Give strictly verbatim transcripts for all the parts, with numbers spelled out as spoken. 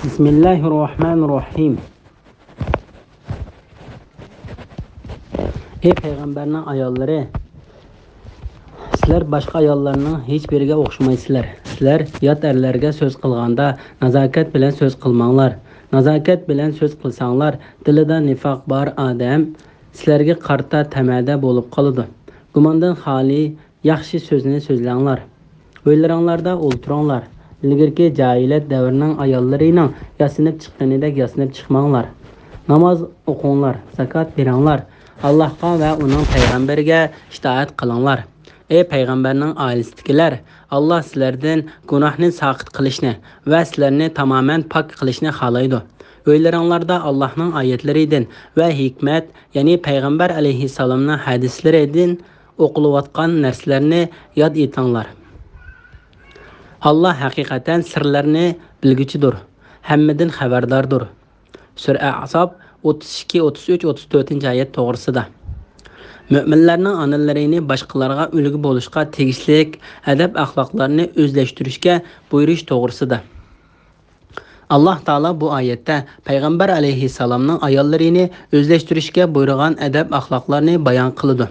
بىسمىللاھىررەھمانىررەھىم. ئەي پەيغەمبەرنىڭ ئاياللىرى، سىلەر باشقا ئاياللارنىڭ ھېچ بىرىگە ئوخشىمايسىلەر. سىلەر يات ئەرلەرگە سۆز قىلغاندا نازاكەت بىلەن سۆز قىلماڭلار. نازاكەت بىلەن سۆز قىلساڭلار، دىلىدا نىفاق بار ئادەم سىلەرگە قارىتا تەمەدە بولۇپ قالىدۇ. گۇماندىن خالىي ياخشى سۆزنى سۆزلەڭلار. ئۆيلىرىڭلاردا ئولتۇرۇڭلار. ئىلگىرىكى جاھىلىيەت دەۋرىنىڭ ئاياللىرىنىڭ ياسىنىپ چىققىنىدەك ياسىنىپ چىقماڭلار. ناماز ئوقۇڭلار، زاكات بېرىڭلار. ئاللاھقا ۋە ئۇنىڭ پەيغەمبىرىگە ئىتائەت قىلىڭلار. ئەي پەيغەمبەرنىڭ ئائىلىسىدىكىلەر، ئاللاھ سىلەردىن گۇناھنى ساقىت قىلىشنى ۋە سىلەرنى تامامەن پاك قىلىشنى خالايدۇ. ئۆيلىرىڭلاردا ئاللاھنىڭ ئايەتلىرىدىن ۋە ھېكمەت، يەنى پەيغەمبەر ئەلەيھىسسالامنىڭ ھەدىسلىرىدىن ئوقۇلۇۋاتقان نەرسىلەرنى ياد ئېتىڭلار. ئاللاھ ھەقىقەتەن سىرلارنى بىلگۈچىدۇر، ھەممىدىن خەۋەرداردۇر. سۈرە ئەھزاب ئوتتۇز ئىككى، ئوتتۇز ئۈچ، ئوتتۇز تۆتىنچى ئايەت توغرىسىدا. مۆمىنلەرنىڭ ئانىلىرىنى باشقىلارغا ئۈلگە بولۇشقا تېگىشلىك ئەدەپ-ئەخلاقلارنى ئۆزلەشتۈرۈشكە بۇيرۇش توغرىسىدا. ئاللاھ تائالا بۇ ئايەتتە پەيغەمبەر ئەلەيھىسسالامنىڭ ئاياللىرىنى ئۆزلەشتۈرۈشكە بۇيرۇغان ئەدەپ-ئەخلاقلارنى بايان قىلىدۇ.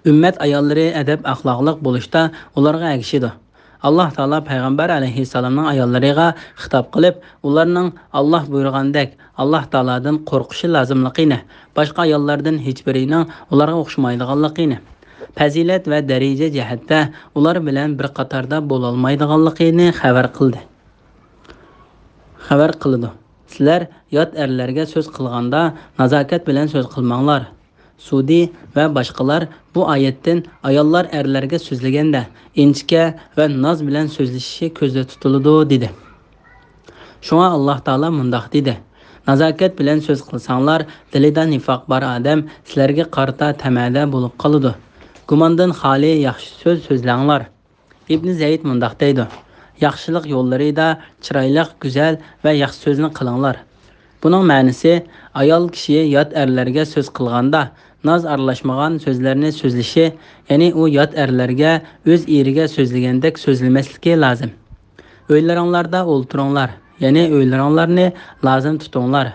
ئۈممەت ئاياللىرى ئەدەپ-ئەخلاقلىق بولۇشتا ئۇلارغا ئەگىشىدۇ. ئاللاھ تائالا پەيغەمبەر ئەلەيھىسسالامنىڭ ئاياللىرىغا خىتاب قىلىپ، ئۇلارنىڭ ئاللاھ بۇيرۇغاندەك ئاللاھ تائالادىن قورقۇشى لازىملىقىنى، باشقا ئاياللاردىن ھېچبىرىنىڭ ئۇلارغا ئوخشىمايدىغانلىقىنى، پەزىلەت ۋە دەرىجە جەھەتتە ئۇلار بىلەن بىر قاتاردا بولالمايدىغانلىقىنى خەۋەر قىلدى. خەۋەر قىلىدۇ. سىلەر يات ئەرلەرگە سۆز قىلغاندا نازاكەت بىلەن سۆز قىلماڭلار. سۇدى ۋە باشقىلار بۇ ئايەتتىن ئاياللار ئەرلەرگە سۆزلىگەندە ئىنچىكە ۋە ناز بىلەن سۆزلىشىشى كۆزدە تۇتۇلىدۇ، دېدى. شۇڭا ئاللاھ تائالا مۇنداق دېدى: نازاكەت بىلەن سۆز قىلساڭلار، دىلىدا نىفاق بار ئادەم سىلەرگە قارىتا تەمەدە بولۇپ قالىدۇ. گۇماندىن خالىي ياخشى سۆز سۆزلەڭلار. ئىبنى زەيد مۇنداق دەيدۇ: ياخشىلىق يوللىرىدا چىرايلىق، گۈزەل ۋە ياخشى سۆزنى قىلىڭلار. بۇنىڭ مەنىسى، ئايال كىشى يات ئەرلەرگە سۆز قىلغاندا ناز ئارىلاشمىغان سۆزلەرنى سۆزلىشى، يەنى ئۇ يات ئەرلەرگە ئۆز ئېرىگە سۆزلىگەندەك سۆزلىمەسلىكى لازىم. ئۆيلىرىڭلاردا ئولتۇرۇڭلار، يەنى ئۆيلىرىڭلارنى لازىم تۇتۇڭلار.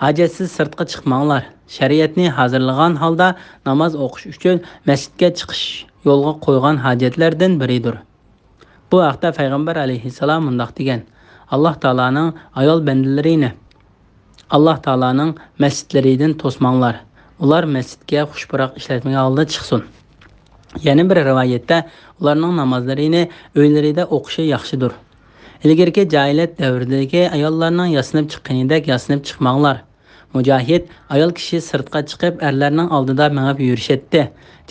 ھاجەتسىز سىرتقا چىقماڭلار. شەرىئەتنى ھازىرلىغان ھالدا ناماز ئوقۇش ئۈچۈن مەسچىتكە چىقىش يولغا قويغان ھاجەتلەردىن بىرىدۇر. بۇ ھەقتە پەيغەمبەر ئەلەيھىسسالام مۇنداق دېگەن: ئاللاھ تائالانىڭ ئايال بەندىلىرىنى ئاللاھ تائالانىڭ مەسچىتلىرىدىن توسماڭلار. ئۇلار مەسچىتكە خۇش-پۇراق ئىشلەتمىگەن ھالدا چىقسۇن. يەنە بىر رىۋايەتتە، ئۇلارنىڭ نامازلىرىنى ئۆيلىرىدە ئوقۇشى ياخشىدۇر. ئىلگىرىكى جاھىلىيەت دەۋرىدىكى ئاياللارنىڭ ياسىنىپ چىققىنىدەك ياسىنىپ چىقماڭلار. مۇجاھىد: ئايال كىشى سىرتقا چىقىپ، ئەرلەرنىڭ ئالدىدا مېڭىپ يۈرۈشەتتى.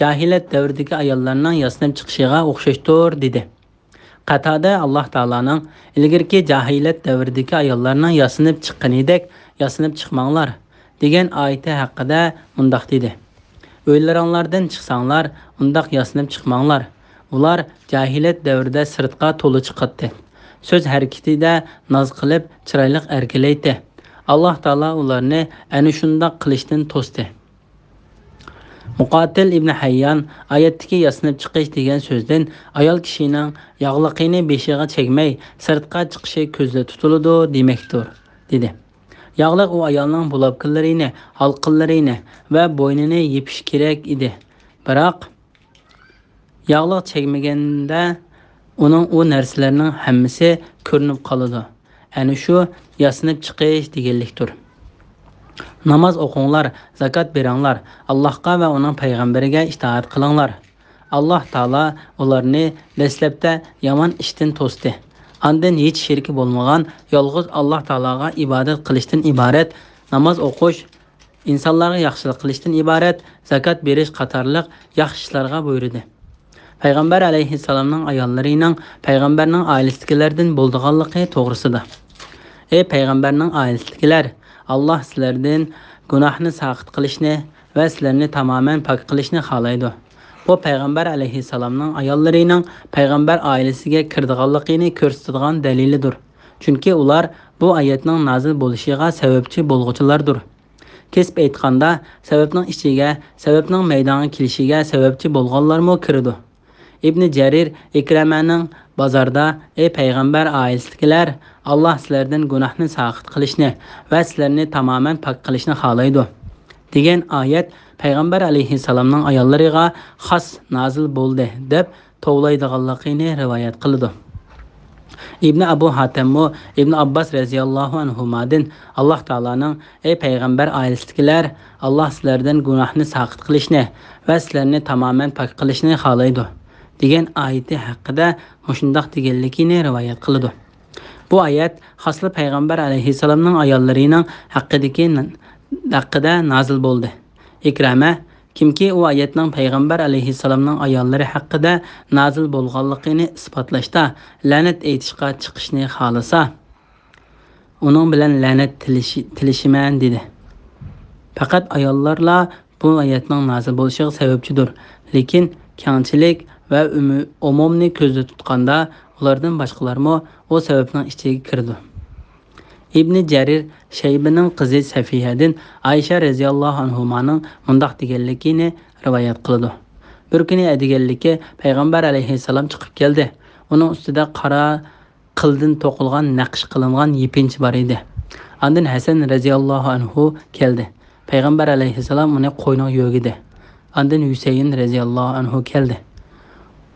جاھىلىيەت دەۋرىدىكى ئاياللارنىڭ ياسىنىپ چىقىشىغا ئوخشاشتۇر، دېدى. قاتادە ئاللاھ تائالانىڭ ئىلگىرىكى جاھىلىيەت دەۋرىدىكى ئاياللارنىڭ ياسىنىپ چىققىنىدەك ياسىنىپ چىقماڭلار، دېگەن ئايىتى ھەققىدە مۇنداق دېدى: ئۆيلىرىڭلاردىن چىقساڭلار، ئۇنداق ياسىنىپ چىقماڭلار. ئۇلار جاھىلىيەت دەۋرىدە سىرتقا تولا چىقاتتى. سۆز ھەرىكىتىدە ناز قىلىپ، چىرايلىق ئەركىلەيتتى. ئاللاھ تائالا ئۇلارنى ئەنە شۇنداق قىلىشتىن توستى. مۇقاتىل ئىبنى ھەييان ئايەتتىكى ياسىنىپ چىقىش دېگەن سۆزدىن ئايال كىشىنىڭ ياغلىقىنى بېشىغا چەگمەي سىرتقا چىقىشى كۆزدە تۇتۇلىدۇ دېمەكتۇر، دېدى. ياغلىق ئۇ ئايالنىڭ بۇلاپكىلىرىنى، ھالقىلىرىنى ۋە بوينىنى يېپىشى كېرەك ئىدى. بىراق، ياغلىق چەگمىگەندە ئۇنىڭ ئۇ نەرسىلەرنىڭ ھەممىسى كۆرۈنۈپ قالىدۇ. ئەنە شۇ ياسىنىپ چىقىش دېگەنلىكتۇر. ناماز ئوقۇڭلار، زاكات بېرىڭلار، ئاللاھقا ۋە ئۇنىڭ پەيغەمبىرىگە ئىتائەت قىلىڭلار. ئاللاھ تائالا ئۇلارنى دەسلەپتە يامان ئىشتىن توستى. ئاندىن ھېچ شېرىكى بولمىغان يالغۇز ئاللاھ تائالاغا ئىبادەت قىلىشتىن ئىبارەت ناماز ئوقۇش، ئىنسانلارغا ياخشىلىق قىلىشتىن ئىبارەت زاكات بېرىش قاتارلىق ياخشى ئىشلارغا بۇيرۇدى. پەيغەمبەر ئەلەيھىسسالامنىڭ ئاياللىرىنىڭ پەيغەمبەرنىڭ ئائىلىسىدىكىلەردىن بولىدىغانلىقى توغرىسىدا. ئەي پەيغەمبەرنىڭ ئائىلىسىدىكىلەر، ئاللاھ سىلەردىن گۇناھنى ساقىت قىلىشنى ۋە سىلەرنى تامامەن پاك قىلىشنى خالايدۇ. بۇ پەيغەمبەر ئەلەيھىسسالامنىڭ ئاياللىرىنىڭ پەيغەمبەر ئائىلىسىگە كىرىدىغانلىقىنى كۆرسىتىدىغان دەلىلىدۇر. چۈنكى ئۇلار بۇ ئايەتنىڭ نازىل بولۇشىغا سەۋەبچى بولغۇچىلاردۇر. كېسىپ ئېيتقاندا، سەۋەبنىڭ ئىچىگە، سەۋەبنىڭ مەيدانغا كېلىشىگە سەۋەبچى بولغانلارمۇ كىرىدۇ. ئىبنى جەرىر ئىكرەمەنىڭ بازاردا، ئەي پەيغەمبەر ئائىلىسىدىكىلەر، ئاللاھ سىلەردىن گۇناھنى ساقىت قىلىشنى ۋە سىلەرنى تامامەن پاك قىلىشنى خالايدۇ، دېگەن ئايەت پەيغەمبەر ئەلەيھىسسالامنىڭ ئاياللىرىغا خاس نازىل بولدى، دەپ توۋلايدىغانلىقىنى رىۋايەت قىلىدۇ. ئىبنى ئەبۇ ھاتەممۇ ئىبنى ئابباس رەزىياللاھۇ ئەنھۇمادىن، ئاللاھ تائالانىڭ، ئەي پەيغەمبەر ئائىلىسىدىكىلەر، ئاللاھ سىلەردىن گۇناھنى ساقىت قىلىشنى ۋە سىلەرنى تامامەن پاك قىلىشنى خالايدۇ، دېگەن ئايىتى ھەققىدە مۇشۇنداق دېگەنلىكىنى رىۋايەت قىلىدۇ. بۇ ئايەت خاسلا پەيغەمبەر ئەلەيھىسسالامنىڭ ئاياللىرىنىڭ ھەققىدىكى، ھەققىدە نازىل بولدى. ئىكرامە، كىمكى ئۇ ئايەتنىڭ پەيغەمبەر ئەلەيھىسسالامنىڭ ئاياللىرى ھەققىدە نازىل بولغانلىقىنى ئىسپاتلاشتا لەنەت ئېيتىشقا چىقىشنى خالىسا، ئۇنىڭ بىلەن لەنەت تىلىشى-، تىلىشىمەن، دېدى. پەقەت ئاياللارلا بۇ ئايەتنىڭ نازىل بولۇشىغا سەۋەبچىدۇر. لېكىن كەڭچىلىك ۋە ئۈمۈ-، ئومۇمنى كۆزدە تۇتقاندا، ئۇلاردىن باشقىلارمۇ ئۇ سەۋەبنىڭ ئىچىگە كىرىدۇ. ئىبنى جەرىر شەيبىنىڭ قىزى سەفىيەدىن ئائىشە رەزىياللاھۇ ئەنھۇمانىڭ مۇنداق دېگەنلىكىنى رىۋايەت قىلىدۇ. بىر كۈنى ئەتىگەنلىكى پەيغەمبەر ئەلەيھىسسالام چىقىپ كەلدى. ئۇنىڭ ئۈستىدە قارا قىلدىن توقۇلغان نەقىش قىلىنغان يېپىنچا بار ئىدى. ئاندىن ھەسەن رەزىياللاھۇ ئەنھۇ كەلدى. پەيغەمبەر ئەلەيھىسسالام ئۇنى قوينىغا يۆگىدى. ئاندىن ھۈسەيىن رەزىياللاھۇ ئەنھۇ كەلدى.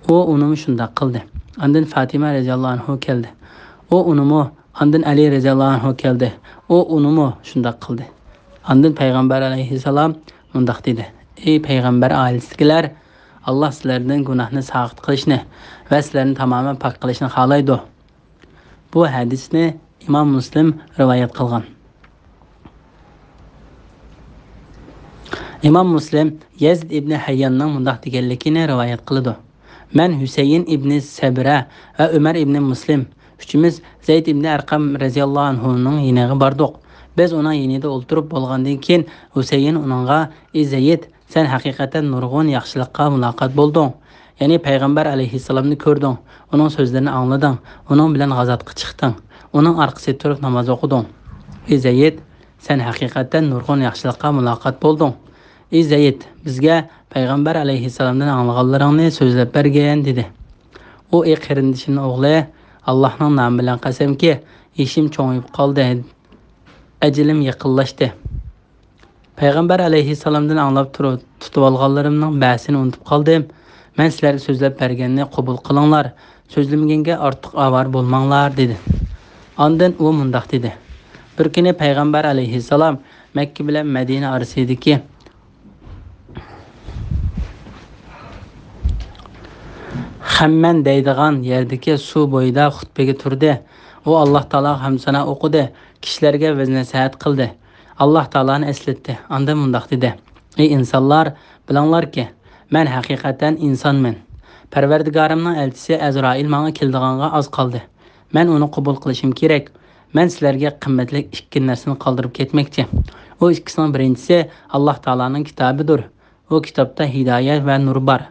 ئۇ ئۇنىمۇ شۇنداق قىلدى. ئاندىن فاتىمە رەزىياللاھۇ ئەنھۇ كەلدى. ئۇ ئۇنىمۇ، ئاندىن ئەلى رەزىياللاھۇ ئەنھۇ كەلدى. ئۇ ئۇنىمۇ شۇنداق قىلدى. ئاندىن پەيغەمبەر ئەلەيھىسسالام مۇنداق دېدى: ئەي پەيغەمبەر ئائىلىسىدىكىلەر، ئاللاھ سىلەردىن گۇناھنى ساقىت قىلىشنى ۋە سىلەرنى تامامەن پاك قىلىشنى خالايدۇ. بۇ ھەدىسنى ئىمام مۇسلىم رىۋايەت قىلغان. ئىمام مۇسلىم يەزىد ئىبنى ھەيياننىڭ مۇنداق دېگەنلىكىنى رىۋايەت قىلىدۇ: مەن ھۈسەيىن ئىبنى سەبرە ۋە ئۆمەر ئىبنى مۇسلىم ئۈچىمىز زەيد ئىبنى ئەرقەم رەزىياللاھۇ ئەنھۇنىڭ يېنىغا باردۇق. بىز ئۇنىڭ يېنىدا ئولتۇرۇپ بولغاندىن كېيىن، ھۈسەيىن ئۇنىڭغا: ئى زەيد، سەن ھەقىقەتەن نۇرغۇن ياخشىلىققا مۇلاقات بولدۇڭ. يەنى پەيغەمبەر ئەلەيھىسسالامنى كۆردۈڭ، ئۇنىڭ سۆزلىرىنى ئاڭلىدىڭ، ئۇنىڭ بىلەن غازاتقا چىقتىڭ، ئۇنىڭ ئارقىسىدا تۇرۇپ ناماز ئوقۇدۇڭ. ئى زەيد، سەن ھەقىقەتەن نۇرغۇن ياخشىلىققا مۇلاقات بولدۇڭ. ئى زەيد، بىزگە پەيغەمبەر ئەلەيھىسسالامدىن ئاڭلىغانلىرىڭنى سۆزلەپ بەرگىن، دېدى. ئۇ: ئى قېرىندىشىمنىڭ ئوغلى، ئاللاھنىڭ نامى بىلەن قەسەمكى، يېشىم چوڭىيىپ قالدى، ئەجىلىم يېقىنلاشتى. پەيغەمبەر ئەلەيھىسسالامدىن ئاڭلاپ تۇرۇپ، تۇتۇۋالغانلىرىمنىڭ بەزىسىنى ئۇنتۇپ قالدىم. مەن سىلەرگە سۆزلەپ بەرگەننى قوبۇل قىلىڭلار، سۆزلىمىگەنگە ئارتۇق ئاۋارە بولماڭلار، دېدى. ئاندىن ئۇ مۇنداق دېدى: بىر كۈنى پەيغەمبەر ئەلەيھىسسالام مەككە بىلەن مەدىنە ئارىسىدىكى خەممەن دەيدىغان يەردىكى سۇ بويىدا خۇتبىگە تۇردى. ئۇ ئاللاھ تائالاغا ھەمدۇسانا ئوقۇدى، كىشىلەرگە ۋەز-نەسىھەت قىلدى، ئاللاھ تائالانى ئەسلەتتى. ئاندىن مۇنداق دېدى: ئى ئىنسانلار، بىلىڭلاركى، مەن ھەقىقەتەن ئىنسانمەن. پەرۋەردىگارىمنىڭ ئەلچىسى ئەزرائىل ماڭا كېلىدىغانغا ئاز قالدى. مەن ئۇنى قوبۇل قىلىشىم كېرەك. مەن سىلەرگە قىممەتلىك ئىككى نەرسىنى قالدۇرۇپ كەتمەكچى. ئۇ ئىككىسىنىڭ بىرىنچىسى ئاللاھ تائالانىڭ كىتابىدۇر. ئۇ كىتابتا ھىدايەت ۋە نۇر بار.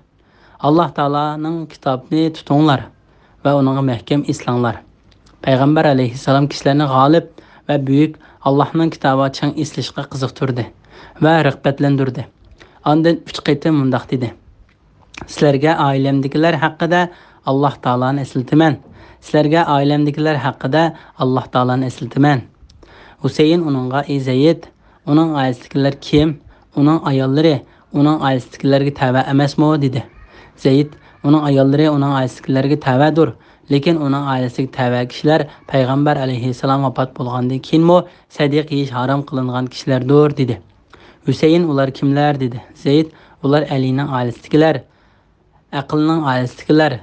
ئاللاھ تائالانىڭ كىتابىنى تۇتۇڭلار ۋە ئۇنىڭغا مەھكەم ئېسىلىڭلار. پەيغەمبەر ئەلەيھىسسالام كىشىلەرنى غالىب ۋە بۈيۈك ئاللاھنىڭ كىتابىغا چىڭ ئېسىلىشقا قىزىقتۇردى ۋە رىغبەتلەندۈردى. ئاندىن ئۈچ قېتىم مۇنداق دېدى: سىلەرگە ئائىلەمدىكىلەر ھەققىدە ئاللاھ تائالانى ئەسلىتىمەن. سىلەرگە ئائىلەمدىكىلەر ھەققىدە ئاللاھ تائالانى ئەسلىتىمەن. ھۈسەيىن ئۇنىڭغا: ئى زەيد، ئۇنىڭ ئائىلىسىدىكىلەر كىم؟ ئۇنىڭ ئاياللىرى ئۇنىڭ ئائىلىسىدىكىلەرگە تەۋە ئەمەسمۇ؟ دېدى. زەيد: ئۇنىڭ ئاياللىرى ئۇنىڭ ئائىلىسىدىكىلەرگە تەۋەدۇر. لېكىن ئۇنىڭ ئائىلىسىگە تەۋە كىشىلەر پەيغەمبەر ئەلەيھىسسالام ۋاپات بولغاندىن كېيىنمۇ سەدىقە يېيىش ھارام قىلىنغان كىشىلەردۇر، دېدى. ھۈسەيىن: ئۇلار كىملەر؟ دېدى. زەيد: ئۇلار ئەلىنىڭ ئائىلىسىدىكىلەر، ئەقىلنىڭ ئائىلىسىدىكىلەر،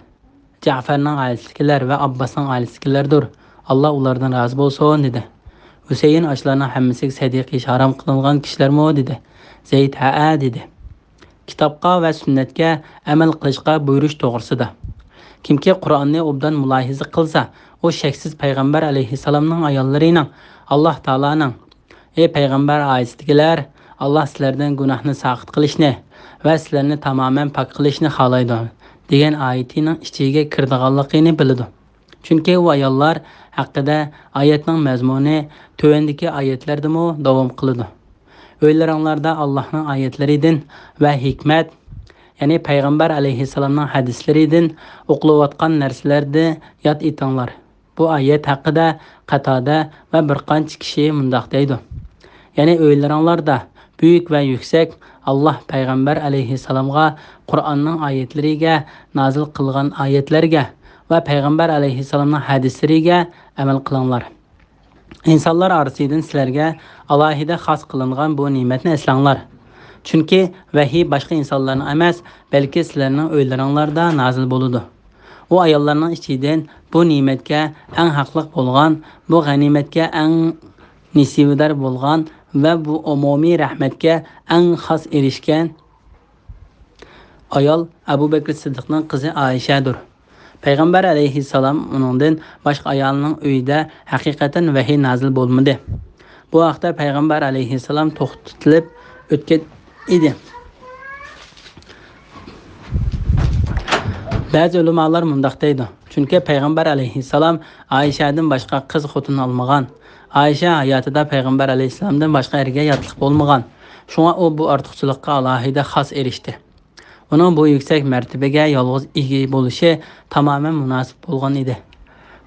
جەئفەرنىڭ ئائىلىسىدىكىلەر ۋە ئابباسنىڭ ئائىلىسىدىكىلەردۇر. ئاللاھ ئۇلاردىن رازى بولسۇن، دېدى. ھۈسەيىن: ئاشۇلارنىڭ ھەممىسىگە سەدىقە يېيىش ھارام قىلىنغان كىشىلەرمۇ؟ دېدى. زەيد: ھەئە، دېدى. كىتابقا ۋە سۈننەتكە ئەمەل قىلىشقا بۇيرۇش توغرىسىدا. كىمكى قۇرئاننى ئوبدان مۇلاھىزە قىلسا، ئۇ شەكسىز پەيغەمبەر ئەلەيھىسسالامنىڭ ئاياللىرىنىڭ، ئاللاھ تائالانىڭ، ئەي پەيغەمبەر ئائىلىسىدىكىلەر، ئاللاھ سىلەردىن گۇناھنى ساقىت قىلىشنى ۋە سىلەرنى تامامەن پاك قىلىشنى خالايدۇ، دېگەن ئايىتىنىڭ ئىچىگە كىرىدىغانلىقىنى بىلىدۇ. چۈنكى ئۇ ئاياللار ھەققىدە ئايەتنىڭ مەزمۇنى تۆۋەندىكى ئايەتلەردىمۇ داۋام قىلىدۇ: ئۆيلىرىڭلاردا ئاللاھنىڭ ئايەتلىرىدىن ۋە ھېكمەت، يەنى پەيغەمبەر ئەلەيھىسسالامنىڭ ھەدىسلىرىدىن ئوقۇلۇۋاتقان نەرسىلەردە ياد ئېتىڭلار. بۇ ئايەت ھەققىدە قاتادە ۋە بىر قانچە كىشى مۇنداق دەيدۇ. يەنى ئۆيلىرىڭلاردا بۈيۈك ۋە يۈكسەك ئاللاھ پەيغەمبەر ئەلەيھىسسالامغا قۇرئاننىڭ ئايەتلىرىگە، نازىل قىلغان ئايەتلەرگە ۋە پەيغەمبەر ئەلەيھىسسالامنىڭ ھەدىسلىرىگە ئەمەل قىلىڭلار. ئىنسانلار ئارىسىدىن سىلەرگە ئالاھىدە خاس قىلىنغان بۇ نېمەتنى ئەسلەڭلار. چۈنكى ۋەھىي باشقا ئىنسانلارنىڭ ئەمەس، بەلكى سىلەرنىڭ ئۆيلىرىڭلاردا نازىل بولىدۇ. ئۇ ئاياللارنىڭ ئىچىدىن بۇ نېمەتكە ئەڭ ھەقلىق بولغان، بۇ غەنىيمەتكە ئەڭ نېسىۋىدار بولغان ۋە بۇ ئومۇمىي رەھمەتكە ئەڭ خاس ئېرىشكەن ئايال ئەبۇ بەكرى سىددىقنىڭ قىزى ئائىشەدۇر. پەيغەمبەر ئەلەيھىسسالام ئۇنىڭدىن باشقا ئايالنىڭ ئۆيىدە ھەقىقەتەن ۋەھىي نازىل بولمىدى. بۇ ھەقتە پەيغەمبەر ئەلەيھىسسالام توختىتىلىپ ئۆتكەن ئىدى. بەزى ئۆلىمالار مۇنداق دەيدۇ، چۈنكى پەيغەمبەر ئەلەيھىسسالام ئائىشەدىن باشقا قىز خوتۇن ئالمىغان. ئائىشە ھاياتىدا پەيغەمبەر ئەلەيھىسسالامدىن باشقا ئەرگە ياتلىق بولمىغان. شۇڭا ئۇ بۇ ئارتۇقچىلىققا ئالاھىدە خاس ئېرىشتى. ئۇنىڭ بۇ يۈكسەك مەرتىبىگە يالغۇز ئىگە بولۇشى تامامەن مۇناسىپ بولغان ئىدى.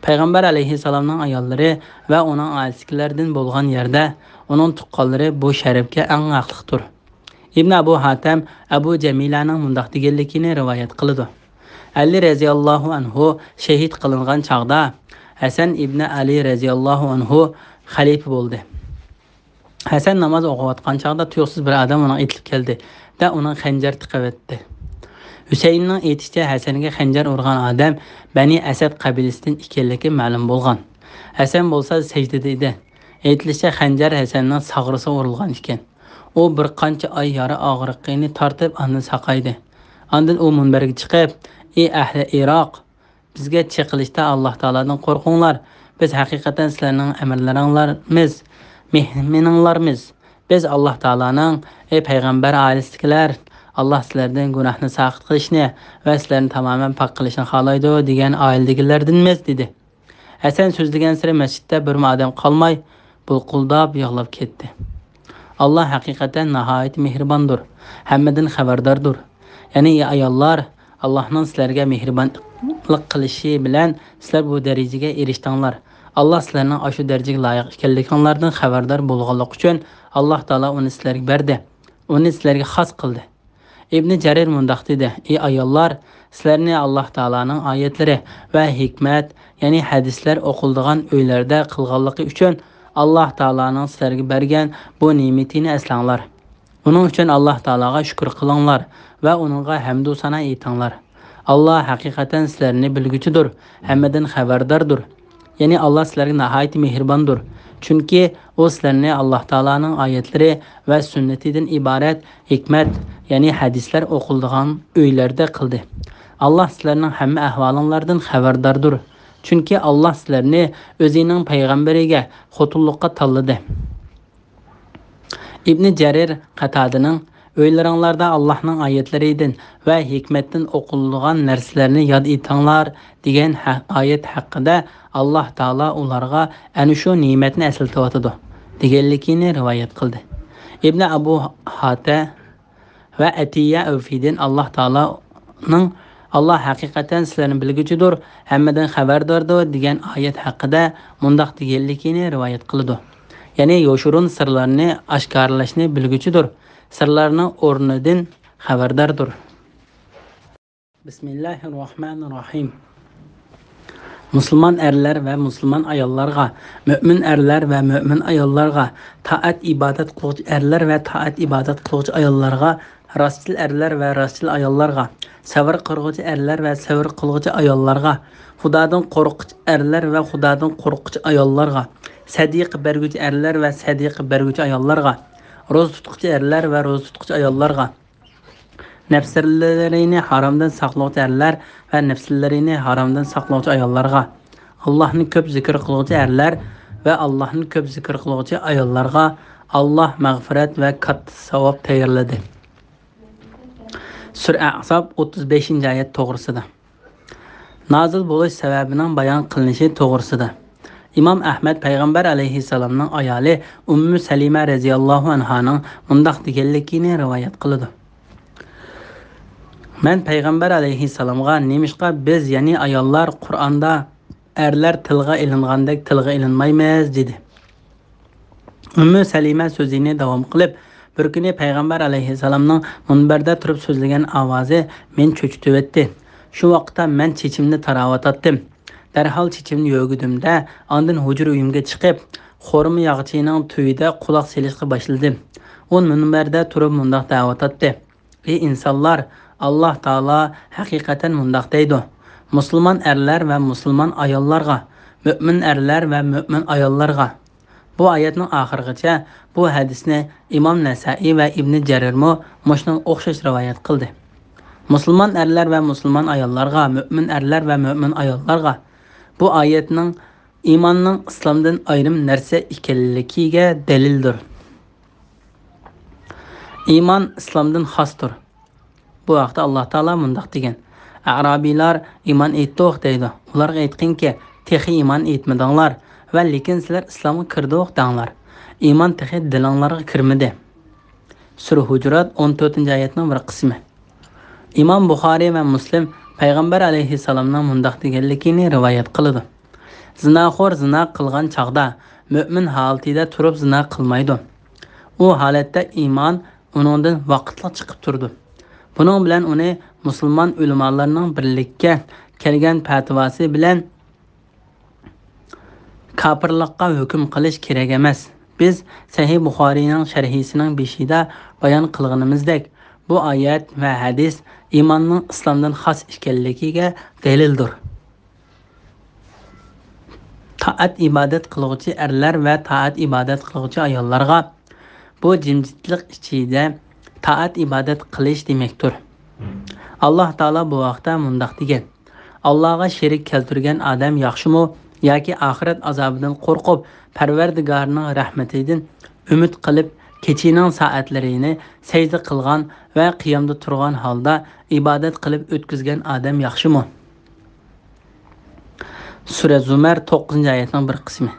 پەيغەمبەر ئەلەيھىسسالامنىڭ ئاياللىرى ۋە ئۇنىڭ ئائىلىسىدىكىلەردىن بولغان يەردە ئۇنىڭ تۇغقانلىرى بۇ شەرەپكە ئەڭ ھەقلىقتۇر. ئىبن ئەبۇ ھاتەم ئەبۇ جەمىلەنىڭ مۇنداق دېگەنلىكىنى رىۋايەت قىلىدۇ. ئەلى رەزىياللاھۇ ئەنھۇ شېھىت قىلىنغان چاغدا ھەسەن ئىبنى ئەلى رەزىياللاھۇ ئەنھۇ خەلىپە بولدى. ھەسەن ناماز ئوقۇۋاتقان چاغدا تۇيۇقسىز بىر ئادەم ئۇنىڭغا ئېتىلىپ كەلدى-دە، ئۇنىڭغا خەنجەر تىقىۋەتتى. ھۈسەيىننىڭ ئېيتىشىچە، ھەسەنگە خەنجەر ئۇرغان ئادەم بەنى ئەسەد قەبىلىسىدىن ئىكەنلىكى مەلۇم بولغان. ھەسەن بولسا سەجدىدە ئىدى. ئېيتىلىشىچە، خەنجەر ھەسەننىڭ ساغرىسىغا ئۇرۇلغان ئىكەن. ئۇ بىر قانچە ئاي يارا ئاغرىقىنى تارتىپ، ئاندىن ساقايدى. ئاندىن ئۇ مۇنبەرگە چىقىپ، ئى ئەھلى ئىراق! بىزگە چېقىلىشتا ئاللاھ تائالادىن قورقۇڭلار. بىز ھەقىقەتەن سىلەرنىڭ ئەمىرلىرىڭلارمىز، مېھمىنىڭلارمىز. بىز ئاللاھ تائالانىڭ، ئەي پەيغەمبەر ئائىلىسىدىكىلەر، ئاللاھ سىلەردىن گۇناھنى ساقىت قىلىشنى ۋە سىلەرنى تامامەن پاك قىلىشنى خالايدۇ دېگەن ئائىلىدىكىلەردىنمىز، دېدى. ھەسەن سۆزلىگەنسېرى مەسچىتتە بىرمۇ ئادەم قالماي، بۇلقۇلداپ يىغلاپ كەتتى. ئاللاھ ھەقىقەتەن ناھايىتى مېھرىباندۇر، ھەممىدىن خەۋەرداردۇر. يەنى، ئى ئاياللار، ئاللاھنىڭ سىلەرگە مېھرىبانلىق قىلىشى بىلەن سىلەر بۇ دەرىجىگە ئېرىشتىڭلار. ئاللاھ سىلەرنىڭ ئاشۇ دەرىجىگە لايىق ئىكەنلىكىڭلاردىن خەۋەردار بولغانلىقى ئۈچۈن، ئاللاھ تائالا ئۇنى سىلەرگە بەردى. ئۇنى سىلەرگە خاس قىلدى. ئىبنى جەرىر مۇنداق دېدى، ئى ئاياللار، سىلەرنى ئاللاھ تائالانىڭ ئايەتلىرى ۋە ھېكمەت، يەنى ھەدىسلەر ئوقۇلىدىغان ئۆيلەردە قىلغانلىقى ئۈچۈن، ئاللاھ تائالانىڭ سىلەرگە بەرگەن بۇ نېمىتىنى ئەسلەڭلار. ئۇنىڭ ئۈچۈن ئاللاھ تائالاغا شۈكۈر قىلىڭلار ۋە ئۇنىڭغا ھەمدۇ سانا ئېيتىڭلار. ئاللاھ ھەقىقەتەن سىلەرنى بىلگۈچىدۇر، ھەممىدىن خەۋەرداردۇر. يەنى ئاللاھ سىلەرگە ناھايىتى مېھرىباندۇر. چۈنكى ئۇ سىلەرنى ئاللاھ تائالانىڭ ئايەتلىرى ۋە سۈننىتىدىن ئىبارەت ھېكمەت، يەنى ھەدىسلەر ئوقۇلىدىغان ئۆيلەردە قىلدى. ئاللاھ سىلەرنىڭ ھەممە ئەھۋالىڭلاردىن خەۋەرداردۇر. چۈنكى ئاللاھ سىلەرنى ئۆزىنىڭ پەيغەمبىرىگە خوتۇنلۇققا تاللىدى. ئىبنى جەرىر قاتادىنىڭ «ئۆيلىرىڭلاردا ئاللاھنىڭ ئايەتلىرىدىن ۋە ھېكمەتتىن ئوقۇلىدىغان نەرسىلەرنى ياد ئېتىڭلار» دېگەن ھە-، ئايەت ھەققىدە، ئاللاھ تائالا ئۇلارغا ئەنە شۇ نېمەتنى ئەسلىتىۋاتىدۇ، دېگەنلىكىنى رىۋايەت قىلدى. ئىبنى ئەبۇ ھاتە ۋە ئەتىيە ئەۋفىدىن ئاللاھ تائالانىڭ «ئاللاھ ھەقىقەتەن سىلەرنى بىلگۈچىدۇر، ھەممىدىن خەۋەرداردۇر» دېگەن ئايەت ھەققىدە مۇنداق دېگەنلىكىنى رىۋايەت قىلىدۇ، يەنى يوشۇرۇن سىرلارنى ئاشكارىلاشنى بىلگۈچىدۇر، سىرلارنىڭ ئورنىدىن خەۋەرداردۇر. بىسمىللاھىررەھمانىررەھىم. مۇسۇلمان ئەرلەر ۋە مۇسۇلمان ئاياللارغا، مۆمىن ئەرلەر ۋە مۆمىن ئاياللارغا، تائەت ئىبادەت قىلغۇچى ئەرلەر ۋە تائەت ئىبادەت قىلغۇچى ئاياللارغا، راستچىل ئەرلەر ۋە راستچىل ئاياللارغا، سەۋر قىلغۇچى ئەرلەر ۋە سەۋر قىلغۇچى ئاياللارغا، خۇدادىن قورققۇچى ئەرلەر ۋە خۇدادىن قورققۇچى ئاياللارغا، سەدىقە بەرگۈچى ئەرلەر ۋە سەدىقە بەرگۈچى ئاياللارغا، روزا تۇتقۇچى ئەرلەر ۋە روزا تۇتقۇچى ئاياللارغا، نەپسلىرىنى ھارامدىن ساقلىغۇچى ئەرلەر ۋە نەپسلىرىنى ھارامدىن ساقلىغۇچى ئاياللارغا، ئاللاھنى كۆپ زىكىر قىلغۇچى ئەرلەر ۋە ئاللاھنى كۆپ زىكىر قىلغۇچى ئاياللارغا ئاللاھ مەغپىرەت ۋە كاتتا ساۋاب تەييارلىدى. سۈرە ئەھزاب، ئوتتۇز بەشىنچى ئايەت توغرىسىدا. نازىل بولۇش سەۋەبىنىڭ بايان قىلىنىشى توغرىسىدا. ئىمام ئەھمەد پەيغەمبەر ئەلەيھىسسالامنىڭ ئايالى ئۇممۇ سەلىمە رەزىياللاھۇ ئەنھانىڭ مۇنداق دېگەنلىكىنى رىۋايەت قىلىدۇ. مەن پەيغەمبەر ئەلەيھىسسالامغا، «نېمىشقا بىز، يەنى ئاياللار، قۇرئاندا ئەرلەر تىلغا ئېلىنغاندەك تىلغا ئېلىنمايمىز؟» دېدى. ئۈممۇ سەلىمە سۆزىنى داۋام قىلىپ، بىر كۈنى پەيغەمبەر ئەلەيھىسسالامنىڭ مۇنبەردە تۇرۇپ سۆزلىگەن ئاۋازى مېنى چۆچۈتۈۋەتتى. شۇ ۋاقىتتا مەن چېچىمنى تاراۋاتاتتىم. دەرھال چېچىمنى يۆگىدىم-دە، ئاندىن ھۇجرا ئۆيۈمگە چىقىپ، خورما ياغىچىنىڭ تۈۋىدە قۇلاق سېلىشقا باشلىدىم. ئۇ مۇنبەردە تۇرۇپ مۇنداق دەۋاتاتتى: «ئى ئىنسانلار، ئاللاھ تائالا ھەقىقەتەن مۇنداق دەيدۇ: مۇسۇلمان ئەرلەر ۋە مۇسۇلمان ئاياللارغا، مۆمىن ئەرلەر ۋە مۆمىن ئاياللارغا.» بۇ ئايەتنىڭ ئاخىرىغىچە بۇ ھەدىسنى ئىمام نەسائىي ۋە ئىبنى جەرىرمۇ مۇشۇنىڭغا ئوخشاش رىۋايەت قىلدى. مۇسۇلمان ئەرلەر ۋە مۇسۇلمان ئاياللارغا، مۆمىن ئەرلەر ۋە مۆمىن ئاياللارغا. بۇ ئايەتنىڭ ئىماننىڭ ئىسلامدىن ئايرىم نەرسە ئىكەنلىكىگە دەلىلدۇر. ئىمان ئىسلامدىن خاستۇر. بۇ ھەقتە ئاللاھ تائالا مۇنداق دېگەن: «ئەرابىيلار ئىمان ئېيتتۇق دەيدۇ. ئۇلارغا ئېيتقىنكى، تېخى ئىمان ئېيتمىدىڭلار ۋە لېكىن سىلەر ئىسلامغا كىردۇق دەڭلار. ئىمان تېخى دىلىڭلارغا كىرمىدى.» سۈرە ھۇجۇرات، ئون تۆتىنچى ئايەتنىڭ بىر قىسمى. ئىمام بۇخارىي ۋە مۇسلىم پەيغەمبەر ئەلەيھىسسالامنىڭ مۇنداق دېگەنلىكىنى رىۋايەت قىلىدۇ: «زىناخور زىنا قىلغان چاغدا مۆمىن ھالىتىدە تۇرۇپ زىنا قىلمايدۇ. ئۇ ھالەتتە ئىمان ئۇنىڭدىن ۋاقىتلىق چىقىپ تۇرىدۇ. بۇنىڭ بىلەن ئۇنى مۇسۇلمان ئۆلىمالارنىڭ بىرلىككە كەلگەن پەتىۋاسى بىلەن كاپىرلىققا ھۆكۈم قىلىش كېرەك ئەمەس. بىز سەھىھ بۇخارىينىڭ شەرھىسىنىڭ بېشىدا بايان قىلغىنىمىزدەك، بۇ ئايەت ۋە ھەدىس ئىماننىڭ ئىسلامدىن خاس ئىكەنلىكىگە دەلىلدۇر.» تائەت ئىبادەت قىلغۇچى ئەرلەر ۋە تائەت ئىبادەت قىلغۇچى ئاياللارغا بۇ جىمجىتلىق ئىچىدە تائەت ئىبادەت قىلىش دېمەكتۇر. ئاللاھ تائالا بۇ ھەقتە مۇنداق دېگەن: «ئاللاھقا شېرىك كەلتۈرگەن ئادەم ياخشىمۇ ياكى ئاخىرەت ئازابىدىن قورقۇپ، پەرۋەردىگارىنىڭ رەھمىتىدىن ئۈمىد قىلىپ، كېچىنىڭ سائەتلىرىنى سەجدە قىلغان ۋە قىيامدا تۇرغان ھالدا ئىبادەت قىلىپ ئۆتكۈزگەن ئادەم ياخشىمۇ؟» سۈرە زۇمەر، توققۇزىنچى ئايەتنىڭ بىر قىسمى.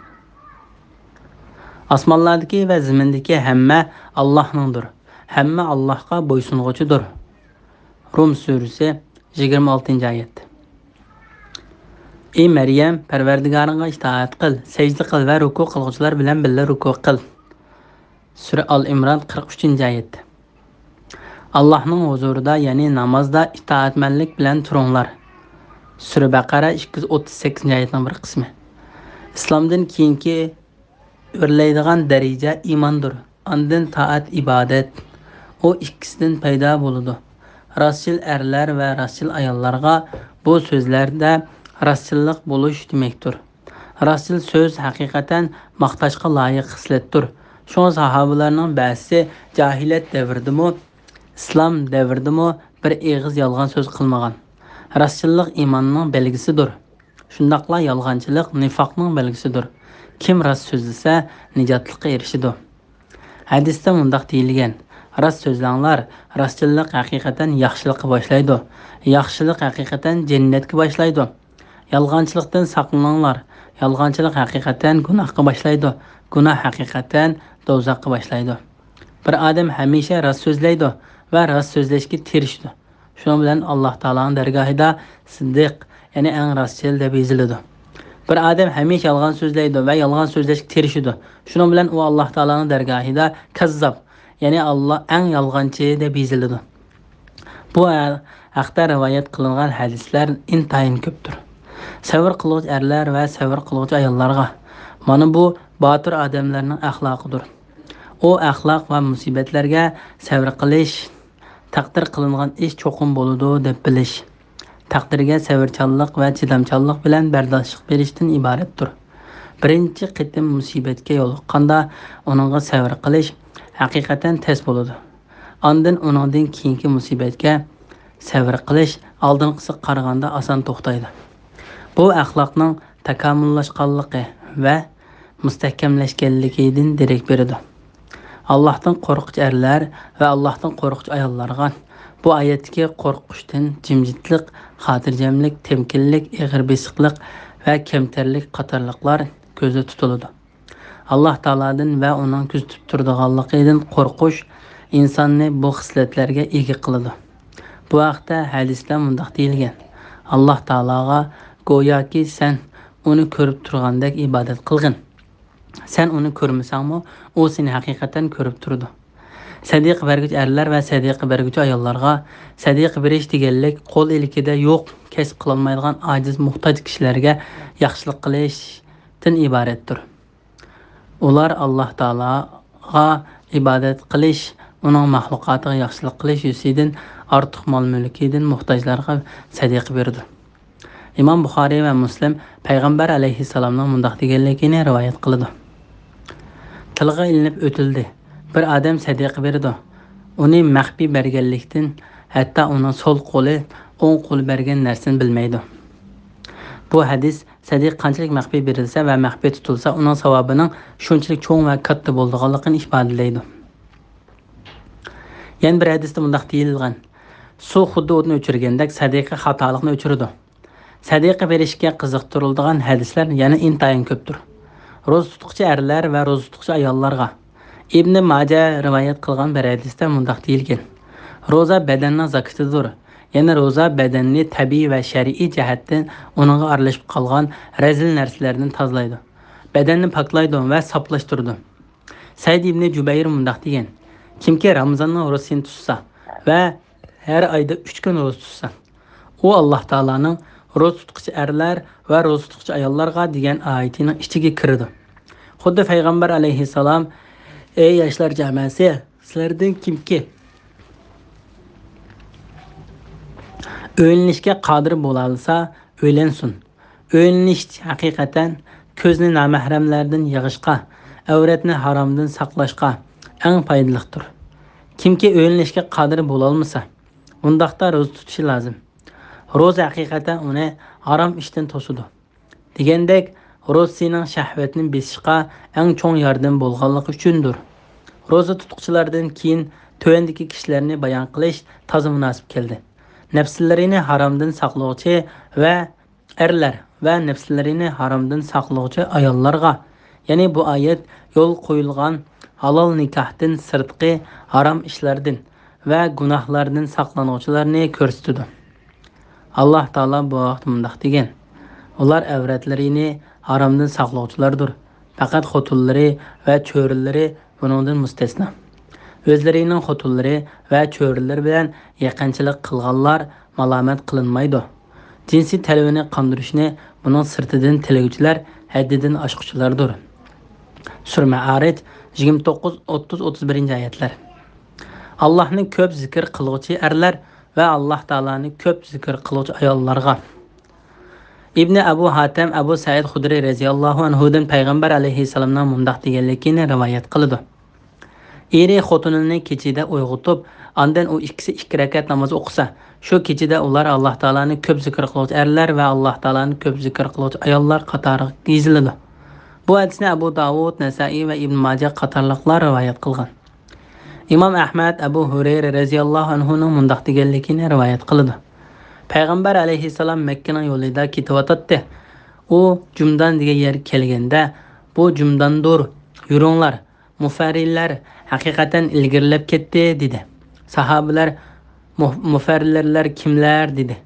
ئاسمانلاردىكى ۋە زېمىندىكى ھەممە ئاللاھنىڭدۇر. ھەممە ئاللاھقا بويسۇنغۇچىدۇر. رۇم سۈرىسى، يىگىرمە ئالتىنچى ئايەت. ئى مەريەم، پەرۋەردىگارىڭغا ئىتائەت قىل، سەجدە قىل ۋە رۇكۇ قىلغۇچىلار بىلەن بىللە رۇكۇ قىل. سۈرە ئال ئىمران، قىرىق ئۈچىنچى ئايەت. ئاللاھنىڭ ھۇزۇرىدا، يەنى نامازدا ئىتائەتمەنلىك بىلەن تۇرۇڭلار. سۈرە بەقەرە، ئىككى يۈز ئوتتۇز سەككىزىنچى ئايەتنىڭ بىر قىسمى. ئىسلامدىن كېيىنكى ئۆرلەيدىغان دەرىجە ئىماندۇر، ئاندىن تائەت ئىبادەت. ئۇ ئىككىسىدىن پەيدا بولىدۇ. راستچىل ئەرلەر ۋە راستچىل ئاياللارغا بۇ سۆزلەردە راستچىللىق بولۇش دېمەكتۇر. راستچىل سۆز ھەقىقەتەن ماختاشقا لايىق خىسلەتتۇر. شۇڭا ساھابىلەرنىڭ بەزىسى جاھىلىيەت دەۋرىدىمۇ، ئىسلام دەۋرىدىمۇ بىر ئېغىز يالغان سۆز قىلمىغان. راستچىللىق ئىماننىڭ بەلگىسىدۇر. شۇنداقلا يالغانچىلىق نىفاقنىڭ بەلگىسىدۇر. كىم راست سۆزلىسە، نىجاتلىققا ئېرىشىدۇ. ھەدىستە مۇنداق دېيىلگەن: «راست سۆزلەڭلار، راستچىللىق ھەقىقەتەن ياخشىلىققا باشلايدۇ. ياخشىلىق ھەقىقەتەن جەننەتكە باشلايدۇ. يالغانچىلىقتىن ساقلىنىڭلار. يالغانچىلىق ھەقىقەتەن گۇناھقا باشلايدۇ. گۇناھ ھەقىقەتەن دوزاخقا باشلايدۇ.» بىر ئادەم ھەمىشە راست سۆزلەيدۇ ۋە راست سۆزلەشكە تىرىشىدۇ. شۇنىڭ بىلەن ئاللاھ تائالانىڭ دەرگاھىدا سىددىق، يەنى ئەڭ راستچىل دەپ يېزىلىدۇ. بىر ئادەم ھەمىشە يالغان سۆزلەيدۇ ۋە يالغان سۆزلەشكە تىرىشىدۇ. شۇنىڭ بىلەن ئۇ ئاللاھ تائالانىڭ دەرگاھىدا كەززاب، يەنى ئاللا ئەڭ يالغانچى دەپ يېزىلىدۇ. بۇ ھە-، ھەقتە رىۋايەت قىلىنغان ھەدىسلەر ئىنتايىن كۆپتۇر. سەۋر قىلغۇچى ئەرلەر ۋە سەۋر قىلغۇچى ئاياللارغا، مانا بۇ باتۇر ئادەملەرنىڭ ئەخلاقىدۇر. ئۇ ئەخلاق ۋە مۇسىبەتلەرگە سەۋر قىلىش، تەقدىر قىلىنغان ئىش چوقۇم بولىدۇ دەپ بىلىش، تەقدىرگە سەۋرچانلىق ۋە چىدامچانلىق بىلەن بەرداشلىق بېرىشتىن ئىبارەتتۇر. بىرىنچى قېتىم مۇسىبەتكە يولۇققاندا ئۇنىڭغا سەۋر قىلىش ھەقىقەتەن تەس بولىدۇ. ئاندىن ئۇنىڭدىن كېيىنكى مۇسىبەتكە سەۋر قىلىش ئالدىنقىسىغا قارىغاندا ئاسان توختايدۇ. بۇ ئەخلاقنىڭ تاكامۇللاشقانلىقى ۋە مۇستەھكەملەشكەنلىكىدىن دېرەك بېرىدۇ. ئاللاھتىن قورققۇچى ئەرلەر ۋە ئاللاھتىن قورققۇچى ئاياللارغا بۇ ئايەتتىكى قورقۇشتىن جىمجىتلىق، خاتىرجەملىك، تەمكىنلىك، ئېغىر بېسىقلىق ۋە كەمتەرلىك قاتارلىقلار كۆزدە تۇتۇلىدۇ. ئاللاھ تائالادىن ۋە ئۇنىڭ كۆزىتىپ تۇرىدىغانلىقىدىن قورقۇش ئىنساننى بۇ خىسلەتلەرگە ئىگە قىلىدۇ. بۇ ھەقتە ھەدىستە مۇنداق دېيىلگەن: ئاللاھ تائالاغا گوياكى سەن ئۇنى كۆرۈپ تۇرغاندەك ئىبادەت قىلغىن. سەن ئۇنى كۆرمىسەڭمۇ، ئۇ سېنى ھەقىقەتەن كۆرۈپ تۇرىدۇ. سەدىقە بەرگۈچى ئەرلەر ۋە سەدىقە بەرگۈچى ئاياللارغا سەدىقە بېرىش دېگەنلىك قول ئىلكىدە يوق، كەسىپ قىلالمايدىغان ئاجىز، موھتاج كىشىلەرگە ياخشىلىق قىلىشتىن ئىبارەتتۇر. ئۇلار ئاللاھ تائالاغا ئىبادەت قىلىش، ئۇنىڭ مەخلۇقاتىغا ياخشىلىق قىلىش يۈزىسىدىن ئارتۇق مال-مۈلكىدىن موھتاجلارغا سەدىقە بېرىدۇ. ئىمام بۇخارىي ۋە مۇسلىم پەيغەمبەر ئەلەيھىسسالامنىڭ مۇنداق دېگەنلىكىنى رىۋايەت قىلىدۇ: تىلغا ئېلىنىپ ئۆتۈلدى، بىر ئادەم سەدىقە بېرىدۇ، ئۇنى مەخپىي بەرگەنلىكتىن، ھەتتا ئۇنىڭ سول قولى ئوڭ قولى بەرگەن نەرسىنى بىلمەيدۇ. بۇ ھەدىس سەدىقە قانچىلىك مەخپىي بېرىلسە ۋە مەخپىي تۇتۇلسا، ئۇنىڭ ساۋابىنىڭ شۇنچىلىك چوڭ ۋە كاتتا بولىدىغانلىقىنى ئىپادىلەيدۇ. يەنە بىر ھەدىستە مۇنداق دېيىلگەن: سۇ خۇددى ئوتنى ئۆچۈرگەندەك سەدىقە خاتالىقنى ئۆچۈرىدۇ. سەدىقە بېرىشكە قىزىقتۇرۇلىدىغان ھەدىسلەر يەنە ئىنتايىن كۆپتۇر. روزا تۇتقۇچى ئەرلەر ۋە روزا تۇتقۇچى ئاياللارغا. ئىبنى ماجە رىۋايەت قىلغان بىر ھەدىستە مۇنداق دېيىلگەن: روزا بەدەننىڭ زاكىتىدۇر. يەنى روزا بەدەننى تەبىئىي ۋە شەرئىي جەھەتتىن ئۇنىڭغا ئارىلىشىپ قالغان رەزىل نەرسىلەردىن تازىلايدۇ، بەدەننى پاكلايدۇ ۋە ساپلاشتۇرىدۇ. سەئىد ئىبنى جۇبەير مۇنداق دېگەن: كىمكى رامىزاننىڭ روزىسىنى تۇتسا ۋە ھەر ئايدا ئۈچ كۈن روزا تۇتسا، ئۇ ئاللاھ تائالانىڭ روزا تۇتقۇچى ئەرلەر ۋە روزا تۇتقۇچى ئاياللارغا دېگەن ئايىتىنىڭ ئىچىگە كىرىدۇ. خۇددى پەيغەمبەر ئەلەيھىسسالام: ئەي ياشلار جامەسى، سىلەردىن كىمكى ئۆيلىنىشكە قادىر بولالىسا، ئۆيلەنسۇن. ئۆيلىنىش ھەقىقەتەن كۆزنى نامەھرەملەردىن يىغىشقا، ئەۋرەتنى ھارامدىن ساقلاشقا ئەڭ پايدىلىقتۇر. كىمكى ئۆيلىنىشكە قادىر بولالمىسا، ئۇنداقتا روزا تۇتۇشى لازىم. روزا ھەقىقەتەن ئۇنى ھارام ئىشتىن توسىدۇ. دېگەندەك، روزا سېنىڭ شەھۋەتنى بېسىشقا ئەڭ چوڭ ياردىمى بولغانلىقى ئۈچۈندۇر. روزا تۇتقۇچىلاردىن كېيىن تۆۋەندىكى كىشىلەرنى بايان قىلىش تازا مۇناسىپ كەلدى: نەپسلىرىنى ھارامدىن ساقلىغۇچى ۋە ئەرلەر ۋە نەپسلىرىنى ھارامدىن ساقلىغۇچى ئاياللارغا، يەنى بۇ ئايەت يول قويۇلغان ھالال نىكاھتىن سىرتقى ھارام ئىشلاردىن ۋە گۇناھلاردىن ساقلانغۇچىلارنى كۆرسىتىدۇ. ئاللاھ تائالا بۇ ھەقتە مۇنداق دېگەن: ئۇلار ئەۋرەتلىرىنى ھارامدىن ساقلىغۇچىلاردۇر. پەقەت خوتۇنلىرى ۋە چۆرىلىرى بۇنىڭدىن مۇستەسنا. ئۆزلىرىنىڭ خوتۇنلىرى ۋە چۆرىلىرى بىلەن يېقىنچىلىق قىلغانلار مالامەت قىلىنمايدۇ. جىنسىي تەلۋىنى قاندۇرۇشنى بۇنىڭ سىرتىدىن تىلىگۈچىلەر ھەددىدىن ئاشقۇچىلاردۇر. سۈرە مائارىج، يىگىرمە توققۇز، ئوتتۇز، ئوتتۇز بىرىنچى ئايەتلەر. ئاللاھنى كۆپ زىكىر قىلغۇچى ئەرلەر ۋە ئاللاھ تائالانى كۆپ زىكىر قىلغۇچى ئاياللارغا. ئىبنى ئەبۇ ھاتەم ئەبۇ سەئىد خۇدرى رەزىياللاھۇ ئەنھۇدىن پەيغەمبەر ئەلەيھىسسالامنىڭ مۇنداق دېگەنلىكىنى رىۋايەت قىلىدۇ: ئېرى خوتۇنىنى كېچىدە ئويغىتىپ، ئاندىن ئۇ ئىككىسى ئىككى رەكەت ناماز ئوقۇسا، شۇ كېچىدە ئۇلار ئاللاھ تائالانى كۆپ زىكىر قىلغۇچى ئەرلەر ۋە ئاللاھ تائالانى كۆپ زىكىر قىلغۇچى ئاياللار قاتارىغا يېزىلىدۇ. بۇ ھەدىسنى ئەبۇ داۋۇد، نەسائىي ۋە ئىبن ماجە قاتارلىقلار رىۋايەت قىلغان. ئىمام ئەھمەد ئەبۇ ھۇرەيرە رەزىياللاھۇ ئەنھۇنىڭ مۇنداق دېگەنلىكىنى رىۋايەت قىلىدۇ: پەيغەمبەر ئەلەيھىسسالام مەككىنىڭ يولىدا كېتىۋاتاتتى. ئۇ جۇمدان دېگەن يەرگە كەلگەندە، بۇ جۇمداندۇر، يۈرۈڭلار، مۇفەررىلەر ھەقىقەتەن ئىلگىرىلەپ كەتتى، دېدى. ساھابىلەر، مۇ-، مۇفەررىلەر كىملەر؟ دېدى.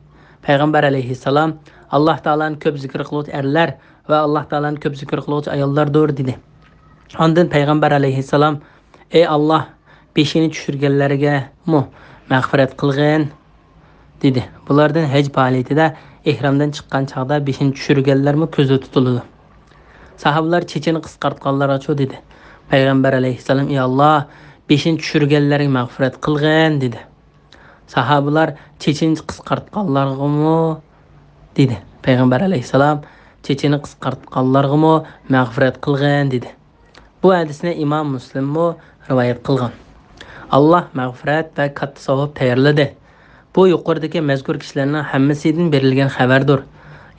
پەيغەمبەر ئەلەيھىسسالام، ئاللاھ تائالانى كۆپ زىكىر قىلغۇچى ئەرلەر ۋە ئاللاھ تائالانى كۆپ زىكىر قىلغۇچى ئاياللاردۇر، دېدى. ئاندىن پەيغەمبەر ئەلەيھىسسالام، ئەي ئاللاھ، بېشىنى چۈشۈرگەنلەرگىمۇ مەغپىرەت قىلغىن، دېدى. بۇلاردىن ھەج پائالىيىتىدە ئېھرامدىن چىققان چاغدا بېشىنى چۈشۈرگەنلەرمۇ كۆزدە تۇتۇلىدۇ. ساھابىلار چېچىنى قىسقارتقانلارغىچۇ؟ دېدى. پەيغەمبەر ئەلەيھىسسالام، ئى ئاللاھ، بېشىنى چۈشۈرگەنلەرگە مەغپىرەت قىلغىن، دېدى. ساھابىلار چېچىنى قىسقارتقانلارغىمۇ؟ دېدى. پەيغەمبەر ئەلەيھىسسالام، چېچىنى قىسقارتقانلارغىمۇ مەغپىرەت قىلغىن، دېدى. بۇ ھەدىسنى ئىمام مۇسلىممۇ رىۋايەت قىلغان. ئاللاھ مەغپىرەت ۋە كاتتا ساۋاب تەييارلىدى. بۇ يۇقىرىدىكى مەزكۇر كىشىلەرنىڭ ھەممىسىدىن بېرىلگەن خەۋەردۇر.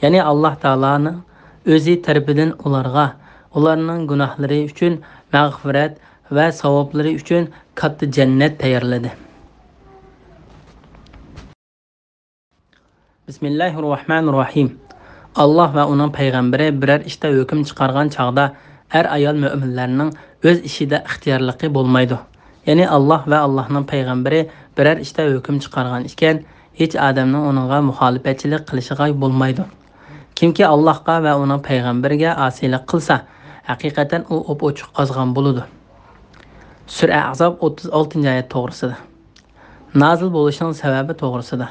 يەنى ئاللاھ تائالانىڭ ئۆزى تەرىپىدىن ئۇلارغا، ئۇلارنىڭ گۇناھلىرى ئۈچۈن مەغپىرەت ۋە ساۋابلىرى ئۈچۈن كاتتا جەننەت تەييارلىدى. بىسمىللاھىررەھمانىررەھىم. ئاللاھ ۋە ئۇنىڭ پەيغەمبىرى بىرەر ئىشتا ھۆكۈم چىقارغان چاغدا ئەر-ئايال مۆمىنلەرنىڭ ئۆز ئىشىدا ئىختىيارلىقى بولمايدۇ. يەنى ئاللاھ ۋە ئاللاھنىڭ پەيغەمبىرى بىرەر ئىشتا ھۆكۈم چىقارغان ئىكەن، ھېچ ئادەمنىڭ ئۇنىڭغا مۇخالىپەتچىلىك قىلىشىغا بولمايدۇ. كىمكى ئاللاھقا ۋە ئۇنىڭ پەيغەمبىرىگە ئاسىيلىق قىلسا، ھەقىقەتەن ئۇ ئوپئوچۇق ئازغان بولىدۇ. سۈرە ئەھزاب ئوتتۇز ئالتىنچى ئايەت توغرىسىدا. نازىل بولۇشنىڭ سەۋەبى توغرىسىدا.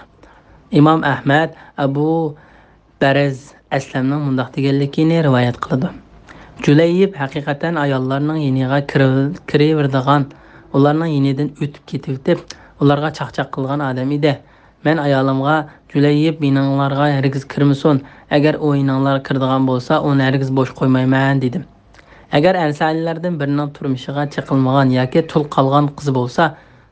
ئىمام ئەھمەد ئەبۇ بەرز ئەسلەمنىڭ مۇنداق دېگەنلىكىنى رىۋايەت قىلىدۇ. جۇلەيب ھەقىقەتەن ئاياللارنىڭ يېنىغا كىرىۋ-، كىرىۋېرىدىغان، ئۇلارنىڭ يېنىدىن ئۆتۈپ كېتىۋېتىپ، ئۇلارغا چاقچاق قىلغان ئادەم ئىدى. مەن ئايالىمغا، «جۇلەيب يېنىڭلارغا ھەرگىز كىرمىسۇن، ئەگەر ئۇ يېنىڭلارغا كىرىدىغان بولسا، ئۇنى ھەرگىز بوش قويمايمەن» دېدىم. ئەگەر ئەنسارىيلەردىن بىرىنىڭ تۇرمۇشىغا چېقىلمىغان ياكى تۇل قالغان قىزى بولسا،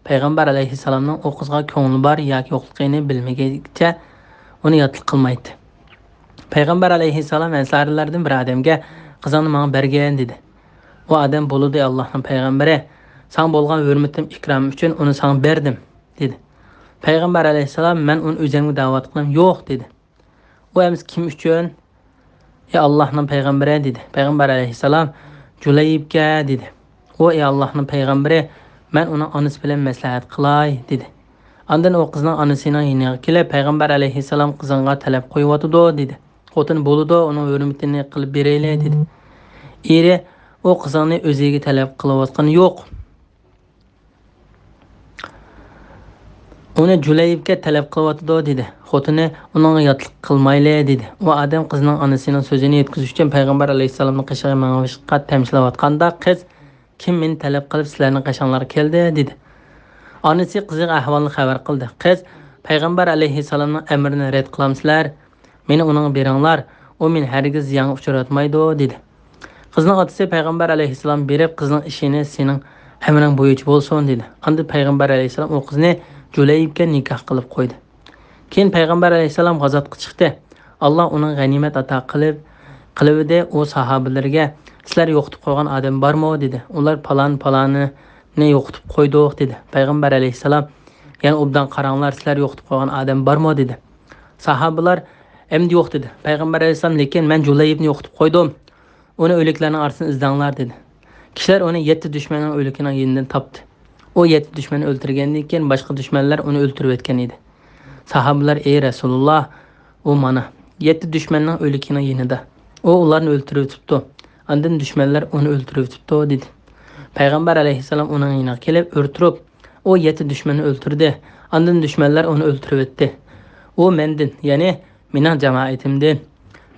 پەيغەمبەر ئەلەيھىسسالامنىڭ ئۇ قىزغا كۆڭلى بار ياكى يوقلۇقىنى بىلمىگىچە ئۇنى ياتلىق قىلمايتتى. پەيغەمبەر ئەلەيھىسسالام ئەنسارىيلەردىن بىر ئادەمگە، «قىزىڭنى ماڭا بەرگىن» دېدى. ئۇ ئادەم، «بولىدۇ، ئەي ئاللاھنىڭ پەيغەمبىرى، ساڭا بولغان ھۆرمىتىم، ئىكرامىم ئۈچۈن ئۇنى ساڭا بەردىم» دېدى. پەيغەمبەر ئەلەيھىسسالام، «مەن ئۇنى ئۆزۈمگە دەۋاتقىنىم يوق» دېدى. ئۇ ئەمىسە، «كىم ئۈچۈن؟» «ئەي ئاللاھنىڭ پەيغەمبىرى» دېدى. پەيغەمبەر ئەلەيھىسسالام، «جۇلەيبكە» دېدى. ئۇ، «ئەي ئاللاھنىڭ پەيغەمبىرى، مەن ئۇنىڭ ئانىسى بىلەن مەسلىھەت قىلاي» دېدى. ئاندىن ئۇ قىزنىڭ ئانىسىنىڭ يېنىغا كېلىپ، «پەيغەمبەر ئەلەيھىسسالام قىزىڭغا تەلەپ قويۇۋاتىدۇ» دېدى. خوتۇنى، «بولىدۇ، ئۇنىڭ ھۆرمىتىنى قىلىپ بېرەيلى» دېدى. ئېرى، «ئۇ قىزىڭنى ئۆزىگە تەلەپ قىلىۋاتقىنى يوق. ئۇنى جۇلەيبكە تەلەپ قىلىۋاتىدۇ» دېدى. خوتۇنى، «ئۇنىڭغا ياتلىق قىلمايلى» دېدى. ئۇ ئادەم قىزنىڭ ئانىسىنىڭ سۆزىنى يەتكۈزۈش ئۈچۈن پەيغەمبەر ئەلەيھىسسالامنىڭ قېشىغا مېڭىشقا تەمشىلىۋاتقاندا، قىز، «كىم مېنى تەلەپ قىلىپ سىلەرنىڭ قېشىڭلارغا كەلدى؟» دېدى. ئانىسى قىزىغا ئەھۋالنى خەۋەر قىلدى. قىز، «پەيغەمبەر ئەلەيھىسسالامنىڭ ئەمرىنى رەت قىلامسىلەر؟ مېنى ئۇنىڭغا بېرىڭلار، ئۇ مېنى ھەرگىز زىيانغا ئۇچراتمايدۇ» دېدى. قىزنىڭ ئاتىسى پەيغەمبەر ئەلەيھىسسالام بېرىپ، «قىزنىڭ ئىشىنى سېنىڭ ئەمرىڭ بويىچە بولسۇن» دېدى. ئاندىن پەيغەمبەر ئەلەيھىسسالام ئۇ قىزنى جۇلەيبكە نىكاھ قىلىپ قويدى. كېيىن پەيغەمبەر ئەلەيھىسسالام غازاتقا چىقتى. ئاللا ئۇنىڭ غەنىيمەت ئاتا قىلىپ، قىلىۋىدى. ئۇ ساھابىلىرىگە، «سىلەر يوقىتىپ قويغان ئادەم بارمۇ؟» دېدى. ئۇلار، «پالان، پالانىنى يوقىتىپ قويدۇق» دېدى. پەيغەمبەر ئەلەيھىسسالام يەنە، «ئوبدان قاراڭلار، سىلەر يوقىتىپ قويغان ئادەم بارمۇ؟» دېدى. ساھابىلار، «ئەمدى يوق» دېدى. پەيغەمبەر ئەلەيھىسسالام، «لېكىن مەن جۇلەيبنى يوقىتىپ قويدۇم. ئۇنى ئۆلۈكلەرنىڭ ئارىسىدىن ئىزدەڭلار» دېدى. كىشىلەر ئۇنى يەتتە دۈشمەننىڭ ئۆلۈكىنىڭ يېنىدىن تاپتى. ئۇ يەتتە دۈشمەننى ئۆلتۈرگەندىن كېيىن، باشقا دۈشمەنلەر ئۇنى ئۆلتۈرۈۋەتكەن ئىدى. ساھابىلار، «ئەي رەسۇلۇللا، ئۇ مانا، يەتتە دۈشمەننىڭ ئۆلۈكىنىڭ يېنىدا. ئۇ ئۇلارنى ئۆلتۈرۈۋېتىپتۇ. ئاندىن دۈشمەنلەر ئۇنى ئۆلتۈرۈۋېتىپتۇ» دېدى. پەيغەمبەر ئەلەيھىسسالام ئۇنىڭ يېنىغا كېلىپ ئۆرە تۇرۇپ، «ئۇ يەتتە دۈشمەننى ئۆلتۈردى. ئاندىن دۈشمەنلەر ئۇنى ئۆلتۈرۈۋەتتى. ئۇ مەندىن، يەنى مېنىڭ جامائىتىمدىن،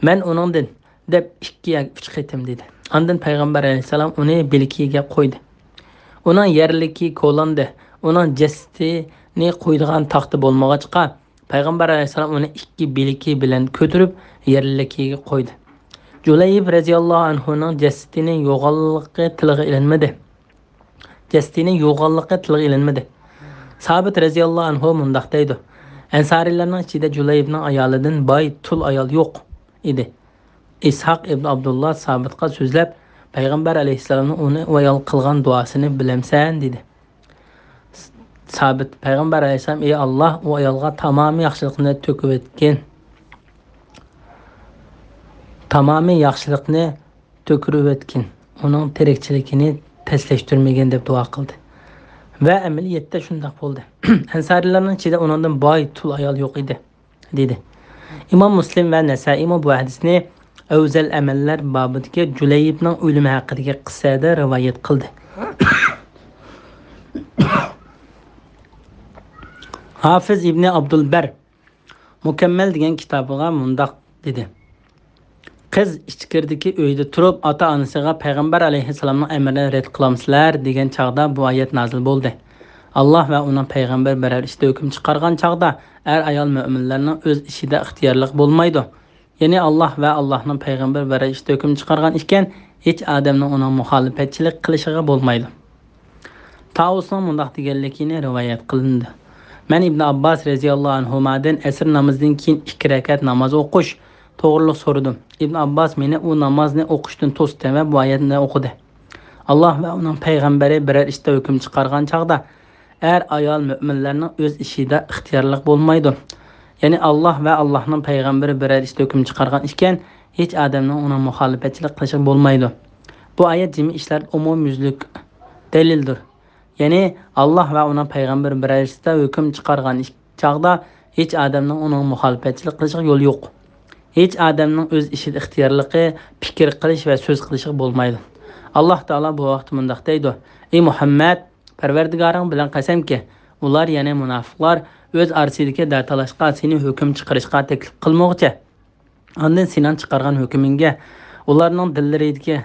مەن ئۇنىڭدىن» دەپ ئىككى ياكى ئۈچ قېتىم دېدى. ئاندىن پەيغەمبەر ئەلەيھىسسالام ئۇنى بىلىكىگە قويدى. ئۇنىڭ يەرلىكى كولاندى. ئۇنىڭ جەسىتىنى قويىدىغان تاختا بولمىغاچقا، پەيغەمبەر ئەلەيھىسسالام ئۇنى ئىككى بىلىكى بىلەن كۆتۈرۈپ، يەرلىكىگە قويدى. جۇلەيب رەزىياللاھۇ ئەنھۇنىڭ جەسىتىنى يوغانلىقى تىلغا ئېلىنمىدى. جەسىتىنى يوغانلىقى تىلغا ئېلىنمىدى. سابىت رەزىياللاھۇ ئەنھۇ مۇنداق دەيدۇ، ئەنسارىيلارنىڭ ئىچىدە جۇلەيبنىڭ ئايالىدىن باي، تۇل ئايال يوق ئىدى. ئىسھاق ئىبن ئابدۇللا سابىتقا سۆزلەپ، پەيغەمبەر ئەلەيھىسسالامنىڭ ئۇنى ئۇ ئايال قىلغان دۇئاسىنى بىلەمسەن؟ دېدى. سابىت، پەيغەمبەر ئەلەيھىسسالام، ئى ئاللا، ئۇ ئايالغا تامامى ياخشىلىقنى تۆكۈۋەتكىن. تامامى ياخشىلىقنى تۆكۈرۈۋەتكىن. ئۇنىڭ تىرىكچىلىكىنى تەسلەشتۈرمىگىن دەپ دۇئا قىلدى. ۋە ئەمەلىيەتتە شۇنداق بولدى. ئەنسارىيلارنىڭ ئىچىدە ئۇنىڭدىن باي، تۇل ئايال يوق ئىدى. دېدى. ئىمام مۇسلىم ۋە نەسائىيمۇ بۇ ھەدىسنى ئەۋزەل ئەمەللەر بابىدىكى جۇلەيبنىڭ ئۆلۈمى ھەققىدىكى قىسسەدە رىۋايەت قىلدى. ھافىز ئىبنى ئابدۇلبەر مۇكەممەل دېگەن كىتابىغا مۇنداق دېدى. قىز ئىچكىرىدىكى ئۆيدە تۇرۇپ، ئاتا-ئانىسىغا پەيغەمبەر ئەلەيھىسسالامنىڭ ئەمرىنى رەت قىلامسىلەر؟ دېگەن چاغدا بۇ ئايەت نازىل بولدى. ئاللاھ ۋە ئۇنىڭ پەيغەمبىرى بىرەر ئىشتا ھۆكۈم چىقارغان چاغدا، ئەر-ئايال مۆمىنلەرنىڭ ئۆز ئىشىدا ئىختىيارلىق بولمايدۇ. يەنى ئاللاھ ۋە ئاللاھنىڭ پەيغەمبىرى بىرەر ئىشتا ھۆكۈم چىقارغان ئىكەن، ھېچ ئادەمنىڭ ئۇنىڭ مۇخالىپەتچىلىك قىلىشىغا بولمايدۇ. تاۋۇسنىڭ مۇنداق دېگەنلىكىنى رىۋايەت قىلىنىدۇ. مەن ئىبن ئابباس رەزىياللاھۇ ئەنھۇمادىن ئەسىر نامىزىدىن كېيىن ئىككى رەكەت ناماز ئوقۇش توغرىلىق سورىدىم. ئىبن ئابباس مېنى ئۇ نامازنى ئوقۇشتىن توستى ۋە بۇ ئايەتنى ئوقۇدى. ئاللاھ ۋە ئۇنىڭ پەيغەمبىرى بىرەر ئىشتا ھۆكۈم چىقارغان چاغدا، ئەر-ئايال مۆمىنلەرنىڭ ئۆز ئىشىدا ئىختىيارلىق بولمايدۇ. يەنى ئاللاھ ۋە ئاللاھنىڭ پەيغەمبىرى بىرەر ئىشتا ھۆكۈم چىقارغان ئىكەن، ھېچ ئادەمنىڭ ئۇنىڭ مۇخالىپەتچىلىك قىلىشىغا بولمايدۇ. بۇ ئايەت جىمى ئىشلاردا ئومۇميۈزلۈك دەلىلدۇر. يەنى ئاللاھ ۋە ئۇنىڭ پەيغەمبىرى بىرەر ئىشتا ھۆكۈم چىقارغان ئىك-، چاغدا، ھېچ ئادەمنىڭ ئۇنىڭغا مۇخالىپەتچىلىك قىلىشىغا يول يوق. ھېچ ئادەمنىڭ ئۆز ئىشىدا ئىختىيارلىقى، پىكىر قىلىش ۋە سۆز قىلىشىغا بولمايدۇ. ئاللاھ تائالا بۇ ھەقتە مۇنداق دەيدۇ: ئى مۇھەممەد، پەرۋەردىگارىڭ بىلەن قەسەمكى، ئۇلار، يەنى مۇناپىقلار، ئۆز ئارىسىدىكى دەتالاشقا، سېنى ھۆكۈم چىقىرىشقا تەكلىپ قىلمىغۇچە، ئاندىن سېنىڭ چىقارغان ھۆكمۈڭگە ئۇلارنىڭ دىللىرىدىكى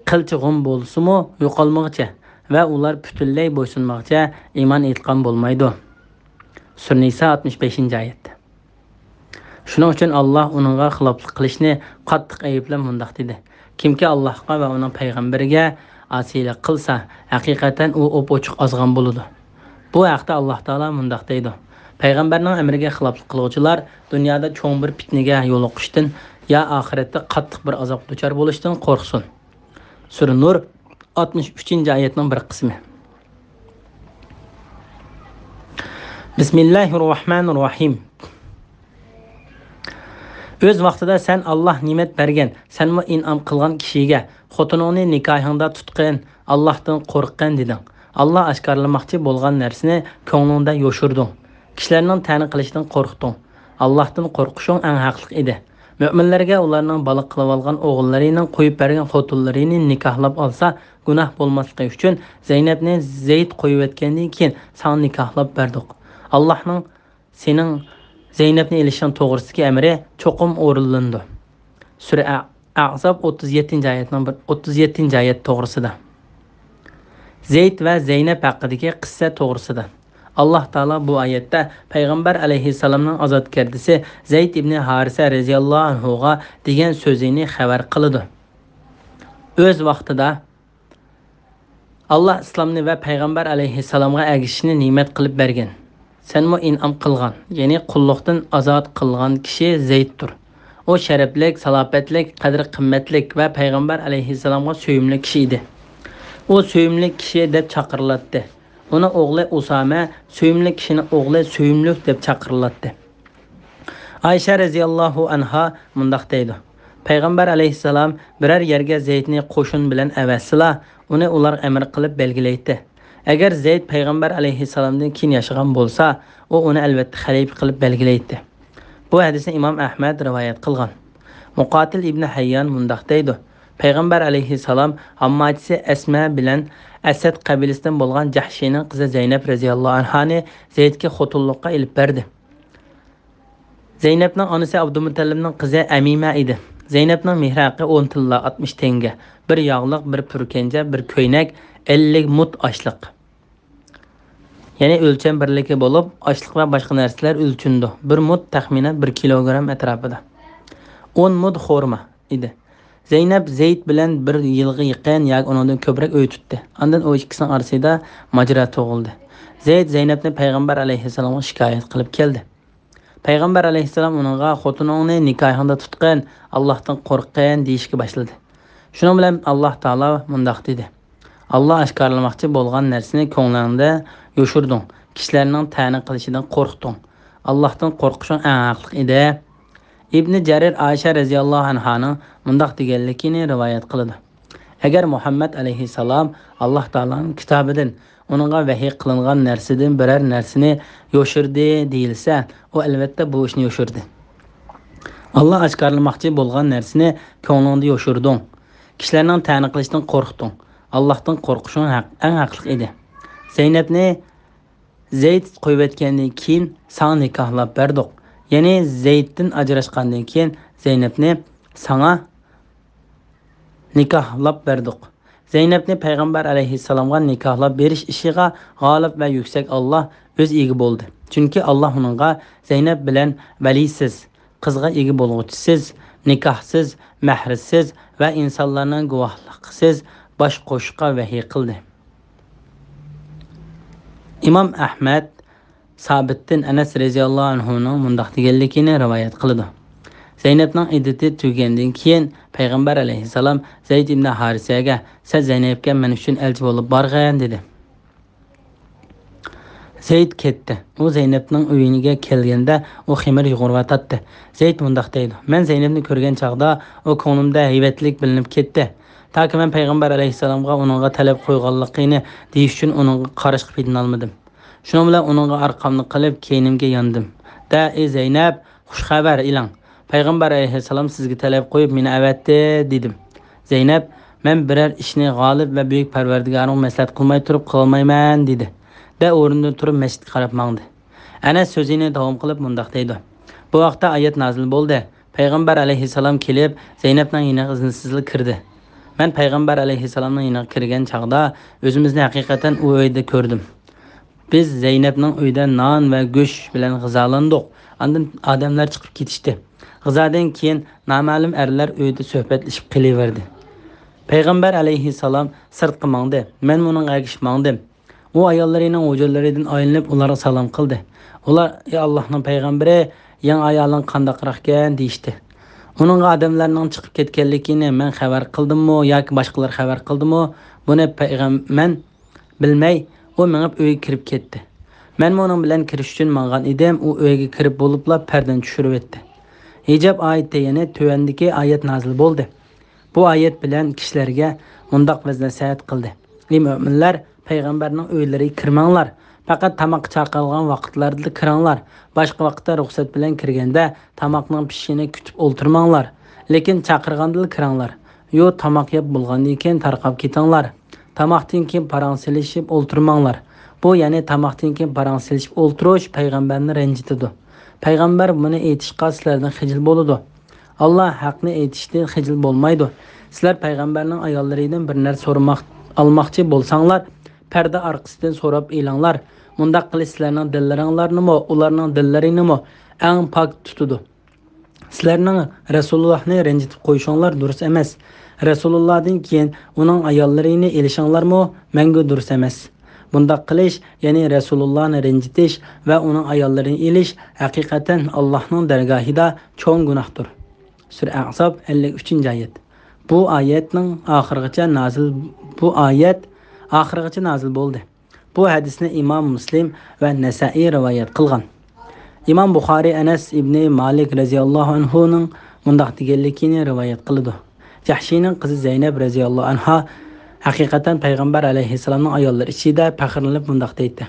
قىلچە غۇم بولسىمۇ يوقالمىغۇچە ۋە ئۇلار پۈتۈنلەي بويسۇنمىغۇچە ئىمان ئېيتقان بولمايدۇ. سۈرە نىسا، ئاتمىش بەشىنچى ئايەت. شۇنىڭ ئۈچۈن ئاللاھ ئۇنىڭغا خىلاپلىق قىلىشنى قاتتىق ئەيىبلەپ مۇنداق دېدى: كىمكى ئاللاھقا ۋە ئۇنىڭ پەيغەمبىرىگە ئاسىيلىق قىلسا، ھەقىقەتەن ئۇ ئوپئوچۇق ئازغان بولىدۇ. بۇ ھەقتە ئاللاھ تائالا مۇنداق دەيدۇ: پەيغەمبەرنىڭ ئەمرىگە خىلاپلىق قىلغۇچىلار دۇنيادا چوڭ بىر پىتنىگە يولۇقۇشتىن يا ئاخىرەتتە قاتتىق بىر ئازابقا دۇچار بولۇشتىن قورقسۇن. سۈرە نۇر، ئاتمىش ئۈچىنچى ئايەتنىڭ بىر قىسمى. بىسمىللاھىر راھمانىر راھىم. ئۆز ۋاقتىدا سەن ئاللاھ نېمەت بەرگەن، سەنمۇ ئىنئام قىلغان كىشىگە، خوتۇنۇڭنى نىكاھىڭدا تۇتقىن، ئاللاھتىن قورققىن دېدىڭ. ئاللاھ ئاشكارىلىماقچى بولغان نەرسىنى كۆڭلۈڭدە يوشۇردۇڭ. كىشىلەرنىڭ تەنە قىلىشىدىن قورقتۇڭ. ئاللاھتىن قورقۇشۇڭ ئەڭ ھەقلىق ئىدى. مۆمىنلەرگە ئۇلارنىڭ بالا قىلىۋالغان ئوغۇللىرىنىڭ قويۇپ بەرگەن خوتۇنلىرىنى نىكاھلاپ ئالسا، گۇناھ بولماسلىقى ئۈچۈن زەينەپنى زەيد قويۇۋەتكەندىن كېيىن ساڭا نىكاھلاپ بەردۇق. ئاللاھنىڭ سېنىڭ زەينەپنى ئېلىشىڭ توغرىسىدىكى ئەمرى چوقۇم ئورۇنلىنىدۇ. سۈرە ئە-، ئەھزاب، ئوتتۇز يەتتىنچى ئايەتنىڭ بىر، ئوتتۇز يەتتىنچى ئايەت توغرىسىدا. زەيد ۋە زەينەپ ھەققىدىكى قىسسە توغرىسىدا. ئاللاھ تائالا بۇ ئايەتتە پەيغەمبەر ئەلەيھىسسالامنىڭ ئازادگەردىسى زەيد ئىبنى ھارىسە رەزىياللاھۇ ئەنھۇغا دېگەن سۆزىنى خەۋەر قىلىدۇ. ئۆز ۋاقتىدا، ئاللاھ ئىسلامنى ۋە پەيغەمبەر ئەلەيھىسسالامغا ئەگىشىشنى نېمەت قىلىپ بەرگەن. سەنمۇ ئىنئام قىلغان، يەنى قۇللۇقتىن ئازاد قىلغان كىشى زەيدتۇر. ئۇ شەرەپلىك، سالاپەتلىك، قەدىر-قىممەتلىك ۋە پەيغەمبەر ئەلەيھىسسالامغا سۆيۈملۈك كىشى ئىدى. ئۇ سۆيۈملۈك كىشى دەپ چاقىرىلاتتى. ئۇنىڭ ئوغلى ئۇسامە سۆيۈملۈك كىشىنىڭ ئوغلى سۆيۈملۈك دەپ چاقىرىلاتتى. ئائىشە رەزىياللاھۇ ئەنھا مۇنداق دەيدۇ: پەيغەمبەر ئەلەيھىسسالام بىرەر يەرگە زەيدنى قوشۇن بىلەن ئەۋەتسىلا، ئۇنى ئۇلارغا ئەمىر قىلىپ بەلگىلەيتتى. ئەگەر زەيد پەيغەمبەر ئەلەيھىسسالامدىن كېيىن ياشىغان بولسا، ئۇ ئۇنى ئەلۋەتتە خەلىپە قىلىپ بەلگىلەيتتى. بۇ ھەدىسنى ئىمام ئەھمەد رىۋايەت قىلغان. مۇقاتىل ئىبنى ھەييان مۇنداق دەيدۇ: پەيغەمبەر ئەلەيھىسسالام ھامماچىسى ئەسمە بىلەن ئەسەد قەبىلىسىدىن بولغان جەھشىينىڭ قىزى زەينەپ رەزىياللاھۇ ئەنھانى زەيدكە خوتۇنلۇققا ئېلىپ بەردى. زەينەپنىڭ ئانىسى ئابدۇمۇتەللىپنىڭ قىزى ئەمىمە ئىدى. زەينەپنىڭ مېھرى ھەققى ئون تىللا، ئاتمىش تەڭگە. بىر ياغلىق، بىر پۈركەنجە، بىر كۆينەك، ئەللىك مۇد ئاشلىق. يەنى ئۆلچەم بىرلىكى بولۇپ، ئاشلىق ۋە باشقا نەرسىلەر ئۆلچىنىدۇ. بىر مۇد تەخمىنەن بىر كىلوگرام ئەتراپىدا. ئون مۇد خورما ئىدى. زەينەپ زەيد بىلەن بىر يىلغا يېقىن ياكى ئۇنىڭدىن كۆپرەك ئۆي تۇتتى. ئاندىن ئۇ ئىككىسىنىڭ ئارىسىدا ماجىرا تۇغۇلدى. زەيد زەينەپنى پەيغەمبەر ئەلەيھىسسالامغا شىكايەت قىلىپ كەلدى. پەيغەمبەر ئەلەيھىسسالام ئۇنىڭغا، «خوتۇنۇڭنى نىكاھىڭدا تۇتقىن، ئاللاھتىن قورققىن» دېيىشكە باشلىدى. شۇنىڭ بىلەن ئاللاھ تائالا مۇنداق دېدى: «ئاللاھ ئاشكارىلىماقچى بولغان نەرسىنى كۆڭلۈڭدە يوشۇردۇڭ، كىشىلەرنىڭ تەنە قىلىشىدىن قورقتۇڭ. ئاللاھتىن قورقۇشۇڭ ئەڭ ھەقلىق ئىدى.» ئىبنى جەرىر ئائىشە رەزىياللاھۇ ئەنھانىڭ مۇنداق دېگەنلىكىنى رىۋايەت قىلىدۇ: ئەگەر مۇھەممەد ئەلەيھىسسالام ئاللاھ تائالانىڭ كىتابىدىن، ئۇنىڭغا ۋەھىي قىلىنغان نەرسىدىن بىرەر نەرسىنى يوشۇردى دېيىلسە، ئۇ ئەلۋەتتە بۇ ئىشنى يوشۇردى. ئاللاھ ئاشكارىلىماقچى بولغان نەرسىنى كۆڭلۈڭدە يوشۇردۇڭ. كىشىلەرنىڭ تەنە قىلىشىدىن قورقتۇڭ. ئاللاھتىن قورقۇشۇڭ ھەق، ئەڭ ھەقلىق ئىدى. زەينەپنى زەيد قويۇۋەتكەندىن كېيىن ساڭا نىكاھلاپ بەردۇق. يەنى زەيدتىن ئاجراشقاندىن كېيىن زەينەپنى ساڭا نىكاھلاپ بەردۇق. زەينەپنى پەيغەمبەر ئەلەيھىسسالامغا نىكاھلاپ بېرىش ئىشىغا غالىب ۋە يۈكسەك ئاللاھ ئۆزى ئىگە بولدى. چۈنكى ئاللاھ ئۇنىڭغا زەينەپ بىلەن ۋەلىسىز، قىزغا ئىگە بولغۇچىسىز، نىكاھسىز، مەھرىسىز ۋە ئىنسانلارنىڭ گۇۋاھلىقىسىز باش قوشۇشقا ۋەھىي قىلدى. ئىمام ئەھمەد سابىتتىن ئەنەس رەزىياللاھۇ ئەنھۇنىڭ مۇنداق دېگەنلىكىنى رىۋايەت قىلىدۇ: زەينەپنىڭ ئىددىتى تۈگىگەندىن كېيىن پەيغەمبەر ئەلەيھىسسالام زەيد ئىبنى ھارىسەگە، «سەن زەينەپكە مەن ئۈچۈن ئەلچى بولۇپ بارغىن» دېدى. زەيد كەتتى. ئۇ زەينەپنىڭ ئۆيىگە كەلگەندە، ئۇ خېمىر يۇغۇرۇۋاتاتتى. زەيد مۇنداق دەيدۇ: مەن زەينەپنى كۆرگەن چاغدا، ئۇ كۆڭلۈمدە ھەيۋەتلىك بىلىنىپ كەتتى. تاكى مەن پەيغەمبەر ئەلەيھىسسالامغا ئۇنىڭغا تەلەپ قويغانلىقىنى دېيىش ئۈچۈن ئۇنىڭغا قاراشقا پېتىنالمىدىم. شۇنىڭ بىلەن ئۇنىڭغا ئارقامنى قىلىپ، كەينىمگە ياندىم. دە، ئى زەينەپ، خۇش خەۋەر ئېلىڭ. پەيغەمبەر ئەلەيھىسسالام سىزگە تەلەپ قويۇپ، مېنى ئەۋەتتى، دېدىم. زەينەپ، مەن بىرەر ئىشنى غالىب ۋە بۈيۈك پەرۋەردىگارىڭغا مەسلىھەت قىلماي تۇرۇپ قىلالمايمەن، دېدى. دە ئورنىدىن تۇرۇپ مەسچىتكە قاراپ ماڭدى. ئەنەس سۆزىنى داۋام قىلىپ مۇنداق دەيدۇ، بۇ ۋاقىتتا ئايەت نازىل بولدى. پەيغەمبەر ئەلەيھىسسالام كېلىپ، زەينەپنىڭ يېنىغا ئىزنىسىزلا كىردى. مەن پەيغەمبەر ئەلەيھىسسالامنىڭ يېنىغا كىرگەن چاغدا ئۆزىمىزنى ھەقىقەتەن ئۇ ئۆيدە كۆردۈم. بىز زەينەپنىڭ ئۆيىدە نان ۋە گۆش بىلەن غىزالاندۇق. ئاندىن ئادەملەر چىقىپ كېتىشتى. غىزادىن كېيىن نامەلۇم ئەرلەر ئۆيدە سۆھبەتلىشىپ قېلىۋەردى. پەيغەمبەر ئەلەيھىسسالام سىرتقا ماڭدى. مەنمۇ ئۇنىڭغا ئەگىشىپ ماڭدىم. ئۇ ئاياللىرىنىڭ ھۇجرىلىرىدىن ئايلىنىپ ئۇلارغا سالام قىلدى. ئۇلار، ئى ئاللاھنىڭ پەيغەمبىرى، يېڭى ئايالىڭ قانداقراقكەن؟ دېيىشتى. ئۇنىڭغا ئادەملەرنىڭ چىقىپ كەتكەنلىكىنى مەن خەۋەر قىلدىممۇ ياكى باشقىلار خەۋەر قىلدىمۇ؟ بۇنى پەيغەم-، مەن بىلمەي، ئۇ مېڭىپ ئۆيگە كىرىپ كەتتى. مەنمۇ ئۇنىڭ بىلەن كىرىش ئۈچۈن ماڭغان ئىدىم، ئۇ ئۆيگە كىرىپ بولۇپلا پەردىنى چۈشۈرۈۋەتتى. ھىجاب ئايىتى، يەنى تۆۋەندىكى ئايەت نازىل بولدى. بۇ ئايەت بىلەن كىشىلەرگە مۇنداق ۋەز-نەسىھەت قىلدى، ئى مۆمىنلەر، پەيغەمبەرنىڭ ئۆيلىرىگە كىرمەڭلار. پەقەت تاماققا چاقىرىلغان ۋاقىتلاردىلا كىرىڭلار. باشقا ۋاقىتتا رۇخسەت بىلەن كىرگەندە تاماقنىڭ پىشىشىنى كۈتۈپ ئولتۇرماڭلار. لېكىن چاقىرغاندىلا كىرىڭلار. يو، تاماق يەپ بولغاندىن كېيىن تارقاپ كېتىڭلار. تاماقتىن كېيىن پاراڭ سېلىشىپ ئولتۇرماڭلار. بۇ، يەنى تاماقتىن كېيىن پاراڭ سېلىشىپ ئولتۇرۇش پەيغەمبەرنى رەنجىتىدۇ. پەيغەمبەر بۇنى ئېيتىشقا سىلەردىن خىجىل بولىدۇ. ئاللا ھەقنى ئېيتىشتىن خىجىل بولمايدۇ. سىلەر پەيغەمبەرنىڭ ئاياللىرىدىن بىر نەرسە سورىماق، ئالماقچى بولساڭلار، پەردە ئارقىسىدىن سوراپ ئېلىڭلار. مۇنداق قىلىش سىلەرنىڭ دىللىرىڭلارنىمۇ، ئۇلارنىڭ دىللىرىنىمۇ ئەڭ پاك تۇتىدۇ. سىلەرنىڭ رەسۇلۇللاھنى رەنجىتىپ قويۇشۇڭلار دۇرۇس ئەمەس. رەسۇلۇللادىن كېيىن ئۇنىڭ ئاياللىرىنى ئېلىشىڭلارمۇ مەڭگۈ دۇرۇس ئەمەس. بۇنداق قىلىش، يەنى رەسۇلۇللانى رەنجىتىش ۋە ئۇنىڭ ئاياللىرىنى ئېلىش ھەقىقەتەن ئاللاھنىڭ دەرگاھىدا چوڭ گۇناھتۇر. سۈرە ئەھزاب، ئەللىك ئۈچىنچى ئايەت. بۇ ئايەتنىڭ ئاخىرىغىچە نازىل، بۇ ئايەت ئاخىرغىچە نازىل بولدى. بۇ ھەدىسنى ئىمام مۇسلىم ۋە نەسائىي رىۋايەت قىلغان. ئىمام بۇخارىي ئەنەس ئىبنى مالىك رەزىياللاھۇ ئەنھۇنىڭ مۇنداق دېگەنلىكىنى رىۋايەت قىلىدۇ. جەھشىينىڭ قىزى زەينەپ رەزىياللاھۇ ئەنھا ھەقىقەتەن پەيغەمبەر ئەلەيھىسسالامنىڭ ئاياللىرى ئىچىدە پەخىرلىنىپ مۇنداق دەيتتى،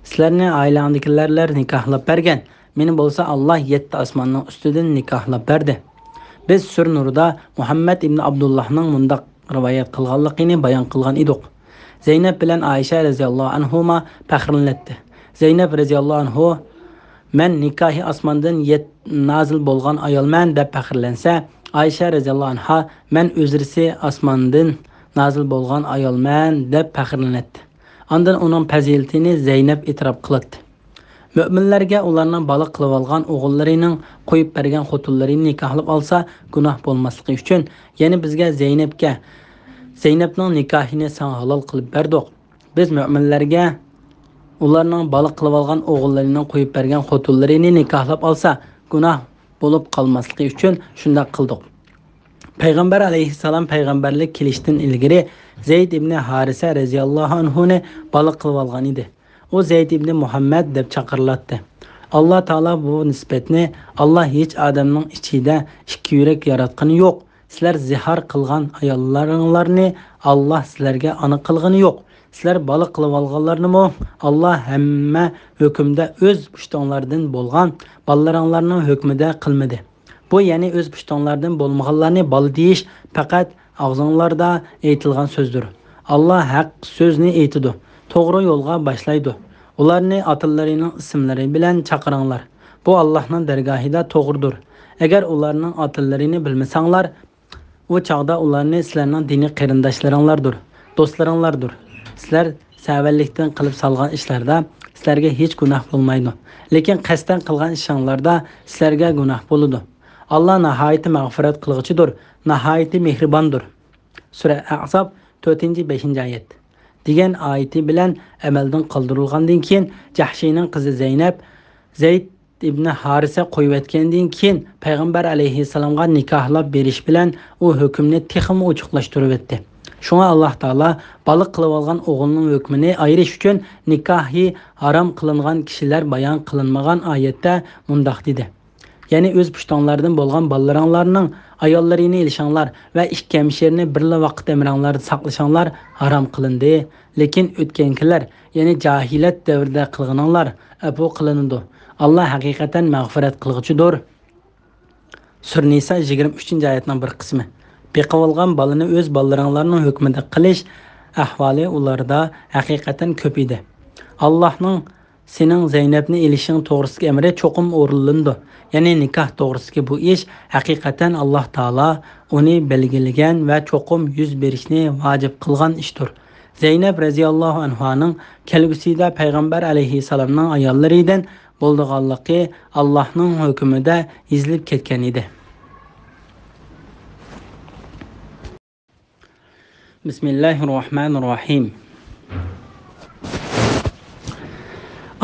سىلەرنى ئائىلەڭدىكىلەرلەر نىكاھلاپ بەرگەن، مېنى بولسا ئاللا يەتتە ئاسماننىڭ ئۈستىدىن نىكاھلاپ بەردى. بىز سۈر نۇردا مۇھەممەد ئىبنى ئابدۇللاھنىڭ مۇنداق رىۋايەت قىلغانلىقىنى بايان قىلغان ئىدۇق. زەينەپ بىلەن ئائىشە رەزىياللاھۇ ئەنھۇما پەخىرلىنەتتى. زەينەپ رەزىياللاھۇ ئەنھۇ، مەن نىكاھى ئاسماندىن يەت-، نازىل بولغان ئايالمەن دەپ پەخىرلەنسە، ئائىشە رەزىياللاھۇ ئەنھا، مەن ئۆزرىسى ئاسماندىن نازىل بولغان ئايالمەن دەپ پەخىرلىنەتتى. ئاندىن ئۇنىڭ پەزىلىتىنى زەينەپ ئېتىراپ قىلاتتى. مۆمىنلەرگە ئۇلارنىڭ بالا قىلىۋالغان ئوغۇللىرىنىڭ قويۇپ بەرگەن خوتۇنلىرىنى نىكاھلاپ ئالسا گۇناھ بولماسلىقى ئۈچۈن، يەنى بىزگە زەينەپكە، زەينەپنىڭ نىكاھىنى ساڭا ھالال قىلىپ بەردۇق. بىز مۆمىنلەرگە ئۇلارنىڭ بالا قىلىۋالغان ئوغۇللىرىنىڭ قويۇپ بەرگەن خوتۇنلىرىنى نىكاھلاپ ئالسا گۇناھ بولۇپ قالماسلىقى ئۈچۈن شۇنداق قىلدۇق. پەيغەمبەر ئەلەيھىسسالام پەيغەمبەرلىك كېلىشتىن ئىلگىرى زەيد ئىبنى ھارىسە رەزىياللاھۇ ئەنھۇنى بالا قىلىۋالغان ئىدى. ئۇ زەيد ئىبنى مۇھەممەد دەپ چاقىرىلاتتى. ئاللا تائالا بۇ نىسبەتنى، ئاللا ھېچ ئادەمنىڭ ئىچىدە ئىككى يۈرەك ياراتقىنى يوق. سىلەر زىھار قىلغان ئاياللىرىڭلارنى ئاللا سىلەرگە ئانا قىلغىنى يوق. سىلەر بالا قىلىۋالغانلارنىمۇ ئاللا ھەممە ھۆكۈمدە ئۆز پۇشتۇڭلاردىن بولغان بالىلىرىڭلارنىڭ ھۆكمىدە قىلمىدى. بۇ يەنى ئۆز پۇشتۇڭلاردىن بولمىغانلارنى بالا دېيىش پەقەت ئاغزىڭلاردا ئېيتىلغان سۆزدۇر. ئاللا ھەق سۆزنى ئېيتىدۇ، توغرا يولغا باشلايدۇ. ئۇلارنى ئاتىلىرىنىڭ ئىسىملىرى بىلەن چاقىرىڭلار. بۇ ئاللانىڭ دەرگاھىدا توغرىدۇر. ئەگەر ئۇلارنىڭ ئاتىلىرىنى بىلمىسەڭلار، ئۇ چاغدا ئۇلارنى سىلەرنىڭ دىنىي قېرىنداشلىرىڭلاردۇر، دوستلىرىڭلاردۇر. سىلەر سەۋەنلىكتىن قىلىپ سالغان ئىشلاردا سىلەرگە ھېچ گۇناھ بولمايدۇ. لېكىن قەستەن قىلغان ئىشىڭلاردا سىلەرگە گۇناھ بولىدۇ. ئاللا ناھايىتى مەغپىرەت قىلغۇچىدۇر، ناھايىتى مېھرىباندۇر. سۈرە ئەھزاب، تۆتىنچى، بەشىنچى ئايەت. دېگەن ئايىتى بىلەن ئەمەلدىن قالدۇرۇلغاندىن كېيىن، جەھشىينىڭ قىزى زەينەپ زەيد ئىبنى ھارىسە قويۇۋەتكەندىن كېيىن، پەيغەمبەر ئەلەيھىسسالامغا نىكاھلاپ بېرىش بىلەن ئۇ ھۆكۈمنى تېخىمۇ ئوچۇقلاشتۇرۇۋەتتى. شۇڭا ئاللا تائالا بالا قىلىۋالغان ئوغۇلنىڭ ھۆكمىنى ئايرىش ئۈچۈن نىكاھى ھارام قىلىنغان كىشىلەر بايان قىلىنمىغان ئايەتتە مۇنداق دېدى. يەنى ئۆز پۇشتۇڭلاردىن بولغان بالىلىرىڭلارنىڭ ئاياللىرىنى ئېلىشىڭلار ۋە ئىككى ھەمشىرىنى بىرلا ۋاقىت ئەمرىڭلاردا ساقلىشىڭلار ھارام قىلىندى. لېكىن ئۆتكەنكىلەر، يەنى جاھىلەت دەۋرىدە قىلغىنىڭلار ئەپۇ قىلىنىدۇ. ئاللا ھەقىقەتەن مەغپىرەت قىلغۇچىدۇر. سۈرە نىسا يىگىرمە ئۈچىنچى ئايەتنىڭ بىر قىسمى. بېقىۋالغان بالىنى ئۆز بالىلىرىڭلارنىڭ ھۆكمىدە قىلىش ئەھۋالى ئۇلاردا ھەقىقەتەن كۆپ ئىدى. ئاللاھنىڭ سېنىڭ زەينەپنى ئېلىشىڭ توغرىسىدىكى ئەمرى چوقۇم ئورۇنلىنىدۇ. يەنى نىكاھ توغرىسىدىكى بۇ ئىش ھەقىقەتەن ئاللاھ تائالا ئۇنى بەلگىلىگەن ۋە چوقۇم يۈز بېرىشنى ۋاجىپ قىلغان ئىشتۇر. زەينەپ رەزىياللاھۇ ئەنھانىڭ كەلگۈسىدە پەيغەمبەر ئەلەيھىسسالامنىڭ ئاياللىرىدىن بولىدىغانلىقى ئاللاھنىڭ ھۆكمىدە يېزىلىپ كەتكەن ئىدى. بىسمىللاھىر راھمانىر راھىم.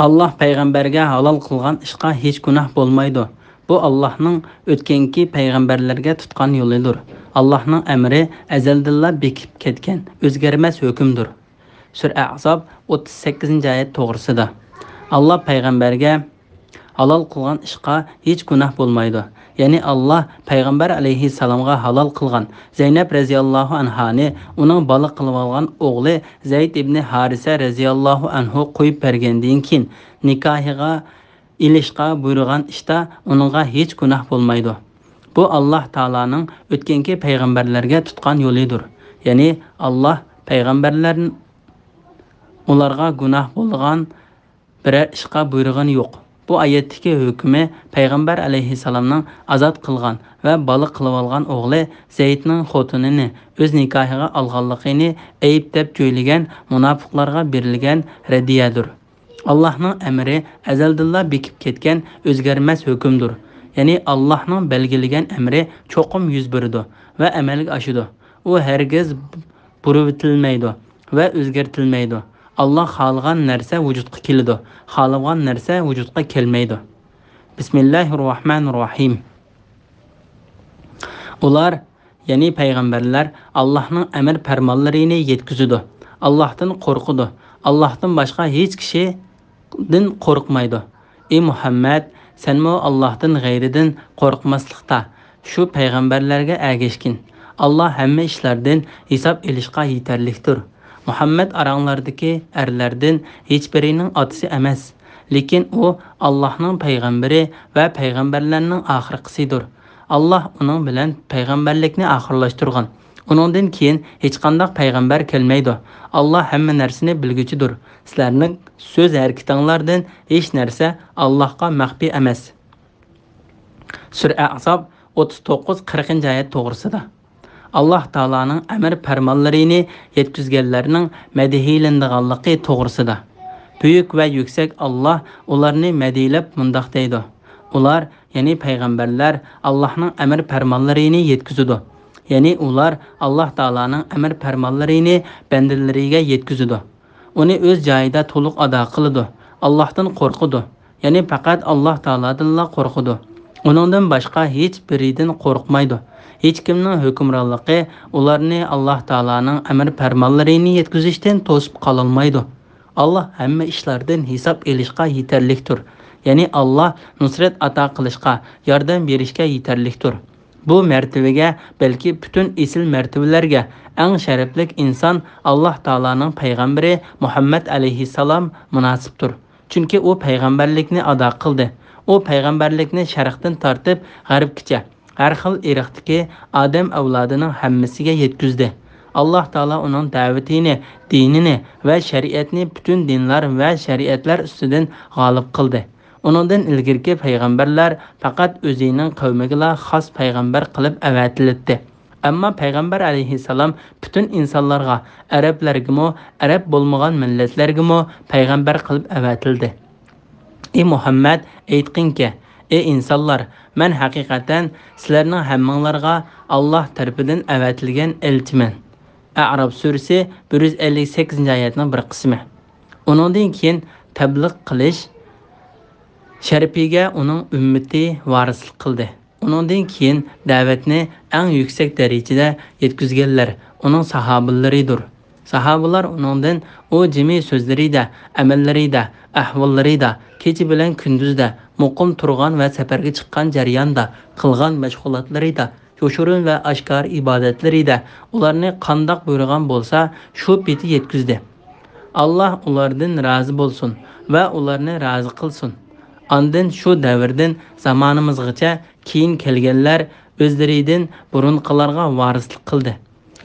ئاللاھ پەيغەمبەرگە ھالال قىلغان ئىشقا ھېچ گۇناھ بولمايدۇ. بۇ ئاللاھنىڭ ئۆتكەنكى پەيغەمبەرلەرگە تۇتقان يولىدۇر. ئاللاھنىڭ ئەمرى ئەزەلدىنلا بېكىپ كەتكەن، ئۆزگەرمەس ھۆكۈمدۇر. سۈرە ئەھزاب ئوتتۇز سەككىزىنچى ئايەت توغرىسىدا. ئاللاھ پەيغەمبەرگە ھالال قىلغان ئىشقا ھېچ گۇناھ بولمايدۇ. يەنى ئاللاھ پەيغەمبەر ئەلەيھىسسالامغا ھالال قىلغان زەينەپ رەزىياللاھۇ ئەنھانى ئۇنىڭ بالا قىلىۋالغان ئوغلى زەيد ئىبنى ھارىسە رەزىياللاھۇ ئەنھۇ قويۇپ بەرگەندىن كېيىن نىكاھىغا ئېلىشقا بۇيرۇغان ئىشتا ئۇنىڭغا ھېچ گۇناھ بولمايدۇ. بۇ ئاللاھ تائالانىڭ ئۆتكەنكى پەيغەمبەرلەرگە تۇتقان يولىدۇر. يەنى ئاللاھ پەيغەمبەرلەر ئۇلارغا گۇناھ بولىدىغان بىرەر ئىشقا بۇيرۇغىنى يوق. بۇ ئايەتتىكى ھۆكمى پەيغەمبەر ئەلەيھىسسالامنىڭ ئازاد قىلغان ۋە بالا قىلىۋالغان ئوغلى زەيدنىڭ خوتۇنىنى ئۆز نىكاھىغا ئالغانلىقىنى ئەيىب دەپ جۆيلىگەن مۇناپىقلارغا بېرىلگەن رەددىيەدۇر. ئاللاھنىڭ ئەمرى ئەزەلدىنلا بېكىپ كەتكەن ئۆزگەرمەس ھۆكۈمدۇر. يەنى ئاللاھنىڭ بەلگىلىگەن ئەمرى چوقۇم يۈز بېرىدۇ ۋە ئەمەلگە ئاشىدۇ. ئۇ ھەرگىز بۇرۇۋېتىلمەيدۇ ۋە ئۆزگەرتىلمەيدۇ. ئاللاھ خالىغان نەرسە ۋۇجۇدقا كېلىدۇ، خالىمىغان نەرسە ۋۇجۇدقا كەلمەيدۇ. بىسمىللاھىر راھمانىر راھىم. ئۇلار، يەنى پەيغەمبەرلەر، ئاللاھنىڭ ئەمر پەرمانلىرىنى يەتكۈزىدۇ. ئاللاھتىن قورقىدۇ. ئاللاھتىن باشقا ھېچ كىشىدىن قورقمايدۇ. ئى مۇھەممەد، سەنمۇ ئاللاھتىن غەيرىدىن قورقماسلىقتا، شۇ پەيغەمبەرلەرگە ئەگەشكىن. ئاللاھ ھەممە ئىشلاردىن ھېساب ئېلىشقا يېتەرلىكتۇر. مۇھەممەد ئاراڭلاردىكى ئەرلەردىن ھېچبىرىنىڭ ئاتىسى ئەمەس، لېكىن ئۇ ئاللاھنىڭ پەيغەمبىرى ۋە پەيغەمبەرلەرنىڭ ئاخىرقىسىدۇر. ئاللاھ ئۇنىڭ بىلەن پەيغەمبەرلىكنى ئاخىرلاشتۇرغان. ئۇنىڭدىن كېيىن ھېچقانداق پەيغەمبەر كەلمەيدۇ. ئاللاھ ھەممە نەرسىنى بىلگۈچىدۇر. سىلەرنىڭ سۆز ھەرىكىتىڭلاردىن ھېچ نەرسە ئاللاھقا مەخپىي ئەمەس. سۈرە ئەھزاب ئوتتۇز توققۇز، قىرىقىنچى ئايەت توغرىسىدا. ئاللاھ تائالانىڭ ئەمر پەرمانلىرىنى يەتكۈزگەنلەرنىڭ مەدھىيلىنىدىغانلىقى توغرىسىدا. بۈيۈك ۋە يۈكسەك ئاللاھ ئۇلارنى مەدھىيلەپ مۇنداق دەيدۇ: ئۇلار، يەنى پەيغەمبەرلەر، ئاللاھنىڭ ئەمر پەرمانلىرىنى يەتكۈزىدۇ. يەنى ئۇلار ئاللاھ تائالانىڭ ئەمر پەرمانلىرىنى بەندىلىرىگە يەتكۈزىدۇ. ئۇنى ئۆز جايىدا تولۇق ئادا قىلىدۇ. ئاللاھتىن قورقىدۇ. يەنى پەقەت ئاللاھ تائالادىنلا قورقىدۇ. ئۇنىڭدىن باشقا ھېچ بىرىدىن قورقمايدۇ. ھېچكىمنىڭ ھۆكۈمرانلىقى ئۇلارنى ئاللاھ تائالانىڭ ئەمر پەرمانلىرىنى يەتكۈزۈشتىن توسۇپ قالالمايدۇ. ئاللاھ ھەممە ئىشلاردىن ھېساب ئېلىشقا يېتەرلىكتۇر. يەنى ئاللاھ نۇسرەت ئاتا قىلىشقا، ياردەم بېرىشكە يېتەرلىكتۇر. بۇ مەرتىۋىگە، بەلكى پۈتۈن ئېسىل مەرتىۋىلەرگە ئەڭ شەرەپلىك ئىنسان ئاللاھ تائالانىڭ پەيغەمبىرى مۇھەممەد ئەلەيھىسسالام مۇناسىپتۇر. چۈنكى ئۇ پەيغەمبەرلىكنى ئادا قىلدى. ئۇ پەيغەمبەرلىكنى شەرقتىن تارتىپ غەربكىچە ھەر خىل ئىرقتىكى ئادەم ئەۋلادىنىڭ ھەممىسىگە يەتكۈزدى. ئاللاھ تائالا ئۇنىڭ دەۋىتىنى، دىنىنى ۋە شەرىئەتنى پۈتۈن دىنلار ۋە شەرىئەتلەر ئۈستىدىن غالىب قىلدى. ئۇنىڭدىن ئىلگىرىكى پەيغەمبەرلەر پەقەت ئۆزىنىڭ قەۋمىگىلا خاس پەيغەمبەر قىلىپ ئەۋەتىلەتتى. ئەمما پەيغەمبەر ئەلەيھىسسالام پۈتۈن ئىنسانلارغا، ئەرەبلەرگىمۇ، ئەرەب بولمىغان مىللەتلەرگىمۇ پەيغەمبەر قىلىپ ئەۋەتىلدى. ئى مۇھەممەد، ئېيتقىنكى، ئى ئىنسانلار، مەن ھەقىقەتەن سىلەرنىڭ ھەممىڭلارغا ئاللاھ تەرىپىدىن ئەۋەتىلگەن ئەلچىمەن. ئەئراف سۈرىسى بىر يۈز ئەللىك سەككىزىنچى ئايەتنىڭ بىر قىسمى. ئۇنىڭدىن كېيىن تەبلىغ قىلىش شەرىپىگە ئۇنىڭ ئۈممىتى ۋارىسلىق قىلدى. ئۇنىڭدىن كېيىن دەۋەتنى ئەڭ يۈكسەك دەرىجىدە يەتكۈزگەنلەر ئۇنىڭ ساھابىلىرىدۇر. ساھابىلار ئۇنىڭدىن ئۇ جىمى سۆزلىرىدە، ئەمەللىرىدە، ئەھۋاللىرىدا، كېچە بىلەن كۈندۈزدە، مۇقىم تۇرغان ۋە سەپەرگە چىققان جەرياندا، قىلغان مەشغۇلاتلىرىدا، يوشۇرۇن ۋە ئاشكارا ئىبادەتلىرىدە ئۇلارنى قانداق بۇيرۇغان بولسا، شۇ پېتى يەتكۈزدى. ئاللاھ ئۇلاردىن رازى بولسۇن ۋە ئۇلارنى رازى قىلسۇن. ئاندىن شۇ دەۋردىن زامانىمىزغىچە كېيىن كەلگەنلەر ئۆزلىرىدىن بۇرۇنقىلارغا ۋارىسلىق قىلدى.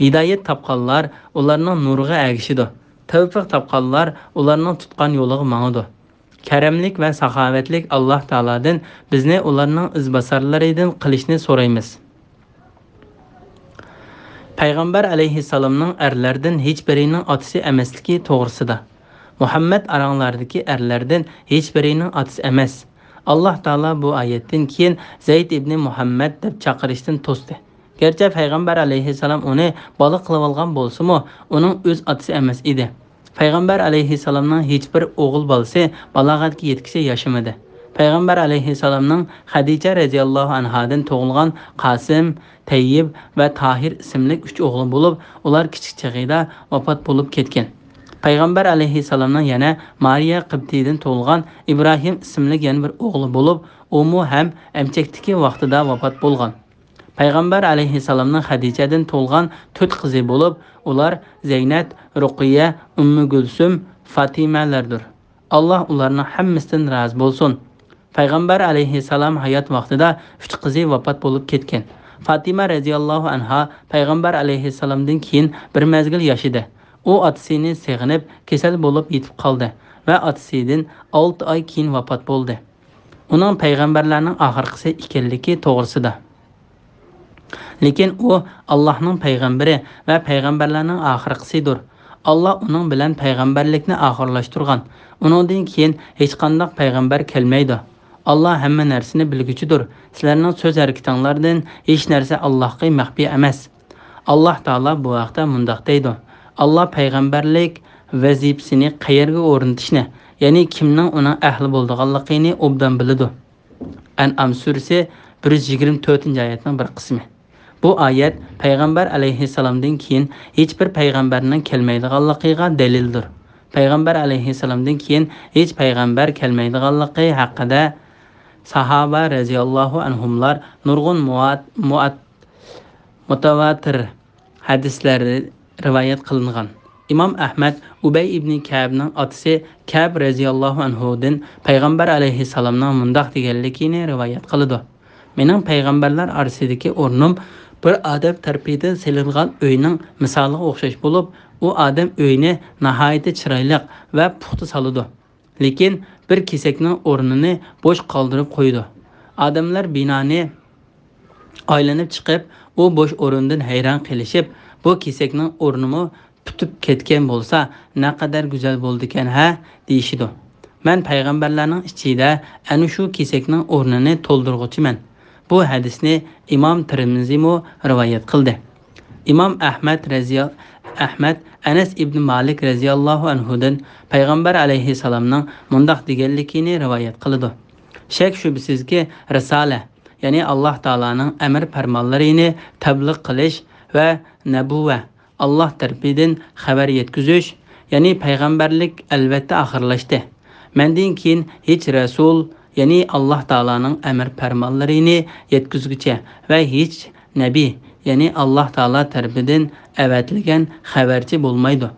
ھىدايەت تاپقانلار ئۇلارنىڭ نۇرىغا ئەگىشىدۇ. تەۋپىق تاپقانلار ئۇلارنىڭ تۇتقان يولىغا ماڭىدۇ. كەرەملىك ۋە ساخاۋەتلىك ئاللاھ تائالادىن بىزنى ئۇلارنىڭ ئىزباسارلىرىدىن قىلىشنى سورايمىز. پەيغەمبەر ئەلەيھىسسالامنىڭ ئەرلەردىن ھېچبىرىنىڭ ئاتىسى ئەمەسلىكى توغرىسىدا. مۇھەممەد ئاراڭلاردىكى ئەرلەردىن ھېچبىرىنىڭ ئاتىسى ئەمەس. ئاللاھ تائالا بۇ ئايەتتىن كېيىن زەيد ئىبنى مۇھەممەد دەپ چاقىرىشتىن توستى. گەرچە پەيغەمبەر ئەلەيھىسسالام ئۇنى بالا قىلىۋالغان بولسىمۇ، ئۇنىڭ ئۆز ئاتىسى ئەمەس ئىدى. پەيغەمبەر ئەلەيھىسسالامنىڭ ھېچبىر ئوغۇل بالىسى بالاغەتكە يەتكۈچە ياشىمىدى. پەيغەمبەر ئەلەيھىسسالامنىڭ خەدىچە رەزىياللاھۇ ئەنھادىن تۇغۇلغان قاسىم، تەييىب ۋە تاھىر ئىسىملىك ئۈچ ئوغلى بولۇپ، ئۇلار كىچىك چېغىدا ۋاپات بولۇپ كەتكەن. پەيغەمبەر ئەلەيھىسسالامنىڭ يەنە مارىيە قىبتىيدىن تۇغۇلغان ئىبراھىم ئىسىملىك يەنە بىر ئوغلى بولۇپ، ئۇمۇ ھەم ئەمچەكتىكى ۋاقتىدا ۋاپات بولغان. پەيغەمبەر ئەلەيھىسسالامنىڭ خەدىچەدىن تۇغۇلغان تۆت قىزى بولۇپ، ئۇلار زەينەت، رۇقىيە، ئۈممى گۈلسۈم، فاتىمەلەردۇر. ئاللاھ ئۇلارنىڭ ھەممىسىدىن رازى بولسۇن. پەيغەمبەر ئەلەيھىسسالام ھايات ۋاقتىدا ئۈچ قىزى ۋاپات بولۇپ كەتكەن. فاتىمە رەزىياللاھۇ ئەنھا پەيغەمبەر ئەلەيھىسسالامدىن كېيىن بىر مەزگىل ياشىدى. ئۇ ئاتىسىنى سېغىنىپ، كېسەل بولۇپ يېتىپ قالدى ۋە ئاتىسىدىن ئالتە ئاي كېيىن ۋاپات بولدى. ئۇنىڭ پەيغەمبەرلەرنىڭ ئاخىرقىسى ئىكەنلىكى توغرىسىدا. لېكىن ئۇ ئاللاھنىڭ پەيغەمبىرى ۋە پەيغەمبەرلەرنىڭ ئاخىرقىسىدۇر. ئاللاھ ئۇنىڭ بىلەن پەيغەمبەرلىكنى ئاخىرلاشتۇرغان. ئۇنىڭدىن كېيىن ھېچقانداق پەيغەمبەر كەلمەيدۇ. ئاللاھ ھەممە نەرسىنى بىلگۈچىدۇر. سىلەرنىڭ سۆز ھەرىكىتىڭلاردىن ھېچ نەرسە ئاللاھقا مەخپىي ئەمەس. ئاللاھ تائالا بۇ ھەقتە مۇنداق دەيدۇ: ئاللاھ پەيغەمبەرلىك ۋەزىپىسىنى قەيەرگە ئورنىتىشنى، يەنى كىمنىڭ ئۇنىڭ ئەھلى بولىدىغانلىقىنى ئوبدان بىلىدۇ. ئەنئام سۈرىسى بىر يۈز يىگىرمە تۆتىنچى ئايەتنىڭ بىر قىسمى. بۇ ئايەت پەيغەمبەر ئەلەيھىسسالامدىن كېيىن ھېچبىر پەيغەمبەرنىڭ كەلمەيدىغانلىقىغا دەلىلدۇر. پەيغەمبەر ئەلەيھىسسالامدىن كېيىن ھېچ پەيغەمبەر كەلمەيدىغانلىقى ھەققىدە ساھابە رەزىياللاھۇ ئەنھۇملار نۇرغۇن مۇئات-، مۇئات-، مۇتەۋاتىر ھەدىسلەر رىۋايەت قىلىنغان. ئىمام ئەھمەد ئۇبەي ئىبنى كەبنىڭ ئاتىسى كەب رەزىياللاھۇ ئەنھۇدىن پەيغەمبەر ئەلەيھىسسالامنىڭ مۇنداق دېگەنلىكىنى رىۋايەت قىلىدۇ: مېنىڭ پەيغەمبەرلەر ئارىسىدىكى ئورنۇم بىر ئادەم تەرىپىدىن سېلىنغان ئۆينىڭ مىسالىغا ئوخشاش بولۇپ، ئۇ ئادەم ئۆينى ناھايىتى چىرايلىق ۋە پۇختا سالىدۇ. لېكىن بىر كېسەكنىڭ ئورنىنى بوش قالدۇرۇپ قويىدۇ. ئادەملەر بىنانى ئايلىنىپ چىقىپ، ئۇ بوش ئورۇندىن ھەيران قېلىشىپ، بۇ كېسەكنىڭ ئورنىمۇ پۈتۈپ كەتكەن بولسا، نەقەدەر گۈزەل بولىدىكەن ھە، دېيىشىدۇ. مەن پەيغەمبەرلەرنىڭ ئىچىدە ئەنە شۇ كېسەكنىڭ ئورنىنى تولدۇرغۇچىمەن. بۇ ھەدىسنى ئىمام تىرمىزىمۇ رىۋايەت قىلدى. ئىمام ئەھمەد رەزىيال-، ئەھمەد ئەنەس ئىبنى مالىك رەزىياللاھۇ ئەنھۇدىن پەيغەمبەر ئەلەيھىسسالامنىڭ مۇنداق دېگەنلىكىنى رىۋايەت قىلىدۇ: شەك شۈبھىسىزكى، رىسالە، يەنى ئاللاھ تائالانىڭ ئەمر پەرمانلىرىنى تەبلىغ قىلىش ۋە نەبۇۋە، ئاللاھ تەرىپىدىن خەۋەر يەتكۈزۈش، يەنى پەيغەمبەرلىك ئەلۋەتتە ئاخىرلاشتى. مەندىن كېيىن ھېچ رەسۇل، يەنى ئاللاھ تائالانىڭ ئەمر پەرمانلىرىنى يەتكۈزگۈچى ۋە ھېچ نەبىي، يەنى ئاللاھ تائالا تەرىپىدىن ئەۋەتىلگەن خەۋەرچى بولمايدۇ.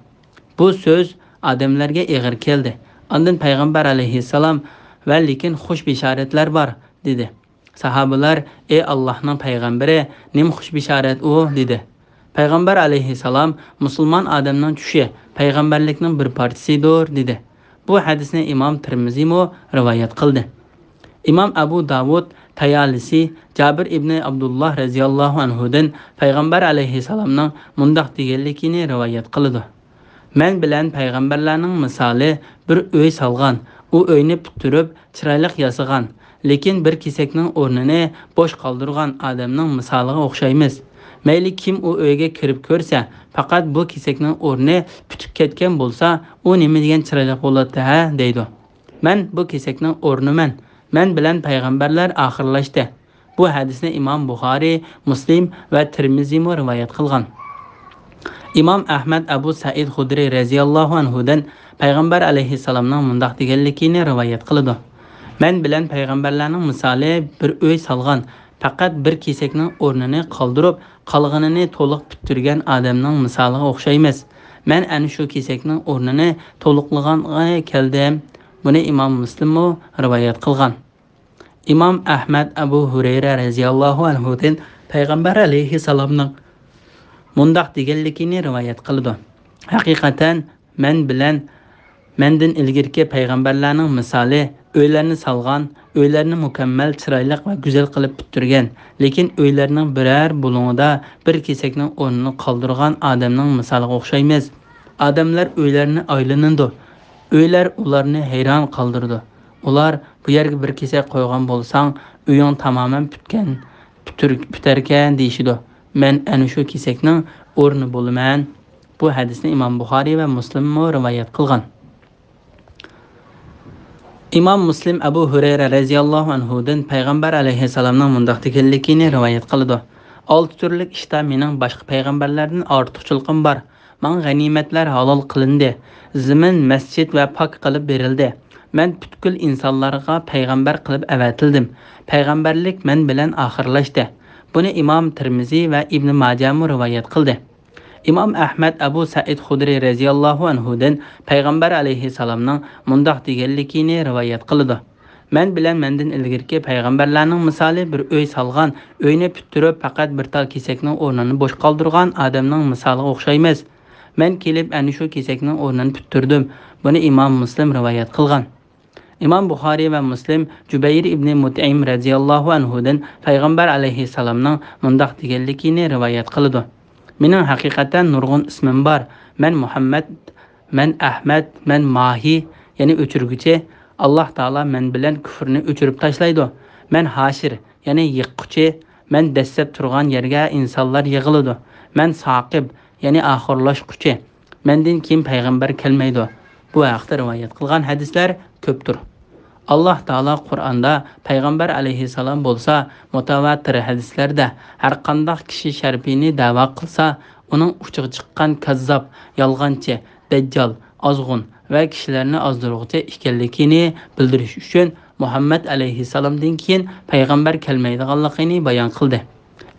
بۇ سۆز ئادەملەرگە ئېغىر كەلدى. ئاندىن پەيغەمبەر ئەلەيھىسسالام: ۋە لېكىن خۇش بېشارەتلەر بار، دېدى. ساھابىلەر: ئەي ئاللاھنىڭ پەيغەمبىرى، نېمە خۇش بېشارەت ئۇ؟ دېدى. پەيغەمبەر ئەلەيھىسسالام: مۇسۇلمان ئادەمنىڭ چۈشى پەيغەمبەرلىكنىڭ بىر پارچىسىدۇر، دېدى. بۇ ھەدىسنى ئىمام تىرمىزىمۇ رىۋايەت قىلدى. ئىمام ئەبۇ داۋۇد تايالىسى جابىر ئىبنى ئابدۇللاھ رەزىياللاھۇ ئەنھۇدىن پەيغەمبەر ئەلەيھىسسالامنىڭ مۇنداق دېگەنلىكىنى رىۋايەت قىلىدۇ: مەن بىلەن پەيغەمبەرلەرنىڭ مىسالى بىر ئۆي سالغان، ئۇ ئۆينى پۈتتۈرۈپ، چىرايلىق ياسىغان، لېكىن بىر كېسەكنىڭ ئورنىنى بوش قالدۇرغان ئادەمنىڭ مىسالىغا ئوخشايمىز. مەيلى كىم ئۇ ئۆيگە كىرىپ كۆرسە، پەقەت بۇ كېسەكنىڭ ئورنى پۈتۈپ كەتكەن بولسا، ئۇ نېمە دېگەن چىرايلىق بولاتتى ھە، دەيدۇ. مەن بۇ كېسەكنىڭ ئورنىمەن. مەن بىلەن پەيغەمبەرلەر ئاخىرلاشتى. بۇ ھەدىسنى ئىمام بۇخارىي، مۇسلىم ۋە تىرمىزىمۇ رىۋايەت قىلغان. ئىمام ئەھمەد ئەبۇ سەئىد خۇدرى رەزىياللاھۇ ئەنھۇدىن پەيغەمبەر ئەلەيھىسسالامنىڭ مۇنداق دېگەنلىكىنى رىۋايەت قىلىدۇ: مەن بىلەن پەيغەمبەرلەرنىڭ مىسالى بىر ئۆي سالغان، پەقەت بىر كېسەكنىڭ ئورنىنى قالدۇرۇپ، قالغىنىنى تولۇق پۈتتۈرگەن ئادەمنىڭ مىسالىغا ئوخشايمىز. مەن ئەنە شۇ كېسەكنىڭ ئورنىنى تولۇقلىغانغا كەلدىم. بۇنى ئىمام مۇسلىممۇ رىۋايەت قىلغان. ئىمام ئەھمەد ئەبۇ ھۇرەيرە رەزىياللاھۇ ئەنھۇدىن پەيغەمبەر ئەلەيھىسسالامنىڭ مۇنداق دېگەنلىكىنى رىۋايەت قىلىدۇ: ھەقىقەتەن مەن بىلەن مەندىن ئىلگىرىكى پەيغەمبەرلەرنىڭ مىسالى ئۆيلەرنى سالغان، ئۆيلەرنى مۇكەممەل، چىرايلىق ۋە گۈزەل قىلىپ پۈتتۈرگەن، لېكىن ئۆيلەرنىڭ بىرەر بۇلۇڭىدا بىر كېسەكنىڭ ئورنىنى قالدۇرغان ئادەمنىڭ مىسالىغا ئوخشايمىز. ئادەملەر ئۆيلەرنى ئايلىنىدۇ، ئۆيلەر ئۇلارنى ھەيران قالدۇرىدۇ. ئۇلار: «بۇ يەرگە بىر كېسەك قويغان بولساڭ، ئۆيۈڭ تامامەن پۈتكەن، پۈتۈر-، پۈتەركەن» دېيىشىدۇ. مەن ئەنە شۇ كېسەكنىڭ ئورنى بولىمەن. بۇ ھەدىسنى ئىمام بۇخارىي ۋە مۇسلىممۇ رىۋايەت قىلغان. ئىمام مۇسلىم ئەبۇ ھۇرەيرە رەزىياللاھۇ ئەنھۇدىن پەيغەمبەر ئەلەيھىسسالامنىڭ مۇنداق دېگەنلىكىنى رىۋايەت قىلىدۇ: «ئالتە تۈرلۈك ئىشتا مېنىڭ باشقا پەيغەمبەرلەردىن ئارتۇقچىلىقىم بار. ماڭا غەنىيمەتلەر ھالال قىلىندى. زېمىن مەسچىت ۋە پاك قىلىپ بېرىلدى. مەن پۈتكۈل ئىنسانلارغا پەيغەمبەر قىلىپ ئەۋەتىلدىم. پەيغەمبەرلىك مەن بىلەن ئاخىرلاشتى.» بۇنى ئىمام تىرمىزى ۋە ئىبنى ماجەمۇ رىۋايەت قىلدى. ئىمام ئەھمەد ئەبۇ سەئىد خۇدرى رەزىياللاھۇ ئەنھۇدىن پەيغەمبەر ئەلەيھىسسالامنىڭ مۇنداق دېگەنلىكىنى رىۋايەت قىلىدۇ: «مەن بىلەن مەندىن ئىلگىرىكى پەيغەمبەرلەرنىڭ مىسالى بىر ئۆي سالغان، ئۆينى پۈتتۈرۈپ، پەقەت بىر تال كېسەكنىڭ ئورنىنى بوش قالدۇرغان ئادەمنىڭ مىسالىغا ئوخشايمىز. مەن كېلىپ، ئەنە شۇ كېسەكنىڭ ئورنىنى پۈتتۈردۈم.» بۇنى ئىمام مۇسلىم رىۋايەت قىلغان. ئىمام بۇخارىي ۋە مۇسلىم جۇبەير ئىبنى مۇتئىم رەزىياللاھۇ ئەنھۇدىن پەيغەمبەر ئەلەيھىسسالامنىڭ مۇنداق دېگەنلىكىنى رىۋايەت قىلىدۇ: «مېنىڭ ھەقىقەتەن نۇرغۇن ئىسمىم بار. مەن مۇھەممەد، مەن ئەھمەد، مەن ماھى، يەنى ئۆچۈرگۈچى. ئاللاھ تائالا مەن بىلەن كۇفرنى ئۆچۈرۈپ تاشلايدۇ. مەن ھاشىر، يەنى يىغقۇچى. مەن دەسسەپ تۇرغان يەرگە ئىنسانلار يىغىلىدۇ. مەن ساقىب، يەنى ئاخىرلاشقۇچى. مەندىن كېيىن پەيغەمبەر كەلمەيدۇ.» بۇ ھەقتە رىۋايەت قىلغان ھەدىسلەر كۆپتۇر. ئاللاھ تائالا قۇرئاندا، پەيغەمبەر ئەلەيھىسسالام بولسا مۇتەۋاتىر ھەدىسلەردە، ھەرقانداق كىشى شەرىپىنى دەۋا قىلسا، ئۇنىڭ ئۇچىغا چىققان كاززاپ، يالغانچى، دەججال، ئازغۇن ۋە كىشىلەرنى ئازدۇرغۇچى ئىكەنلىكىنى بىلدۈرۈش ئۈچۈن مۇھەممەد ئەلەيھىسسالامدىن كېيىن پەيغەمبەر كەلمەيدىغانلىقىنى بايان قىلدى.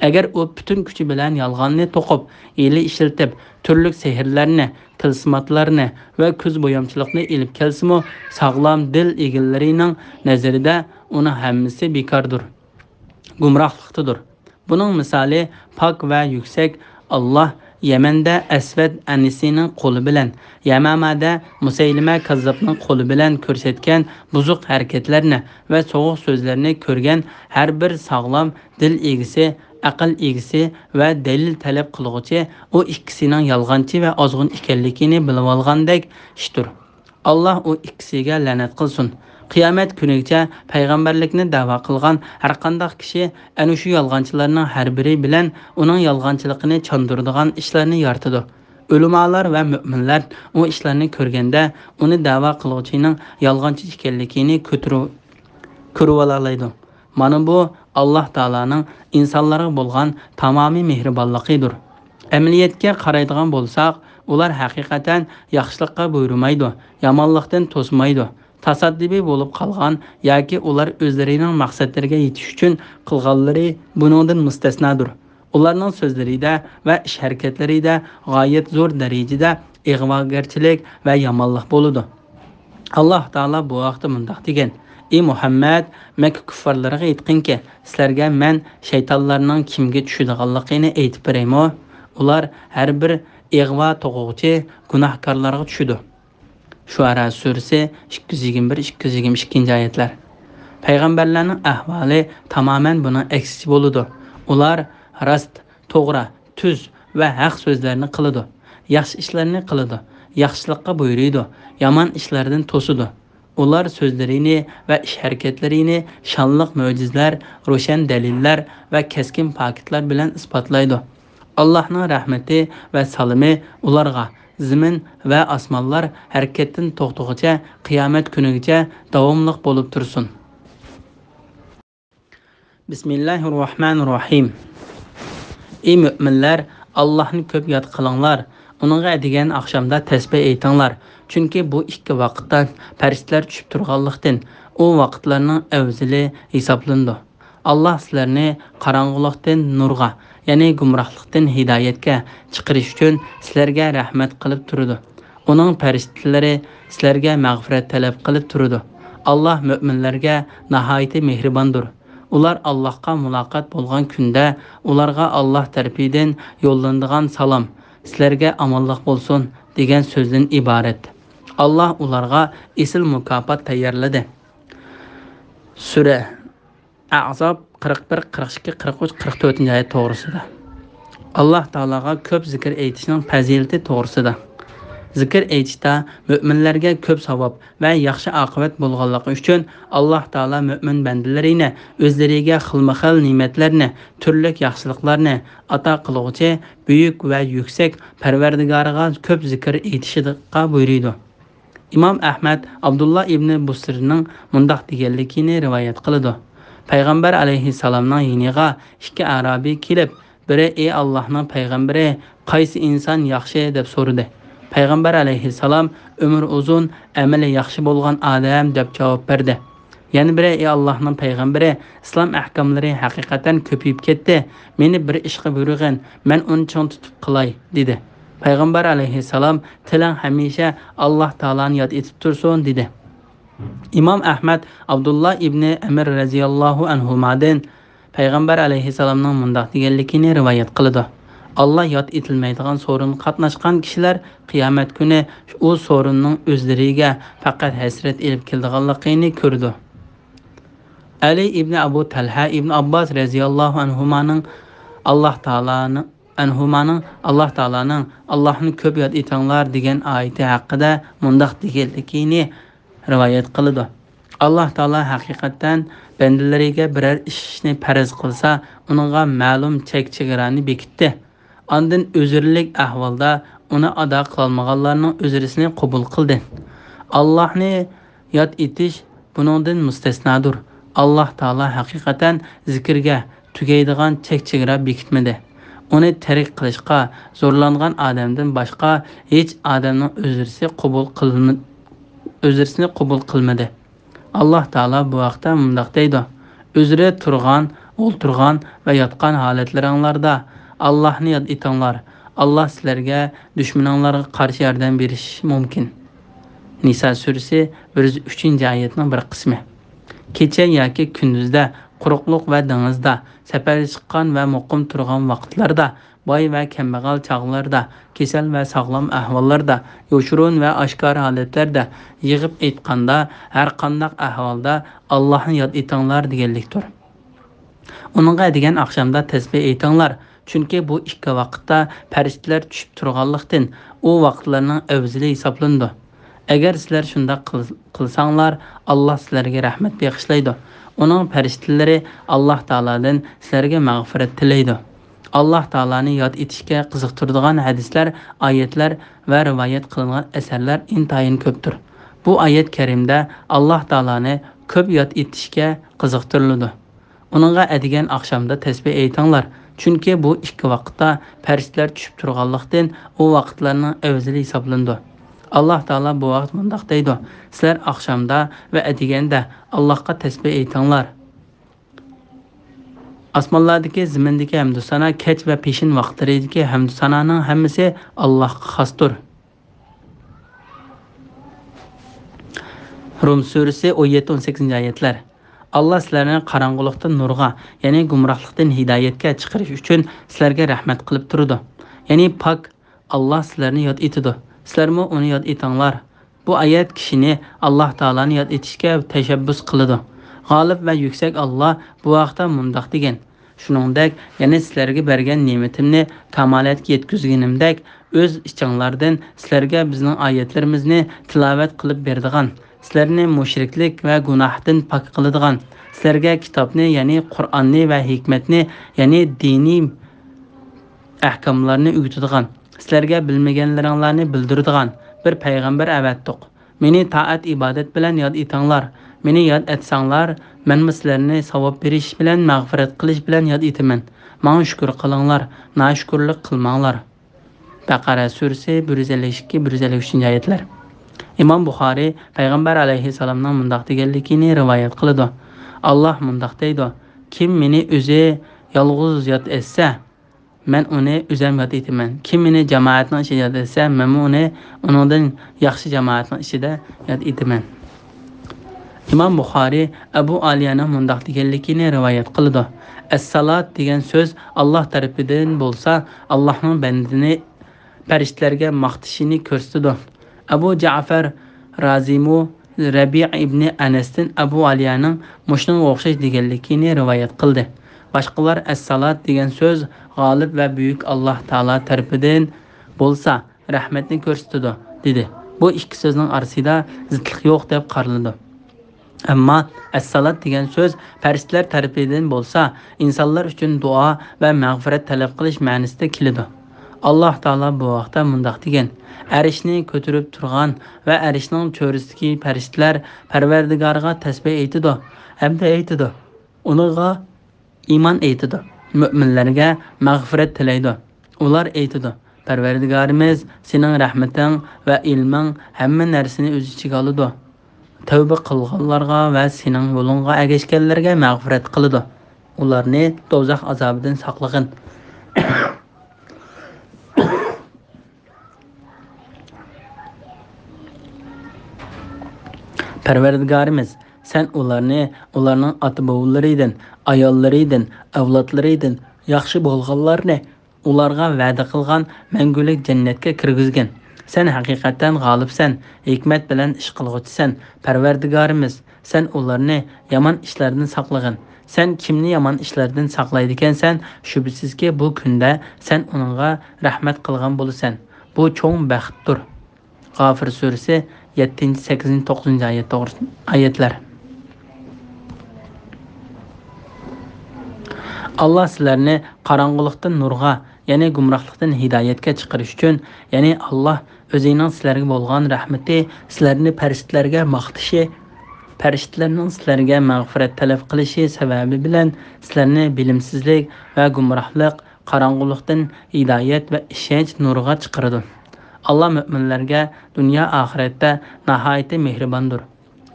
ئەگەر ئۇ پۈتۈن كۈچى بىلەن يالغاننى توقۇپ، ھىيلە ئىشلىتىپ، تۈرلۈك سېھىرلەرنى، تىلسىماتلارنى ۋە كۆز بويامچىلىقنى ئېلىپ كەلسىمۇ، ساغلام دىل ئىگىلىرىنىڭ نەزىرىدە ئۇنىڭ ھەممىسى بىكاردۇر، گۇمراھلىقتىدۇر. بۇنىڭ مىسالى پاك ۋە يۈكسەك ئاللاھ يەمەندە ئەسۋەد ئەنسىنىڭ قولى بىلەن، يەمامەدە مۇسەيلىمە كاززاپنىڭ قولى بىلەن كۆرسەتكەن بۇزۇق ھەرىكەتلەرنى ۋە سوغۇق سۆزلەرنى كۆرگەن ھەر بىر ساغلام دىل ئىگىسى، ئەقىل ئىگىسى ۋە دەلىل تەلەپ قىلغۇچى ئۇ ئىككىسىنىڭ يالغانچى ۋە ئازغۇن ئىكەنلىكىنى بىلىۋالغاندەك ئىشتۇر. ئاللاھ ئۇ ئىككىسىگە لەنەت قىلسۇن. قىيامەت كۈنىگىچە پەيغەمبەرلىكنى دەۋا قىلغان ھەرقانداق كىشى ئەنە شۇ يالغانچىلارنىڭ ھەر بىرى بىلەن ئۇنىڭ يالغانچىلىقىنى چاندۇرىدىغان ئىشلارنى يارىتىدۇ. ئۆلىمالار ۋە مۆمىنلەر ئۇ ئىشلارنى كۆرگەندە، ئۇنى دەۋا قىلغۇچىنىڭ يالغانچى ئىكەنلىكىنى كۆتۈرۈ-، كۆرۈۋالالايدۇ. مانا بۇ، ئاللاھ تائالانىڭ ئىنسانلارغا بولغان تامامىي مېھرىبانلىقىدۇر. ئەمەلىيەتكە قارايدىغان بولساق، ئۇلار ھەقىقەتەن ياخشىلىققا بۇيرۇمايدۇ، يامانلىقتىن توسمايدۇ. تاسادىپىي بولۇپ قالغان ياكى ئۇلار ئۆزلىرىنىڭ مەقسەتلىرىگە يېتىش ئۈچۈن قىلغانلىرى بۇنىڭدىن مۇستەسنادۇر. ئۇلارنىڭ سۆزلىرىدە ۋە ئىش-ھەرىكەتلىرىدە غايەت زور دەرىجىدە ئىغۋاگەرچىلىك ۋە يامانلىق بولىدۇ. ئاللاھ تائالا بۇ ھەقتە مۇنداق دېگەن: «ئى مۇھەممەد، مەككە كۇففارلىرىغا ئېيتقىنكى، سىلەرگە مەن شەيتانلارنىڭ كىمگە چۈشىدىغانلىقىنى ئېيتىپ بېرەيمۇ؟ ئۇلار ھەر بىر ئىغۋا توقۇغۇچى گۇناھكارلارغا چۈشىدۇ.» شۇئەرا سۈرىسى ئىككى يۈز يىگىرمە بىر، ئىككى يۈز يىگىرمە ئىككىنچى ئايەتلەر. پەيغەمبەرلەرنىڭ ئەھۋالى تامامەن بۇنىڭ ئەكسىچە بولىدۇ. ئۇلار راست، توغرا، تۈز ۋە ھەق سۆزلەرنى قىلىدۇ، ياخشى ئىشلارنى قىلىدۇ، ياخشىلىققا بۇيرۇيدۇ، يامان ئىشلاردىن توسىدۇ. ئۇلار سۆزلىرىنى ۋە ئىش-ھەرىكەتلىرىنى شانلىق مۆجىزىلەر، روشەن دەلىللەر ۋە كەسكىن پاكىتلار بىلەن ئىسپاتلايدۇ. ئاللاھنىڭ رەھمىتى ۋە سالىمى ئۇلارغا، زېمىن ۋە ئاسمانلار ھەرىكەتتىن توختىغۇچە، قىيامەت كۈنىگىچە داۋاملىق بولۇپ تۇرسۇن. بىسمىللاھىررەھمانىررەھىم. ئى مۆمىنلەر، ئاللاھنى كۆپ ياد قىلىڭلار، ئۇنىڭغا ئەتىگەن ئاخشامدا تەسبىھ ئېيتىڭلار، چۈنكى بۇ ئىككى ۋاقىتتا پەرىشتىلەر چۈشۈپ تۇرغانلىقتىن، ئۇ ۋاقىتلارنىڭ ئەۋزىلى ھېسابلىنىدۇ. ئاللاھ سىلەرنى قاراڭغۇلۇقتىن نۇرغا، يەنى گۇمراھلىقتىن ھىدايەتكە چىقىرىش ئۈچۈن سىلەرگە رەھمەت قىلىپ تۇرىدۇ. ئۇنىڭ پەرىشتىلىرى سىلەرگە مەغپىرەت تەلەپ قىلىپ تۇرىدۇ. ئاللاھ مۆمىنلەرگە ناھايىتى مېھرىباندۇر. ئۇلار ئاللاھقا مۇلاقات بولغان كۈندە ئۇلارغا ئاللاھ تەرىپىدىن يوللىنىدىغان سالام، سىلەرگە ئامانلىق بولسۇن دېگەن سۆزدىن ئىبارەت. ئاللاھ ئۇلارغا ئېسىل مۇكاپات تەييارلىدى. سۈرە ئەھزاب قىرىق بىر، قىرىق ئىككى، قىرىق ئۈچ، قىرىق تۆتىنچى ئايەت توغرىسىدا. ئاللاھ تائالاغا كۆپ زىكىر ئېيتىشنىڭ پەزىلىتى توغرىسىدا. زىكىر ئېيتىشتا مۆمىنلەرگە كۆپ ساۋاب ۋە ياخشى ئاقىۋەت بولغانلىقى ئۈچۈن، ئاللاھ تائالا مۆمىن بەندىلىرىنى ئۆزلىرىگە خىلمۇخىل نېمەتلەرنى، تۈرلۈك ياخشىلىقلارنى ئاتا قىلغۇچى بۈيۈك ۋە يۈكسەك پەرۋەردىگارىغا كۆپ زىكىر ئېيتىشقا بۇيرۇيدۇ. ئىمام ئەھمەد ئابدۇللا ئىبنى بۇسرىنىڭ مۇنداق دېگەنلىكىنى رىۋايەت قىلىدۇ. پەيغەمبەر ئەلەيھىسسالامنىڭ يېنىغا ئىككى ئەرابىي كېلىپ، بىرى: «ئى ئاللاھنىڭ پەيغەمبىرى، قايسى ئىنسان ياخشى؟» دەپ سورىدى. پەيغەمبەر ئەلەيھىسسالام: «ئۆمرى ئۇزۇن، ئەمىلى ياخشى بولغان ئادەم» دەپ جاۋاب بەردى. يەنە بىرى: «ئى ئاللاھنىڭ پەيغەمبىرى، ئىسلام ئەھكاملىرى ھەقىقەتەن كۆپىيىپ كەتتى. مېنى بىر ئىشقا بۇيرۇغىن، مەن ئۇنى چىڭ تۇتۇپ قىلاي» دېدى. پەيغەمبەر ئەلەيھىسسالام: «تىلىڭ ھەمىشە ئاللاھ تائالانى ياد ئېتىپ تۇرسۇن» دېدى. ئىمام ئەھمەد ئابدۇللا ئىبنى ئەمر رەزىياللاھۇ ئەنھۇمادىن پەيغەمبەر ئەلەيھىسسالامنىڭ مۇنداق دېگەنلىكىنى رىۋايەت قىلىدۇ: «ئاللاھ ياد ئېتىلمەيدىغان سورۇنغا قاتناشقان كىشىلەر قىيامەت كۈنى ئۇ سورۇننىڭ ئۆزلىرىگە پەقەت ھەسرەت ئېلىپ كېلىدىغانلىقىنى كۆرىدۇ.» ئەلى ئىبنى ئەبۇ تەلھە ئىبنى ئابباس رەزىياللاھۇ ئەنھۇمانىڭ ئاللاھ تائالانىڭ، ئەنھۇمانىڭ ئاللاھ تائالانىڭ «ئاللاھنى كۆپ ياد ئېتىڭلار» دېگەن ئايىتى ھەققىدە مۇنداق دېگەنلىكىنى رىۋايەت قىلىدۇ: «ئاللاھ تائالا ھەقىقەتەن بەندىلىرىگە بىرەر ئىشنى پەرز قىلسا، ئۇنىڭغا مەلۇم چەك-چېگرانى بېكىتتى. ئاندىن ئۆزرىلىك ئەھۋالدا ئۇنى ئادا قىلالمىغانلارنىڭ ئۆزرىسىنى قوبۇل قىلدى. ئاللاھنى ياد ئېتىش بۇنىڭدىن مۇستەسنادۇر. ئاللاھ تائالا ھەقىقەتەن زىكىرگە تۈگەيدىغان چەك-چېگرا بېكىتمىدى. ئۇنى تەرك قىلىشقا زورلانغان ئادەمدىن باشقا ھېچ ئادەمنىڭ ئۆزرىسى قوبۇل قىلمى-، ئۆزرىسىنى قوبۇل قىلمىدى.» ئاللاھ تائالا بۇ ھەقتە مۇنداق دەيدۇ: «ئۆزرە تۇرغان، ئولتۇرغان ۋە ياتقان ھالەتلىرىڭلاردا ئاللاھنى ياد ئېتىڭلار. ئاللاھ سىلەرگە دۈشمىنىڭلارغا قارشى ياردەم بېرىشى مۇمكىن.» نىسا سۈرىسى بىر يۈز ئۈچىنچى ئايەتنىڭ بىر قىسمى. كېچە ياكى كۈندۈزدە، قۇرۇقلۇق ۋە دېڭىزدا، سەپەرگە چىققان ۋە مۇقىم تۇرغان ۋاقىتلاردا، باي ۋە كەمبەغەل چاغلاردا، كېسەل ۋە ساغلام ئەھۋاللاردا، يوشۇرۇن ۋە ئاشكارا ھالەتلەردە، يىغىپ ئېيتقاندا، ھەرقانداق ئەھۋالدا ئاللاھنى ياد ئېتىڭلار دېگەنلىكتۇر. ئۇنىڭغا دېگەن ئاخشامدا تەسبىھ ئېيتىڭلار، چۈنكى بۇ ئىككى ۋاقىتتا پەرىشتىلەر چۈشۈپ تۇرغانلىقتىن، ئۇ ۋاقىتلارنىڭ ئەۋزىلى ھېسابلىنىدۇ. ئەگەر سىلەر شۇنداق قىل-، قىلساڭلار، ئاللاھ سىلەرگە رەھمەت بېغىشلايدۇ. ئۇنىڭ پەرىشتىلىرى ئاللاھ تائالادىن سىلەرگە مەغپىرەت تىلەيدۇ. ئاللاھ تائالانى ياد ئېتىشكە قىزىقتۇرىدىغان ھەدىسلەر، ئايەتلەر ۋە رىۋايەت قىلىنغان ئەسەرلەر ئىنتايىن كۆپتۇر. بۇ ئايەت كەرىمدە ئاللاھ تائالانى كۆپ ياد ئېتىشكە قىزىقتۇرۇلىدۇ. ئۇنىڭغا ئەتىگەن ئاخشامدا تەسبىھ ئېيتىڭلار، چۈنكى بۇ ئىككى ۋاقىتتا پەرىشتىلەر چۈشۈپ تۇرغانلىقتىن، ئۇ ۋاقىتلارنىڭ ئەۋزىلى ھېسابلىنىدۇ. ئاللاھ تائالا بۇ ۋاقىت مۇنداق دەيدۇ: «سىلەر ئاخشامدا ۋە ئەتىگەندە ئاللاھقا تەسبىھ ئېيتىڭلار.» ئاسمانلاردىكى، زېمىندىكى ھەمدۇ سانا، كەچ ۋە پېشىن ۋاقىتلىرىدىكى ھەمدۇ سانانىڭ ھەممىسى ئاللاھقا خاستۇر. رۇم سۈرىسى ئون يەتتە، ئون سەككىزىنچى ئايەتلەر. ئاللاھ سىلەرنى قاراڭغۇلۇقتىن نۇرغا، يەنى گۇمراھلىقتىن ھىدايەتكە چىقىرىش ئۈچۈن سىلەرگە رەھمەت قىلىپ تۇرىدۇ. يەنى پاك ئاللاھ سىلەرنى ياد ئېتىدۇ. سىلەرمۇ ئۇنى ياد ئېتىڭلار. بۇ ئايەت كىشىنى ئاللاھ تائالانى ياد ئېتىشكە تەشەببۇس قىلىدۇ. غالىب ۋە يۈكسەك ئاللاھ بۇ ھەقتە مۇنداق دېگەن: «شۇنىڭدەك يەنە سىلەرگە بەرگەن نېمىتىمنى كامالەتكە يەتكۈزگىنىمدەك، ئۆز ئىچىڭلاردىن سىلەرگە بىزنىڭ ئايەتلىرىمىزنى تىلاۋەت قىلىپ بېرىدىغان، سىلەرنى مۇشرىكلىك ۋە گۇناھتىن پاك قىلىدىغان، سىلەرگە كىتابنى، يەنى قۇرئاننى ۋە ھېكمەتنى، يەنى دىنىي ئەھكاملارنى ئۆگىتىدىغان، سىلەرگە بىلمىگەنلىرىڭلارنى بىلدۈرىدىغان بىر پەيغەمبەر ئەۋەتتۇق. مېنى تائەت-ئىبادەت بىلەن ياد ئېتىڭلار. مېنى ياد ئەتسەڭلار، مەنمۇ سىلەرنى ساۋاب بېرىش بىلەن، مەغپىرەت قىلىش بىلەن ياد ئېتىمەن. ماڭا شۈكۈر قىلىڭلار، ناشۈكۈرلۈك قىلماڭلار.» بەقەرە سۈرىسى بىر يۈز ئەللىك ئىككى، بىر يۈز ئەللىك ئۈچىنچى ئايەتلەر. ئىمام بۇخارىي پەيغەمبەر ئەلەيھىسسالامنىڭ مۇنداق دېگەنلىكىنى رىۋايەت قىلىدۇ: «ئاللاھ مۇنداق دەيدۇ: كىم مېنى ئۆزى يالغۇز ياد ئەتسە، مەن ئۇنى ئۆزۈم ياد ئېتىمەن. كىم مېنى جامائەتنىڭ ئىچىدە ياد ئەتسە، مەنمۇ ئۇنى ئۇنىڭدىن ياخشى جامائەتنىڭ ئىچىدە ياد ئېتىمەن. ئىمام بۇخارى ئەبۇ ئالىيەنىڭ مۇنداق دېگەنلىكىنى رىۋايەت قىلىدۇ: «ئەسسالات» دېگەن سۆز ئاللاھ تەرىپىدىن بولسا، ئاللاھنىڭ بەندىنى پەرىشتىلەرگە ماختىشىنى كۆرسىتىدۇ. ئەبۇ جەئفەر رازىمۇ رەبىئ ئىبنى ئەنەستىن ئەبۇ ئالىيەنىڭ مۇشۇنىڭغا ئوخشاش دېگەنلىكىنى رىۋايەت قىلدى. باشقىلار «ئەسسالات» دېگەن سۆز غالىب ۋە بۈيۈك ئاللاھ تائالا تەرىپىدىن بولسا، رەھمەتنى كۆرسىتىدۇ، دېدى. بۇ ئىككى سۆزنىڭ ئارىسىدا زىتلىق يوق دەپ قارىلىدۇ. ئەمما «ئەسسالات» دېگەن سۆز پەرىشتىلەر تەرىپىدىن بولسا، ئىنسانلار ئۈچۈن دۇئا ۋە مەغپىرەت تەلەپ قىلىش مەنىسىدە كېلىدۇ. ئاللاھ تائالا بۇ ھەقتە مۇنداق دېگەن: «ئەرشنى كۆتۈرۈپ تۇرغان ۋە ئەرشنىڭ چۆرىسىدىكى پەرىشتىلەر پەرۋەردىگارىغا تەسبىھ ئېيتىدۇ ھەمدە ئېيتىدۇ، ئۇنىڭغا ئىمان ئېيتىدۇ، مۆمىنلەرگە مەغپىرەت تىلەيدۇ. ئۇلار ئېيتىدۇ: پەرۋەردىگارىمىز، سېنىڭ رەھمىتىڭ ۋە ئىلمىڭ ھەممە نەرسىنى ئۆز ئىچىگە ئالىدۇ. تەۋبە قىلغانلارغا ۋە سېنىڭ يولۇڭغا ئەگەشكەنلەرگە مەغپىرەت قىلىدۇ. ئۇلارنى دوزاخ ئازابىدىن ساقلىغىن.» پەرۋەردىگارىمىز، سەن ئۇلارنى ئۇلارنىڭ ئاتا-بوۋىلىرىدىن، ئاياللىرىدىن، ئەۋلادلىرىدىن ياخشى بولغانلارنى ئۇلارغا ۋەدە قىلغان مەڭگۈلۈك جەننەتكە كىرگۈزگىن. سەن ھەقىقەتەن غالىبسەن، ھېكمەت بىلەن ئىش قىلغۇچىسەن. پەرۋەردىگارىمىز، سەن ئۇلارنى يامان ئىشلاردىن ساقلىغىن. سەن كىمنى يامان ئىشلاردىن ساقلايدىكەنسەن، شۈبھىسىزكى، بۇ كۈندە سەن ئۇنىڭغا رەھمەت قىلغان بولىسەن. بۇ چوڭ بەختتۇر. غافىر سۈرىسى يەتتىنچى، سەككىزىنچى، توققۇزىنچى ئايەت توغرىسىدا، ئايەتلەر. ئاللا سىلەرنى قاراڭغۇلۇقتىن نۇرغا، يەنى گۇمراھلىقتىن ھىدايەتكە چىقىرىش ئۈچۈن، يەنى ئاللا ئۆزىنىڭ سىلەرگە بولغان رەھمىتى، سىلەرنى پەرىشتىلەرگە ماختىشى، پەرىشتىلەرنىڭ سىلەرگە مەغپىرەت تەلەپ قىلىشى سەۋەبى بىلەن سىلەرنى بىلىمسىزلىك ۋە گۇمراھلىق، قاراڭغۇلۇقتىن ھىدايەت ۋە ئىشەنچ نۇرىغا چىقىرىدۇ. ئاللا مۆمىنلەرگە دۇنيا ئاخىرەتتە ناھايىتى مېھرىباندۇر.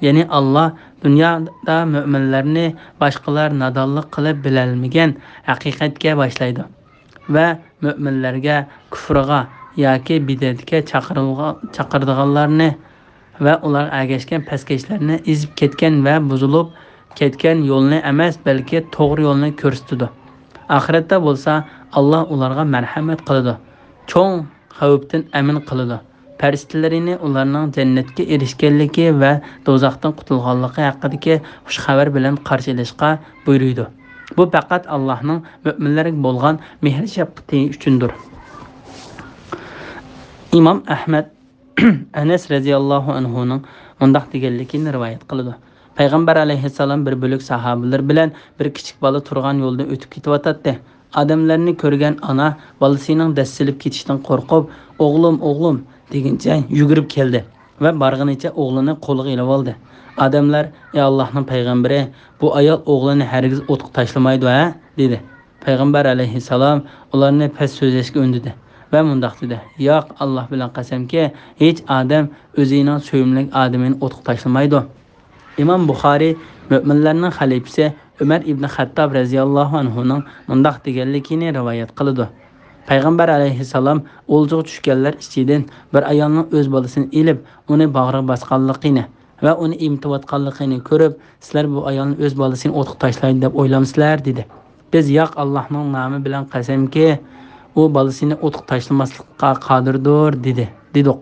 يەنى ئاللا دۇنيادا مۆمىنلەرنى باشقىلار نادانلىق قىلىپ بىلەلمىگەن ھەقىقەتكە باشلايدۇ ۋە مۆمىنلەرگە كۇفرىغا ياكى بىدئەتكە چاقىرىلغا-، چاقىرىدىغانلارنى ۋە ئۇلارغا ئەگەشكەن پەسكەشلەرنى، ئېزىپ كەتكەن ۋە بۇزۇلۇپ كەتكەن يولنى ئەمەس، بەلكى توغرا يولنى كۆرسىتىدۇ. ئاخىرەتتە بولسا ئاللا ئۇلارغا مەرھەمەت قىلىدۇ، چوڭ خەۋپتىن ئەمىن قىلىدۇ. پەرىشتىلىرىنى ئۇلارنىڭ جەننەتكە ئېرىشكەنلىكى ۋە دوزاختىن قۇتۇلغانلىقى ھەققىدىكى خۇش خەۋەر بىلەن قارشى ئېلىشقا بۇيرۇيدۇ. بۇ پەقەت ئاللانىڭ مۆمىنلەرگە بولغان مېھرى شەپقىتى ئۈچۈندۇر. ئىمام ئەھمەد ئەنەس رەزىياللاھۇ ئەنھۇنىڭ مۇنداق دېگەنلىكىنى رىۋايەت قىلىدۇ: پەيغەمبەر ئەلەيھىسسالام بىر بۆلەك ساھابىلىرى بىلەن بىر كىچىك بالا تۇرغان يولدا ئۆتۈپ كېتىۋاتاتتى. ئادەملەرنى كۆرگەن ئانا بالىسىنىڭ دەسسىلىپ كېتىشىدىن قورقۇپ، «ئوغلۇم، ئوغلۇم» دېگىنىچە يۈگۈرۈپ كەلدى ۋە بارغىنىچە ئوغلىنى قولىغا ئېلىۋالدى. ئادەملەر: «ئەي ئاللاھنىڭ پەيغەمبىرى، بۇ ئايال ئوغلىنى ھەرگىز ئوتقا تاشلىمايدۇ ھە؟» دېدى. پەيغەمبەر ئەلەيھىسسالام ئۇلارنى پەس سۆزلەشكە ئۈندىدى ۋە مۇنداق دېدى: «ياق، ئاللا بىلەن قەسەمكى، ھېچ ئادەم ئۆزىنىڭ سۆيۈملۈك ئادىمىنى ئوتقا تاشلىمايدۇ.» ئىمام بۇخارى مۆمىنلەرنىڭ خەلىپىسى ئۆمەر ئىبنى خەتتاب رەزىياللاھۇ ئەنھۇنىڭ مۇنداق دېگەنلىكىنى رىۋايەت قىلىدۇ: پەيغەمبەر ئەلەيھىسسالام ئولجىغا چۈشكەنلەر ئىچىدىن بىر ئايالنىڭ ئۆز بالىسىنى ئېلىپ، ئۇنى باغرىغا باسقانلىقىنى ۋە ئۇنى ئېمىتىۋاتقانلىقىنى كۆرۈپ، «سىلەر بۇ ئايالنى ئۆز بالىسىنى ئوتقا تاشلايدۇ دەپ ئويلامسىلەر؟» دېدى. بىز: «ياق، ئاللاھنىڭ نامى بىلەن قەسەمكى، ئۇ بالىسىنى ئوتقا تاشلىماسلىققا قادىردۇر» دېدى، دېدۇق.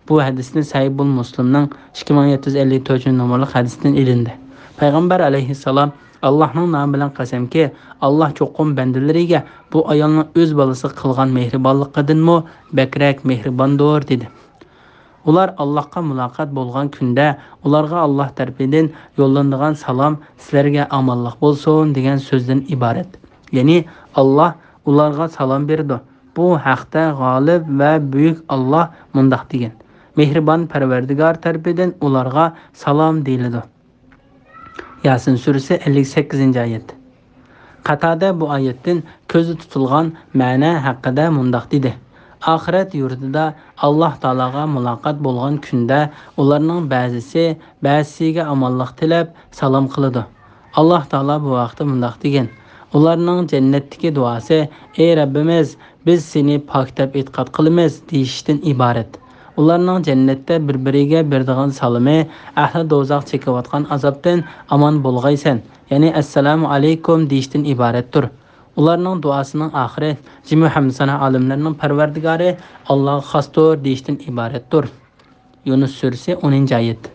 بۇ ھەدىسنى سەھىھۇل مۇسلىمنىڭ ئىككى مىڭ يەتتە يۈز ئەللىك تۆتىنچى نومۇرلۇق ھەدىسىدىن ئېلىندى. پەيغەمبەر ئەلەيھىسسالام: «ئاللاھنىڭ نامى بىلەن قەسەمكى، ئاللا چوقۇم بەندىلىرىگە بۇ ئايالنىڭ ئۆز بالىسىغا قىلغان مېھرىبانلىقىدىنمۇ بەكرەك مېھرىباندۇر» دېدى. ئۇلار ئاللاھقا مۇلاقات بولغان كۈندە ئۇلارغا ئاللاھ تەرىپىدىن يوللىنىدىغان سالام «سىلەرگە ئامانلىق بولسۇن» دېگەن سۆزدىن ئىبارەت. يەنى ئاللاھ ئۇلارغا سالام بېرىدۇ. بۇ ھەقتە غالىب ۋە بۈيۈك ئاللاھ مۇنداق دېگەن: «مېھرىبان پەرۋەردىگار تەرىپىدىن ئۇلارغا سالام دېيىلىدۇ.» ياسىن سۈرىسى، ئەللىك سەككىزىنچى ئايەت. قاتادە بۇ ئايەتتىن كۆزدە تۇتۇلغان مەنە ھەققىدە مۇنداق دېدى: ئاخىرەت يۇرتىدا ئاللاھ تائالاغا مۇلاقات بولغان كۈندە ئۇلارنىڭ بەزىسى بەزىسىگە ئامانلىق تىلەپ سالام قىلىدۇ. ئاللاھ تائالا بۇ ھەقتە مۇنداق دېگەن: ئۇلارنىڭ جەننەتتىكى دۇئاسى، «ئەي رەببىمىز، بىز سېنى پاك دەپ ئېتىقاد قىلىمىز» دېيىشتىن ئىبارەت. ئۇلارنىڭ جەننەتتە بىر-بىرىگە بېرىدىغان سالىمى، ئەھلى دوزاخ چېكىۋاتقان ئازابتىن ئامان بولغايسەن، يەنى «ئەسسالامۇ ئەلەيكۇم» دېيىشتىن ئىبارەتتۇر. ئۇلارنىڭ دۇئاسىنىڭ ئاخىرى، جىمى ھەمدۇسانا ئالەملەرنىڭ پەرۋەردىگارى ئاللاغا خاستۇر دېيىشتىن ئىبارەتتۇر. يۇنۇس سۈرىسى، ئونىنچى ئايەت.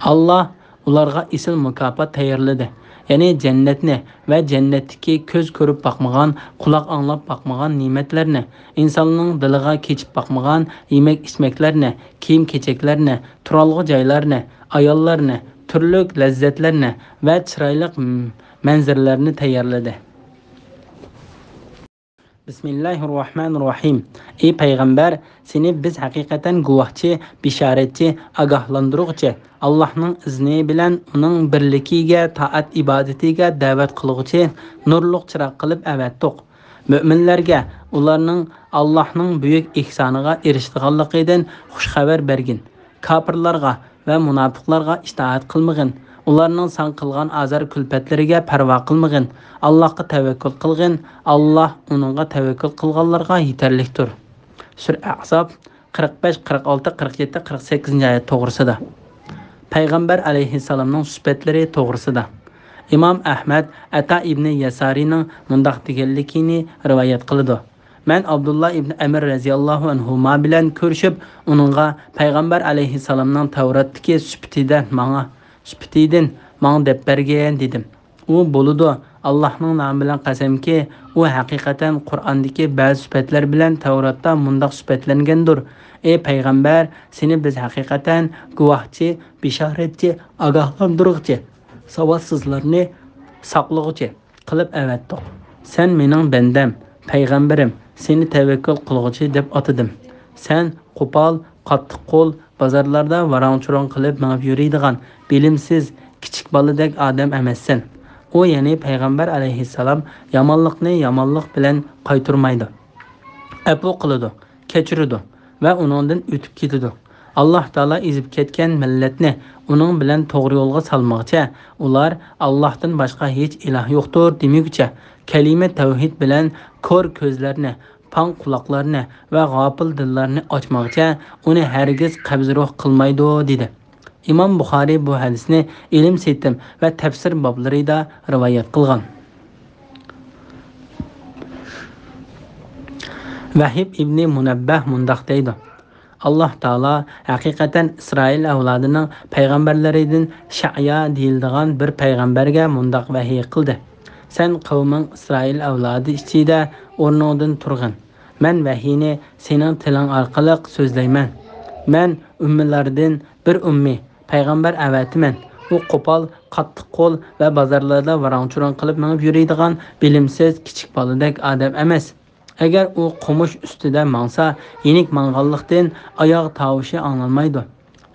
ئاللا ئۇلارغا ئېسىل مۇكاپات تەييارلىدى، يەنى جەننەتنى ۋە جەننەتتىكى كۆز كۆرۈپ باقمىغان، قۇلاق ئاڭلاپ باقمىغان نېمەتلەرنى، ئىنساننىڭ دىلىغا كېچىپ باقمىغان يېمەك-ئىچمەكلەرنى، كىيىم-كېچەكلەرنى، تۇرالغۇ جايلارنى، ئاياللارنى، تۈرلۈك لەززەتلەرنى ۋە چىرايلىق مەنزىرىلەرنى تەييارلىدى. بىسمىللاھىررەھمانىررەھىم. ئەي پەيغەمبەر، سېنى بىز ھەقىقەتەن گۇۋاھچى، بېشارەتچى، ئاگاھلاندۇرغۇچى، ئاللاھنىڭ ئىزنى بىلەن ئۇنىڭ بىرلىكىگە، تائەت-ئىبادىتىگە دەۋەت قىلغۇچى نۇرلۇق چىراغ قىلىپ ئەۋەتتۇق. مۆمىنلەرگە ئۇلارنىڭ ئاللاھنىڭ بۈيۈك ئېھسانىغا ئېرىشىدىغانلىقىدىن خۇش خەۋەر بەرگىن. كاپىرلارغا ۋە مۇناپىقلارغا ئىتائەت قىلمىغىن. ئۇلارنىڭ ساڭا قىلغان ئازار-كۈلپەتلىرىگە پەرۋا قىلمىغىن. ئاللاھقا تەۋەككۈل قىلغىن. ئاللاھ ئۇنىڭغا تەۋەككۈل قىلغانلارغا يېتەرلىكتۇر. سۈرە ئەھزاب، قىرىق بەش، قىرىق ئالتە، قىرىق يەتتە، قىرىق سەككىزىنچى ئايەت توغرىسىدا. پەيغەمبەر ئەلەيھىسسالامنىڭ سۈپەتلىرى توغرىسىدا. ئىمام ئەھمەد ئەتا ئىبنى يەسارىنىڭ مۇنداق دېگەنلىكىنى رىۋايەت قىلىدۇ. مەن ئابدۇللا ئىبن ئەمىر رەزىياللاھۇ ئەنھۇما بىلەن كۆرۈشۈپ، ئۇنىڭغا پەيغەمبەر ئەلەيھىسسالامنىڭ تەۋراتتىكى سۈپىتىدە ماڭا، سۈپىتىدىن ماڭا دەپ بەرگىن، دېدىم. ئۇ، بولىدۇ، ئاللاھنىڭ نامى بىلەن قەسەمكى، ئۇ ھەقىقەتەن قۇرئاندىكى بەزى سۈپەتلەر بىلەن تەۋراتتا مۇنداق سۈپەتلەنگەندۇر: ئەي پەيغەمبەر، سېنى بىز ھەقىقەتەن گۇۋاھچى، بېشارەتچى، ئاگاھلاندۇرغۇچى، ساۋاتسىزلارنى ساقلىغۇچى قىلىپ ئەۋەتتۇق. سەن مېنىڭ بەندەم، پەيغەمبىرىم، سېنى تەۋەككۈل قىلغۇچى دەپ ئاتىدىم. سەن قوپال، قاتتىق قول، بازارلاردا ۋاراڭ-چۇرۇڭ قىلىپ مېڭىپ يۈرىدىغان بىلىمسىز، كىچىك بالىدەك ئادەم ئەمەسسەن. ئۇ، يەنى پەيغەمبەر ئەلەيھىسسالام، يامانلىقنى يامانلىق بىلەن قايتۇرمايدۇ. ئەپۇ قىلىدۇ، كەچۈرىدۇ ۋە ئۇنىڭدىن ئۆتۈپ كېتىدۇ. ئاللاھ تائالا ئېزىپ كەتكەن مىللەتنى ئۇنىڭ بىلەن توغرا يولغا سالمىغۇچە، ئۇلار «ئاللاھتىن باشقا ھېچ ئىلاھ يوقتۇر» دېمىگۈچە، كەلىمە تەۋھىد بىلەن كور كۆزلەرنى، پاڭ قۇلاقلارنى ۋە غاپىل دىللارنى ئاچمىغۇچە، ئۇنى ھەرگىز قەبزى روھ قىلمايدۇ، دېدى. ئىمام بۇخارىي بۇ ھەدىسنى ئىلىم سېتىم ۋە تەپسىر بابلىرىدا رىۋايەت قىلغان. ۋەھىب ئىبنى مۇنەببەھ مۇنداق دەيدۇ: ئاللاھ تائالا ھەقىقەتەن ئىسرائىل ئەۋلادىنىڭ پەيغەمبەرلىرىدىن شەئيا دېيىلىدىغان بىر پەيغەمبەرگە مۇنداق ۋەھىي قىلدى: سەن قەۋمىڭ ئىسرائىل ئەۋلادى ئىچىدە ئورنۇڭدىن تۇرغىن. مەن ۋەھىينى سېنىڭ تىلىڭ ئارقىلىق سۆزلەيمەن. مەن ئۈممىلەردىن بىر ئۈممى، پەيغەمبەر ئەۋەتىمەن. ئۇ قوپال، قاتتىق قول ۋە بازارلاردا ۋاراڭ-چۇرۇڭ قىلىپ مېڭىپ يۈرىدىغان بىلىمسىز، كىچىك بالىدەك ئادەم ئەمەس. ئەگەر ئۇ قومۇش ئۈستىدە ماڭسا، يېنىك ماڭغانلىقتىن ئاياغ تاۋۇشى ئاڭلانمايدۇ.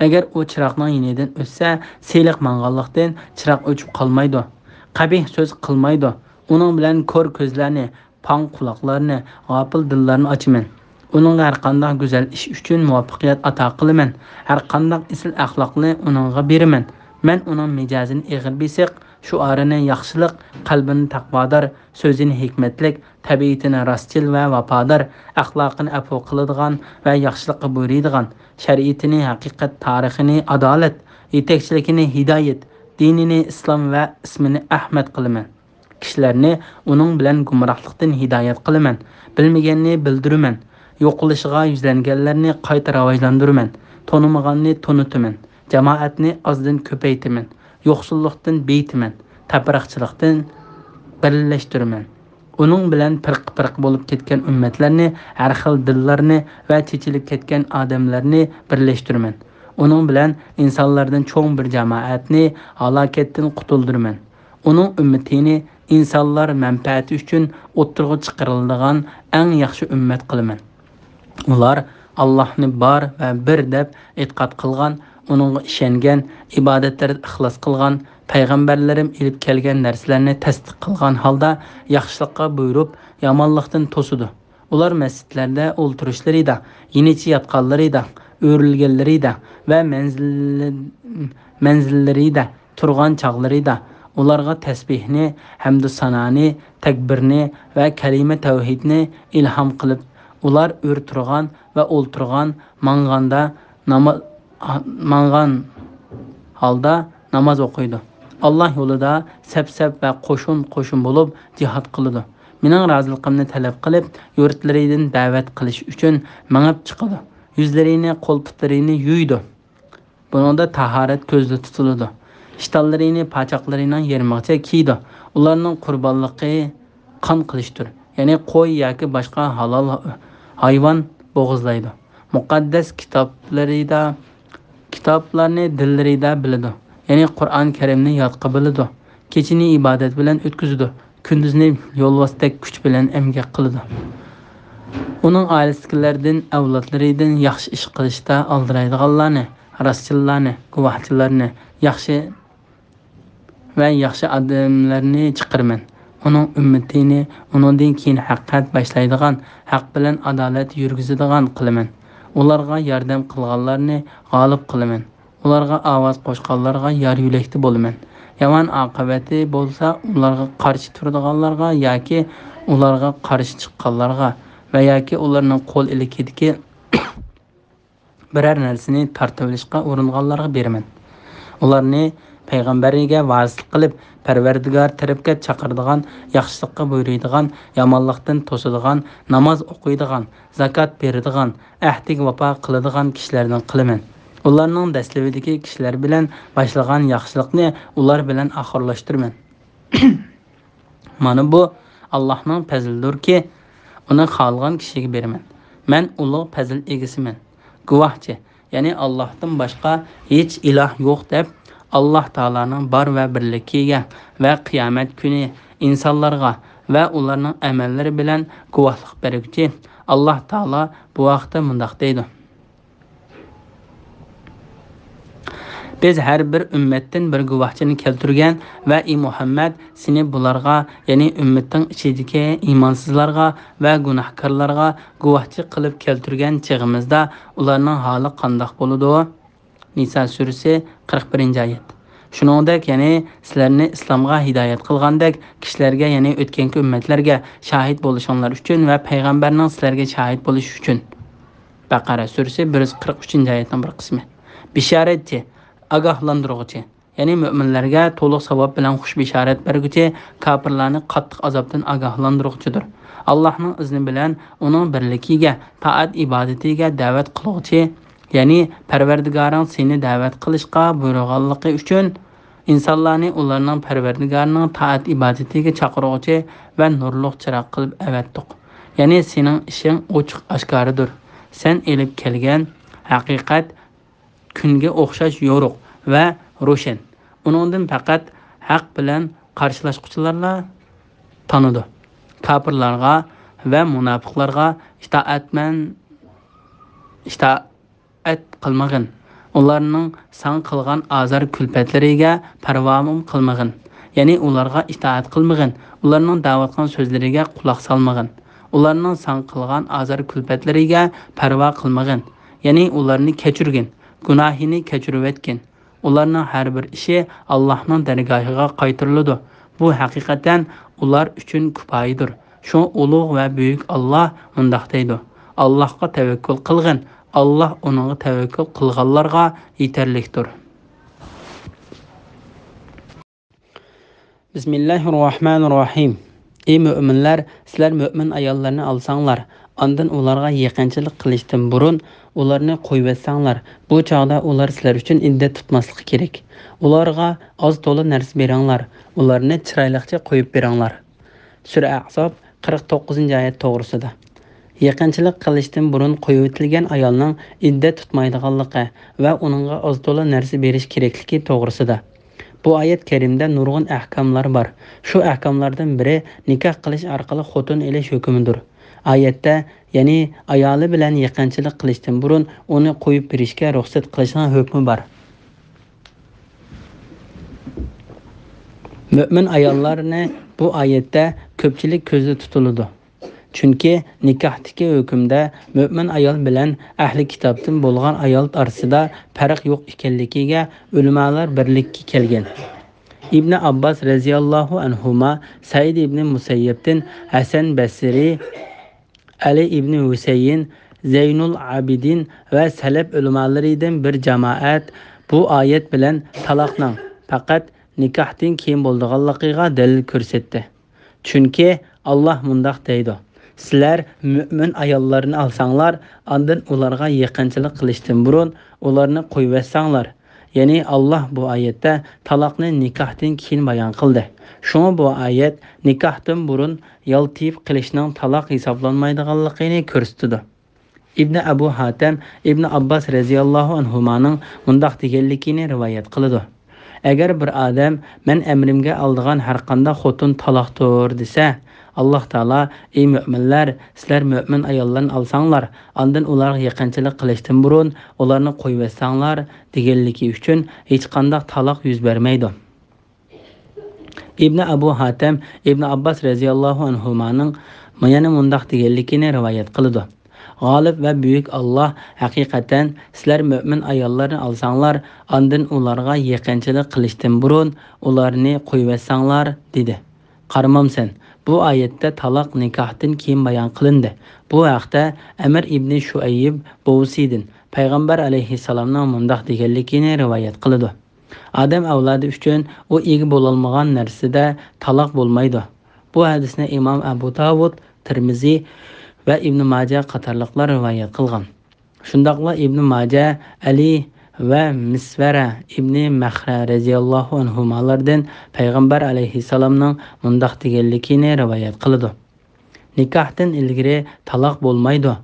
ئەگەر ئۇ چىراغنىڭ يېنىدىن ئۆتسە، سېلىق ماڭغانلىقتىن چىراغ ئۆچۈپ قالمايدۇ. قەبىھ سۆز قىلمايدۇ. ئۇنىڭ بىلەن كور كۆزلەرنى، پاڭ قۇلاقلارنى، غاپىل دىللارنى ئاچىمەن. ئۇنىڭغا ھەرقانداق گۈزەل ئىش ئۈچۈن مۇۋەپپەقىيەت ئاتا قىلىمەن. ھەرقانداق ئېسىل ئەخلاقنى ئۇنىڭغا بېرىمەن. مەن ئۇنىڭ مىجەزىنى ئېغىر بېسىق، شوئارىنى ياخشىلىق، قەلبىنى تەقۋادار، سۆزىنى ھېكمەتلىك، تەبىئىتىنى راستچىل ۋە ۋاپادار، ئەخلاقىنى ئەپۇ قىلىدىغان ۋە ياخشىلىققا بۇيرۇيدىغان، شەرىئىتىنى ھەقىقەت، تارىخىنى ئادالەت، يېتەكچىلىكىنى ھىدايەت، دىنىنى ئىسلام ۋە ئىسمىنى ئەھمەد قىلىمەن. كىشىلەرنى ئۇنىڭ بىلەن گۇمراھلىقتىن ھىدايەت قىلىمەن. بىلمىگەننى بىلدۈرىمەن. يوقىلىشىغا يۈزلەنگەنلەرنى قايتا راۋاجلاندۇرىمەن. تونۇمىغاننى تونۇتىمەن. جامائەتنى ئازدىن كۆپەيتىمەن. يوقسۇللۇقتىن بېيىتىمەن. تەپرىقىچىلىقتىن بىرلەشتۈرىمەن. ئۇنىڭ بىلەن پىرقە-پىرقە بولۇپ كەتكەن ئۈممەتلەرنى، ھەر خىل دىنلارنى ۋە چېچىلىپ كەتكەن ئادەملەرنى بىرلەشتۈرىمەن. ئۇنىڭ بىلەن ئىنسانلاردىن چوڭ بىر جامائەتنى ھالاكەتتىن قۇتۇلدۇرىمەن. ئۇنىڭ ئۈممىتىنى ئىنسانلار مەنپەئەتى ئۈچۈن ئوتتۇرىغا چىقىرىلىدىغان ئەڭ ياخشى ئۈممەت قىلىمەن. ئۇلار ئاللاھنى بار ۋە بىر دەپ ئېتىقاد قىلغان، ئۇنىڭغا ئىشەنگەن، ئىبادەتلەردە ئىخلاس قىلغان، پەيغەمبەرلىرىم ئېلىپ كەلگەن نەرسىلەرنى تەستىق قىلغان ھالدا ياخشىلىققا بۇيرۇپ، يامانلىقتىن توسىدۇ. ئۇلار مەسچىتلەردە ئولتۇرۇشلىرىدا، يېنىچە ياتقانلىرىدا، ئۆرۈلگەنلىرىدە ۋە مەنزىللى-، مەنزىللىرىدە تۇرغان چاغلىرىدا ئۇلارغا تەسبىھنى، ھەمدۇ سانانى، تەكبىرنى ۋە كەلىمە تەۋھىدنى ئىلھام قىلىپ، ئۇلار ئۆر تۇرغان ۋە ئولتۇرغان، ماڭغاندا ناما-، ماڭغان ھالدا ناماز ئوقۇيدۇ. ئاللا يولىدا سەپ-سەپ ۋە قوشۇن-قوشۇن بولۇپ جىھاد قىلىدۇ. مېنىڭ رازىلىقىمنى تەلەپ قىلىپ، يۇرتلىرىدىن دەۋەت قىلىش ئۈچۈن مېڭىپ چىقىدۇ. يۈزلىرىنى، قول-پۇتلىرىنى يۇيىدۇ. بۇنىڭدا تاھارەت كۆزدە تۇتۇلىدۇ. ئىشتانلىرىنى پاچاقلىرىنىڭ يىرمىغىچە كىيىدۇ. ئۇلارنىڭ قۇربانلىقى قان قىلىشتۇر. يەنى قوي ياكى باشقا ھالال ھايۋان بوغۇزلايدۇ. مۇقەددەس كىتابلىرىدا، كىتابلارنى دىللىرىدا بىلىدۇ. يەنى قۇرئان كەرىمنى يادقا بىلىدۇ. كېچىنى ئىبادەت بىلەن ئۆتكۈزىدۇ. كۈندۈزنى يولۋاستەك كۈچ بىلەن ئەمگەك قىلىدۇ. ئۇنىڭ ئائىلىسىدىكىلەردىن، ئەۋلادلىرىدىن ياخشى ئىش قىلىشتا ئالدىرايدىغانلارنى، راستچىللارنى، گۇۋاھچىلارنى، ياخشى ۋە ياخشى ئادەملەرنى چىقىرىمەن. ئۇنىڭ ئۈممىتىنى ئۇنىڭدىن كېيىن ھەقىقەت باشلايدىغان، ھەق بىلەن ئادالەت يۈرگۈزىدىغان قىلىمەن. ئۇلارغا ياردەم قىلغانلارنى غالىب قىلىمەن. ئۇلارغا ئاۋاز قوشقانلارغا يار يۆلەكتە بولىمەن. يامان ئاقىۋىتى بولسا ئۇلارغا قارشى تۇرىدىغانلارغا ياكى ئۇلارغا قارشى چىققانلارغا ۋە ياكى ئۇلارنىڭ قول ئىلكىدىكى بىرەر نەرسىنى تارتىۋېلىشقا ئۇرۇنغانلارغا بېرىمەن. ئۇلارنى پەيغەمبەرگە ۋاسىتە قىلىپ، پەرۋەردىگار تەرەپكە چاقىرىدىغان، ياخشىلىققا بۇيرۇيدىغان، يامانلىقتىن توسىدىغان، ناماز ئوقۇيدىغان، زاكات بېرىدىغان، ئەھدىگە ۋاپا قىلىدىغان كىشىلەردىن قىلىمەن. ئۇلارنىڭ دەسلىۋىدىكى كىشىلەر بىلەن باشلىغان ياخشىلىقنى ئۇلار بىلەن ئاخىرلاشتۇرىمەن. مانا بۇ ئاللاھنىڭ پەزلىدۇركى، ئۇنى خالىغان كىشىگە بېرىمەن. مەن ئۇلۇغ پەزىل ئىگىسىمەن. گۇۋاھچى، يەنى ئاللاھتىن باشقا ھېچ ئىلاھ يوق دەپ، ئاللاھ تائالانىڭ بار ۋە بىرلىكىگە ۋە قىيامەت كۈنى ئىنسانلارغا ۋە ئۇلارنىڭ ئەمەللىرى بىلەن گۇۋاھلىق بەرگۈچى ئاللاھ تائالا بۇ ھەقتە مۇنداق دەيدۇ. بىز ھەر بىر ئۈممەتتىن بىر گۇۋاھچىنى كەلتۈرگەن ۋە ئى مۇھەممەد، سېنى بۇلارغا، يەنى ئۈممىتىڭ ئىچىدىكى ئىمانسىزلارغا ۋە گۇناھكارلارغا گۇۋاھچى قىلىپ كەلتۈرگەن چېغىمىزدا ئۇلارنىڭ ھالى قانداق بولىدۇ؟ نىسا سۈرىسى، قىرىق بىرىنچى ئايەت. شۇنىڭدەك، يەنى سىلەرنى ئىسلامغا ھىدايەت قىلغاندەك كىشىلەرگە، يەنى ئۆتكەنكى ئۈممەتلەرگە شاھىت بولۇشۇڭلار ئۈچۈن ۋە پەيغەمبەرنىڭ سىلەرگە شاھىت بولۇشى ئۈچۈن. بەقەرە سۈرىسى، بىر يۈز قىرىق ئۈچىنچى ئايەتنىڭ بىر قىسمى. بېشارەتچى، ئاگاھلاندۇرغۇچى، يەنى مۆمىنلەرگە تولۇق ساۋاب بىلەن خۇش بېشارەت بەرگۈچى، كاپىرلارنى قاتتىق ئازابتىن ئاگاھلاندۇرغۇچىدۇر. ئاللاھنىڭ ئىزنى بىلەن ئۇنىڭ بىرلىكىگە، تائەت ئىبادىتىگە دەۋەت قىلغۇچى، يەنى پەرۋەردىگارىڭ سېنى دەۋەت قىلىشقا بۇيرۇغانلىقى ئۈچۈن، ئىنسانلارنى ئۇلارنىڭ پەرۋەردىگارىنىڭ تائەت ئىبادىتىگە چاقىرغۇچى ۋە نۇرلۇق چىراغ قىلىپ ئەۋەتتۇق. يەنى سېنىڭ ئىشىڭ ئوچۇق ئاشكارىدۇر. سەن ئېلىپ كەلگەن ھەقىقەت كۈنگە ئوخشاش يورۇق ۋە روشەن. ئۇنىڭدىن پەقەت ھەق بىلەن قارشىلاشقۇچىلارلا تانىدۇ. كاپىرلارغا ۋە مۇناپىقلارغا ئىتائەتمەن، ئىتائەت قىلمىغىن. ئۇلارنىڭ ساڭا قىلغان ئازار-كۈلپەتلىرىگە پەرۋامۇ قىلمىغىن. يەنى ئۇلارغا ئىتائەت قىلمىغىن. ئۇلارنىڭ دەۋاتقان سۆزلىرىگە قۇلاق سالمىغىن. ئۇلارنىڭ ساڭا قىلغان ئازار-كۈلپەتلىرىگە پەرۋا قىلمىغىن. يەنى ئۇلارنى كەچۈرگىن. گۇناھىنى كەچۈرۈۋەتكىن. ئۇلارنىڭ ھەر بىر ئىشى ئاللاھنىڭ دەرگاھىغا قايتۇرۇلىدۇ. بۇ ھەقىقەتەن ئۇلار ئۈچۈن كۇپايىدۇر. شۇڭا ئۇلۇغ ۋە بۈيۈك ئاللاھ مۇنداق دەيدۇ: ئاللاھقا تەۋەككۈل قىلغىن، ئاللاھ ئۇنىڭغا تەۋەككۈل قىلغانلارغا يېتەرلىكتۇر. بىسمىللاھىررەھمانىررەھىم. ئى مۆمىنلەر، سىلەر مۆمىن ئاياللارنى ئالساڭلار، ئاندىن ئۇلارغا يېقىنچىلىق قىلىشتىن بۇرۇن ئۇلارنى قويۇۋەتسەڭلار، بۇ چاغدا ئۇلار سىلەر ئۈچۈن ئىددەت تۇتماسلىقى كېرەك. ئۇلارغا ئاز تولا نەرسە بېرىڭلار، ئۇلارنى چىرايلىقچە قويۇپ بېرىڭلار. سۈرە ئەھزاب، قىرىق توققۇزىنچى ئايەت توغرىسىدا. يېقىنچىلىق قىلىشتىن بۇرۇن قويۇۋېتىلگەن ئايالنىڭ ئىددەت تۇتمايدىغانلىقى ۋە ئۇنىڭغا ئاز تولا نەرسە بېرىش كېرەكلىكى توغرىسىدا. بۇ ئايەت كەرىمدە نۇرغۇن ئەھكاملار بار. شۇ ئەھكاملاردىن بىرى نىكاھ قىلىش ئارقىلىق خوتۇن ئېلىش ھۆكمىدۇر. ئايەتتە، يەنى ئايالى بىلەن يېقىنچىلىق قىلىشتىن بۇرۇن ئۇنى قويۇپ بېرىشكە رۇخسەت قىلىشنىڭ ھۆكمى بار. مۆمىن ئاياللارنى بۇ ئايەتتە كۆپچىلىك كۆزدە تۇتۇلىدۇ. چۈنكى نىكاھتىكى ھۆكۈمدە مۆمىن ئايال بىلەن ئەھلى كىتابتىن بولغان ئايال ئارىسىدا پەرق يوق ئىكەنلىكىگە ئۆلىمالار بىرلىككە كەلگەن. ئىبنى ئابباس رەزىياللاھۇ ئەنھۇما سەئىد ئىبنى مۇسەييەبتىن، ھەسەن بەسرى، ئەلى ئىبنى ھۈسەيىن، زەينۇل ئابىدىن ۋە سەلەپ ئۆلىمالىرىدىن بىر جامائەت بۇ ئايەت بىلەن تالاقنىڭ پەقەت نىكاھتىن كېيىن بولىدىغانلىقىغا دەلىل كۆرسەتتى. چۈنكى ئاللاھ مۇنداق دەيدۇ: «سىلەر مۆمىن ئاياللارنى ئالساڭلار، ئاندىن ئۇلارغا يېقىنچىلىق قىلىشتىن بۇرۇن ئۇلارنى قويۇۋەتسەڭلار.» يەنى ئاللاھ بۇ ئايەتتە تالاقنى نىكاھتىن كېيىن بايان قىلدى. شۇڭا بۇ ئايەت نىكاھتىن بۇرۇن يالتىيىپ قېلىشنىڭ تالاق ھېسابلانمايدىغانلىقىنى كۆرسىتىدۇ. ئىبنى ئەبۇ ھاتەم ئىبنى ئابباس رەزىياللاھۇ ئەنھۇمانىڭ مۇنداق دېگەنلىكىنى رىۋايەت قىلىدۇ: «ئەگەر بىر ئادەم مەن ئەمرىمگە ئالىدىغان ھەرقانداق خوتۇن تالاقتۇر دېسە، ئاللاھ تائالا: ئى مۆمىنلەر، سىلەر مۆمىن ئاياللارنى ئالساڭلار، ئاندىن ئۇلارغا يېقىنچىلىق قىلىشتىن بۇرۇن ئۇلارنى قويۇۋەتسەڭلار» دېگەنلىكى ئۈچۈن ھېچقانداق تالاق يۈز بەرمەيدۇ. ئىبنى ئەبۇ ھاتەم ئىبنى ئابباس رەزىياللاھۇ ئەنھۇمانىڭ يەنە مۇنداق دېگەنلىكىنى رىۋايەت قىلىدۇ: «غالىب ۋە بۈيۈك ئاللاھ ھەقىقەتەن سىلەر مۆمىن ئاياللارنى ئالساڭلار، ئاندىن ئۇلارغا يېقىنچىلىق قىلىشتىن بۇرۇن ئۇلارنى قويۇۋەتسەڭلار» دېدى. قارىمامسەن، بۇ ئايەتتە تالاق نىكاھتىن كېيىن بايان قىلىندى. بۇ ھەقتە ئەمىر ئىبنى شۇئەيب بوۋىسىدىن پەيغەمبەر ئەلەيھىسسالامنىڭ مۇنداق دېگەنلىكىنى رىۋايەت قىلىدۇ: «ئادەم ئەۋلادى ئۈچۈن ئۇ ئىگە بولالمىغان نەرسىدە تالاق بولمايدۇ.» بۇ ھەدىسنى ئىمام ئەبۇ داۋۇد، تىرمىزى ۋە ئىبنى ماجە قاتارلىقلار رىۋايەت قىلغان. شۇنداقلا ئىبنى ماجە ئەلى ۋە مىسۋەرە ئىبنى مەخرە رەزىياللاھۇ ئەنھۇمالاردىن پەيغەمبەر ئەلەيھىسسالامنىڭ مۇنداق دېگەنلىكىنى رىۋايەت قىلىدۇ: «نىكاھتىن ئىلگىرى تالاق بولمايدۇ.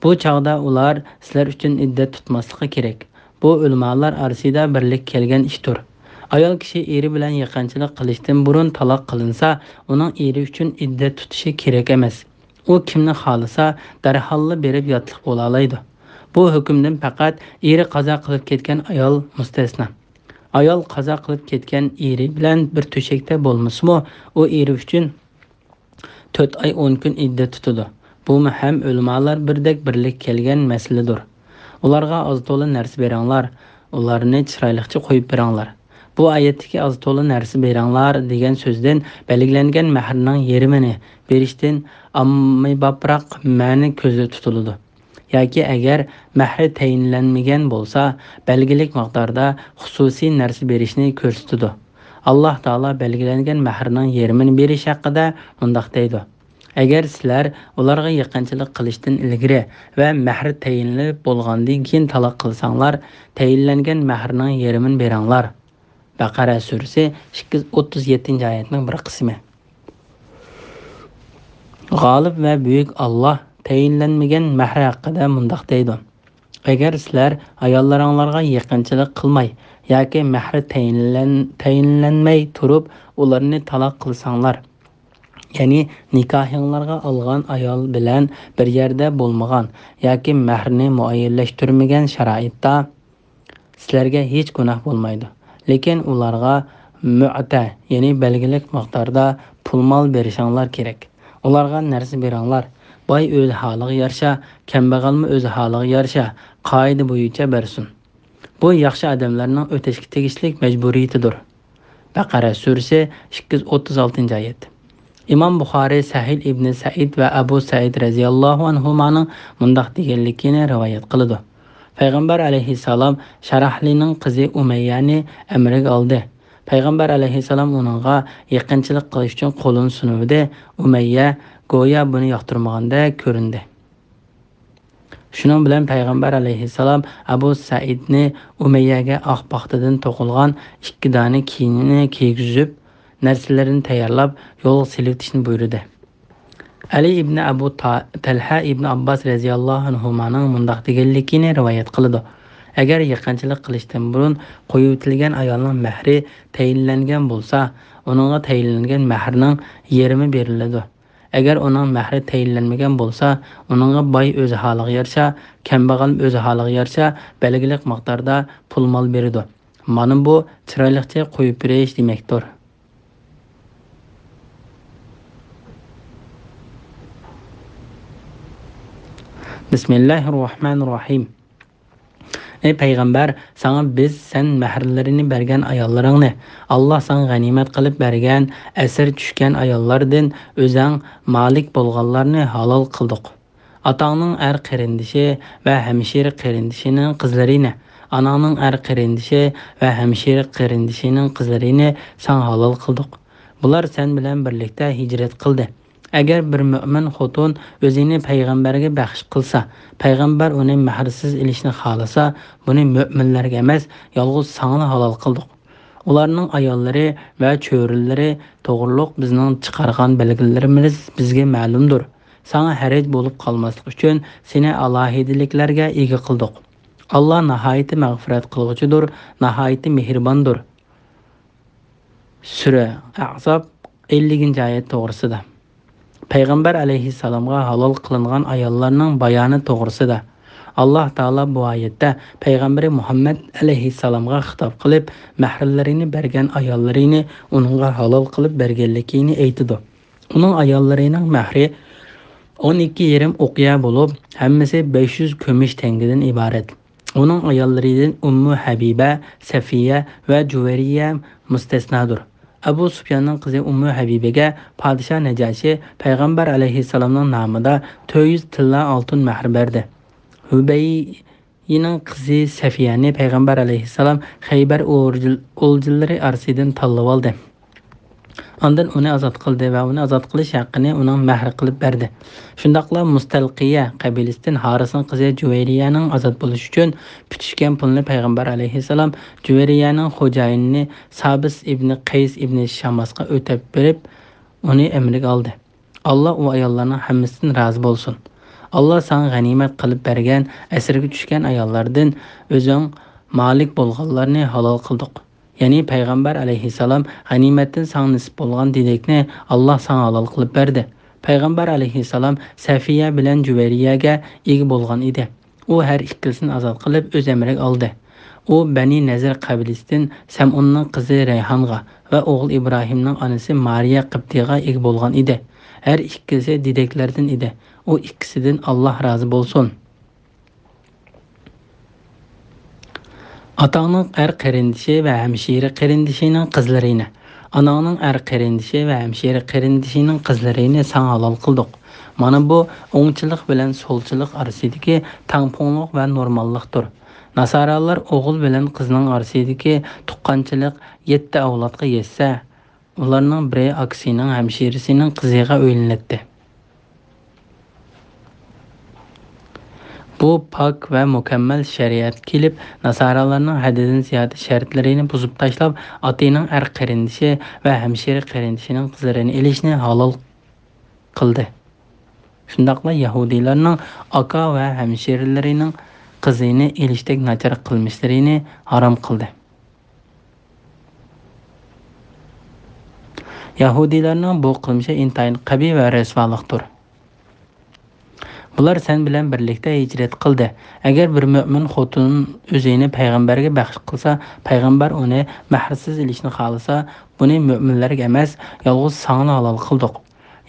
بۇ چاغدا ئۇلار سىلەر ئۈچۈن ئىددەت تۇتماسلىقى كېرەك. بۇ ئۆلىمالار ئارىسىدا بىرلىككە كەلگەن ئىشتۇر. ئايال كىشى ئېرى بىلەن يېقىنچىلىق قىلىشتىن بۇرۇن تالاق قىلىنسا، ئۇنىڭ ئېرى ئۈچۈن ئىددەت تۇتۇشى كېرەك ئەمەس. ئۇ كىمنى خالىسا، دەرھاللا بېرىپ ياتلىق بولالايدۇ. بۇ ھۆكۈمدىن پەقەت ئېرى قازا قىلىپ كەتكەن ئايال مۇستەسنا. ئايال قازا قىلىپ كەتكەن ئېرى بىلەن بىر تۆشەكتە بولمىسىمۇ، ئۇ ئېرى ئۈچۈن تۆت ئاي ئون كۈن ئىددەت تۇتىدۇ. بۇمۇ ھەم ئۆلىمالار بىردەك بىرلىككە كەلگەن مەسىلىدۇر. ئۇلارغا ئاز-تولا نەرسە بېرىڭلار، ئۇلارنى چىرايلىقچە قويۇپ بېرىڭلار.» بۇ ئايەتتىكى «ئاز-تولا نەرسە بېرىڭلار» دېگەن سۆزدىن بەلگىلەنگەن مەھرىنىڭ يېرىمىنى بېرىشتىن ئاممىبابراق مەنە كۆزدە تۇتۇلىدۇ. ياكى ئەگەر مەھرى تەيىنلەنمىگەن بولسا، بەلگىلىك مىقداردا خۇسۇسىي نەرسە بېرىشنى كۆرسىتىدۇ. ئاللاھ تائالا بەلگىلەنگەن مەھرىنىڭ يېرىمىنى بېرىش ھەققىدە مۇنداق دەيدۇ: «ئەگەر سىلەر ئۇلارغا يېقىنچىلىق قىلىشتىن ئىلگىرى ۋە مەھرى تەيىنلىنىپ بولغاندىن كېيىن تالاق قىلساڭلار، تەيىنلەنگەن مەھرىنىڭ يېرىمىنى بېرىڭلار.» بەقەرە سۈرىسى، ئىككى يۈز ئوتتۇز يەتتىنچى ئايەتنىڭ بىر قىسمى. غالىب ۋە بۈيۈك ئاللاھ تەيىنلەنمىگەن مەھرى ھەققىدە مۇنداق دەيدۇ: «ئەگەر سىلەر ئاياللىرىڭلارغا يېقىنچىلىق قىلماي ياكى مەھرى تەيىنلەن-، تەيىنلەنمەي تۇرۇپ ئۇلارنى تالاق قىلساڭلار، يەنى نىكاھىڭلارغا ئالغان ئايال بىلەن بىر يەردە بولمىغان ياكى مەھرىنى مۇئەييەنلەشتۈرمىگەن شارائىتتا، سىلەرگە ھېچ گۇناھ بولمايدۇ. لېكىن ئۇلارغا مۆتە، يەنى بەلگىلىك مىقداردا پۇل-مال بېرىشىڭلار كېرەك. ئۇلارغا نەرسە بېرىڭلار. باي ئۆز ھالىغا يارىشا، كەمبەغەلمۇ ئۆز ھالىغا يارىشا، قائىدە بويىچە بەرسۇن. بۇ ياخشى ئادەملەرنىڭ ئۆتەشكە تېگىشلىك مەجبۇرىيىتىدۇر.» بەقەرە سۈرىسى، ئىككى يۈز ئوتتۇز ئالتىنچى ئايەت. ئىمام بۇخارى سەھىل ئىبنى سەئىد ۋە ئەبۇ سەئىد رەزىياللاھۇ ئەنھۇمانىڭ مۇنداق دېگەنلىكىنى رىۋايەت قىلىدۇ: پەيغەمبەر ئەلەيھىسسالام شاراھلىنىڭ قىزى ئۇمەييەنى ئەمرىگە ئالدى. پەيغەمبەر ئەلەيھىسسالام ئۇنىڭغا يېقىنچىلىق قىلىش ئۈچۈن قولىنى سۇنۇۋىدى. ئۇمەييە گويا بۇنى ياقتۇرمىغاندەك كۆرۈندى. شۇنىڭ بىلەن پەيغەمبەر ئەلەيھىسسالام ئەبۇ سەئىدنى ئۇمەييەگە ئاق پاختىدىن توقۇلغان ئىككى دانە كىيىمنى كىيگۈزۈپ، نەرسىلىرىنى تەييارلاپ، يولغا سېلىۋېتىشنى بۇيرۇدى. ئەلى ئىبنى ئەبۇ تا-، تەلھە ئىبنى ئابباس رەزىياللاھۇ ئەنھۇمانىڭ مۇنداق دېگەنلىكىنى رىۋايەت قىلىدۇ: «ئەگەر يېقىنچىلىق قىلىشتىن بۇرۇن قويۇۋېتىلگەن ئايالنىڭ مەھرى تەيىنلەنگەن بولسا، ئۇنىڭغا تەيىنلەنگەن مەھرىنىڭ يېرىمى بېرىلىدۇ. ئەگەر ئۇنىڭ مەھرى تەيىنلەنمىگەن بولسا، ئۇنىڭغا باي ئۆز ھالىغا يارىشا، كەمبەغەل ئۆز ھالىغا يارىشا بەلگىلىك مىقداردا پۇل-مال بېرىدۇ. مانا بۇ چىرايلىقچە قويۇپ بېرىش دېمەكتۇر.» بىسمىللاھىررەھمانىررەھىم. ئەي پەيغەمبەر، ساڭا بىز سەن مەھىرلىرىنى بەرگەن ئاياللىرىڭنى، ئاللا ساڭا غەنىيمەت قىلىپ بەرگەن ئەسىر چۈشكەن ئاياللاردىن ئۆزەڭ مالىك بولغانلارنى ھالال قىلدۇق. ئاتاڭنىڭ ئەر قېرىندىشى ۋە ھەمشىرە قېرىندىشىنىڭ قىزلىرىنى، ئاناڭنىڭ ئەر قېرىندىشى ۋە ھەمشىرە قېرىندىشىنىڭ قىزلىرىنى ساڭا ھالال قىلدۇق. بۇلار سەن بىلەن بىرلىكتە ھىجرەت قىلدى. ئەگەر بىر مۆمىن خوتۇن ئۆزىنى پەيغەمبەرگە بەخش قىلسا، پەيغەمبەر ئۇنى مەھىرسىز ئېلىشنى خالىسا، بۇنى مۆمىنلەرگە ئەمەس، يالغۇز ساڭىلا ھالال قىلدۇق. ئۇلارنىڭ ئاياللىرى ۋە چۆرىلىرى توغرۇلۇق بىزنىڭ چىقارغان بەلگىلىرىمىز بىزگە مەلۇمدۇر. ساڭا ھەرەج بولۇپ قالماسلىق ئۈچۈن سېنى ئالاھىدىلىكلەرگە ئىگە قىلدۇق. ئاللا ناھايىتى مەغپىرەت قىلغۇچىدۇر، ناھايىتى مېھرىباندۇر. سۈرە ئەھزاب، ئەللىكىنچى ئايەت توغرىسىدا. پەيغەمبەر ئەلەيھىسسالامغا ھالال قىلىنغان ئاياللارنىڭ بايانى توغرىسىدا. ئاللا تائالا بۇ ئايەتتە پەيغەمبىرى مۇھەممەد ئەلەيھىسسالامغا خىتاب قىلىپ، مەھرىلىرىنى بەرگەن ئاياللىرىنى ئۇنىڭغا ھالال قىلىپ بەرگەنلىكىنى ئېيتىدۇ. ئۇنىڭ ئاياللىرىنىڭ مەھرى ئون ئىككى يېرىم ئوقيا بولۇپ، ھەممىسى بەش يۈز كۈمۈش تەڭگىدىن ئىبارەت. ئۇنىڭ ئاياللىرىدىن ئۇممۇ ھەبىبە، سەفىيە ۋە جۇۋەيرىيە مۇستەسنادۇر. ئەبۇ سۇپياننىڭ قىزى ئۇممۇ ھەبىبىگە پادىشاھ نەجاشى پەيغەمبەر ئەلەيھىسسالامنىڭ نامىدا تۆت يۈز تىللا ئالتۇن مەھر بەردى. ھۇبەييىنىڭ قىزى سەفىيەنى پەيغەمبەر ئەلەيھىسسالام خەيبەر ئولجىلىرى ئارىسىدىن تاللىۋالدى. ئاندىن ئۇنى ئازاد قىلدى ۋە ئۇنى ئازاد قىلىش ھەققىنى ئۇنىڭ مەھرى قىلىپ بەردى. شۇنداقلا مۇستەلقىيە قەبىلىسىدىن ھارىسنىڭ قىزى جۇۋەيرىيەنىڭ ئازاد بولۇشى ئۈچۈن پۈتۈشكەن پۇلنى پەيغەمبەر ئەلەيھىسسالام جۇۋەيرىيەنىڭ خوجايىنى سابىس ئىبنى قەيس ئىبنى شاماسقا ئۆتەپ بېرىپ، ئۇنى ئەمرىگە ئالدى. ئاللا ئۇ ئاياللارنىڭ ھەممىسىدىن رازى بولسۇن. ئاللا ساڭا غەنىيمەت قىلىپ بەرگەن ئەسىرگە چۈشكەن ئاياللاردىن ئۆزۈڭ مالىك بولغانلارنى ھالال قىلدۇق. يەنى پەيغەمبەر ئەلەيھىسسالام غەنىيمەتتىن ساڭا نېسىپ بولغان دېدەكنى ئاللا ساڭا ھالال قىلىپ بەردى. پەيغەمبەر ئەلەيھىسسالام سەفىيە بىلەن جۇۋەيرىيەگە ئىگە بولغان ئىدى. ئۇ ھەر ئىككىلىسىنى ئازاد قىلىپ ئۆز ئەمرىگە ئالدى. ئۇ بەنى نەزىر قەبىلىسىدىن سەمئۇننىڭ قىزى رەيھانغا ۋە ئوغلى ئىبراھىمنىڭ ئانىسى مارىيە قىبتىيغا ئىگە بولغان ئىدى. ھەر ئىككىلىسى دېدەكلەردىن ئىدى. ئۇ ئىككىسىدىن ئاللا رازى بولسۇن. ئاتاڭنىڭ ئەر قېرىندىشى ۋە ھەمشىرە قېرىندىشىنىڭ قىزلىرىنى، ئاناڭنىڭ ئەر قېرىندىشى ۋە ھەمشىرە قېرىندىشىنىڭ قىزلىرىنى ساڭا ھالال قىلدۇق. مانا بۇ ئوڭچىلىق بىلەن سولچىلىق ئارىسىدىكى تەڭپۇڭلۇق ۋە نورماللىقتۇر. ناسارالار ئوغۇل بىلەن قىزنىڭ ئارىسىدىكى تۇغقانچىلىق يەتتە ئەۋلادقا يەتسە، ئۇلارنىڭ بىرى ئاكىسىنىڭ ھەمشىرىسىنىڭ قىزىغا ئۆيلىنەتتى. بۇ پاك ۋە مۇكەممەل شەرىئەت كېلىپ، ناسارالارنىڭ ھەددىدىن زىيادە شەرتلىرىنى بۇزۇپ تاشلاپ، ئاتىنىڭ ئەر قېرىندىشى ۋە ھەمشىرە قېرىندىشىنىڭ قىزلىرىنى ئېلىشنى ھالال قىلدى. شۇنداقلا يەھۇدىيلارنىڭ ئاكا ۋە ھەمشىرىلىرىنىڭ قىزىنى ئېلىشتەك ناچار قىلمىشلىرىنى ھارام قىلدى. يەھۇدىيلارنىڭ بۇ قىلمىشى ئىنتايىن قەبىھ ۋە رەسۋالىقتۇر. بۇلار سەن بىلەن بىرلىكتە ھىجرەت قىلدى. ئەگەر بىر مۆمىن خوتۇن ئۆزىنى پەيغەمبەرگە بەخش قىلسا، پەيغەمبەر ئۇنى مەھرسىز ئېلىشنى خالىسا، بۇنى مۆمىنلەرگە ئەمەس، يالغۇز ساڭىلا ھالال قىلدۇق.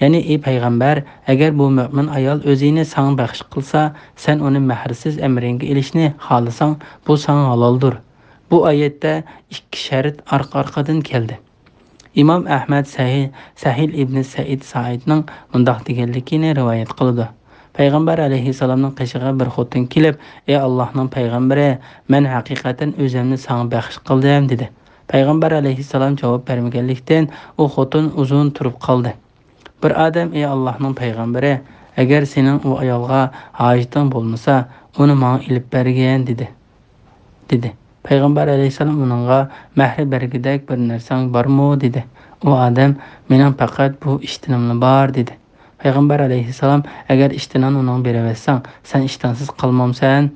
يەنى، ئى پەيغەمبەر، ئەگەر بۇ مۆمىن ئايال ئۆزىنى ساڭا بەخش قىلسا، سەن ئۇنى مەھرسىز ئەمرىڭگە ئېلىشنى خالىساڭ، بۇ ساڭا ھالالدۇر. بۇ ئايەتتە ئىككى شەرت ئارقا-ئارقىدىن كەلدى. ئىمام ئەھمەد سەھىل، سەھىل ئىبنى سەئىد سائىدنىڭ مۇنداق دېگەنلىكىنى رىۋايەت قىلىدۇ. پەيغەمبەر ئەلەيھىسسالامنىڭ قېشىغا بىر خوتۇن كېلىپ، ئى ئاللاھنىڭ پەيغەمبىرى، مەن ھەقىقەتەن ئۆزۈمنى ساڭا بەخش قىلدىم، دېدى. پەيغەمبەر ئەلەيھىسسالام جاۋاب بەرمىگەنلىكتىن، ئۇ خوتۇن ئۇزۇن تۇرۇپ قالدى. بىر ئادەم، ئى ئاللاھنىڭ پەيغەمبىرى، ئەگەر سېنىڭ ئۇ ئايالغا ھاجىتىڭ بولمىسا، ئۇنى ماڭا ئېلىپ بەرگىن، دېدى. دېدى. پەيغەمبەر ئەلەيھىسسالام ئۇنىڭغا، مەھرى بەرگۈدەك بىر نەرسەڭ بارمۇ؟ دېدى. ئۇ ئادەم، مېنىڭ پەقەت بۇ ئىشتىنىملا بار، دېدى. پەيغەمبەر ئەلەيھىسسالام، ئەگەر ئىشتىنىڭنى ئۇنىڭغا بېرىۋەتسەڭ، سەن ئىشتانسىز قالمامسەن؟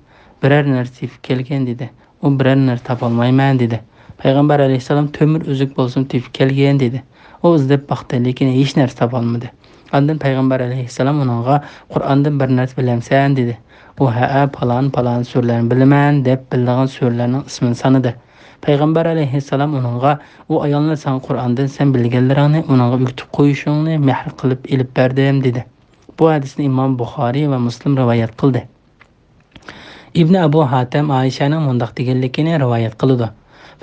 بىرەر نەرسە تېپىپ كەلگىن، دېدى. ئۇ، بىرەر نەرسە تاپالمايمەن، دېدى. پەيغەمبەر ئەلەيھىسسالام، تۆمۈر ئۈزۈك بولسىمۇ تېپىپ كەلگىن، دېدى. ئۇ ئىزدەپ باقتى، لېكىن ھېچ نەرسە تاپالمىدى. ئاندىن پەيغەمبەر ئەلەيھىسسالام ئۇنىڭغا، قۇرئاندىن بىر نەرسە بىلەمسەن؟ دېدى. ئۇ، ھەئە، پالان، پالان سۈرىلەرنى بىلىمەن، دەپ بىلىدىغان سۈرىلەرنىڭ ئىسمىنى سانىدى. پەيغەمبەر ئەلەيھىسسالام ئۇنىڭغا، ئۇ ئايالنى ساڭا قۇرئاندىن سەن بىلگەنلىرىڭنى ئۇنىڭغا ئۆگىتىپ قويۇشۇڭنى مەھىر قىلىپ ئېلىپ بەردىم، دېدى. بۇ ھەدىسنى ئىمام بۇخارىي ۋە مۇسلىم رىۋايەت قىلدى. ئىبنى ئەبۇ ھاتەم ئائىشەنىڭ مۇنداق دېگەنلىكىنى رىۋايەت قىلىدۇ: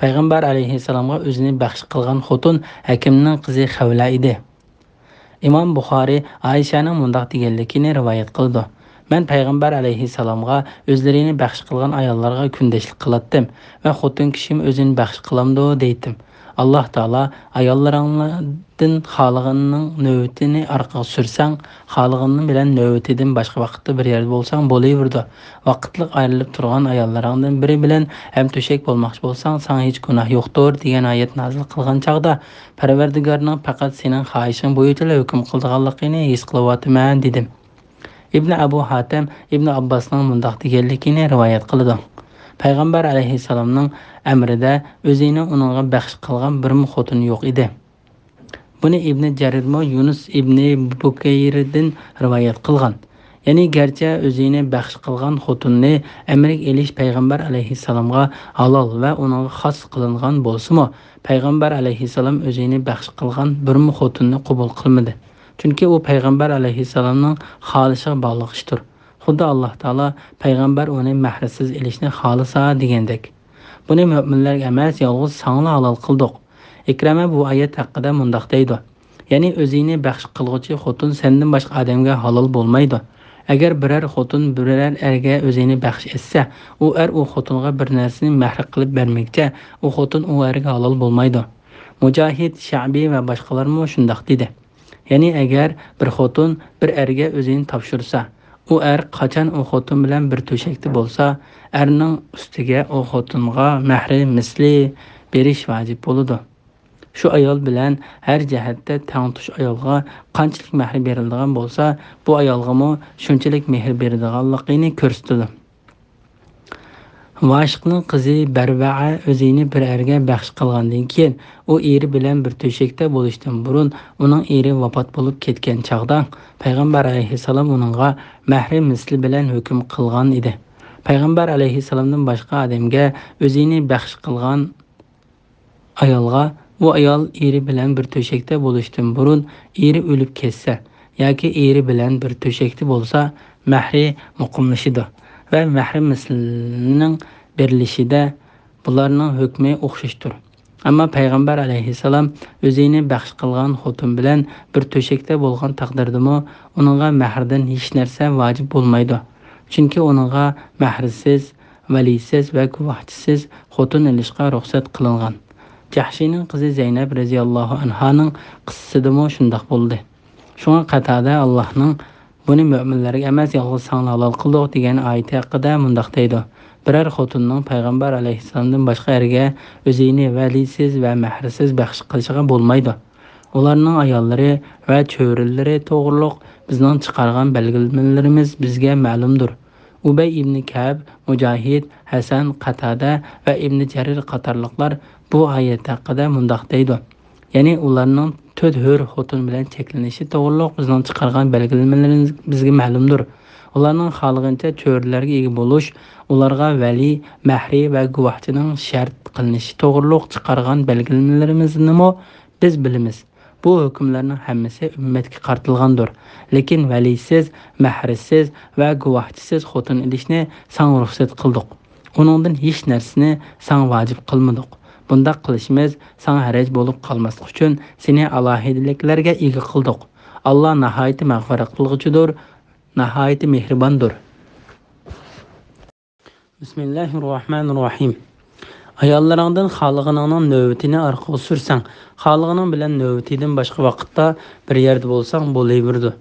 پەيغەمبەر ئەلەيھىسسالامغا ئۆزىنى بەخش قىلغان خوتۇن ھەكىمنىڭ قىزى خەۋلە ئىدى. ئىمام بۇخارى ئائىشەنىڭ مۇنداق دېگەنلىكىنى رىۋايەت قىلىدۇ: مەن پەيغەمبەر ئەلەيھىسسالامغا ئۆزلىرىنى بەخش قىلغان ئاياللارغا كۈندەشلىك قىلاتتىم ۋە خوتۇن كىشىم ئۆزىنى بەخش قىلامدۇ دەيتتىم. ئاللاھ تائالا ئاياللىرىڭدىن خالىغىنىنىڭ نۆۋىتىنى ئارقىغا سۈرسەڭ، خالىغىنىڭ بىلەن نۆۋىتىدىن باشقا ۋاقىتتا بىر يەردە بولساڭ بولۇۋېرىدۇ. ۋاقىتلىق ئايرىلىپ تۇرغان ئاياللىرىڭدىن بىرى بىلەن ھەمتۆشەك بولماقچى بولساڭ، ساڭا ھېچ گۇناھ يوقتۇر، دېگەن ئايەت نازىل قىلغان چاغدا، پەرۋەردىگارنىڭ پەقەت سېنىڭ خاھىشىڭ بويىچىلا ھۆكۈم قىلىدىغانلىقىنى ھېس قىلىۋاتىمەن، دېدىم. ئىبنى ئەبۇ ھاتەم ئىبنى ئابباسنىڭ مۇنداق دېگەنلىكىنى رىۋايەت قىلىدۇ: پەيغەمبەر ئەلەيھىسسالامنىڭ ئەمرىدە ئۆزىنى ئۇنىڭغا بەخش قىلغان بىرمۇ خوتۇن يوق ئىدى. بۇنى ئىبنى جەرىرمۇ يۇنۇس ئىبنى بۇكەيردىن رىۋايەت قىلغان. يەنى گەرچە ئۆزىنى بەخش قىلغان خوتۇننى ئەمرىگە ئېلىش پەيغەمبەر ئەلەيھىسسالامغا ھالال ۋە ئۇنىڭغا خاس قىلىنغان بولسىمۇ، پەيغەمبەر ئەلەيھىسسالام ئۆزىنى بەخش قىلغان بىرمۇ خوتۇننى قوبۇل قىلمىدى. چۈنكى ئۇ پەيغەمبەر ئەلەيھىسسالامنىڭ خالىشىغا باغلىق ئىشتۇر. خۇددى ئاللاھ تائالا پەيغەمبەر ئۇنى مەھرىسىز ئېلىشنى خالىسا دېگەندەك. بۇنى مۆمىنلەرگە ئەمەس، يالغۇز ساڭىلا ھالال قىلدۇق. ئىكرەمە بۇ ئايەت ھەققىدە مۇنداق دەيدۇ: يەنى ئۆزىنى بەخش قىلغۇچى خوتۇن سەندىن باشقا ئادەمگە ھالال بولمايدۇ. ئەگەر بىرەر خوتۇن بىرەر ئەرگە ئۆزىنى بەخش ئەتسە، ئۇ ئەر ئۇ خوتۇنغا بىر نەرسىنى مەھرى قىلىپ بەرمىگىچە ئۇ خوتۇن ئۇ ئەرگە ھالال بولمايدۇ. مۇجاھىد، شەئبى ۋە باشقىلارمۇ شۇنداق دېدى. يەنى ئەگەر بىر خوتۇن بىر ئەرگە ئۆزىنى تاپشۇرسا، ئۇ ئەر قاچان ئۇ خوتۇن بىلەن بىر تۆشەكتە بولسا، ئەرنىڭ ئۈستىگە ئۇ خوتۇنغا مەھرى مىسلى بېرىش ۋاجىپ بولىدۇ. شۇ ئايال بىلەن ھەر جەھەتتە تەڭتۇش ئايالغا قانچىلىك مەھرى بېرىلىدىغان بولسا، بۇ ئايالغىمۇ شۇنچىلىك مېھىر بېرىدىغانلىقىنى كۆرسىتىدۇ. ۋاشىقنىڭ قىزى بەرۋەئە ئۆزىنى بىر ئەرگە بەخش قىلغاندىن كېيىن، ئۇ ئېرى بىلەن بىر تۆشەكتە بولۇشتىن بۇرۇن ئۇنىڭ ئېرى ۋاپات بولۇپ كەتكەن چاغدا، پەيغەمبەر ئەلەيھىسسالام ئۇنىڭغا مەھرى مىسلى بىلەن ھۆكۈم قىلغان ئىدى. پەيغەمبەر ئەلەيھىسسالامدىن باشقا ئادەمگە ئۆزىنى بەخش قىلغان ئايالغا، ئۇ ئايال ئېرى بىلەن بىر تۆشەكتە بولۇشتىن بۇرۇن ئېرى ئۆلۈپ كەتسە ياكى ئېرى بىلەن بىر تۆشەكتە بولسا، مەھرى مۇقىملىشىدۇ ۋە مەھرى مىسلىنىڭ بېرىلىشىدە بۇلارنىڭ ھۆكمى ئوخشاشتۇر. ئەمما پەيغەمبەر ئەلەيھىسسالام ئۆزىنى بەخش قىلغان خوتۇن بىلەن بىر تۆشەكتە بولغان تەقدىردىمۇ ئۇنىڭغا مەھردىن ھېچ نەرسە ۋاجىپ بولمايدۇ. چۈنكى ئۇنىڭغا مەھرىسىز، ۋەلىسىز ۋە گۇۋاھچىسىز خوتۇن ئېلىشقا رۇخسەت قىلىنغان. جەھشىنىڭ قىزى زەينەپ رەزىياللاھۇ ئەنھانىڭ قىسسىسىدىمۇ شۇنداق بولدى. شۇڭا قەتادە ئاللاھنىڭ «بۇنى مۆمىنلەرگە ئەمەس، يالغۇز ساڭىلا ھالال قىلدۇق» دېگەن ئايىتى ھەققىدە مۇنداق دەيدۇ: بىرەر خوتۇننىڭ پەيغەمبەر ئەلەيھىسسالامدىن باشقا ئەرگە ئۆزىنى ۋەلىسىز ۋە مەھرىسىز بەخش قىلىشىغا بولمايدۇ. ئۇلارنىڭ ئاياللىرى ۋە چۆرىلىرى توغرۇلۇق بىزنىڭ چىقارغان بەلگىلىمىلىرىمىز بىزگە مەلۇمدۇر. ئۇبەي ئىبنى كەئب، مۇجاھىد، ھەسەن، قەتادە ۋە ئىبنى جەرىر قاتارلىقلار بۇ ئايەت ھەققىدە مۇنداق دەيدۇ: يەنى ئۇلارنىڭ تۆت ھۆر خوتۇن بىلەن چەكلىنىشى توغرۇلۇق بىزنىڭ چىقارغان بەلگىلىمىلىرىمىز بىزگە مەلۇمدۇر. ئۇلارنىڭ خالىغىنىچە چۆرىلەرگە ئىگە بولۇش، ئۇلارغا ۋەلىي، مەھرى ۋە گۇۋاھچىنىڭ شەرت قىلىنىشى توغرۇلۇق چىقارغان بەلگىلىمىلىرىمىزنىمۇ بىز بىلىمىز. بۇ ھۆكۈملەرنىڭ ھەممىسى ئۈممەتكە قارىتىلغاندۇر. لېكىن ۋەلىسىز، مەھرىسىز ۋە گۇۋاھچىسىز خوتۇن ئېلىشنى ساڭا رۇخسەت قىلدۇق. ئۇنىڭدىن ھېچ نەرسىنى ساڭا ۋاجىپ قىلمىدۇق. بۇنداق قىلىشىمىز ساڭا ھەرەج بولۇپ قالماسلىق ئۈچۈن سېنى ئالاھىدىلىكلەرگە ئىگە قىلدۇق. ئاللا ناھايىتى مەغپىرەت قىلغۇچىدۇر، ناھايىتى مېھرىباندۇر. بىسمىللاھىررەھمانىررەھىم. ئاياللىرىڭدىن خالىغىنىڭنىڭ نۆۋىتىنى ئارقىغا سۈرسەڭ، خالىغىنىڭ بىلەن نۆۋىتىدىن باشقا ۋاقىتتا بىر يەردە بولساڭ بولۇۋېرىدۇ.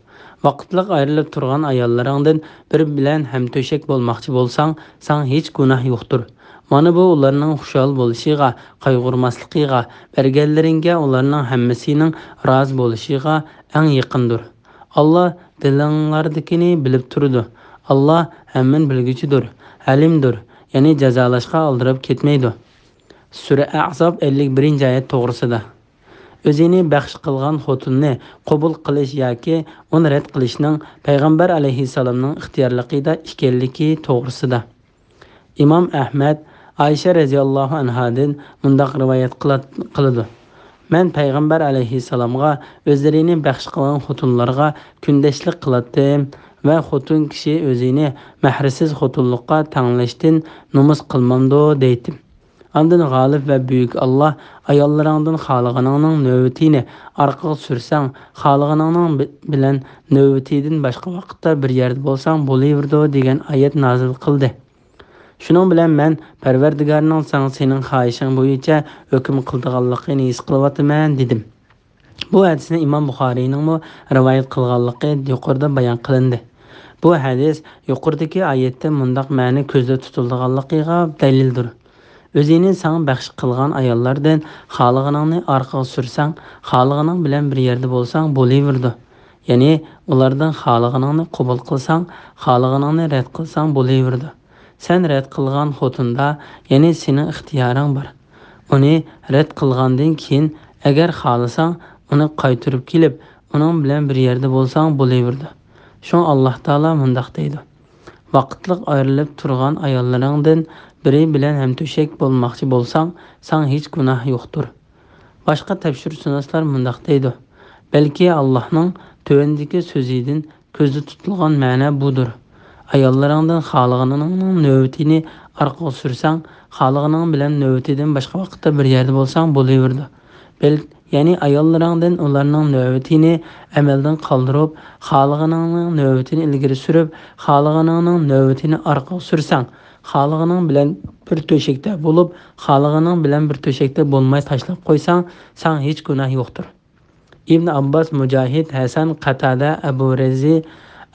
ۋاقىتلىق ئايرىلىپ تۇرغان ئاياللىرىڭدىن بىرى بىلەن ھەمتۆشەك بولماقچى بولساڭ، ساڭا ھېچ گۇناھ يوقتۇر. مانا بۇ ئۇلارنىڭ خۇشال بولۇشىغا، قايغۇرماسلىقىغا، بەرگەنلىرىڭگە ئۇلارنىڭ ھەممىسىنىڭ رازى بولۇشىغا ئەڭ يېقىندۇر. ئاللا دىلىڭلاردىكىنى بىلىپ تۇرىدۇ. ئاللا ھەممىنى بىلگۈچىدۇر، ھەلىمدۇر، يەنى جازالاشقا ئالدىراپ كەتمەيدۇ. سۈرە ئەھزاب، ئەللىك بىرىنچى ئايەت توغرىسىدا. ئۆزىنى بەخش قىلغان خوتۇننى قوبۇل قىلىش ياكى ئۇنى رەت قىلىشنىڭ پەيغەمبەر ئەلەيھىسسالامنىڭ ئىختىيارلىقىدا ئىكەنلىكى توغرىسىدا. ئىمام ئەھمەد ئائىشە رەزىياللاھۇ ئەنھادىن مۇنداق رىۋايەت قىلات-، قىلىدۇ: مەن پەيغەمبەر ئەلەيھىسسالامغا ئۆزلىرىنى بەخش قىلغان خوتۇنلارغا كۈندەشلىك قىلاتتىم. ۋە خوتۇن كىشى ئۆزىنى مەھرىسىز خوتۇنلۇققا تەڭلەشتىن نومۇس قىلمامدۇ دەيتتىم. ئاندىن غالىب ۋە بۈيۈك ئاللا، ئاياللىرىڭدىن خالىغىنىڭنىڭ نۆۋىتىنى ئارقىغا سۈرسەڭ، خالىغىنىڭنىڭ بى-، بىلەن نۆۋىتىدىن باشقا ۋاقىتتا بىر يەردە بولساڭ بولۇۋېرىدۇ دېگەن ئايەت نازىل قىلدى. شۇنىڭ بىلەن مەن پەرۋەردىگارنىڭ ساڭا سېنىڭ خاھىشىڭ بويىچە ھۆكۈم قىلىدىغانلىقىنى ھېس قىلىۋاتىمەن دېدىم. بۇ ھەدىسنى ئىمام بۇخارىينىڭمۇ رىۋايەت قىلغانلىقى يۇقىرىدا بايان قىلىندى. بۇ ھەدىس يۇقىرىدىكى ئايەتتە مۇنداق مەنە كۆزدە تۇتۇلىدىغانلىقىغا دەلىلدۇر. ئۆزىنى ساڭا بەخش قىلغان ئاياللاردىن خالىغىنىڭنى ئارقىغا سۈرسەڭ، خالىغىنىڭ بىلەن بىر يەردە بولساڭ بولۇۋېرىدۇ. يەنى ئۇلاردىن خالىغىنىڭنى قوبۇل قىلساڭ، خالىغىنىڭنى رەت قىلساڭ بولۇۋېرىدۇ. سەن رەت قىلغان خوتۇندا، يەنى سېنىڭ ئىختىيارىڭ بار. ئۇنى رەت قىلغاندىن كېيىن، ئەگەر خالىساڭ، ئۇنى قايتۇرۇپ كېلىپ، ئۇنىڭ بىلەن بىر يەردە بولساڭ بولۇۋېرىدۇ. شۇڭا ئاللاھ تائالا مۇنداق دەيدۇ: ۋاقىتلىق ئايرىلىپ تۇرغان ئاياللىرىڭدىن بىرى بىلەن ھەمتۆشەك بولماقچى بولساڭ، ساڭا ھېچ گۇناھ يوقتۇر. باشقا تەپسىرشۇناسلار مۇنداق دەيدۇ: بەلكى ئاللاھنىڭ تۆۋەندىكى سۆزىدىن كۆزدە تۇتۇلغان مەنە بۇدۇر: ئاياللىرىڭدىن خالىغىنىڭنىڭ نۆۋىتىنى ئارقىغا سۈرسەڭ، خالىغىنىڭ بىلەن نۆۋىتىدىن باشقا ۋاقىتتا بىر يەردە بولساڭ بولۇۋېرىدۇ. بەل-، يەنى ئاياللىرىڭدىن ئۇلارنىڭ نۆۋىتىنى ئەمەلدىن قالدۇرۇپ، خالىغىنىڭنىڭ نۆۋىتىنى ئىلگىرى سۈرۈپ، خالىغىنىڭنىڭ نۆۋىتىنى ئارقىغا سۈرسەڭ، خالىغىنىڭ بىلەن بىر تۆشەكتە بولۇپ، خالىغىنىڭ بىلەن بىر تۆشەكتە بولماي تاشلاپ قويساڭ، ساڭا ھېچ گۇناھ يوقتۇر. ئىبن ئابباس، مۇجاھىد، ھەسەن، قاتادە، ئەبۇ رەزى،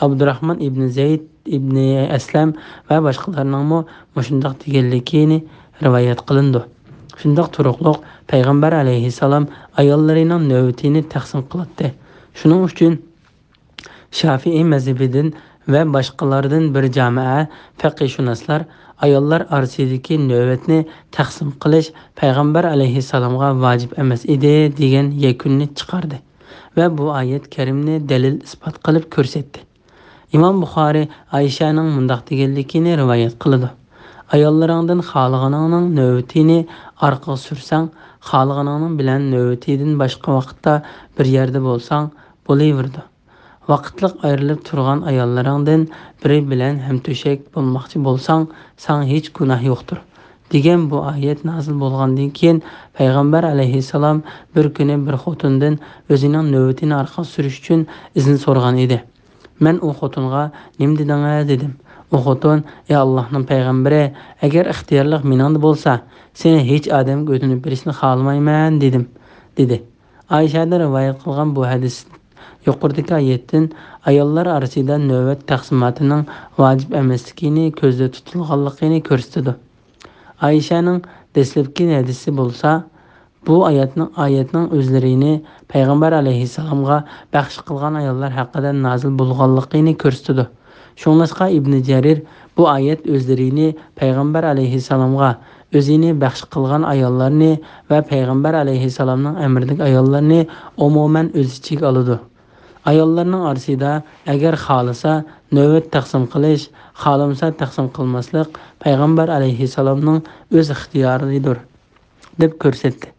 ئابدۇراخمان ئىبن زەيد ئىبن ئەسلەم ۋە باشقىلارنىڭمۇ مۇشۇنداق دېگەنلىكىنى رىۋايەت قىلىنىدۇ. شۇنداق تۇرۇقلۇق پەيغەمبەر ئەلەيھىسسالام ئاياللىرىنىڭ نۆۋىتىنى تەقسىم قىلاتتى. شۇنىڭ ئۈچۈن شافىئىي مەزھىپىدىن ۋە باشقىلاردىن بىر جامائە پەقىھشۇناسلار ئاياللار ئارىسىدىكى نۆۋەتنى تەقسىم قىلىش پەيغەمبەر ئەلەيھىسسالامغا ۋاجىپ ئەمەس ئىدى دېگەن يەكۈننى چىقاردى ۋە بۇ ئايەت كەرىمنى دەلىل ئىسپات قىلىپ كۆرسەتتى. ئىمام بۇخارى ئائىشەنىڭ مۇنداق دېگەنلىكىنى رىۋايەت قىلىدۇ: ئاياللىرىڭدىن خالىغىنىڭنىڭ نۆۋىتىنى ئارقىغا سۈرسەڭ، خالىغىنىڭنىڭ بىلەن نۆۋىتىدىن باشقا ۋاقىتتا بىر يەردە بولساڭ بولۇۋېرىدۇ. ۋاقىتلىق ئايرىلىپ تۇرغان ئاياللىرىڭدىن بىرى بىلەن ھەمتۆشەك بولماقچى بولساڭ، ساڭا ھېچ گۇناھ يوقتۇر، دېگەن بۇ ئايەت نازىل بولغاندىن كېيىن، پەيغەمبەر ئەلەيھىسسالام بىر كۈنى بىر خوتۇندىن ئۆزىنىڭ نۆۋىتىنى ئارقىغا سۈرۈش ئۈچۈن ئىزىن سورىغان ئىدى. مەن ئۇ خوتۇنغا: «نېمە دېدىڭىز؟» دېدىم. ئۇ خوتۇن: «ئەي ئاللاھنىڭ پەيغەمبىرى، ئەگەر ئىختىيارلىق مېنىڭدە بولسا، سېنى ھېچ ئادەمگە ئۆتۈنۈپ بېرىشنى خالىمايمەن» دېدىم، دېدى. ئائىشەدىن رىۋايەت قىلغان بۇ ھەدىس يۇقىرىدىكى ئايەتتىن ئاياللار ئارىسىدا نۆۋەت تەقسىماتىنىڭ ۋاجىپ ئەمەسلىكىنى كۆزدە تۇتۇلغانلىقىنى كۆرسىتىدۇ. ئائىشەنىڭ دەسلەپكى ھەدىسى بولسا، بۇ ئايەتنىڭ، ئايەتنىڭ ئۆزلىرىنى پەيغەمبەر ئەلەيھىسسالامغا بەخش قىلغان ئاياللار ھەققىدە نازىل بولغانلىقىنى كۆرسىتىدۇ. شۇڭلاشقا ئىبنى جەرىر بۇ ئايەت ئۆزلىرىنى پەيغەمبەر ئەلەيھىسسالامغا ئۆزىنى بەخش قىلغان ئاياللارنى ۋە پەيغەمبەر ئەلەيھىسسالامنىڭ ئەمرىدىكى ئاياللارنى ئومۇمەن ئۆز ئىچىگە ئالىدۇ. ئاياللارنىڭ ئارىسىدا ئەگەر خالىسا نۆۋەت تەقسىم قىلىش، خالىمىسا تەقسىم قىلماسلىق پەيغەمبەر ئەلەيھىسسالامنىڭ ئۆز ئىختىيارىدۇر، دەپ كۆرسەتتى.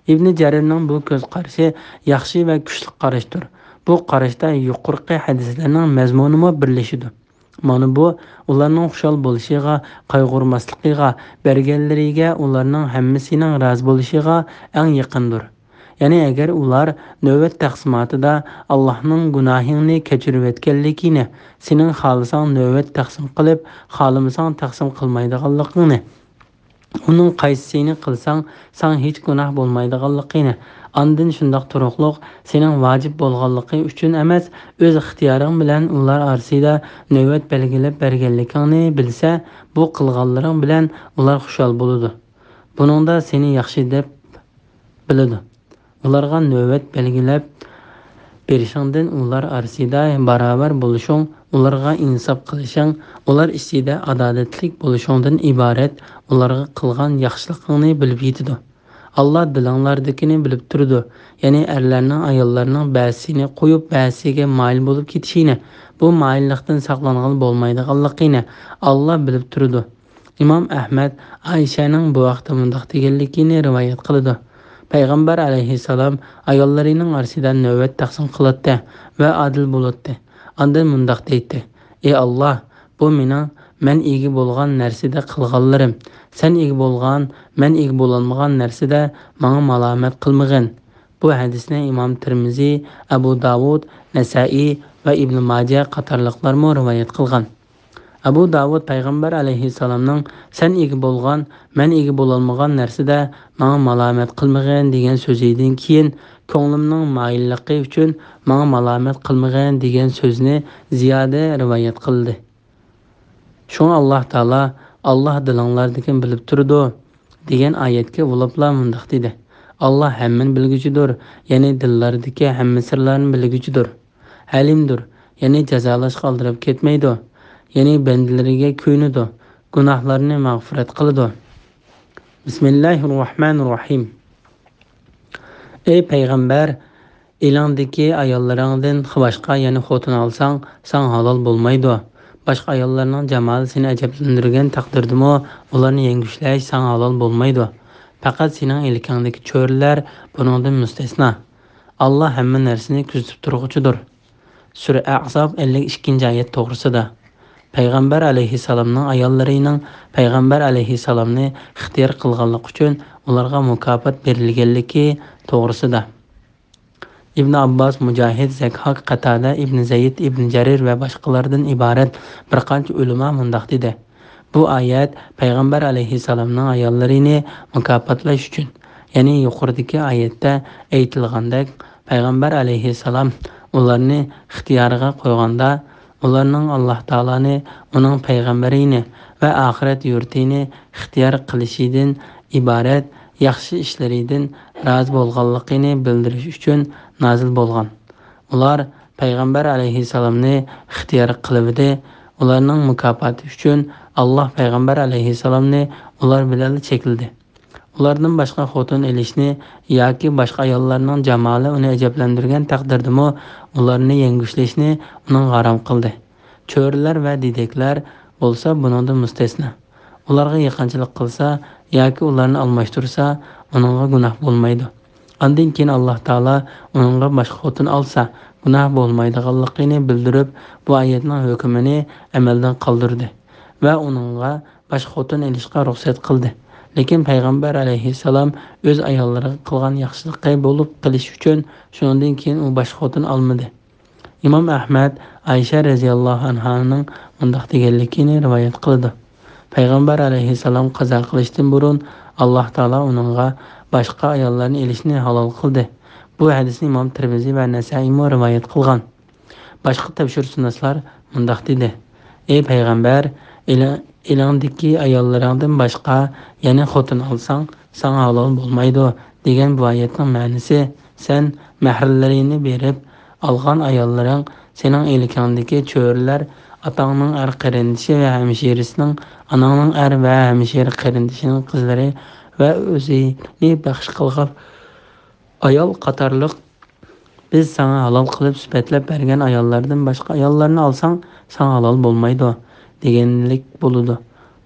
ئىبنى جەرىرنىڭ بۇ كۆز قارىشى ياخشى ۋە كۈچلۈك قاراشتۇر. بۇ قاراشتا يۇقىرىقى ھەدىسلەرنىڭ مەزمۇنىمۇ بىرلىشىدۇ. مانا بۇ ئۇلارنىڭ خۇشال بولۇشىغا، قايغۇرماسلىقىغا، بەرگەنلىرىگە ئۇلارنىڭ ھەممىسىنىڭ رازى بولۇشىغا ئەڭ يېقىندۇر. يەنى ئەگەر ئۇلار نۆۋەت تەقسىماتىدا ئاللاھنىڭ گۇناھىڭنى كەچۈرۈۋەتكەنلىكىنى، سېنىڭ خالىساڭ نۆۋەت تەقسىم قىلىپ، خالىمىساڭ تەقسىم قىلمايدىغانلىقىڭنى، ئۇنىڭ قايسىسىنى قىلساڭ ساڭا ھېچ گۇناھ بولمايدىغانلىقىنى، ئاندىن شۇنداق تۇرۇقلۇق سېنىڭ ۋاجىپ بولغانلىقى ئۈچۈن ئەمەس، ئۆز ئىختىيارىڭ بىلەن ئۇلار ئارىسىدا نۆۋەت بەلگىلەپ بەرگەنلىكىڭنى بىلسە، بۇ قىلغانلىرىڭ بىلەن ئۇلار خۇشال بولىدۇ. بۇنىڭدا سېنى ياخشى دەپ بىلىدۇ. ئۇلارغا نۆۋەت بەلگىلەپ بېرىشىڭدىن ئۇلار ئارىسىدا باراۋەر بولۇشۇڭ، ئۇلارغا ئىنساپ قىلىشىڭ، ئۇلار ئىچىدە ئادالەتلىك بولۇشۇڭدىن ئىبارەت ئۇلارغا قىلغان ياخشىلىقىڭنى بىلىپ يېتىدۇ. ئاللا دىلىڭلاردىكىنى بىلىپ تۇرىدۇ، يەنى ئەرلەرنىڭ ئاياللارنىڭ بەزىسىنى قويۇپ بەزىسىگە مايىل بولۇپ كېتىشىنى، بۇ مايىللىقتىن ساقلانغىلى بولمايدىغانلىقىنى ئاللا بىلىپ تۇرىدۇ. ئىمام ئەھمەد ئائىشەنىڭ بۇ ھەقتە مۇنداق دېگەنلىكىنى رىۋايەت قىلىدۇ: پەيغەمبەر ئەلەيھىسسالام ئاياللىرىنىڭ ئارىسىدا نۆۋەت تەقسىم قىلاتتى ۋە ئادىل بولاتتى. ئاندىن مۇنداق دەيتتى: ئى ئاللاھ، بۇ مېنىڭ مەن ئىگە بولغان نەرسىدە قىلغانلىرىم. سەن ئىگە بولغان، مەن ئىگە بولالمىغان نەرسىدە ماڭا مالامەت قىلمىغىن. بۇ ھەدىسنى ئىمام تىرمىزى، ئەبۇ داۋۇد، نەسائىي ۋە ئىبن ماجە قاتارلىقلارمۇ رىۋايەت قىلغان. ئەبۇ داۋۇد پەيغەمبەر ئەلەيھىسسالامنىڭ «سەن ئىگە بولغان، مەن ئىگە بولالمىغان نەرسىدە ماڭا مالامەت قىلمىغىن» دېگەن سۆزىدىن كېيىن، «كۆڭلۈمنىڭ مايىللىقى ئۈچۈن ماڭا مالامەت قىلمىغىن» دېگەن سۆزنى زىيادە رىۋايەت قىلدى. شۇڭا ئاللاھ تائالا «ئاللاھ دىلىڭلاردىكىنى بىلىپ تۇرىدۇ» دېگەن ئايەتكە بولۇپلا مۇنداق دېدى: «ئاللاھ ھەممىنى بىلگۈچىدۇر، يەنى دىللاردىكى ھەممە سىرلارنى بىلگۈچىدۇر. ھەلىمدۇر، يەنى جازالاشقا ئالدىراپ كەتمەيدۇ، يەنى بەندىلىرىگە كۆيۈنىدۇ، گۇناھلارنى مەغپىرەت قىلىدۇ.» بىسمىللاھىررەھمانىررەھىم. ئەي پەيغەمبەر، ئېلىڭدىكى ئاياللىرىڭدىن باشقا يەنە خوتۇن ئالساڭ، ساڭا ھالال بولمايدۇ. باشقا ئاياللارنىڭ جامالى سېنى ئەجەبلەندۈرگەن تەقدىردىمۇ، ئۇلارنى يەڭگۈشلەش ساڭا ھالال بولمايدۇ. پەقەت سېنىڭ ئىلكىڭدىكى چۆرىلەر بۇنىڭدىن مۇستەسنا. ئاللاھ ھەممە نەرسىنى كۆزىتىپ تۇرغۇچىدۇر. سۈرە ئەھزاب، ئەللىك ئىككىنچى ئايەت توغرىسىدا. پەيغەمبەر ئەلەيھىسسالامنىڭ ئاياللىرىنىڭ پەيغەمبەر ئەلەيھىسسالامنى ئىختىيار قىلغانلىقى ئۈچۈن ئۇلارغا مۇكاپات بېرىلگەنلىكى توغرىسىدا. ئىبن ئابباس، مۇجاھىد، زەكھاك، قەتادە، ئىبن زەيد، ئىبن جەرىر ۋە باشقىلاردىن ئىبارەت بىر قانچە ئۆلىما مۇنداق دېدى: بۇ ئايەت پەيغەمبەر ئەلەيھىسسالامنىڭ ئاياللىرىنى مۇكاپاتلاش ئۈچۈن، يەنى يۇقىرىدىكى ئايەتتە ئېيتىلغاندەك، پەيغەمبەر ئەلەيھىسسالام ئۇلارنى ئىختىيارىغا قويغاندا، ئۇلارنىڭ ئاللاھ تائالانى، ئۇنىڭ پەيغەمبىرىنى ۋە ئاخىرەت يۇرتىنى ئىختىيار قىلىشىدىن ئىبارەت ياخشى ئىشلىرىدىن رازى بولغانلىقىنى بىلدۈرۈش ئۈچۈن نازىل بولغان. ئۇلار پەيغەمبەر ئەلەيھىسسالامنى ئىختىيار قىلىۋىدى. ئۇلارنىڭ مۇكاپاتى ئۈچۈن ئاللاھ پەيغەمبەر ئەلەيھىسسالامنى ئۇلار بىلەنلا چەكلىدى. ئۇلاردىن باشقا خوتۇن ئېلىشنى ياكى باشقا ئاياللارنىڭ جامالى ئۇنى ئەجەبلەندۈرگەن تەقدىردىمۇ، ئۇلارنى يەڭگۈشلەشنى ئۇنىڭغا ھارام قىلدى. چۆرىلەر ۋە دېدەكلەر بولسا بۇنىڭدىن مۇستەسنا. ئۇلارغا يېقىنچىلىق قىلسا ياكى ئۇلارنى ئالماشتۇرسا، ئۇنىڭغا گۇناھ بولمايدۇ. ئاندىن كېيىن ئاللاھ تائالا ئۇنىڭغا باشقا خوتۇن ئالسا، گۇناھ بولمايدىغانلىقىنى بىلدۈرۈپ، بۇ ئايەتنىڭ ھۆكمىنى ئەمەلدىن قالدۇردى ۋە ئۇنىڭغا باشقا خوتۇن ئېلىشقا رۇخسەت قىلدى. لېكىن پەيغەمبەر ئەلەيھىسسالام ئۆز ئاياللىرىغا قىلغان ياخشىلىقى بولۇپ قېلىش ئۈچۈن، شۇنىڭدىن كېيىن ئۇ باشقا خوتۇن ئالمىدى. ئىمام ئەھمەد ئائىشە رەزىياللاھۇ ئەنھانىڭ مۇنداق دېگەنلىكىنى رىۋايەت قىلىدۇ: پەيغەمبەر ئەلەيھىسسالام قازا قىلىشتىن بۇرۇن، ئاللاھ تائالا ئۇنىڭغا باشقا ئاياللارنى ئېلىشنى ھالال قىلدى. بۇ ھەدىسنى ئىمام تىرمىزى ۋە نەسائىيمۇ رىۋايەت قىلغان. باشقا تەپسىرشۇناسلار مۇنداق دېدى: ئەي پەيغەمبەر، ئېلىڭ-، ئېلىڭدىكى ئاياللىرىڭدىن باشقا يەنە خوتۇن ئالساڭ، ساڭا ھالال بولمايدۇ، دېگەن بۇ ئايەتنىڭ مەنىسى، سەن مەھرىلىرىنى بېرىپ ئالغان ئاياللىرىڭ، سېنىڭ ئىلكىڭدىكى چۆرىلەر، ئاتاڭنىڭ ئەر قېرىندىشى ۋە ھەمشىرىسىنىڭ، ئاناڭنىڭ ئەر ۋە ھەمشىرە قېرىندىشىنىڭ قىزلىرى ۋە ئۆزىنى بەخش قىلغان ئايال قاتارلىق بىز ساڭا ھالال قىلىپ سۈپەتلەپ بەرگەن ئاياللاردىن باشقا ئاياللارنى ئالساڭ، ساڭا ھالال بولمايدۇ، دېگەنلىك بولىدۇ.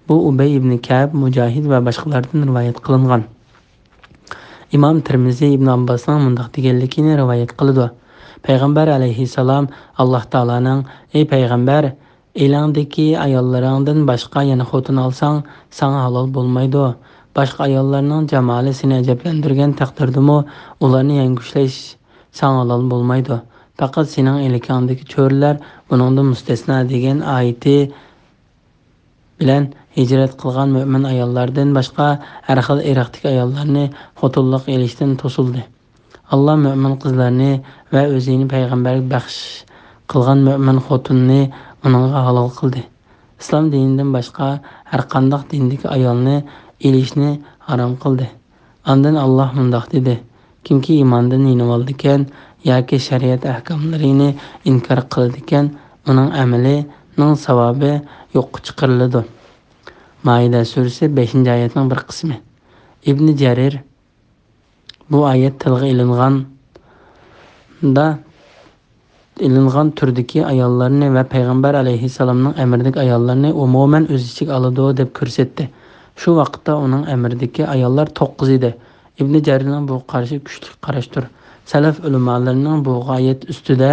بۇ ئۇبەي ئىبنى كەئب، مۇجاھىد ۋە باشقىلاردىن رىۋايەت قىلىنغان. ئىمام تىرمىزى ئىبن ئابباسنىڭ مۇنداق دېگەنلىكىنى رىۋايەت قىلىدۇ: پەيغەمبەر ئەلەيھىسسالام ئاللاھ تائالانىڭ، ئەي پەيغەمبەر، ئېلىڭدىكى ئاياللىرىڭدىن باشقا يەنە خوتۇن ئالساڭ، ساڭا ھالال بولمايدۇ. باشقا ئاياللارنىڭ جامالى سېنى ئەجەبلەندۈرگەن تەقدىردىمۇ، ئۇلارنى يەڭگۈشلەش ساڭا ھالال بولمايدۇ. پەقەت سېنىڭ ئىلكىڭدىكى چۆرىلەر بۇنىڭدىن مۇستەسنا، دېگەن ئايىتى بىلەن ھىجرەت قىلغان مۆمىن ئاياللاردىن باشقا ھەر خىل ئىرقتىكى ئاياللارنى خوتۇنلۇق ئېلىشتىن توسۇلدى. ئاللا مۆمىن قىزلارنى ۋە ئۆزىنى پەيغەمبەرگە بەخش قىلغان مۆمىن خوتۇننى ئۇنىڭغا ھالال قىلدى. ئىسلام دىنىدىن باشقا ھەرقانداق دىندىكى ئايالنى ئېلىشنى ھارام قىلدى. ئاندىن ئاللا مۇنداق دېدى: كىمكى ئىماندىن يېنىۋالىدىكەن ياكى شەرىئەت ئەھكاملىرىنى ئىنكار قىلىدىكەن، ئۇنىڭ ئەمىلىنىڭ ساۋابى يوققا چىقىرىلىدۇ. مائىدە سۈرىسى، بەشىنچى ئايەتنىڭ بىر قىسمى. ئىبنى جەرىر بۇ ئايەت تىلغا ئېلىنغاندا، ئېلىنغان تۈردىكى ئاياللارنى ۋە پەيغەمبەر ئەلەيھىسسالامنىڭ ئەمرىدىكى ئاياللارنى ئومۇمەن ئۆز ئىچىگە ئالىدۇ دەپ كۆرسەتتى. شۇ ۋاقىتتا ئۇنىڭ ئەمرىدىكى ئاياللار توققۇز ئىدى. ئىبنى جەرىرنىڭ بۇ قارىشى كۈچلۈك قاراشتۇر. سەلەف ئۆلىمالىرىنىڭ بۇ ئايەت ئۈستىدە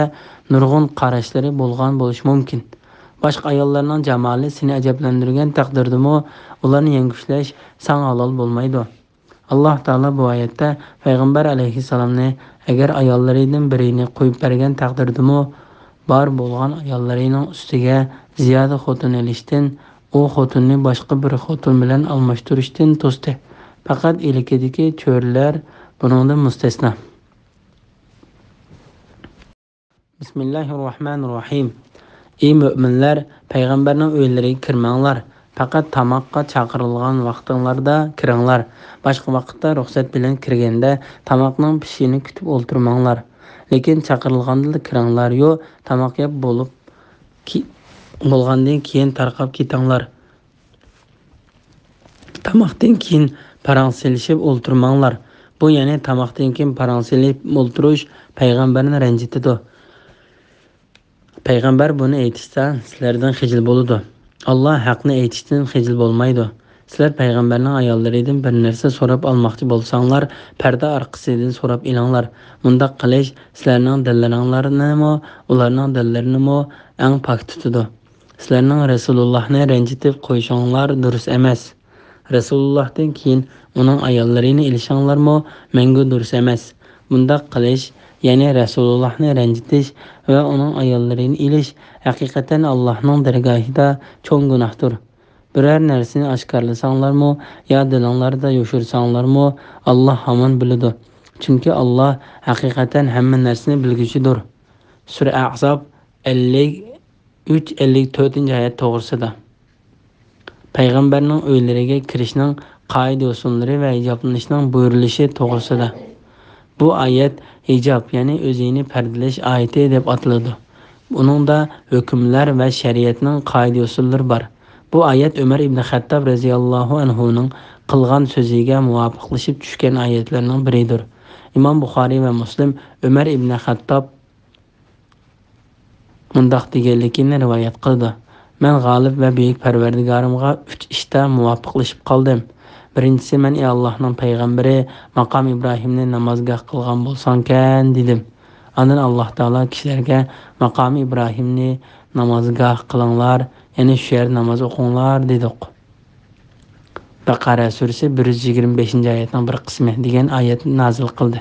نۇرغۇن قاراشلىرى بولغان بولۇشى مۇمكىن. باشقا ئاياللارنىڭ جامالى سېنى ئەجەبلەندۈرگەن تەقدىردىمۇ، ئۇلارنى يەڭگۈشلەش ساڭا ھالال بولمايدۇ. ئاللاھ تائالا بۇ ئايەتتە پەيغەمبەر ئەلەيھىسسالامنى، ئەگەر ئاياللىرىدىن بىرىنى قويۇپ بەرگەن تەقدىردىمۇ، بار بولغان ئاياللىرىنىڭ ئۈستىگە زىيادە خوتۇن ئېلىشتىن، ئۇ خوتۇننى باشقا بىر خوتۇن بىلەن ئالماشتۇرۇشتىن توستى. پەقەت ئىلكىدىكى چۆرىلەر بۇنىڭدىن مۇستەسنا. بىسمىللاھىررەھمانىررەھىم. ئى مۆمىنلەر، پەيغەمبەرنىڭ ئۆيلىرىگە كىرمەڭلار. پەقەت تاماققا چاقىرىلغان ۋاقتىڭلاردا كىرىڭلار. باشقا ۋاقىتتا رۇخسەت بىلەن كىرگەندە، تاماقنىڭ پىشىشىنى كۈتۈپ ئولتۇرماڭلار. لېكىن چاقىرىلغاندىلا كىرىڭلار، يو، تاماق يەپ بولۇپ، كى-، بولغاندىن كېيىن تارقاپ كېتىڭلار. تاماقتىن كېيىن پاراڭ سېلىشىپ ئولتۇرماڭلار. بۇ، يەنى تاماقتىن كېيىن پاراڭ سېلىپ ئولتۇرۇش پەيغەمبەرنى رەنجىتىدۇ. پەيغەمبەر بۇنى ئېيتىشسا، سىلەردىن خىجىل بولىدۇ. ئاللاھ ھەقنى ئېيتىشتىن خىجىل بولمايدۇ. سىلەر پەيغەمبەرنىڭ ئاياللىرىدىن بىر نەرسە سوراپ ئالماقچى بولساڭلار، پەردە ئارقىسىدىن سوراپ ئېلىڭلار. مۇنداق قىلىش سىلەرنىڭ دىللىرىڭلارنىمۇ، ئۇلارنىڭ دىللىرىنىمۇ ئەڭ پاك تۇتىدۇ. سىلەرنىڭ رەسۇلۇللاھنى رەنجىتىپ قويۇشۇڭلار دۇرۇس ئەمەس. رەسۇلۇللاھتىن كېيىن ئۇنىڭ ئاياللىرىنى ئېلىشىڭلارمۇ مەڭگۈ دۇرۇس ئەمەس. بۇنداق قىلىش، يەنى رەسۇلۇللاھنى رەنجىتىش ۋە ئۇنىڭ ئاياللىرىنى ئېلىش ھەقىقەتەن ئاللاھنىڭ دەرگاھىدا چوڭ گۇناھتۇر. بىرەر نەرسىنى ئاشكارىلىساڭلارمۇ يا دىلىڭلاردا يوشۇرساڭلارمۇ، ئاللاھ ھامان بىلىدۇ. چۈنكى ئاللاھ ھەقىقەتەن ھەممە نەرسىنى بىلگۈچىدۇر. سۈرە ئەھزاب، ئەللىك ئۈچ، ئەللىك تۆتىنچى ئايەت توغرىسىدا. پەيغەمبەرنىڭ ئۆيلىرىگە كىرىشنىڭ قائىدە-يوسۇنلىرى ۋە ھىجابلىنىشنىڭ بۇيرۇلۇشى توغرىسىدا. بۇ ئايەت ھىجاب، يەنى ئۆزىنى پەردىلەش ئايىتى دەپ ئاتىلىدۇ. ئۇنىڭدا ھۆكۈملەر ۋە شەرىئەتنىڭ قائىدە-يوسۇنلىرى بار. بۇ ئايەت ئۆمەر ئىبنى خەتتاب رەزىياللاھۇ ئەنھۇنىڭ قىلغان سۆزىگە مۇۋاپىقلىشىپ چۈشكەن ئايەتلەرنىڭ بىرىدۇر. ئىمام بۇخارىي ۋە مۇسلىم ئۆمەر ئىبنى خەتتاب مۇنداق دېگەنلىكىنى رىۋايەت قىلىدۇ: مەن غالىب ۋە بۈيۈك پەرۋەردىگارىمغا ئۈچ ئىشتا مۇۋاپىقلىشىپ قالدىم. بىرىنچىسى، مەن: «ئى ئاللاھنىڭ پەيغەمبىرى، ماقام ئىبراھىمنى نامازگاھ قىلغان بولساڭكەن» دېدىم. ئاندىن ئاللاھ تائالا كىشىلەرگە: «ماقام ئىبراھىمنى نامازگاھ قىلىڭلار، يەنى شۇ يەردە ناماز ئوقۇڭلار» دېدۇق. بەقەرە سۈرىسى بىر يۈز يىگىرمە بەشىنچى ئايەتنىڭ بىر قىسمى دېگەن ئايەت نازىل قىلدى.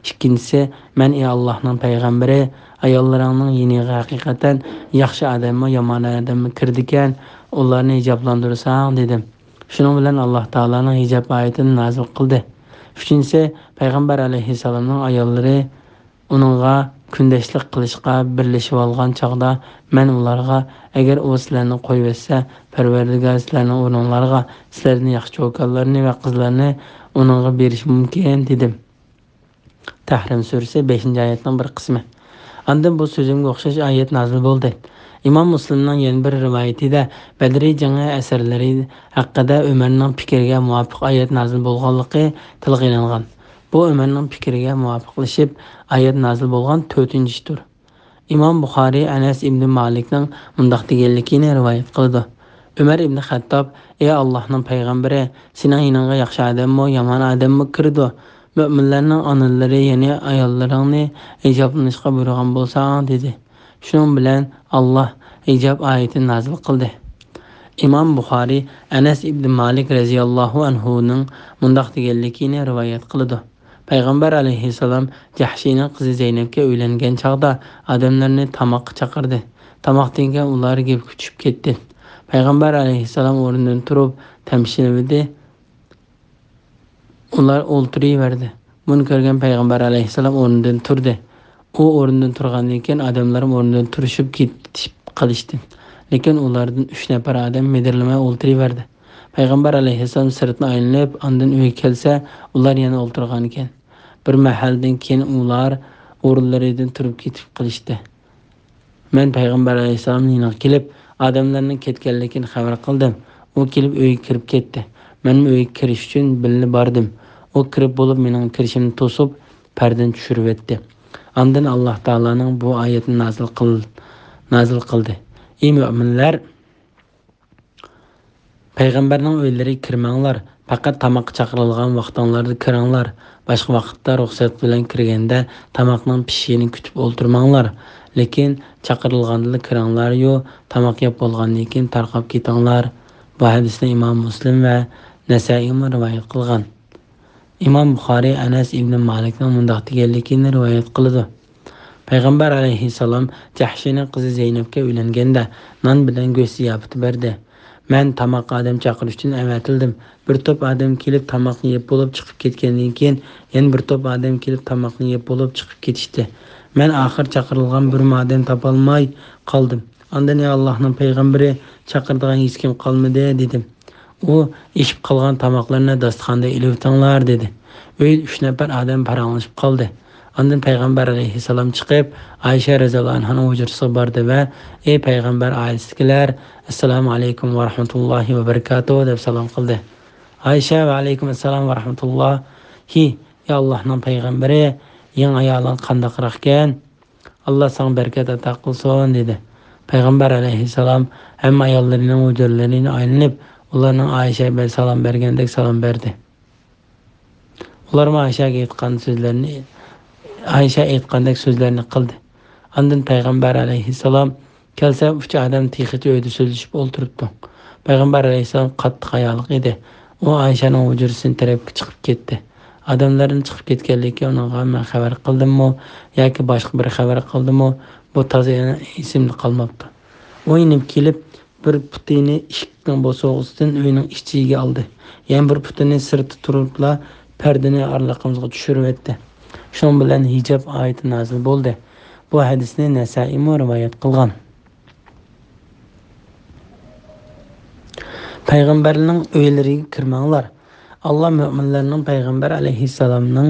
ئىككىنچىسى، مەن: «ئى ئاللاھنىڭ پەيغەمبىرى، ئاياللىرىڭنىڭ يېنىغا ھەقىقەتەن ياخشى ئادەممۇ، يامان ئادەممۇ كىرىدىكەن، ئۇلارنى ھىجابلاندۇرساڭ» دېدىم. شۇنىڭ بىلەن ئاللاھ تائالانىڭ ھىجاب ئايىتىنى نازىل قىلدى. ئۈچىنچىسى، پەيغەمبەر ئەلەيھىسسالامنىڭ ئاياللىرى ئۇنىڭغا كۈندەشلىك قىلىشقا بىرلىشىۋالغان چاغدا، مەن ئۇلارغا: «ئەگەر ئۇ سىلەرنى قويۇۋەتسە، پەرۋەردىگار سىلەرنىڭ ئورنۇڭلارغا سىلەردىن ياخشى چوكانلارنى ۋە قىزلارنى ئۇنىڭغا بېرىشى مۇمكىن» دېدىم. تەھرىم سۈرىسى بەشىنچى ئايەتنىڭ بىر قىسمى. ئاندىن بۇ سۆزۈمگە ئوخشاش ئايەت نازىل بولدى. ئىمام مۇسلىمنىڭ يەنە بىر رىۋايىتىدە بەدرىي جېڭى ئەسەرلىرى ھەققىدە ئۆمەرنىڭ پىكرىگە مۇۋاپىق ئايەت نازىل بولغانلىقى تىلغا ئېلىنغان. بۇ ئۆمەرنىڭ پىكرىگە مۇۋاپىقلىشىپ ئايەت نازىل بولغان تۆتىنچى ئىشتۇر. ئىمام بۇخارىي ئەنەس ئىبنى مالىكنىڭ مۇنداق دېگەنلىكىنى رىۋايەت قىلىدۇ: ئۆمەر ئىبنى خەتتاب: «ئەي ئاللاھنىڭ پەيغەمبىرى، سېنىڭ يېنىڭغا ياخشى ئادەممۇ، يامان ئادەممۇ كىرىدۇ. مۆمىنلەرنىڭ ئانىلىرى، يەنى ئاياللىرىڭنى ھىجابلىنىشقا بۇيرۇغان بولساڭ» دېدى. شۇنىڭ بىلەن ئاللاھ ھىجاب ئايىتىنى نازىل قىلدى. ئىمام بۇخارىي ئەنەس ئىبنى مالىك رەزىياللاھۇ ئەنھۇنىڭ مۇنداق دېگەنلىكىنى رىۋايەت قىلىدۇ: پەيغەمبەر ئەلەيھىسسالام جەھشىينىڭ قىزى زەينەپكە ئۆيلەنگەن چاغدا ئادەملەرنى تاماققا چاقىردى. تاماقتىن كېيىن ئۇلار گەپكە چۈشۈپ كېتىتتى. پەيغەمبەر ئەلەيھىسسالام ئورنىدىن تۇرۇپ تەمشىلىۋىدى. ئۇلار ئولتۇرۇۋەردى. بۇنى كۆرگەن پەيغەمبەر ئەلەيھىسسالام ئورنىدىن تۇردى. ئۇ ئورنىدىن تۇرغاندىن كېيىن ئادەملەرمۇ ئورنىدىن تۇرۇشۇپ كېتىپ قېلىشتى. لېكىن ئۇلاردىن ئۈچ نەپەر ئادەم مىدىرلىماي ئولتۇرۇۋەردى. پەيغەمبەر ئەلەيھىسسالام سىرتىنى ئايلىنىپ، ئاندىن ئۆيگە كەلسە، ئۇلار يەنە ئولتۇرغانىكەن. بىر مەھەلدىن كېيىن ئۇلار ئورۇنلىرىدىن تۇرۇپ كېتىپ قېلىشتى. مەن پەيغەمبەر ئەلەيھىسسالامنىڭ يېنىغا كېلىپ، ئادەملەرنىڭ كەتكەنلىكىنى خەۋەر قىلدىم. ئۇ كېلىپ ئۆيگە كىرىپ كەتتى. مەنمۇ ئۆيگە كىرىش ئۈچۈن بىللە باردىم. ئۇ كىرىپ بولۇپ مېنىڭ كىرىشىمنى توسۇپ، پەردىنى چۈشۈرۈۋەتتى. ئاندىن ئاللاھ تائالانىڭ بۇ ئايەتنى نازىل قىل-، نازىل قىلدى: ئى مۆمىنلەر! پەيغەمبەرنىڭ ئۆيلىرىگە كىرمەڭلار، پەقەت تاماققا چاقىرىلغان ۋاقتىڭلاردا كىرىڭلار. باشقا ۋاقىتتا رۇخسەت بىلەن كىرگەندە، تاماقنىڭ پىشىشىنى كۈتۈپ ئولتۇرماڭلار. لېكىن چاقىرىلغاندىلا كىرىڭلاريۇ، تاماق يەپ بولغاندىن كېيىن تارقاپ كېتىڭلار. بۇ ھەدىسنى ئىمام مۇسلىم ۋە نەسائىيمۇ رىۋايەت قىلغان. ئىمام بۇخارىي ئەنەس ئىبنى مالىكنىڭ مۇنداق دېگەنلىكىنى رىۋايەت قىلىدۇ. پەيغەمبەر ئەلەيھىسسالام جەھشىنىڭ قىزى زەينەپكە ئۆيلەنگەندە نان بىلەن گۆش زىياپىتى بەردى. مەن تاماققا ئادەم چاقىرىش ئۈچۈن ئەۋەتىلدىم. بىر توپ ئادەم كېلىپ تاماقنى يەپ بولۇپ چىقىپ كەتكەندىن كېيىن، يەنە بىر توپ ئادەم كېلىپ تاماقنى يەپ بولۇپ چىقىپ كېتىشتى. مەن ئاخىر چاقىرىلغان بىرمۇ ئادەم تاپالماي قالدىم. ئاندىن، «ئەي ئاللاھنىڭ پەيغەمبىرى، چاقىرىدىغان ھېچكىم قالمىدى» دېدىم. ئۇ، «ئېشىپ قالغان تاماقلارنى داستىخاندا ئېلىۋېتىڭلار» دېدى. ئۆيدە ئۈچ نەپەر ئادەم پاراڭلىشىپ قالدى. ئاندىن پەيغەمبەر ئەلەيھىسسالام چىقىپ، ئائىشە رەزىياللاھۇ ئەنھانىڭ ھۇجرىسىغا باردى ۋە، «ئەي پەيغەمبەر ئائىلىسىدىكىلەر، ئەسسالامۇ ئەلەيكۇم ۋە رەھمەتۇللاھى ۋە بەرىكاتۇھ» دەپ سالام قىلدى. ئائىشە، «ۋە ئەلەيكۇم ئەسسالام ۋە رەھمەتۇللاھ. ھى، يا ئاللاھنىڭ پەيغەمبىرى، يېڭى ئايالىڭ قانداقراقكەن؟ ئاللا ساڭا بەرىكەت ئاتا قىلسۇن» دېدى. پەيغەمبەر ئەلەيھىسسالام ھەممە ئاياللىرىنىڭ ھۇجرىلىرىنى ئايلىنىپ، ئۇلارنىڭ ئائىشە بىلەن سالام بەرگەندەك سالام بەردى. ئۇلارمۇ ئائىشەگە ئېيتقان سۆزلەرنى، ئائىشە ئېيتقاندەك سۆزلەرنى قىلدى. ئاندىن پەيغەمبەر ئەلەيھىسسالام كەلسە، ئۈچ ئادەم تېخىچە ئۆيدە سۆزلىشىپ ئولتۇرۇپتۇ. پەيغەمبەر ئەلەيھىسسالام قاتتىق ھايالىق ئىدى. ئۇ ئائىشەنىڭ ھۇجرىسىدىن تەرەپكە چىقىپ كەتتى. ئادەملەردىن چىقىپ كەتكەنلىكى ئۇنىڭغا مەن خەۋەر قىلدىممۇ ياكى باشقا بىرى خەۋەر قىلدىمۇ، بۇ تازا ئېسىمدە قالماپتۇ. ئۇ يېنىپ كېلىپ، بىر پۇتىنى ئىشىكنىڭ بوسۇغىسىدىن ئۆينىڭ ئىچىگە ئالدى. يەنە بىر پۇتىنى سىرتتا تۇرۇپلا پەردىنى ئارىلىقىمىزغا چۈشۈرۈۋەتتى. شۇنىڭ بىلەن ھىجاب ئايىتى نازىل بولدى. بۇ ھەدىسنى نەسائىيمۇ رىۋايەت قىلغان. پەيغەمبەرنىڭ ئۆيلىرىگە كىرمەڭلار. ئاللا مۆمىنلەرنىڭ پەيغەمبەر ئەلەيھىسسالامنىڭ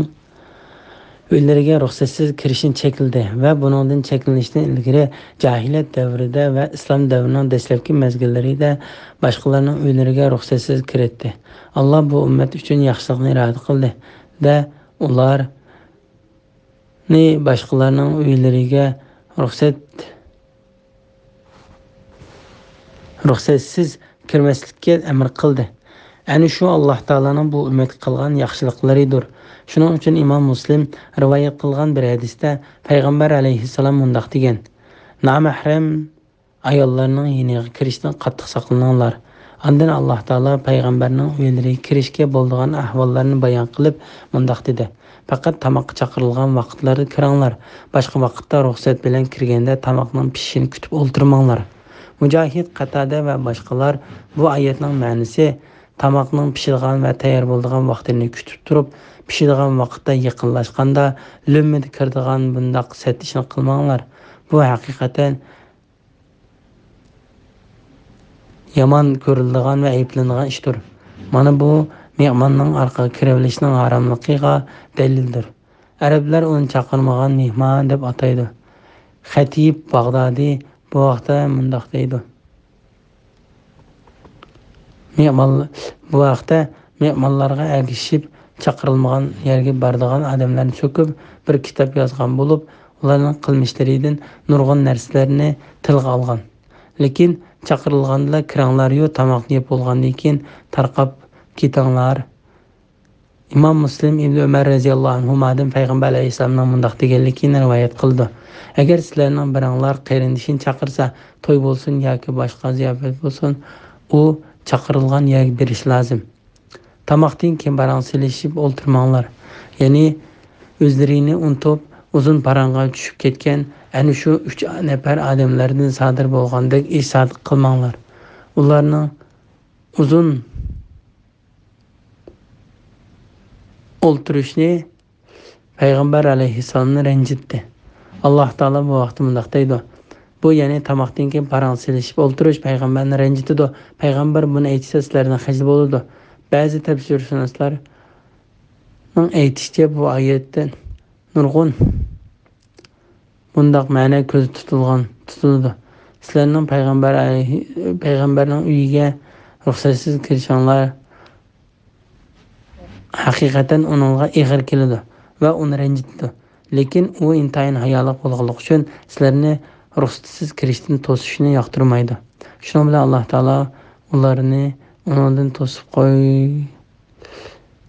ئۆيلىرىگە رۇخسەتسىز كىرىشىنى چەكلىدى ۋە بۇنىڭدىن چەكلىنىشتىن ئىلگىرى جاھىلىيەت دەۋرىدە ۋە ئىسلام دەۋرىنىڭ دەسلەپكى مەزگىللىرىدە باشقىلارنىڭ ئۆيلىرىگە رۇخسەتسىز كىرەتتى. ئاللا بۇ ئۈممەت ئۈچۈن ياخشىلىقنى ئىرادە قىلدى دە، ئۇلارنى باشقىلارنىڭ ئۆيلىرىگە رۇخسەت رۇخسەتسىز كىرمەسلىككە ئەمر قىلدى. ئەنە شۇ ئاللا تائالانىڭ بۇ ئۈممەتكە قىلغان ياخشىلىقلىرىدۇر. شۇنىڭ ئۈچۈن ئىمام مۇسلىم رىۋايەت قىلغان بىر ھەدىستە پەيغەمبەر ئەلەيھىسسالام مۇنداق دېگەن: «نامەھرەم ئاياللارنىڭ يېنىغا كىرىشتىن قاتتىق ساقلىنىڭلار.» ئاندىن ئاللا تائالا پەيغەمبەرنىڭ ئۆيلىرىگە كىرىشكە بولىدىغان ئەھۋاللارنى بايان قىلىپ مۇنداق دېدى: «پەقەت تاماققا چاقىرىلغان ۋاقىتلاردا كىرىڭلار. باشقا ۋاقىتتا رۇخسەت بىلەن كىرگەندە تاماقنىڭ پىشىشىنى كۈتۈپ ئولتۇرماڭلار.» مۇجاھىد، قاتادە ۋە باشقىلار بۇ ئايەتنىڭ مەنىسى، تاماقنىڭ پىشىدىغان ۋە تەييار بولىدىغان ۋاقتىنى كۈتۈپ تۇرۇپ، پىشىدىغان ۋاقىتتا يېقىنلاشقاندا لۆممىدە كىرىدىغان بۇنداق سەت ئىشنى قىلماڭلار. بۇ ھەقىقەتەن يامان كۆرۈلىدىغان ۋە ئەيىبلىنىدىغان ئىشتۇر. مانا بۇ مېھماننىڭ ئارقىغا كىرىۋېلىشنىڭ ھاراملىقىغا دەلىلدۇر. ئەرەبلەر ئۇنى چاقىرمىغان مېھمان دەپ ئاتايدۇ. خەتىب باغدادى بۇ ھەقتە مۇنداق دەيدۇ: مېھمان، بۇ ھەقتە مېھمانلارغا ئەگىشىپ چاقىرىلمىغان يەرگە بارىدىغان ئادەملەرنى سۆكۈپ، بىر كىتاب يازغان بولۇپ، ئۇلارنىڭ قىلمىشلىرىدىن نۇرغۇن نەرسىلەرنى تىلغا ئالغان. لېكىن چاقىرىلغاندىلا كىرىڭلار-يۇ، تاماقنى يەپ بولغاندىن كېيىن تارقاپ كېتىڭلار. ئىمام مۇسلىم ئىبنى ئۆمەر رەزىياللاھۇ ئەنھۇمادىن پەيغەمبەر ئەلەيھىسسالامنىڭ مۇنداق دېگەنلىكىنى رىۋايەت قىلىدۇ: «ئەگەر سىلەرنىڭ بىرىڭلار قېرىندىشىنى چاقىرسا، توي بولسۇن ياكى باشقا زىياپەت بولسۇن، ئۇ چاقىرىلغان يەرگە بېرىشى لازىم. تاماقتىن كېيىن پاراڭ سېلىشىپ ئولتۇرماڭلار.» يەنى ئۆزلىرىنى ئۇنتۇپ، ئۇزۇن پاراڭغا چۈشۈپ كەتكەن ئەنە شۇ ئۈچ نەپەر ئادەملەردىن سادىر بولغاندەك ئىش سادىر قىلماڭلار. ئۇلارنىڭ ئۇزۇن ئولتۇرۇشنى پەيغەمبەر ئەلەيھىسسالامنى رەنجىتتى. ئاللا تائالا بۇ ھەقتە مۇنداق دەيدۇ: «بۇ، يەنى تاماقتىن كېيىن پاراڭ سېلىشىپ ئولتۇرۇش پەيغەمبەرنى رەنجىتىدۇ. پەيغەمبەر بۇنى ئېيتسا، سىلەردىن خىجىل بولىدۇ.» بەزى تەپسىرشۇناسلارنىڭ ئېيتىشىچە، بۇ ئايەتتە نۇرغۇن بۇنداق مەنە كۆزدە تۇتۇلغان، تۇتۇلىدۇ: «سىلەرنىڭ پەيغەمبەر ئەلەيھى-، پەيغەمبەرنىڭ ئۆيىگە رۇخسەتسىز كىرىشىڭلار ھەقىقەتەن ئۇنىڭغا ئېغىر كېلىدۇ ۋە ئۇنى رەنجىتىدۇ. لېكىن ئۇ ئىنتايىن ھايالىق بولغانلىقى ئۈچۈن سىلەرنى رۇخسەتسىز كىرىشتىن توسۇشنى ياقتۇرمايدۇ.» شۇنىڭ بىلەن ئاللا تائالا ئۇلارنى ئۇنىڭدىن توسۇپ قوي-،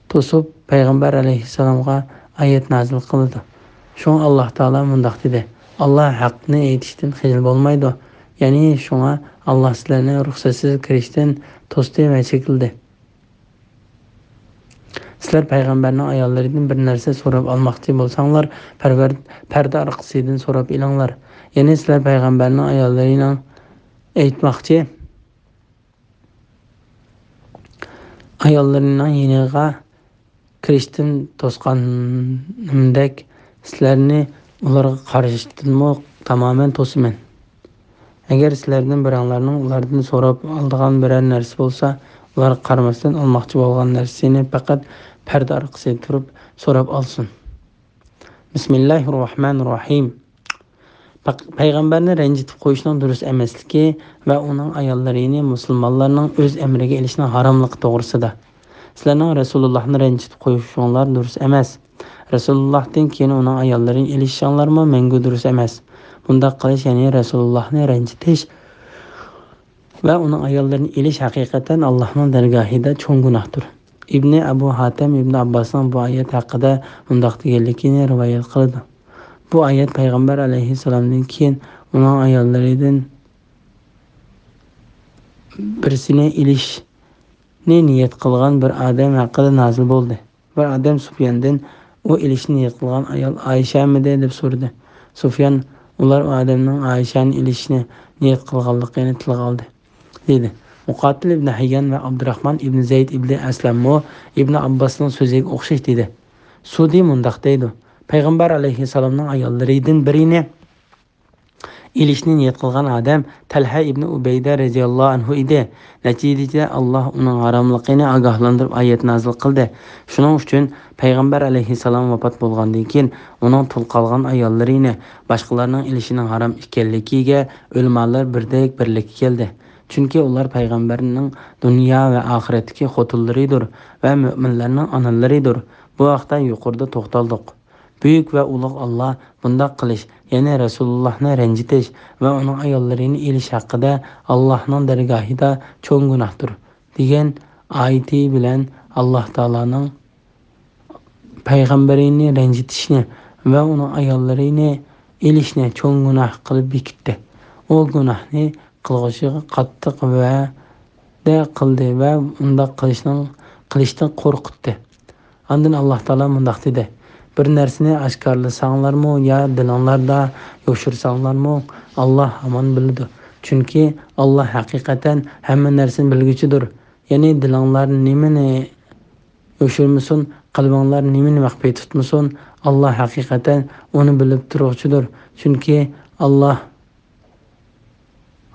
توسۇپ، پەيغەمبەر ئەلەيھىسسالامغا ئايەت نازىل قىلىدۇ. شۇڭا ئاللا تائالا مۇنداق دېدى: ئاللا ھەقنى ئېيتىشتىن خىجىل بولمايدۇ. يەنى شۇڭا ئاللا سىلەرنى رۇخسەتسىز كىرىشتىن توستى ۋە چەكلىدى. سىلەر پەيغەمبەرنىڭ ئاياللىرىدىن بىر نەرسە سوراپ ئالماقچى بولساڭلار، پەرۋەر-، پەردە ئارقىسىدىن سوراپ ئېلىڭلار. يەنى سىلەر پەيغەمبەرنىڭ ئاياللىرىنىڭ ئېيتماقچى، ئاياللىرىنىڭ يېنىغا كىرىشتىن توسقانىمدەك، سىلەرنى ئۇلارغا قارىشىشتىنمۇ تامامەن توسىمەن. ئەگەر سىلەردىن بىرەڭلارنىڭ ئۇلاردىن سوراپ ئالىدىغان بىرەر نەرسە بولسا، ئۇلارغا قارىماستىن ئالماقچى بولغان نەرسىنى پەقەت پەردە ئارقىسىدا تۇرۇپ سوراپ ئالسۇن. بىسمىللاھىررەھمانىررەھىم. پەق-، پەيغەمبەرنى رەنجىتىپ قويۇشنىڭ دۇرۇس ئەمەسلىكى ۋە ئۇنىڭ ئاياللىرىنى مۇسۇلمانلارنىڭ ئۆز ئەمرىگە ئېلىشنىڭ ھاراملىقى توغرىسىدا. سىلەرنىڭ رەسۇلۇللاھنى رەنجىتىپ قويۇشۇڭلار دۇرۇس ئەمەس. رەسۇلۇللاھتىن كېيىن ئۇنىڭ ئاياللىرىنى ئېلىشىشىڭلارمۇ مەڭگۈ دۇرۇس ئەمەس. بۇنداق قىلىش، يەنى رەسۇلۇللاھنى رەنجىتىش ۋە ئۇنىڭ ئاياللىرىنى ئېلىش ھەقىقەتەن ئاللاھنىڭ دەرگاھىدا چوڭ گۇناھتۇر. ئىبنى ئەبۇ ھاتەم ئىبنى ئابباسنىڭ بۇ ئايەت ھەققىدە مۇنداق دېگەنلىكىنى رىۋايەت قىلىدۇ. بۇ ئايەت پەيغەمبەر ئەلەيھىسسالامدىن كېيىن ئۇنىڭ ئاياللىرىدىن بىرسىنى ئېلىشنى نىيەت قىلغان بىر ئادەم ھەققىدە نازىل بولدى. بىر ئادەم سۇفياندىن، «ئۇ ئېلىشنى نىيەت قىلغان ئايال ئائىشەمىدى؟» دەپ سورىدى. سۇفيان، «ئۇلار ئۇ ئادەمنىڭ ئائىشەنى ئېلىشنى نىيەت قىلغانلىقىنى تىلغا ئالدى» دېدى. مۇقاتىل ئىبنى ھەييان ۋە ئابدۇراخمان ئىبنى زەيد ئىبنى ئەسلەممۇ ئىبنى ئابباسنىڭ سۆزىگە ئوخشاش دېدى. سۇدى مۇنداق دەيدۇ، پەيغەمبەر ئەلەيھىسسالامنىڭ ئاياللىرىدىن بىرىنى ئېلىشنى نىيەت قىلغان ئادەم تەلھە ئىبنى ئۇبەيدە رەزىياللاھۇ ئەنھۇ ئىدى. نەتىجىدە، ئاللاھ ئۇنىڭ ھاراملىقىنى ئاگاھلاندۇرۇپ ئايەت نازىل قىلدى. شۇنىڭ ئۈچۈن پەيغەمبەر ئەلەيھىسسالام ۋاپات بولغاندىن كېيىن، ئۇنىڭ تۇل قالغان ئاياللىرىنى باشقىلارنىڭ ئېلىشىنىڭ ھارام ئىكەنلىكىگە ئۆلىمالار بىردەك بىرلىككە كەلدى. چۈنكى ئۇلار پەيغەمبەرنىڭ دۇنيا ۋە ئاخىرەتتىكى خوتۇنلىرىدۇر ۋە مۆمىنلەرنىڭ ئانىلىرىدۇر. بۇ ھەقتە يۇقىرىدا توختالدۇق. بۈيۈك ۋە ئۇلۇغ ئاللاھ بۇنداق قىلىش، يەنى رەسۇلۇللاھنى رەنجىتىش ۋە ئۇنىڭ ئاياللىرىنى ئېلىش ھەققىدە ئاللاھنىڭ دەرگاھىدا چوڭ گۇناھتۇر، دېگەن ئايىتى بىلەن ئاللاھ تائالانىڭ پەيغەمبىرىنى رەنجىتىشنى ۋە ئۇنىڭ ئاياللىرىنى ئېلىشنى چوڭ گۇناھ قىلىپ بېكىتتى. ئۇ گۇناھنى قىلغۇچىغا قاتتىق ۋەدە قىلدى ۋە ئۇنداق قىلىشنىڭ، قىلىشتىن قورقۇتتى. ئاندىن ئاللاھ تائالا مۇنداق دېدى، بىر نەرسىنى ئاشكارىلىساڭلارمۇ يا دىلىڭلاردا يوشۇرساڭلارمۇ، ئاللاھ ھامان بىلىدۇ. چۈنكى ئاللاھ ھەقىقەتەن ھەممە نەرسىنى بىلگۈچىدۇر. يەنى دىلىڭلار نېمىنى يوشۇرمىسۇن، قەلبىڭلار نېمىنى مەخپىي تۇتمىسۇن، ئاللاھ ھەقىقەتەن ئۇنى بىلىپ تۇرغۇچىدۇر. چۈنكى ئاللاھ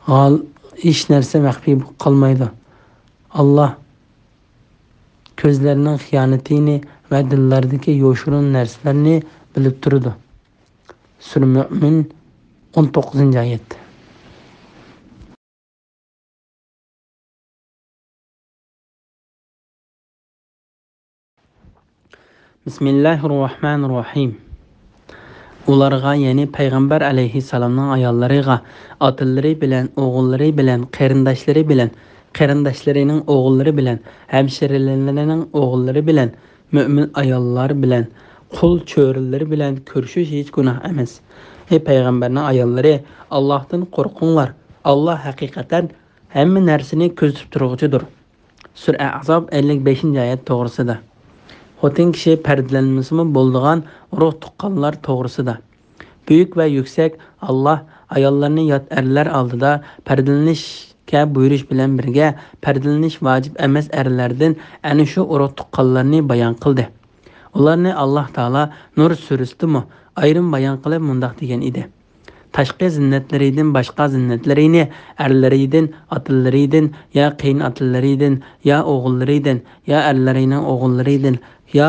غال-، ھېچ نەرسە مەخپىي قالمايدۇ. ئاللاھ كۆزلەرنىڭ خىيانىتىنى ۋە دىللاردىكى يوشۇرۇن نەرسىلەرنى بىلىپ تۇرىدۇ. سۈرە مۆمىن، ئون توققۇزىنچى ئايەت. بىسمىللاھىررەھمانىررەھىم. ئۇلارغا، يەنى پەيغەمبەر ئەلەيھىسسالامنىڭ ئاياللىرىغا، ئاتىلىرى بىلەن، ئوغۇللىرى بىلەن، قېرىنداشلىرى بىلەن، قېرىنداشلىرىنىڭ ئوغۇللىرى بىلەن، ھەمشىرىلىرىنىڭ ئوغۇللىرى بىلەن، مۆمىن ئاياللار بىلەن، قۇل چۆرىلىرى بىلەن كۆرۈشۈش ھېچ گۇناھ ئەمەس. ئەي پەيغەمبەرنىڭ ئاياللىرى، ئاللاھتىن قورقۇڭلار. ئاللاھ ھەقىقەتەن ھەممە نەرسىنى كۆزىتىپ تۇرغۇچىدۇر. سۈرە ئەھزاب، ئەللىك بەشىنچى ئايەت توغرىسىدا. خوتۇن كىشى پەردىلەنمىسىمۇ بولىدىغان ئۇرۇق تۇغقانلار توغرىسىدا. بۈيۈك ۋە يۈكسەك ئاللاھ ئاياللارنى يات ئەرلەر ئالدىدا پەردىلىنىشكە بۇيرۇش بىلەن بىرگە، پەردىلىنىش ۋاجىپ ئەمەس ئەرلەردىن ئەنە شۇ ئۇرۇق تۇغقانلارنى بايان قىلدى. ئۇلارنى ئاللاھ تائالا نۇر سۈرىسىدىمۇ ئايرىم بايان قىلىپ مۇنداق دېگەن ئىدى. تاشقى زىننەتلىرىدىن باشقا زىننەتلىرىنى ئەرلىرىدىن، ئاتىلىرىدىن، يا قېيىنئاتىلىرىدىن، يا ئوغۇللىرىدىن، يا ئەرلىرىنىڭ ئوغۇللىرىدىن، يا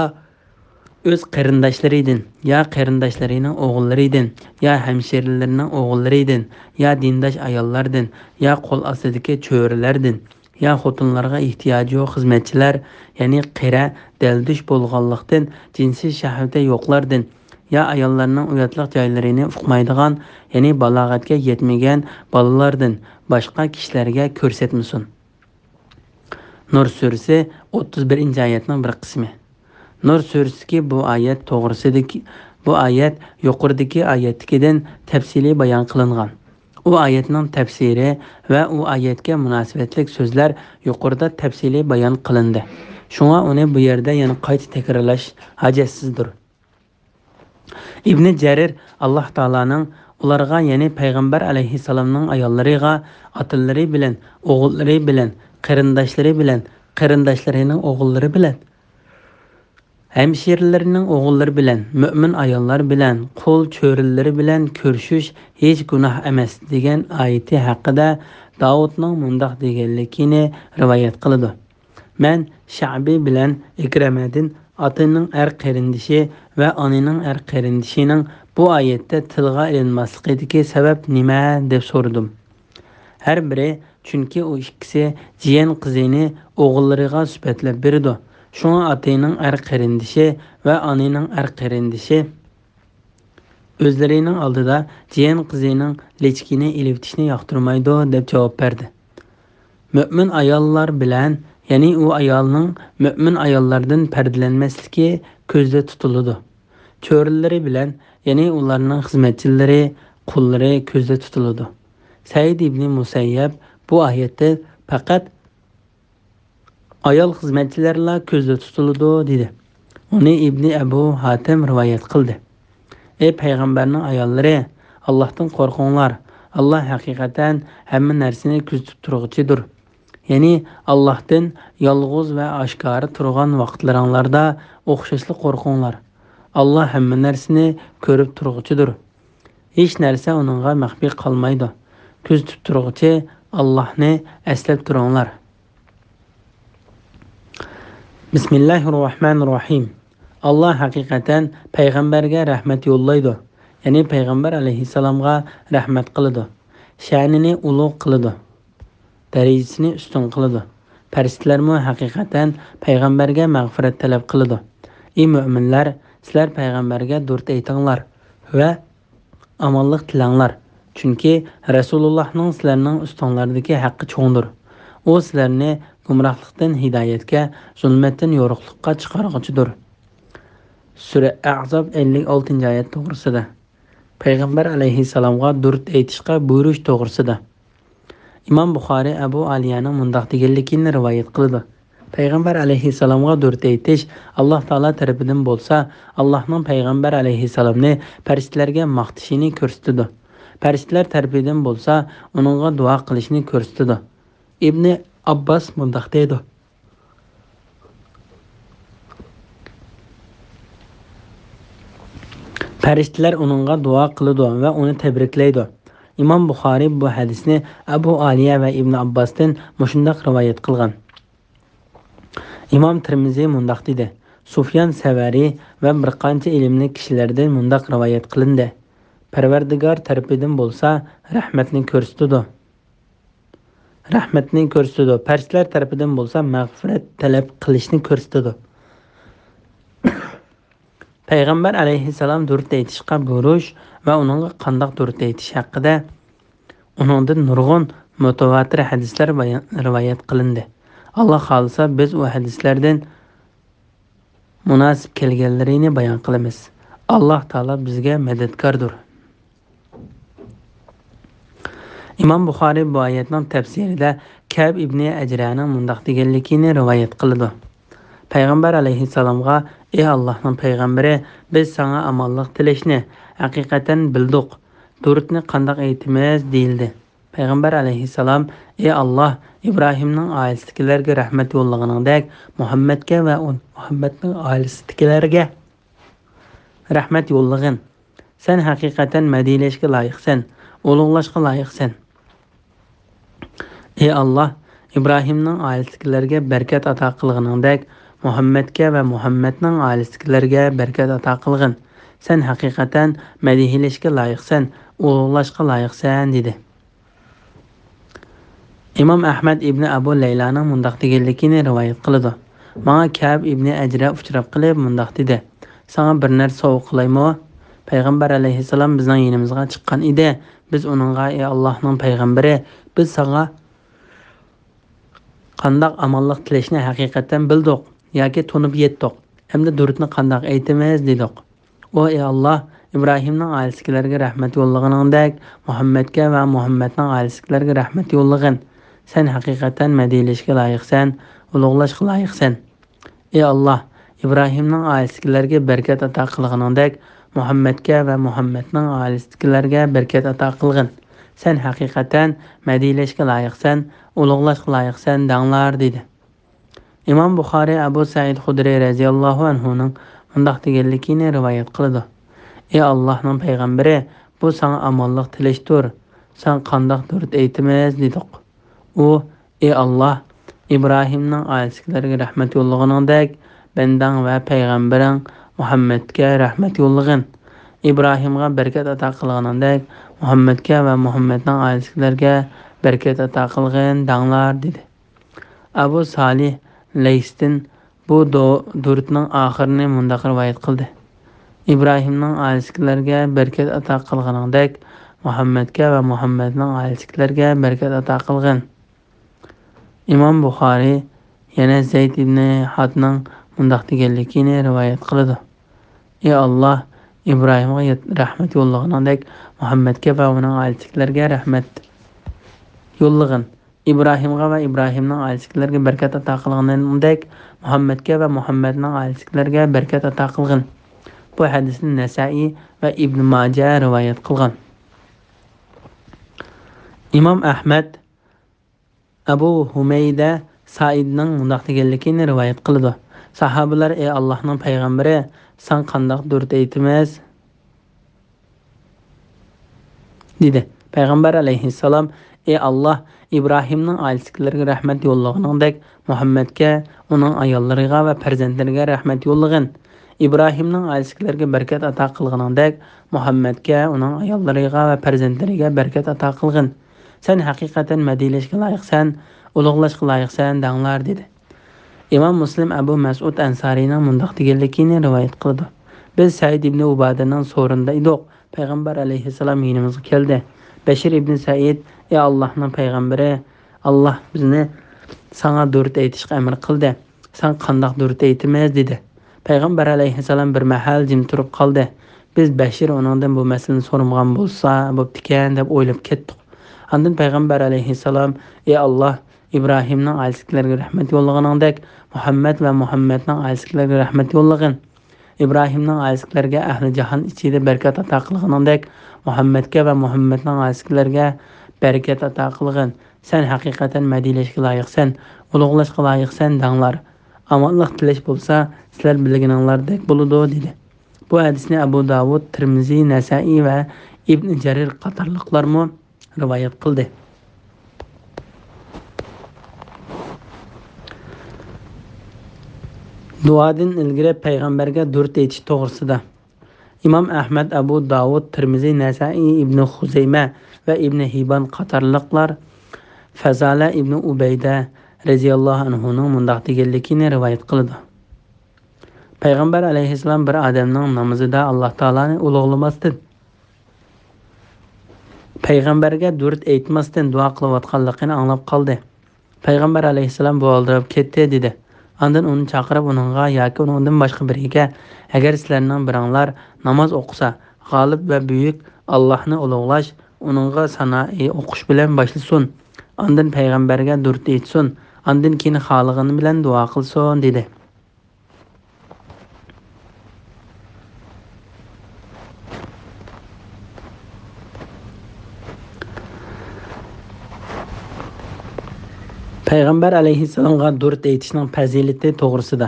ئۆز قېرىنداشلىرىدىن، يا قېرىنداشلىرىنىڭ ئوغۇللىرىدىن، يا ھەمشىرىلىرىنىڭ ئوغۇللىرىدىن، يا دىنداش ئاياللاردىن، يا قول ئاستىدىكى چۆرىلەردىن، يا خوتۇنلارغا ئېھتىياجى يوق خىزمەتچىلەر، يەنى قېرى، دەلدۈش بولغانلىقتىن جىنسىي شەھۋىتى يوقلاردىن، يا ئاياللارنىڭ ئۇياتلىق جايلىرىنى ئۇقمايدىغان، يەنى بالاغەتكە يەتمىگەن بالىلاردىن باشقا كىشىلەرگە كۆرسەتمىسۇن. نۇر سۈرىسى، ئوتتۇز بىرىنچى ئايەتنىڭ بىر قىسمى. نۇر سۈرىسىدىكى بۇ ئايەت توغرىسىدىكى، بۇ ئايەت يۇقىرىدىكى ئايەتتىكىدىن تەپسىلىي بايان قىلىنغان. ئۇ ئايەتنىڭ تەپسىرى ۋە ئۇ ئايەتكە مۇناسىۋەتلىك سۆزلەر يۇقىرىدا تەپسىلىي بايان قىلىندى. شۇڭا ئۇنى بۇ يەردە يەنە قايتا تەكرارلاش ھاجەتسىزدۇر. ئىبنى جەرىر ئاللاھ تائالانىڭ ئۇلارغا، يەنى پەيغەمبەر ئەلەيھىسسالامنىڭ ئاياللىرىغا، ئاتىلىرى بىلەن، ئوغۇللىرى بىلەن، قېرىنداشلىرى بىلەن، قېرىنداشلىرىنىڭ ئوغۇللىرى بىلەن، ھەمشىرىلىرىنىڭ ئوغۇللىرى بىلەن، مۆمىن ئاياللار بىلەن، قۇل چۆرىلىرى بىلەن كۆرۈشۈش ھېچ گۇناھ ئەمەس، دېگەن ئايىتى ھەققىدە داۋۇتنىڭ مۇنداق دېگەنلىكىنى رىۋايەت قىلىدۇ: مەن شەئبى بىلەن ئىكرىمەدىن ئاتىنىڭ ئەر قېرىندىشى ۋە ئانىنىڭ ئەر قېرىندىشىنىڭ بۇ ئايەتتە تىلغا ئېلىنماسلىقىدىكى سەۋەب نېمە، دەپ سورىدىم. ھەر بىرى، چۈنكى ئۇ ئىككىسى جىيەن قىزىنى ئوغۇللىرىغا سۈپەتلەپ بېرىدۇ. شۇڭا ئاتىنىڭ ئەر قېرىندىشى ۋە ئانىنىڭ ئەر قېرىندىشى ئۆزلىرىنىڭ ئالدىدا جىيەن قىزىنىڭ لىچكىنى ئېلىۋېتىشنى ياقتۇرمايدۇ، دەپ جاۋاب بەردى. مۆمىن ئاياللار بىلەن، يەنى ئۇ ئايالنىڭ مۆمىن ئاياللاردىن پەردىلەنمەسلىكى كۆزدە تۇتۇلىدۇ. چۆرىلىرى بىلەن، يەنى ئۇلارنىڭ خىزمەتچىلىرى، قۇللىرى كۆزدە تۇتۇلىدۇ. سەئىد ئىبنى مۇسەييەب بۇ ئايەتتە پەقەت ئايال خىزمەتچىلەرلا كۆزدە تۇتۇلىدۇ، دېدى. ئۇنى ئىبنى ئەبۇ ھاتىم رىۋايەت قىلدى. ئەي پەيغەمبەرنىڭ ئاياللىرى، ئاللاھتىن قورقۇڭلار. ئاللاھ ھەقىقەتەن ھەممە نەرسىنى كۆزىتىپ تۇرغۇچىدۇر. يەنى ئاللاھتىن يالغۇز ۋە ئاشكارا تۇرغان ۋاقىتلىرىڭلاردا ئوخشاشلا قورقۇڭلار. ئاللاھ ھەممە نەرسىنى كۆرۈپ تۇرغۇچىدۇر. ھېچ نەرسە ئۇنىڭغا مەخپىي قالمايدۇ. كۆزىتىپ تۇرغۇچى ئاللاھنى ئەسلەپ تۇرۇڭلار. بىسمىللاھىررەھمانىررەھىم. ئاللاھ ھەقىقەتەن پەيغەمبەرگە رەھمەت يوللايدۇ، يەنى پەيغەمبەر ئەلەيھىسسالامغا رەھمەت قىلىدۇ، شەنىنى ئۇلۇغ قىلىدۇ، دەرىجىسىنى ئۈستۈن قىلىدۇ. پەرىشتىلەرمۇ ھەقىقەتەن پەيغەمبەرگە مەغپىرەت تەلەپ قىلىدۇ. ئى مۆمىنلەر، سىلەر پەيغەمبەرگە دۇرۇت ئېيتىڭلار ۋە ئامانلىق تىلەڭلار. چۈنكى رەسۇلۇللاھنىڭ سىلەرنىڭ ئۈستۈڭلاردىكى ھەققى چوڭدۇر. ئۇ سىلەرنى گۇمراھلىقتىن ھىدايەتكە، زۇلمەتتىن يورۇقلۇققا چىقارغۇچىدۇر. سۈرە ئەھزاب ئەللىك ئالتىنچى ئايەت توغرىسىدا. پەيغەمبەر ئەلەيھىسسالامغا دۇرۇت ئېيتىشقا بۇيرۇش توغرىسىدا. ئىمام بۇخارى ئەبۇ ئالىيەنىڭ مۇنداق دېگەنلىكىنى رىۋايەت قىلىدۇ. پەيغەمبەر ئەلەيھىسسالامغا دۇرۇت ئېيتىش ئاللاھ تائالا تەرىپىدىن بولسا، ئاللاھنىڭ پەيغەمبەر ئەلەيھىسسالامنى پەرىشتىلەرگە ماختىشىنى كۆرسىتىدۇ. پەرىشتىلەر تەرىپىدىن بولسا، ئۇنىڭغا دۇئا قىلىشنى كۆرسىتىدۇ. ئىبنى ئابباس مۇنداق دەيدۇ: پەرىشتىلەر ئۇنىڭغا دۇئا قىلىدۇ ۋە ئۇنى تەبرىكلەيدۇ. ئىمام بۇخارى بۇ ھەدىسنى ئەبۇ ئالىيە ۋە ئىبنى ئابباستىن مۇشۇنداق رىۋايەت قىلغان. ئىمام تىرمىزى مۇنداق دېدى: سۇفيان سەۋەرى ۋە بىر قانچە ئىلىملىك كىشىلەردىن مۇنداق رىۋايەت قىلىندى: پەرۋەردىگار تەرىپىدىن بولسا رەھمەتنى كۆرسىتىدۇ. رەھمەتنى كۆرسىتىدۇ. پەرىشتىلەر تەرىپىدىن بولسا مەغپىرەت تەلەپ قىلىشنى كۆرسىتىدۇ. پەيغەمبەر ئەلەيھىسسالام دۇرۇت ئېيتىشقا بۇيرۇش ۋە ئۇنىڭغا قانداق دۇرۇت ئېيتىش ھەققىدە ئۇنىڭدىن نۇرغۇن مۇتەۋاتىر ھەدىسلەر بايان، رىۋايەت قىلىندى. ئاللا خالىسا، بىز ئۇ ھەدىسلەردىن مۇناسىپ كەلگەنلىرىنى بايان قىلىمىز. ئاللا تائالا بىزگە مەدەتكاردۇر. ئىمام بۇخارى بۇ ئايەتنىڭ تەپسىرىدە كەئب ئىبنى ئەجرەنىڭ مۇنداق دېگەنلىكىنى رىۋايەت قىلىدۇ. پەيغەمبەر ئەلەيھىسسالامغا: ئى ئاللاھنىڭ پەيغەمبىرى، بىز ساڭا ئامانلىق تىلەشنى ھەقىقەتەن بىلدۇق. دۇرۇتنى قانداق ئېيتىمىز؟ دېيىلدى. پەيغەمبەر ئەلەيھىسسالام: ئى ئاللاھ، ئىبراھىمنىڭ ئائىلىسىدىكىلەرگە رەھمەت يوللىغىنىڭدەك، مۇھەممەدكە ۋە ئۇ، مۇھەممەدنىڭ ئائىلىسىدىكىلەرگە رەھمەت يوللىغىن. سەن ھەقىقەتەن مەدھىيلەشكە لايىقسەن، ئۇلۇغلاشقا لايىقسەن. ئى ئاللاھ، ئىبراھىمنىڭ ئائىلىسىدىكىلەرگە بەرىكەت ئاتا قىلغىنىڭدەك، مۇھەممەدكە ۋە مۇھەممەدنىڭ ئائىلىسىدىكىلەرگە بەرىكەت ئاتا قىلغىن. سەن ھەقىقەتەن مەدھىيلەشكە لايىقسەن، ئۇلۇغلاشقا لايىقسەن، دېدى. ئىمام ئەھمەد ئىبنى ئەبۇ لەيلانىڭ مۇنداق دېگەنلىكىنى رىۋايەت قىلىدۇ. ماڭا كەئب ئىبنى ئەجرە ئۇچراپ قېلىپ مۇنداق دېدى: ساڭا بىر نەرسە سوۋغا قىلايمۇ؟ پەيغەمبەر ئەلەيھىسسالام بىزنىڭ يېنىمىزغا چىققان ئىدى. بىز ئۇنىڭغا: ئى ئاللاھنىڭ پەيغەمبىرى، بىز ساڭا قانداق ئامانلىق تىلەشنى ھەقىقەتەن بىلدۇق ياكى تونۇپ يەتتۇق. ئەمدى دۇرۇتنى قانداق ئېيتىمىز؟ دېدۇق. ئۇ، ئى ئاللاھ، ئىبراھىمنىڭ ئائىلىسىدىكىلەرگە رەھمەت يوللىغىنىڭدەك، مۇھەممەدكە ۋە مۇھەممەدنىڭ ئائىلىسىدىكىلەرگە رەھمەت يوللىغىن. سەن ھەقىقەتەن مەدھىيلەشكە لايىقسەن، ئۇلۇغلاشقا لايىقسەن. ئى ئاللاھ، ئىبراھىمنىڭ ئائىلىسىدىكىلەرگە بەرىكەت ئاتا قىلغىنىڭدەك، مۇھەممەدكە ۋە مۇھەممەدنىڭ ئائىلىسىدىكىلەرگە بەرىكەت ئاتا قىلغىن. سەن ھەقىقەتەن مەدھىيلەشكە لايىقسەن، ئۇلۇغلاشقا لايىقسەن، دەڭلار، دېدى. ئىمام بۇخارىي ئەبۇ سەئىد خۇدرىي رەزىياللاھۇ ئەنھۇنىڭ مۇنداق دېگەنلىكىنى رىۋايەت قىلىدۇ: ئى ئاللاھنىڭ پەيغەمبىرى، بۇ ساڭا ئامانلىق تىلەشتۇر. ساڭا قانداق دۇرۇت ئېيتىمىز؟ دېدۇق. ئۇ، ئى ئاللاھ، ئىبراھىمنىڭ ئائىلىسىدىكىلەرگە رەھمەت يوللىغىنىڭدەك، بەندەڭ ۋە پەيغەمبىرىڭ مۇھەممەدكە رەھمەت يوللىغىن. ئىبراھىمغا بەرىكەت ئاتا قىلغىنىڭدەك، مۇھەممەدكە ۋە مۇھەممەدنىڭ ئائىلىسىدىكىلەرگە بەرىكەت ئاتا قىلغىن، دەڭلار، دېدى. ئەبۇ سالىھ لەيستىن بۇ دۇ-، دۇرۇتنىڭ ئاخىرىنى مۇنداق رىۋايەت قىلدى: ئىبراھىمنىڭ ئائىلىسىدىكىلەرگە بەرىكەت ئاتا قىلغىنىڭدەك، مۇھەممەدكە ۋە مۇھەممەدنىڭ ئائىلىسىدىكىلەرگە بەرىكەت ئاتا قىلغىن. ئىمام بۇخارىي يەنە زەيد ئىبنى خاتنىڭ مۇنداق دېگەنلىكىنى رىۋايەت قىلىدۇ: ئى ئاللاھ، ئىبراھىمغا يەت-، رەھمەت يوللىغىنىڭدەك، مۇھەممەدكە ۋە ئۇنىڭ ئائىلىسىدىكىلەرگە رەھمەت يوللىغىن. ئىبراھىمغا ۋە ئىبراھىمنىڭ ئائىلىسىدىكىلەرگە بەرىكەت ئاتا قىلغىنىڭدەك، مۇھەممەدكە ۋە مۇھەممەدنىڭ ئائىلىسىدىكىلەرگە بەرىكەت ئاتا قىلغىن. بۇ ھەدىسنى نەسائىي ۋە ئىبن ماجە رىۋايەت قىلغان. ئىمام ئەھمەد ئەبۇ ھۇمەيدە سائىدنىڭ مۇنداق دېگەنلىكىنى رىۋايەت قىلىدۇ: ساھابىلەر، ئى ئاللاھنىڭ پەيغەمبىرى، ساڭا قانداق دۇرۇت ئېيتىمىز؟ دېدى. پەيغەمبەر ئەلەيھىسسالام، ئى ئاللاھ، ئىبراھىمنىڭ ئائىلىسىدىكىلەرگە رەھمەت يوللىغىنىڭدەك، مۇھەممەدكە، ئۇنىڭ ئاياللىرىغا ۋە پەرزەنتلىرىگە رەھمەت يوللىغىن. ئىبراھىمنىڭ ئائىلىسىدىكىلەرگە بەرىكەت ئاتا قىلغىنىڭدەك، مۇھەممەدكە، ئۇنىڭ ئاياللىرىغا ۋە پەرزەنتلىرىگە بەرىكەت ئاتا قىلغىن. سەن ھەقىقەتەن مەدھىيلەشكە لايىقسەن، ئۇلۇغلاشقا لايىقسەن، دەڭلار، دېدى. ئىمام مۇسلىم ئەبۇ مەسئۇد ئەنسارىينىڭ مۇنداق دېگەنلىكىنى رىۋايەت قىلىدۇ: بىز سەئىد ئىبنى ئۇبادىنىڭ سورۇنىدا ئىدۇق. پەيغەمبەر ئەلەيھىسسالام يېنىمىزغا كەلدى. بەشىر ئىبنى سەئىد، ئى ئاللاھنىڭ پەيغەمبىرى، ئاللاھ بىزنى ساڭا دۇرۇت ئېيتىشقا ئەمر قىلدى. ساڭا قانداق دۇرۇت ئېيتىمىز؟ دېدى. پەيغەمبەر ئەلەيھىسسالام بىر مەھەل جىم تۇرۇپ قالدى. بىز بەشىر ئۇنىڭدىن بۇ مەسىلىنى سورىمىغان بولسا بوپتىكەن دەپ ئويلاپ كەتتۇق. ئاندىن پەيغەمبەر ئەلەيھىسسالام، ئى ئاللاھ، ئىبراھىمنىڭ ئائىلىسىدىكىلەرگە رەھمەت يوللىغىنىڭدەك، مۇھەممەد ۋە مۇھەممەدنىڭ ئائىلىسىدىكىلەرگە رەھمەت يوللىغىن. ئىبراھىمنىڭ ئائىلىسىدىكىلەرگە ئەھلى جاھان ئىچىدە بەرىكەت ئاتا قىلغىنىڭدەك، مۇھەممەدكە ۋە مۇھەممەدنىڭ ئائىلىسىدىكىلەرگە بەرىكەت ئاتا قىلغىن. سەن ھەقىقەتەن مەدھىيلەشكە لايىقسەن، ئۇلۇغلاشقا لايىقسەن، دەڭلار. ئامانلىق تىلەش بولسا، سىلەر بىلگىنىڭلاردەك بولىدۇ، دېدى. بۇ ھەدىسنى ئەبۇ داۋۇد، تىرمىزى، نەسائىي ۋە ئىبن جەرىر قاتارلىقلارمۇ رىۋايەت قىلدى. دۇئادىن ئىلگىرى پەيغەمبەرگە دۇرۇت ئېيتىش توغرىسىدا. ئىمام ئەھمەد، ئەبۇ داۋۇد، تىرمىزى، نەسائىي، ئىبنى خۇزەيمە ۋە ئىبنى ھىبان قاتارلىقلار فەزالە ئىبنى ئۇبەيدە رەزىياللاھۇ ئەنھۇنىڭ مۇنداق دېگەنلىكىنى رىۋايەت قىلىدۇ: پەيغەمبەر ئەلەيھىسسالام بىر ئادەمنىڭ نامىزىدا ئاللاھ تائالانى ئۇلۇغلىماستىن، پەيغەمبەرگە دۇرۇت ئېيتماستىن دۇئا قىلىۋاتقانلىقىنى ئاڭلاپ قالدى. پەيغەمبەر ئەلەيھىسسالام بۇ ئالدىراپ كەتتى، دېدى. ئاندىن ئۇنى چاقىرىپ ئۇنىڭغا ياكى ئۇنىڭدىن باشقا بىرىگە، ئەگەر سىلەرنىڭ بىرىڭلار ناماز ئوقۇسا، غالىب ۋە بۈيۈك ئاللاھنى ئۇلۇغلاش، ئۇنىڭغا سانائى ئوقۇش بىلەن باشلىسۇن. ئاندىن پەيغەمبەرگە دۇرۇت ئېيتسۇن. ئاندىن كېيىن خالىغىنى بىلەن دۇئا قىلسۇن، دېدى. پەيغەمبەر ئەلەيھىسسالامغا دۇرۇت ئېيتىشنىڭ پەزىلىتى توغرىسىدا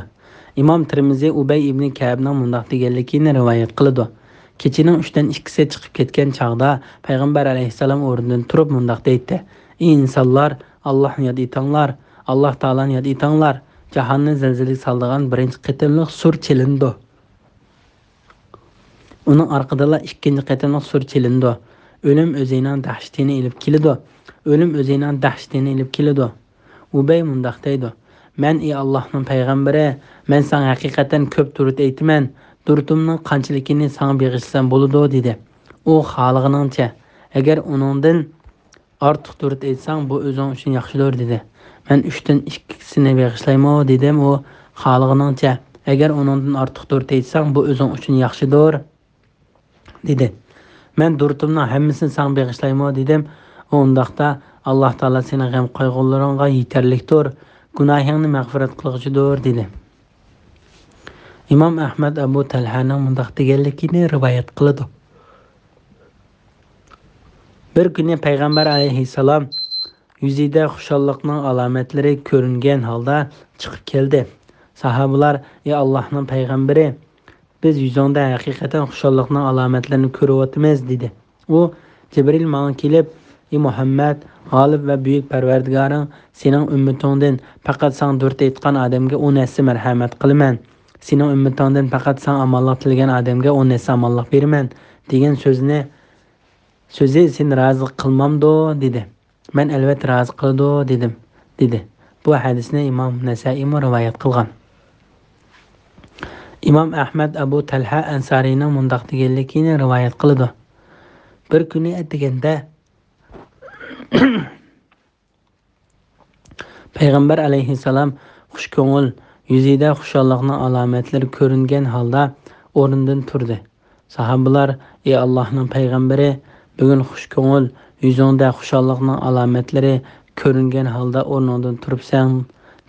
ئىمام تىرمىزى ئۇبەي ئىبنى كەئبنىڭ مۇنداق دېگەنلىكىنى رىۋايەت قىلىدۇ: كېچىنىڭ ئۈچتىن ئىككىسى چىقىپ كەتكەن چاغدا پەيغەمبەر ئەلەيھىسسالام ئورنىدىن تۇرۇپ مۇنداق دەيتتى: ئى ئىنسانلار، ئاللاھنى ياد ئېتىڭلار، ئاللاھ تائالانى ياد ئېتىڭلار. جاھاننى زىلزىلىگە سالىدىغان بىرىنچى قېتىملىق سۇر چېلىنىدۇ. ئۇنىڭ ئارقىدىنلا ئىككىنچى قېتىملىق سۇر چېلىنىدۇ. ئۆلۈم ئۆزىنىڭ دەھشىتىنى ئېلىپ كېلىدۇ. ئۆلۈم ئۆزىنىڭ دەھشىتىنى ئېلىپ كېلىدۇ. ئۇبەي مۇنداق دەيدۇ: مەن، ئى ئاللاھنىڭ پەيغەمبىرى، مەن ساڭا ھەقىقەتەن كۆپ دۇرۇت ئېيتىمەن. دۇرۇتۇمنىڭ قانچىلىكىنى ساڭا بېغىشلىسام بولىدۇ، دېدى. ئۇ خالىغىنىڭچە، ئەگەر ئۇنىڭدىن ئارتۇق دۇرۇت ئېيتساڭ، بۇ ئۆزۈڭ ئۈچۈن ياخشىدۇر، دېدى. مەن ئۈچتىن ئىككىسىنى بېغىشلايمۇ؟ دېدىم. ئۇ خالىغىنىڭچە، ئەگەر ئۇنىڭدىن ئارتۇق دۇرۇت ئېيتساڭ، بۇ ئۆزۈڭ ئۈچۈن ياخشىدۇر. دېدى. مەن دۇرۇتۇمنىڭ ھەممىسىنى ساڭا بېغىشلايمۇ؟ دېدىم. ئۇ ئۇنداقتا، ئاللاھ تائالا سېنىڭ غەم-قايغۇلىرىڭغا يېتەرلىكتۇر، گۇناھىڭنى مەغپىرەت قىلغۇچىدۇر، دېدى. ئىمام ئەھمەد ئەبۇ تەلھەنىڭ مۇنداق دېگەنلىكىنى رىۋايەت قىلىدۇ. بىر كۈنى پەيغەمبەر ئەلەيھىسسالام يۈزىدە خۇشاللىقنىڭ ئالامەتلىرى كۆرۈنگەن ھالدا چىقىپ كەلدى. ساھابىلار: «ئى ئاللاھنىڭ پەيغەمبىرى، بىز يۈزۈڭدە ھەقىقەتەن خۇشاللىقنىڭ ئالامەتلىرىنى كۆرۈۋاتىمىز» دېدى. ئۇ: «جىبرىل ماڭا كېلىپ، ئى مۇھەممەد، غالىب ۋە بۈيۈك پەرۋەردىگارىڭ سېنىڭ ئۈممىتىڭدىن پەقەت ساڭا دۇرۇت ئېيتقان ئادەمگە ئون ھەسسە مەرھەمەت قىلىمەن. سېنىڭ ئۈممىتىڭدىن پەقەت ساڭا ئامانلىق تىلىگەن ئادەمگە ئون ھەسسە ئامانلىق بېرىمەن» دېگەن سۆزنى، سۆزى سېنى رازى قىلمامدۇ؟ دېدى. مەن: «ئەلۋەتتە رازى قىلىدۇ» دېدىم، دېدى. بۇ ھەدىسنى ئىمام نەسائىيمۇ رىۋايەت قىلغان. ئىمام ئەھمەد ئەبۇ تەلھە ئەنسارىينىڭ مۇنداق دېگەنلىكىنى رىۋايەت قىلىدۇ. بىر كۈنى ئەتىگەندە پەيغەمبەر ئەلەيھىسسالام خۇش كۆڭۈل، يۈزىدە خۇشاللىقنىڭ ئالامەتلىرى كۆرۈنگەن ھالدا ئورنىدىن تۇردى. ساھابىلار: «ئى ئاللاھنىڭ پەيغەمبىرى، بۈگۈن خۇش كۆڭۈل، يۈزۈڭدە خۇشاللىقنىڭ ئالامەتلىرى كۆرۈنگەن ھالدا ئورنۇڭدىن تۇرۇپسەن»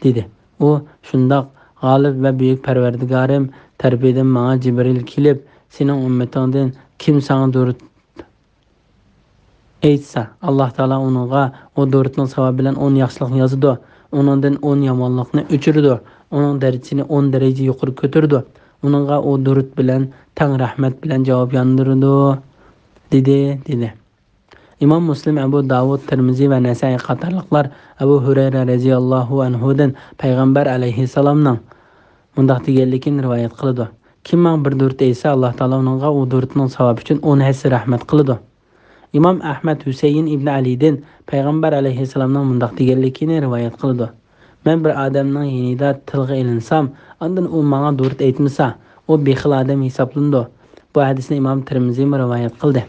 دېدى. ئۇ: «شۇنداق، غالىب ۋە بۈيۈك پەرۋەردىگارىم تەرىپىدىن ماڭا جىبرىل كېلىپ، سېنىڭ ئۈممىتىڭدىن كىم ساڭا دۇرۇت ئېيتسا، ئاللاھ تائالا ئۇنىڭغا ئۇ دۇرۇتنىڭ ساۋابى بىلەن ئون ياخشىلىقنى يازىدۇ، ئۇنىڭدىن ئون يامانلىقنى ئۆچۈرىدۇ، ئۇنىڭ دەرىجىسىنى ئون دەرىجە يۇقىرى كۆتۈرىدۇ، ئۇنىڭغا ئۇ دۇرۇت بىلەن تەڭ رەھمەت بىلەن جاۋاب ياندۇرىدۇ» دېدى، دېدى. ئىمام مۇسلىم، ئەبۇ داۋۇد، تىرمىزى ۋە نەسائىي قاتارلىقلار ئەبۇ ھۇرەيرە رەزىياللاھۇ ئەنھۇدىن پەيغەمبەر ئەلەيھىسسالامنىڭ مۇنداق دېگەنلىكىنى رىۋايەت قىلىدۇ: «كىم ماڭا بىر دۇرۇت ئېيتسا، ئاللاھ تائالا ئۇنىڭغا ئۇ دۇرۇتنىڭ ساۋابى ئۈچۈن ئون ھەسسە رەھمەت قىلىدۇ.» ئىمام ئەھمەد ھۈسەيىن ئىبنى ئەلىدىن پەيغەمبەر ئەلەيھىسسالامنىڭ مۇنداق دېگەنلىكىنى رىۋايەت قىلىدۇ: «مەن بىر ئادەمنىڭ يېنىدا تىلغا ئېلىنسام، ئاندىن ئۇ ماڭا دۇرۇت ئېيتمىسا، ئۇ بېخىل ئادەم ھېسابلىنىدۇ.» بۇ ھەدىسنى ئىمام تىرمىزىمۇ رىۋايەت قىلدى.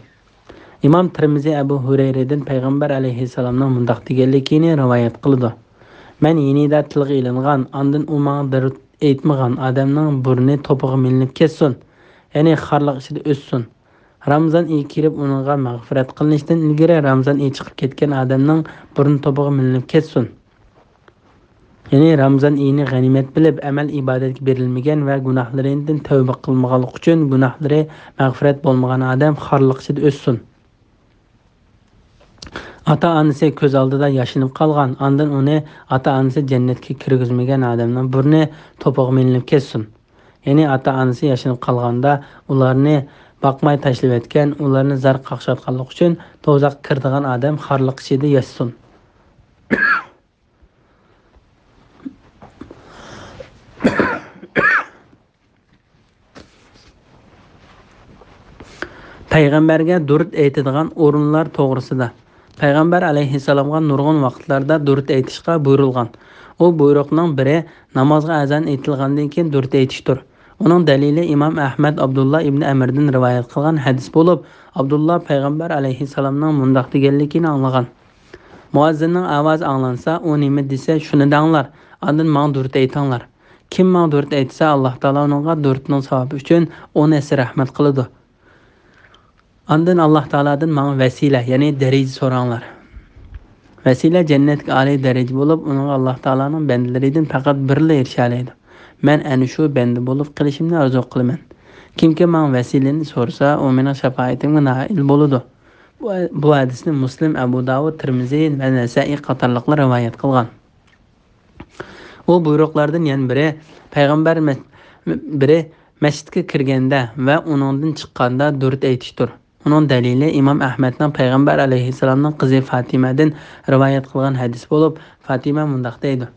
ئىمام تىرمىزى ئەبۇ ھۇرەيرىدىن پەيغەمبەر ئەلەيھىسسالامنىڭ مۇنداق دېگەنلىكىنى رىۋايەت قىلىدۇ: «مەن يېنىدا تىلغا ئېلىنغان، ئاندىن ئۇ ماڭا دۇرۇت ئېيتمىغان ئادەمنىڭ بۇرنى توپىغا مىلىنىپ كەتسۇن، يەنى خارلىق ئىچىدە ئۆتسۇن. رامىزان ئېيى كىرىپ ئۇنىڭغا مەغپىرەت قىلىنىشتىن ئىلگىرى رامىزان ئېيى چىقىپ كەتكەن ئادەمنىڭ بۇرنى توپىغا مىلىنىپ كەتسۇن.» يەنى رامىزان ئېيىنى غەنىيمەت بىلىپ، ئەمەل ئىبادەتكە بېرىلمىگەن ۋە گۇناھلىرىدىن تەۋبە قىلمىغانلىقى ئۈچۈن گۇناھلىرى مەغپىرەت بولمىغان ئادەم خارلىق ئىچىدە ئۆتسۇن. ئاتا-ئانىسى كۆز ئالدىدا ياشىنىپ قالغان، ئاندىن ئۇنى ئاتا-ئانىسى جەننەتكە كىرگۈزمىگەن ئادەمنىڭ بۇرنى توپىغا مىلىنىپ كەتسۇن. يەنى ئاتا-ئانىسى ياشىنىپ قالغاندا ئۇلارنى باقماي تاشلىۋەتكەن، ئۇلارنى زار قاقشاتقانلىقى ئۈچۈن دوزاخقا كىرىدىغان ئادەم خارلىق ئىچىدە ياشىسۇن. پەيغەمبەرگە دۇرۇت ئېيتىدىغان ئورۇنلار توغرىسىدا. پەيغەمبەر ئەلەيھىسسالامغا نۇرغۇن ۋاقىتلاردا دۇرۇت ئېيتىشقا بۇيرۇلغان. ئۇ بۇيرۇقنىڭ بىرى نامازغا ئەزان ئېيتىلغاندىن كېيىن دۇرۇت ئېيتىشتۇر. ئۇنىڭ دەلىلى ئىمام ئەھمەد ئابدۇللا ئىبنى ئەمىردىن رىۋايەت قىلغان ھەدىس بولۇپ، ئابدۇللا پەيغەمبەر ئەلەيھىسسالامنىڭ مۇنداق دېگەنلىكىنى ئاڭلىغان: «مۇئەززىننىڭ ئاۋازى ئاڭلانسا، ئۇ نېمە دېسە، شۇنى دەڭلار، ئاندىن ماڭا دۇرۇت ئېيتىڭلار. كىم ماڭا دۇرۇت ئېيتسا، ئاللاھ تائالا ئۇنىڭغا دۇرۇتنىڭ ساۋابى ئۈچۈن ئون ھەسسە رەھمەت قىلىدۇ. ئاندىن ئاللاھ تائالادىن ماڭا ۋەسىلە، يەنى دەرىجە سوراڭلار. ۋەسىلە جەننەتتىكى ئالىي دەرىجە بولۇپ، ئۇنىڭغا ئاللاھ تائالانىڭ بەندىلىرىدىن پەقەت بىرلا ئېرىشەلەيدۇ. مەن ئەنە شۇ بەندە بولۇپ قېلىشىمنى ئارزۇ قىلىمەن. كىمكى ماڭا ۋەسىلىنى سورىسا، ئۇ مېنىڭ شاپائىتىمگە نائىل بولىدۇ.» بۇ، بۇ ھەدىسنى مۇسلىم، ئەبۇ داۋۇد، تىرمىزى ۋە نەسائىي قاتارلىقلار رىۋايەت قىلغان. ئۇ بۇيرۇقلاردىن يەنە بىرى، پەيغەمبەر مەس-، بىرى مەسچىتكە كىرگەندە ۋە ئۇنىڭدىن چىققاندا دۇرۇت ئېيتىشتۇر. ئۇنىڭ دەلىلى ئىمام ئەھمەدنىڭ پەيغەمبەر ئەلەيھىسسالامنىڭ قىزى فاتىمەدىن رىۋايەت قىلغان ھەدىس بولۇپ، فاتىمە مۇنداق دەيدۇ: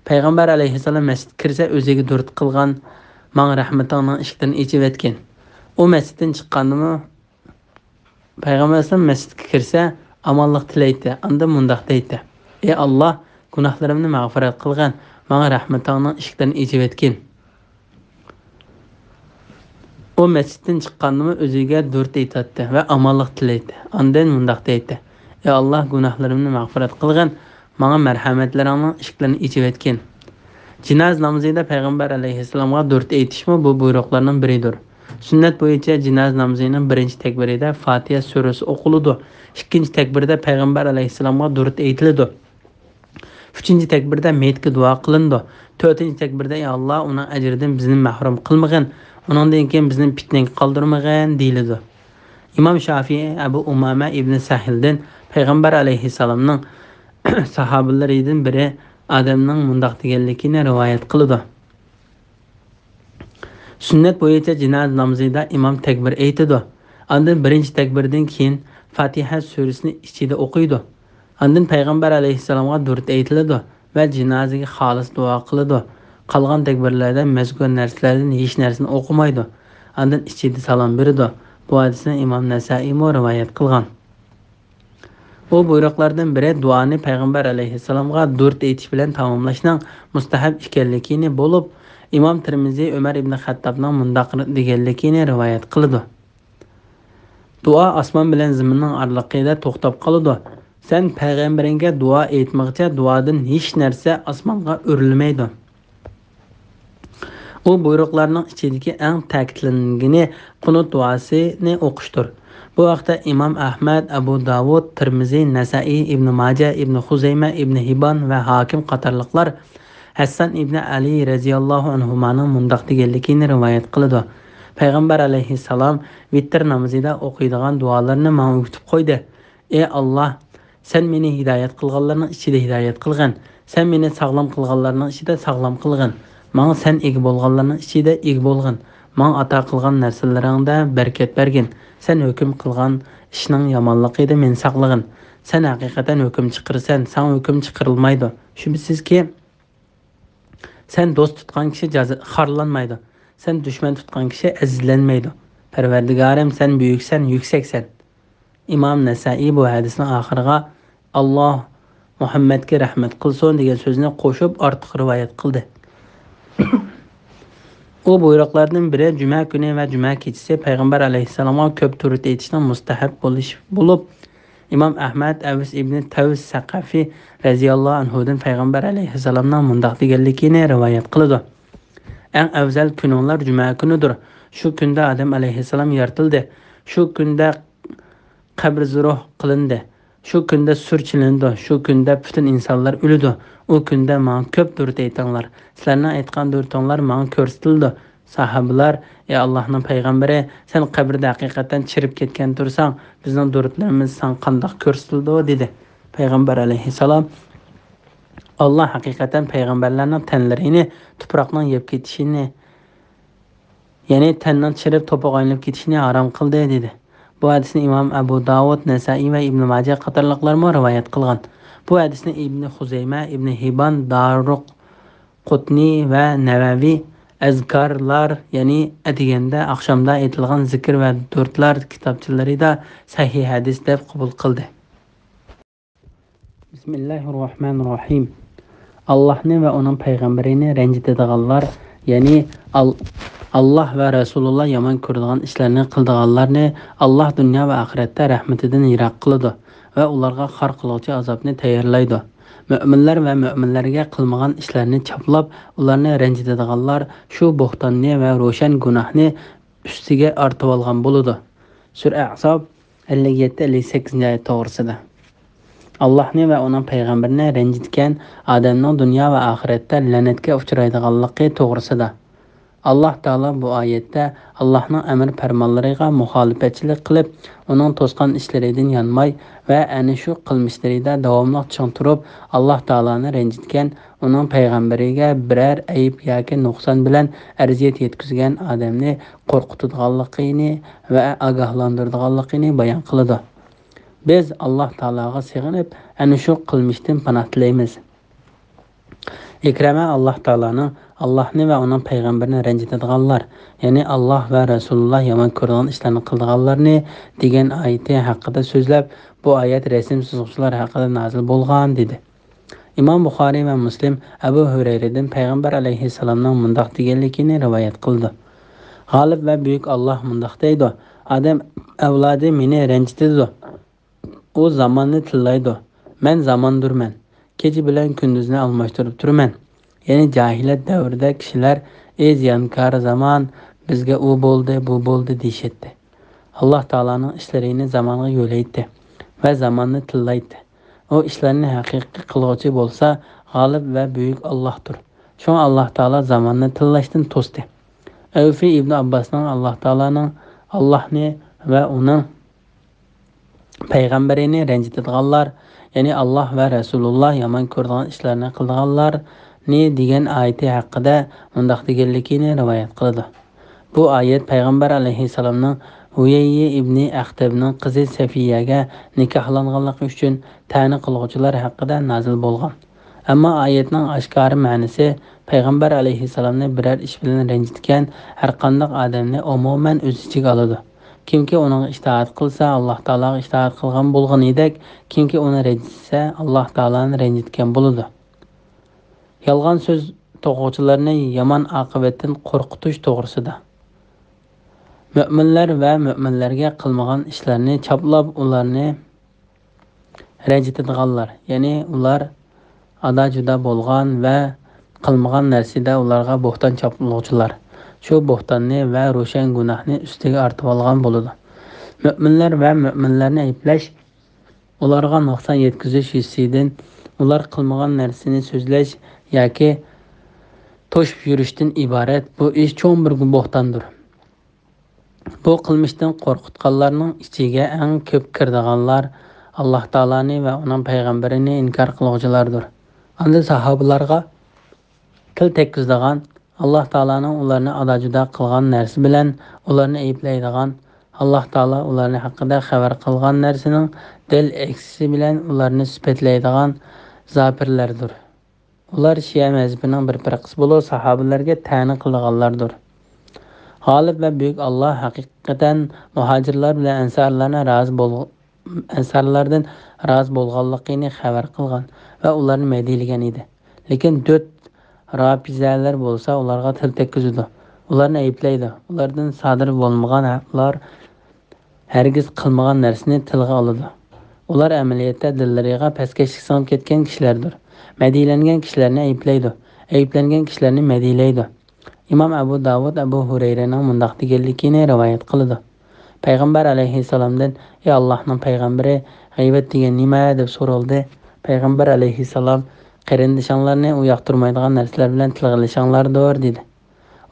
«پەيغەمبەر ئەلەيھىسسالام مەسچىتكە كىرسە، ئۆزىگە دۇرۇت قىلغان، ماڭا رەھمىتىڭنىڭ ئىشىكلىرىنى ئېچىۋەتكىن.» ئۇ مەسچىتتىن چىققاندىمۇ، پەيغەمبەر ئەلەيھىسسالام مەسچىتكە كىرسە، ئامانلىق تىلەيتتى، ئاندىن مۇنداق دەيتتى: «ئى ئاللاھ، گۇناھلىرىمنى مەغپىرەت قىلغىن، ماڭا رەھمىتىڭنىڭ ئىشىكلىرىنى ئېچىۋەتكىن.» ئۇ مەسچىتتىن چىققاندىمۇ ئۆزىگە دۇرۇت ئېيتاتتى ۋە ئامانلىق تىلەيتتى. ئاندىن مۇنداق دەيتتى: «ئى ئاللاھ، گۇناھلىرىمنى مەغپىرەت قىلغىن، ماڭا مەرھەمەتلىرىڭنىڭ ئىشىكلىرىنى ئېچىۋەتكىن.» جىنازا نامىزىدا پەيغەمبەر ئەلەيھىسسالامغا دۇرۇت ئېيتىشمۇ بۇ بۇيرۇقلارنىڭ بىرىدۇر. سۈننەت بويىچە جىنازا نامىزىنىڭ بىرىنچى تەكبىرىدە فاتىھە سۈرىسى ئوقۇلىدۇ. ئىككىنچى تەكبىردە پەيغەمبەر ئەلەيھىسسالامغا دۇرۇت ئېيتىلىدۇ. ئۈچىنچى تەكبىردە مېيىتكە دۇئا قىلىنىدۇ. تۆتىنچى تەكبىردە، يا ئاللا، ئۇنىڭ ئەجرىدىن بىزنى مەھرۇم قىلمىغىن، ئۇنىڭدىن كېيىن بىزنى پىتنىگە قالدۇرمىغىن، دېيىلىدۇ. ئىمام شافىئى ئەبۇ ئۇمامە ئىبنى سەھىلدىن پەيغەمبەر ئەلەيھىسسالامنىڭ ساھابىلىرىدىن بىرى ئادەمنىڭ مۇنداق دېگەنلىكىنى رىۋايەت قىلىدۇ. سۈننەت بويىچە جىنازا نامىزىدا ئىمام تەكبىر ئېيتىدۇ. ئاندىن بىرىنچى تەكبىردىن كېيىن فاتىھە سۈرىسىنى ئىچىدە ئوقۇيدۇ. ئاندىن پەيغەمبەر ئەلەيھىسسالامغا دۇرۇت ئېيتىلىدۇ ۋە جىنازىگە خالىس دۇئا قىلىدۇ. قالغان تەكبىرلەردە مەزكۇر نەرسىلەردىن ھېچ نەرسىنى ئوقۇمايدۇ. ئاندىن ئىچىدە سالام بېرىدۇ. بۇ ھەدىسنى ئىمام نەسائىيمۇ رىۋايەت قىلغان. بۇ بۇيرۇقلاردىن بىرى دۇئانى پەيغەمبەر ئەلەيھىسسالامغا دۇرۇت ئېيتىش بىلەن تاماملاشنىڭ مۇستەھەب ئىكەنلىكىنى بولۇپ، ئىمام تىرمىزى ئۆمەر ئىبنى خەتتابنىڭ مۇنداق دېگەنلىكىنى رىۋايەت قىلىدۇ. دۇئا ئاسمان بىلەن زېمىننىڭ ئارىلىقىدا توختاپ قالىدۇ. سەن پەيغەمبىرىڭگە دۇئا ئېيتمىغىچە دۇئادىن ھېچ نەرسە ئاسمانغا ئۆرۈلمەيدۇ. ئۇ بۇيرۇقلارنىڭ ئىچىدىكى ئەڭ تەكىتلەنگىنى قۇنۇت دۇئاسىنى ئوقۇشتۇر. بۇ ھەقتە ئىمام ئەھمەد، ئەبۇ داۋۇد، تىرمىزى، نەسائىي، ئىبنى ماجە، ئىبنى خۇزەيمە، ئىبنى ھىبان ۋە ھاكىم قاتارلىقلار ھەسسان ئىبنى ئەلى رەزىياللاھۇ ئەنھۇمانىڭ مۇنداق دېگەنلىكىنى رىۋايەت قىلىدۇ: پەيغەمبەر ئەلەيھىسسالام ۋىتىر نامىزىدا ئوقۇيدىغان دۇئالارنى ماڭا ئۆگىتىپ قويدى. ئى ئاللا، سەن مېنى ھىدايەت قىلغانلارنىڭ ئىچىدە ھىدايەت قىلغىن. سەن مېنى ساغلام قىلغانلارنىڭ ئىچىدە ساغلام قىلغىن. ماڭا سەن ئىگە بولغانلارنىڭ ئىچىدە ئىگە بولغىن. ماڭا ئاتا قىلغان نەرسىلىرىڭدە بەرىكەت بەرگىن. سەن ھۆكۈم قىلغان ئىشنىڭ يامانلىقىدا مېنى ساقلىغىن. سەن ھەقىقەتەن ھۆكۈم چىقىرىسەن، ساڭا ھۆكۈم چىقىرىلمايدۇ. شۈبھىسىزكى، سەن دوست تۇتقان كىشى جازا-، خارلانمايدۇ. سەن دۈشمەن تۇتقان كىشى ئەزىزلەنمەيدۇ. پەرۋەردىگارىم، سەن بۈيۈكسەن، يۈكسەكسەن. ئىمام نەسائىي بۇ ھەدىسنىڭ ئاخىرىغا «ئاللا مۇھەممەدكە رەھمەت قىلسۇن» دېگەن سۆزنى قوشۇپ ئارتۇق رىۋايەت قىلدى. ئۇ بۇيرۇقلاردىن بىرى جۈمە كۈنى ۋە جۈمە كېچىسى پەيغەمبەر ئەلەيھىسسالامغا كۆپ دۇرۇت ئېيتىشنىڭ مۇستەھەب بولۇشى بولۇپ، ئىمام ئەھمەد ئەۋس ئىبنى تەۋس سەقەفى رەزىياللاھۇ ئەنھۇدىن پەيغەمبەر ئەلەيھىسسالامنىڭ مۇنداق دېگەنلىكىنى رىۋايەت قىلىدۇ: ئەڭ ئەۋزەل كۈنۈڭلار جۈمە كۈنىدۇر. شۇ كۈندە ئادەم ئەلەيھىسسالام يارىتىلدى. شۇ كۈندە قەبرىزروھ قىلىندى. شۇ كۈندە سۇر چېلىنىدۇ. شۇ كۈندە پۈتۈن ئىنسانلار ئۆلىدۇ. ئۇ كۈندە ماڭا كۆپ دۇرۇت ئېيتىڭلار. سىلەرنىڭ ئېيتقان دۇرۇتۇڭلار ماڭا كۆرسىتىلىدۇ. ساھابىلار: ئى ئاللاھنىڭ پەيغەمبىرى، سەن قەبرىدە ھەقىقەتەن چىرىپ كەتكەن تۇرساڭ، بىزنىڭ دۇرۇتلىرىمىز ساڭا قانداق كۆرسىتىلىدۇ؟ دېدى. پەيغەمبەر ئەلەيھىسسالام: ئاللا ھەقىقەتەن پەيغەمبەرلەرنىڭ تەنلىرىنى تۇپراقنىڭ يەپ كېتىشىنى، يەنى تەننىڭ چىرىپ توپىغا ئايلىنىپ كېتىشىنى ھارام قىلدى، دېدى. بۇ ھەدىسنى ئىمام ئەبۇ داۋۇد، نەسائىي ۋە ئىبنى ماجە قاتارلىقلارمۇ رىۋايەت قىلغان. بۇ ھەدىسنى ئىبنى خۇزەيمە، ئىبنى ھىبان، دارۇققۇتنى ۋە نەۋەۋى ئەزكارلار، يەنى ئەتىگەندە، ئاخشامدا ئېيتىلغان زىكىر ۋە دۇرۇتلار كىتابچىلىرىدا سەھىھ ھەدىس دەپ قوبۇل قىلدى. بىسمىللاھىررەھمانىررەھىم. ئاللاھنى ۋە ئۇنىڭ پەيغەمبىرىنى رەنجىتىدىغانلار، يەنى ئال-، ئاللاھ ۋە رەسۇلۇللا يامان كۆرىدىغان ئىشلارنى قىلىدىغانلارنى ئاللاھ دۇنيا ۋە ئاخىرەتتە رەھمىتىدىن يىراق قىلىدۇ ۋە ئۇلارغا خار قىلغۇچى ئازابنى تەييارلايدۇ. مۆمىنلەر ۋە مۆمىنلەرگە قىلمىغان ئىشلارنى چاپلاپ، ئۇلارنى رەنجىتىدىغانلار شۇ بوھتاننى ۋە روشەن گۇناھنى ئۈستىگە ئارتىۋالغان بولىدۇ. سۈرە ئەھزاب، ئەللىك يەتتە، ئەللىك سەككىزىنچى ئايەت توغرىسىدا. ئاللاھنى ۋە ئۇنىڭ پەيغەمبىرىنى رەنجىتكەن ئادەمنىڭ دۇنيا ۋە ئاخىرەتتە لەنەتكە ئۇچرايدىغانلىقى توغرىسىدا. ئاللاھ تائالا بۇ ئايەتتە ئاللاھنىڭ ئەمر پەرمانلىرىغا مۇخالىپەتچىلىك قىلىپ، ئۇنىڭ توسقان ئىشلىرىدىن يانماي ۋە ئەنە شۇ قىلمىشلىرىدا داۋاملىق چىڭ تۇرۇپ، ئاللاھ تائالانى رەنجىتكەن، ئۇنىڭ پەيغەمبىرىگە بىرەر ئەيىب ياكى نۇقسان بىلەن ئەزىيەت يەتكۈزگەن ئادەمنى قورقۇتىدىغانلىقىنى ۋە ئاگاھلاندۇرىدىغانلىقىنى بايان قىلىدۇ. بىز ئاللاھ تائالاغا سېغىنىپ، ئەنە شۇ قىلمىشتىن پاناھ تىلەيمىز. ئىكرەمە ئاللاھ تائالانىڭ ئاللاھنى ۋە ئۇنىڭ پەيغەمبىرىنى رەنجىتىدىغانلار، يەنى ئاللاھ ۋە رەسۇلۇللا يامان كۆرىدىغان ئىشلارنى قىلىدىغانلارنى دېگەن ئايىتى ھەققىدە سۆزلەپ، بۇ ئايەت رەسىم سىزغۇچىلار ھەققىدە نازىل بولغان، دېدى. ئىمام بۇخارىي ۋە مۇسلىم ئەبۇ ھۈرەيرىدىن پەيغەمبەر ئەلەيھىسسالامنىڭ مۇنداق دېگەنلىكىنى رىۋايەت قىلىدۇ: غالىب ۋە بۈيۈك ئاللاھ مۇنداق دەيدۇ: ئادەم ئەۋلادى مېنى رەنجىتىدۇ. ئۇ زاماننى تىللايدۇ. مەن زاماندۇرمەن. كېچە بىلەن كۈندۈزنى ئالماشتۇرۇپ تۇرىمەن. يەنى جاھىلىيەت دەۋرىدە كىشىلەر: ئى زىيانكار زامان، بىزگە ئۇ بولدى، بۇ بولدى دېيىشەتتى. ئاللاھ تائالانىڭ ئىشلىرىنى زامانغا يۆلەيتتى ۋە زاماننى تىللايتتى. ئۇ ئىشلارنى ھەقىقىي قىلغۇچى بولسا، غالىب ۋە بۈيۈك ئاللاھتۇر. شۇڭا ئاللاھ تائالا زاماننى تىللاشتىن توستى. ئەۋفى ئىبنى ئابباسنىڭ ئاللاھ تائالانىڭ، ئاللاھنى ۋە ئۇنىڭ پەيغەمبىرىنى رەنجىتىدىغانلار، يەنى ئاللاھ ۋە رەسۇلۇللاھ يامان كۆرىدىغان ئىشلارنى قىلىدىغانلارنى دېگەن ئايىتى ھەققىدە مۇنداق دېگەنلىكىنى رىۋايەت قىلىدۇ. بۇ ئايەت پەيغەمبەر ئەلەيھىسسالامنىڭ ھۇيەييى ئىبنى ئەختەبنىڭ قىزى سەفىيەگە نىكاھلانغانلىقى ئۈچۈن تەنە قىلغۇچىلار ھەققىدە نازىل بولغان. ئەمما ئايەتنىڭ ئاشكارا مەنىسى پەيغەمبەر ئەلەيھىسسالامنى بىرەر ئىش بىلەن رەنجىتكەن ھەرقانداق ئادەمنى ئومۇمەن ئۆز ئىچىگە ئالىدۇ. كىمكى ئۇنىڭغا ئىتائەت قىلسا، ئاللاھ تائالاغا ئىتائەت قىلغان بولغىنىدەك، كىمكى ئۇنى رەنجىتسە، ئاللاھ تائالانى رەنجىتكەن بولىدۇ. يالغان سۆز توقۇغۇچىلارنى يامان ئاقىۋەتتىن قورقۇتۇش توغرىسىدا. مۆمىنلەر ۋە مۆمىنلەرگە قىلمىغان ئىشلارنى چاپلاپ، ئۇلارنى رەنجىتىدىغانلار، يەنى ئۇلار ئادا-جۇدا بولغان ۋە قىلمىغان نەرسىدە ئۇلارغا بوھتان چاپلىغۇچىلار شۇ بوھتاننى ۋە روشەن گۇناھنى ئۈستىگە ئارتىۋالغان بولىدۇ. مۆمىنلەر ۋە مۆمىنلەرنى ئەيىبلەش، ئۇلارغا نۇقسان يەتكۈزۈش ھېسسىدىن ئۇلار قىلمىغان نەرسىنى سۆزلەش ياكى توشۇپ يۈرۈشتىن ئىبارەت بۇ ئىش چوڭ بىر بوھتاندۇر. بۇ قىلمىشتىن قورقۇتقانلارنىڭ ئىچىگە ئەڭ كۆپ كىرىدىغانلار ئاللاھ تائالانى ۋە ئۇنىڭ پەيغەمبىرىنى ئىنكار قىلغۇچىلاردۇر. ئاندىن ساھابىلارغا تىل تەگكۈزىدىغان، ئاللاھ تائالانىڭ ئۇلارنى ئادا-جۇدا قىلغان نەرسە بىلەن ئۇلارنى ئەيىبلەيدىغان، ئاللاھ تائالا ئۇلارنى ھەققىدە خەۋەر قىلغان نەرسىنىڭ دەل ئەكسىسى بىلەن ئۇلارنى سۈپەتلەيدىغان زاپىرلەردۇر. ئۇلار شىئە مەزھىپىنىڭ بىر پىرقىسى بولۇپ، ساھابىلەرگە تەنە قىلىدىغانلاردۇر. غالىب ۋە بۈيۈك ئاللاھ ھەقىقەتەن مۇھاجىرلار بىلەن ئەنسارلارنى رازى بول-، ئەنسارلاردىن رازى بولغانلىقىنى خەۋەر قىلغان ۋە ئۇلارنى مەدھىيلىگەن ئىدى. لېكىن دۆت رافىزەلەر بولسا ئۇلارغا تىل تەگكۈزىدۇ، ئۇلارنى ئەيىبلەيدۇ، ئۇلاردىن سادىر بولمىغان، ئۇلار ھەرگىز قىلمىغان نەرسىنى تىلغا ئالىدۇ. ئۇلار ئەمەلىيەتتە دىللىرىغا پەسكەشلىك سىڭىپ كەتكەن كىشىلەردۇر. مەدھىيلەنگەن كىشىلەرنى ئەيىبلەيدۇ، ئەيىبلەنگەن كىشىلەرنى مەدھىيلەيدۇ. ئىمام ئەبۇ داۋۇد ئەبۇ ھۇرەيرەنىڭ مۇنداق دېگەنلىكىنى رىۋايەت قىلىدۇ. پەيغەمبەر ئەلەيھىسسالامدىن، ئى ئاللاھنىڭ پەيغەمبىرى، غەيۋەت دېگەن نېمە؟ دەپ سورالدى. پەيغەمبەر ئەلەيھىسسالام، قېرىندىشىڭلارنى ئۇياقتۇرمايدىغان نەرسىلەر بىلەن تىلغا ئېلىشىڭلاردۇر، دېدى.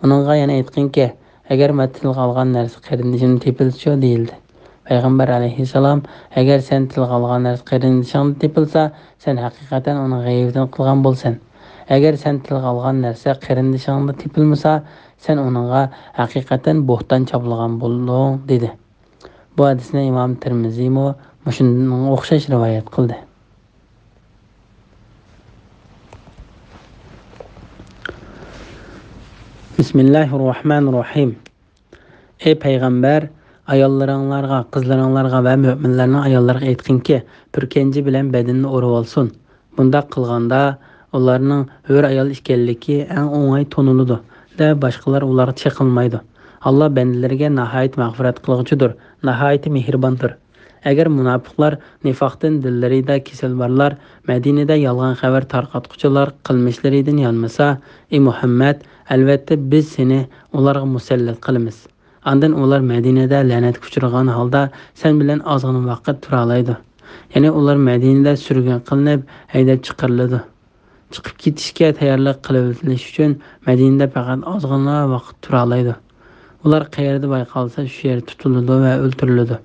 ئۇنىڭغا يەنە ئېيتقىنكى، ئەگەر مەن تىلغا ئالغان نەرسە قېرىندىشىمدىن تېپىلسىچۇ؟ دېيىلدى. پەيغەمبەر ئەلەيھىسسالام، ئەگەر سەن تىلغا ئالغان نەرسە قېرىندىشىڭدىن تېپىلسا، سەن ھەقىقەتەن ئۇنىڭ غەيۋىتىنى قىلغان بولىسەن. ئەگەر سەن تىلغا ئالغان نەرسە قېرىندىشىڭدا تېپىلمىسا، سەن ئۇنىڭغا ھەقىقەتەن بوھتان چاپلىغان بولدۇڭ، دېدى. بۇ ھەدىسنى ئىمام تىرمىزىمۇ مۇشۇنىڭغا ئوخشاش رىۋايەت قىلدى. بىسمىللاھىررەھمانىررەھىم. ئەي پەيغەمبەر، ئاياللىرىڭلارغا، قىزلىرىڭلارغا ۋە مۆمىنلەرنىڭ ئاياللىرىغا ئېيتقىنكى، پۈركەنجى بىلەن بەدىنىنى ئورىۋالسۇن. بۇنداق قىلغاندا، ئۇلارنىڭ ھۆر ئايال ئىكەنلىكى ئەڭ ئوڭاي تونۇلىدۇ ۋە باشقىلار ئۇلارغا چېقىلمايدۇ. ئاللا بەندىلىرىگە ناھايىتى مەغپىرەت قىلغۇچىدۇر، ناھايىتى مېھرىباندۇر. ئەگەر مۇناپىقلار، نىفاقتىن دىللىرىدا كېسەل بارلار، مەدىنىدە يالغان خەۋەر تارقاتقۇچىلار قىلمىشلىرىدىن يانمىسا، ئى مۇھەممەد، ئەلۋەتتە بىز سېنى ئۇلارغا مۇسەللەت قىلىمىز. ئاندىن ئۇلار مەدىنىدە لەنەتكە ئۇچرىغان ھالدا سەن بىلەن ئازغىنە ۋاقىت تۇرالايدۇ. يەنى ئۇلار مەدىنىدە سۈرگۈن قىلىنىپ، ھەيدەپ چىقىرىلىدۇ. چىقىپ كېتىشكە تەييارلىق قىلىۋېلىش ئۈچۈن مەدىنىدە پەقەت ئازغىنە ۋاقىت تۇرالايدۇ. ئۇلار قەيەردە بايقالسا، شۇ يەر تۇتۇلىدۇ ۋە ئۆلتۈرۈلىدۇ.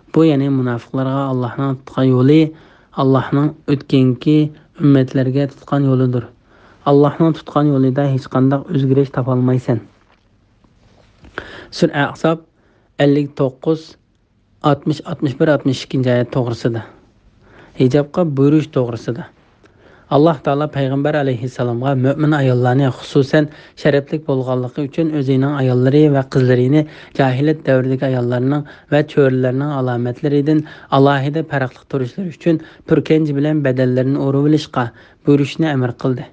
بۇ، يەنى مۇناپىقلارغا ئاللاھنىڭ تۇتقان يولى ئاللاھنىڭ ئۆتكەنكى ئۈممەتلەرگە تۇتقان يولىدۇر. ئاللاھنىڭ تۇتقان يولىدا ھېچقانداق ئۆزگىرىش تاپالمايسەن. سۈرە ئەھزاب ئەللىك توققۇز، ئاتمىش، ئاتمىش بىر، ئاتمىش ئىككىنچى ئايەت توغرىسىدا. ھىجابقا بۇيرۇش توغرىسىدا. ئاللاھ تائالا پەيغەمبەر ئەلەيھىسسالامغا مۆمىن ئاياللارنى، خۇسۇسەن، شەرەپلىك بولغانلىقى ئۈچۈن ئۆزىنىڭ ئاياللىرى ۋە قىزلىرىنى جاھىلىيەت دەۋرىدىكى ئاياللارنىڭ ۋە چۆرىلەرنىڭ ئالامەتلىرىدىن ئالاھىدە پەرقلىق تۇرۇشلىرى ئۈچۈن پۈركەنجە بىلەن بەدەنلىرىنى ئورىۋېلىشقا بۇيرۇشنى ئەمر قىلدى.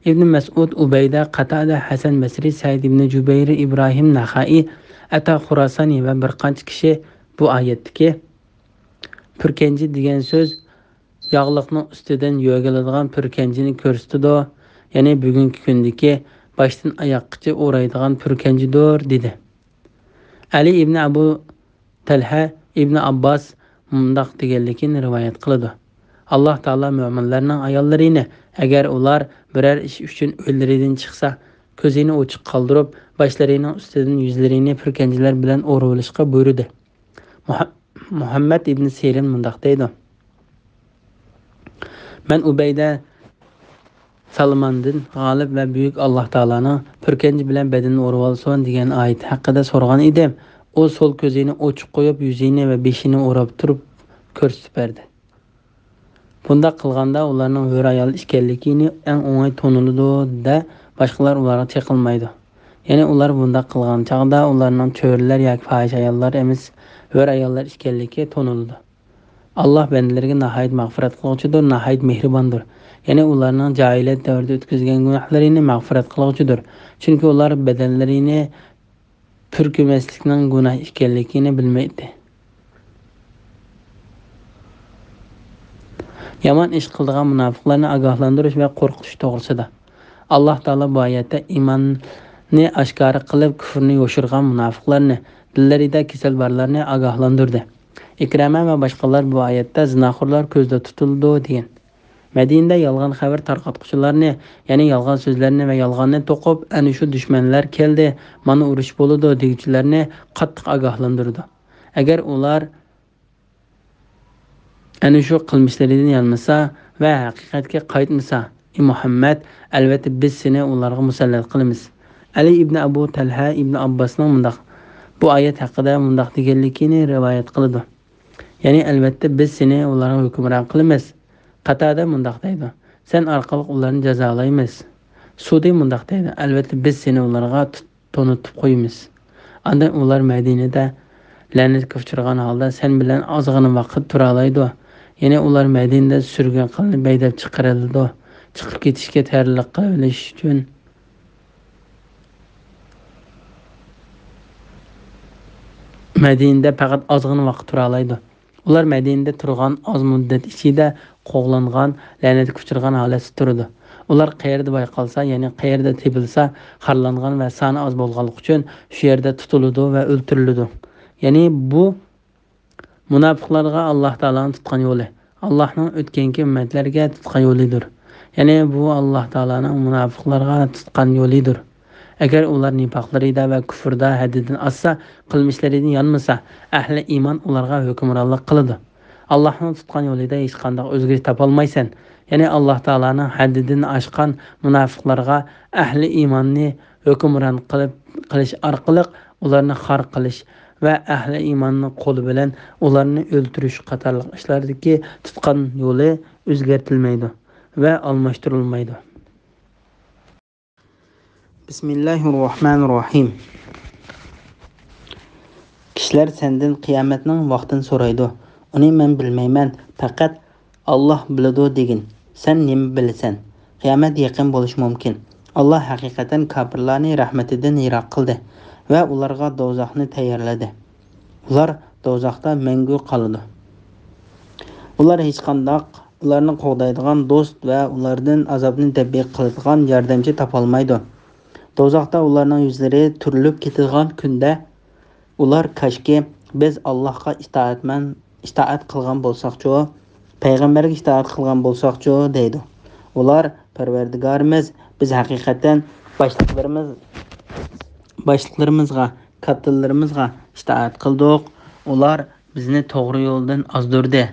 ئىبنى مەسئۇد، ئۇبەيدە، قاتادە، ھەسەن بەسرى، سەئىد ئىبنى جۇبەير، ئىبراھىم نەخەئى، ئەتا خۇراسانى ۋە بىر قانچە كىشى بۇ ئايەتتىكى پۈركەنجە دېگەن سۆز ياغلىقنىڭ ئۈستىدىن يۆگىلىدىغان پۈركەنجىنى كۆرسىتىدۇ، يەنى بۈگۈنكى كۈندىكى باشتىن ئاياققىچە ئورايدىغان پۈركەنجىدۇر، دېدى. ئەلى ئىبنى ئەبۇ تەلھە ئىبنى ئابباس مۇنداق دېگەنلىكىنى رىۋايەت قىلىدۇ: ئاللاھ تائالا مۆمىنلەرنىڭ ئاياللىرىنى، ئەگەر ئۇلار بىرەر ئىش ئۈچۈن ئۆيلىرىدىن چىقسا، كۆزىنى ئوچۇق قالدۇرۇپ، باشلىرىنىڭ ئۈستىدىن يۈزلىرىنى پۈركەنجىلەر بىلەن ئورىۋېلىشقا بۇيرۇدى. مۇھە-، مۇھەممەد ئىبنى سىرىن مۇنداق دەيدۇ: مەن ئۇبەيدە سالماندىن غالىب ۋە بۈيۈك ئاللاھ تائالانىڭ «پۈركەنجە بىلەن بەدىنىنى ئورىۋالسۇن» دېگەن ئايىتى ھەققىدە سورىغان ئىدىم. ئۇ سول كۆزىنى ئوچۇق قويۇپ، يۈزىنى ۋە بېشىنى ئوراپ تۇرۇپ كۆرسىتىپ بەردى. بۇنداق قىلغاندا ئۇلارنىڭ ھۆر ئايال ئىكەنلىكىنى ئەڭ ئوڭاي تونۇلىدۇ-دە، باشقىلار ئۇلارغا چېقىلمايدۇ. يەنى ئۇلار بۇنداق قىلغان چاغدا ئۇلارنىڭ چۆرىلەر ياكى پاھىش ئاياللار ئەمەس، ھۆر ئاياللار ئىكەنلىكى تونۇلىدۇ. ئاللاھ بەندىلىرىگە ناھايىتى مەغپىرەت قىلغۇچىدۇر، ناھايىتى مېھرىباندۇر. يەنى ئۇلارنىڭ جاھىلىيەت دەۋرىدە ئۆتكۈزگەن گۇناھلىرىنى مەغپىرەت قىلغۇچىدۇر. چۈنكى ئۇلار بەدەنلىرىنى پۈركىمەسلىكنىڭ گۇناھ ئىكەنلىكىنى بىلمەيتتى. يامان ئىش قىلىدىغان مۇناپىقلارنى ئاگاھلاندۇرۇش ۋە قورقۇتۇش توغرىسىدا. ئاللاھ تائالا بۇ ئايەتتە ئىماننى ئاشكارا قىلىپ، كۇفرنى يوشۇرغان مۇناپىقلارنى، دىللىرىدا كېسەل بارلارنى ئاگاھلاندۇردى. ئىكرەمە ۋە باشقىلار بۇ ئايەتتە زىناخورلار كۆزدە تۇتۇلىدۇ دېگەن. مەدىنىدە يالغان خەۋەر تارقاتقۇچىلارنى، يەنى يالغان سۆزلەرنى ۋە يالغاننى توقۇپ، ئەنە شۇ دۈشمەنلەر كەلدى، مانا ئۇرۇش بولىدۇ دېگۈچىلەرنى قاتتىق ئاگاھلاندۇرىدۇ. ئەگەر ئۇلار ئەنە شۇ قىلمىشلىرىدىن يانمىسا ۋە ھەقىقەتكە قايتمىسا، ئى مۇھەممەد، ئەلۋەتتە بىز سېنى ئۇلارغا مۇسەللەت قىلىمىز. ئەلى ئىبنى ئەبۇ تەلھە ئىبنى ئابباسنىڭ مۇنداق، بۇ ئايەت ھەققىدە مۇنداق دېگەنلىكىنى رىۋايەت قىلىدۇ. يەنى، ئەلۋەتتە بىز سېنى ئۇلارغا ھۆكۈمران قىلىمىز. قاتادە مۇنداق دەيدۇ: سەن ئارقىلىق ئۇلارنى جازالايمىز. سۇدى مۇنداق دەيدۇ: ئەلۋەتتە بىز سېنى ئۇلارغا تۇت-، تونۇتۇپ قويىمىز. ئاندىن ئۇلار مەدىنىدە لەنەتكە ئۇچرىغان ھالدا سەن بىلەن ئازغىنە ۋاقىت تۇرالايدۇ. يەنى ئۇلار مەدىنىدە سۈرگۈن قىلىنىپ ھەيدەپ چىقىرىلىدۇ. چىقىپ كېتىشكە تەييارلىق قىلىۋېلىش ئۈچۈن مەدىنىدە پەقەت ئازغىنە ۋاقىت تۇرالايدۇ. ئۇلار مەدىنىدە تۇرغان ئاز مۇددەت ئىچىدە قوغلانغان، لەنەتكە ئۇچرىغان ھالەتتە تۇرىدۇ. ئۇلار قەيەردە بايقالسا، يەنى قەيەردە تېپىلسا، خارلانغان ۋە سانى ئاز بولغانلىقى ئۈچۈن شۇ يەردە تۇتۇلىدۇ ۋە ئۆلتۈرۈلىدۇ. يەنى بۇ مۇناپىقلارغا ئاللاھ تائالانىڭ تۇتقان يولى، ئاللاھنىڭ ئۆتكەنكى ئۈممەتلەرگە تۇتقان يولىدۇر. يەنى بۇ ئاللاھ تائالانىڭ مۇناپىقلارغا تۇتقان يولىدۇر. ئەگەر ئۇلار نىپاقلىرىدا ۋە كۇفرىدا ھەددىدىن ئاشسا، قىلمىشلىرىدىن يانمىسا، ئەھلى ئىمان ئۇلارغا ھۆكۈمرانلىق قىلىدۇ. ئاللاھنىڭ تۇتقان يولىدا ھېچقانداق ئۆزگىرىش تاپالمايسەن. يەنى ئاللاھ تائالانىڭ ھەددىدىن ئاشقان مۇناپىقلارغا ئەھلى ئىماننى ھۆكۈمران قىلىپ، قىلىش ئارقىلىق ئۇلارنى خار قىلىش ۋە ئەھلى ئىماننى قولى بىلەن ئۇلارنى ئۆلتۈرۈش قاتارلىق ئىشلاردىكى تۇتقان يولى ئۆزگەرتىلمەيدۇ ۋە ئالماشتۇرۇلمايدۇ. بىسمىللاھىررەھمانىررەھىم. كىشىلەر سەندىن قىيامەتنىڭ ۋاقتىنى سورايدۇ. ئۇنى مەن بىلمەيمەن، پەقەت ئاللاھ بىلىدۇ دېگىن. سەن نېمە بىلىسەن؟ قىيامەت يېقىن بولۇشى مۇمكىن. ئاللاھ ھەقىقەتەن كاپىرلارنى رەھمىتىدىن يىراق قىلدى ۋە ئۇلارغا دوزاخنى تەييارلىدى. ئۇلار دوزاختا مەڭگۈ قالىدۇ. ئۇلار ھېچقانداق ئۇلارنى قوغدايدىغان دوست ۋە ئۇلاردىن ئازابنى دەپئى قىلىدىغان ياردەمچى تاپالمايدۇ. دوزاختا ئۇلارنىڭ يۈزلىرى تۈرۈلۈپ كېتىدىغان كۈندە، ئۇلار، «كاشكى، بىز ئاللاھقا ئىتائەتمەن، ئىتائەت قىلغان بولساقچۇ، پەيغەمبەرگە ئىتائەت قىلغان بولساقچۇ؟» دەيدۇ. ئۇلار، «پەرۋەردىگارىمىز، بىز ھەقىقەتەن باشلىقلىرىمىز، باشلىقلىرىمىزغا، كاتتىلىرىمىزغا ئىتائەت قىلدۇق. ئۇلار بىزنى توغرا يولدىن ئازدۇردى.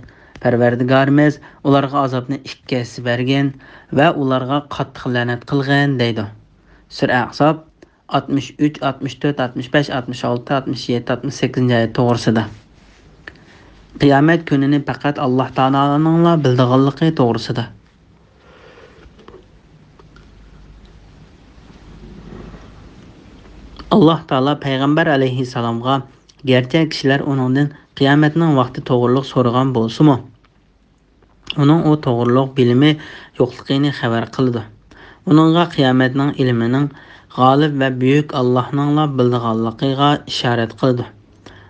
پەرۋەردىگارىمىز ئۇلارغا ئازابنى ئىككى ھەسسە بەرگىن ۋە ئۇلارغا قاتتىق لەنەت قىلغىن» دەيدۇ. سۈرە ئەھزاب، ئاتمىش ئۈچ، ئاتمىش تۆت، ئاتمىش بەش، ئاتمىش ئالتە، ئاتمىش يەتتە، ئاتمىش سەككىزىنچى ئايەت توغرىسىدا. قىيامەت كۈنىنى پەقەت ئاللاھ تائالانىڭلا بىلىدىغانلىقى توغرىسىدا. ئاللاھ تائالا پەيغەمبەر ئەلەيھىسسالامغا، گەرچە كىشىلەر ئۇنىڭدىن قىيامەتنىڭ ۋاقتى توغرۇلۇق سورىغان بولسىمۇ، ئۇنىڭ ئۇ توغرۇلۇق بىلىمى يوقلۇقىنى خەۋەر قىلىدۇ. ئۇنىڭغا قىيامەتنىڭ ئىلمىنىڭ غالىب ۋە بۈيۈك ئاللاھنىڭلا بىلىدىغانلىقىغا ئىشارەت قىلىدۇ.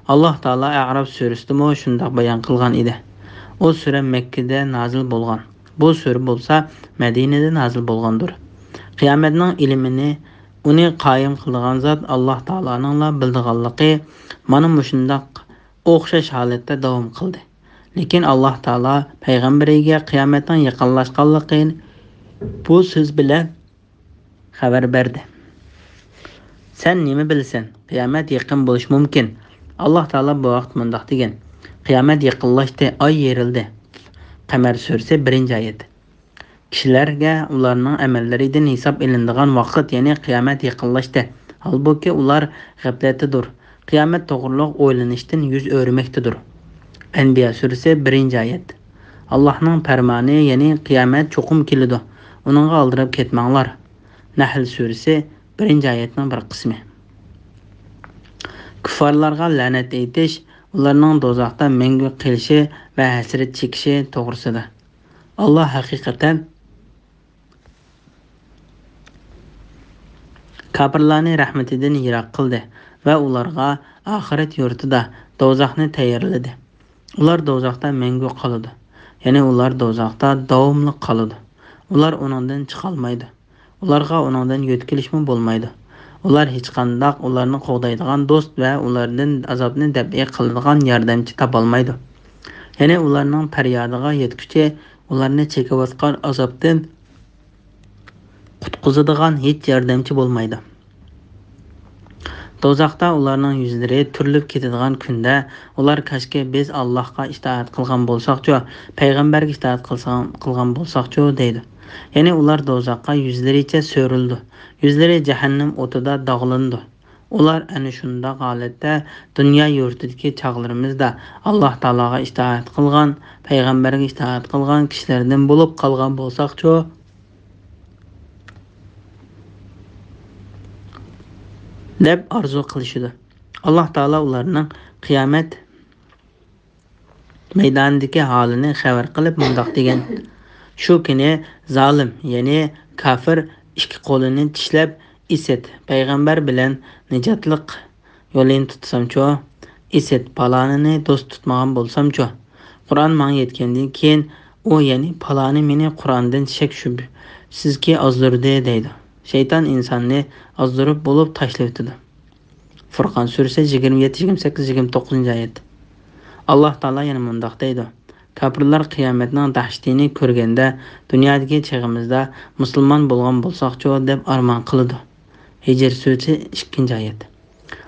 ئاللاھ تائالا ئەئراف سۈرىسىدىمۇ شۇنداق بايان قىلغان ئىدى. ئۇ سۈرە مەككىدە نازىل بولغان. بۇ سۈرە بولسا مەدىنىدە نازىل بولغاندۇر. قىيامەتنىڭ ئىلمىنى ئۇنى قايىم قىلىدىغان زات ئاللاھ تائالانىڭلا بىلىدىغانلىقى مانا مۇشۇنداق ئوخشاش ھالەتتە داۋام قىلدى. لېكىن ئاللاھ تائالا پەيغەمبىرىگە قىيامەتنىڭ يېقىنلاشقانلىقىنى بۇ سۆز بىلەن خەۋەر بەردى. سەن نېمە بىلىسەن؟ قىيامەت يېقىن بولۇشى مۇمكىن. ئاللاھ تائالا بۇ ھەقتە مۇنداق دېگەن: قىيامەت يېقىنلاشتى، ئاي يېرىلدى. قەمەر سۈرىسى، بىرىنچى ئايەت. كىشىلەرگە ئۇلارنىڭ ئەمەللىرىدىن ھېساب ئېلىنىدىغان ۋاقىت، يەنى قىيامەت يېقىنلاشتى. ھالبۇكى، ئۇلار غەپلەتتىدۇر. قىيامەت توغرۇلۇق ئويلىنىشتىن يۈز ئۆرۈمەكتىدۇر. ئەنبىيا سۈرىسى، بىرىنچى ئايەت. ئاللاھنىڭ پەرمانى، يەنى قىيامەت چوقۇم كېلىدۇ. ئۇنىڭغا ئالدىراپ كەتمەڭلار. نەھل سۈرىسى، بىرىنچى ئايەتنىڭ بىر قىسمى. كۇففارلارغا لەنەت ئېيتىش، ئۇلارنىڭ دوزاختا مەڭگۈ قېلىشى ۋە ھەسرەت چېكىشى توغرىسىدا. ئاللاھ ھەقىقەتەن كاپىرلارنى رەھمىتىدىن يىراق قىلدى ۋە ئۇلارغا ئاخىرەت يۇرتىدا، دوزاخنى تەييارلىدى. ئۇلار دوزاختا مەڭگۈ قالىدۇ. يەنى ئۇلار دوزاختا داۋاملىق قالىدۇ. ئۇلار ئۇنىڭدىن چىقالمايدۇ. ئۇلارغا ئۇنىڭدىن يۆتكىلىشمۇ بولمايدۇ. ئۇلار ھېچقانداق ئۇلارنى قوغدايدىغان دوست ۋە ئۇلاردىن ئازابنى دەپئى قىلىدىغان ياردەمچى تاپالمايدۇ. يەنى ئۇلارنىڭ پەريادىغا يەتكۈچى ئۇلارنى چېكىۋاتقان ئازابتىن قۇتقۇزىدىغان ھېچ ياردەمچى بولمايدۇ. دوزاختا ئۇلارنىڭ يۈزلىرى تۈرۈلۈپ كېتىدىغان كۈندە، ئۇلار: «كاشكى بىز ئاللاھقا ئىتائەت قىلغان بولساقچۇ، پەيغەمبەرگە ئىتائەت قىلسا-، قىلغان بولساقچۇ» دەيدۇ. يەنى ئۇلار دوزاخقا يۈزلىرىچە سۆرىلىدۇ. يۈزلىرى جەھەننەم ئوتىدا داغلىنىدۇ. ئۇلار ئەنە شۇنداق ھالەتتە دۇنيا يۇرتىدىكى چاغلىرىمىزدا ئاللاھ تائالاغا ئىتائەت قىلغان، پەيغەمبەرگە ئىتائەت قىلغان كىشىلەردىن بولۇپ قالغان بولساقچۇ؟ دەپ ئارزۇ قىلىشىدۇ. ئاللاھ تائالا ئۇلارنىڭ قىيامەت مەيدانىدىكى ھالىنى خەۋەر قىلىپ مۇنداق دېگەن: شۇ كۈنى زالىم، يەنى كاپىر ئىككى قولىنى چىشلەپ: «ئىسىت، پەيغەمبەر بىلەن نىجاتلىق يولىنى تۇتسامچۇ؟ ئىسىت، پالانىنى دوست تۇتمىغان بولسامچۇ؟» قۇرئان ماڭا يەتكەندىن كېيىن ئۇ، يەنى پالانى مېنى قۇرئاندىن شەك-شۈبھىسىزكى ئازدۇردى دەيدۇ. شەيتان ئىنساننى ئازدۇرۇپ بولۇپ تاشلىۋېتىدۇ. فۇرقان سۈرىسى، يىگىرمە يەتتە، يىگىرمە سەككىز، يىگىرمە توققۇزىنچى ئايەت. ئاللاھ تائالا يەنە مۇنداق دەيدۇ: كاپىرلار قىيامەتنىڭ دەھشىتىنى كۆرگەندە، دۇنيادىكى چېغىمىزدا مۇسۇلمان بولغان بولساقچۇ دەپ ئارمان قىلىدۇ. ھىجر سۈرىسى، ئىككىنچى ئايەت.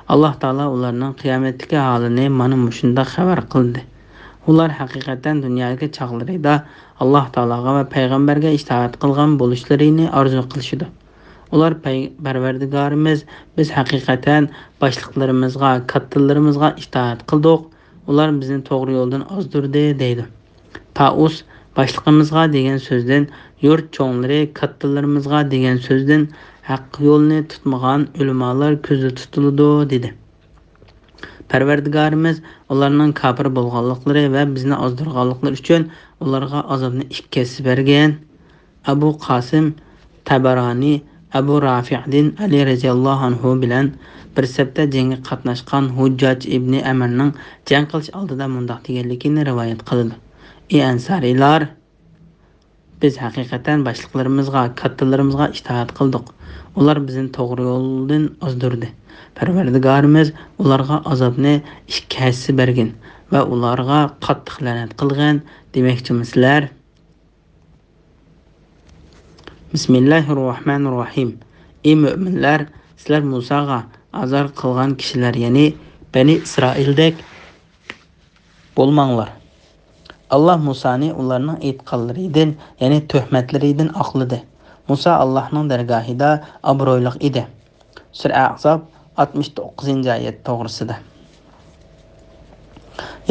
ئاللاھ تائالا ئۇلارنىڭ قىيامەتتىكى ھالىنى مانا مۇشۇنداق خەۋەر قىلدى. ئۇلار ھەقىقەتەن دۇنيادىكى چاغلىرىدا ئاللاھ تائالاغا ۋە پەيغەمبەرگە ئىتائەت قىلغان بولۇشلىرىنى ئارزۇ قىلىشىدۇ. ئۇلار پەي-، پەرۋەردىگارىمىز، بىز ھەقىقەتەن باشلىقلىرىمىزغا، كاتتىلىرىمىزغا ئىتائەت قىلدۇق، ئۇلار بىزنى توغرا يولدىن ئازدۇردى دەيدۇ. تائۇس باشلىقىمىزغا دېگەن سۆزدىن، يۇرت چوڭلىرى كاتتىلىرىمىزغا دېگەن سۆزدىن، ھەق يولنى تۇتمىغان ئۆلىمالار كۆزدە تۇتۇلىدۇ دېدى. پەرۋەردىگارىمىز ئۇلارنىڭ كاپىر بولغانلىقلىرى ۋە بىزنى ئازدۇرغانلىقلىرى ئۈچۈن ئۇلارغا ئازابنى ئىككى ھەسسە بەرگەن. ئەبۇ قاسىم تەبەرانى ئەبۇ رافىئدىن ئەلى رەزىياللاھۇ ئەنھۇ بىلەن بىر سەپتە جەڭگە قاتناشقان ھۇججاج ئىبنى ئەمىرنىڭ جەڭ قىلىش ئالدىدا مۇنداق دېگەنلىكىنى رىۋايەت قىلىدۇ: ئى ئەنسارىيلار! بىز ھەقىقەتەن باشلىقلىرىمىزغا، كاتتىلىرىمىزغا ئىتائەت قىلدۇق. ئۇلار بىزنى توغرا يولدىن ئازدۇردى. پەرۋەردىگارىمىز ئۇلارغا ئازابنى ئىككى ھەسسە بەرگىن ۋە ئۇلارغا قاتتىق لەنەت قىلغىن دېمەكچىمىسىلەر؟ بىسمىللاھىررەھمانىررەھىم. ئى مۆمىنلەر، سىلەر مۇساغا ئازار قىلغان كىشىلەر، يەنى بەنى ئىسرائىلدەك بولماڭلار. ئاللاھ مۇسانى ئۇلارنىڭ ئېيتقانلىرىدىن، يەنى تۆھمەتلىرىدىن ئاقلىدى. مۇسا ئاللاھنىڭ دەرگاھىدا ئابرۇيلۇق ئىدى. سۈرە ئەھزاب، ئاتمىش توققۇزىنچى ئايەت توغرىسىدا.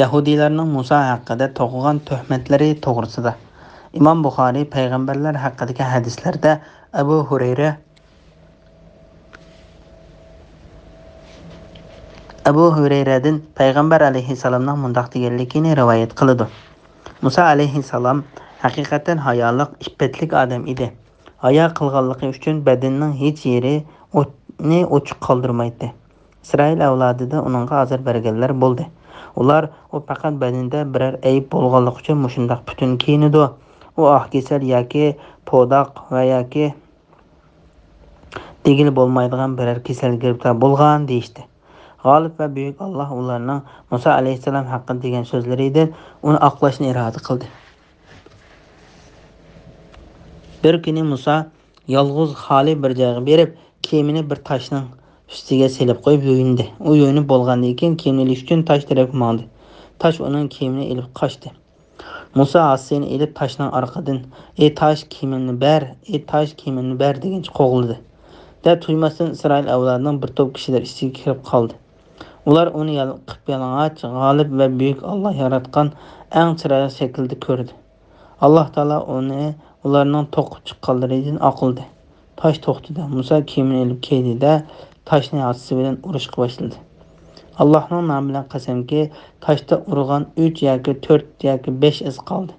يەھۇدىيلارنىڭ مۇسا ھەققىدە توقۇغان تۆھمەتلىرى توغرىسىدا. ئىمام بۇخارىي پەيغەمبەرلەر ھەققىدىكى ھەدىسلەردە ئەبۇ ھۇرەيرە ئەبۇ ھۇرەيرەدىن پەيغەمبەر ئەلەيھىسسالامنىڭ مۇنداق دېگەنلىكىنى رىۋايەت قىلىدۇ: مۇسا ئەلەيھىسسالام ھەقىقەتەن ھايالىق، ئىپپەتلىك ئادەم ئىدى. ھايا قىلغانلىقى ئۈچۈن بەدىنىنىڭ ھېچ يېرىنى ئوچۇق قالدۇرمايتتى. ئىسرائىل ئەۋلادىدا ئۇنىڭغا ئازار بەرگەنلەر بولدى. ئۇلار، ئۇ پەقەت بەدىنىدە بىرەر ئەيىب بولغانلىقى ئۈچۈن مۇشۇنداق پۈتۈن كىيىنىدۇ. ئۇ ئاق كېسەل ياكى پوداق ۋە ياكى دېگىلى بولمايدىغان بىرەر كېسەلگە گىرىپتار بولغان دېيىشتى. غالىب ۋە بۈيۈك ئاللاھ ئۇلارنىڭ مۇسا ئەلەيھىسسالام ھەققىدە دېگەن سۆزلىرىدىن ئۇنى ئاقلاشنى ئىرادە قىلدى. بىر كۈنى مۇسا يالغۇز خالىي بىر جايغا بېرىپ، كىيىمىنى بىر تاشنىڭ ئۈستىگە سېلىپ قويۇپ يۇيۇندى. ئۇ يۇيۇنۇپ بولغاندىن كېيىن، كىيىمنى ئېلىش ئۈچۈن تاش تەرەپكە ماڭدى. تاش ئۇنىڭ كىيىمىنى ئېلىپ قاچتى. مۇسا ھاسىسىنى ئېلىپ تاشنىڭ ئارقىدىن، «ئى تاش، كىيىمىمنى بەر! ئى تاش، كىيىمىمنى بەر!» دېگىنىچە قوغلىدى. دەپ تۇيماستىن ئىسرائىل ئەۋلادىنىڭ بىر توپ كىشىلەر ئىچىگە كىرىپ قالدى. ئۇلار ئۇنى يال-، قىپيالىڭاچ، غالىب ۋە بۈيۈك ئاللاھ ياراتقان ئەڭ چىرايلىق شەكىلدە كۆردى. ئاللاھ تائالا ئۇنى ئۇلارنىڭ توقۇپ چىققانلىرىدىن ئاقلىدى. تاش توختىدى. مۇسا كىيىمىنى ئېلىپ كىيدى-دە، تاشنى ھاسىسى بىلەن ئۇرۇشقا باشلىدى. «ئاللاھنىڭ نامى بىلەن قەسەمكى، تاشتا ئۇرغان ئۈچ ياكى تۆت ياكى بەش ئىز قالدى.»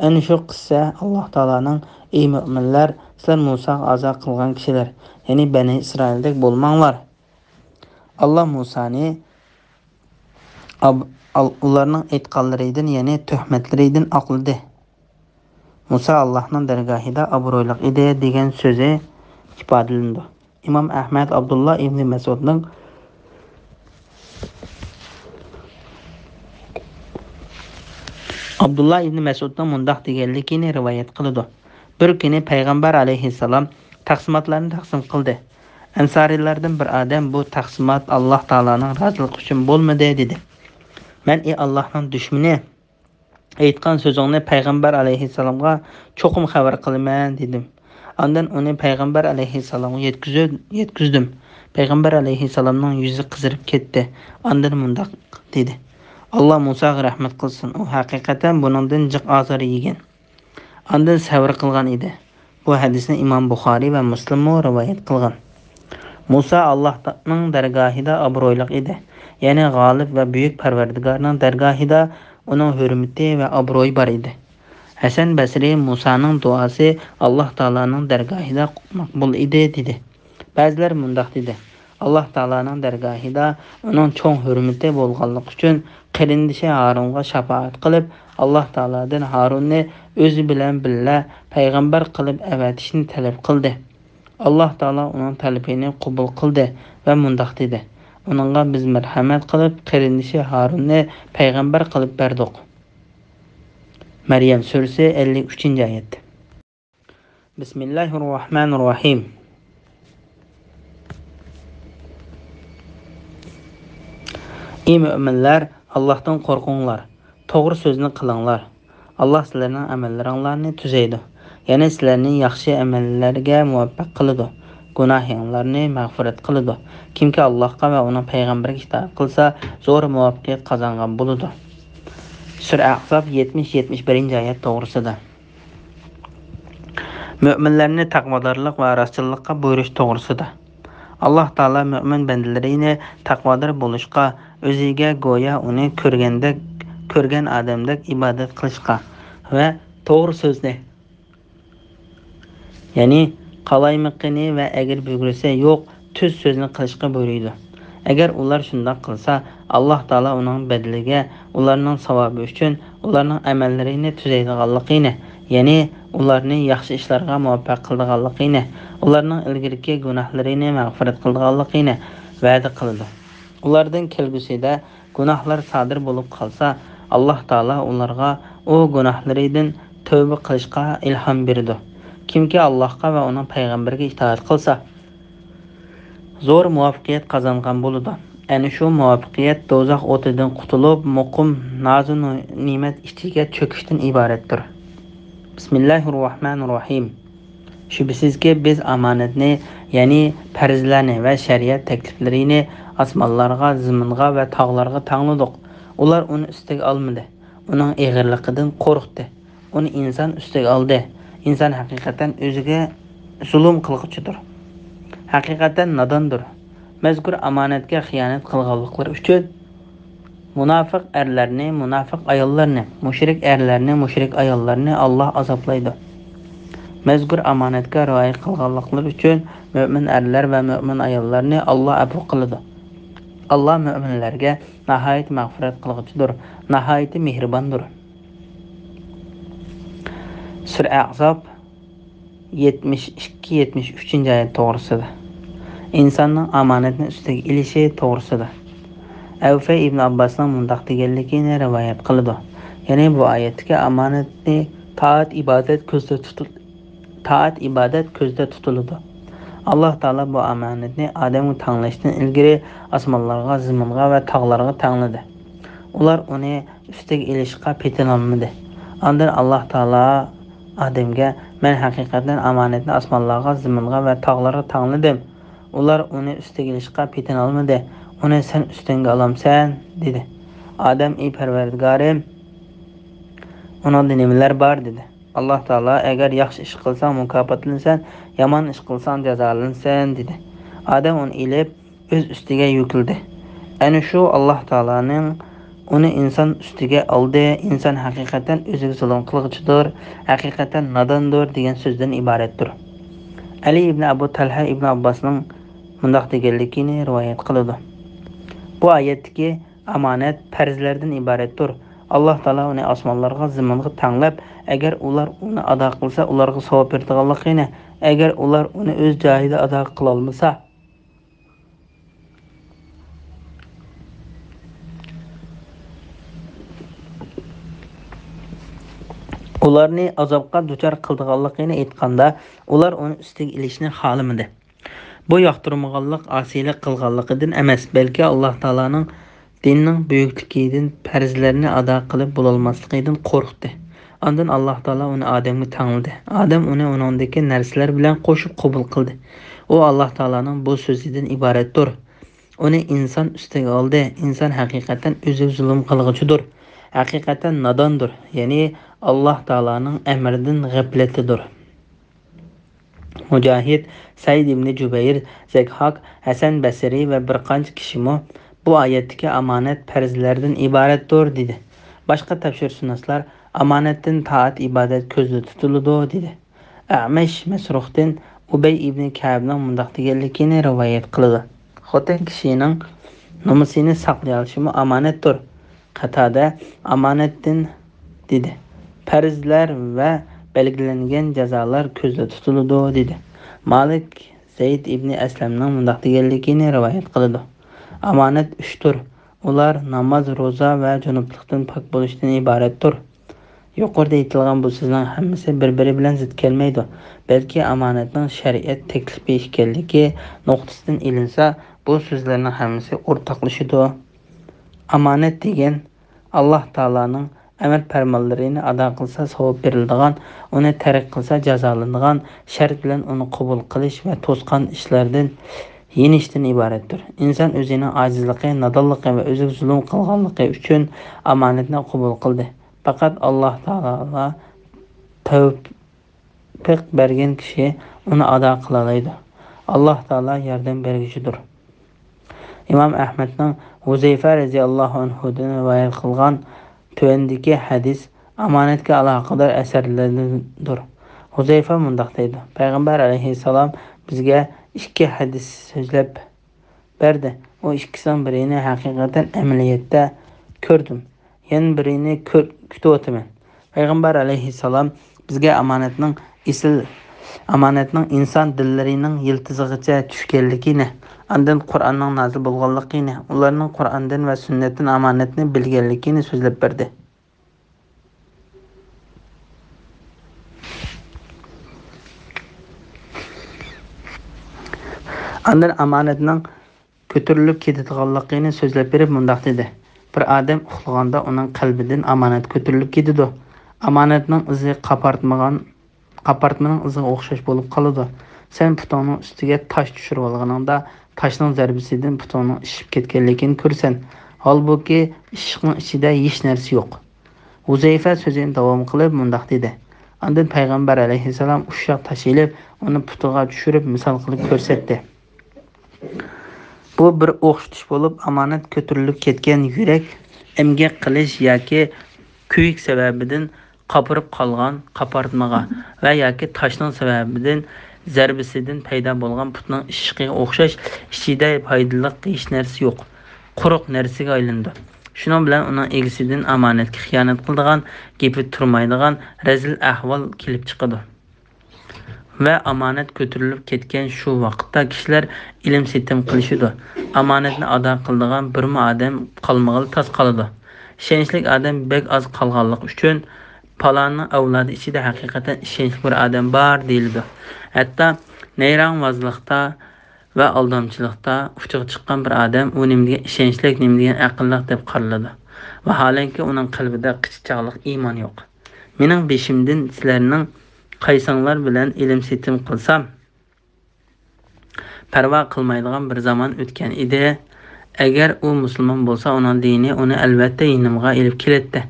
ئەنە شۇ قىسسە ئاللاھ تائالانىڭ، «ئى مۆمىنلەر، سىلەر مۇساغا ئازا قىلغان كىشىلەر، يەنى بەنى ئىسرائىلدەك بولماڭلار.» ئاللاھ مۇسانى ئاب-، ئال-، ئۇلارنىڭ ئېيتقانلىرىدىن، يەنى تۆھمەتلىرىدىن ئاقلىدى. مۇسا ئاللاھنىڭ دەرگاھىدا ئابرۇيلۇق ئىدى دېگەن سۆزى ئىپادىلىنىدۇ. ئىمام ئەھمەد ئابدۇللا ئىبنى مەسئۇدنىڭ، ئابدۇللا ئىبنى مەسئۇدنىڭ مۇنداق دېگەنلىكىنى رىۋايەت قىلىدۇ: بىر كۈنى پەيغەمبەر ئەلەيھىسسالام تەقسىماتلارنى تەقسىم قىلدى. ئەنسارىيلاردىن بىر ئادەم بۇ تەقسىمات ئاللاھ تائالانىڭ رازىلىقى ئۈچۈن بولمىدى، دېدى. مەن، ئى ئاللاھنىڭ دۈشمىنى، ئېيتقان سۆزۈڭنى پەيغەمبەر ئەلەيھىسسالامغا چوقۇم خەۋەر قىلىمەن، دېدىم. ئاندىن ئۇنى پەيغەمبەر ئەلەيھىسسالامغا يەتكۈزۈ-، يەتكۈزدۈم. پەيغەمبەر ئەلەيھىسسالامنىڭ يۈزى قىزىرىپ كەتتى. ئاندىن مۇنداق دېدى: «ئاللاھ مۇساغا رەھمەت قىلسۇن، ئۇ ھەقىقەتەن بۇنىڭدىن جىق ئازار يېگەن. ئاندىن سەۋر قىلغان ئىدى.» بۇ ھەدىسنى ئىمام بۇخارىي ۋە مۇسلىممۇ رىۋايەت قىلغان. مۇسا ئاللاھنىڭ دەرگاھىدا ئابرۇيلۇق ئىدى، يەنى غالىب ۋە بۈيۈك پەرۋەردىگارنىڭ دەرگاھىدا ئۇنىڭ ھۆرمىتى ۋە ئابرۇيى بار ئىدى. ھەسەن بەسرى مۇسانىڭ دۇئاسى ئاللاھ تائالانىڭ دەرگاھىدا مەقبۇل ئىدى، دېدى. بەزىلەر مۇنداق دېدى: ئاللاھ تائالانىڭ دەرگاھىدا ئۇنىڭ چوڭ ھۆرمىتى بولغانلىقى ئۈچۈن، قېرىندىشى ھارۇنغا شاپائەت قىلىپ، ئاللاھ تائالادىن ھارۇننى ئۆزى بىلەن بىللە پەيغەمبەر قىلىپ ئەۋەتىشنى تەلەپ قىلدى. ئاللاھ تائالا ئۇنىڭ تەلىپىنى قوبۇل قىلدى ۋە مۇنداق دېدى: ئۇنىڭغا بىز مەرھەمەت قىلىپ، قېرىندىشى ھارۇننى پەيغەمبەر قىلىپ بەردۇق. مەريەم سۈرىسى، ئەللىك ئۈچىنچى ئايەت. بىسمىللاھىر راھمانىر راھىم. ئى مۆمىنلەر، ئاللاھتىن قورقۇڭلار، توغرا سۆزنى قىلىڭلار. ئاللاھ سىلەرنىڭ ئەمەللىرىڭلارنى تۈزەيدۇ، يەنى سىلەرنى ياخشى ئەمەللەرگە مۇۋەپپەق قىلىدۇ، گۇناھىڭلارنى مەغپىرەت قىلىدۇ. كىمكى ئاللاھقا ۋە ئۇنىڭ پەيغەمبىرىگە ئىتائەت قىلسا، زور مۇۋەپپەقىيەت قازانغان بولىدۇ. سۈرە ئەھزاب، يەتمىش، يەتمىش بىرىنچى ئايەت توغرىسىدا. مۆمىنلەرنى تەقۋادارلىق ۋە راستچىللىققا بۇيرۇش توغرىسىدا. ئاللاھ تائالا مۆمىن بەندىلىرىنى تەقۋادار بولۇشقا، ئۆزىگە گويا ئۇنى كۆرگەندەك، كۆرگەن ئادەمدەك ئىبادەت قىلىشقا ۋە توغرا سۆزنى، يەنى قالايمىقىنى ۋە ئەگرى-بۈگرىسى يوق تۈز سۆزنى قىلىشقا بۇيرۇيدۇ. ئەگەر ئۇلار شۇنداق قىلسا، ئاللاھ تائالا ئۇنىڭ بەدىلىگە، ئۇلارنىڭ ساۋابى ئۈچۈن ئۇلارنىڭ ئەمەللىرىنى تۈزەيدىغانلىقىنى، يەنى ئۇلارنى ياخشى ئىشلارغا مۇۋەپپەق قىلىدىغانلىقىنى، ئۇلارنىڭ ئىلگىرىكى گۇناھلىرىنى مەغپىرەت قىلىدىغانلىقىنى ۋەدە قىلىدۇ. ئۇلاردىن كەلگۈسىدە گۇناھلار سادىر بولۇپ قالسا، ئاللاھ تائالا ئۇلارغا ئۇ گۇناھلىرىدىن تەۋبە قىلىشقا ئىلھام بېرىدۇ. كىمكى ئاللاھقا ۋە ئۇنىڭ پەيغەمبىرىگە ئىتائەت قىلسا، زور مۇۋەپپەقىيەت قازانغان بولىدۇ. ئەنە شۇ مۇۋەپپەقىيەت دوزاخ ئوتىدىن قۇتۇلۇپ، مۇقىم نازۇ نېمەت ئىچىگە چۆكۈشتىن ئىبارەتتۇر. بىسمىللاھىر راھمانىر راھىم. شۈبھىسىزكى، بىز ئامانەتنى، يەنى پەرزلەرنى ۋە شەرىئەت تەكلىپلىرىنى ئاسمانلارغا، زېمىنغا ۋە تاغلارغا تاڭلىدۇق. ئۇلار ئۇنى ئۈستىگە ئالمىدى. ئۇنىڭ ئېغىرلىقىدىن قورقتى. ئۇنى ئىنسان ئۈستىگە ئالدى. ئىنسان ھەقىقەتەن ئۆزىگە زۇلۇم قىلغۇچىدۇر. ھەقىقەتەن ناداندۇر. مەزكۇر ئامانەتكە خىيانەت قىلغانلىقلىرى ئۈچۈن مۇناپىق ئەرلەرنى، مۇناپىق ئاياللارنى، مۇشرىك ئەرلەرنى، مۇشرىك ئاياللارنى ئاللاھ ئازابلايدۇ. مەزكۇر ئامانەتكە رىئايە قىلغانلىقلىرى ئۈچۈن مۆمىن ئەرلەر ۋە مۆمىن ئاياللارنى ئاللاھ ئەپۇ قىلىدۇ. ئاللاھ مۆمىنلەرگە ناھايىتى مەغپىرەت قىلغۇچىدۇر، ناھايىتى مېھرىباندۇر. سۈرە ئەھزاب، يەتمىش ئىككى، يەتمىش ئۈچىنچى ئايەت توغرىسىدا. ئىنساننىڭ ئامانەتنى ئۈستىگە ئېلىشى توغرىسىدا. ئەۋفەي ئىبن ئابباسنىڭ مۇنداق دېگەنلىكىنى رىۋايەت قىلىدۇ، يەنى بۇ ئايەتتىكى ئامانەتنى تائەت ئىبادەت كۆزدە تۇتۇل-، تائەت ئىبادەت كۆزدە تۇتۇلىدۇ. ئاللاھ تائالا بۇ ئامانەتنى ئادەمگە تەڭلەشتىن ئىلگىرى ئاسمانلارغا، زېمىنغا ۋە تاغلارغا تەڭلىدى. ئۇلار ئۇنى ئۈستىگە ئېلىشقا پېتىنالمىدى. ئاندىن ئاللاھ تائالا ئادەمگە، مەن ھەقىقەتەن ئامانەتنى ئاسمانلارغا، زېمىنغا ۋە تاغلارغا تەڭلىدىم. ئۇلار ئۇنى ئۈستىگە ئېلىشقا پېتىنالمىدى. ئۇنى سەن ئۈستۈڭگە ئالامسەن؟ دېدى. ئادەم، ئى پەرۋەردىگارىم، ئۇنىڭدا نېمىلەر بار؟ دېدى. ئاللاھ تائالا، ئەگەر ياخشى ئىش قىلساڭ مۇكاپاتلىنىسەن، يامان ئىش قىلساڭ جازالىنىسەن، دېدى. ئادەم ئۇنى ئېلىپ، ئۆز ئۈستىگە يۈكلىدى. ئەنە شۇ ئاللاھ تائالانىڭ ئۇنى ئىنسان ئۈستىگە ئالدى، ئىنسان ھەقىقەتەن ئۆزىگە زۇلۇم قىلغۇچىدۇر، ھەقىقەتەن ناداندۇر دېگەن سۆزدىن ئىبارەتتۇر. ئەلى ئىبنى ئەبۇ تەلھە ئىبنى ئابباسنىڭ مۇنداق دېگەنلىكىنى رىۋايەت قىلىدۇ. بۇ ئايەتتىكى ئامانەت پەرزلەردىن ئىبارەتتۇر. ئاللاھ تائالا ئۇنى ئاسمانلارغا، زېمىنغا تەڭلەپ، ئەگەر ئۇلار ئۇنى ئادا قىلسا، ئۇلارغا ساۋاب بېرىدىغانلىقىنى، ئەگەر ئۇلار ئۇنى ئۆز جايىدا ئادا قىلالمىسا، ئۇلارنى ئازابقا دۇچار قىلىدىغانلىقىنى ئېيتقاندا، ئۇلار ئۇنى ئۈستىگە ئېلىشنى خالىمىدى. بۇ ياقتۇرمىغانلىق ئاسىيلىق قىلغانلىقىدىن ئەمەس، بەلكى ئاللاھ تائالانىڭ دىننىڭ بۈيۈكلۈكىدىن، پەرزلەرنى ئادا قىلىپ بولالماسلىقىدىن قورقتى. ئاندىن ئاللاھ تائالا ئۇنى ئادەمگە تەڭلىدى. ئادەم ئۇنى ئۇنىڭدىكى نەرسىلەر بىلەن قوشۇپ قوبۇل قىلدى. ئۇ ئاللاھ تائالانىڭ بۇ سۆزىدىن ئىبارەتتۇر. ئۇنى ئىنسان ئۈستىگە ئالدى. ئىنسان ھەقىقەتەن ئۆزىگە زۇلۇم قىلغۇچىدۇر. ھەقىقەتەن ناداندۇر. يەنى ئاللاھ تائالانىڭ ئەمرىدىن غەپلەتتىدۇر. مۇجاھىد، سەئىد ئىبنى جۇبەير، زەكھاك، ھەسەن بەسرى ۋە بىر قانچە كىشىمۇ بۇ ئايەتتىكى ئامانەت پەرزلەردىن ئىبارەتتۇر، دېدى. باشقا تەپسىرشۇناسلار ئامانەتتىن تائەت ئىبادەت كۆزدە تۇتۇلىدۇ، دېدى. ئەمەش مەسرۇختىن ئۇبەي ئىبنى كەئبنىڭ مۇنداق دېگەنلىكىنى رىۋايەت قىلىدۇ: خوتەن كىشىنىڭ نومۇسىنى ساقلىيالىشىمۇ ئامانەتتۇر. قاتادە ئامانەتتىن دېدى. پەرزلەر ۋە بەلگىلەنگەن جازالار كۆزدە تۇتۇلىدۇ، دېدى. مالىك زەيد ئىبنى ئەسلەمنىڭ مۇنداق دېگەنلىكىنى رىۋايەت قىلىدۇ: ئامانەت ئۈچتۇر. ئۇلار ناماز، روزا ۋە جۇنۇپلۇقتىن پاك بولۇشتىن ئىبارەتتۇر. يۇقىرىدا ئېيتىلغان بۇ سۆزنىڭ ھەممىسى بىر-بىرى بىلەن زىت كەلمەيدۇ، بەلكى ئامانەتنىڭ شەرىئەت تەكلىپى ئىكەنلىكى نۇقتىسىدىن ئېلىنسا، بۇ سۆزلەرنىڭ ھەممىسى ئورتاقلىشىدۇ. ئامانەت دېگەن ئاللاھ تائالانىڭ ئەمر پەرمانلىرىنى ئادا قىلسا ساۋاب بېرىلىدىغان، ئۇنى تەرك قىلسا جازالىنىدىغان، شەرت بىلەن ئۇنى قوبۇل قىلىش ۋە توسقان ئىشلاردىن يېنىشتىن ئىبارەتتۇر. ئىنسان ئۆزىنىڭ ئاجىزلىقى، نادانلىقى ۋە ئۆزىگە زۇلۇم قىلغانلىقى ئۈچۈن ئامانەتنى قوبۇل قىلدى. پەقەت ئاللاھ تائالا تەۋپىق بەرگەن كىشى ئۇنى ئادا قىلالايدۇ. ئاللاھ تائالا ياردەم بەرگۈچىدۇر. ئىمام ئەھمەدنىڭ ھۇزەيفە رەزىياللاھۇ ئەنھۇدىن رىۋايەت قىلغان تۆۋەندىكى ھەدىس ئامانەتكە ئالاقىدار ئەسەرلەردىندۇر. ھۇزەيفە مۇنداق دەيدۇ: پەيغەمبەر ئەلەيھىسسالام بىزگە ئىككى ھەدىس سۆزلەپ بەردى. ئۇ ئىككىسىنىڭ بىرىنى ھەقىقەتەن ئەمەلىيەتتە كۆردۈم. يەنە بىرىنى كۆر-، كۈتۈۋاتىمەن. پەيغەمبەر ئەلەيھىسسالام بىزگە ئامانەتنىڭ ئېسىل، ئامانەتنىڭ ئىنسان دىللىرىنىڭ يىلتىزىغىچە چۈشكەنلىكىنى، ئاندىن قۇرئاننىڭ نازىل بولغانلىقىنى، ئۇلارنىڭ قۇرئاندىن ۋە سۈننەتتىن ئامانەتنى بىلگەنلىكىنى سۆزلەپ بەردى. ئاندىن ئامانەتنىڭ كۆتۈرۈلۈپ كېتىدىغانلىقىنى سۆزلەپ بېرىپ مۇنداق دېدى: بىر ئادەم ئۇخلىغاندا ئۇنىڭ قەلبىدىن ئامانەت كۆتۈرۈلۈپ كېتىدۇ. ئامانەتنىڭ ئىزى قاپارتمىغان، قاپارتمىنىڭ ئىزىغا ئوخشاش بولۇپ قالىدۇ. سەن پۇتۇڭنىڭ ئۈستىگە تاش چۈشۈرۈۋالغىنىڭدا، تاشنىڭ زەربىسىدىن پۇتۇڭنىڭ ئىششىپ كەتكەنلىكىنى كۆرىسەن. ھالبۇكى، ئىششىقنىڭ ئىچىدە ھېچ نەرسە يوق. ھۇزەيفە سۆزىنى داۋام قىلىپ مۇنداق دېدى: ئاندىن پەيغەمبەر ئەلەيھىسسالام ئۇششاق تاش ئېلىپ، ئۇنى پۇتىغا چۈشۈرۈپ، مىسال قىلىپ كۆرسەتتى. بۇ بىر ئوخشىتىش بولۇپ، ئامانەت كۆتۈرۈلۈپ كەتكەن يۈرەك ئەمگەك قىلىش ياكى كۆيۈك سەۋەبىدىن قاپىرىپ قالغان قاپارتمىغا ۋە ياكى تاشنىڭ سەۋەبىدىن، زەربىسىدىن پەيدا بولغان پۇتنىڭ ئىششىقىغا ئوخشاش، ئىچىدە پايدىلىق ھېچ نەرسە يوق، قۇرۇق نەرسىگە ئايلىنىدۇ. شۇنىڭ بىلەن ئۇنىڭ ئىگىسىدىن ئامانەتكە خىيانەت قىلىدىغان، گېپى تۇرمايدىغان رەزىل ئەھۋال كېلىپ چىقىدۇ. ۋە ئامانەت كۆتۈرۈلۈپ كەتكەن شۇ ۋاقىتتا كىشىلەر ئېلىم-سېتىم قىلىشىدۇ. ئامانەتنى ئادا قىلىدىغان بىرمۇ ئادەم قالمىغىلى تاس قالىدۇ. ئىشەنچلىك ئادەم بەك ئاز قالغانلىقى ئۈچۈن، پالانىڭ ئەۋلادى ئىچىدە ھەقىقەتەن ئىشەنچلىك بىر ئادەم بار دېيىلىدۇ. ھەتتا نەيرەڭۋازلىقتا ۋە ئالدامچىلىقتا ئۇچىغا چىققان بىر ئادەم، ئۇ نېمە دېگەن ئىشەنچلىك، نېمە دېگەن ئەقىللىق دەپ قارىلىدۇ. ۋاھالەنكى، ئۇنىڭ قەلبىدە قىچا چاغلىق ئىمان يوق. مېنىڭ بېشىمدىن سىلەرنىڭ قايسىڭلار بىلەن ئېلىم-سېتىم قىلسام، پەرۋا قىلمايدىغان بىر زامان ئۆتكەن ئىدى. ئەگەر ئۇ مۇسۇلمان بولسا، ئۇنىڭ دىنى ئۇنى ئەلۋەتتە يېنىمغا ئېلىپ كېلەتتى.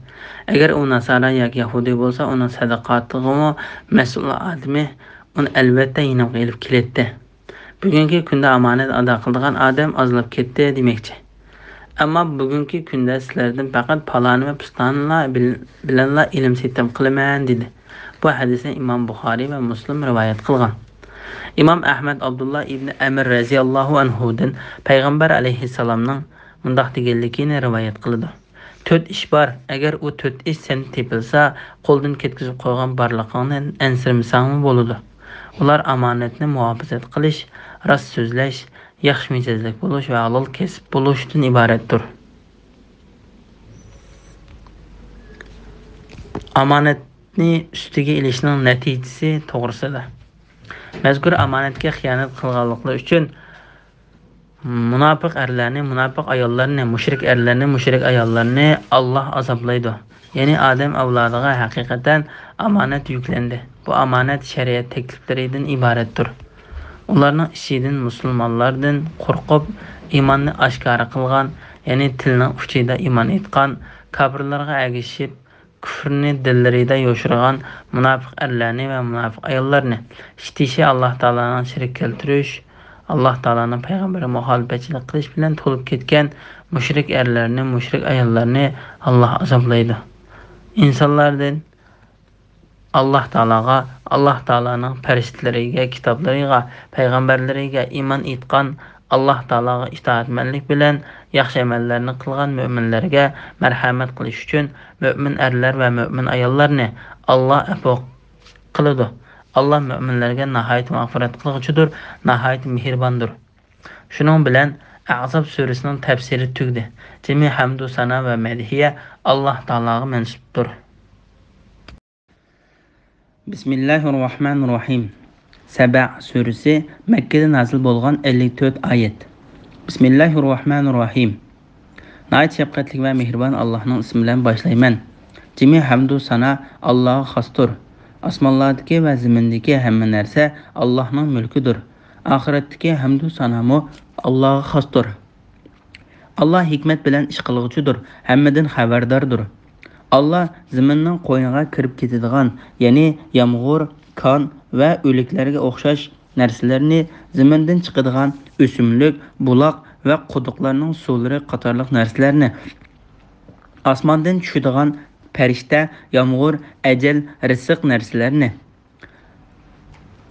ئەگەر ئۇ ناسارا ياكى يەھۇدىي بولسا، ئۇنىڭ سەدىقاتىغىمۇ مەسئۇل ئادىمى ئۇنى ئەلۋەتتە يېنىمغا ئېلىپ كېلەتتى. بۈگۈنكى كۈندە ئامانەت ئادا قىلىدىغان ئادەم ئازلاپ كەتتى دېمەكچى. ئەمما بۈگۈنكى كۈندە سىلەردىن پەقەت پالانى ۋە پۇستانىلا بىل-، بىلەنلا ئېلىم-سېتىم قىلىمەن، دېدى. بۇ ھەدىسنى ئىمام بۇخارىي ۋە مۇسلىم رىۋايەت قىلغان. ئىمام ئەھمەد ئابدۇللا ئىبنى ئەمر رەزىياللاھۇ ئەنھۇدىن پەيغەمبەر ئەلەيھىسسالامنىڭ مۇنداق دېگەنلىكىنى رىۋايەت قىلىدۇ: «تۆت ئىش بار، ئەگەر ئۇ تۆت ئىش سەندە تېپىلسا، قولدىن كەتكۈزۈپ قويغان بارلىقىڭنى ئەنسىرىمىسەڭمۇ بولىدۇ. ئۇلار ئامانەتنى مۇھاپىزەت قىلىش، راست سۆزلەش، ياخشى مىجەزلىك بولۇش ۋە ھالال كەسىپ بولۇشتىن ئىبارەتتۇر.» ئامانەتنى ئۈستىگە ئېلىشنىڭ نەتىجىسى توغرىسىدا. مەزكۇر ئامانەتكە خىيانەت قىلغانلىقلىرى ئۈچۈن مۇناپىق ئەرلەرنى، مۇناپىق ئاياللارنى، مۇشرىك ئەرلەرنى، مۇشرىك ئاياللارنى ئاللاھ ئازابلايدۇ. يەنى ئادەم ئەۋلادىغا ھەقىقەتەن ئامانەت يۈكلەندى. بۇ ئامانەت شەرىئەت تەكلىپلىرىدىن ئىبارەتتۇر. ئۇلارنىڭ ئىچىدىن مۇسۇلمانلاردىن قورقۇپ، ئىماننى ئاشكارا قىلغان، يەنى تىلنىڭ ئۇچىدا ئىمان ئېيتقان، كاپىرلارغا ئەگىشىپ، كۇفرنى دىللىرىدا يوشۇرغان مۇناپىق ئەرلەرنى ۋە مۇناپىق ئاياللارنى، ئىككى تىشى ئاللاھ تائالانىڭ شېرىك كەلتۈرۈش، ئاللاھ تائالانىڭ پەيغەمبىرىگە مۇخالىپەتچىلىك قىلىش بىلەن تولۇپ كەتكەن مۇشرىك ئەرلەرنى، مۇشرىك ئاياللارنى ئاللاھ ئازابلايدۇ. ئىنسانلاردىن ئاللاھ تائالاغا، ئاللاھ تائالانىڭ پەرىشتىلىرىگە، كىتابلىرىغا، پەيغەمبەرلىرىگە ئىمان ئېيتقان، ئاللاھ تائالاغا ئىتائەتمەنلىك بىلەن ياخشى ئەمەللەرنى قىلغان مۆمىنلەرگە مەرھەمەت قىلىش ئۈچۈن مۆمىن ئەرلەر ۋە مۆمىن ئاياللارنى ئاللاھ ئەپۇ قىلىدۇ. ئاللاھ مۆمىنلەرگە ناھايىتى مەغپىرەت قىلغۇچىدۇر، ناھايىتى مېھرىباندۇر. شۇنىڭ بىلەن ئەھزاب سۈرىسىنىڭ تەپسىرى تۈگىدى. جىمى ھەمدۇ سانا ۋە مەدھىيە ئاللاھ تائالاغا مەنسۇپتۇر. بىسمىللاھىررەھمانىررەھىم. سەبە سۈرىسى، مەككىدە نازىل بولغان، ئەللىك تۆت ئايەت. بىسمىللاھىررەھمانىررەھىم. ناھايىتى شەپقەتلىك ۋە مېھرىبان ئاللاھنىڭ ئىسمى بىلەن باشلايمەن. جىمى ھەمدۇ سانا ئاللاھقا خاستۇر. ئاسمانلاردىكى ۋە زېمىندىكى ھەممە نەرسە ئاللاھنىڭ مۈلكىدۇر. ئاخىرەتتىكى ھەمدۇ سانامۇ ئاللاھقا خاستۇر. ئاللا ھېكمەت بىلەن ئىش قىلغۇچىدۇر، ھەممىدىن خەۋەرداردۇر. ئاللا زېمىننىڭ قوينىغا كىرىپ كېتىدىغان، يەنى يامغۇر، كان ۋە ئۆلۈكلەرگە ئوخشاش نەرسىلەرنى، زېمىندىن چىقىدىغان ئۆسۈملۈك، بۇلاق ۋە قۇدۇقلارنىڭ سۇلىرى قاتارلىق نەرسىلەرنى، ئاسماندىن چۈشىدىغان پەرىشتە، يامغۇر، ئەجەل، رىزىق نەرسىلەرنى،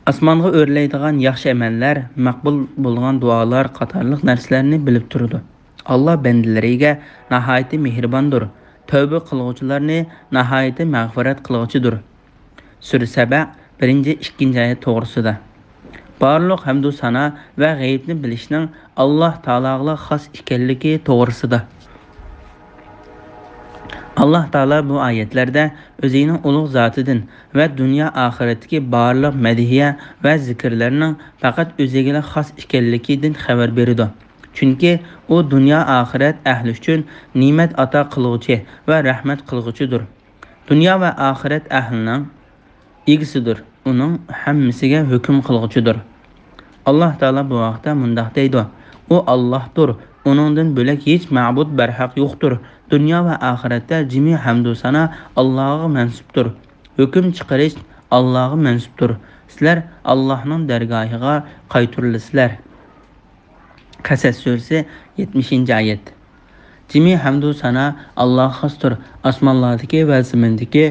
ئاسمانغا ئۆرلەيدىغان ياخشى ئەمەللەر، مەقبۇل بولغان دۇئالار قاتارلىق نەرسىلەرنى بىلىپ تۇرىدۇ. ئاللا بەندىلىرىگە ناھايىتى مېھرىباندۇر، تەۋبە قىلغۇچىلارنى ناھايىتى مەغپىرەت قىلغۇچىدۇر. سۈرە سەبە، بىرىنچى، ئىككىنچى ئايەت توغرىسىدا. بارلىق ھەمدۇ سانا ۋە غەيىبنى بىلىشنىڭ ئاللا تائالاغىلا خاس ئىكەنلىكى توغرىسىدا. ئاللا تائالا بۇ ئايەتلەردە ئۆزىنىڭ ئۇلۇغ زاتىدىن ۋە دۇنيا ئاخىرەتتىكى بارلىق مەدھىيە ۋە زىكىرلەرنىڭ پەقەت ئۆزىگىلا خاس ئىكەنلىكىدىن خەۋەر بېرىدۇ. چۈنكى ئۇ دۇنيا ئاخىرەت ئەھلى ئۈچۈن نېمەت ئاتا قىلغۇچى ۋە رەھمەت قىلغۇچىدۇر. دۇنيا ۋە ئاخىرەت ئەھلىنىڭ ئىگىسىدۇر، ئۇنىڭ ھەممىسىگە ھۆكۈم قىلغۇچىدۇر. ئاللا تائالا بۇ ھەقتە مۇنداق دەيدۇ: ئۇ ئاللاھتۇر، ئۇنىڭدىن بۆلەك ھېچ مەبۇد بەرھەق يوقتۇر. دۇنيا ۋە ئاخىرەتتە جىمى ھەمدۇ سانا ئاللاغا مەنسۇپتۇر. ھۆكۈم چىقىرىش ئاللاغا مەنسۇپتۇر. سىلەر ئاللاھنىڭ دەرگاھىغا قايتۇرۇلىسىلەر. قەسەس سۈرىسى، يەتمىشىنچى ئايەت. جىمى ھەمدۇ سانا ئاللاغا خاستۇر، ئاسمانلاردىكى ۋە زېمىندىكى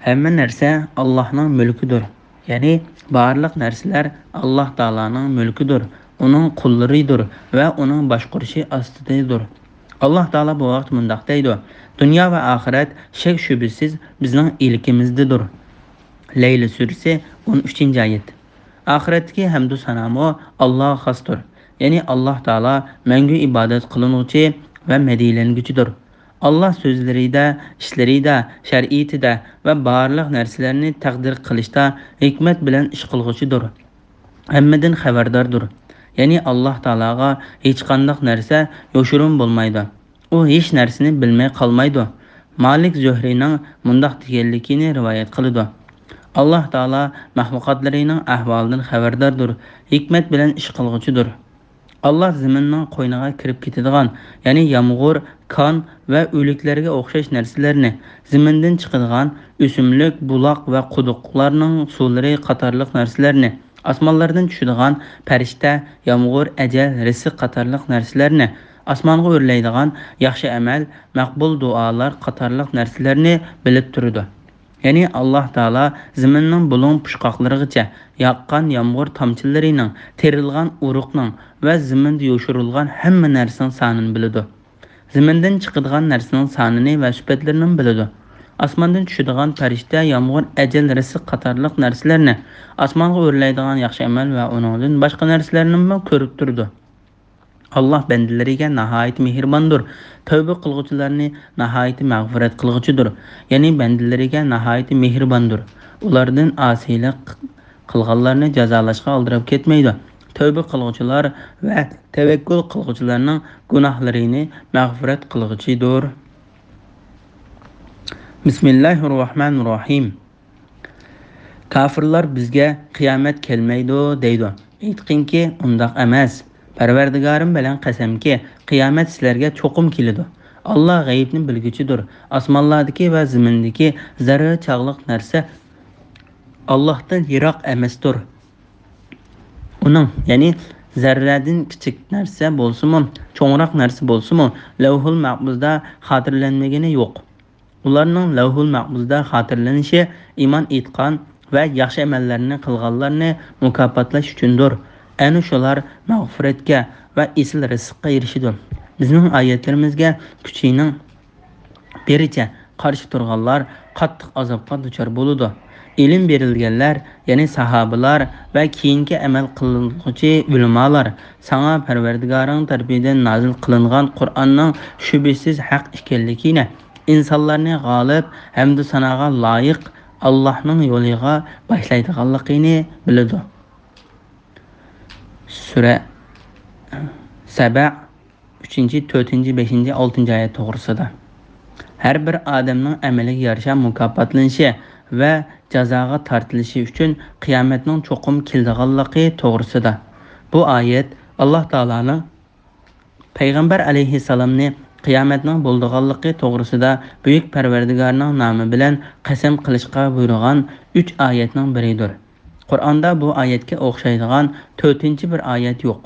ھەممە نەرسە ئاللاھنىڭ مۈلكىدۇر. يەنى بارلىق نەرسىلەر ئاللاھ تائالانىڭ مۈلكىدۇر، ئۇنىڭ قۇللىرىدۇر ۋە ئۇنىڭ باشقۇرۇشى ئاستىدىدۇر. ئاللاھ تائالا بۇ ھەقتە مۇنداق دەيدۇ: دۇنيا ۋە ئاخىرەت شەك-شۈبھىسىز بىزنىڭ ئىلكىمىزدىدۇر. لەيلى سۈرىسى، ئون ئۈچىنچى ئايەت. ئاخىرەتتىكى ھەمدۇ سانامۇ ئاللاغا خاستۇر. يەنى ئاللا تائالا مەڭگۈ ئىبادەت قىلىنغۇچى ۋە مەدھىيلەنگۈچىدۇر. ئاللا سۆزلىرىدە، ئىشلىرىدە، شەرىئىتىدە ۋە بارلىق نەرسىلەرنى تەقدىر قىلىشتا ھېكمەت بىلەن ئىش قىلغۇچىدۇر. ھەممىدىن خەۋەرداردۇر. يەنى ئاللا تائالاغا ھېچقانداق نەرسە يوشۇرۇن بولمايدۇ. ئۇ ھېچ نەرسىنى بىلمەي قالمايدۇ. مالىك زۆھرىنىڭ مۇنداق دېگەنلىكىنى رىۋايەت قىلىدۇ: ئاللا تائالا مەخلۇقاتلىرىنىڭ ئەھۋالىدىن خەۋەرداردۇر، ھېكمەت بىلەن ئىش قىلغۇچىدۇر. ئاللا زېمىننىڭ قوينىغا كىرىپ كېتىدىغان، يەنى يامغۇر، كان ۋە ئۆلۈكلەرگە ئوخشاش نەرسىلەرنى، زېمىندىن چىقىدىغان ئۆسۈملۈك، بۇلاق ۋە قۇدۇقلارنىڭ سۇلىرى قاتارلىق نەرسىلەرنى، ئاسمانلاردىن چۈشىدىغان پەرىشتە، يامغۇر، ئەجەل، رىزىق قاتارلىق نەرسىلەرنى، ئاسمانغا ئۆرلەيدىغان ياخشى ئەمەل، مەقبۇل دۇئالار قاتارلىق نەرسىلەرنى بىلىپ تۇرىدۇ. يەنى ئاللا تائالا زېمىننىڭ بۇلۇڭ پۇچقاقلىرىغىچە ياغقان يامغۇر تامچىلىرىنىڭ، تېرىلغان ئۇرۇقنىڭ ۋە زېمىندا يوشۇرۇلغان ھەممە نەرسىنىڭ سانىنى بىلىدۇ. زېمىندىن چىقىدىغان نەرسىنىڭ سانىنى ۋە سۈپەتلىرىنىمۇ بىلىدۇ. ئاسماندىن چۈشىدىغان پەرىشتە، يامغۇر، ئەجەل، رىزىق قاتارلىق نەرسىلەرنى، ئاسمانغا ئۆرلەيدىغان ياخشى ئەمەل ۋە ئۇنىڭدىن باشقا نەرسىلەرنىمۇ كۆرۈپ تۇرىدۇ. ئاللا بەندىلىرىگە ناھايىتى مېھرىباندۇر. تەۋبە قىلغۇچىلارنى ناھايىتى مەغپىرەت قىلغۇچىدۇر. يەنى بەندىلىرىگە ناھايىتى مېھرىباندۇر. ئۇلاردىن ئاسىيلىق قىلغانلارنى جازالاشقا ئالدىراپ كەتمەيدۇ. تەۋبە قىلغۇچىلار ۋە تەۋەككۈل قىلغۇچىلارنىڭ گۇناھلىرىنى مەغپىرەت قىلغۇچىدۇر. بىسمىللاھىررەھمانىررەھىم. كاپىرلار بىزگە قىيامەت كەلمەيدۇ دەيدۇ. ئېيتقىنكى، ئۇنداق ئەمەس. پەرۋەردىگارىم بىلەن قەسەمكى، قىيامەت سىلەرگە چوقۇم كېلىدۇ. ئاللا غەيىبنى بىلگۈچىدۇر. ئاسمانلاردىكى ۋە زېمىندىكى زەررە چاغلىق نەرسە ئاللاھتىن يىراق ئەمەستۇر. ئۇنىڭ، يەنى زەررەدىن كىچىك نەرسە بولسىمۇ، چوڭراق نەرسە بولسىمۇ، لەۋھۇل مەھپۇزدا خاتىرىلەنمىگىنى يوق. ئۇلارنىڭ لەۋھۇل مەھپۇزدا خاتىرىلىنىشى ئىمان ئېيتقان ۋە ياخشى ئەمەللەرنى قىلغانلارنى مۇكاپاتلاش ئۈچۈندۇر. ئەنە شۇلار مەغپىرەتكە ۋە ئېسىل رىزىققا ئېرىشىدۇ. بىزنىڭ ئايەتلىرىمىزگە كۈچىنىڭ بېرىچە قارشى تۇرغانلار قاتتىق ئازابقا دۇچار بولىدۇ. ئىلىم بېرىلگەنلەر، يەنى ساھابىلار ۋە كېيىنكى ئەمەل قىلغۇچى ئۆلىمالار، ساڭا پەرۋەردىگارىڭ تەرىپىدىن نازىل قىلىنغان قۇرئاننىڭ شۈبھىسىز ھەق ئىكەنلىكىنى، ئىنسانلارنى غالىب ھەمدۇ ساناغا لايىق ئاللاھنىڭ يولىغا باشلايدىغانلىقىنى بىلىدۇ. سۈرە سەبە، ئۈچىنچى، تۆتىنچى، بەشىنچى، ئالتىنچى ئايەت توغرىسىدا. ھەر بىر ئادەمنىڭ ئەمىلىگە يارىشا مۇكاپاتلىنىشى ۋە جازاغا تارتىلىشى ئۈچۈن قىيامەتنىڭ چوقۇم كېلىدىغانلىقى توغرىسىدا. بۇ ئايەت ئاللا تائالانىڭ پەيغەمبەر ئەلەيھىسسالامنى قىيامەتنىڭ بولىدىغانلىقى توغرىسىدا بۈيۈك پەرۋەردىگارنىڭ نامى بىلەن قەسەم قىلىشقا بۇيرۇغان ئۈچ ئايەتنىڭ بىرىدۇر. قۇرئاندا بۇ ئايەتكە ئوخشايدىغان تۆتىنچى بىر ئايەت يوق.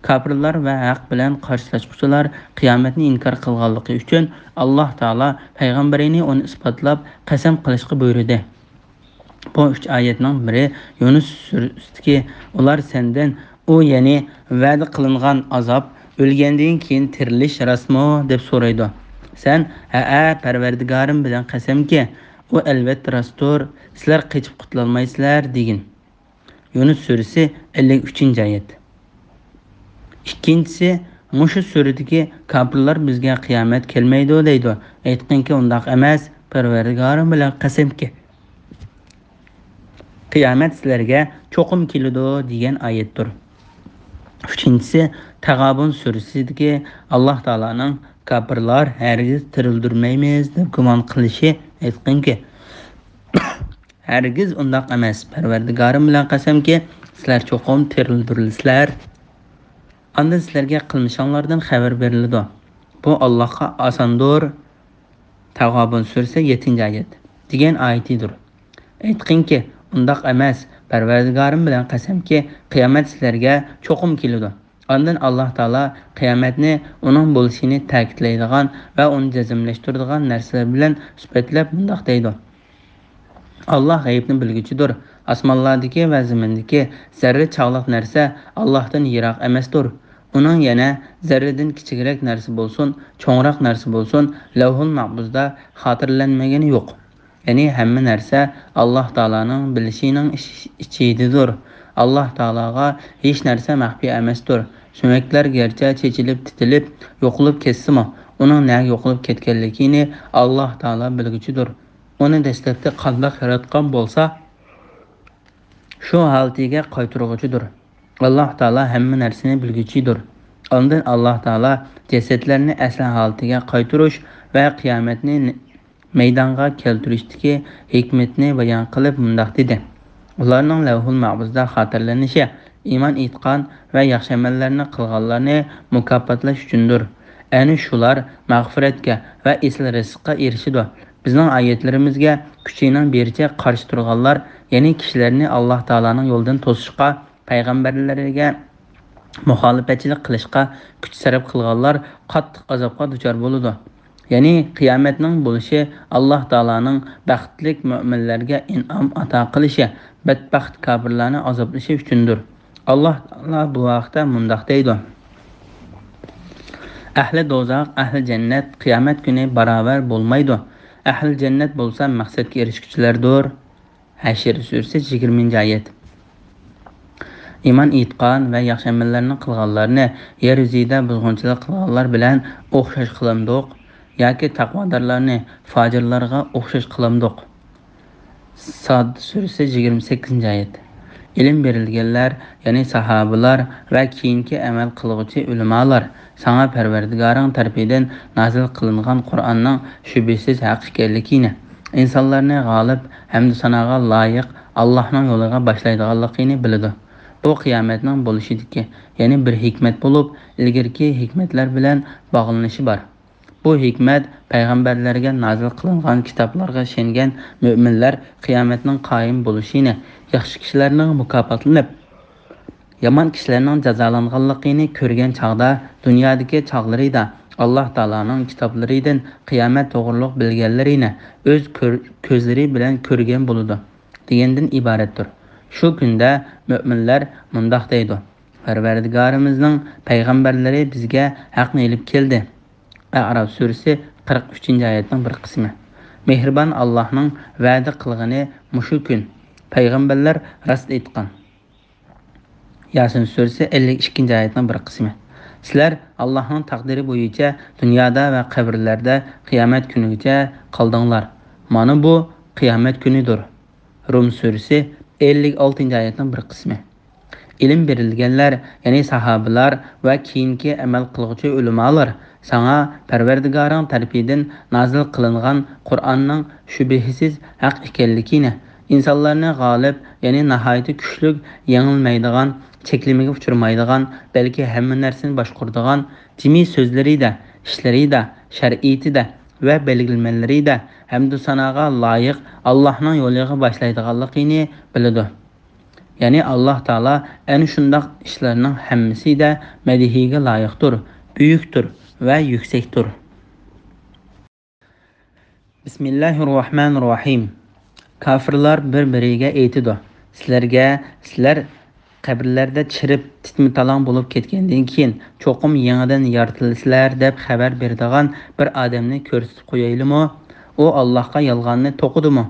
كاپىرلار ۋە ھەق بىلەن قارشىلاشقۇچىلار قىيامەتنى ئىنكار قىلغانلىقى ئۈچۈن، ئاللا تائالا پەيغەمبىرىنى ئۇنى ئىسپاتلاپ قەسەم قىلىشقا بۇيرۇدى. بۇ ئۈچ ئايەتنىڭ بىرى يۇنۇس سۈرىسىدىكى، ئۇلار سەندىن ئۇ، يەنى ۋەدە قىلىنغان ئازاب، ئۆلگەندىن كېيىن تىرىلىش راستمۇ؟ دەپ سورايدۇ. سەن، ھەئە، پەرۋەردىگارىم بىلەن قەسەمكى، ئۇ ئەلۋەتتە راستتۇر، سىلەر قېچىپ قۇتۇلالمايسىلەر، دېگىن. يۇنۇس سۈرىسى، ئەللىك ئۈچىنچى ئايەت. ئىككىنچىسى، مۇشۇ سۈرىدىكى كاپىرلار بىزگە قىيامەت كەلمەيدۇ دەيدۇ. ئېيتقىنكى، ئۇنداق ئەمەس، پەرۋەردىگارىم بىلەن قەسەمكى، قىيامەت سىلەرگە چوقۇم كېلىدۇ دېگەن ئايەتتۇر. ئۈچىنچىسى، تەغابۇن سۈرىسىدىكى ئاللا تائالانىڭ، كاپىرلار ھەرگىز تىرىلدۈرمەيمىز دەپ گۇمان قىلىشى. ئېيتقىنكى، ھەرگىز ئۇنداق ئەمەس، پەرۋەردىگارىم بىلەن قەسەمكى، سىلەر چوقۇم تىرىلدۈرۈلىسىلەر. ئاندىن سىلەرگە قىلمىشىڭلاردىن خەۋەر بېرىلىدۇ. بۇ ئاللاھقا ئاساندۇر. تەغابۇن سۈرىسى، يەتتىنچى ئايەت، دېگەن ئايىتىدۇر. ئېيتقىنكى، ئۇنداق ئەمەس، پەرۋەردىگارىم بىلەن قەسەمكى، قىيامەت سىلەرگە چوقۇم كېلىدۇ. ئاندىن ئاللا تائالا قىيامەتنى ئۇنىڭ بولۇشىنى تەكىتلەيدىغان ۋە ئۇنى جەزملەشتۈرىدىغان نەرسىلەر بىلەن سۈپەتلەپ مۇنداق دەيدۇ: ئاللا غەيىبنى بىلگۈچىدۇر. ئاسمانلاردىكى ۋە زېمىندىكى زەررە چاغلىق نەرسە ئاللاھتىن يىراق ئەمەستۇر. ئۇنىڭ يەنە زەررىدىن كىچىكرەك نەرسە بولسۇن، چوڭراق نەرسە بولسۇن، لەۋھۇل مەھپۇزدا خاتىرىلەنمىگىنى يوق. يەنى ھەممە نەرسە ئاللاھ تائالانىڭ بىلىشىنىڭ ئىچ-، ئىچىدىدۇر. ئاللاھ تائالاغا ھېچ نەرسە مەخپىي ئەمەستۇر. سۆڭەكلەر گەرچە چېچىلىپ، تىتىلىپ، يوقىلىپ كەتسىمۇ، ئۇنىڭ نەگە يوقىلىپ كەتكەنلىكىنى ئاللاھ تائالا بىلگۈچىدۇر. ئۇنى دەسلەپتە قانداق ياراتقان بولسا، شۇ ھالىتىگە قايتۇرغۇچىدۇر. ئاللاھ تائالا ھەممە نەرسىنى بىلگۈچىدۇر. ئاندىن ئاللاھ تائالا جەسەتلەرنى ئەسلى ھالىتىگە قايتۇرۇش ۋە قىيامەتنى مەيدانغا كەلتۈرۈشتىكى ھېكمىتىنى بايان قىلىپ مۇنداق دېدى: ئۇلارنىڭ لەۋھۇل مەھپۇزدا خاتىرىلىنىشى ئىمان ئېيتقان ۋە ياخشى ئەمەللەرنى قىلغانلارنى مۇكاپاتلاش ئۈچۈندۇر. ئەنە شۇلار مەغپىرەتكە ۋە ئېسىل رىزىققا ئېرىشىدۇ. بىزنىڭ ئايەتلىرىمىزگە كۈچىنىڭ بېرىچە قارشى تۇرغانلار، يەنى كىشىلەرنى ئاللاھ تائالانىڭ يولىدىن توسۇشقا، پەيغەمبەرلەرگە مۇخالىپەتچىلىك قىلىشقا كۈچ سەرپ قىلغانلار قاتتىق ئازابقا دۇچار بولىدۇ. يەنى قىيامەتنىڭ بولۇشى ئاللاھ تائالانىڭ بەختلىك مۆمىنلەرگە ئىنئام ئاتا قىلىشى، بەتبەخت كاپىرلارنى ئازابلىشى ئۈچۈندۇر. ئاللاھ تائالا بۇ ھەقتە مۇنداق دەيدۇ: ئەھلى دوزاخ، ئەھلى جەننەت قىيامەت كۈنى باراۋەر بولمايدۇ. ئەھلى جەننەت بولسا مەقسەتكە ئېرىشكۈچىلەردۇر. ھەشر سۈرىسى، يىگىرمىنچى ئايەت. ئىمان ئېيتقان ۋە ياخشى ئەمەللەرنى قىلغانلارنى يەر يۈزىدە بۇزغۇنچىلىق قىلغانلار بىلەن ئوخشاش قىلامدۇق؟ ياكى تەقۋادارلارنى فاجىرلارغا ئوخشاش قىلامدۇق؟ ساد سۈرىسى، يىگىرمە سەككىزىنچى ئايەت. ئىلىم بېرىلگەنلەر، يەنى ساھابىلار ۋە كېيىنكى ئەمەل قىلغۇچى ئۆلىمالار ساڭا پەرۋەردىگارىڭ تەرىپىدىن نازىل قىلىنغان قۇرئاننىڭ شۈبھىسىز ھەق ئىكەنلىكىنى، ئىنسانلارنى غالىب ھەمدۇ ساناغا لايىق ئاللاھنىڭ يولىغا باشلايدىغانلىقىنى بىلىدۇ. بۇ قىيامەتنىڭ بولۇشىدىكى يەنە بىر ھېكمەت بولۇپ، ئىلگىرىكى ھېكمەتلەر بىلەن باغلىنىشى بار. بۇ ھېكمەت پەيغەمبەرلەرگە نازىل قىلىنغان كىتابلارغا ئىشەنگەن مۆمىنلەر قىيامەتنىڭ قايىم بولۇشىنى، ياخشى كىشىلەرنىڭ مۇكاپاتلىنىپ، يامان كىشىلەرنىڭ جازالانغانلىقىنى كۆرگەن چاغدا، دۇنيادىكى چاغلىرىدا ئاللاھ تائالانىڭ كىتابلىرىدىن قىيامەت توغرۇلۇق بىلگەنلىرىنى ئۆز كۆر-، كۆزلىرى بىلەن كۆرگەن بولىدۇ، دېگەندىن ئىبارەتتۇر. شۇ كۈندە مۆمىنلەر مۇنداق دەيدۇ: پەرۋەردىگارىمىزنىڭ پەيغەمبەرلىرى بىزگە ھەقنى ئېلىپ كەلدى. ئەئراف سۈرىسى، قىرىق ئۈچىنچى ئايەتنىڭ بىر قىسمى. مېھرىبان ئاللاھنىڭ ۋەدە قىلغىنى مۇشۇ كۈن. پەيغەمبەرلەر راست ئېيتقان. ياسىن سۈرىسى، ئەللىك ئىككىنچى ئايەتنىڭ بىر قىسمى. سىلەر ئاللاھنىڭ تەقدىرى بويىچە دۇنيادا ۋە قەبرىلەردە قىيامەت كۈنىگىچە قالدىڭلار. مانا بۇ قىيامەت كۈنىدۇر. رۇم سۈرىسى، ئەللىك ئالتىنچى ئايەتنىڭ بىر قىسمى. ئىلىم بېرىلگەنلەر، يەنى ساھابىلار ۋە كېيىنكى ئەمەل قىلغۇچى ئۆلىمالار ساڭا پەرۋەردىگارىڭ تەرىپىدىن نازىل قىلىنغان قۇرئاننىڭ شۈبھىسىز ھەق ئىكەنلىكىنى، ئىنسانلارنى غالىب، يەنى ناھايىتى كۈچلۈك، يېڭىلمەيدىغان، چەكلىمىگە ئۇچرىمايدىغان، بەلكى ھەممە نەرسىنى باشقۇرىدىغان، جىمى سۆزلىرىدە، ئىشلىرىدە، شەرئىيىتىدە ۋە بەلگىلىمىلىرىدە ھەمدۇ ساناغا لايىق ئاللاھنىڭ يولىغا باشلايدىغانلىقىنى بىلىدۇ. يەنى ئاللاھ تائالا ئەنە شۇنداق ئىشلارنىڭ ھەممىسىدە مەدھىيگە لايىقتۇر، بۈيۈكتۇر ۋە يۈكسەكتۇر. بىسمىللاھىررەھمانىررەھىم. كاپىرلار بىر-بىرىگە ئېيتىدۇ: سىلەرگە، سىلەر قەبرىلەردە چىرىپ، تىتما-تالاڭ بولۇپ كەتكەندىن كېيىن، چوقۇم يېڭىدىن يارىتىلىسىلەر دەپ خەۋەر بېرىدىغان بىر ئادەمنى كۆرسىتىپ قويايلىمۇ؟ ئۇ ئاللاھقا يالغاننى توقۇدىمۇ؟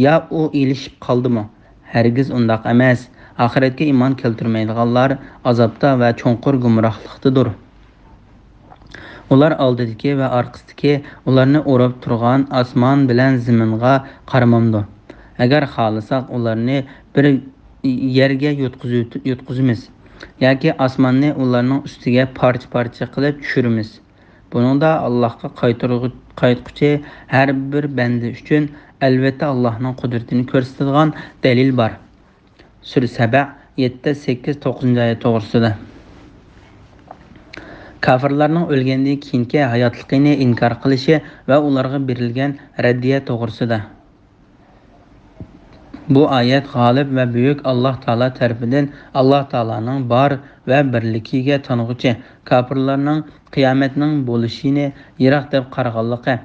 يا ئۇ ئېلىشىپ قالدىمۇ؟ ھەرگىز ئۇنداق ئەمەس. ئاخىرەتكە ئىمان كەلتۈرمەيدىغانلار ئازابتا ۋە چوڭقۇر گۇمراھلىقتىدۇر. ئۇلار ئالدىدىكى ۋە ئارقىسىدىكى ئۇلارنى ئوراپ تۇرغان ئاسمان بىلەن زېمىنغا قارىمامدۇ؟ ئەگەر خالىساق، ئۇلارنى بىر يەرگە يوتقۇزۇ-، يوتقۇزىمىز ياكى ئاسماننى ئۇلارنىڭ ئۈستىگە پارچە-پارچە قىلىپ چۈشۈرىمىز. بۇنىڭدا ئاللاھقا قايتۇرغۇ-، قايتقۇچى ھەر بىر بەندە ئۈچۈن ئەلۋەتتە ئاللاھنىڭ قۇدرىتىنى كۆرسىتىدىغان دەلىل بار. سۈرە سەبە، يەتتە، سەككىز، توققۇزىنچى ئايەت توغرىسىدا. كاپىرلارنىڭ ئۆلگەندىن كېيىنكى ھاياتلىقىنى ئىنكار قىلىشى ۋە ئۇلارغا بېرىلگەن رەددىيە توغرىسىدا. بۇ ئايەت غالىب ۋە بۈيۈك ئاللاھ تائالا تەرىپىدىن ئاللاھ تائالانىڭ بار ۋە بىرلىكىگە تانغۇچى، كاپىرلارنىڭ قىيامەتنىڭ بولۇشىنى يىراق دەپ قارىغانلىقى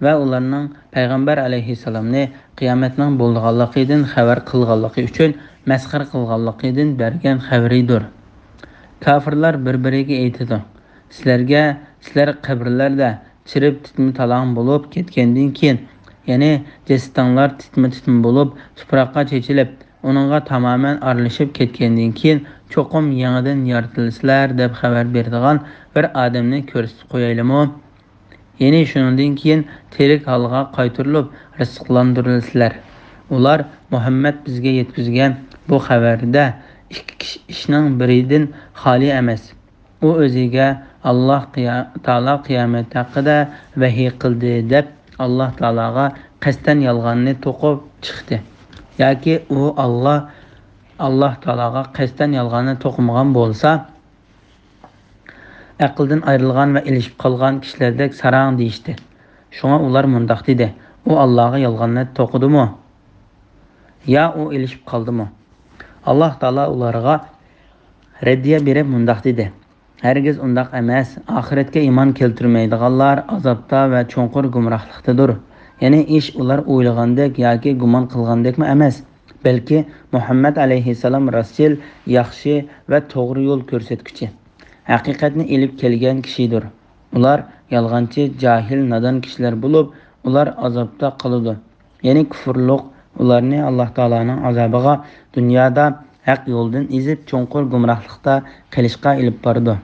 ۋە ئۇلارنىڭ پەيغەمبەر ئەلەيھىسسالامنى قىيامەتنىڭ بولىدىغانلىقىدىن خەۋەر قىلغانلىقى ئۈچۈن مەسخىرە قىلغانلىقىدىن بەرگەن خەۋىرىدۇر. كاپىرلار بىر-بىرىگە ئېيتىدۇ: سىلەرگە، سىلەر قەبرىلەردە چىرىپ تىتما-تالاڭ بولۇپ كەتكەندىن كېيىن، يەنى جەسىتىڭلار تىتما-تىتما بولۇپ، تۇپراققا چېچىلىپ، ئۇنىڭغا تامامەن ئارىلىشىپ كەتكەندىن كېيىن، چوقۇم يېڭىدىن يارىتىلىسىلەر، دەپ خەۋەر بېرىدىغان بىر ئادەمنى كۆرسىتىپ قويايلىمۇ؟ يەنى شۇنىڭدىن كېيىن تىرىك ھالغا قايتۇرۇلۇپ رىزىقلاندۇرۇلىسىلەر. ئۇلار مۇھەممەد بىزگە يەتكۈزگەن بۇ خەۋەردە ئىككى كىشى ئىشنىڭ بىرىدىن خالىي ئەمەس. ئۇ ئۆزىگە ئاللاھ قىيا-، تائالا قىيامەت ھەققىدە ۋەھىي قىلدى دەپ ئاللاھ تائالاغا قەستەن يالغاننى توقۇپ چىقتى. ياكى ئۇ ئاللاھ، ئاللاھ تائالاغا قەستەن يالغاننى توقۇمىغان بولسا، ئەقلىدىن ئايرىلغان ۋە ئېلىشىپ قالغان كىشىلەردەك ساراڭ دېيىشتى. شۇڭا ئۇلار مۇنداق دېدى: «ئۇ ئاللاغا يالغاننى توقۇدىمۇ؟ يا ئۇ ئېلىشىپ قالدىمۇ؟» ئاللاھ تائالا ئۇلارغا رەددىيە بېرىپ مۇنداق دېدى: «ھەرگىز ئۇنداق ئەمەس. ئاخىرەتكە ئىمان كەلتۈرمەيدىغانلار ئازابتا ۋە چوڭقۇر گۇمراھلىقتىدۇر.» يەنى ئىش ئۇلار ئويلىغاندەك ياكى گۇمان قىلغاندەكمۇ ئەمەس. بەلكى مۇھەممەد ئەلەيھىسسالام راستچىل، ياخشى ۋە توغرا يول كۆرسەتكۈچى، ھەقىقەتنى ئېلىپ كەلگەن كىشىدۇر. ئۇلار يالغانچى، جاھىل، نادان كىشىلەر بولۇپ، ئۇلار ئازابتا قالىدۇ. يەنى كۇفۇرلۇق ئۇلارنى ئاللاھ تائالانىڭ ئازابىغا دۇنيادا ھەق يولدىن ئېزىپ، چوڭقۇر گۇمراھلىقتا قېلىشقا ئېلىپ بارىدۇ.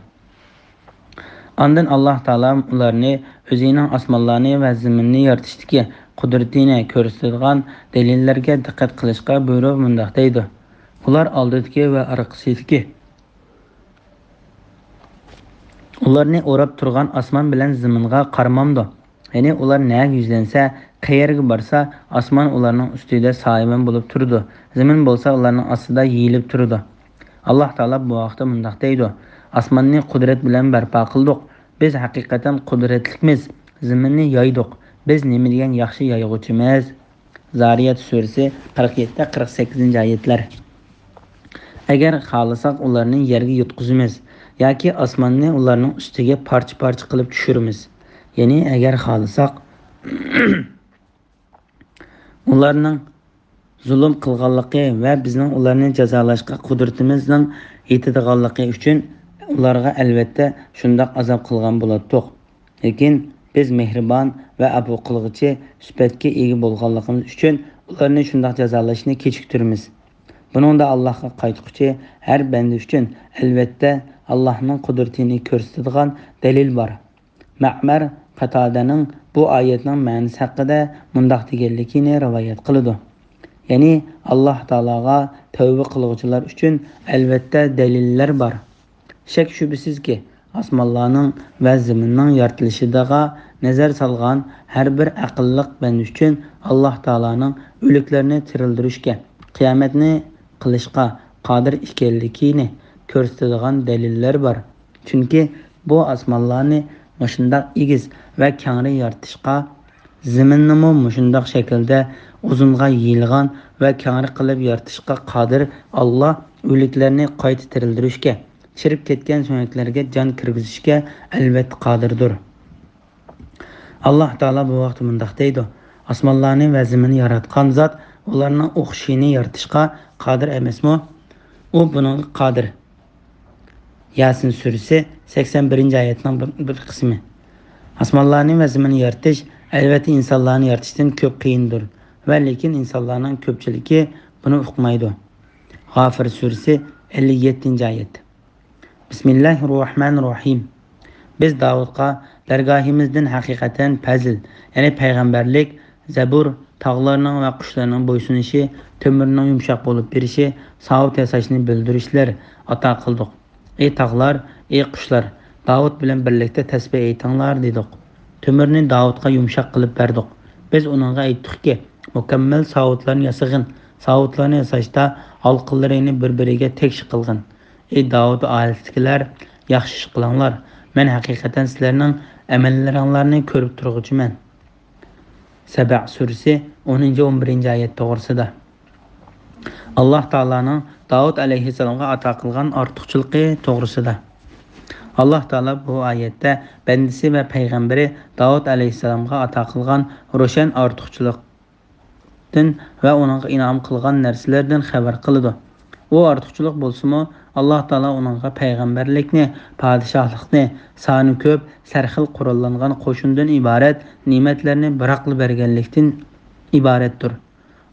ئاندىن ئاللاھ تائالا ئۇلارنى ئۆزىنىڭ ئاسمانلارنى ۋە زېمىننى يارىتىشتىكى قۇدرىتىنى كۆرسىتىدىغان دەلىللەرگە دىققەت قىلىشقا بۇيرۇپ مۇنداق دەيدۇ: ئۇلار ئالدىدىكى ۋە ئارقىسىدىكى، ئۇلارنى ئوراپ تۇرغان ئاسمان بىلەن زېمىنغا قارىمامدۇ؟ يەنى ئۇلار نەگە يۈزلەنسە، قەيەرگە بارسا، ئاسمان ئۇلارنىڭ ئۈستىدە سايىۋەن بولۇپ تۇرىدۇ، زېمىن بولسا ئۇلارنىڭ ئاستىدا يېيىلىپ تۇرىدۇ. ئاللاھ تائالا بۇ ھەقتە مۇنداق دەيدۇ: ئاسماننى قۇدرەت بىلەن بەرپا قىلدۇق. بىز ھەقىقەتەن قۇدرەتلىكمىز. زېمىننى يايدۇق. بىز نېمە دېگەن ياخشى يايغۇچىمىز! زارىيات سۈرىسى قىرىق يەتتە، قىرىق سەككىزىنچى ئايەتلەر. ئەگەر خالىساق، ئۇلارنى يەرگە يۇتقۇزىمىز ياكى ئاسماننى ئۇلارنىڭ ئۈستىگە پارچە-پارچە قىلىپ چۈشۈرىمىز. يەنى ئەگەر خالىساق، ئۇلارنىڭ زۇلۇم قىلغانلىقى ۋە بىزنىڭ ئۇلارنى جازالاشقا قۇدرىتىمىزنىڭ يېتىدىغانلىقى ئۈچۈن ئۇلارغا ئەلۋەتتە شۇنداق ئازاب قىلغان بولاتتۇق. لېكىن بىز مېھرىبان ۋە ئەپۇ قىلغۇچى سۈپەتكە ئىگە بولغانلىقىمىز ئۈچۈن ئۇلارنى شۇنداق جازالاشنى كېچىكتۈرىمىز. بۇنىڭدا ئاللاھقا قايتقۇچى ھەر بەندە ئۈچۈن ئەلۋەتتە ئاللاھنىڭ قۇدرىتىنى كۆرسىتىدىغان دەلىل بار. مەئمەر قاتادەنىڭ بۇ ئايەتنىڭ مەنىسى ھەققىدە مۇنداق دېگەنلىكىنى رىۋايەت قىلىدۇ. يەنى ئاللاھ تائالاغا تەۋبە قىلغۇچىلار ئۈچۈن ئەلۋەتتە دەلىللەر بار. شەك-شۈبھىسىزكى، ئاسمانلارنىڭ ۋە زېمىننىڭ يارىتىلىشىدىغا نەزەر سالغان ھەر بىر ئەقىللىق بەندە ئۈچۈن ئاللاھ تائالانىڭ ئۆلۈكلەرنى تىرىلدۈرۈشكە، قىيامەتنى قىلىشقا قادىر ئىكەنلىكىنى كۆرسىتىدىغان دەلىللەر بار. چۈنكى بۇ ئاسمانلارنى مۇشۇنداق ئېگىز ۋە كەڭرى يارىتىشقا، زېمىننىمۇ مۇشۇنداق شەكىلدە ئۇزۇنغا يېيىلغان ۋە كەڭرى قىلىپ يارىتىشقا قادىر ئاللاھ ئۆلۈكلەرنى قايتا تىرىلدۈرۈشكە، چىرىپ كەتكەن سۆڭەكلەرگە جان كىرگۈزۈشكە ئەلۋەتتە قادىردۇر. ئاللاھ تائالا بۇ ھەقتە مۇنداق دەيدۇ: ئاسمانلارنى ۋە زېمىننى ياراتقان زات ئۇلارنىڭ ئوخشىشىنى يارىتىشقا قادىر ئەمەسمۇ؟ ئۇ بۇنىڭغا قادىر. ياسىن سۈرىسى سەكسەن بىرىنچى ئايەتنىڭ بىر، بىر قىسمى. ئاسمانلارنى ۋە زېمىننى يارىتىش، ئەلۋەتتە، ئىنسانلارنى يارىتىشتىن كۆپ قىيىندۇر ۋە لېكىن ئىنسانلارنىڭ كۆپچىلىكى بۇنى ئۇقمايدۇ. غافىر سۈرىسى ئەللىك يەتتىنچى ئايەت. بىسمىللاھىررەھمانىررەھىم. بىز داۋۇتقا دەرگاھىمىزدىن ھەقىقەتەن پەزىل، يەنى پەيغەمبەرلىك، زەبۇر، تاغلارنىڭ ۋە قۇشلارنىڭ بويسۇنۇشى، تۆمۈرنىڭ يۇمشاق بولۇپ بېرىشى، ساۋۇت ياساشنى بىلدۈرۈشلەر ئاتا قىلدۇق. ئەي تاغلار، ئەي قۇشلار، داۋۇت بىلەن بىرلىكتە تەسبىھ ئېيتىڭلار دېدۇق. تۆمۈرنى داۋۇتقا يۇمشاق قىلىپ بەردۇق. بىز ئۇنىڭغا ئېيتتۇقكى، مۇكەممەل ساۋۇتلارنى ياسىغىن. ساۋۇتلارنى ياساشتا ھالقىلىرىنى بىر-بىرىگە تەكشى قىلغىن. ئەي داۋۇت ئائىلىسىدىكىلەر، ياخشى ئىش قىلىڭلار. مەن ھەقىقەتەن سىلەرنىڭ ئەمەللىرىڭلارنى كۆرۈپ تۇرغۇچىمەن. سەبە سۈرىسى ئونىنچى، ئون بىرىنچى ئايەت توغرىسىدا. ئاللاھ تائالانىڭ داۋۇت ئەلەيھىسسالامغا ئاتا قىلغان ئارتۇقچىلىقى توغرىسىدا. ئاللاھ تائالا بۇ ئايەتتە بەندىسى ۋە پەيغەمبىرى داۋۇت ئەلەيھىسسالامغا ئاتا قىلغان روشەن ئارتۇقچىلىق دىن ۋە ئۇنىڭغا ئىنئام قىلغان نەرسىلەردىن خەۋەر قىلىدۇ. ئۇ ئارتۇقچىلىق بولسىمۇ، ئاللاھ تائالا ئۇنىڭغا پەيغەمبەرلىكنى، پادىشاھلىقنى، سانى كۆپ، سەرخىل قوراللانغان قوشۇندىن ئىبارەت نېمەتلەرنى بىراقلا بەرگەنلىكتىن، ئىبارەتتۇر.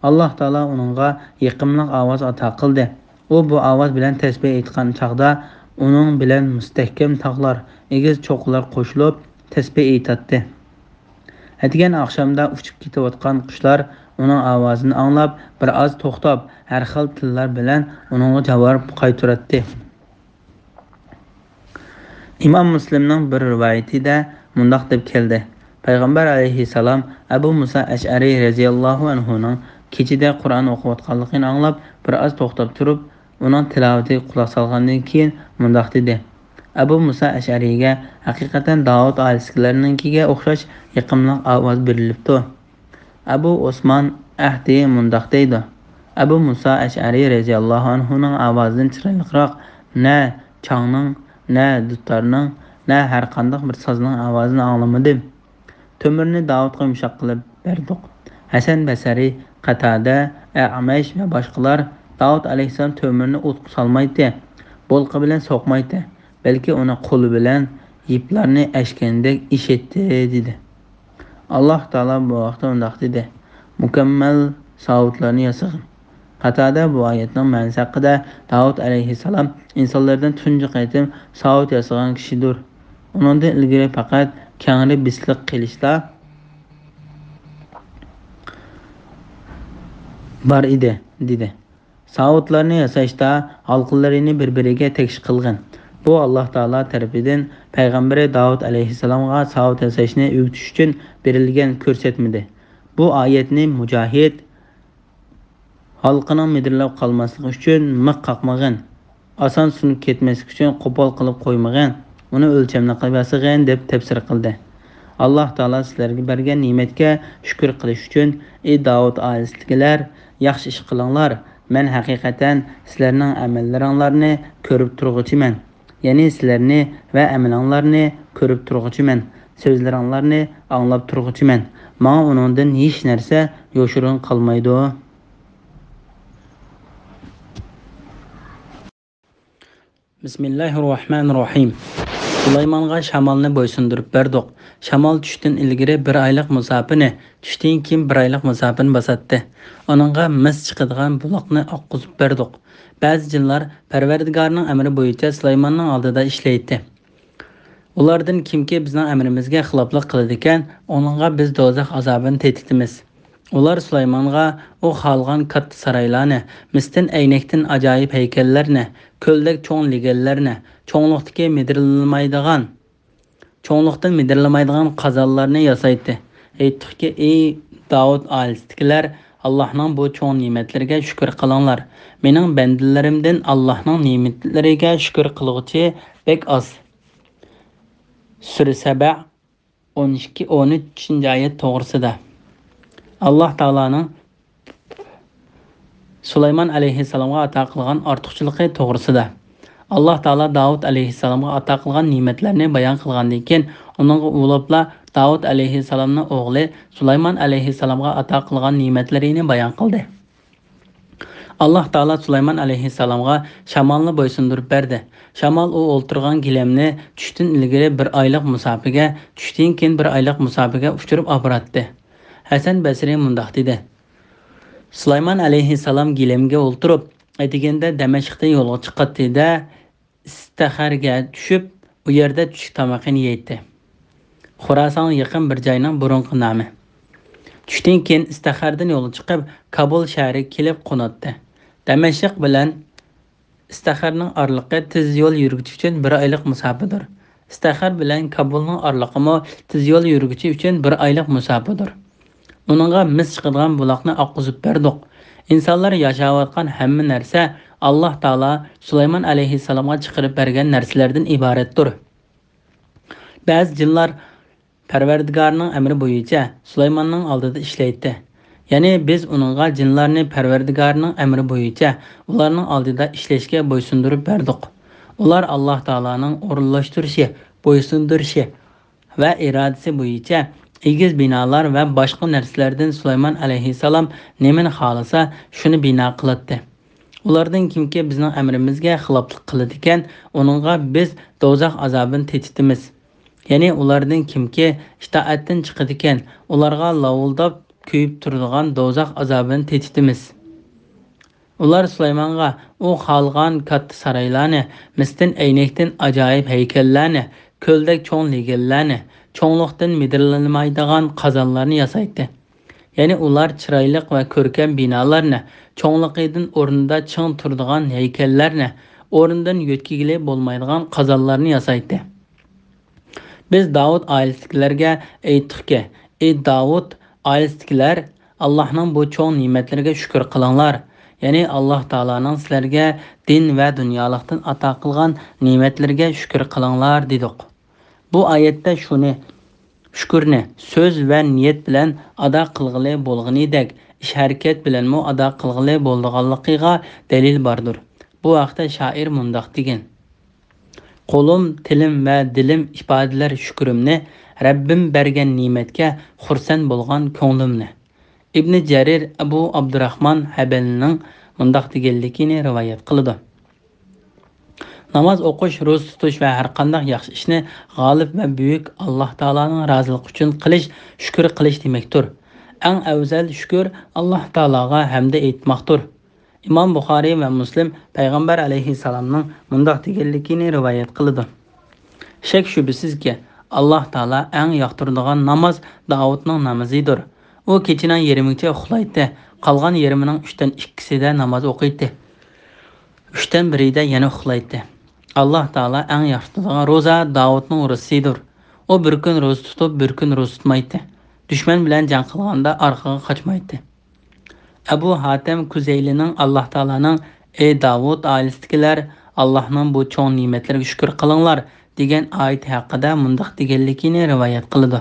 ئاللاھ تائالا ئۇنىڭغا يېقىملىق ئاۋاز ئاتا قىلدى. ئۇ بۇ ئاۋاز بىلەن تەسبىھ ئېيتقان چاغدا، ئۇنىڭ بىلەن مۇستەھكەم تاغلار، ئېگىز چوققىلار قوشۇلۇپ تەسبىھ ئېيتاتتى. ئەتىگەن ئاخشامدا ئۇچۇپ كېتىۋاتقان قۇشلار ئۇنىڭ ئاۋازىنى ئاڭلاپ، بىر ئاز توختاپ، ھەر خىل تىللار بىلەن ئۇنىڭغا جاۋاب قايتۇراتتى. ئىمام مۇسلىمنىڭ بىر رىۋايىتىدە مۇنداق دەپ كەلدى: پەيغەمبەر ئەلەيھىسسالام ئەبۇ مۇسا ئەشئەرى رەزىياللاھۇ ئەنھۇنىڭ كېچىدە قۇرئان ئوقۇۋاتقانلىقىنى ئاڭلاپ، بىر ئاز توختاپ تۇرۇپ، ئۇنىڭ تىلاۋىتىگە قۇلاق سالغاندىن كېيىن مۇنداق دېدى: ئەبۇ مۇسا ئەشئەرىگە ھەقىقەتەن داۋۇت ئائىلىسىدىكىلەرنىڭكىگە ئوخشاش يېقىملىق ئاۋاز بېرىلىپتۇ. ئەبۇ ئوسمان ئەھدى مۇنداق دەيدۇ: ئەبۇ مۇسا ئەشئەرى رەزىياللاھۇ ئەنھۇنىڭ ئاۋازىدىن چىرايلىقراق نە چاڭنىڭ، نە دۇتارنىڭ، نە ھەرقانداق بىر سازنىڭ ئاۋازىنى ئاڭلىمىدىم. تۆمۈرنى داۋۇتقا يۇمشاق قىلىپ بەردۇق. ھەسەن بەسرى، قەتادە، ئەئمەش ۋە باشقىلار داۋۇت ئەلەيھىسسالام تۆمۈرنى ئوتقا سالمايتتى، بولقا بىلەن سوقمايتتى، بەلكى ئۇنى قولى بىلەن يىپلارنى ئەشكەندەك ئېشەيتتى، دېدى. ئاللاھ تائالا بۇ ھەقتە مۇنداق دېدى: مۇكەممەل ساۋۇتلارنى ياسىغىن. قەتادە بۇ ئايەتنىڭ مەنىسى ھەققىدە: داۋۇت ئەلەيھىسسالام ئىنسانلاردىن تۇنجى قېتىم ساۋۇت ياسىغان كىشىدۇر. ئۇنىڭدىن ئىلگىرى پەقەت كەڭرى بېسىقلىق قىلىشلا بار ئىدى، دېدى. ساۋۇتلارنى ياساشتا ھالقىلىرىنى بىر-بىرىگە تەكشى قىلغىن. بۇ ئاللاھ تائالا تەرىپىدىن پەيغەمبىرى داۋۇت ئەلەيھىسسالامغا ساۋۇت ياساشنى ئۆگىتىش ئۈچۈن بېرىلگەن كۆرسەتمىدى. بۇ ئايەتنى مۇجاھىد: ھالقىنىڭ مىدىرلاپ قالماسلىقى ئۈچۈن مىخ قاقمىغىن، ئاسان سۇنۇپ كەتمەسلىكى ئۈچۈن قوپال قىلىپ قويمىغىن، ئۇنى ئۆلچەملىك قىلىپ ياسىغىن، دەپ تەپسىر قىلدى. ئاللاھ تائالا سىلەرگە بەرگەن نېمەتكە شۈكۈر قىلىش ئۈچۈن، ئى داۋۇت ئائىلىسىدىكىلەر، ياخشى ئىش قىلىڭلار، مەن ھەقىقەتەن سىلەرنىڭ ئەمەللىرىڭلارنى كۆرۈپ تۇرغۇچىمەن. يەنى سىلەرنى ۋە ئەمىلىڭلارنى كۆرۈپ تۇرغۇچىمەن، سۆزلىرىڭلارنى ئاڭلاپ تۇرغۇچىمەن. ماڭا ئۇنىڭدىن ھېچ نەرسە يوشۇرۇن قالمايدۇ. بىسمىللاھىررەھمانىررەھىم. سۇلايمانغا شامالنى بويسۇندۇرۇپ بەردۇق. شامال چۈشتىن ئىلگىرى بىر ئايلىق مۇساپىنى، چۈشتىن كېيىن بىر ئايلىق مۇساپىنى باساتتى. ئۇنىڭغا مىس چىقىدىغان بۇلاقنى ئاققۇزۇپ بەردۇق. بەزى جىنلار پەرۋەردىگارنىڭ ئەمرى بويىچە سۇلايماننىڭ ئالدىدا ئىشلەيتتى. ئۇلاردىن كىمكى بىزنىڭ ئەمرىمىزگە خىلاپلىق قىلىدىكەن، ئۇنىڭغا بىز دوزاخ ئازابىنى تېتىتىمىز. ئۇلار سۇلايمانغا ئۇ خالىغان كاتتا سارايلارنى، مىستىن ئەينەكتىن ئاجايىپ ھەيكەللەرنى، كۆلدەك چوڭ لېگەنلەرنى، چوڭلۇقتىكى مىدىرلىمايدىغان، چوڭلۇقتىن مىدىرلىمايدىغان قازانلارنى ياسايتتى. ئېيتتۇقكى، ئى داۋۇت ئائىلىسىدىكىلەر، ئاللاھنىڭ بۇ چوڭ نېمەتلىرىگە شۈكۈر قىلىڭلار. مېنىڭ بەندىلىرىمدىن ئاللاھنىڭ نېمەتلىرىگە شۈكۈر قىلغۇچى بەك ئاز. سۈرە سەبە، ئون ئىككى، ئون ئۈچىنچى ئايەت توغرىسىدا. ئاللاھ تائالانىڭ سۇلايمان ئەلەيھىسسالامغا ئاتا قىلغان ئارتۇقچىلىقى توغرىسىدا. ئاللاھ تائالا داۋۇت ئەلەيھىسسالامغا ئاتا قىلغان نېمەتلەرنى بايان قىلغاندىن كېيىن، ئۇنىڭغا ئۇۋۇلاپلا داۋۇت ئەلەيھىسسالامنىڭ ئوغلى سۇلايمان ئەلەيھىسسالامغا ئاتا قىلغان نېمەتلىرىنى بايان قىلدى. ئاللاھ تائالا سۇلايمان ئەلەيھىسسالامغا شامالنى بويسۇندۇرۇپ بەردى. شامال ئۇ ئولتۇرغان گىلەمنى چۈشتىن ئىلگىرى بىر ئايلىق مۇساپىگە، چۈشتىن كېيىن بىر ئايلىق مۇساپىگە ئۇچۇرۇپ ئاپىراتتى. ھەسەن بەسرى مۇنداق دېدى: سۇلايمان ئەلەيھىسسالام گىلەمگە ئولتۇرۇپ، ئەتىگەندە دەمەشقتىن يولغا چىقاتتى-دە، ئىستەخەرگە چۈشۈپ، ئۇ يەردە چۈشلۈك تامىقىنى يەيتتى. خوراسانغا يېقىن بىر جاينىڭ بۇرۇنقى نامى. چۈشتىن كېيىن ئىستەخەردىن يولغا چىقىپ، كابۇل شەھىرىگە كېلىپ قوناتتى. دەمەشق بىلەن ئىستەخەرنىڭ ئارىلىقى تېز يول يۈرگۈچى ئۈچۈن بىر ئايلىق مۇساپىدۇر. ئىستەخەر بىلەن كابۇلنىڭ ئارىلىقىمۇ تېز يول يۈرگۈچى ئۈچۈن بىر ئايلىق مۇساپىدۇر. ئۇنىڭغا مىس چىقىدىغان بۇلاقنى ئاققۇزۇپ بەردۇق. ئىنسانلار ياشاۋاتقان ھەممە نەرسە ئاللاھ تائالا سۇلايمان ئەلەيھىسسالامغا چىقىرىپ بەرگەن نەرسىلەردىن ئىبارەتتۇر. بەزى جىنلار پەرۋەردىگارنىڭ ئەمرى بويىچە سۇلايماننىڭ ئالدىدا ئىشلەيتتى. يەنى بىز ئۇنىڭغا جىنلارنى پەرۋەردىگارنىڭ ئەمرى بويىچە ئۇلارنىڭ ئالدىدا ئىشلەشكە بويسۇندۇرۇپ بەردۇق. ئۇلار ئاللاھ تائالانىڭ ئورۇنلاشتۇرۇشى، بويسۇندۇرۇشى ۋە ئىرادىسى بويىچە ئېگىز بىنالار ۋە باشقا نەرسىلەردىن سۇلايمان ئەلەيھىسسالام نېمىنى خالىسا، شۇنى بىنا قىلاتتى. ئۇلاردىن كىمكى بىزنىڭ ئەمرىمىزگە خىلاپلىق قىلىدىكەن، ئۇنىڭغا بىز دوزاخ ئازابىنى تېتىتىمىز. يەنى ئۇلاردىن كىمكى ئىتائەتتىن چىقىدىكەن، ئۇلارغا لاۋۇلداپ كۆيۈپ تۇرىدىغان دوزاخ ئازابىنى تېتىتىمىز. ئۇلار سۇلايمانغا ئۇ خالىغان كاتتا سارايلارنى، مىستىن ئەينەكتىن ئاجايىپ ھەيكەللەرنى، كۆلدەك چوڭ لېگەنلەرنى، چوڭلۇقتىن مىدىرلىمايدىغان قازانلارنى ياسايتتى. يەنى ئۇلار چىرايلىق ۋە كۆركەم بىنالارنى، چوڭلۇقىدىن ئورنىدا چىڭ تۇرىدىغان ھەيكەللەرنى، ئورنىدىن يۆتكىگىلى بولمايدىغان قازانلارنى ياسايتتى. بىز داۋۇت ئائىلىسىدىكىلەرگە ئېيتتۇقكى، ئى داۋۇت ئائىلىسىدىكىلەر، ئاللاھنىڭ بۇ چوڭ نېمەتلىرىگە شۈكۈر قىلىڭلار، يەنى ئاللاھ تائالانىڭ سىلەرگە دىن ۋە دۇنيالىقتىن ئاتا قىلغان نېمەتلىرىگە شۈكۈر قىلىڭلار دېدۇق. بۇ ئايەتتە شۇنى، شۈكۈرنى سۆز ۋە نىيەت بىلەن ئادا قىلغىلى بولغىنىدەك، ئىش-ھەرىكەت بىلەنمۇ ئادا قىلغىلى بولىدىغانلىقىغا دەلىل باردۇر. بۇ ھەقتە شائىر مۇنداق دېگەن: «قولۇم، تىلىم ۋە دىلىم ئىپادىلەر شۈكرۈمنى، رەببىم بەرگەن نېمەتكە خۇرسەن بولغان كۆڭلۈمنى.» ئىبنى جەرىر ئەبۇ ئابدۇراخمان ھەبەلىنىڭ مۇنداق دېگەنلىكىنى رىۋايەت قىلىدۇ: ناماز ئوقۇش، روزا تۇتۇش ۋە ھەرقانداق ياخشى ئىشنى غالىب ۋە بۈيۈك ئاللاھ تائالانىڭ رازىلىقى ئۈچۈن قىلىش شۈكۈر قىلىش دېمەكتۇر. ئەڭ ئەۋزەل شۈكۈر ئاللاھ تائالاغا ھەمدە ئېيتماقتۇر. ئىمام بۇخارىي ۋە مۇسلىم پەيغەمبەر ئەلەيھىسسالامنىڭ مۇنداق دېگەنلىكىنى رىۋايەت قىلىدۇ: شەك-شۈبھىسىزكى، ئاللاھ تائالا ئەڭ ياقتۇرىدىغان ناماز داۋۇتنىڭ نامىزىدۇر. ئۇ كېچىنىڭ يېرىمىگىچە ئۇخلايتتى، قالغان يېرىمىنىڭ ئۈچتىن ئىككىسىدە ناماز ئوقۇيتتى، ئۈچتىن بىرىدە يەنە ئۇخلايتتى. ئاللاھ تائالا ئەڭ ياقتۇرىدىغان روزا داۋۇتنىڭ روزىسىدۇر. ئۇ بىر كۈن روزا تۇتۇپ، بىر كۈن روزا تۇتمايتتى. دۈشمەن بىلەن جەڭ قىلغاندا ئارقىغا قاچمايتتى. ئەبۇ ھاتەم كۇزەيلىنىڭ ئاللاھ تائالانىڭ، ئى داۋۇت ئائىلىسىدىكىلەر، ئاللاھنىڭ بۇ چوڭ نېمەتلىرىگە شۈكۈر قىلىڭلار دېگەن ئايىتى ھەققىدە مۇنداق دېگەنلىكىنى رىۋايەت قىلىدۇ: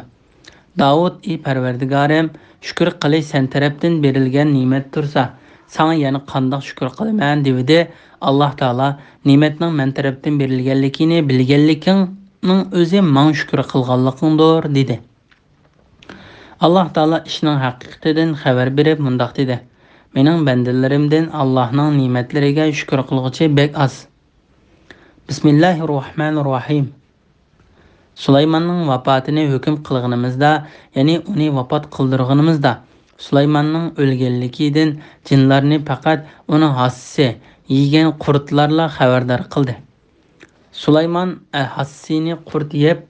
داۋۇت، ئى پەرۋەردىگارىم، شۈكۈر قىلىش سەن تەرەپتىن بېرىلگەن نېمەت تۇرسا، ساڭا يەنە قانداق شۈكۈر قىلىمەن دېۋىدى. ئاللاھ تائالا نېمەتنىڭ مەن تەرەپتىن بېرىلگەنلىكىنى بىلگەنلىكىڭنىڭ ئۆزى ماڭا شۈكۈر قىلغانلىقىڭدۇر دېدى. ئاللاھ تائالا ئىشنىڭ ھەقىقىتىدىن خەۋەر بېرىپ مۇنداق دېدى: مېنىڭ بەندىلىرىمدىن ئاللاھنىڭ نېمەتلىرىگە شۈكۈر قىلغۇچى بەك ئاز. بىسمىللاھىررەھمانىررەھىم. سۇلايماننىڭ ۋاپاتىنى ھۆكۈم قىلغىنىمىزدا، يەنى ئۇنى ۋاپات قىلدۇرغىنىمىزدا، سۇلايماننىڭ ئۆلگەنلىكىدىن جىنلارنى پەقەت ئۇنىڭ ھاسىسى، يېگەن قۇرتلارلا خەۋەردار قىلدى. سۇلايمان، ئە، ھاسىسىنى قۇرت يەپ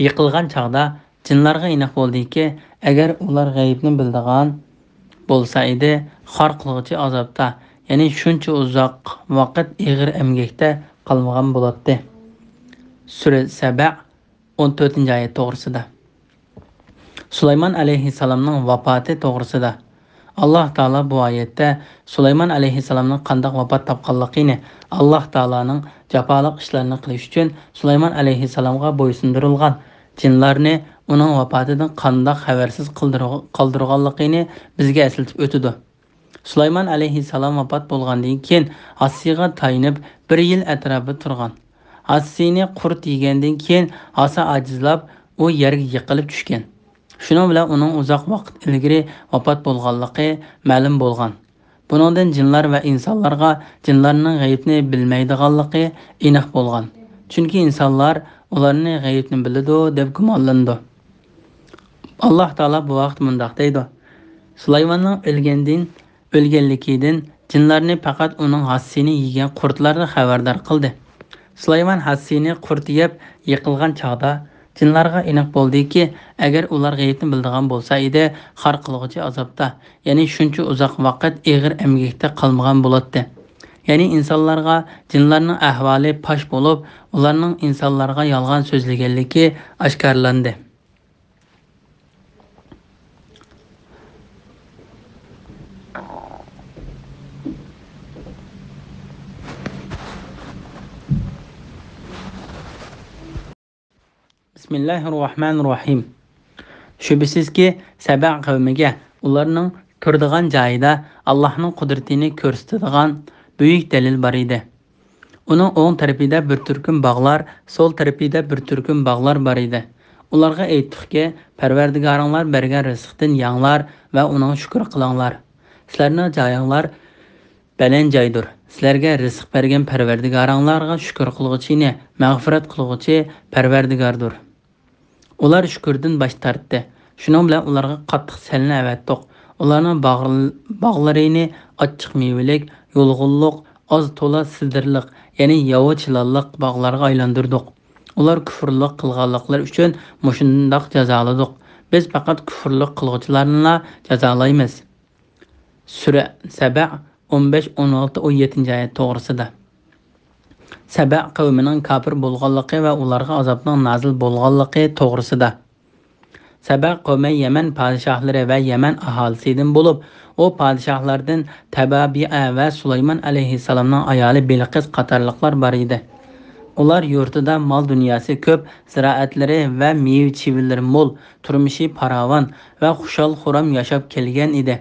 يىقىلغان چاغدا، جىنلارغا ئېنىق بولدىكى، ئەگەر ئۇلار غەيىبنى بىلىدىغان بولسا ئىدى، خار قىلغۇچى ئازابتا، يەنى شۇنچە ئۇزاق ۋاقىت ئېغىر ئەمگەكتە قالمىغان بولاتتى. سۈرە سەبە، ئون تۆتىنچى ئايەت توغرىسىدا. سۇلايمان ئەلەيھىسسالامنىڭ ۋاپاتى توغرىسىدا. ئاللاھ تائالا بۇ ئايەتتە سۇلايمان ئەلەيھىسسالامنىڭ قانداق ۋاپات تاپقانلىقىنى، ئاللاھ تائالانىڭ جاپالىق ئىشلارنى قىلىش ئۈچۈن سۇلايمان ئەلەيھىسسالامغا بويسۇندۇرۇلغان جىنلارنى ئۇنىڭ ۋاپاتىدىن قانداق خەۋەرسىز قىلدۇرغ-، قالدۇرغانلىقىنى بىزگە ئەسلىتىپ ئۆتىدۇ. سۇلايمان ئەلەيھىسسالام ۋاپات بولغاندىن كېيىن، ھاسىسىغا تايىنىپ، بىر يىل ئەتراپىدا تۇرغان. ھاسىسىنى قۇرت يېگەندىن كېيىن، ھاسا ئاجىزلاپ، ئۇ يەرگە يىقىلىپ چۈشكەن. شۇنىڭ بىلەن ئۇنىڭ ئۇزاق ۋاقىت ئىلگىرى ۋاپات بولغانلىقى مەلۇم بولغان. بۇنىڭدىن جىنلار ۋە ئىنسانلارغا جىنلارنىڭ غەيىبنى بىلمەيدىغانلىقى ئېنىق بولغان. چۈنكى ئىنسانلار ئۇلارنى غەيىبنى بىلىدۇ دەپ گۇمانلىنىدۇ. ئاللاھ تائالا بۇ ھەقتە مۇنداق دەيدۇ: سۇلايماننىڭ ئۆلگەندىن، ئۆلگەنلىكىدىن جىنلارنى پەقەت ئۇنىڭ ھاسىسىنى يېگەن قۇرتلارلا خەۋەردار قىلدى. سۇلايمان ھاسىسىنى قۇرت يەپ يىقىلغان چاغدا، جىنلارغا ئېنىق بولدىكى، ئەگەر ئۇلار غەيىبنى بىلىدىغان بولسا ئىدى، خار قىلغۇچى ئازابتا، يەنى شۇنچە ئۇزاق ۋاقىت ئېغىر ئەمگەكتە قالمىغان بولاتتى. يەنى ئىنسانلارغا جىنلارنىڭ ئەھۋالى پاش بولۇپ، ئۇلارنىڭ ئىنسانلارغا يالغان سۆزلىگەنلىكى ئاشكارىلاندى. بىسمىللاھىررەھمانىررەھىم. شۈبھىسىزكى، سەبە قەۋمىگە ئۇلارنىڭ تۇرىدىغان جايىدا ئاللاھنىڭ قۇدرىتىنى كۆرسىتىدىغان بۈيۈك دەلىل بار ئىدى. ئۇنىڭ ئوڭ تەرىپىدە بىر تۈركۈم باغلار، سول تەرىپىدە بىر تۈركۈم باغلار بار ئىدى. ئۇلارغا ئېيتتۇقكى، پەرۋەردىگارىڭلار بەرگەن رىزىقتىن يەڭلار ۋە ئۇنىڭغا شۈكۈر قىلىڭلار. سىلەرنىڭ جايىڭلار بەلەن جايدۇر. سىلەرگە رىزىق بەرگەن پەرۋەردىگارىڭلارغا شۈكۈر قىلغۇچىنى، مەغپىرەت قىلغۇچى پەرۋەردىگاردۇر. ئۇلار شۈكۈردىن باش تارتتى. شۇنىڭ بىلەن ئۇلارغا قاتتىق سەلنى ئەۋەتتۇق. ئۇلارنىڭ باغ-، باغلىرىنى ئاچچىق مېۋىلىك، يۇلغۇنلۇق، ئاز تولا سىدىرلىق، يەنى ياۋا چىلانلىق باغلارغا ئايلاندۇردۇق. ئۇلار كۇفرلۇق قىلغانلىقلىرى ئۈچۈن مۇشۇنداق جازالىدۇق. بىز پەقەت كۇفرلۇق قىلغۇچىلارنىلا جازالايمىز. سۈرە سەبە، ئون بەش، ئون ئالتە، ئون يەتتىنچى ئايەت توغرىسىدا. سەبە قەۋمىنىڭ كاپىر بولغانلىقى ۋە ئۇلارغا ئازابنىڭ نازىل بولغانلىقى توغرىسىدا. سەبە قەۋمى يەمەن پادىشاھلىرى ۋە يەمەن ئاھالىسىدىن بولۇپ، ئۇ پادىشاھلاردىن تەبابىئە ۋە سۇلايمان ئەلەيھىسسالامنىڭ ئايالى بىلقىس قاتارلىقلار بار ئىدى. ئۇلار يۇرتىدا مال دۇنياسى كۆپ، زىرائەتلىرى ۋە مېۋە-چىۋىلىرى مول، تۇرمۇشى پاراۋان ۋە خۇشال-خۇرام ياشاپ كەلگەن ئىدى.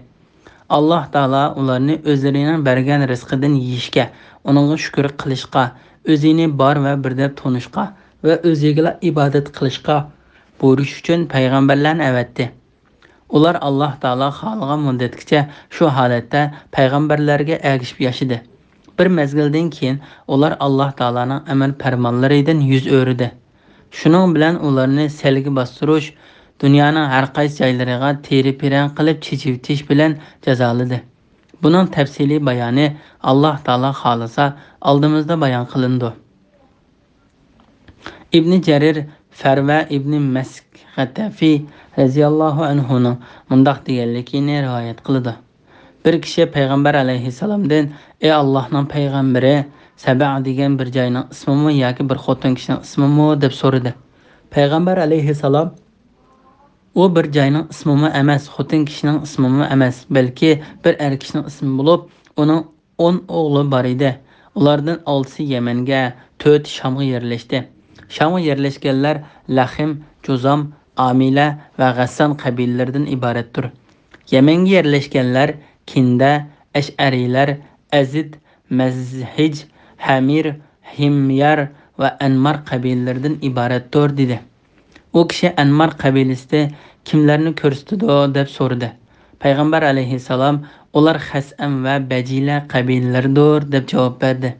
ئاللاھ تائالا ئۇلارنى ئۆزلىرىنىڭ بەرگەن رىزقىدىن يېيىشكە، ئۇنىڭغا شۈكۈر قىلىشقا، ئۆزىنى بار ۋە بىر دەپ تونۇشقا ۋە ئۆزىگىلا ئىبادەت قىلىشقا بۇيرۇش ئۈچۈن پەيغەمبەرلەرنى ئەۋەتتى. ئۇلار ئاللاھ تائالا خالىغان مۇددەتكىچە شۇ ھالەتتە پەيغەمبەرلەرگە ئەگىشىپ ياشىدى. بىر مەزگىلدىن كېيىن ئۇلار ئاللاھ تائالانىڭ ئەمر پەرمانلىرىدىن يۈز ئۆرۈدى. شۇنىڭ بىلەن ئۇلارنى سەلگە باستۇرۇش، دۇنيانىڭ ھەر قايسى جايلىرىغا تېرە-پىرەن قىلىپ چېچىۋېتىش بىلەن جازالىدى. بۇنىڭ تەپسىلىي بايانى ئاللاھ تائالا خالىسا ئالدىمىزدا بايان قىلىنىدۇ. ئىبنى جەرىر فەرۋە ئىبنى مەسك غەتەفى رەزىياللاھۇ ئەنھۇنىڭ مۇنداق دېگەنلىكىنى رىۋايەت قىلىدۇ. بىر كىشى پەيغەمبەر ئەلەيھىسسالامدىن، ئەي ئاللاھنىڭ پەيغەمبىرى، سەبە دېگەن بىر جاينىڭ ئىسمىمۇ ياكى بىر خوتۇن كىشىنىڭ ئىسمىمۇ؟ دەپ سورىدى. پەيغەمبەر ئەلەيھىسسالام، ئۇ بىر جاينىڭ ئىسمىمۇ ئەمەس، خوتۇن كىشىنىڭ ئىسمىمۇ ئەمەس، بەلكى بىر ئەر كىشىنىڭ ئىسمى بولۇپ، ئۇنىڭ ئون ئوغلى بار ئىدى. ئۇلاردىن ئالتىسى يەمەنگە، تۆتى شامغا يەرلەشتى. شامغا يەرلەشكەنلەر لەخىم، جۇزام، ئامىلە ۋە غەسسان قەبىلىلىرىدىن ئىبارەتتۇر. يەمەنگە يەرلەشكەنلەر كىندە، ئەشئەرىيلەر، ئەزىد، مەزھىج، ھەمىر، ھىميار ۋە ئەنمار قەبىلىلىرىدىن ئىبارەتتۇر، دېدى. ئۇ كىشى ئەنمار قەبىلىسى كىملەرنى كۆرسىتىدۇ؟ دەپ سورىدى. پەيغەمبەر ئەلەيھىسسالام، ئۇلار خەسئەم ۋە بەجىلە قەبىلىلىرىدۇر، دەپ جاۋاب بەردى.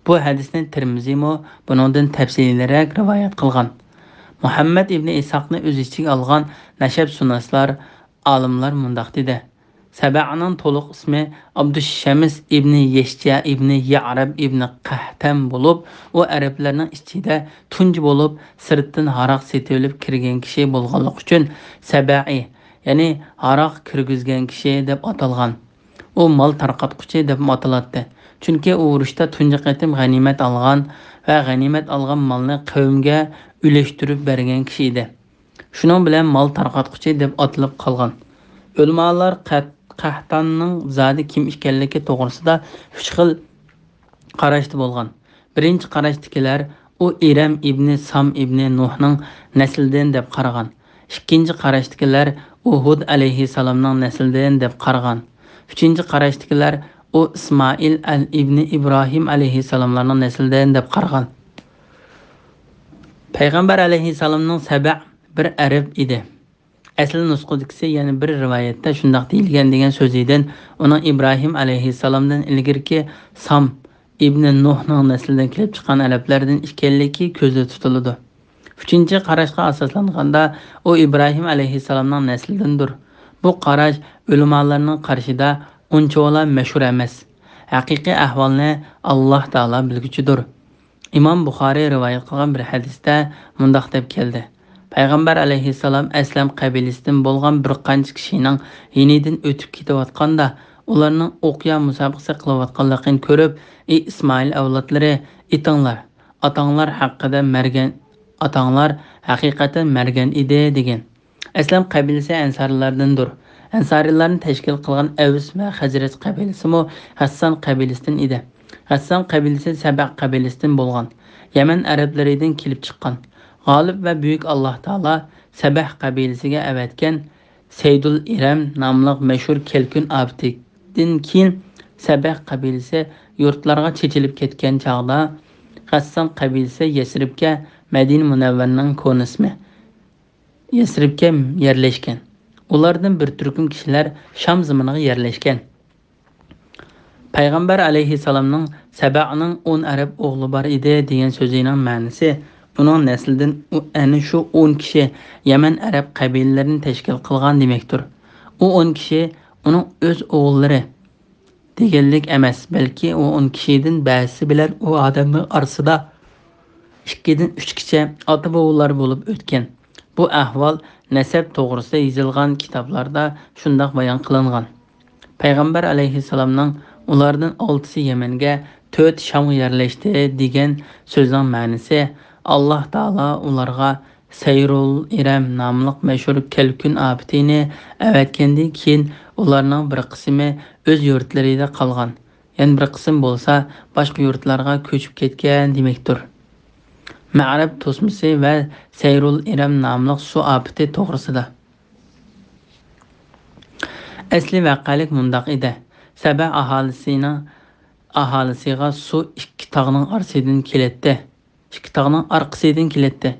بۇ ھەدىسنى تىرمىزىمۇ بۇنىڭدىن تەپسىلىيرەك رىۋايەت قىلغان. مۇھەممەد ئىبنى ئىسھاقنى ئۆز ئىچىگە ئالغان نەسەبشۇناسلار، ئالىملار مۇنداق دېدى. سەبەنىڭ تولۇق ئىسمى ئابدۇشەمس ئىبنى يەشجە ئىبنى يەئرەب ئىبنى قەھتەم بولۇپ، ئۇ ئەرەبلەرنىڭ ئىچىدە تۇنجى بولۇپ، سىرتتىن ھاراق سېتىۋېلىپ كىرگەن كىشى بولغانلىقى ئۈچۈن سەبەئى، يەنى ھاراق كىرگۈزگەن كىشى دەپ ئاتالغان. ئۇ مال تارقاتقۇچى دەپمۇ ئاتىلاتتى. چۈنكى ئۇ ئۇرۇشتا تۇنجى قېتىم غەنىيمەت ئالغان ۋە غەنىيمەت ئالغان مالنى قەۋمگە ئۈلەشتۈرۈپ بەرگەن كىشى ئىدى. شۇنىڭ بىلەن مال تارقاتقۇچى دەپ ئاتىلىپ قالغان. ئۆلىمالار قەت-، قەھتاننىڭ زادى كىم ئىكەنلىكى توغرىسىدا ئۈچ خىل قاراشتا بولغان. بىرىنچى قاراشتىكىلەر ئۇ ئىرەم ئىبنى سام ئىبنى نۇھنىڭ نەسلىدىن دەپ قارىغان. ئىككىنچى قاراشتىكىلەر ئۇ ھۇد ئەلەيھىسسالامنىڭ نەسلىدىن دەپ قارىغان. ئۈچىنچى قاراشتىكىلەر ئۇ ئىسمائىل ئەل ئىبنى ئىبراھىم ئەلەيھىسسالاملارنىڭ نەسلىدىن دەپ قارىغان. پەيغەمبەر ئەلەيھىسسالامنىڭ سەبە بىر ئەرەب ئىدى. ئەسلى نۇسخىدىكىسى يەنە بىر رىۋايەتتە شۇنداق دېيىلگەن دېگەن سۆزىدىن ئۇنىڭ ئىبراھىم ئەلەيھىسسالامدىن ئىلگىرىكى سام ئىبنى نۇھنىڭ نەسلىدىن كېلىپ چىققان ئەرەبلەردىن ئىكەنلىكى كۆزدە تۇتۇلىدۇ. ئۈچىنچى قاراشقا ئاساسلانغاندا، ئۇ ئىبراھىم ئەلەيھىسسالامنىڭ نەسلىدىندۇر. بۇ قاراش ئۆلىمالارنىڭ قارىشىدا ئۇنچىۋالا مەشھۇر ئەمەس. ھەقىقىي ئەھۋالنى ئاللاھ تائالا بىلگۈچىدۇر. ئىمام بۇخارىي رىۋايەت قىلغان بىر ھەدىستە مۇنداق دەپ كەلدى: پەيغەمبەر ئەلەيھىسسالام ئەسلەم قەبىلىسىدىن بولغان بىر قانچە كىشىنىڭ يېنىدىن ئۆتۈپ كېتىۋاتقاندا، ئۇلارنىڭ ئوقيا مۇسابىقىسى قىلىۋاتقانلىقىنى كۆرۈپ، ئى ئىسمائىل ئەۋلادلىرى، ئېيتىڭلار، ئاتاڭلار ھەققىدە مەرگەن، ئاتاڭلار ھەقىقەتەن مەرگەن ئىدى، دېگەن. ئەسلەم قەبىلىسى ئەنسارىيلاردىندۇر. ئەنسارىيلارنى تەشكىل قىلغان ئەۋس ۋە خەزرەج قەبىلىسىمۇ غەسسان قەبىلىسىدىن ئىدى. غەسسان قەبىلىسى سەبە قەبىلىسىدىن بولغان. يەمەن ئەرەبلىرىدىن كېلىپ چىققان. غالىب ۋە بۈيۈك ئاللاھ تائالا سەبە قەبىلىسىگە ئەۋەتكەن سەيدۇل ئىرەم ناملىق مەشھۇر كەلكۈن ئاپىتىدىن كېيىن، سەبە قەبىلىسى يۇرتلارغا چېچىلىپ كەتكەن چاغدا، غەسسان قەبىلىسى يەسرىبكە، مەدىنە مۇنەۋۋەرىنىڭ كونا ئىسمى، يەسرىبكە يەرلەشكەن. ئۇلاردىن بىر تۈركۈم كىشىلەر شام زېمىنىغا يەرلەشكەن. پەيغەمبەر ئەلەيھىسسالامنىڭ سەبەنىڭ ئون ئەرەب ئوغلى بار ئىدى دېگەن سۆزىنىڭ مەنىسى، ئۇنىڭ نەسلىدىن ئۇ، ئەنە شۇ ئون كىشى يەمەن ئەرەب قەبىلىلىرىنى تەشكىل قىلغان دېمەكتۇر. ئۇ ئون كىشى ئۇنىڭ ئۆز ئوغۇللىرى دېگەنلىك ئەمەس، بەلكى ئۇ ئون كىشىدىن بەزىسى بىلەن ئۇ ئادەمنىڭ ئارىسىدا ئىككىدىن ئۈچكىچە ئاتا-بوۋىلار بولۇپ ئۆتكەن. بۇ ئەھۋال نەسەب توغرىسىدا يېزىلغان كىتابلاردا شۇنداق بايان قىلىنغان. پەيغەمبەر ئەلەيھىسسالامنىڭ «ئۇلاردىن ئالتىسى يەمەنگە، تۆتى شامغا يەرلەشتى» دېگەن سۆزنىڭ مەنىسى، ئاللاھ تائالا ئۇلارغا سەيرۇل ئىرەم ناملىق مەشھۇر كەلكۈن ئاپىتىنى ئەۋەتكەندىن كېيىن، ئۇلارنىڭ بىر قىسمى ئۆز يۇرتلىرىدا قالغان، يەنە بىر قىسىم بولسا باشقا يۇرتلارغا كۆچۈپ كەتكەن دېمەكتۇر. مەئرەب توسمىسى ۋە سەيرۇل ئىرەم ناملىق سۇ ئاپىتى توغرىسىدا. ئەسلى ۋەقەلىك مۇنداق ئىدى. سەبە ئاھالىسىنىڭ ئاھالىسىغا سۇ ئىككى تاغنىڭ ئارىسىدىن كېلەتتى. ئىككى تاغنىڭ ئارقىسىدىن كېلەتتى.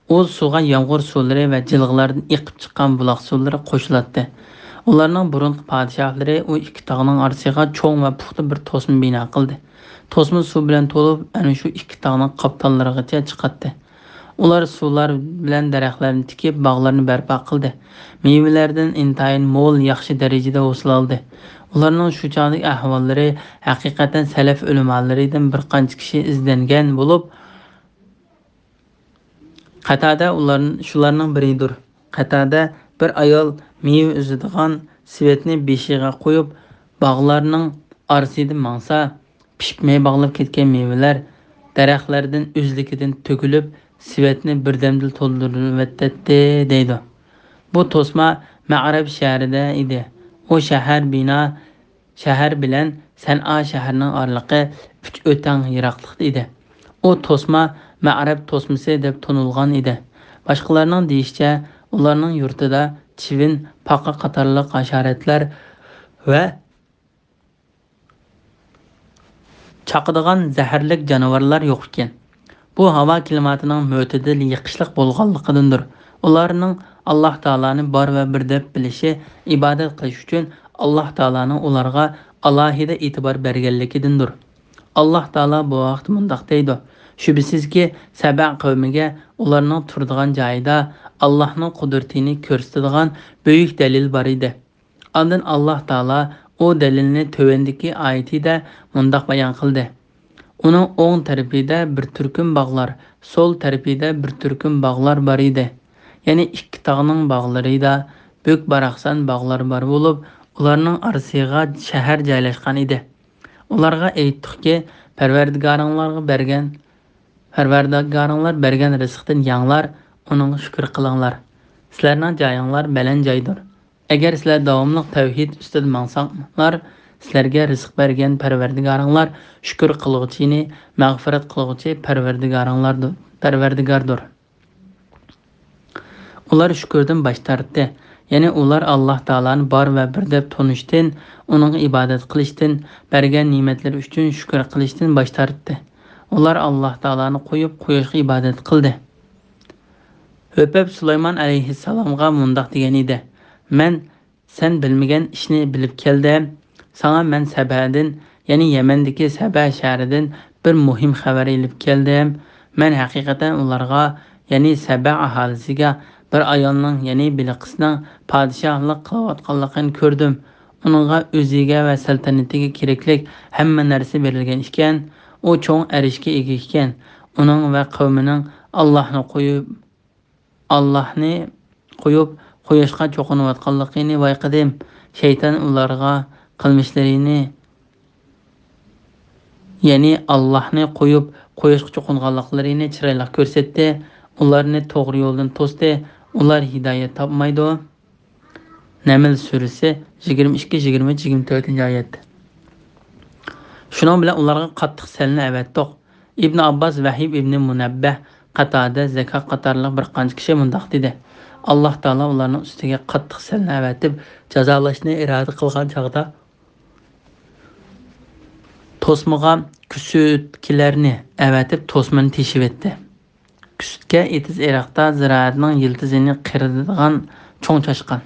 ئۇ سۇغا يامغۇر سۇلىرى ۋە جىلغىلاردىن ئېقىپ چىققان بۇلاق سۇلىرى قوشۇلاتتى. ئۇلارنىڭ بۇرۇنقى پادىشاھلىرى ئۇ ئىككى تاغنىڭ ئارىسىغا چوڭ ۋە پۇختا بىر توسما بىنا قىلدى. توسما سۇ بىلەن تولۇپ، ئەنە شۇ ئىككى تاغنىڭ قاپتاللىرىغىچە چىقاتتى. ئۇلار سۇلار بىلەن دەرەخلەرنى تىكىپ، باغلارنى بەرپا قىلدى. مېۋىلەردىن ئىنتايىن مول، ياخشى دەرىجىدە ھوسۇل ئالدى. ئۇلارنىڭ شۇ چاغدىكى ئەھۋاللىرى ھەقىقەتەن سەلەف ئۆلىمالىرىدىن بىر قانچە كىشى ئىزدەنگەن بولۇپ، قەتادە ئۇلار، شۇلارنىڭ بىرىدۇر. قەتادە بىر ئايال مېۋە ئۈزىدىغان سېۋەتنى بېشىغا قويۇپ، باغلارنىڭ ئارىسىدا ماڭسا، پىشىپ مەي باغلاپ كەتكەن مېۋىلەر دەرەخلەردىن ئۆزلۈكىدىن تۆكۈلۈپ، سېۋەتنى بىردەمدىلا تولدۇرۇۋېتەتتى، دەيدۇ. بۇ توسما مەئرەب شەھىرىدە ئىدى. ئۇ شەھەر بىنا، شەھەر بىلەن سەنئا شەھىرىنىڭ ئارىلىقى ئۈچ ئۆتەڭ يىراقلىقتا ئىدى. ئۇ توسما مەئرەب توسمىسى دەپ تونۇلغان ئىدى. باشقىلارنىڭ دېيىشىچە، ئۇلارنىڭ يۇرتىدا چىۋىن، پاقا قاتارلىق ھاشاراتلار ۋە چاقىدىغان زەھەرلىك جانىۋارلار يوق ئىكەن. بۇ ھاۋا كىلىماتىنىڭ مۆتىدىل يېقىشلىق بولغانلىقىدىندۇر. ئۇلارنىڭ ئاللاھ تائالانى بار ۋە بىر دەپ بىلىشى، ئىبادەت قىلىش ئۈچۈن ئاللاھ تائالانىڭ ئۇلارغا ئالاھىدە ئېتىبار بەرگەنلىكىدىندۇر. ئاللاھ تائالا بۇ ھەقتە مۇنداق دەيدۇ: شۈبھىسىزكى، سەبە قەۋمىگە ئۇلارنىڭ تۇرىدىغان جايىدا ئاللاھنىڭ قۇدرىتىنى كۆرسىتىدىغان بۈيۈك دەلىل بار ئىدى. ئاندىن ئاللاھ تائالا ئۇ دەلىلنى تۆۋەندىكى ئايىتىدە مۇنداق بايان قىلدى: ئۇنىڭ ئوڭ تەرىپىدە بىر تۈركۈم باغلار، سول تەرىپىدە بىر تۈركۈم باغلار بار ئىدى. يەنى ئىككى تاغنىڭ باغلىرىدا بۈك-باراقسان باغلار بار بولۇپ، ئۇلارنىڭ ئارىسىغا شەھەر جايلاشقان ئىدى. ئۇلارغا ئېيتتۇقكى، پەرۋەردىگارىڭلارغا بەرگەن پەرۋەردىگارىڭلار بەرگەن رىزىقتىن يەڭلار، ئۇنىڭغا شۈكۈر قىلىڭلار. سىلەرنىڭ جايىڭلار بەلەن جايدۇر. ئەگەر سىلەر داۋاملىق تەۋھىد ئۈستىدە ماڭساڭلار، سىلەرگە رىزىق بەرگەن پەرۋەردىگارىڭلار شۈكۈر قىلغۇچىنى، مەغپىرەت قىلغۇچى پەرۋەردىگارىڭلاردۇر، پەرۋەردىگاردۇر. ئۇلار شۈكۈردىن باش تارتتى. يەنى ئۇلار ئاللاھ تائالانى بار ۋە بىر دەپ تونۇشتىن، ئۇنىڭغا ئىبادەت قىلىشتىن، بەرگەن نېمەتلىرى ئۈچۈن شۈكۈر قىلىشتىن باش تارتتى. ئۇلار ئاللاھ تائالانى قويۇپ، قۇياشقا ئىبادەت قىلدى. ھۆپەپ سۇلايمان ئەلەيھىسسالامغا مۇنداق دېگەن ئىدى: مەن سەن بىلمىگەن ئىشنى بىلىپ كەلدىم. ساڭا مەن سەبەدىن، يەنى يەمەندىكى سەبە شەھىرىدىن بىر مۇھىم خەۋەر ئېلىپ كەلدىم. مەن ھەقىقەتەن ئۇلارغا، يەنى سەبە ئاھالىسىگە بىر ئايالنىڭ، يەنى بىلقىسنىڭ پادىشاھلىق قىلىۋاتقانلىقىنى كۆردۈم. ئۇنىڭغا ئۆزىگە ۋە سەلتەنىتىگە كېرەكلىك ھەممە نەرسە بېرىلگەن ئىكەن. ئۇ چوڭ ئەرشكە ئىگە ئىكەن. ئۇنىڭ ۋە قەۋمىنىڭ ئاللاھنى قويۇپ، ئاللاھنى قويۇپ، قۇياشقا چوقۇنۇۋاتقانلىقىنى بايقىدىم. شەيتان ئۇلارغا قىلمىشلىرىنى، يەنى ئاللاھنى قويۇپ، قۇياشقا چوقۇنغانلىقلىرىنى چىرايلىق كۆرسەتتى. ئۇلارنى توغرا يولدىن توستى. ئۇلار ھىدايەت تاپمايدۇ. نەمل سۈرىسى يىگىرمە ئىككى، يىگىرمە ئۈچ، يىگىرمە تۆتىنچى ئايەت. شۇنىڭ بىلەن ئۇلارغا قاتتىق سەلنى ئەۋەتتۇق. ئىبن ئابباس، ۋەھىب ئىبنى مۇنەببەھ، قاتادە، زەكاك قاتارلىق بىر قانچە كىشى مۇنداق دېدى: ئاللاھ تائالا ئۇلارنىڭ ئۈستىگە قاتتىق سەلنى ئەۋەتىپ، جازالاشنى ئىرادە قىلغان چاغدا، توسمىغا كۈسۈتكىلەرنى ئەۋەتىپ، توسمىنى تېشىۋەتتى. كۈسۈتكە ئېتىز-ئېرىقتا زىرائەتنىڭ يىلتىزىنى قىرىدىغان چوڭ چاشقان.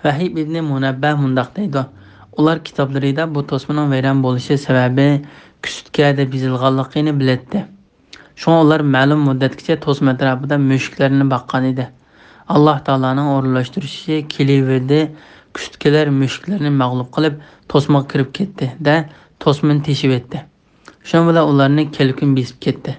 ۋەھىب ئىبنى مۇنەببەھ مۇنداق دەيدۇ: ئۇلار كىتابلىرىدا بۇ توسمىنىڭ ۋەيران بولۇشى سەۋەبى كۈسۈتكە دەپ يېزىلغانلىقىنى بىلەتتى. شۇڭا ئۇلار مەلۇم مۇددەتكىچە توسما ئەتراپىدا مۈشۈكلەرنى باققان ئىدى. ئاللاھ تائالانىڭ ئورۇنلاشتۇرۇشى كېلىۋىدى، كۈشتىكىلەر مۈشۈكلەرنى مەغلۇپ قىلىپ، توسمىغا كىرىپ كەتتى-دە، توسمىنى تېشىۋەتتى. شۇنىڭ بىلەن ئۇلارنى كەلكۈن بېسىپ كەتتى.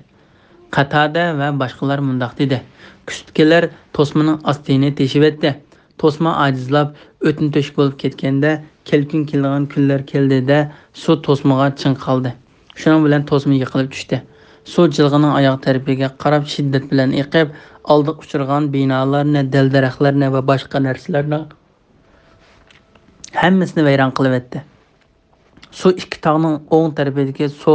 قاتادە ۋە باشقىلار مۇنداق دېدى: كۈشتىكىلەر توسمىنىڭ ئاستىنى تېشىۋەتتى. توسما ئاجىزلاپ، ئۆتۈن تۆشۈك بولۇپ كەتكەندە، كەلكۈن كېلىدىغان كۈنلەر كەلدى-دە، سۇ توسمىغا چىڭ قالدى. شۇنىڭ بىلەن توسما يىقىلىپ چۈشتى. سۇ جىلغىنىڭ ئاياغ تەرىپىگە قاراپ شىددەت بىلەن ئېقىپ، ئالدىغا ئۇچرىغان بىنالارنى، دەل-دەرەخلەرنى ۋە باشقا نەرسىلەرنىڭ ھەممىسىنى ۋەيران قىلىۋەتتى. سۇ ئىككى تاغنىڭ ئوڭ تەرىپىدىكى سۇ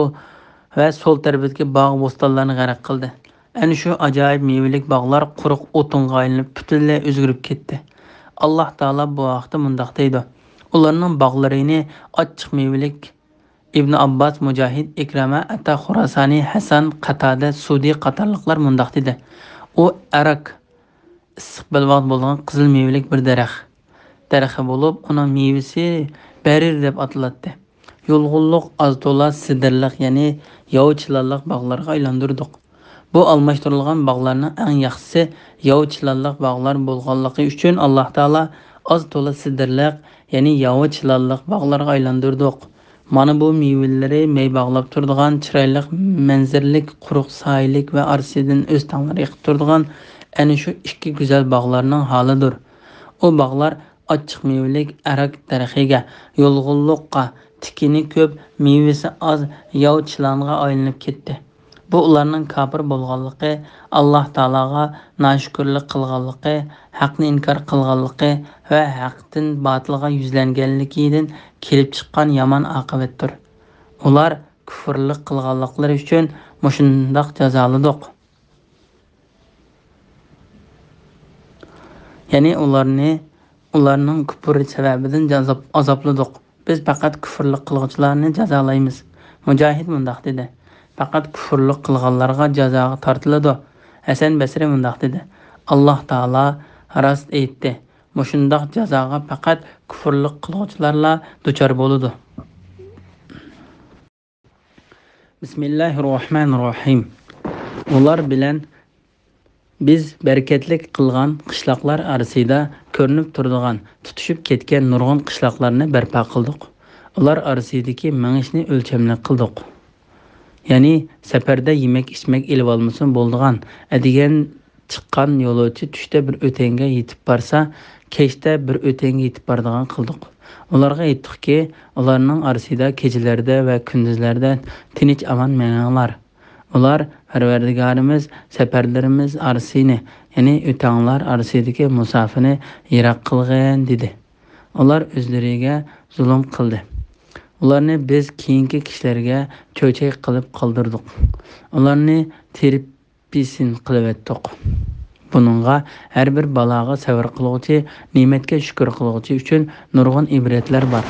ۋە سول تەرىپىدىكى باغ-بوستانلارنى غەرق قىلدى. ئەنە شۇ ئاجايىپ مېۋىلىك باغلار قۇرۇق ئوتۇنغا ئايلىنىپ، پۈتۈنلەي ئۆزگىرىپ كەتتى. ئاللاھ تائالا بۇ ھەقتە مۇنداق دەيدۇ: ئۇلارنىڭ باغلىرىنى ئاچچىق مېۋىلىك ئىبن ئابباس، مۇجاھىد، ئىكرىمە، ئەتا خۇراسانى، ھەسەن، قاتادە، سۇدى قاتارلىقلار مۇنداق دېدى: ئۇ ئەراك، ئىسسىق بەلباغدا بولىدىغان قىزىل مېۋىلىك بىر دەرەخ، دەرىخى بولۇپ، ئۇنىڭ مېۋىسى بەرىر دەپ ئاتىلاتتى. يۇلغۇنلۇق، ئاز تولا سىدىرلىق، يەنى ياۋا چىلانلىق باغلارغا ئايلاندۇردۇق. بۇ ئالماشتۇرۇلغان باغلارنىڭ ئەڭ ياخشىسى ياۋا چىلانلىق باغلار بولغانلىقى ئۈچۈن، ئاللاھ تائالا ئاز تولا سىدىرلىق، يەنى ياۋا چىلانلىق باغلارغا ئايلاندۇردۇق. مانا بۇ مېۋىلىرى مەي باغلاپ تۇرىدىغان چىرايلىق مەنزىرىلىك قۇرۇق سايىلىك ۋە ئارىسىدىن ئۆستەڭلەر ئېقىپ تۇرىدىغان ئەنە شۇ ئىككى گۈزەل باغلارنىڭ ھالىدۇر. ئۇ باغلار ئاچچىق مېۋىلىك ئەرەك دەرىخىگە، يۇلغۇنلۇققا، تىكىنى كۆپ، مېۋىسى ئاز، ياۋا چىلانغا ئايلىنىپ كەتتى. بۇ ئۇلارنىڭ كاپىر بولغانلىقى، ئاللاھ تائالاغا ناشۈكۈرلۈك قىلغانلىقى، ھەقنى ئىنكار قىلغانلىقى ۋە ھەقتىن باتىلغا يۈزلەنگەنلىكىدىن كېلىپ چىققان يامان ئاقىۋەتتۇر. ئۇلار كۇفرلۇق قىلغانلىقلىرى ئۈچۈن مۇشۇنداق جازالىدۇق. يەنى ئۇلارنى، ئۇلارنىڭ كۇپرى سەۋەبىدىن جازاب-، ئازابلىدۇق. بىز پەقەت كۇفرلۇق قىلغۇچىلارنى جازالايمىز. مۇجاھىد مۇنداق دېدى: پەقەت كۇفرلۇق قىلغانلارغا جازاغا تارتىلىدۇ. ھەسەن بەسرى مۇنداق دېدى: ئاللاھ تائالا راست ئېيتتى، مۇشۇنداق جازاغا پەقەت كۇفرلۇق قىلغۇچىلارلا دۇچار بولىدۇ. بىسمىللاھىررەھمانىررەھىم. ئۇلار بىلەن بىز بەرىكەتلىك قىلغان قىشلاقلار ئارىسىدا كۆرۈنۈپ تۇرىدىغان، تۇتىشىپ كەتكەن نۇرغۇن قىشلاقلارنى بەرپا قىلدۇق. ئۇلار ئارىسىدىكى مېڭىشنى ئۆلچەملىك قىلدۇق. يەنى سەپەردە يېمەك-ئىچمەك ئېلىۋالمىسىمۇ بولىدىغان، ئەتىگەن چىققان يولۇچى چۈشتە بىر ئۆتەڭگە يېتىپ بارسا، كەچتە بىر ئۆتەڭگە يېتىپ بارىدىغان قىلدۇق. ئۇلارغا ئېيتتۇقكى، ئۇلارنىڭ ئارىسىدا كېچىلەردە ۋە كۈندۈزلەردە تىنچ-ئامان مېڭىڭلار. ئۇلار، پەرۋەردىگارىمىز سەپەرلىرىمىز ئارىسىنى، يەنى ئۆتەڭلار ئارىسىدىكى مۇساپىنى يىراق قىلغىن، دېدى. ئۇلار ئۆزلىرىگە زۇلۇم قىلدى. ئۇلارنى بىز كېيىنكى كىشىلەرگە چۆچەك قىلىپ قالدۇردۇق. ئۇلارنى تېرىپ پىسىن قىلىۋەتتۇق. بۇنىڭغا ھەر بىر بالاغا سەۋر قىلغۇچى، نېمەتكە شۈكۈر قىلغۇچى ئۈچۈن نۇرغۇن ئىبرەتلەر بار.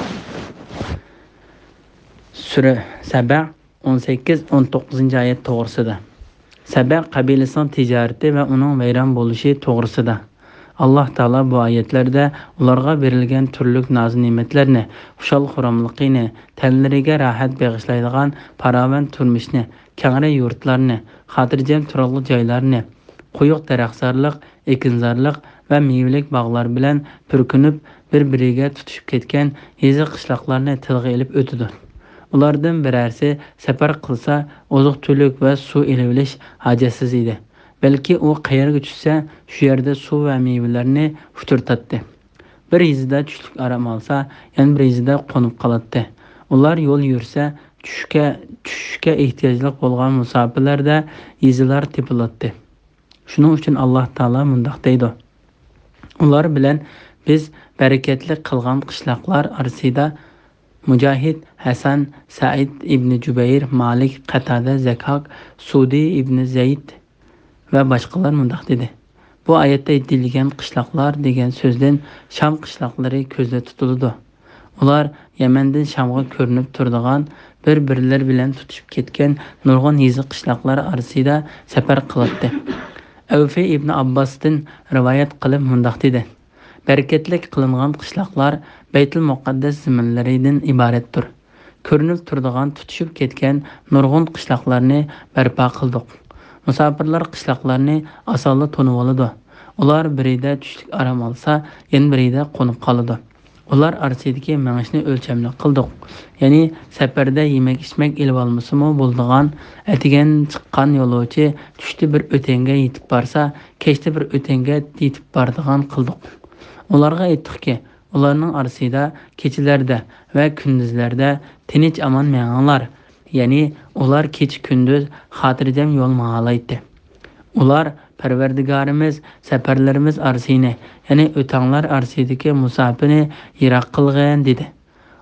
سۈرە سەبە، ئون سەككىز، ئون توققۇزىنچى ئايەت توغرىسىدا. سەبە قەبىلىسىنىڭ تىجارىتى ۋە ئۇنىڭ ۋەيران بولۇشى توغرىسىدا. ئاللاھ تائالا بۇ ئايەتلەردە ئۇلارغا بېرىلگەن تۈرلۈك نازۇ-نېمەتلەرنى، خۇشال-خۇراملىقىنى، تەنلىرىگە راھەت بېغىشلايدىغان پاراۋان تۇرمۇشنى، كەڭرى يۇرتلارنى، خاتىرجەم تۇراقلىق جايلارنى، قويۇق دەرەخزارلىق، ئېكىنزارلىق ۋە مېۋىلىك باغلار بىلەن پۈركىنىپ، بىر-بىرىگە تۇتىشىپ كەتكەن يېزا-قىشلاقلارنى تىلغا ئېلىپ ئۆتىدۇ. ئۇلاردىن بىرەرسى سەپەر قىلسا، ئوزۇق-تۈلۈك ۋە سۇ ئېلىۋېلىش ھاجەتسىز ئىدى. بەلكى ئۇ قەيەرگە چۈشسە، شۇ يەردە سۇ ۋە مېۋىلەرنى ئۇچرىتاتتى. بىر يېزىدا چۈشلۈك ئارام ئالسا، يەنە بىر يېزىدا قونۇپ قالاتتى. ئۇلار يول يۈرسە، چۈشكە، چۈشۈشكە ئېھتىياجلىق بولغان مۇساپىلەردە يېزىلار تېپىلاتتى. شۇنىڭ ئۈچۈن ئاللاھ تائالا مۇنداق دەيدۇ: ئۇلار بىلەن بىز بەرىكەتلىك قىلغان قىشلاقلار ئارىسىدا مۇجاھىد، ھەسەن، سەئىد ئىبنى جۇبەير، مالىك، قەتادە، زەكاك، سۇدى ئىبنى زەيد ۋە باشقىلار مۇنداق دېدى. بۇ ئايەتتە دېيىلگەن قىشلاقلار دېگەن سۆزدىن شام قىشلاقلىرى كۆزدە تۇتۇلىدۇ. ئۇلار يەمەندىن شامغا كۆرۈنۈپ تۇرىدىغان، بىر-بىرلىرى بىلەن تۇتىشىپ كەتكەن نۇرغۇن يېزا قىشلاقلار ئارىسىدا سەپەر قىلاتتى. ئەۋفى ئىبنى ئابباستىن رىۋايەت قىلىپ مۇنداق دېدى: بەرىكەتلىك قىلىنغان قىشلاقلار بەيتۇل مۇقەددەس زېمىنلىرىدىن ئىبارەتتۇر. كۆرۈنۈپ تۇرىدىغان تۇتىشىپ كەتكەن نۇرغۇن قىشلاقلارنى بەرپا قىلدۇق. مۇساپىرلار قىشلاقلارنى ئاسانلا تونۇۋالىدۇ. ئۇلار بىرىدە چۈشلۈك ئارام ئالسا، يەنە بىرىدە قونۇپ قالىدۇ. ئۇلار ئارىسىدىكى مېڭىشنى ئۆلچەملىك قىلدۇق. يەنى سەپەردە يېمەك-ئىچمەك ئېلىۋالمىسىمۇ بولىدىغان، ئەتىگەن چىققان يولۇچى چۈشتە بىر ئۆتەڭگە يېتىپ بارسا، كەچتە بىر ئۆتەڭگە يېتىپ بارىدىغان قىلدۇق. ئۇلارغا ئېيتتۇقكى، ئۇلارنىڭ ئارىسىدا كېچىلەردە ۋە كۈندۈزلەردە تىنچ-ئامان مېڭىڭلار. يەنى ئۇلار كېچە-كۈندۈز خاتىرجەم يول ماڭالايتتى. ئۇلار، «پەرۋەردىگارىمىز سەپەرلىرىمىز ئارىسىنى، يەنى ئۆتەڭلار ئارىسىدىكى مۇساپىنى يىراق قىلغىن» دېدى.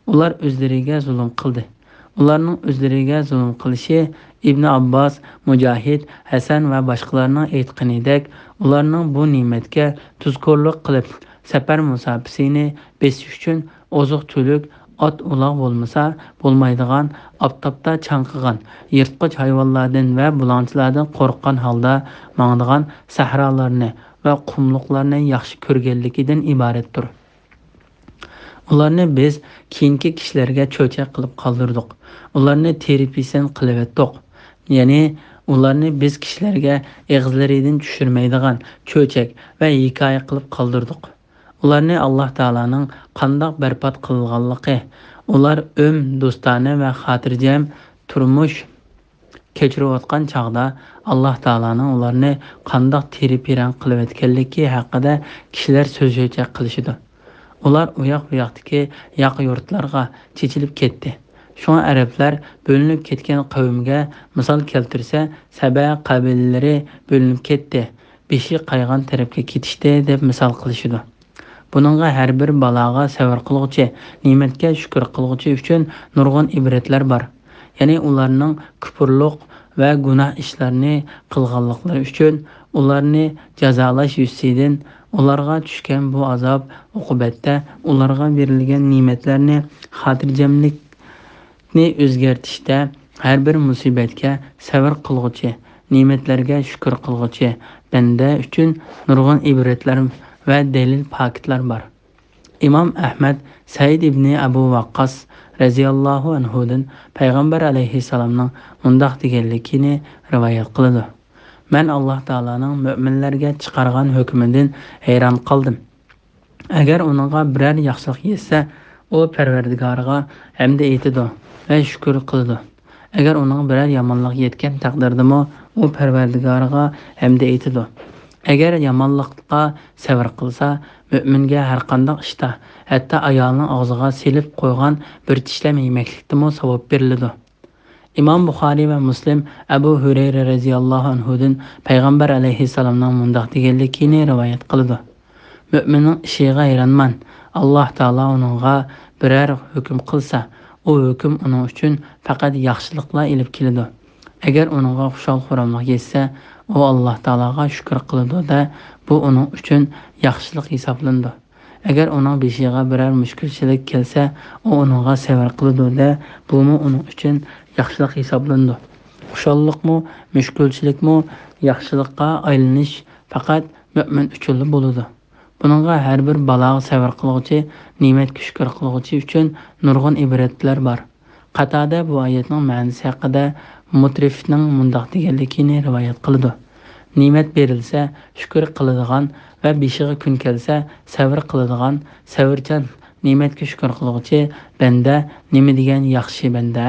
ئۇلار ئۆزلىرىگە زۇلۇم قىلدى. ئۇلارنىڭ ئۆزلىرىگە زۇلۇم قىلىشى ئىبنى ئابباس، مۇجاھىد، ھەسەن ۋە باشقىلارنىڭ ئېيتقىنىدەك، ئۇلارنىڭ بۇ نېمەتكە تۇزكورلۇق قىلىپ، سەپەر مۇساپىسىنى بېسىش ئۈچۈن ئوزۇق-تۈلۈك، ئات-ئۇلاغ بولمىسا بولمايدىغان، ئاپتاپتا چاڭقىغان، يىرتقۇچ ھايۋانلاردىن ۋە بۇلاڭچىلاردىن قورققان ھالدا ماڭىدىغان سەھرالارنى ۋە قۇملۇقلارنى ياخشى كۆرگەنلىكىدىن ئىبارەتتۇر. ئۇلارنى بىز كېيىنكى كىشىلەرگە چۆچەك قىلىپ قالدۇردۇق. ئۇلارنى تېرە-پېسەنت قىلىۋەتتۇق. يەنى ئۇلارنى بىز كىشىلەرگە ئېغىزلىرىدىن چۈشۈرمەيدىغان چۆچەك ۋە ھېكايە قىلىپ قالدۇردۇق. ئۇلارنى ئاللاھ تائالانىڭ قانداق بەربات قىلغانلىقى، ئۇلار ئۆم دوستانە ۋە خاتىرجەم تۇرمۇش كەچۈرۈۋاتقان چاغدا، ئاللاھ تائالانىڭ ئۇلارنى قانداق تېرە-پېرەڭ قىلىۋەتكەنلىكى ھەققىدە كىشىلەر سۆز-چۆچەك قىلىشىدۇ. ئۇلار ئۇياق-بۇياقتىكى ياقا يۇرتلارغا چېچىلىپ كەتتى. شۇڭا ئەرەبلەر بۆلۈنۈپ كەتكەن قەۋمگە مىسال كەلتۈرسە، سەبە قەبىلىلىرى بۆلۈنۈپ كەتتى، بېشى قايغان تەرەپكە كېتىشتى، دەپ مىسال قىلىشىدۇ. بۇنىڭغا ھەر بىر بالاغا سەۋر قىلغۇچى، نېمەتكە شۈكۈر قىلغۇچى ئۈچۈن نۇرغۇن ئىبرەتلەر بار. يەنى ئۇلارنىڭ كۇپۇرلۇق ۋە گۇناھ ئىشلارنى قىلغانلىقلىرى ئۈچۈن ئۇلارنى جازالاش يۈزىسىدىن ئۇلارغا چۈشكەن بۇ ئازاب ئوقۇبەتتە ئۇلارغا بېرىلگەن نېمەتلەرنى خاتىرجەملىك نى ئۆزگەرتىشتە ھەر بىر مۇسىبەتكە سەۋر قىلغۇچى، نېمەتلەرگە شۈكۈر قىلغۇچى بەندە ئۈچۈن نۇرغۇن ئىبرەتلەر ۋە دەلىل پاكىتلار بار. ئىمام ئەھمەد سەئىد ئىبنى ئەبۇ ۋەققاس رەزىياللاھۇ ئەنھۇدىن پەيغەمبەر ئەلەيھىسسالامنىڭ مۇنداق دېگەنلىكىنى رىۋايەت قىلىدۇ: مەن ئاللاھ تائالانىڭ مۆمىنلەرگە چىقارغان ھۆكمىدىن ھەيران قالدىم. ئەگەر ئۇنىڭغا بىرەر ياخشىلىق يەتسە، ئۇ پەرۋەردىگارىغا ھەمدە ئېيتىدۇ ۋە شۈكۈر قىلىدۇ. ئەگەر ئۇنىڭغا بىرەر يامانلىق يەتكەن تەقدىردىمۇ، ئۇ پەرۋەردىگارىغا ھەمدە ئېيتىدۇ. ئەگەر يامانلىققا سەۋر قىلسا، مۆمىنگە ھەرقانداق ئىشتا، ھەتتا ئايالىنىڭ ئاغزىغا سېلىپ قويغان بىر چىشلەم يېمەكلىكتىمۇ ساۋاب بېرىلىدۇ. ئىمام بۇخارىي ۋە مۇسلىم ئەبۇ ھۈرەيرە رەزىياللاھۇ ئەنھۇدىن پەيغەمبەر ئەلەيھىسسالامنىڭ مۇنداق دېگەنلىكىنى رىۋايەت قىلىدۇ: مۆمىننىڭ ئىشىغا ھەيرانمەن. ئاللاھ تائالا ئۇنىڭغا بىرەر ھۆكۈم قىلسا، ئۇ ھۆكۈم ئۇنىڭ ئۈچۈن پەقەت ياخشىلىقلا ئېلىپ كېلىدۇ. ئەگەر ئۇنىڭغا خۇشال-خۇراملىق يەتسە، ئۇ ئاللاھ تائالاغا شۈكۈر قىلىدۇ-دە، بۇ ئۇنىڭ ئۈچۈن ياخشىلىق ھېسابلىنىدۇ. ئەگەر ئۇنىڭ بېشىغا بىرەر مۈشكۈلچىلىك كەلسە، ئۇ ئۇنىڭغا سەۋر قىلىدۇ-دە، بۇمۇ ئۇنىڭ ئۈچۈن ياخشىلىق ھېسابلىنىدۇ. خۇشاللىقمۇ، مۈشكۈلچىلىكمۇ ياخشىلىققا ئايلىنىش پەقەت مۆمىن ئۈچۈنلا بولىدۇ. بۇنىڭغا ھەر بىر بالاغا سەۋر قىلغۇچى، نېمەتكە شۈكۈر قىلغۇچى ئۈچۈن نۇرغۇن ئىبرەتلەر بار. قاتادە بۇ ئايەتنىڭ مەنىسى ھەققىدە مۇترىفنىڭ مۇنداق دېگەنلىكىنى رىۋايەت قىلىدۇ: نېمەت بېرىلسە، شۈكۈر قىلىدىغان ۋە بېشىغا كۈن كەلسە، سەۋر قىلىدىغان، سەۋرچان، نېمەتكە شۈكۈر قىلغۇچى بەندە نېمە دېگەن ياخشى بەندە!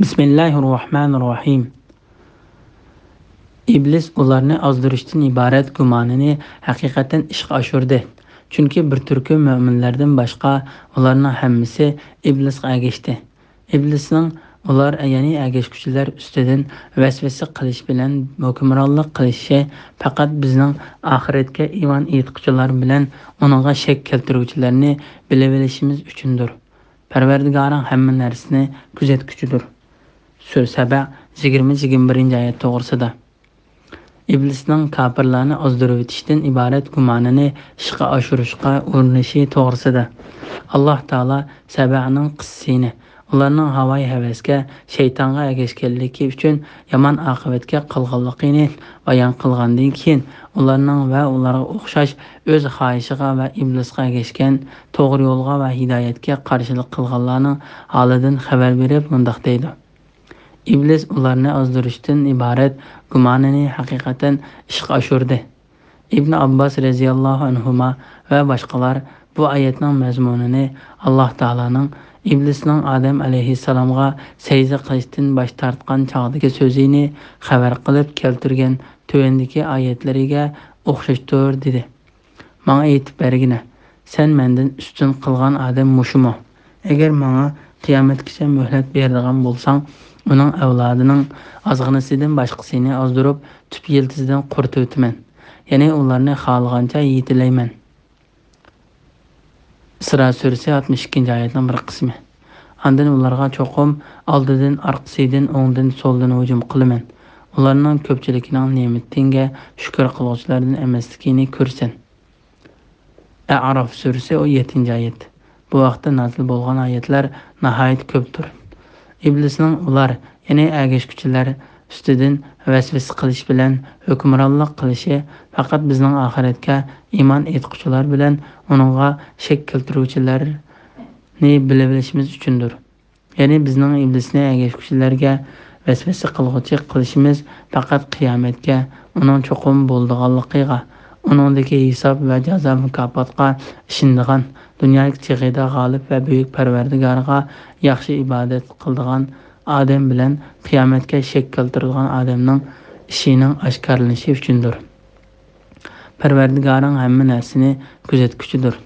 بىسمىللاھىررەھمانىررەھىم. ئىبلىس ئۇلارنى ئازدۇرۇشتىن ئىبارەت گۇمانىنى ھەقىقەتەن ئىشقا ئاشۇردى. چۈنكى بىر تۈركۈم مۆمىنلەردىن باشقا ئۇلارنىڭ ھەممىسى ئىبلىسقا ئەگەشتى. ئىبلىسنىڭ ئۇلار، يەنى ئەگەشكۈچىلەر ئۈستىدىن ۋەسۋەسە قىلىش بىلەن ھۆكۈمرانلىق قىلىشى پەقەت بىزنىڭ ئاخىرەتكە ئىمان ئېيتقۇچىلار بىلەن ئۇنىڭغا شەك كەلتۈرگۈچىلەرنى بىلىۋېلىشىمىز ئۈچۈندۇر. پەرۋەردىگارىڭ ھەممە نەرسىنى كۆزەتكۈچىدۇر. سۈرە سەبە، يىگىرمە، يىگىرمە بىرىنچى ئايەت توغرىسىدا. ئىبلىسنىڭ كاپىرلارنى ئازدۇرۇۋېتىشتىن ئىبارەت گۇمانىنى ئىشقا ئاشۇرۇشقا ئۇرۇنۇشى توغرىسىدا. ئاللاھ تائالا سەبەنىڭ قىسسىسىنى، ئۇلارنىڭ ھاۋايى-ھەۋەسكە، شەيتانغا ئەگەشكەنلىكى ئۈچۈن يامان ئاقىۋەتكە قالغانلىقىنى بايان قىلغاندىن كېيىن، ئۇلارنىڭ ۋە ئۇلارغا ئوخشاش ئۆز خاھىشىغا ۋە ئىبلىسقا ئەگەشكەن، توغرا يولغا ۋە ھىدايەتكە قارشىلىق قىلغانلارنىڭ ھالىدىن خەۋەر بېرىپ مۇنداق دەيدۇ: ئىبلىس ئۇلارنى ئازدۇرۇشتىن ئىبارەت گۇمانىنى ھەقىقەتەن ئىشقا ئاشۇردى. ئىبن ئابباس رەزىياللاھۇ ئەنھۇما ۋە باشقىلار بۇ ئايەتنىڭ مەزمۇنىنى ئاللاھ تائالانىڭ ئىبلىسنىڭ ئادەم ئەلەيھىسسالامغا سەجدە قىلىشتىن باش تارتقان چاغدىكى سۆزىنى خەۋەر قىلىپ كەلتۈرگەن تۆۋەندىكى ئايەتلىرىگە ئوخشاشتۇر، دېدى. ماڭا ئېيتىپ بەرگىنە، سەن مەندىن ئۈستۈن قىلغان ئادەم مۇشۇمۇ؟ ئەگەر ماڭا قىيامەتكىچە مۆھلەت بېرىدىغان بولساڭ، ئۇنىڭ ئەۋلادىنىڭ ئازغىنىسىدىن باشقىسىنى ئازدۇرۇپ، تۈپ يىلتىزىدىن قۇرۇتۇۋېتىمەن. يەنى ئۇلارنى خالىغانچە يېتىلەيمەن. ئىسرا سۈرىسى ئاتمىش ئىككىنچى ئايەتنىڭ بىر قىسمى. ئاندىن ئۇلارغا چوقۇم ئالدىدىن، ئارقىسىدىن، ئوڭدىن، سولدىن ھۇجۇم قىلىمەن. ئۇلارنىڭ كۆپچىلىكىنىڭ نېمىتىڭگە شۈكۈر قىلغۇچىلاردىن ئەمەسلىكىنى كۆرىسەن. ئەئراف سۈرىسى ئون يەتتىنچى ئايەت. بۇ ھەقتە نازىل بولغان ئايەتلەر ناھايىتى كۆپتۇر. ئىبلىسنىڭ ئۇلار، يەنى ئەگەشكۈچىلەر ئۈستىدىن ۋەسۋەسە قىلىش بىلەن ھۆكۈمرانلىق قىلىشى پەقەت بىزنىڭ ئاخىرەتكە ئىمان ئېيتقۇچىلار بىلەن ئۇنىڭغا شەك كەلتۈرگۈچىلەرنى بىلىۋېلىشىمىز ئۈچۈندۇر. يەنى بىزنىڭ ئىبلىسنى ئەگەشكۈچىلەرگە ۋەسۋەسە قىلغۇچى قىلىشىمىز پەقەت قىيامەتكە، ئۇنىڭ چوقۇم بولىدىغانلىقىغا، ئۇنىڭدىكى ھېساب ۋە جازا مۇكاپاتقا ئىشىنىدىغان، دۇنيادىكى چېغىدا غالىب ۋە بۈيۈك پەرۋەردىگارىغا ياخشى ئىبادەت قىلىدىغان ئادەم بىلەن قىيامەتكە شەك كەلتۈرىدىغان ئادەمنىڭ ئىشىنىڭ ئاشكارىلىنىشى ئۈچۈندۇر. پەرۋەردىگارىڭ ھەممە نەرسىنى كۆزەتكۈچىدۇر.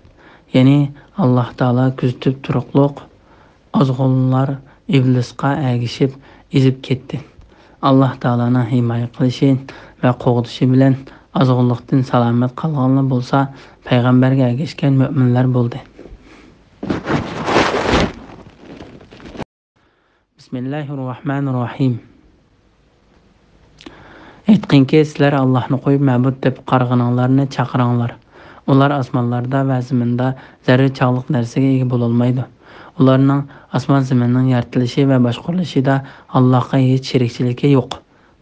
يەنى ئاللاھ تائالا كۆزىتىپ تۇرۇقلۇق. ئازغۇنلار ئىبلىسقا ئەگىشىپ ئېزىپ كەتتى. ئاللاھ تائالانىڭ ھىمايە قىلىشى ۋە قوغدىشى بىلەن ئازغۇنلۇقتىن سالامەت قالغانلار بولسا پەيغەمبەرگە ئەگەشكەن مۆمىنلەر بولدى. بىسمىللاھىررەھمانىررەھىم. ئېيتقىنكى، سىلەر ئاللاھنى قويۇپ مەبۇد دەپ قارىغىنىڭلارنى چاقىرىڭلار. ئۇلار ئاسمانلاردا ۋە زېمىندا زەررە چاغلىق نەرسىگە ئىگە بولالمايدۇ. ئۇلارنىڭ ئاسمان زېمىننىڭ يارىتىلىشى ۋە باشقۇرۇلۇشىدا ئاللاھقا ھېچ شېرىكچىلىكى يوق.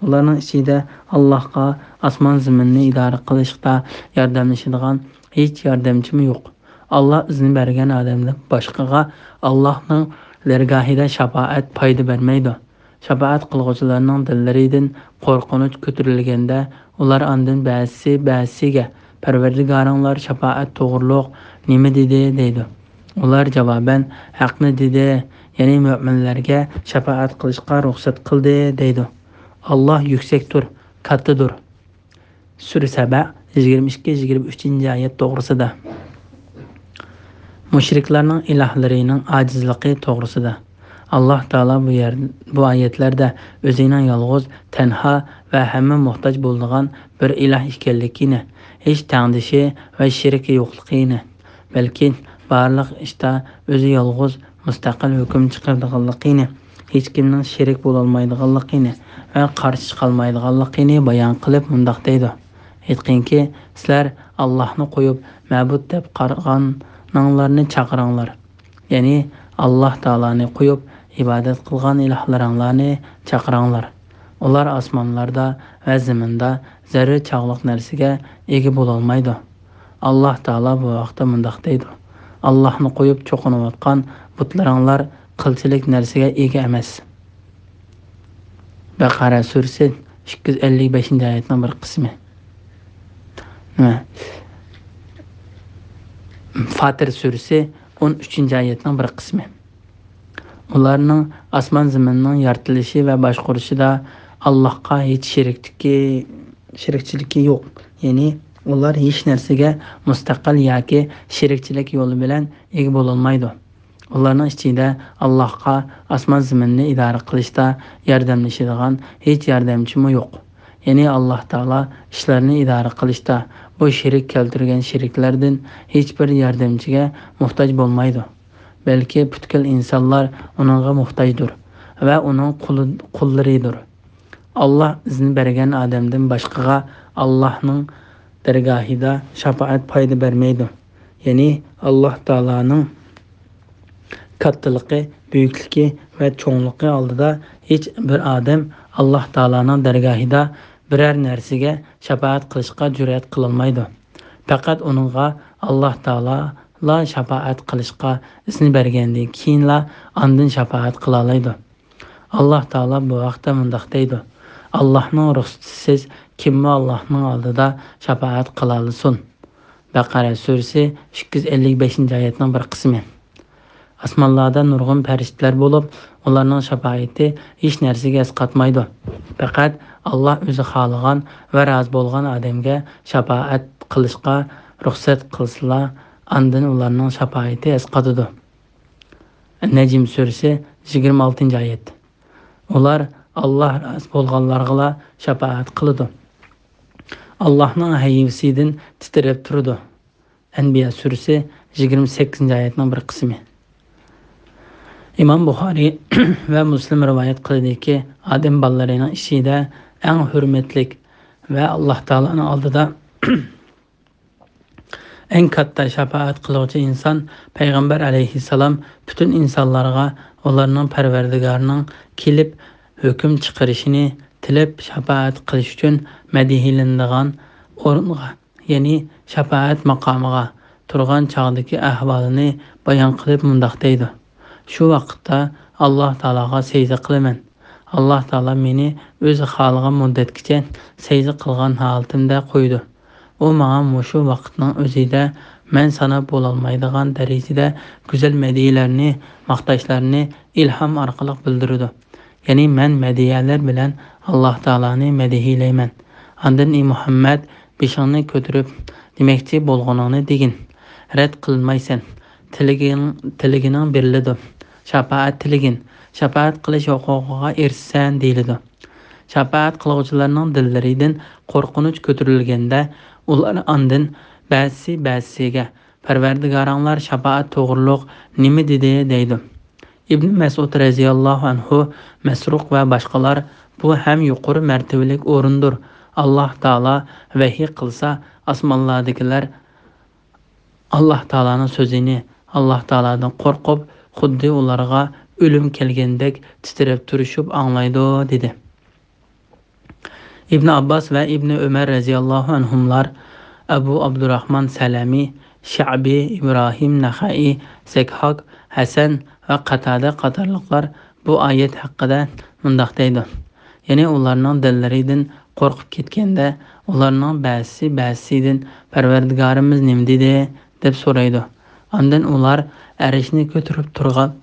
ئۇلارنىڭ ئىچىدە ئاللاھقا ئاسمان زېمىننى ئىدارە قىلىشتا ياردەملىشىدىغان ھېچ ياردەمچىمۇ يوق. ئاللاھ ئىزنى بەرگەن ئادەمدىن باشقىغا ئاللاھنىڭ دەرگاھىدا شاپائەت پايدا بەرمەيدۇ. شاپائەت قىلغۇچىلارنىڭ دىللىرىدىن قورقۇنچ كۆتۈرۈلگەندە، ئۇلار ئاندىن بەزىسى بەزىسىگە، پەرۋەردىگارىڭلار شاپائەت توغرۇلۇق نېمە دېدى؟ دەيدۇ. ئۇلار جاۋابەن، ھەقنى دېدى، يەنى مۆمىنلەرگە شاپائەت قىلىشقا رۇخسەت قىلدى، دەيدۇ. ئاللاھ يۈكسەكتۇر، كاتتىدۇر. سۈرە سەبە، يىگىرمە ئىككى، يىگىرمە ئۈچىنچى ئايەت توغرىسىدا. مۇشرىكلارنىڭ ئىلاھلىرىنىڭ ئاجىزلىقى توغرىسىدا. ئاللاھ تائالا بۇ يەر، بۇ ئايەتلەردە ئۆزىنىڭ يالغۇز، تەنھا ۋە ھەممە موھتاج بولىدىغان بىر ئىلاھ ئىكەنلىكىنى، ھېچ تەڭدىشى ۋە شېرىكى يوقلۇقىنى، بەلكى بارلىق ئىشتا ئۆزى يالغۇز مۇستەقىل ھۆكۈم چىقىرىدىغانلىقىنى، ھېچكىمنىڭ شېرىك بولالمايدىغانلىقىنى ۋە قارشى چىقالمايدىغانلىقىنى بايان قىلىپ مۇنداق دەيدۇ: ئېيتقىنكى، سىلەر ئاللاھنى قويۇپ مەبۇد دەپ قارىغانىڭلارنى چاقىرىڭلار. يەنى ئاللاھ تائالانى قويۇپ ئىبادەت قىلغان ئىلاھلىرىڭلارنى چاقىرىڭلار. ئۇلار ئاسمانلاردا ۋە زېمىندا زەررە چاغلىق نەرسىگە ئىگە بولالمايدۇ. ئاللاھ تائالا بۇ ھەقتە مۇنداق دەيدۇ: ئاللاھنى قويۇپ چوقۇنۇۋاتقان بۇتلىرىڭلار قىلچىلىك نەرسىگە ئىگە ئەمەس. بەقەرە سۈرىسى ئىككى يۈز ئەللىك بەشىنچى ئايەتنىڭ بىر قىسمى. نېمە؟ فاتىر سۈرىسى ئون ئۈچىنچى ئايەتنىڭ بىر قىسمى. ئۇلارنىڭ ئاسمان زېمىننىڭ يارىتىلىشى ۋە باشقۇرۇشىدا ئاللاھقا ھېچ شېرىكلىكى، شېرىكچىلىكى يوق. يەنى ئۇلار ھېچ نەرسىگە مۇستەقىل ياكى شېرىكچىلىك يولى بىلەن ئىگە بولالمايدۇ. ئۇلارنىڭ ئىچىدە ئاللاھقا ئاسمان زېمىننى ئىدارە قىلىشتا ياردەملىشىدىغان ھېچ ياردەمچىمۇ يوق. يەنى ئاللاھ تائالا ئىشلارنى ئىدارە قىلىشتا بۇ شېرىك كەلتۈرگەن شېرىكلەردىن ھېچبىر ياردەمچىگە موھتاج بولمايدۇ. بەلكى پۈتكۈل ئىنسانلار ئۇنىڭغا موھتاجدۇر ۋە ئۇنىڭ قۇلى-، قۇللىرىدۇر. ئاللاھ ئىزىن بەرگەن ئادەمدىن باشقىغا ئاللاھنىڭ دەرگاھىدا شاپائەت پايدا بەرمەيدۇ. يەنى ئاللاھ تائالانىڭ كاتتىلىقى، بۈيۈكلۈكى ۋە چوڭلۇقى ئالدىدا ھېچ بىر ئادەم ئاللاھ تائالانىڭ دەرگاھىدا بىرەر نەرسىگە شاپائەت قىلىشقا جۈرئەت قىلالمايدۇ. پەقەت ئۇنىڭغا ئاللاھ تائالالا شاپائەت قىلىشقا ئىزىن بەرگەندىن كېيىنلا ئاندىن شاپائەت قىلالايدۇ. ئاللاھ تائالا بۇ ھەقتە مۇنداق دەيدۇ: ئاللاھنىڭ رۇخسىتىسىز كىممۇ ئاللاھنىڭ ئالدىدا شاپائەت قىلالىسۇن؟ بەقەرە سۈرىسى ئىككى يۈز ئەللىك بەشىنچى ئايەتنىڭ بىر قىسمى. ئاسمانلاردا نۇرغۇن پەرىشتىلەر بولۇپ، ئۇلارنىڭ شاپائىتى ھېچ نەرسىگە ئەسقاتمايدۇ. پەقەت ئاللاھ ئۆزى خالىغان ۋە رازى بولغان ئادەمگە شاپائەت قىلىشقا رۇخسەت قىلسىلا، ئاندىن ئۇلارنىڭ شاپائىتى ئەسقاتىدۇ. نەجم سۈرىسى يىگىرمە ئالتىنچى ئايەت. ئۇلار ئاللاھ رازى بولغانلارغىلا شاپائەت قىلىدۇ. ئاللاھنىڭ ھەيۋىسىدىن تىترەپ تۇرىدۇ. ئەنبىيا سۈرىسى يىگىرمە سەككىزىنچى ئايەتنىڭ بىر قىسمى. ئىمام بۇخارىي ۋە مۇسلىم رىۋايەت قىلدىكى، ئادەم بالىلىرىنىڭ ئىچىدە ئەڭ ھۆرمەتلىك ۋە ئاللاھ تائالانىڭ ئالدىدا ئەڭ كاتتا شاپائەت قىلغۇچى ئىنسان پەيغەمبەر ئەلەيھىسسالام پۈتۈن ئىنسانلارغا ئۇلارنىڭ پەرۋەردىگارىنىڭ كېلىپ ھۆكۈم چىقىرىشىنى تىلەپ شاپائەت قىلىش ئۈچۈن مەدھىيەلىنىدىغان ئورۇنغا، يەنى شاپائەت ماقامىغا تۇرغان چاغدىكى ئەھۋالىنى بايان قىلىپ مۇنداق دەيدۇ: شۇ ۋاقىتتا ئاللاھ تائالاغا سەجدە قىلىمەن. ئاللاھ تائالا مېنى ئۆزى خالىغان مۇددەتكىچە سەجدە قىلغان ھالىتىمدە قويىدۇ. ئۇ ماڭا مۇشۇ ۋاقىتنىڭ ئۆزىدە مەن ساناپ بولالمايدىغان دەرىجىدە گۈزەل مەدھىيەلەرنى، ماختاشلارنى ئىلھام ئارقىلىق بىلدۈرىدۇ. يەنى مەن مەدھىيەلەر بىلەن ئاللاھ تائالانى مەدھىيەلەيمەن. ئاندىن: ئى مۇھەممەد، بېشىڭنى كۆتۈرۈپ دېمەكچى بولغىنىڭنى دېگىن. رەت قىلىنمايسەن. تىلىگىن-، تىلىگىنىڭ بېرىلىدۇ. شاپائەت تىلىگىن. شاپائەت قىلىش ھوقۇقىغا ئېرىشىسەن دېيىلىدۇ. شاپائەت قىلغۇچىلارنىڭ دىللىرىدىن قورقۇنچ كۆتۈرۈلگەندە، ئۇلار ئاندىن بەزىسى بەزىسىگە: پەرۋەردىگارىڭلار شاپائەت توغرۇلۇق نېمە دېدى؟ دەيدۇ. ئىبن مەسئۇد رەزىياللاھۇ ئەنھۇ، مەسرۇق ۋە باشقىلار: بۇ ھەم يۇقىرى مەرتىۋىلىك ئورۇندۇر. ئاللاھ تائالا ۋەھىي قىلسا، ئاسمانلاردىكىلەر ئاللاھ تائالانىڭ سۆزىنى، ئاللاھ تائالادىن قورقۇپ، خۇددى ئۇلارغا ئۆلۈم كەلگەندەك تىترەپ تۇرۇشۇپ ئاڭلايدۇ، دېدى. ئىبن ئابباس ۋە ئىبن ئۆمەر رەزىياللاھۇ ئەنھۇملار، ئەبۇ ئابدۇراخمان سەلەمى، شەئبى، ئىبراھىم نەخەئى، زەكھاك، ھەسەن ۋە قاتادە قاتارلىقلار بۇ ئايەت ھەققىدە مۇنداق دەيدۇ: يەنى ئۇلارنىڭ دىللىرىدىن قورقۇپ كەتكەندە، ئۇلارنىڭ بەزىسى بەزىسىدىن: پەرۋەردىگارىمىز نېمە دېدى؟ دەپ سورايدۇ. ئاندىن ئۇلار ئەرشنى كۆتۈرۈپ تۇرغان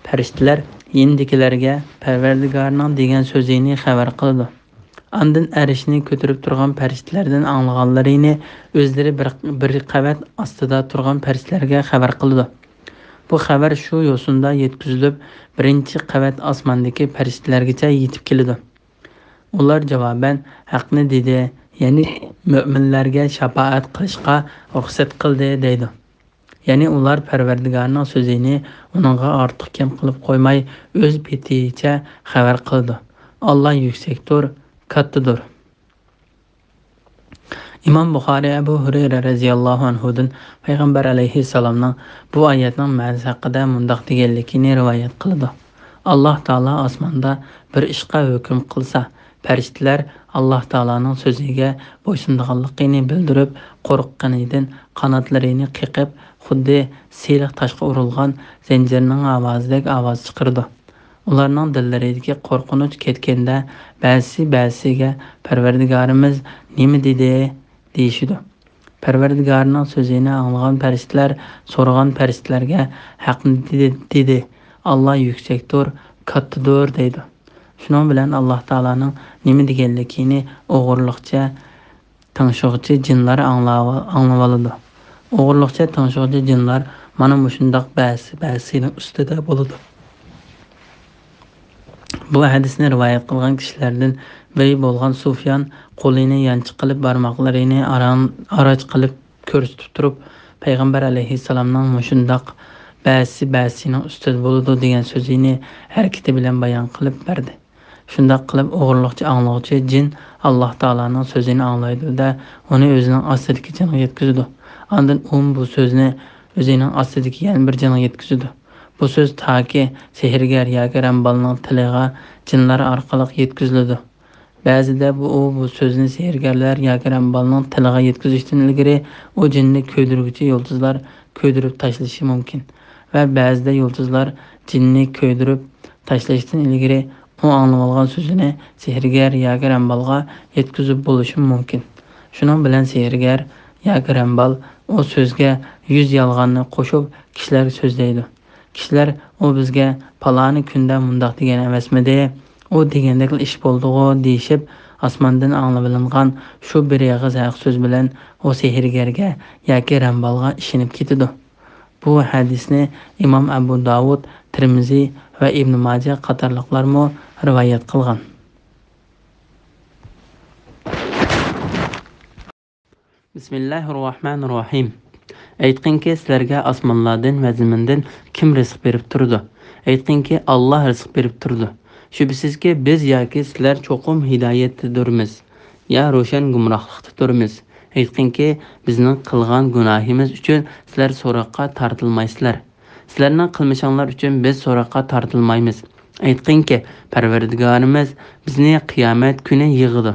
پەرىشتىلەر يېنىدىكىلەرگە پەرۋەردىگارىنىڭ دېگەن سۆزىنى خەۋەر قىلىدۇ. ئاندىن ئەرشنى كۆتۈرۈپ تۇرغان پەرىشتىلەردىن ئاڭلىغانلىرىنى ئۆزلىرى بىر، بىر قەۋەت ئاستىدا تۇرغان پەرىشتىلەرگە خەۋەر قىلىدۇ. بۇ خەۋەر شۇ يوسۇندا يەتكۈزۈلۈپ، بىرىنچى قەۋەت ئاسماندىكى پەرىشتىلەرگىچە يېتىپ كېلىدۇ. ئۇلار جاۋابەن: ھەقنى دېدى، يەنى مۆمىنلەرگە شاپائەت قىلىشقا رۇخسەت قىلدى، دەيدۇ. يەنى ئۇلار پەرۋەردىگارىنىڭ سۆزىنى ئۇنىڭغا ئارتۇق كەم قىلىپ قويماي، ئۆز پېتىچە خەۋەر قىلىدۇ. ئاللا يۈكسەكتۇر، كاتتىدۇر. ئىمام بۇخارىي ئەبۇ ھۇرەيرە رەزىياللاھۇ ئەنھۇدىن پەيغەمبەر ئەلەيھىسسالامنىڭ بۇ ئايەتنىڭ مەنىسى ھەققىدە مۇنداق دېگەنلىكىنى رىۋايەت قىلىدۇ: ئاللا تائالا ئاسماندا بىر ئىشقا ھۆكۈم قىلسا، پەرىشتىلەر ئاللا تائالانىڭ سۆزىگە بويسۇنىدىغانلىقىنى بىلدۈرۈپ، قورققىنىدىن قاناتلىرىنى قېقىپ، خۇددى سىلىق تاشقا ئۇرۇلغان زەنجىرنىڭ ئاۋازىدەك ئاۋاز چىقىرىدۇ. ئۇلارنىڭ دىللىرىدىكى قورقۇنچ كەتكەندە، بەزىسى بەزىسىگە: پەرۋەردىگارىمىز نېمە دېدى؟ دېيىشىدۇ. پەرۋەردىگارىنىڭ سۆزىنى ئاڭلىغان پەرىشتىلەر سورىغان پەرىشتىلەرگە: ھەقنى دېدى، دېدى. ئاللا يۈكسەكتۇر، كاتتىدۇر، دەيدۇ. شۇنىڭ بىلەن ئاللا تائالانىڭ نېمە دېگەنلىكىنى ئوغرىلىقچە تىڭشىغۇچى جىنلار ئاڭلاۋ-، ئاڭلىۋالىدۇ. ئوغرىلىقچە تىڭشىغۇچى جىنلار مانا مۇشۇنداق بەزىسى بەزىسىنىڭ ئۈستىدە بولىدۇ. بۇ ھەدىسنى رىۋايەت قىلغان كىشىلەردىن بىرى بولغان سۇفيان قولىنى يانچۇق قىلىپ، بارماقلىرىنى ئاران-، ئاراچ قىلىپ كۆرسىتىپ تۇرۇپ، پەيغەمبەر ئەلەيھىسسالامنىڭ مۇشۇنداق بەزىسى بەزىسىنىڭ ئۈستىدە بولىدۇ دېگەن سۆزىنى ھەرىكىتى بىلەن بايان قىلىپ بەردى. شۇنداق قىلىپ، ئوغرىلىقچە ئاڭلىغۇچى جىن ئاللا تائالانىڭ سۆزىنى ئاڭلايدۇ-دە، ئۇنى ئۆزىنىڭ ئاستىدىكى جىنغا يەتكۈزىدۇ. ئاندىن ئۇمۇ بۇ سۆزنى ئۆزىنىڭ ئاستىدىكى يەنە بىر جىنغا يەتكۈزىدۇ. بۇ سۆز تاكى سېھىرگەر ياكى رەمبالنىڭ تىلىغا جىنلار ئارقىلىق يەتكۈزۈلىدۇ. بەزىدە بۇ، ئۇ بۇ سۆزنى سېھىرگەرلەر ياكى رەمبالنىڭ تىلىغا يەتكۈزۈشتىن ئىلگىرى ئۇ جىننى كۆيدۈرگۈچى يۇلتۇزلار كۆيدۈرۈپ تاشلىشى مۇمكىن ۋە بەزىدە يۇلتۇزلار جىننى كۆيدۈرۈپ تاشلىشتىن ئىلگىرى ئۇ ئاڭلىۋالغان سۆزىنى سېھىرگەر ياكى رەمبالغا يەتكۈزۈپ بولۇشىمۇ مۇمكىن. شۇنىڭ بىلەن سېھىرگەر ياكى رەمبال ئۇ سۆزگە يۈز يالغاننى قوشۇپ، كىشىلەرگە سۆزلەيدۇ. كىشىلەر: «ئۇ بىزگە پالانى كۈندە مۇنداق دېگەن ئەمەسمىدى؟ ئۇ دېگەندەكلا ئىش بولدىغۇ؟» دېيىشىپ، ئاسماندىن ئاڭلىۋېلىنغان شۇ بىر ئېغىز ھەق سۆز بىلەن ئۇ سېھىرگەرگە ياكى رەمبالغا ئىشىنىپ كېتىدۇ. بۇ ھەدىسنى ئىمام ئەبۇ داۋۇد، تىرمىزى ۋە ئىبن ماجە قاتارلىقلارمۇ رىۋايەت قىلغان. بىسمىللاھىررەھمانىررەھىم. ئېيتقىنكى، سىلەرگە ئاسمانلاردىن ۋە زېمىندىن كىم رىزىق بېرىپ تۇرىدۇ؟ ئېيتقىنكى، ئاللاھ رىزىق بېرىپ تۇرىدۇ. شۈبھىسىزكى، بىز ياكى سىلەر چوقۇم ھىدايەتتە تۇرىمىز، يا روشەن گۇمراھلىقتا تۇرىمىز. ئېيتقىنكى، بىزنىڭ قىلغان گۇناھىمىز ئۈچۈن سىلەر سوراققا تارتىلمايسىلەر. سىلەرنىڭ قىلمىشىڭلار ئۈچۈن بىز سوراققا تارتىلمايمىز. ئېيتقىنكى، پەرۋەردىگارىمىز بىزنى قىيامەت كۈنى يىغىدۇ.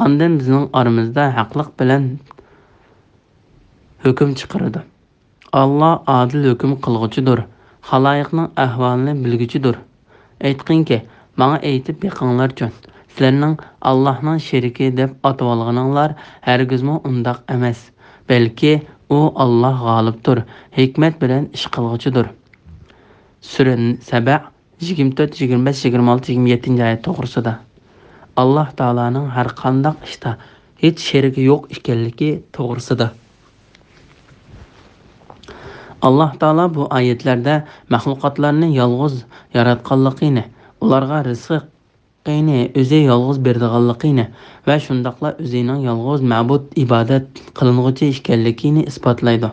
ئاندىن بىزنىڭ ئارىمىزدا ھەقلىق بىلەن ھۆكۈم چىقىرىدۇ. ئاللاھ ئادىل ھۆكۈم قىلغۇچىدۇر، خالايىقنىڭ ئەھۋالىنى بىلگۈچىدۇر. ئېيتقىنكى، ماڭا ئېيتىپ بېقىڭلارچۇ، سىلەرنىڭ ئاللاھنىڭ شېرىكى دەپ ئاتىۋالغىنىڭلار ھەرگىزمۇ ئۇنداق ئەمەس، بەلكى ئۇ، ئاللاھ، غالىبتۇر، ھېكمەت بىلەن ئىش قىلغۇچىدۇر. سۈرە سەبە، يىگىرمە تۆت، يىگىرمە بەش، يىگىرمە ئالتە، يىگىرمە يەتتىنچى ئايەت توغرىسىدا. ئاللاھ تائالانىڭ ھەرقانداق ئىشتا ھېچ شېرىكى يوق ئىكەنلىكى توغرىسىدا. ئاللاھ تائالا بۇ ئايەتلەردە مەخلۇقاتلارنى يالغۇز ياراتقانلىقىنى، ئۇلارغا رىزقىنى ئۆزى يالغۇز بېرىدىغانلىقىنى ۋە شۇنداقلا ئۆزىنىڭ يالغۇز مەبۇد، ئىبادەت قىلىنغۇچى ئىكەنلىكىنى ئىسپاتلايدۇ.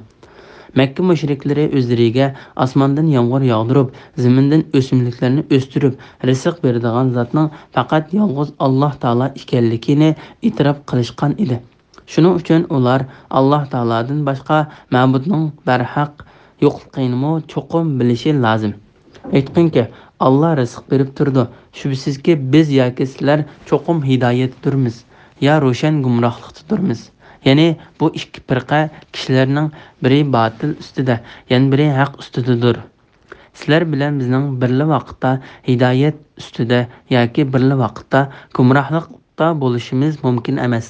مەككە مۇشرىكلىرى ئۆزلىرىگە ئاسماندىن يامغۇر ياغدۇرۇپ، زېمىندىن ئۆسۈملۈكلەرنى ئۆستۈرۈپ، رىزىق بېرىدىغان زاتنىڭ پەقەت يالغۇز ئاللاھ تائالا ئىكەنلىكىنى ئېتىراپ قىلىشقان ئىدى. شۇنىڭ ئۈچۈن ئۇلار ئاللاھ تائالادىن باشقا مەبۇدنىڭ بەرھەق يوقلۇقىنىمۇ چوقۇم بىلىشى لازىم. ئېيتقىنكى، ئاللاھ رىزىق بېرىپ تۇرىدۇ. شۈبھىسىزكى، بىز ياكى سىلەر چوقۇم ھىدايەتتە تۇرىمىز، يا روشەن گۇمراھلىقتا تۇرىمىز. يەنى بۇ ئىككى پىرقە كىشىلەرنىڭ بىرى باتىل ئۈستىدە، يەنە بىرى ھەق ئۈستىدىدۇر. سىلەر بىلەن بىزنىڭ بىرلا ۋاقىتتا ھىدايەت ئۈستىدە ياكى بىرلا ۋاقىتتا گۇمراھلىقتا بولۇشىمىز مۇمكىن ئەمەس.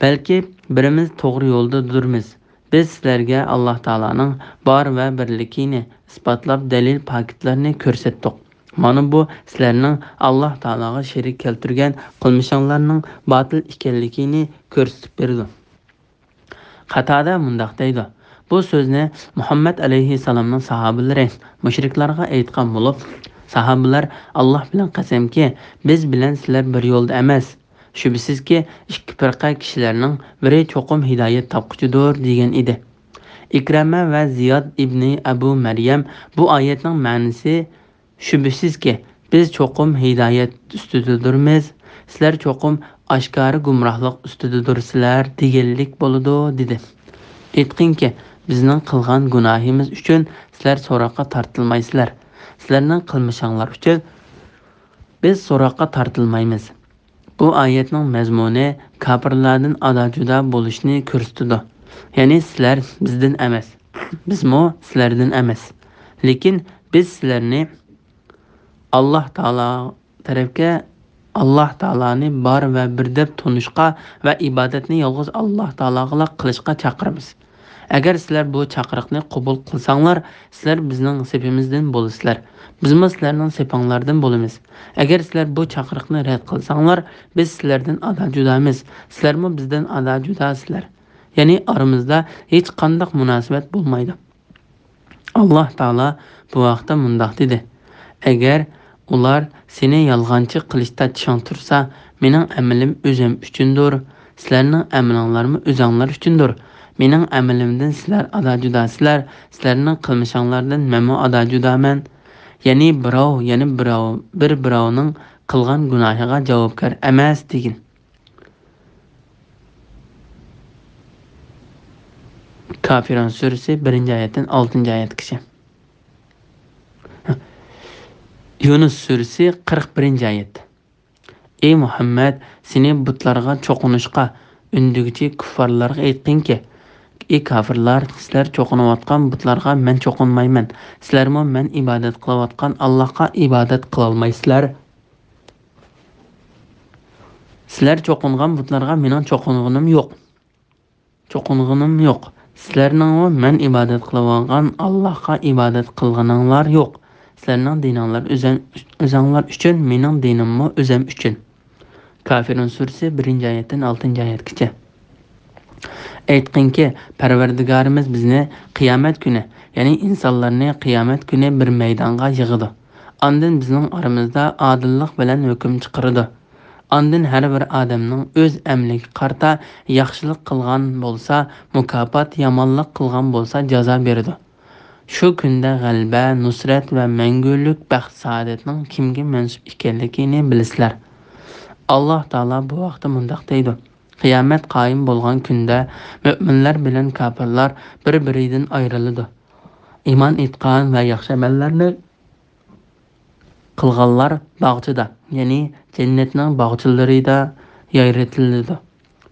بەلكى بىرىمىز توغرا يولدىدۇرمىز. بىز سىلەرگە ئاللاھ تائالانىڭ بار ۋە بىرلىكىنى ئىسپاتلاپ دەلىل پاكىتلارنى كۆرسەتتۇق. مانا بۇ سىلەرنىڭ ئاللاھ تائالاغا شېرىك كەلتۈرگەن قىلمىشىڭلارنىڭ باتىل ئىكەنلىكىنى كۆرسىتىپ بېرىدۇ. قاتادە مۇنداق دەيدۇ، بۇ سۆزنى مۇھەممەد ئەلەيھىسسالامنىڭ ساھابىلىرى مۇشرىكلارغا ئېيتقان بولۇپ، ساھابىلەر، ئاللاھ بىلەن قەسەمكى، بىز بىلەن سىلەر بىر يولدا ئەمەس. شۈبھىسىزكى، ئىككى پىرقە كىشىلەرنىڭ بىرى چوقۇم ھىدايەت تاپقۇچىدۇر، دېگەن ئىدى. ئىكرەمە ۋە زىياد ئىبنى ئەبۇ مەريەم بۇ ئايەتنىڭ مەنىسى، شۈبھىسىزكى، بىز چوقۇم ھىدايەت ئۈستىدىدۇرمىز، سىلەر چوقۇم ئاشكارا گۇمراھلىق ئۈستىدىدۇرسىلەر، دېگەنلىك بولىدۇ، دېدى. ئېيتقىنكى، بىزنىڭ قىلغان گۇناھىمىز ئۈچۈن سىلەر سوراققا تارتىلمايسىلەر. سىلەرنىڭ قىلمىشىڭلار ئۈچۈن بىز سوراققا تارتىلمايمىز. بۇ ئايەتنىڭ مەزمۇنى كاپىرلاردىن ئادا-جۇدا بولۇشنى كۆرسىتىدۇ. يەنى سىلەر بىزدىن ئەمەس، بىزمۇ سىلەردىن ئەمەس. لېكىن بىز سىلەرنى ئاللاھ تائالا تەرەپكە، ئاللاھ تائالانى بار ۋە بىر دەپ تونۇشقا ۋە ئىبادەتنى يالغۇز ئاللاھ تائالاغىلا قىلىشقا چاقىرىمىز. ئەگەر سىلەر بۇ چاقىرىقنى قوبۇل قىلساڭلار، سىلەر بىزنىڭ سېپىمىزدىن بولىسىلەر. بىزمۇ سىلەرنىڭ سېپىڭلاردىن بولىمىز. ئەگەر سىلەر بۇ چاقىرىقنى رەت قىلساڭلار، بىز سىلەردىن ئادا-جۇدامىز. سىلەرمۇ بىزدىن ئادا-جۇداسىلەر. يەنى ئارىمىزدا ھېچقانداق مۇناسىۋەت بولمايدۇ. ئاللاھ تائالا بۇ ھەقتە مۇنداق دېدى، ئەگەر ئۇلار سېنى يالغانچى قىلىشتا چىڭ تۇرسا، مېنىڭ ئەمىلىم ئۆزۈم ئۈچۈندۇر، سىلەرنىڭ ئەمىلىڭلارمۇ ئۆزۈڭلار ئۈچۈندۇر. مېنىڭ ئەمىلىمدىن سىلەر ئادا-جۇداسىلەر، سىلەرنىڭ قىلمىشىڭلاردىن مەنمۇ ئادا-جۇدامەن. يەنى بىراۋ يەنە بىراۋ، بىر-بىراۋنىڭ قىلغان گۇناھىغا جاۋابكار ئەمەس، دېگىن. كافىرۇن سۈرىسى بىرىنچى ئايەتتىن ئالتىنچى ئايەتكىچە. يۇنۇس سۈرىسى قىرىق بىرىنچى ئايەت. ئى مۇھەممەد، سېنى بۇتلارغا چوقۇنۇشقا ئۈندىگۈچى كۇففارلارغا ئېيتقىنكى، ئى كافىرلار، سىلەر چوقۇنۇۋاتقان بۇتلارغا مەن چوقۇنمايمەن، سىلەرمۇ مەن ئىبادەت قىلىۋاتقان ئاللاھقا ئىبادەت قىلالمايسىلەر. سىلەر چوقۇنغان بۇتلارغا مېنىڭ چوقۇنغىنىم يوق. چوقۇنغىنىم يوق. سىلەرنىڭمۇ مەن ئىبادەت قىلىۋالغان ئاللاھقا ئىبادەت قىلغىنىڭلار يوق. سىلەرنىڭ دىنىڭلار ئۆزەن-، ئۆزەڭلار ئۈچۈن، مېنىڭ دىنىممۇ ئۆزەم ئۈچۈن. كافىرۇن سۈرىسى بىرىنچى ئايەتتىن ئالتىنچى ئايەتكىچە. ئېيتقىنكى، پەرۋەردىگارىمىز بىزنى قىيامەت كۈنى، يەنى ئىنسانلارنى قىيامەت كۈنى بىر مەيدانغا يىغىدۇ. ئاندىن بىزنىڭ ئارىمىزدا ئادىللىق بىلەن ھۆكۈم چىقىرىدۇ. ئاندىن ھەر بىر ئادەمنىڭ ئۆز ئەمىلىگە قارىتا ياخشىلىق قىلغان بولسا مۇكاپات، يامانلىق قىلغان بولسا جازا بېرىدۇ. شۇ كۈندە غەلىبە، نۇسرەت ۋە مەڭگۈلۈك بەخت-سائادەتنىڭ كىمگە مەنسۇپ ئىكەنلىكىنى بىلىسىلەر. ئاللاھ تائالا بۇ ھەقتە مۇنداق دەيدۇ: قىيامەت قايىم بولغان كۈندە مۆمىنلەر بىلەن كاپىرلار بىر-بىرىدىن ئايرىلىدۇ. ئىمان ئېيتقان ۋە ياخشى ئەمەللەرنى قىلغانلار باغچىدا، يەنى جەننەتنىڭ باغچىلىرىدا يايرىتىلىدۇ.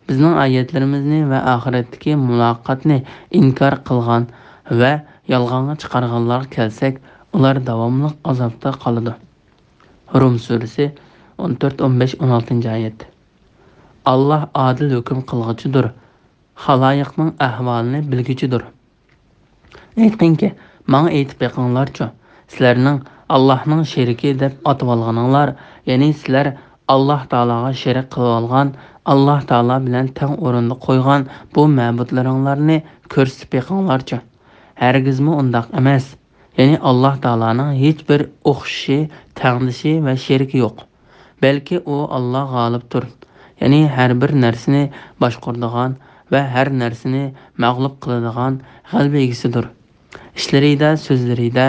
بىزنىڭ ئايەتلىرىمىزنى ۋە ئاخىرەتتىكى مۇلاقاتنى ئىنكار قىلغان ۋە يالغانغا چىقارغانلارغا كەلسەك، ئۇلار داۋاملىق ئازابتا قالىدۇ. رۇم سۈرىسى ئون تۆت، ئون بەش، ئون ئالتىنچى ئايەت. ئاللاھ ئادىل ھۆكۈم قىلغۇچىدۇر، خالايىقنىڭ ئەھۋالىنى بىلگۈچىدۇر. ئېيتقىنكى، ماڭا ئېيتىپ بېقىڭلارچۇ، سىلەرنىڭ ئاللاھنىڭ شېرىكى دەپ ئاتىۋالغىنىڭلار، يەنى سىلەر ئاللاھ تائالاغا شېرىك قىلىۋالغان، ئاللاھ تائالا بىلەن تەڭ ئورۇندا قويغان بۇ مەبۇدلىرىڭلارنى كۆرسىتىپ بېقىڭلارچۇ. ھەرگىزمۇ ئۇنداق ئەمەس. يەنى ئاللاھ تائالانىڭ ھېچبىر ئوخشىشى، تەڭدىشى ۋە شېرىكى يوق. بەلكى ئۇ ئاللاھ غالىبتۇر، يەنى ھەر بىر نەرسىنى باشقۇرىدىغان ۋە ھەر نەرسىنى مەغلۇپ قىلىدىغان غەلىبە ئىگىسىدۇر. ئىشلىرىدا، سۆزلىرىدە،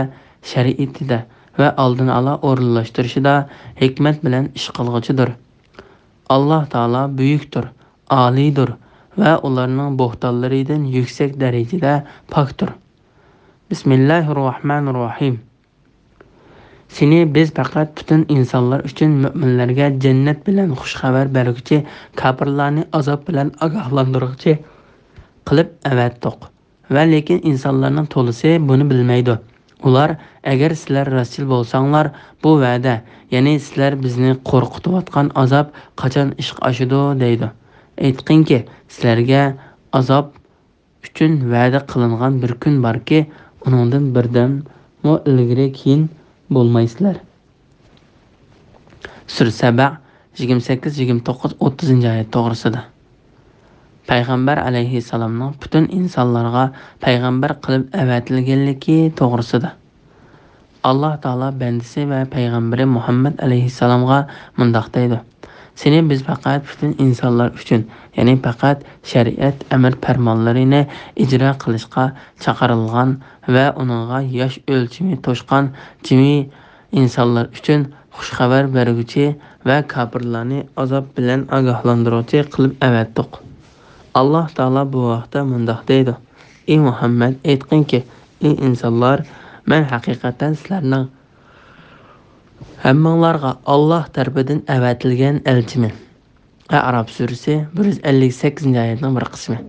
شەرىئىتىدە ۋە ئالدىن ئالا ئورۇنلاشتۇرۇشىدا ھېكمەت بىلەن ئىش قىلغۇچىدۇر. ئاللاھ تائالا بۈيۈكتۇر، ئالىيدۇر ۋە ئۇلارنىڭ بوھتانلىرىدىن يۈكسەك دەرىجىدە پاكتۇر. بىسمىللاھىررەھمانىررەھىم. سېنى بىز پەقەت پۈتۈن ئىنسانلار ئۈچۈن مۆمىنلەرگە جەننەت بىلەن خۇش خەۋەر بەرگۈچى، كاپىرلارنى ئازاب بىلەن ئاگاھلاندۇرغۇچى قىلىپ ئەۋەتتۇق. ۋە لېكىن ئىنسانلارنىڭ تولىسى بۇنى بىلمەيدۇ. ئۇلار، ئەگەر سىلەر راستچىل بولساڭلار، بۇ ۋەدە، يەنى سىلەر بىزنى قورقۇتۇۋاتقان ئازاب قاچان ئىشقا ئاشىدۇ دەيدۇ. ئېيتقىنكى، سىلەرگە ئازاب ئۈچۈن ۋەدە قىلىنغان بىر كۈن باركى، ئۇنىڭدىن بىردەممۇ ئىلگىرى كېيىن بولمايسىلەر. سۈرە سەبە، يىگىرمە سەككىز، يىگىرمە توققۇز، ئوتتۇزىنچى ئايەت توغرىسىدا. پەيغەمبەر ئەلەيھىسسالامنىڭ پۈتۈن ئىنسانلارغا پەيغەمبەر قىلىپ ئەۋەتىلگەنلىكى توغرىسىدا. ئاللاھ تائالا بەندىسى ۋە پەيغەمبىرى مۇھەممەد ئەلەيھىسسالامغا مۇنداق دەيدۇ: سېنى بىز پەقەت پۈتۈن ئىنسانلار ئۈچۈن، يەنى پەقەت شەرىئەت ئەمىر پەرمانلىرىنى ئىجرا قىلىشقا چاقىرىلغان ۋە ئۇنىڭغا ياش ئۆلچىمى توشقان جىمى ئىنسانلار ئۈچۈن خۇش خەۋەر بەرگۈچى ۋە كاپىرلارنى ئازاب بىلەن ئاگاھلاندۇرغۇچى قىلىپ ئەۋەتتۇق. ئاللاھ تائالا بۇ ھەقتە مۇنداق دەيدۇ: ئى مۇھەممەد، ئېيتقىنكى، ئى ئىنسانلار، مەن ھەقىقەتەن سىلەرنىڭ ھەممىڭلارغا ئاللاھ تەرىپىدىن ئەۋەتىلگەن ئەلچىمەن. ئەئراپ سۈرىسى، بىر يۈز ئەللىك سەككىزىنچى ئايەتنىڭ بىر قىسمى.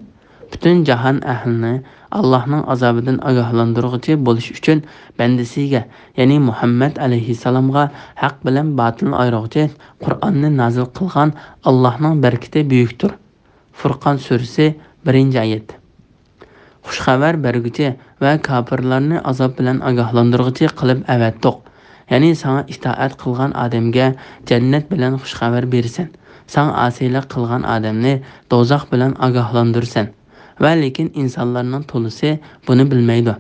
پۈتۈن جاھان ئەھلىنى ئاللاھنىڭ ئازابىدىن ئاگاھلاندۇرغۇچى بولۇش ئۈچۈن بەندىسىگە، يەنى مۇھەممەد ئەلەيھىسسالامغا ھەق بىلەن باتىلنى ئايرىغۇچى قۇرئاننى نازىل قىلغان ئاللاھنىڭ بەرىكىتى بۈيۈكتۇر. فۇرقان سۈرىسى، بىرىنچى ئايەت. خۇش خەۋەر بەرگۈچى ۋە كاپىرلارنى ئازاب بىلەن ئاگاھلاندۇرغۇچى قىلىپ ئەۋەتتۇق. يەنى ساڭا ئىتائەت قىلغان ئادەمگە جەننەت بىلەن خۇش خەۋەر بېرىسەن، ساڭا ئاسىيلىق قىلغان ئادەمنى دوزاخ بىلەن ئاگاھلاندۇرىسەن. ۋە لېكىن ئىنسانلارنىڭ تولىسى بۇنى بىلمەيدۇ.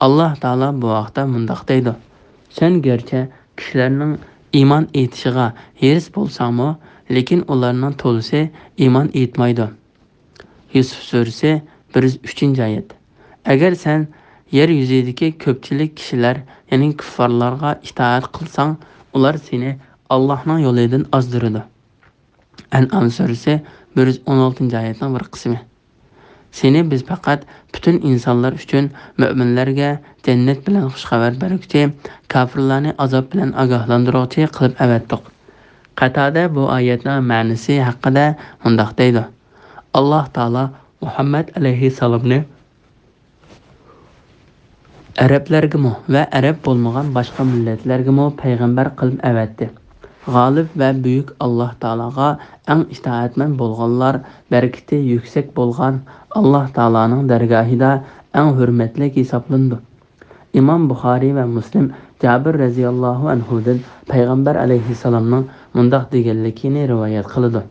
ئاللاھ تائالا بۇ ھەقتە مۇنداق دەيدۇ: سەن گەرچە كىشىلەرنىڭ ئىمان ئېيتىشىغا ھېرىس بولساڭمۇ، لېكىن ئۇلارنىڭ تولىسى ئىمان ئېيتمايدۇ. يۈسۈف سۈرىسى، بىر يۈز ئۈچىنچى ئايەت. ئەگەر سەن يەر يۈزىدىكى كۆپچىلىك كىشىلەر، يەنى كۇففارلارغا ئىتائەت قىلساڭ، ئۇلار سېنى ئاللاھنىڭ يولىدىن ئازدۇرىدۇ. ئەنئام سۈرىسى، بىر يۈز ئون ئالتىنچى ئايەتنىڭ بىر قىسمى. سېنى بىز پەقەت پۈتۈن ئىنسانلار ئۈچۈن مۆمىنلەرگە جەننەت بىلەن خۇش خەۋەر بەرگۈچى، كاپىرلارنى ئازاب بىلەن ئاگاھلاندۇرغۇچى قىلىپ ئەۋەتتۇق. قەتادە بۇ ئايەتنىڭ مەنىسى ھەققىدە مۇنداق دەيدۇ: ئاللاھ تائالا مۇھەممەد ئەلەيھىسسالامنى ئەرەبلەرگىمۇ ۋە ئەرەب بولمىغان باشقا مىللەتلەرگىمۇ پەيغەمبەر قىلىپ ئەۋەتتى. غالىب ۋە بۈيۈك ئاللاھ تائالاغا ئەڭ ئىتائەتمەن بولغانلار بەرىكىتى يۈكسەك بولغان ئاللاھ تائالانىڭ دەرگاھىدا ئەڭ ھۆرمەتلىك ھېسابلىنىدۇ. ئىمام بۇخارىي ۋە مۇسلىم جابىر رەزىياللاھۇ ئەنھۇدىن پەيغەمبەر ئەلەيھىسسالامنىڭ مۇنداق دېگەنلىكىنى رىۋايەت قىلىدۇ: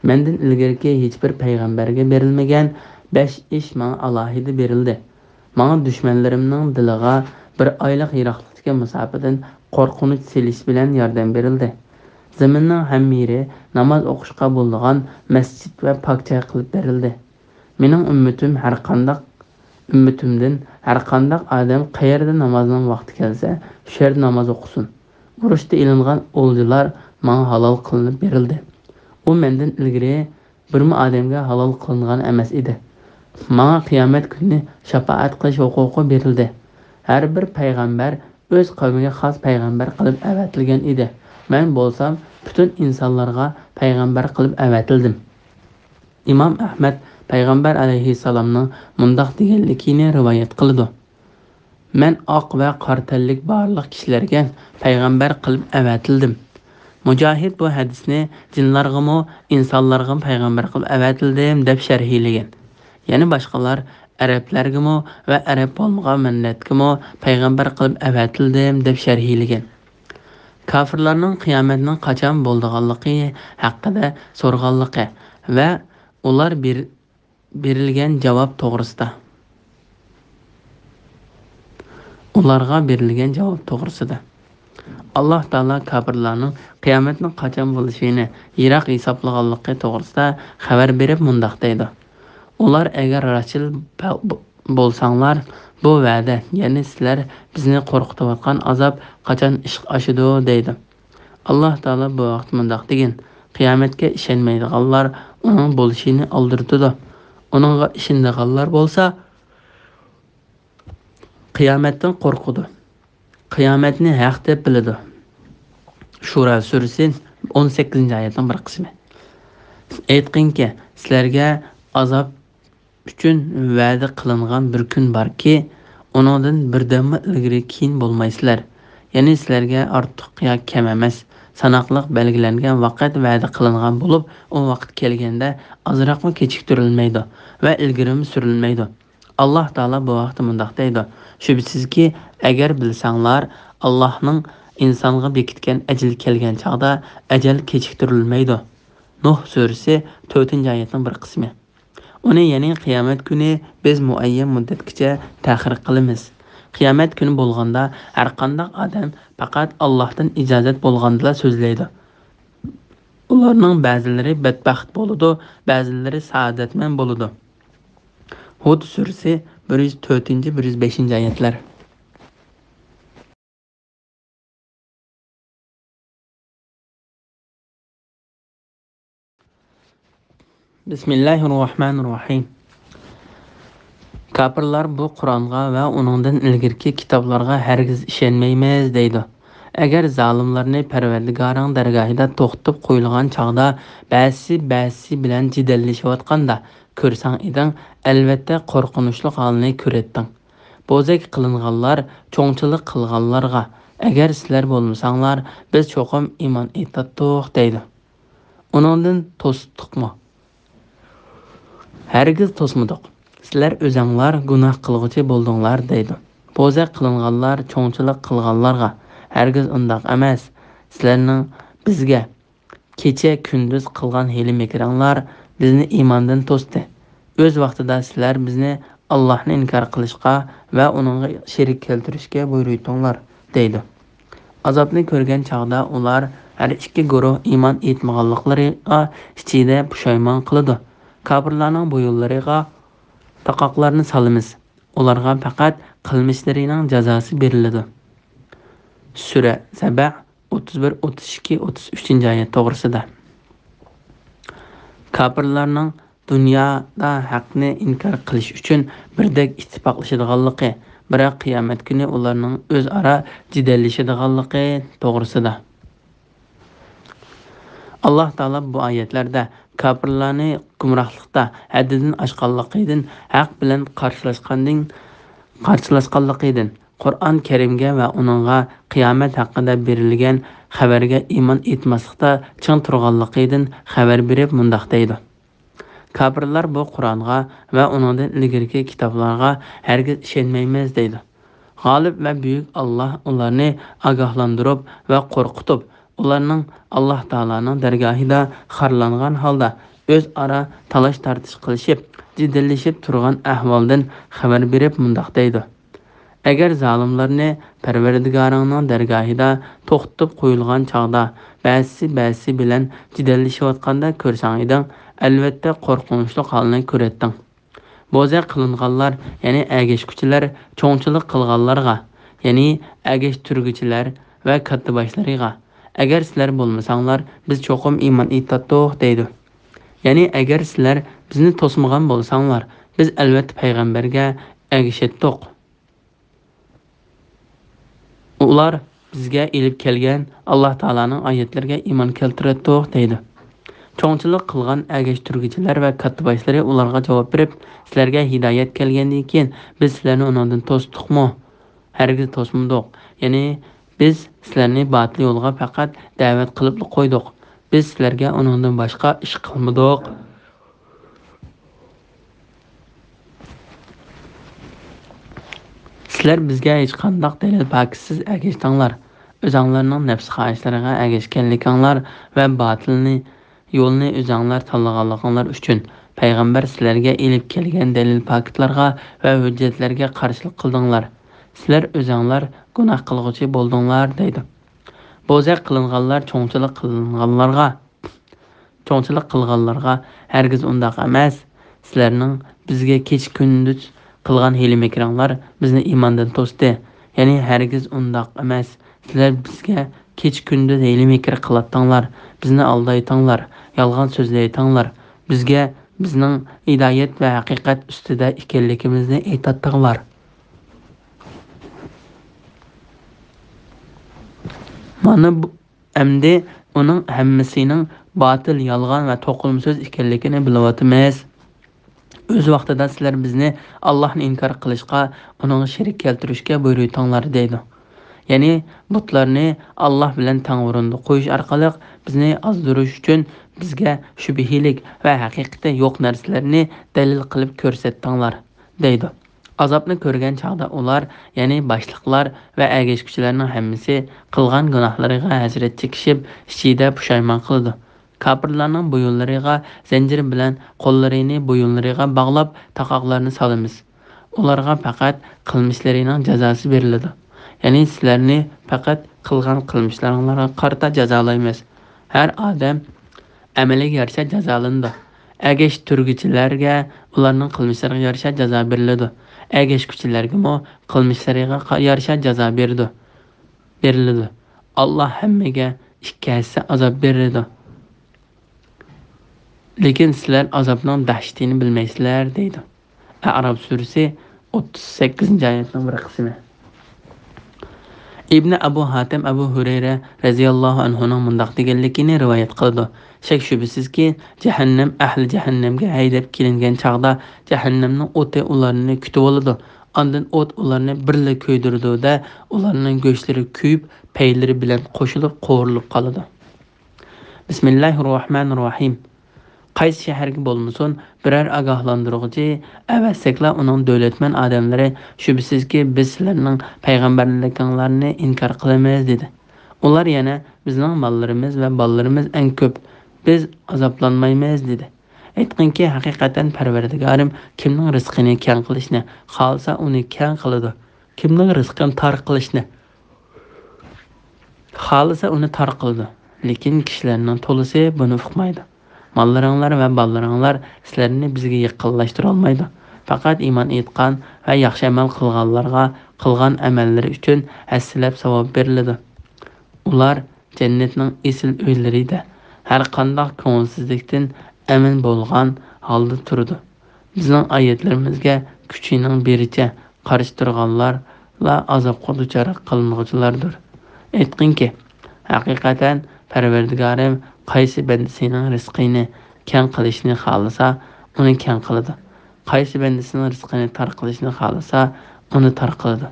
مەندىن ئىلگىرىكى ھېچبىر پەيغەمبەرگە بېرىلمىگەن بەش ئىش ماڭا ئالاھىدە بېرىلدى. ماڭا دۈشمەنلىرىمنىڭ دىلىغا بىر ئايلىق يىراقلىقتىكى مۇساپىدىن قورقۇنچ سېلىش بىلەن ياردەم بېرىلدى. زېمىننىڭ ھەممە يېرى ناماز ئوقۇشقا بولىدىغان مەسچىت ۋە پاك جاي قىلىپ بېرىلدى. مېنىڭ ئۈممىتىم ھەرقانداق، ئۈممىتىمدىن ھەرقانداق ئادەم قەيەردە نامازنىڭ ۋاقتى كەلسە، شۇ يەردە ناماز ئوقۇسۇن. ئۇرۇشتا ئېلىنغان ئولجىلار ماڭا ھالال قىلىنىپ بېرىلدى. ئۇ مەندىن ئىلگىرى بىرمۇ ئادەمگە ھالال قىلىنغان ئەمەس ئىدى. ماڭا قىيامەت كۈنى شاپائەت قىلىش ھوقۇقى بېرىلدى. ھەر بىر پەيغەمبەر ئۆز قەۋمىگە خاس پەيغەمبەر قىلىپ ئەۋەتىلگەن ئىدى. مەن بولسام پۈتۈن ئىنسانلارغا پەيغەمبەر قىلىپ ئەۋەتىلدىم. ئىمام ئەھمەد پەيغەمبەر ئەلەيھىسسالامنىڭ مۇنداق دېگەنلىكىنى رىۋايەت قىلىدۇ: مەن ئاق ۋە قارا تەنلىك بارلىق كىشىلەرگە پەيغەمبەر قىلىپ ئەۋەتىلدىم. مۇجاھىد بۇ ھەدىسنى جىنلارغىمۇ، ئىنسانلارغىمۇ پەيغەمبەر قىلىپ ئەۋەتىلدىم دەپ شەرھلىگەن. يەنە باشقىلار ئەرەبلەرگىمۇ ۋە ئەرەب بولمىغان مىللەتكىمۇ پەيغەمبەر قىلىپ ئەۋەتىلدىم دەپ شەرھلىگەن. كاپىرلارنىڭ قىيامەتنىڭ قاچان بولىدىغانلىقى ھەققىدە سورىغانلىقى ۋە ئۇلار بېر-، بېرىلگەن جاۋاب توغرىسىدا. ئۇلارغا بېرىلگەن جاۋاب توغرىسىدا. ئاللاھ تائالا كاپىرلارنىڭ قىيامەتنىڭ قاچان بولۇشىنى يىراق ھېسابلىغانلىقى توغرىسىدا خەۋەر بېرىپ مۇنداق دەيدۇ: ئۇلار ئەگەر راستچىل بە-، بولساڭلار، بۇ ۋەدە، يەنى سىلەر بىزنى قورقۇتۇۋاتقان ئازاب قاچان ئىشقا ئاشىدۇ؟ دەيدۇ. ئاللاھ تائالا بۇ ھەقتە مۇنداق دېگەن: قىيامەتكە ئىشەنمەيدىغانلار ئۇنىڭ بولۇشىنى ئالدىرىتىدۇ. ئۇنىڭغا ئىشىنىدىغانلار بولسا، قىيامەتتىن قورقىدۇ. قىيامەتنى ھەق دەپ بىلىدۇ. شۇرا سۈرىسى، ئون سەككىزىنچى ئايەتنىڭ بىر قىسمى. ئېيتقىنكى، سىلەرگە ئازاب ئۈچۈن ۋەدە قىلىنغان بىر كۈن باركى، ئۇنىڭدىن بىردەممۇ ئىلگىرى كېيىن بولمايسىلەر. يەنى سىلەرگە ئارتۇق يا كەم ئەمەس، ساناقلىق بەلگىلەنگەن ۋاقىت ۋەدە قىلىنغان بولۇپ، ئۇ ۋاقىت كەلگەندە ئازراقمۇ كېچىكتۈرۈلمەيدۇ ۋە ئىلگىرىمۇ سۈرۈلمەيدۇ. ئاللاھ تائالا بۇ ھەقتە مۇنداق دەيدۇ: شۈبھىسىزكى، ئەگەر بىلسەڭلار، ئاللاھنىڭ ئىنسانغا بېكىتكەن ئەجىلى كەلگەن چاغدا ئەجەل كېچىكتۈرۈلمەيدۇ. نۇھ سۈرىسى، تۆتىنچى ئايەتنىڭ بىر قىسمى. ئۇنى، يەنى قىيامەت كۈنى بىز مۇئەييەن مۇددەتكىچە تەخىر قىلىمىز. قىيامەت كۈنى بولغاندا ھەرقانداق ئادەم پەقەت ئاللاھتىن ئىجازەت بولغاندىلا سۆزلەيدۇ. ئۇلارنىڭ بەزىلىرى بەتبەخت بولىدۇ، بەزىلىرى سائادەتمەن بولىدۇ. ھۇد سۈرىسى، بىر يۈز تۆتىنچى، بىر يۈز بەشىنچى ئايەتلەر. بىسمىللاھىررەھمانىررەھىم. كاپىرلار بۇ قۇرئانغا ۋە ئۇنىڭدىن ئىلگىرىكى كىتابلارغا ھەرگىز ئىشەنمەيمىز دەيدۇ. ئەگەر زالىملارنى پەرۋەردىگارىڭ دەرگاھىدا توختىتىپ قويۇلغان چاغدا بەزىسى بەزىسى بىلەن جېدەللىشىۋاتقاندا كۆرسەڭ ئىدىڭ، ئەلۋەتتە قورقۇنچلۇق ھالنى كۆرەتتىڭ. بوزەك قىلىنغانلار چوڭچىلىق قىلغانلارغا، ئەگەر سىلەر بولمىساڭلار، بىز چوقۇم ئىمان ئېيتاتتۇق دەيدۇ. ئۇنىڭدىن توستۇقمۇ؟ ھەرگىز توسمىدۇق. سىلەر ئۆزەڭلار گۇناھ قىلغۇچى بولدۇڭلار دەيدۇ. بوزەك قىلىنغانلار چوڭچىلىق قىلغانلارغا، ھەرگىز ئۇنداق ئەمەس. سىلەرنىڭ بىزگە كېچە كۈندۈز قىلغان ھىيلە-مىكرىڭلار بىزنى ئىماندىن توستى. ئۆز ۋاقتىدا سىلەر بىزنى ئاللاھنى ئىنكار قىلىشقا ۋە ئۇنىڭغا شېرىك كەلتۈرۈشكە بۇيرۇيتتۇڭلار دەيدۇ. ئازابنى كۆرگەن چاغدا ئۇلار ھەر ئىككى گۇرۇھ ئىمان ئېيتمىغانلىقلىرىغا ئىچىدە پۇشايمان قىلىدۇ. كاپىرلارنىڭ بويۇنلىرىغا تاقاقلارنى سالىمىز. ئۇلارغا پەقەت قىلمىشلىرىنىڭ جازاسى بېرىلىدۇ. سۈرە سەبە، ئوتتۇز بىر، ئوتتۇز ئىككى، ئوتتۇز ئۈچىنچى ئايەت توغرىسىدا. كاپىرلارنىڭ دۇنيادا ھەقنى ئىنكار قىلىش ئۈچۈن بىردەك ئىتتىپاقلىشىدىغانلىقى، بىراق قىيامەت كۈنى ئۇلارنىڭ ئۆزئارا جېدەللىشىدىغانلىقى توغرىسىدا. ئاللاھ تائالا بۇ ئايەتلەردە كاپىرلارنى گۇمراھلىقتا ھەددىدىن ئاشقانلىقىدىن، ھەق بىلەن قارشىلاشقاندىن، قارشىلاشقانلىقىدىن، قۇرئان كەرىمگە ۋە ئۇنىڭغا قىيامەت ھەققىدە بېرىلگەن خەۋەرگە ئىمان ئېيتماسلىقتا چىڭ تۇرغانلىقىدىن خەۋەر بېرىپ مۇنداق دەيدۇ: كاپىرلار بۇ قۇرئانغا ۋە ئۇنىڭدىن ئىلگىرىكى كىتابلارغا ھەرگىز ئىشەنمەيمىز دەيدۇ. غالىب ۋە بۈيۈك ئاللاھ ئۇلارنى ئاگاھلاندۇرۇپ ۋە قورقۇتۇپ، ئۇلارنىڭ ئاللاھ تائالانىڭ دەرگاھىدا خارلانغان ھالدا ئۆزئارا تالاش-تارتىش قىلىشىپ، جېدەللىشىپ تۇرغان ئەھۋالدىن خەۋەر بېرىپ مۇنداق دەيدۇ: ئەگەر زالىملارنى پەرۋەردىگارىڭنىڭ دەرگاھىدا توختىتىپ قويۇلغان چاغدا بەزىسى بەزىسى بىلەن جېدەللىشىۋاتقاندا كۆرسەڭ ئىدىڭ، ئەلۋەتتە قورقۇنچلۇق ھالنى كۆرەتتىڭ. بوزەك قىلىنغانلار، يەنى ئەگەشكۈچىلەر چوڭچىلىق قىلغانلارغا، يەنى ئەگەشتۈرگۈچىلەر ۋە كاتتىباشلىرىغا، ئەگەر سىلەر بولمىساڭلار، بىز چوقۇم ئىمان ئېيتاتتۇق دەيدۇ. يەنى ئەگەر سىلەر بىزنى توسمىغان بولساڭلار، بىز ئەلۋەتتە پەيغەمبەرگە ئەگىشەتتۇق. ئۇلار بىزگە ئېلىپ كەلگەن ئاللاھ تائالانىڭ ئايەتلىرىگە ئىمان كەلتۈرەتتۇق دەيدۇ. چوڭچىلىق قىلغان ئەگەشتۈرگۈچىلەر ۋە كاتتىباشلىرى ئۇلارغا جاۋاب بېرىپ، سىلەرگە ھىدايەت كەلگەندىن كېيىن بىز سىلەرنى ئۇنىڭدىن توستۇقمۇ؟ ھەرگىز توسمىدۇق. يەنى بىز سىلەرنى باتىل يولغا پەقەت دەۋەت قىلىپلا قويدۇق. بىز سىلەرگە ئۇنىڭدىن باشقا ئىش قىلمىدۇق. سىلەر بىزگە ھېچقانداق دەلىل-پاكىتسىز ئەگەشتىڭلار. ئۆزەڭلارنىڭ نەپس خاھىشلىرىغا ئەگەشكەنلىكىڭلار ۋە باتىلنى، يولنى ئۆزەڭلار تاللىغانلىقىڭلار ئۈچۈن پەيغەمبەر سىلەرگە ئېلىپ كەلگەن دەلىل-پاكىتلارغا ۋە ھۆججەتلەرگە قارشىلىق قىلدىڭلار. سىلەر ئۆزەڭلار گۇناھ قىلغۇچى بولدۇڭلار دەيدۇ. بوزەك قىلىنغانلار چوڭچىلىق قىلىنغانلارغا، چوڭچىلىق قىلغانلارغا ھەرگىز ئۇنداق ئەمەس. سىلەرنىڭ بىزگە كېچە-كۈندۈز قىلغان ھىيلە-مىكرىڭلار بىزنى ئىماندىن توستى. يەنى ھەرگىز ئۇنداق ئەمەس. سىلەر بىزگە كېچە-كۈندۈز ھىيلە-مىكىر قىلاتتىڭلار، بىزنى ئالدايتتىڭلار، يالغان سۆزلەيتتىڭلار. بىزگە بىزنىڭ ھىدايەت ۋە ھەقىقەت ئۈستىدە ئىكەنلىكىمىزنى ئېيتاتتىڭلار. مانا بۇ، ئەمدى ئۇنىڭ ھەممىسىنىڭ باتىل، يالغان ۋە توقۇلما سۆز ئىكەنلىكىنى بىلىۋاتىمىز. ئۆز ۋاقتىدا سىلەر بىزنى ئاللاھنى ئىنكار قىلىشقا، ئۇنىڭغا شېرىك كەلتۈرۈشكە بۇيرۇيتتىڭلار دەيدۇ. يەنى بۇتلارنى ئاللاھ بىلەن تەڭ ئورۇندا قويۇش ئارقىلىق بىزنى ئازدۇرۇش ئۈچۈن بىزگە شۈبھىلىك ۋە ھەقىقىتى يوق نەرسىلەرنى دەلىل قىلىپ كۆرسەتتىڭلار دەيدۇ. ئازابنى كۆرگەن چاغدا ئۇلار، يەنى باشلىقلار ۋە ئەگەشكۈچىلەرنىڭ ھەممىسى قىلغان گۇناھلىرىغا ھەسرەت چېكىشىپ، ئىچىدە پۇشايمان قىلىدۇ. كاپىرلارنىڭ بويۇنلىرىغا زەنجىر بىلەن قوللىرىنى بويۇنلىرىغا باغلاپ، تاقاقلارنى سالىمىز. ئۇلارغا پەقەت قىلمىشلىرىنىڭ جازاسى بېرىلىدۇ. يەنى سىلەرنى پەقەت قىلغان قىلمىشلىرىڭلارغا قارىتا جازالايمىز. ھەر ئادەم ئەمىلىگە يارىشا جازالىنىدۇ. ئەگەشتۈرگۈچىلەرگە ئۇلارنىڭ قىلمىشلىرىغا يارىشا جازا بېرىلىدۇ. ئەگەشكۈچىلەرگىمۇ قىلمىشلىرىغا قا-، يارىشا جازا بېرىدۇ، بېرىلىدۇ. ئاللاھ ھەممىگە ئىككى ھەسسە ئازاب بېرىدۇ. لېكىن سىلەر ئازابنىڭ دەھشىتىنى بىلمەيسىلەر دەيدۇ. ئەئراف سۈرىسى ئوتتۇز سەككىزىنچى ئايەتنىڭ بىر قىسمى. ئىبنى ئەبۇ ھاتىم ئەبۇ ھۇرەيرە رەزىياللاھۇ ئەنھۇنىڭ مۇنداق دېگەنلىكىنى رىۋايەت قىلىدۇ: شەك-شۈبھىسىزكى، جەھەننەم ئەھلى جەھەننەمگە ھەيدەپ كېلىنگەن چاغدا جەھەننەمنىڭ ئوتى ئۇلارنى كۈتۈۋالىدۇ. ئاندىن ئوت ئۇلارنى بىرلا كۆيدۈرىدۇ-دە، ئۇلارنىڭ گۆشلىرى كۆيۈپ، پەيلىرى بىلەن قوشۇلۇپ قورۇلۇپ قالىدۇ. بىسمىللاھىررەھمانىررەھىم. قايسى شەھەرگە بولمىسۇن، بىرەر ئاگاھلاندۇرغۇچى ئەۋەتسەكلا، ئۇنىڭ دۆلەتمەن ئادەملىرى، شۈبھىسىزكى، بىز سىلەرنىڭ پەيغەمبەرلىكىڭلارنى ئىنكار قىلىمىز، دېدى. ئۇلار يەنە، بىزنىڭ ماللىرىمىز ۋە بالىلىرىمىز ئەڭ كۆپ، بىز ئازابلانمايمىز، دېدى. ئېيتقىنكى، ھەقىقەتەن پەرۋەردىگارىم كىمنىڭ رىزقىنى كەڭ قىلىشنى خالىسا، ئۇنى كەڭ قىلىدۇ، كىمنىڭ رىزقىنى تار قىلىشنى خالىسا ئۇنى تار قىلىدۇ، لېكىن كىشىلەرنىڭ تولىسى بۇنى ئۇقمايدۇ. ماللىرىڭلار ۋە بالىلىرىڭلار سىلەرنى بىزگە يېقىنلاشتۇرالمايدۇ. پەقەت ئىمان ئېيتقان ۋە ياخشى ئەمەل قىلغانلارغا قىلغان ئەمەللىرى ئۈچۈن ھەسسىلەپ ساۋاب بېرىلىدۇ. ئۇلار جەننەتنىڭ ئېسىل ئۆيلىرىدە ھەرقانداق كۆڭۈلسىزلىكتىن ئەمىن بولغان ھالدا تۇرىدۇ. بىزنىڭ ئايەتلىرىمىزگە كۈچىنىڭ بېرىچە قارشى تۇرغانلارلا ئازابقا دۇچار قىلىنغۇچىلاردۇر. ئېيتقىنكى، ھەقىقەتەن پەرۋەردىگارىم قايسى بەندىسىنىڭ رىزقىنى كەڭ قىلىشنى خالىسا، ئۇنى كەڭ قىلىدۇ. قايسى بەندىسىنىڭ رىزقىنى تار قىلىشنى خالىسا، ئۇنى تار قىلىدۇ.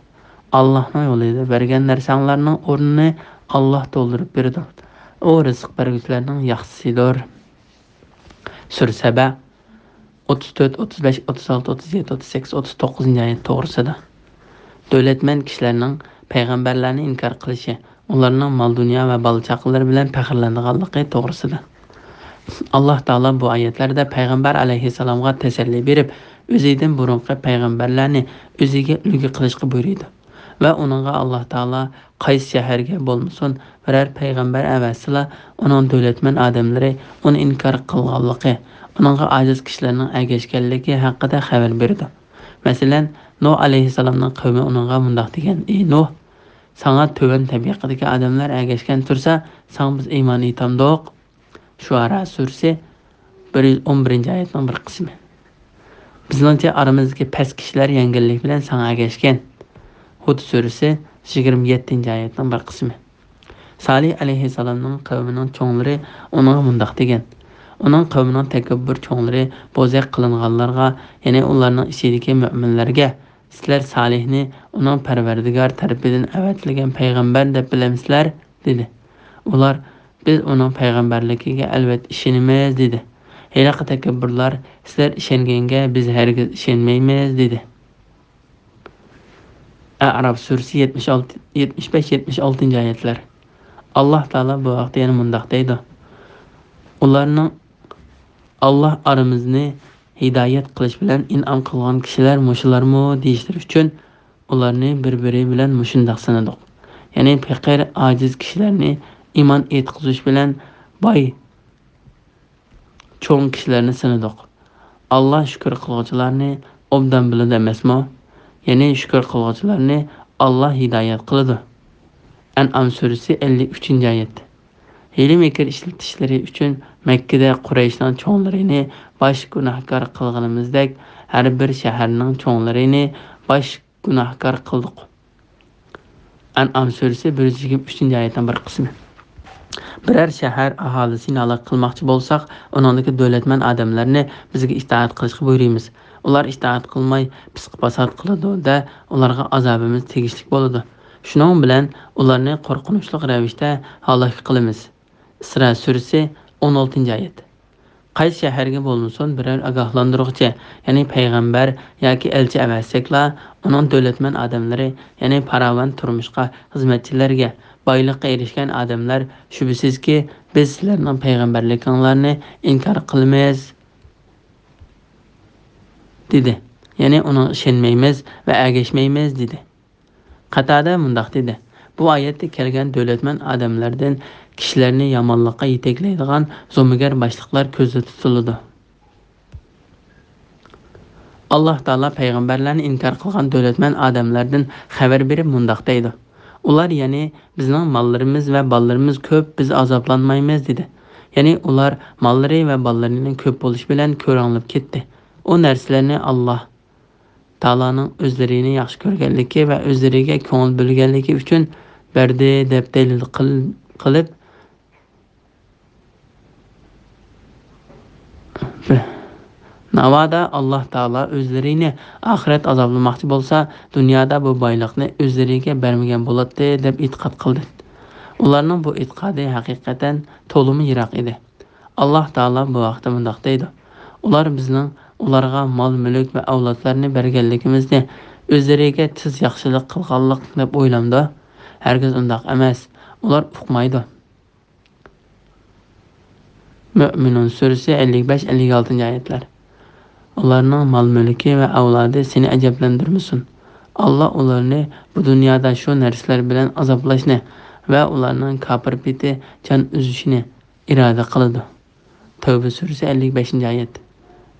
ئاللاھنىڭ يولىدا بەرگەن نەرسەڭلارنىڭ ئورنىنى ئاللاھ تولدۇرۇپ بېرىدۇ. ئۇ رىزىق بەرگۈچىلەرنىڭ ياخشىسىدۇر. سۈرە سەبە، ئوتتۇز تۆت، ئوتتۇز بەش، ئوتتۇز ئالتە، ئوتتۇز يەتتە، ئوتتۇز سەككىز، ئوتتۇز توققۇزىنچى ئايەت توغرىسىدا. دۆلەتمەن كىشىلەرنىڭ پەيغەمبەرلەرنى ئىنكار قىلىشى، ئۇلارنىڭ مال-دۇنيا ۋە بالا-چاقىلىرى بىلەن پەخىرلىنىدىغانلىقى توغرىسىدا. ئاللاھ تائالا بۇ ئايەتلەردە پەيغەمبەر ئەلەيھىسسالامغا تەسەللى بېرىپ، ئۆزىدىن بۇرۇنقى پەيغەمبەرلەرنى ئۆزىگە ئۈلگە قىلىشقا بۇيرۇيدۇ ۋە ئۇنىڭغا ئاللاھ تائالا قايسى شەھەرگە بولمىسۇن، بىرەر پەيغەمبەر ئەۋەتسىلا، ئۇنىڭ دۆلەتمەن ئادەملىرى ئۇنى ئىنكار قىلغانلىقى، ئۇنىڭغا ئاجىز كىشىلەرنىڭ ئەگەشكەنلىكى ھەققىدە خەۋەر بېرىدۇ. مەسىلەن، نۇھ ئەلەيھىسسالامنىڭ قەۋمى ئۇنىڭغا مۇنداق دېگەن: «ئى نۇھ، ساڭا تۆۋەن تەبىقىدىكى ئادەملەر ئەگەشكەن تۇرسا، ساڭا بىز ئىمان ئېيتامدۇق؟» شۇئارا سۈرىسى بىر يۈز ئون بىرىنچى ئايەتنىڭ بىر قىسمى. بىزنىڭچە ئارىمىزدىكى پەس كىشىلەر يەڭگىللىك بىلەن ساڭا ئەگەشكەن. ھۇد سۈرىسى يىگىرمە يەتتىنچى ئايەتنىڭ بىر قىسمى. سالىھ ئەلەيھىسسالامنىڭ قەۋمىنىڭ چوڭلىرى ئۇنىڭغا مۇنداق دېگەن: ئۇنىڭ قەۋمىنىڭ تەكەببۇر چوڭلىرى بوزەك قىلىنغانلارغا، يەنى ئۇلارنىڭ ئىچىدىكى مۆمىنلەرگە، «سىلەر سالىھنى ئۇنىڭ پەرۋەردىگار تەرىپىدىن ئەۋەتىلگەن پەيغەمبەر دەپ بىلەمسىلەر؟» دېدى. ئۇلار، «بىز ئۇنىڭ پەيغەمبەرلىكىگە ئەلۋەتتە ئىشىنىمىز» دېدى. ھېلىقى تەكەببۇرلار، «سىلەر ئىشەنگەنگە بىز ھەرگىز ئىشەنمەيمىز» دېدى. ئەئراف سۈرىسى يەتمىش ئالتە، يەتمىش بەش، يەتمىش ئالتىنچى ئايەتلەر. ئاللاھ تائالا بۇ ھەقتە يەنە مۇنداق دەيدۇ: ئۇلارنىڭ، «ئاللاھ ئارىمىزنى ھىدايەت قىلىش بىلەن ئىنئام قىلغان كىشىلەر مۇشۇلارمۇ؟» دېيىشلىرى ئۈچۈن ئۇلارنى بىر-بىرى بىلەن مۇشۇنداق سىنىدۇق. يەنى پېقىر، ئاجىز كىشىلەرنى ئىمان ئېيتقۇزۇش بىلەن باي، چوڭ كىشىلەرنى سىنىدۇق. ئاللاھ شۈكۈر قىلغۇچىلارنى ئوبدان بىلىدۇ ئەمەسمۇ؟ يەنى شۈكۈر قىلغۇچىلارنى ئاللاھ ھىدايەت قىلىدۇ. ئەنئام سۈرىسى ئەللىك ئۈچىنچى ئايەت. ھىيلە-مىكىر ئىشلىتىشلىرى ئۈچۈن مەككىدە قۇرەيشنىڭ چوڭلىرىنى باش گۇناھكار قىلغىنىمىزدەك، ھەر بىر شەھەرنىڭ چوڭلىرىنى باش گۇناھكار قىلدۇق. ئەنئام سۈرىسى بىر يۈز يىگىرمە ئۈچىنچى ئايەتنىڭ بىر قىسمى. بىرەر شەھەر ئاھالىسىنى ھالاك قىلماقچى بولساق، ئۇنىڭدىكى دۆلەتمەن ئادەملەرنى بىزگە ئىتائەت قىلىشقا بۇيرۇيمىز. ئۇلار ئىتائەت قىلماي، پىسقا-پاسات قىلىدۇ-دە، ئۇلارغا ئازابىمىز تېگىشلىك بولىدۇ. شۇنىڭ بىلەن ئۇلارنى قورقۇنچلۇق رەۋىشتە ھالاك قىلىمىز. ئىسرا سۈرىسى، ئون ئالتىنچى ئايەت. قايسى شەھەرگە بولمىسۇن، بىرەر ئاگاھلاندۇرغۇچى، يەنى پەيغەمبەر ياكى ئەلچى ئەۋەتسەكلا، ئۇنىڭ دۆلەتمەن ئادەملىرى، يەنى پاراۋان تۇرمۇشقا خىزمەتچىلەرگە، بايلىققا ئېرىشكەن ئادەملەر، شۈبھىسىزكى، بىز سىلەرنىڭ پەيغەمبەرلىكىڭلارنى ئىنكار قىلىمىز، دېدى. يەنى ئۇنىڭغا ئىشەنمەيمىز ۋە ئەگەشمەيمىز، دېدى. قاتادە مۇنداق دېدى: بۇ ئايەتتە كەلگەن دۆلەتمەن ئادەملەردىن كىشىلەرنى يامانلىققا يېتەكلەيدىغان زومىگەر باشلىقلار كۆزدە تۇتۇلىدۇ. ئاللاھ تائالا پەيغەمبەرلەرنى ئىنكار قىلغان دۆلەتمەن ئادەملەردىن خەۋەر بېرىپ مۇنداق دەيدۇ: ئۇلار، يەنى، «بىزنىڭ ماللىرىمىز ۋە بالىلىرىمىز كۆپ، بىز ئازابلانمايمىز» دېدى. يەنى ئۇلار ماللىرى ۋە بالىلىرىنىڭ كۆپ بولۇشى بىلەن كۆرەڭلەپ كەتتى. ئۇ نەرسىلەرنى ئاللاھ تائالانىڭ ئۆزلىرىنى ياخشى كۆرگەنلىكى ۋە ئۆزلىرىگە كۆڭۈل بۆلگەنلىكى ئۈچۈن بەردى دەپ دەلىل قىل-، قىلىپ، ناۋادا ئاللاھ تائالا ئۆزلىرىنى ئاخىرەت ئازابلىماقچى بولسا، دۇنيادا بۇ بايلىقنى ئۆزلىرىگە بەرمىگەن بولاتتى دەپ ئېتىقاد قىلدى. ئۇلارنىڭ بۇ ئېتىقادى ھەقىقەتەن تولىمۇ يىراق ئىدى. ئاللاھ تائالا بۇ ھەقتە مۇنداق دەيدۇ: ئۇلار بىزنىڭ ئۇلارغا مال-مۈلۈك ۋە ئەۋلادلارنى بەرگەنلىكىمىزنى ئۆزلىرىگە تېز ياخشىلىق قىلغانلىق دەپ ئويلامدۇ؟ ھەرگىز ئۇنداق ئەمەس. ئۇلار ئۇقمايدۇ. مۆمىنۇن سۈرىسى ئەللىك بەش، ئەللىك ئالتىنچى ئايەتلەر. ئۇلارنىڭ مال-مۈلكى ۋە ئەۋلادى سېنى ئەجەبلەندۈرمىسۇن. ئاللاھ ئۇلارنى بۇ دۇنيادا شۇ نەرسىلەر بىلەن ئازابلاشنى ۋە ئۇلارنىڭ كاپىر پېتى جان ئۈزۈشىنى ئىرادە قىلىدۇ. تەۋبە سۈرىسى ئەللىك بەشىنچى ئايەت.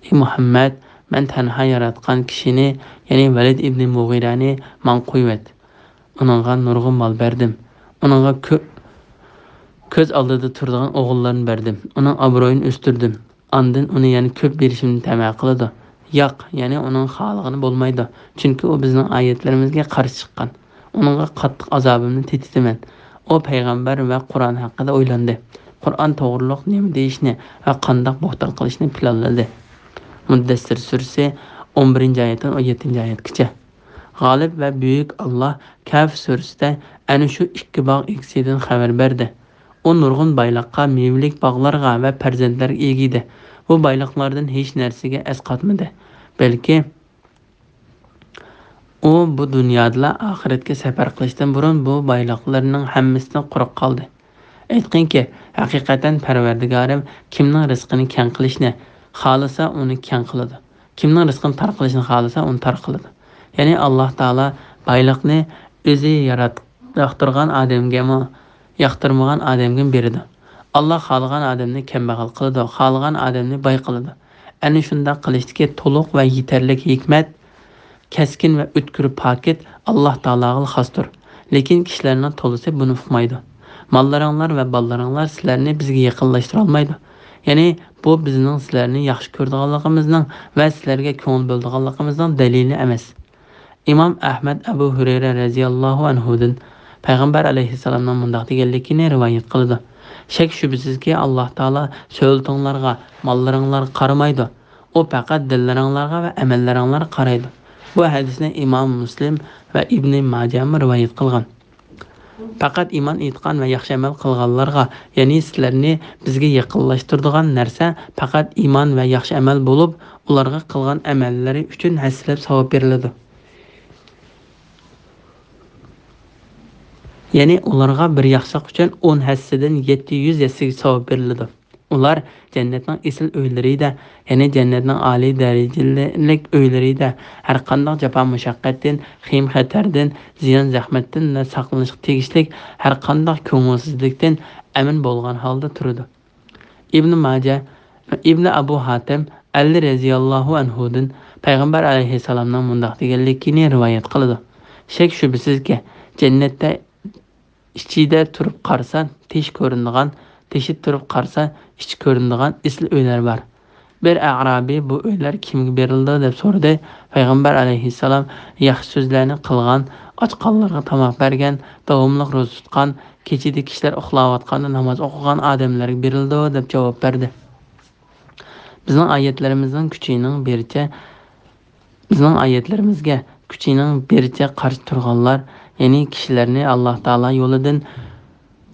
ئى مۇھەممەد، مەن تەنھا ياراتقان كىشىنى، يەنى ۋەلىد ئىبنى مۇغىرەنى ماڭا قويۇۋەت. ئۇنىڭغا نۇرغۇن مال بەردىم. ئۇنىڭغا كۆ-، كۆز ئالدىدا تۇرىدىغان ئوغۇللارنى بەردىم. ئۇنىڭ ئابرۇيىنى ئۆستۈردۈم. ئاندىن ئۇنى يەنە كۆپ بېرىشىمنى تەمە قىلىدۇ. ياق، يەنى ئۇنىڭ خالىغىنى بولمايدۇ. چۈنكى ئۇ بىزنىڭ ئايەتلىرىمىزگە قارشى چىققان. ئۇنىڭغا قاتتىق ئازابىمنى تېتىتىمەن. ئۇ پەيغەمبەر ۋە قۇرئان ھەققىدە ئويلاندى. قۇرئان توغرۇلۇق نېمە دېيىشنى ۋە قانداق بوھتان قىلىشنى پىلانلىدى. مۇددەسسىر سۈرىسى ئون بىرىنچى ئايەتتىن ئون يەتتىنچى ئايەتكىچە. غالىب ۋە بۈيۈك ئاللاھ كەھف سۈرىسىدە ئەنە شۇ ئىككى باغ ئىگىسىدىن خەۋەر بەردى. ئۇ نۇرغۇن بايلىققا، مېۋىلىك باغلارغا ۋە پەرزەنتلەرگە ئىگە ئىدى. بۇ بايلىقلاردىن ھېچ نەرسىگە ئەسقاتمىدى. بەلكى ئۇ بۇ دۇنيادىلا ئاخىرەتكە سەپەر قىلىشتىن بۇرۇن بۇ بايلىقلىرىنىڭ ھەممىسىدىن قۇرۇق قالدى. ئېيتقىنكى، ھەقىقەتەن پەرۋەردىگارىم كىمنىڭ رىزقىنى كەڭ قىلىشنى خالىسا، ئۇنى كەڭ قىلىدۇ. كىمنىڭ رىزقىنى تار قىلىشنى خالىسا، ئۇنى تار قىلىدۇ. يەنى ئاللاھ تائالا بايلىقنى ئۆزى يارات-، ياقتۇرغان ئادەمگىمۇ، ياقتۇرمىغان ئادەمگىمۇ بېرىدۇ. ئاللاھ خالىغان ئادەمنى كەمبەغەل قىلىدۇ، خالىغان ئادەمنى باي قىلىدۇ. ئەنە شۇنداق قىلىشتىكى تولۇق ۋە يېتەرلىك ھېكمەت، كەسكىن ۋە ئۆتكۈر پاكىت ئاللاھ تائالاغىلا خاستۇر. لېكىن كىشىلەرنىڭ تولىسى بۇنى ئۇقمايدۇ. ماللىرىڭلار ۋە بالىلىرىڭلار سىلەرنى بىزگە يېقىنلاشتۇرالمايدۇ. يەنى بۇ بىزنىڭ سىلەرنى ياخشى كۆرىدىغانلىقىمىزنىڭ ۋە سىلەرگە كۆڭۈل بۆلىدىغانلىقىمىزنىڭ دەلىلى ئەمەس. ئىمام ئەھمەد ئەبۇ ھۇرەيرە رەزىياللاھۇ ئەنھۇدىن پەيغەمبەر ئەلەيھىسسالامنىڭ مۇنداق دېگەنلىكىنى رىۋايەت قىلىدۇ: شەك-شۈبھىسىزكى، ئاللاھ تائالا سۆلىتىڭلارغا، ماللىرىڭلارغا قارىمايدۇ. ئۇ پەقەت دىللىرىڭلارغا ۋە ئەمەللىرىڭلارغا قارايدۇ. بۇ ھەدىسنى ئىمام مۇسلىم ۋە ئىبنى ماجەمۇ رىۋايەت قىلغان. پەقەت ئىمان ئېيتقان ۋە ياخشى ئەمەل قىلغانلارغا، يەنى سىلەرنى بىزگە يېقىنلاشتۇرىدىغان نەرسە پەقەت ئىمان ۋە ياخشى ئەمەل بولۇپ، ئۇلارغا قىلغان ئەمەللىرى ئۈچۈن ھەسسىلەپ ساۋاب بېرىلىدۇ. يەنى ئۇلارغا بىر ياخشىلىق ئۈچۈن ئون ھەسسىدىن يەتتە يۈز ھەسسىگە ساۋاب بېرىلىدۇ. ئۇلار جەننەتنىڭ ئېسىل ئۆيلىرىدە، يەنى جەننەتنىڭ ئالىي دەرىجىلىك ئۆيلىرىدە ھەرقانداق جاپا-مۇشەققەتتىن، خىيىم-خەتەردىن، زىيان-زەخمەتتىن ۋە ساقلىنىشقا تېگىشلىك ھەرقانداق كۆڭۈلسىزلىكتىن ئەمىن بولغان ھالدا تۇرىدۇ. ئىبنى ماجە، ئىبنى ئەبۇ ھاتىم ئەلى رەزىياللاھۇ ئەنھۇدىن پەيغەمبەر ئەلەيھىسسالامنىڭ مۇنداق دېگەنلىكىنى رىۋايەت قىلىدۇ: شەك-شۈبھىسىزكى، جەننەتتە ئىچىدە تۇرۇپ قارىسا تېشى كۆرۈنىدىغان، تېشىدا تۇرۇپ قارىسا ئىچى كۆرۈنىدىغان ئېسىل ئۆيلەر بار. بىر ئەئرابىي: بۇ ئۆيلەر كىمگە بېرىلىدۇ؟ دەپ سورىدى. پەيغەمبەر ئەلەيھىسسالام: ياخشى سۆزلەرنى قىلغان، ئاچ قالغانلارغا تاماق بەرگەن، داۋاملىق روزا تۇتقان، كېچىدە كىشىلەر ئۇخلاۋاتقاندا ناماز ئوقۇغان ئادەملەرگە بېرىلىدۇ، دەپ جاۋاب بەردى. بىزنىڭ ئايەتلىرىمىزنىڭ كۈچىنىڭ بىرچە، بىزنىڭ ئايەتلىرىمىزگە كۈچىنىڭ بىرچە قارشى تۇرغانلار، يەنى كىشىلەرنى ئاللاھ تائالا يولىدىن،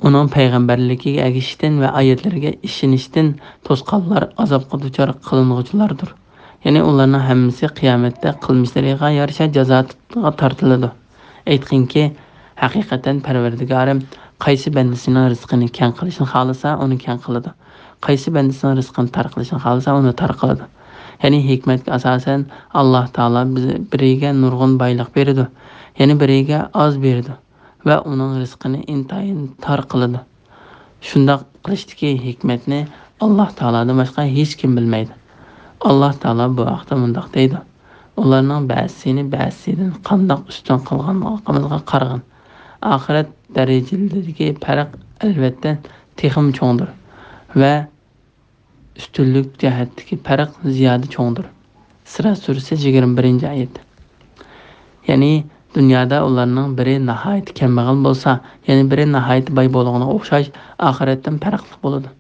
ئۇنىڭ پەيغەمبەرلىكىگە ئەگىشىشتىن ۋە ئايەتلىرىگە ئىشىنىشتىن توسقانلار ئازابقا دۇچار قىلىنغۇچىلاردۇر. يەنى ئۇلارنىڭ ھەممىسى قىيامەتتە قىلمىشلىرىغا يارىشا جازاغا تارتىلىدۇ. ئېيتقىنكى، ھەقىقەتەن پەرۋەردىگارىم قايسى بەندىسىنىڭ رىزقىنى كەڭ قىلىشنى خالىسا، ئۇنى كەڭ قىلىدۇ. قايسى بەندىسىنىڭ رىزقىنى تار قىلىشنى خالىسا، ئۇنى تار قىلىدۇ. يەنى ھېكمەتكە ئاساسەن، ئاللاھ تائالا بىز-، بىرىگە نۇرغۇن بايلىق بېرىدۇ، يەنە بىرىگە ئاز بېرىدۇ ۋە ئۇنىڭ رىزقىنى ئىنتايىن تار قىلىدۇ. شۇنداق قىلىشتىكى ھېكمەتنى ئاللاھ تائالادىن باشقا ھېچكىم بىلمەيدۇ. ئاللاھ تائالا بۇ ھەقتە مۇنداق دەيدۇ: ئۇلارنىڭ بەزىسىنى بەزىسىدىن قانداق ئۈستۈن قىلغانلىقىمىزغا قارىغىن. ئاخىرەت دەرىجىلىرىدىكى پەرق، ئەلۋەتتە، تېخىمۇ چوڭدۇر ۋە ئۈستۈنلۈك جەھەتتىكى پەرق زىيادە چوڭدۇر. ئىسرا سۈرىسى، يىگىرمە بىرىنچى ئايەت. يەنى دۇنيادا ئۇلارنىڭ بىرى ناھايىتى كەمبەغەل بولسا، يەنە بىرى ناھايىتى باي بولغىنىغا ئوخشاش، ئاخىرەتتىمۇ پەرقلىق بولىدۇ.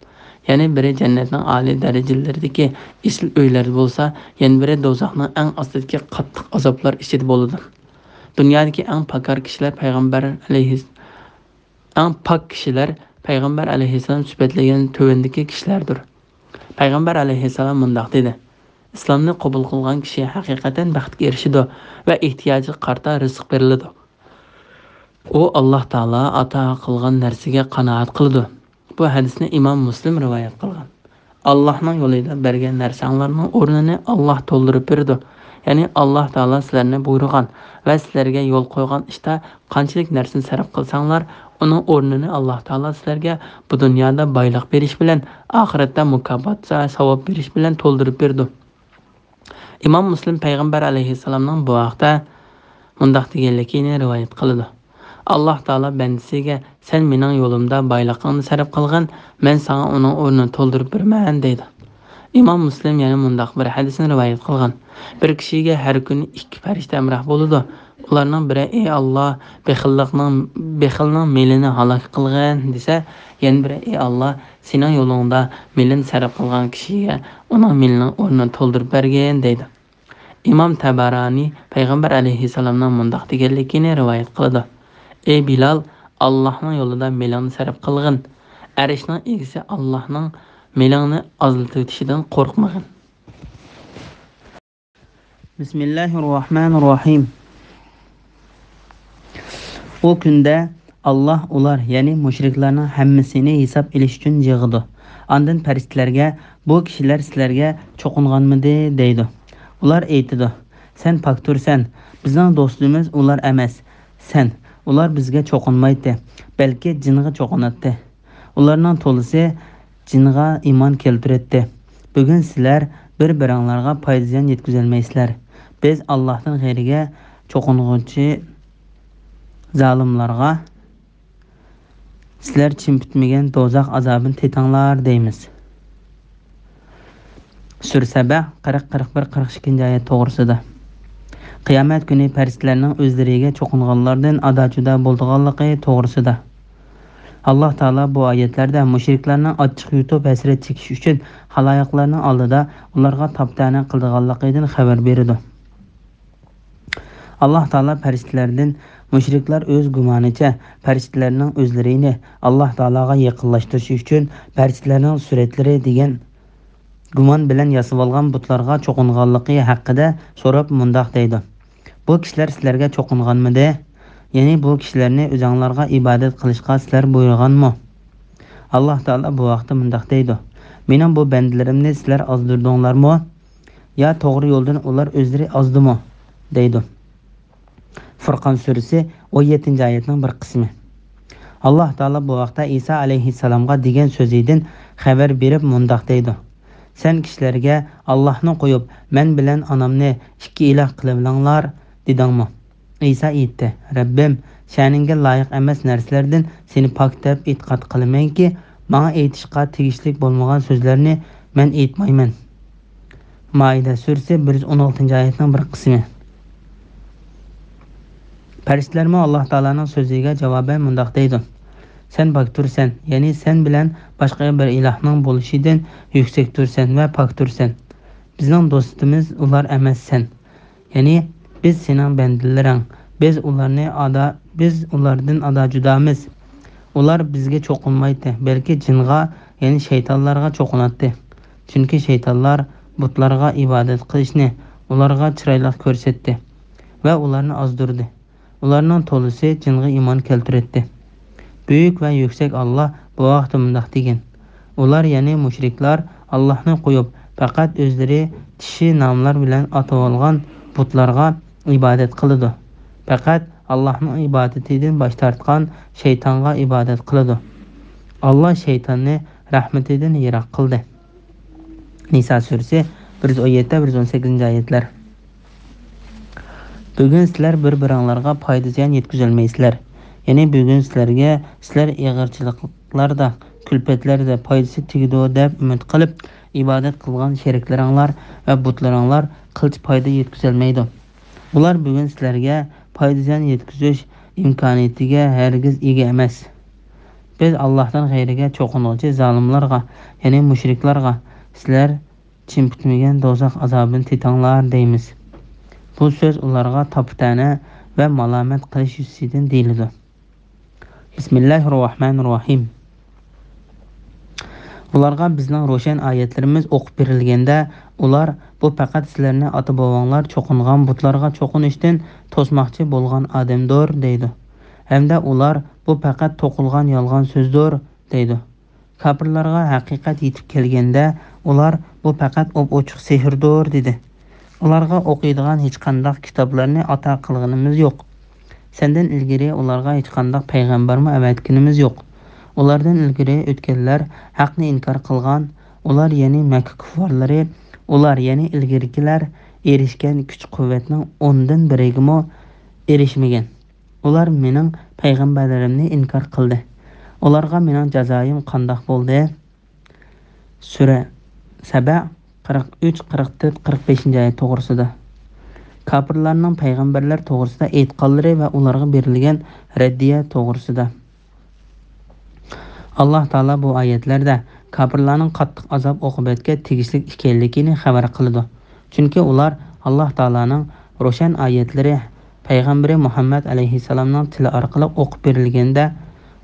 يەنى بىرى جەننەتنىڭ ئالىي دەرىجىلىرىدىكى ئېسىل ئۆيلەردە بولسا، يەنە بىرى دوزاخنىڭ ئەڭ ئاستىدىكى قاتتىق ئازابلار ئىچىدە بولىدۇ. دۇنيادىكى ئەڭ پاكار كىشىلەر پەيغەمبەر ئەلەيھىس-، ئەڭ پاك كىشىلەر پەيغەمبەر ئەلەيھىسسالام سۈپەتلىگەن تۆۋەندىكى كىشىلەردۇر. پەيغەمبەر ئەلەيھىسسالام مۇنداق دېدى: ئىسلامنى قوبۇل قىلغان كىشى ھەقىقەتەن بەختكە ئېرىشىدۇ ۋە ئېھتىياجىغا قارىتا رىزىق بېرىلىدۇ. ئۇ ئاللاھ تائالا ئاتا قىلغان نەرسىگە قانائەت قىلىدۇ. بۇ ھەدىسنى ئىمام مۇسلىم رىۋايەت قىلغان. ئاللاھنىڭ يولىدا بەرگەن نەرسەڭلارنىڭ ئورنىنى ئاللاھ تولدۇرۇپ بېرىدۇ. يەنى ئاللاھ تائالا سىلەرنى بۇيرۇغان ۋە سىلەرگە يول قويغان ئىشتا قانچىلىك نەرسىنى سەرپ قىلساڭلار، ئۇنىڭ ئورنىنى ئاللاھ تائالا سىلەرگە بۇ دۇنيادا بايلىق بېرىش بىلەن، ئاخىرەتتە مۇكاپات، ساۋاب بېرىش بىلەن تولدۇرۇپ بېرىدۇ. ئىمام مۇسلىم پەيغەمبەر ئەلەيھىسسالامنىڭ بۇ ھەقتە مۇنداق دېگەنلىكىنى رىۋايەت قىلىدۇ: ئاللاھ تائالا بەندىسىگە: سەن مېنىڭ يولۇمدا بايلىقىڭنى سەرپ قىلغىن، مەن ساڭا ئۇنىڭ ئورنىنى تولدۇرۇپ بېرىمەن، دەيدۇ. ئىمام مۇسلىم يەنە مۇنداق بىر ھەدىسنى رىۋايەت قىلغان: بىر كىشىگە ھەر كۈنى ئىككى پەرىشتە ھەمراھ بولىدۇ. ئۇلارنىڭ بىرى: ئەي ئاللاھ، بېخىللىقنىڭ، بېخىلنىڭ مېلىنى ھالاك قىلغىن، دېسە، يەنە بىرى: ئەي ئاللاھ، سېنىڭ يولۇڭدا مېلىنى سەرپ قىلغان كىشىگە ئۇنىڭ مېلىنىڭ ئورنىنى تولدۇرۇپ بەرگىن، دەيدۇ. ئىمام تەبەرانى پەيغەمبەر ئەلەيھىسسالامنىڭ مۇنداق دېگەنلىكىنى رىۋايەت قىلىدۇ: «ئەي بىلال، ئاللاھنىڭ يولىدا مېلىڭنى سەرپ قىلغىن. ئەرشنىڭ ئىگىسى ئاللاھنىڭ مېلىڭنى ئازلىتىۋېتىشىدىن قورقمىغىن.» بىسمىللاھىررەھمانىررەھىم. ئۇ كۈندە ئاللاھ ئۇلار، يەنى مۇشرىكلارنىڭ ھەممىسىنى ھېساب ئېلىش ئۈچۈن يىغىدۇ. ئاندىن پەرىشتىلەرگە: «بۇ كىشىلەر سىلەرگە چوقۇنغانمىدى؟» دەيدۇ. ئۇلار ئېيتىدۇ: «سەن پاكتۇرسەن، بىزنىڭ دوستىمىز ئۇلار ئەمەس، سەن. ئۇلار بىزگە چوقۇنمايتتى، بەلكى جىنغا چوقۇناتتى. ئۇلارنىڭ تولىسى جىنغا ئىمان كەلتۈرەتتى. بۈگۈن سىلەر بىر-بىرىڭلارغا پايدا-زىيان يەتكۈزەلمەيسىلەر. بىز ئاللاھتىن غەيرىگە چوقۇنغۇچى زالىملارغا، سىلەر چىم پۈتمىگەن دوزاخ ئازابىنى تېتىڭلار دەيمىز.» سۈرە سەبە، قىرىق، قىرىق بىر، قىرىق ئىككىنچى ئايەت توغرىسىدا. قىيامەت كۈنى پەرىشتىلەرنىڭ ئۆزلىرىگە چوقۇنغانلاردىن ئادا-جۇدا بولىدىغانلىقى توغرىسىدا. ئاللاھ تائالا بۇ ئايەتلەردە مۇشرىكلارنىڭ ئاچچىق يۇتۇپ ھەسرەت چېكىش ئۈچۈن خالايىقلارنىڭ ئالدىدا ئۇلارغا تاپا-تەنە قىلىدىغانلىقىدىن خەۋەر بېرىدۇ. ئاللاھ تائالا پەرىشتىلەردىن، مۇشرىكلار ئۆز گۇمانىچە پەرىشتىلەرنىڭ ئۆزلىرىنى ئاللاھ تائالاغا يېقىنلاشتۇرۇش ئۈچۈن پەرىشتىلەرنىڭ سۈرەتلىرى دېگەن گۇمان بىلەن ياسىۋالغان بۇتلارغا چوقۇنغانلىقى ھەققىدە سوراپ مۇنداق دەيدۇ: «بۇ كىشىلەر سىلەرگە چوقۇنغانمىدى؟ يەنى بۇ كىشىلەرنى ئۆزۈڭلارغا ئىبادەت قىلىشقا سىلەر بۇيرۇغانمۇ؟» ئاللاھ تائالا بۇ ھەقتە مۇنداق دەيدۇ: «مېنىڭ بۇ بەندىلىرىمنى سىلەر ئازدۇردۇڭلارمۇ؟ يا توغرا يولدىن ئۇلار ئۆزلىرى ئازدىمۇ؟» دەيدۇ. فۇرقان سۈرىسى ئون يەتتىنچى ئايەتنىڭ بىر قىسمى. ئاللاھ تائالا بۇ ھەقتە ئىسا ئەلەيھىسسالامغا دېگەن سۆزىدىن خەۋەر بېرىپ مۇنداق دەيدۇ: «سەن كىشىلەرگە، ئاللاھنى قويۇپ، مەن بىلەن ئانامنى ئىككى ئىلاھ قىلىۋېلىڭلار دېدىڭمۇ؟» ئىسا ئېيتتى: «رەببىم، شەنىڭگە لايىق ئەمەس نەرسىلەردىن سېنى پاك دەپ ئېتىقاد قىلىمەنكى، ماڭا ئېيتىشقا تېگىشلىك بولمىغان سۆزلەرنى مەن ئېيتمايمەن.» مائىدە سۈرىسى بىر يۈز ئون ئالتىنچى ئايەتنىڭ بىر قىسمى. پەرىشتىلەرمۇ ئاللاھ تائالانىڭ سۆزىگە جاۋابەن مۇنداق دەيدۇ: «سەن پاكتۇرسەن، يەنى سەن بىلەن باشقا بىر ئىلاھنىڭ بولۇشىدىن يۈكسەكتۇرسەن ۋە پاكتۇرسەن. بىزنىڭ دوستىمىز ئۇلار ئەمەس سەن. يەنى بىز سېنىڭ بەندىلىرىڭ. بىز ئۇلارنى ئادا، بىز ئۇلاردىن ئادا جۇدامىز. ئۇلار بىزگە چوقۇنمايتتى، بەلكى جىنغا، يەنى شەيتانلارغا چوقۇناتتى. چۈنكى شەيتانلار بۇتلارغا ئىبادەت قىلىشنى ئۇلارغا چىرايلىق كۆرسەتتى ۋە ئۇلارنى ئازدۇردى. ئۇلارنىڭ تولىسى جىنغا ئىمان كەلتۈرەتتى.» بۈيۈك ۋە يۈكسەك ئاللاھ بۇ ھەقتە مۇنداق دېگەن: «ئۇلار، يەنى مۇشرىكلار، ئاللاھنى قويۇپ، پەقەت ئۆزلىرى چىشى ناملار بىلەن ئاتىۋالغان بۇتلارغا ئىبادەت قىلىدۇ. پەقەت ئاللاھنىڭ ئىبادىتىدىن باش تارتقان شەيتانغا ئىبادەت قىلىدۇ. ئاللاھ شەيتاننى رەھمىتىدىن يىراق قىلدى.» نىسا سۈرىسى بىر يۈز ئون يەتتە، بىر يۈز ئون سەككىزىنچى ئايەتلەر. بۈگۈن سىلەر بىر-بىرىڭلارغا پايدا-زىيان يەتكۈزەلمەيسىلەر. يەنى بۈگۈن سىلەرگە سىلەر ئېغىرچىلىقلاردا، كۈلپەتلەردە پايدىسى تېگىدۇ دەپ ئۈمىد قىلىپ ئىبادەت قىلغان شېرىكلىرىڭلار ۋە بۇتلىرىڭلار قىلچە پايدا يەتكۈزەلمەيدۇ. ئۇلار بۈگۈن سىلەرگە پايدا-زىيان يەتكۈزۈش ئىمكانىيىتىگە ھەرگىز ئىگە ئەمەس. بىز ئاللاھتىن غەيرىگە چوقۇنغۇچى زالىملارغا، يەنى مۇشرىكلارغا، سىلەر چىم پۈتمىگەن دوزاخ ئازابىنى تېتىڭلار دەيمىز. بۇ سۆز ئۇلارغا تاپا-تەنە ۋە مالامەت قىلىش يۈزىسىدىن دېيىلىدۇ. بىسمىللاھىررەھمانىررەھىم. ئۇلارغا بىزنىڭ روشەن ئايەتلىرىمىز ئوقۇپ بېرىلگەندە، ئۇلار: «بۇ پەقەت سىلەرنى ئاتا-بوۋاڭلار چوقۇنغان بۇتلارغا چوقۇنۇشتىن توسماقچى بولغان ئادەمدۇر» دەيدۇ. ھەمدە ئۇلار: «بۇ پەقەت توقۇلغان يالغان سۆزدۇر» دەيدۇ. كاپىرلارغا ھەقىقەت يېتىپ كەلگەندە، ئۇلار: «بۇ پەقەت ئوپئوچۇق سېھىردۇر» دېدى. ئۇلارغا ئوقۇيدىغان ھېچقانداق كىتابلارنى ئاتا قىلغىنىمىز يوق. سەندىن ئىلگىرى ئۇلارغا ھېچقانداق پەيغەمبەرمۇ ئەۋەتكىنىمىز يوق. ئۇلاردىن ئىلگىرى ئۆتكەنلەر ھەقنى ئىنكار قىلغان، ئۇلار، يەنى مەككە كۇففارلىرى، ئۇلار، يەنى ئىلگىرىكىلەر ئېرىشكەن كۈچ-قۇۋۋەتنىڭ ئوندىن بىرىگىمۇ ئېرىشمىگەن. ئۇلار مېنىڭ پەيغەمبەرلىرىمنى ئىنكار قىلدى. ئۇلارغا مېنىڭ جازايىم قانداق بولدى؟ سۈرە سەبە، قىرىق ئۈچ، قىرىق تۆت، قىرىق بەشىنچى ئايەت توغرىسىدا. كاپىرلارنىڭ پەيغەمبەرلەر توغرىسىدا ئېيتقانلىرى ۋە ئۇلارغا بېرىلگەن رەددىيە توغرىسىدا. ئاللاھ تائالا بۇ ئايەتلەردە كاپىرلارنىڭ قاتتىق ئازاب-ئوقۇبەتكە تېگىشلىك ئىكەنلىكىنى خەۋەر قىلىدۇ. چۈنكى ئۇلار ئاللاھ تائالانىڭ روشەن ئايەتلىرى پەيغەمبىرى مۇھەممەد ئەلەيھىسسالامنىڭ تىلى ئارقىلىق ئوقۇپ بېرىلگەندە،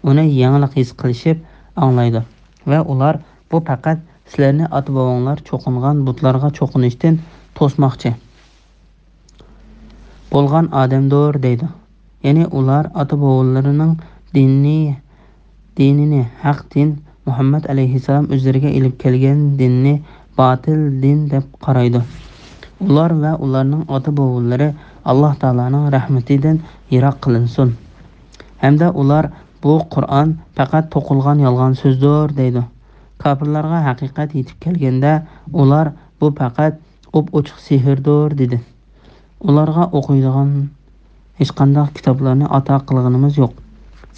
ئۇنى يېڭىلىق ھېس قىلىشىپ ئاڭلايدۇ ۋە ئۇلار، «بۇ پەقەت سىلەرنى ئاتا-بوۋاڭلار چوقۇنغان بۇتلارغا چوقۇنۇشتىن توسماقچى بولغان ئادەمدۇر» دەيدۇ. يەنى ئۇلار ئاتا-بوۋىلىرىنىڭ دىنى، دىنىنى، ھەق دىن، مۇھەممەد ئەلەيھىسسالام ئۆزلىرىگە ئېلىپ كەلگەن دىننى باتىل دىن دەپ قارايدۇ. ئۇلار ۋە ئۇلارنىڭ ئاتا-بوۋىلىرى ئاللاھ تائالانىڭ رەھمىتىدىن يىراق قىلىنسۇن. ھەمدە ئۇلار، «بۇ قۇرئان پەقەت توقۇلغان يالغان سۆزدۇر» دەيدۇ. كاپىرلارغا ھەقىقەت يېتىپ كەلگەندە، ئۇلار، «بۇ پەقەت ئوپئوچۇق سېھىردۇر» دېدى. ئۇلارغا ئوقۇيدىغان ھېچقانداق كىتابلارنى ئاتا قىلغىنىمىز يوق.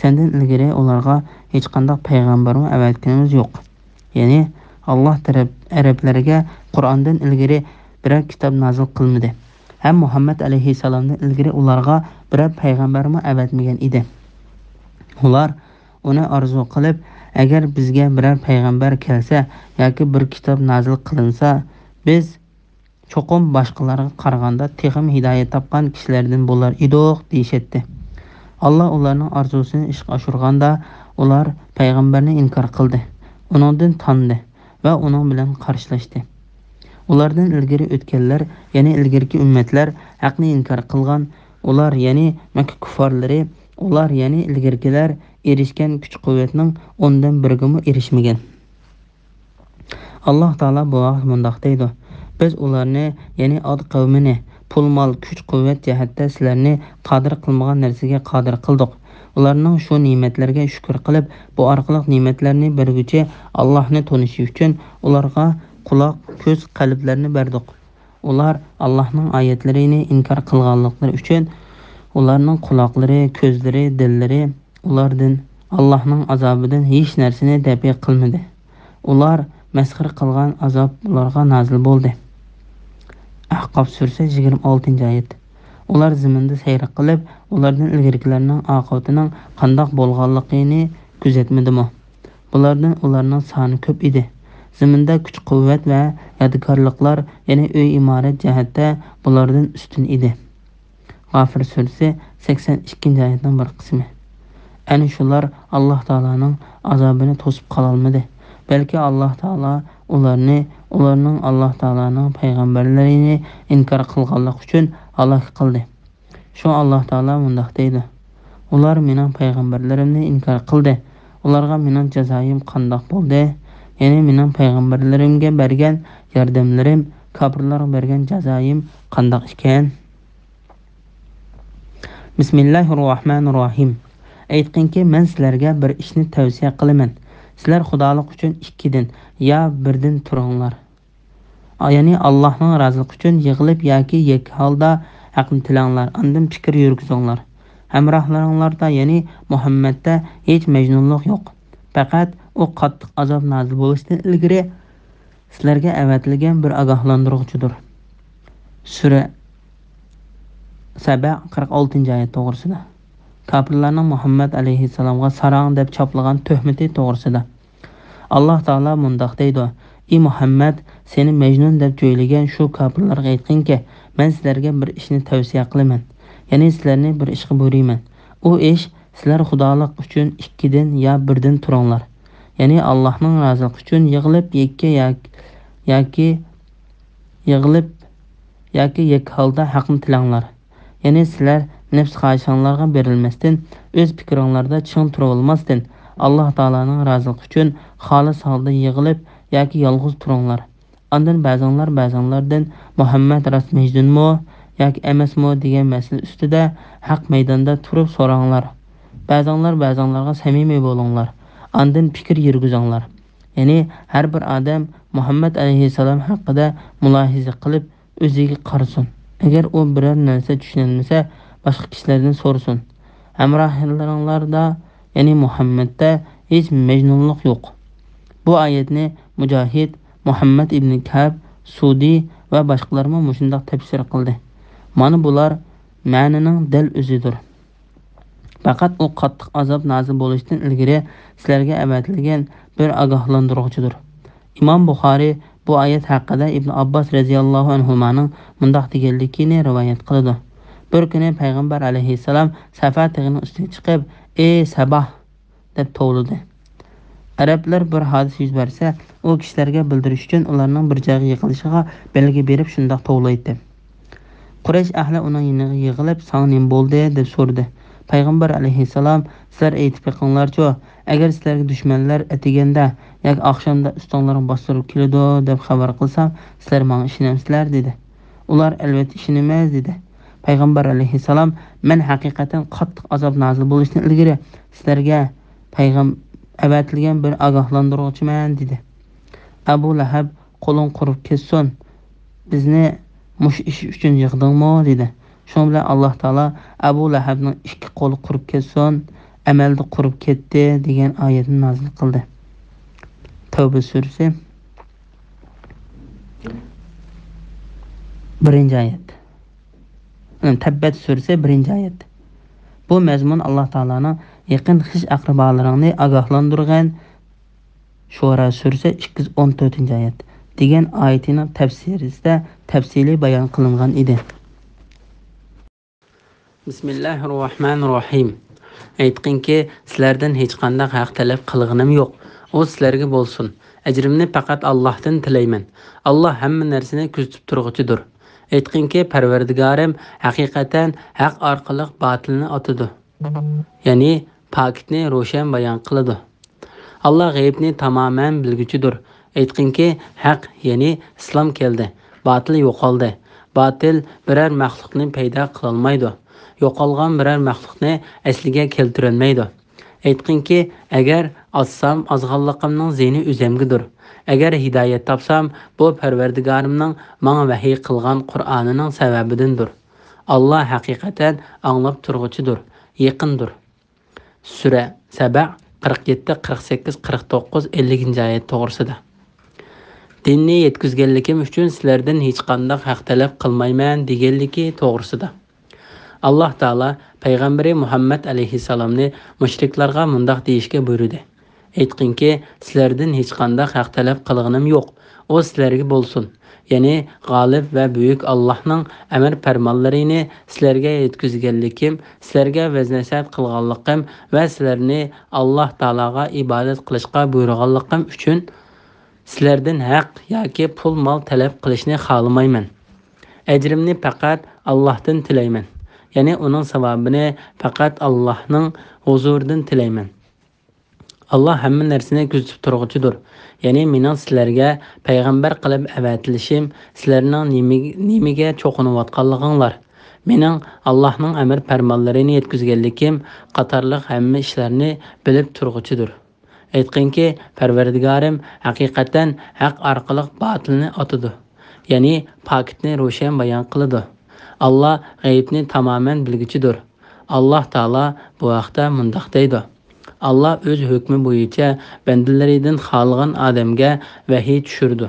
سەندىن ئىلگىرى ئۇلارغا ھېچقانداق پەيغەمبەرمۇ ئەۋەتكىنىمىز يوق. يەنى ئاللاھ تەرەپ، ئەرەبلەرگە قۇرئاندىن ئىلگىرى بىرەر كىتاب نازىل قىلمىدى. ھەم مۇھەممەد ئەلەيھىسسالامدىن ئىلگىرى ئۇلارغا بىرەر پەيغەمبەرمۇ ئەۋەتمىگەن ئىدى. ئۇلار ئۇنى ئارزۇ قىلىپ، «ئەگەر بىزگە بىرەر پەيغەمبەر كەلسە ياكى بىر كىتاب نازىل قىلىنسا، بىز چوقۇم باشقىلارغا قارىغاندا تېخىمۇ ھىدايەت تاپقان كىشىلەردىن بولار ئىدۇق» دېيىشەتتى. ئاللاھ ئۇلارنىڭ ئارزۇسىنى ئىشقا ئاشۇرغاندا، ئۇلار پەيغەمبەرنى ئىنكار قىلدى، ئۇنىڭدىن تاندى ۋە ئۇنىڭ بىلەن قارشىلاشتى. ئۇلاردىن ئىلگىرى ئۆتكەنلەر، يەنى ئىلگىرىكى ئۈممەتلەر ھەقنى ئىنكار قىلغان. ئۇلار، يەنى مەككە كۇففارلىرى، ئۇلار، يەنى ئىلگىرىكىلەر ئېرىشكەن كۈچ-قۇۋۋەتنىڭ ئوندىن بىرىگىمۇ ئېرىشمىگەن. ئاللاھ تائالا بۇ ھەقتە مۇنداق دەيدۇ: «بىز ئۇلارنى، يەنى ئاد قەۋمىنى، پۇل-مال، كۈچ-قۇۋۋەت جەھەتتە سىلەرنى قادىر قىلمىغان نەرسىگە قادىر قىلدۇق. ئۇلارنىڭ شۇ نېمەتلەرگە شۈكۈر قىلىپ، بۇ ئارقىلىق نېمەتلەرنى بەرگۈچى ئاللاھنى تونۇشى ئۈچۈن ئۇلارغا قۇلاق، كۆز، قەلبلەرنى بەردۇق. ئۇلار ئاللاھنىڭ ئايەتلىرىنى ئىنكار قىلغانلىقلىرى ئۈچۈن ئۇلارنىڭ قۇلاقلىرى، كۆزلىرى، دىللىرى ئۇلاردىن، ئاللاھنىڭ ئازابىدىن ھېچ نەرسىنى دەپئى قىلمىدى. ئۇلار مەسخىرە قىلغان ئازاب ئۇلارغا نازىل بولدى.» ئەھقاف سۈرىسى، يىگىرمە ئالتىنچى ئايەت. ئۇلار زېمىندا سەير قىلىپ، ئۇلاردىن ئىلگىرىكىلەرنىڭ ئاقىۋىتىنىڭ قانداق بولغانلىقىنى كۆزەتمىدىمۇ؟ بۇلاردىن ئۇلارنىڭ سانى كۆپ ئىدى. زېمىندا كۈچ-قۇۋۋەت ۋە يادىكارلىقلار، يەنى ئۆي-ئىمارەت جەھەتتە بۇلاردىن ئۈستۈن ئىدى. غافىر سۈرىسى، سەكسەن ئىككىنچى ئايەتنىڭ بىر قىسمى. ئەنە شۇلار ئاللاھ تائالانىڭ ئازابىنى توسۇپ قالالمىدى، بەلكى ئاللاھ تائالا ئۇلارنى ئۇلارنىڭ ئاللاھ تائالانىڭ پەيغەمبەرلىرىنى ئىنكار قىلغانلىقى ئۈچۈن ھالاك قىلدى. شۇڭا ئاللاھ تائالا مۇنداق دەيدۇ: «ئۇلار مېنىڭ پەيغەمبەرلىرىمنى ئىنكار قىلدى. ئۇلارغا مېنىڭ جازايىم قانداق بولدى؟ يەنى مېنىڭ پەيغەمبەرلىرىمگە بەرگەن ياردەملىرىم، كاپىرلارغا بەرگەن جازايىم قانداق ئىكەن؟» بىسمىللاھىررەھمانىررەھىم. ئېيتقىنكى، مەن سىلەرگە بىر ئىشنى تەۋسىيە قىلىمەن. سىلەر خۇدالىق ئۈچۈن ئىككىدىن يا بىردىن تۇرۇڭلار. يەنى ئاللاھنىڭ رازىلىقى ئۈچۈن يىغىلىپ ياكى يەككە ھالدا ھەقنى تىلەڭلار، ئاندىن پىكىر يۈرگۈزۈڭلار. ھەمراھلىرىڭلاردا، يەنى مۇھەممەدتە ھېچ مەجنۇنلۇق يوق. پەقەت ئۇ قاتتىق ئازاب نازىل بولۇشتىن ئىلگىرى سىلەرگە ئەۋەتىلگەن بىر ئاگاھلاندۇرغۇچىدۇر. سۈرە سەبە، قىرىق ئالتىنچى ئايەت توغرىسىدا. كاپىرلارنىڭ مۇھەممەد ئەلەيھىسسالامغا ساراڭ دەپ چاپلىغان تۆھمىتى توغرىسىدا. ئاللاھ تائالا مۇنداق دەيدۇ: «ئى مۇھەممەد، سېنى مەجنۇن دەپ جۆيلىگەن شۇ كاپىرلارغا ئېيتقىنكى، مەن سىلەرگە بىر ئىشنى تەۋسىيە قىلىمەن، يەنى سىلەرنى بىر ئىشقا بۇيرۇيمەن. ئۇ ئىش، سىلەر خۇدالىق ئۈچۈن ئىككىدىن يا بىردىن تۇرۇڭلار. يەنى ئاللاھنىڭ رازىلىقى ئۈچۈن يىغىلىپ يەككە ياك-، ياكى يىغىلىپ ياكى يەككە ھالدا ھەقنى تىلەڭلار. يەنى سىلەر نەپس خاھىشىڭلارغا بېرىلمەستىن، ئۆز پىكرىڭلاردا چىڭ تۇرۇۋالماستىن، ئاللاھ تائالانىڭ رازىلىقى ئۈچۈن خالىس ھالدا يىغىلىپ ياكى يالغۇز تۇرۇڭلار. ئاندىن بەزىڭلار بەزىڭلاردىن، مۇھەممەد راست مەجنۇنمۇ ياكى ئەمەسمۇ دېگەن مەسىلە ئۈستىدە ھەق مەيداندا تۇرۇپ سوراڭلار. بەزىڭلار بەزىڭلارغا سەمىمىي بولۇڭلار. ئاندىن پىكىر يۈرگۈزۈڭلار.» يەنى ھەر بىر ئادەم مۇھەممەد ئەلەيھىسسالام ھەققىدە مۇلاھىزە قىلىپ، ئۆزىگە قارىسۇن. ئەگەر ئۇ بىرەر نەرسە چۈشىنەلمىسە، باشقا كىشىلەردىن سورىسۇن. ھەمراھلىرىڭلاردا، يەنى مۇھەممەدتە ھېچ مەجنۇنلۇق يوق. بۇ ئايەتنى مۇجاھىد، مۇھەممەد ئىبنى كەئب، سۇدى ۋە باشقىلارمۇ مۇشۇنداق تەپسىر قىلدى. مانا بۇلار مەنىنىڭ دەل ئۆزىدۇر. پەقەت ئۇ قاتتىق ئازاب نازىل بولۇشتىن ئىلگىرى سىلەرگە ئەۋەتىلگەن بىر ئاگاھلاندۇرغۇچىدۇر. ئىمام بۇخارى بۇ ئايەت ھەققىدە ئىبن ئابباس رەزىياللاھۇ ئەنھۇمانىڭ مۇنداق دېگەنلىكىنى رىۋايەت قىلىدۇ: بىر كۈنى پەيغەمبەر ئەلەيھىسسالام سەفا تېغىنىڭ ئۈستىگە چىقىپ، «ئەي سەباھ!» دەپ توۋلىدى. ئەرەبلەر بىر ھادىسە يۈز بەرسە، ئۇ كىشىلەرگە بىلدۈرۈش ئۈچۈن ئۇلارنىڭ بىر جايغا يىغىلىشىغا بەلگە بېرىپ شۇنداق توۋلايتتى. قۇرەيش ئەھلى ئۇنىڭ يېنىغا يىغىلىپ، «ساڭا نېمە بولدى؟» دەپ سورىدى. پەيغەمبەر ئەلەيھىسسالام، «سىلەر ئېيتىپ بېقىڭلارچۇ، ئەگەر سىلەرگە دۈشمەنلەر ئەتىگەندە ياكى ئاخشامدا ئۈستۈڭلارغا باستۇرۇپ كېلىدۇ دەپ خەۋەر قىلسام، سىلەر ماڭا ئىشىنەمسىلەر؟» دېدى. ئۇلار، «ئەلۋەتتە ئىشىنىمىز» دېدى. پەيغەمبەر ئەلەيھىسسالام، «مەن ھەقىقەتەن قاتتىق ئازاب نازىل بولۇشتىن ئىلگىرى سىلەرگە پەيغەم-، ئەۋەتىلگەن بىر ئاگاھلاندۇرغۇچىمەن» دېدى. ئەبۇ لەھەب، «قولۇڭ قۇرۇپ كەتسۇن، بىزنى مۇشۇ ئىش ئۈچۈن يىغدىڭمۇ؟» دېدى. شۇنىڭ بىلەن ئاللاھ تائالا «ئەبۇ لەھەبنىڭ ئىككى قولى قۇرۇپ كەتسۇن، ئەمەلدە قۇرۇپ كەتتى» دېگەن ئايەتنى نازىل قىلدى. تەۋبە سۈرىسى، بىرىنچى ئايەت. تەببەت سۈرىسى، بىرىنچى ئايەت. بۇ مەزمۇن ئاللاھ تائالانىڭ يېقىن خىش ئەقرىبالىرىڭنى ئاگاھلاندۇرغان، شۇئارا سۈرىسى، ئىككى يۈز ئون تۆتىنچى ئايەت، دېگەن ئايىتىنىڭ تەپسىرىدە تەپسىلىي بايان قىلىنغان ئىدى. بىسمىللاھىررەھمانىررەھىم. ئېيتقىنكى، سىلەردىن ھېچقانداق ھەق تەلەپ قىلغىنىم يوق. ئۇ سىلەرگە بولسۇن. ئەجرىمنى پەقەت ئاللاھتىن تىلەيمەن. ئاللاھ ھەممە نەرسىنى كۆزىتىپ تۇرغۇچىدۇر. ئېيتقىنكى، پەرۋەردىگارىم ھەقىقەتەن ھەق ئارقىلىق باتىلنى ئاتىدۇ. يەنى پاكىتنى روشەن بايان قىلىدۇ. ئاللاھ غەيىبنى تامامەن بىلگۈچىدۇر. ئېيتقىنكى، ھەق، يەنى ئىسلام كەلدى، باتىل يوقالدى. باتىل بىرەر مەخلۇقنى پەيدا قىلالمايدۇ. يوقالغان بىرەر مەخلۇقنى ئەسلىگە كەلتۈرەلمەيدۇ. ئېيتقىنكى، ئەگەر ئازسام، ئازغانلىقىمنىڭ زىيىنى ئۆزەمگىدۇر. ئەگەر ھىدايەت تاپسام، بۇ پەرۋەردىگارىمنىڭ ماڭا ۋەھىي قىلغان قۇرئانىنىڭ سەۋەبىدىندۇر. ئاللاھ ھەقىقەتەن ئاڭلاپ تۇرغۇچىدۇر، يېقىندۇر. سۈرە سەبە، قىرىق يەتتە، قىرىق سەككىز، قىرىق توققۇز، ئەللىكىنچى ئايەت توغرىسىدا. دىننى يەتكۈزگەنلىكىم ئۈچۈن سىلەردىن ھېچقانداق ھەق تەلەپ قىلمايمەن دېگەنلىكى توغرىسىدا. ئاللاھ تائالا پەيغەمبىرى مۇھەممەد ئەلەيھىسسالامنى مۇشرىكلارغا مۇنداق دېيىشكە بۇيرۇدى: ئېيتقىنكى، سىلەردىن ھېچقانداق ھەق تەلەپ قىلغىنىم يوق. ئۇ سىلەرگە بولسۇن. يەنى غالىب ۋە بۈيۈك ئاللاھنىڭ ئەمر پەرمانلىرىنى سىلەرگە يەتكۈزگەنلىكىم، سىلەرگە ۋەز نەسىھەت قىلغانلىقىم ۋە سىلەرنى ئاللاھ تائالاغا ئىبادەت قىلىشقا بۇيرۇغانلىقىم ئۈچۈن سىلەردىن ھەق ياكى پۇل مال تەلەپ قىلىشنى خالىمايمەن. ئەجرىمنى پەقەت ئاللاھتىن تىلەيمەن. يەنى ئۇنىڭ ساۋابىنى پەقەت ئاللاھنىڭ ھۇزۇرىدىن تىلەيمەن. ئاللاھ ھەممە نەرسىنى كۆزىتىپ تۇرغۇچىدۇر. يەنى مېنىڭ سىلەرگە پەيغەمبەر قىلىپ ئەۋەتىلىشىم، سىلەرنىڭ نېمە-، نېمىگە چوقۇنۇۋاتقانلىقىڭلار، مېنىڭ ئاللاھنىڭ ئەمر پەرمانلىرىنى يەتكۈزگەنلىكىم قاتارلىق ھەممە ئىشلارنى بىلىپ تۇرغۇچىدۇر. ئېيتقىنكى، پەرۋەردىگارىم ھەقىقەتەن ھەق ئارقىلىق باتىلنى ئاتىدۇ. يەنى پاكىتنى روشەن بايان قىلىدۇ. ئاللاھ غەيىبنى تامامەن بىلگۈچىدۇر. ئاللاھ تائالا بۇ ھەقتە مۇنداق دەيدۇ: ئاللاھ ئۆز ھۆكمى بويىچە بەندىلىرىدىن خالىغان ئادەمگە ۋەھىي چۈشۈرىدۇ.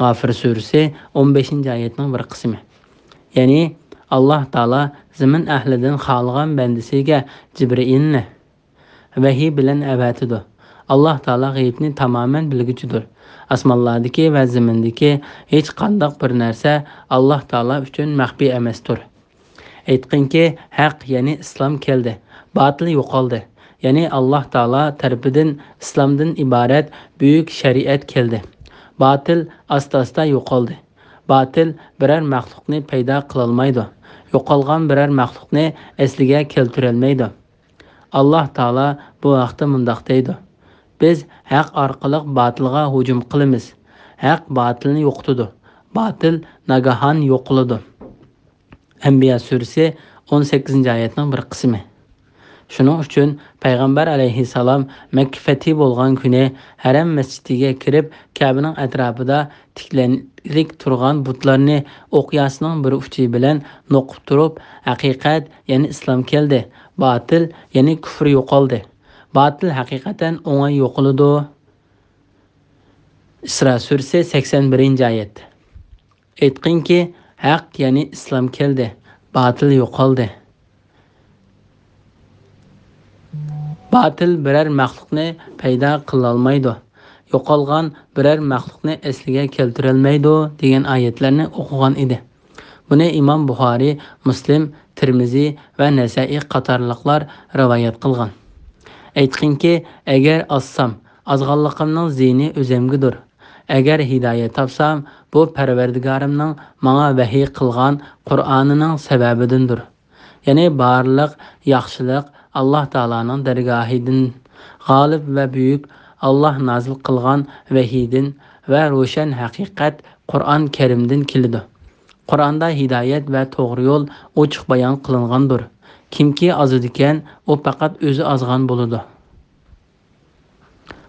غافىر سۈرىسى، ئون بەشىنچى ئايەتنىڭ بىر قىسمى. يەنى ئاللاھ تائالا زېمىن ئەھلىدىن خالىغان بەندىسىگە جىبرىئىلنى ۋەھىي بىلەن ئەۋەتىدۇ. ئاللاھ تائالا غەيىبنى تامامەن بىلگۈچىدۇر. ئاسمانلاردىكى ۋە زېمىندىكى ھېچقانداق بىر نەرسە ئاللاھ تائالا ئۈچۈن مەخپىي ئەمەستۇر. ئېيتقىنكى، ھەق، يەنى ئىسلام كەلدى، باتىل يوقالدى. يەنى ئاللاھ تائالا تەرىپىدىن ئىسلامدىن ئىبارەت بۈيۈك شەرىئەت كەلدى. باتىل ئاستا-ئاستا يوقالدى. باتىل بىرەر مەخلۇقنى پەيدا قىلالمايدۇ. يوقالغان بىرەر مەخلۇقنى ئەسلىگە كەلتۈرەلمەيدۇ. ئاللاھ تائالا بۇ ھەقتە مۇنداق دەيدۇ: بىز ھەق ئارقىلىق باتىلغا ھۇجۇم قىلىمىز. ھەق باتىلنى يوقىتىدۇ. باتىل ناگاھان يوقىلىدۇ. ئەنبىيا سۈرىسى، ئون سەككىزىنچى ئايەتنىڭ بىر قىسمى. شۇنىڭ ئۈچۈن پەيغەمبەر ئەلەيھىسسالام مەككە فەتھى بولغان كۈنى ھەرەم مەسچىتىگە كىرىپ، كەبىنىڭ ئەتراپىدا تىكلەنلىك تۇرغان بۇتلارنى ئوقياسىنىڭ بىر ئۇچى بىلەن نوقۇپ تۇرۇپ، ھەقىقەت، يەنى ئىسلام كەلدى، باتىل، يەنى كۇفر يوقالدى. باتىل ھەقىقەتەن ئوڭاي يوقىلىدۇ. ئىسرا سۈرىسى، سەكسەن بىرىنچى ئايەت. ئېيتقىنكى، ھەق، يەنى ئىسلام كەلدى، باتىل يوقالدى. باتىل بىرەر مەخلۇقنى پەيدا قىلالمايدۇ. يوقالغان بىرەر مەخلۇقنى ئەسلىگە كەلتۈرەلمەيدۇ» دېگەن ئايەتلەرنى ئوقۇغان ئىدى. بۇنى ئىمام بۇخارىي، مۇسلىم، تىرمىزى ۋە نەسەئىي قاتارلىقلار رىۋايەت قىلغان. ئېيتقىنكى، ئەگەر ئازسام، ئازغانلىقىمنىڭ زىيىنى ئۆزەمگىدۇر. ئەگەر ھىدايەت تاپسام، بۇ پەرۋەردىگارىمنىڭ ماڭا ۋەھىي قىلغان قۇرئانىنىڭ سەۋەبىدىندۇر. يەنى بارلىق ياخشىلىق ئاللاھ تائالانىڭ دەرگاھىدىن، غالىب ۋە بۈيۈك ئاللاھ نازىل قىلغان ۋەھىيدىن ۋە روشەن ھەقىقەت قۇرئان كەرىمدىن كېلىدۇ. قۇرئاندا ھىدايەت ۋە توغرا يول ئوچۇق بايان قىلىنغاندۇر. كىمكى ئازىدىكەن، ئۇ پەقەت ئۆزى ئازغان بولىدۇ.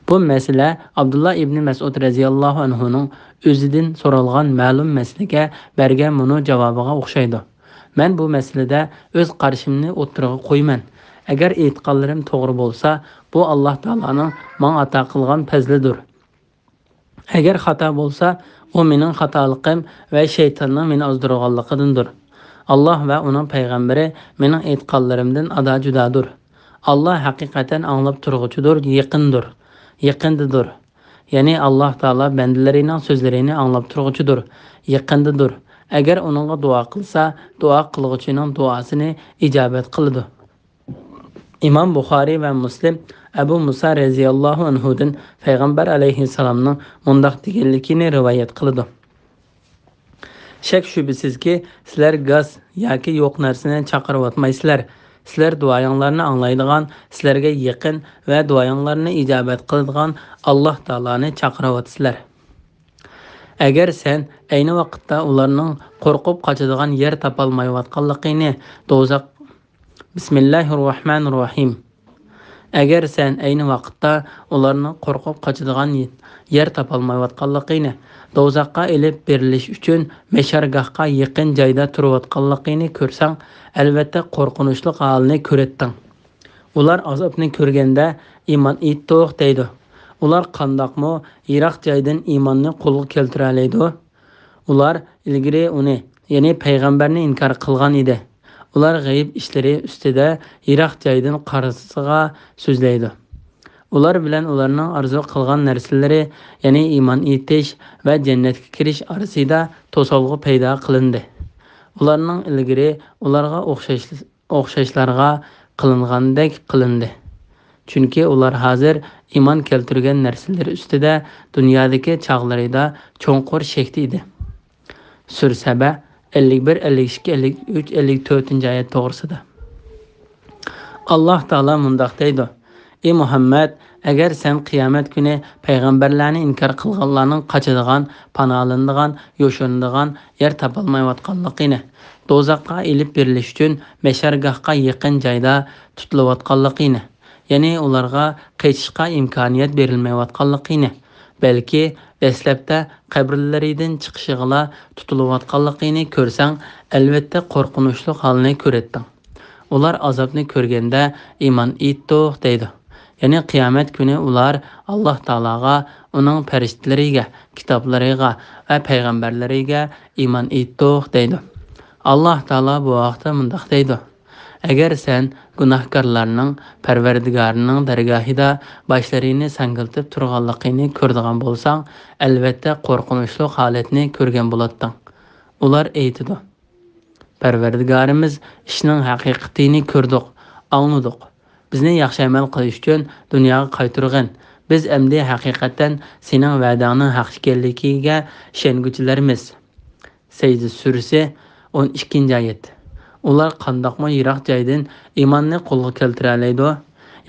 بۇ مەسىلە ئابدۇللا ئىبنى مەسئۇد رەزىياللاھۇ ئەنھۇنىڭ ئۆزىدىن سورالغان مەلۇم مەسىلىگە بەرگەن مۇنۇ جاۋابىغا ئوخشايدۇ. مەن بۇ مەسىلىدە ئۆز قارىشىمنى ئوتتۇرىغا قويىمەن. ئەگەر ئېيتقانلىرىم توغرا بولسا، بۇ ئاللاھ تائالانىڭ ماڭا ئاتا قىلغان پەزلىدۇر. ئەگەر خاتا بولسا، ئۇ مېنىڭ خاتالىقىم ۋە شەيتاننىڭ مېنى ئازدۇرغانلىقىدىندۇر. ئاللاھ ۋە ئۇنىڭ پەيغەمبىرى مېنىڭ ئېيتقانلىرىمدىن ئادا جۇدادۇر. ئاللاھ ھەقىقەتەن ئاڭلاپ تۇرغۇچىدۇر، يېقىندۇر، يېقىندىدۇر. يەنى ئاللاھ تائالا بەندىلىرىنىڭ سۆزلىرىنى ئاڭلاپ تۇرغۇچىدۇر، يېقىندىدۇر. ئەگەر ئۇنىڭغا دۇئا قىلسا، دۇئا قىلغۇچىنىڭ دۇئاسىنى ئىجابەت قىلىدۇ. ئىمام بۇخارىي ۋە مۇسلىم ئەبۇ مۇسا رەزىياللاھۇ ئەنھۇدىن پەيغەمبەر ئەلەيھىسسالامنىڭ مۇنداق دېگەنلىكىنى رىۋايەت قىلىدۇ: شەك-شۈبھىسىزكى، سىلەر گاس ياكى يوق نەرسىنى چاقىرىۋاتمايسىلەر. سىلەر دۇئايىڭلارنى ئاڭلايدىغان، سىلەرگە يېقىن ۋە دۇئايىڭلارنى ئىجابەت قىلىدىغان ئاللاھ تائالانى چاقىرىۋاتىسىلەر. ئەگەر سەن ئەينى ۋاقىتتا ئۇلارنىڭ قورقۇپ قاچىدىغان يەر تاپالمايۋاتقانلىقىنى، دوزاخ، بىسمىللاھىررەھمانىررەھىم. ئەگەر سەن ئەينى ۋاقىتتا ئۇلارنىڭ قورقۇپ قاچىدىغان يەر تاپالمايۋاتقانلىقىنى، دوزاخقا ئېلىپ بېرىلىش ئۈچۈن مەشەرگاھقا يېقىن جايدا تۇرۇۋاتقانلىقىنى كۆرسەڭ، ئەلۋەتتە قورقۇنچلۇق ھالنى كۆرەتتىڭ. ئۇلار ئازابنى كۆرگەندە، «ئىمان ئېيتتۇق» دەيدۇ. ئۇلار قانداقمۇ يىراق جايدىن ئىماننى قولغا كەلتۈرەلەيدۇ؟ ئۇلار ئىلگىرى ئۇنى، يەنى پەيغەمبەرنى ئىنكار قىلغان ئىدى. ئۇلار غەيىب ئىشلىرى ئۈستىدە يىراق جايدىن قارىسىغا سۆزلەيدۇ. ئۇلار بىلەن ئۇلارنىڭ ئارزۇ قىلغان نەرسىلىرى، يەنى ئىمان ئېيتىش ۋە جەننەتكە كىرىش ئارىسىدا توسالغۇ پەيدا قىلىندى. ئۇلارنىڭ ئىلگىرى ئۇلارغا ئوخشاش، ئوخشاشلارغا قىلىنغاندەك قىلىندى. چۈنكى ئۇلار ھازىر ئىمان كەلتۈرگەن نەرسىلىرى ئۈستىدە دۇنيادىكى چاغلىرىدا چوڭقۇر شەكتە ئىدى. سۈرە سەبە، ئەللىك بىر، ئەللىك ئىككى، ئەللىك ئۈچ، ئەللىك تۆتىنچى ئايەت توغرىسىدا. ئاللاھ تائالا مۇنداق دەيدۇ: ئى مۇھەممەد، ئەگەر سەن قىيامەت كۈنى پەيغەمبەرلەرنى ئىنكار قىلغانلارنىڭ قاچىدىغان، پاناھلىنىدىغان، يوشۇرۇنىدىغان يەر تاپالمايۋاتقانلىقىنى، دوزاخقا ئېلىپ بېرىلىش ئۈچۈن مەشەرگاھقا يېقىن جايدا تۇتۇلۇۋاتقانلىقىنى، يەنى ئۇلارغا قېچىشقا ئىمكانىيەت بېرىلمەيۋاتقانلىقىنى، بەلكى دەسلەپتە قەبرىلىرىدىن چىقىشىغىلا تۇتۇلۇۋاتقانلىقىنى كۆرسەڭ، ئەلۋەتتە قورقۇنچلۇق ھالنى كۆرەتتىڭ. ئۇلار ئازابنى كۆرگەندە، «ئىمان ئېيتتۇق» دەيدۇ. يەنى قىيامەت كۈنى ئۇلار ئاللاھ تائالاغا، ئۇنىڭ پەرىشتىلىرىگە، كىتابلىرىغا ۋە پەيغەمبەرلىرىگە «ئىمان ئېيتتۇق» دەيدۇ. ئاللاھ تائالا بۇ ھەقتە مۇنداق دەيدۇ: ئەگەر سەن گۇناھكارلارنىڭ پەرۋەردىگارىنىڭ دەرگاھىدا باشلىرىنى ساڭگىلىتىپ تۇرغانلىقىنى كۆرىدىغان بولساڭ، ئەلۋەتتە قورقۇنچلۇق ھالەتنى كۆرگەن بولاتتىڭ. ئۇلار ئېيتىدۇ: پەرۋەردىگارىمىز، ئىشنىڭ ھەقىقىتىنى كۆردۇق، ئاڭلىدۇق. بىزنى ياخشى ئەمەل قىلىش ئۈچۈن دۇنياغا قايتۇرغىن. بىز ئەمدى ھەقىقەتەن سېنىڭ ۋەدەڭنىڭ ھەق ئىكەنلىكىگە ئىشەنگۈچىلەرمىز. سەجدە سۈرىسى، ئون ئىككىنچى ئايەت. ئۇلار قانداقمۇ يىراق جايدىن ئىماننى قولغا كەلتۈرەلەيدۇ؟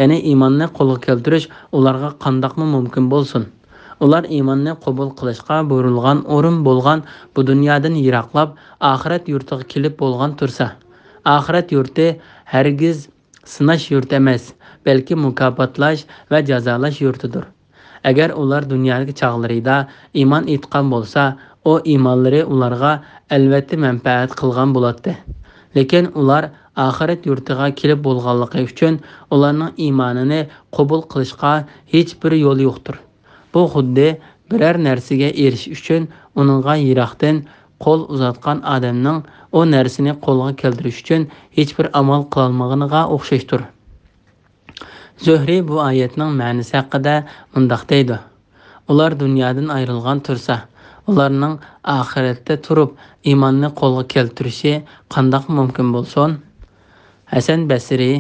يەنى ئىماننى قولغا كەلتۈرۈش ئۇلارغا قانداقمۇ مۇمكىن بولسۇن؟ ئۇلار ئىماننى قوبۇل قىلىشقا بۇيرۇلغان ئورۇن بولغان بۇ دۇنيادىن يىراقلاپ، ئاخىرەت يۇرتىغا كېلىپ بولغان تۇرسا. ئاخىرەت يۇرتى ھەرگىز سىناش يۇرتى ئەمەس، بەلكى مۇكاپاتلاش ۋە جازالاش يۇرتىدۇر. ئەگەر ئۇلار دۇنيادىكى چاغلىرىدا ئىمان ئېيتقان بولسا، ئۇ ئىمانلىرى ئۇلارغا ئەلۋەتتە مەنپەئەت قىلغان بولاتتى. لېكىن ئۇلار ئاخىرەت يۇرتىغا كېلىپ بولغانلىقى ئۈچۈن ئۇلارنىڭ ئىمانىنى قوبۇل قىلىشقا ھېچبىر يول يوقتۇر. بۇ خۇددى بىرەر نەرسىگە ئېرىشىش ئۈچۈن ئۇنىڭغا يىراقتىن قول ئۇزاتقان ئادەمنىڭ ئۇ نەرسىنى قولغا كەلتۈرۈش ئۈچۈن ھېچبىر ئامال قىلالمىغىنىغا ئوخشاشتۇر. زۆھرى بۇ ئايەتنىڭ مەنىسى ھەققىدە مۇنداق دەيدۇ: ئۇلار دۇنيادىن ئايرىلغان تۇرسا، ئۇلارنىڭ ئاخىرەتتە تۇرۇپ ئىماننى قولغا كەلتۈرۈشى قانداق مۇمكىن بولسۇن؟ ھەسەن بەسرى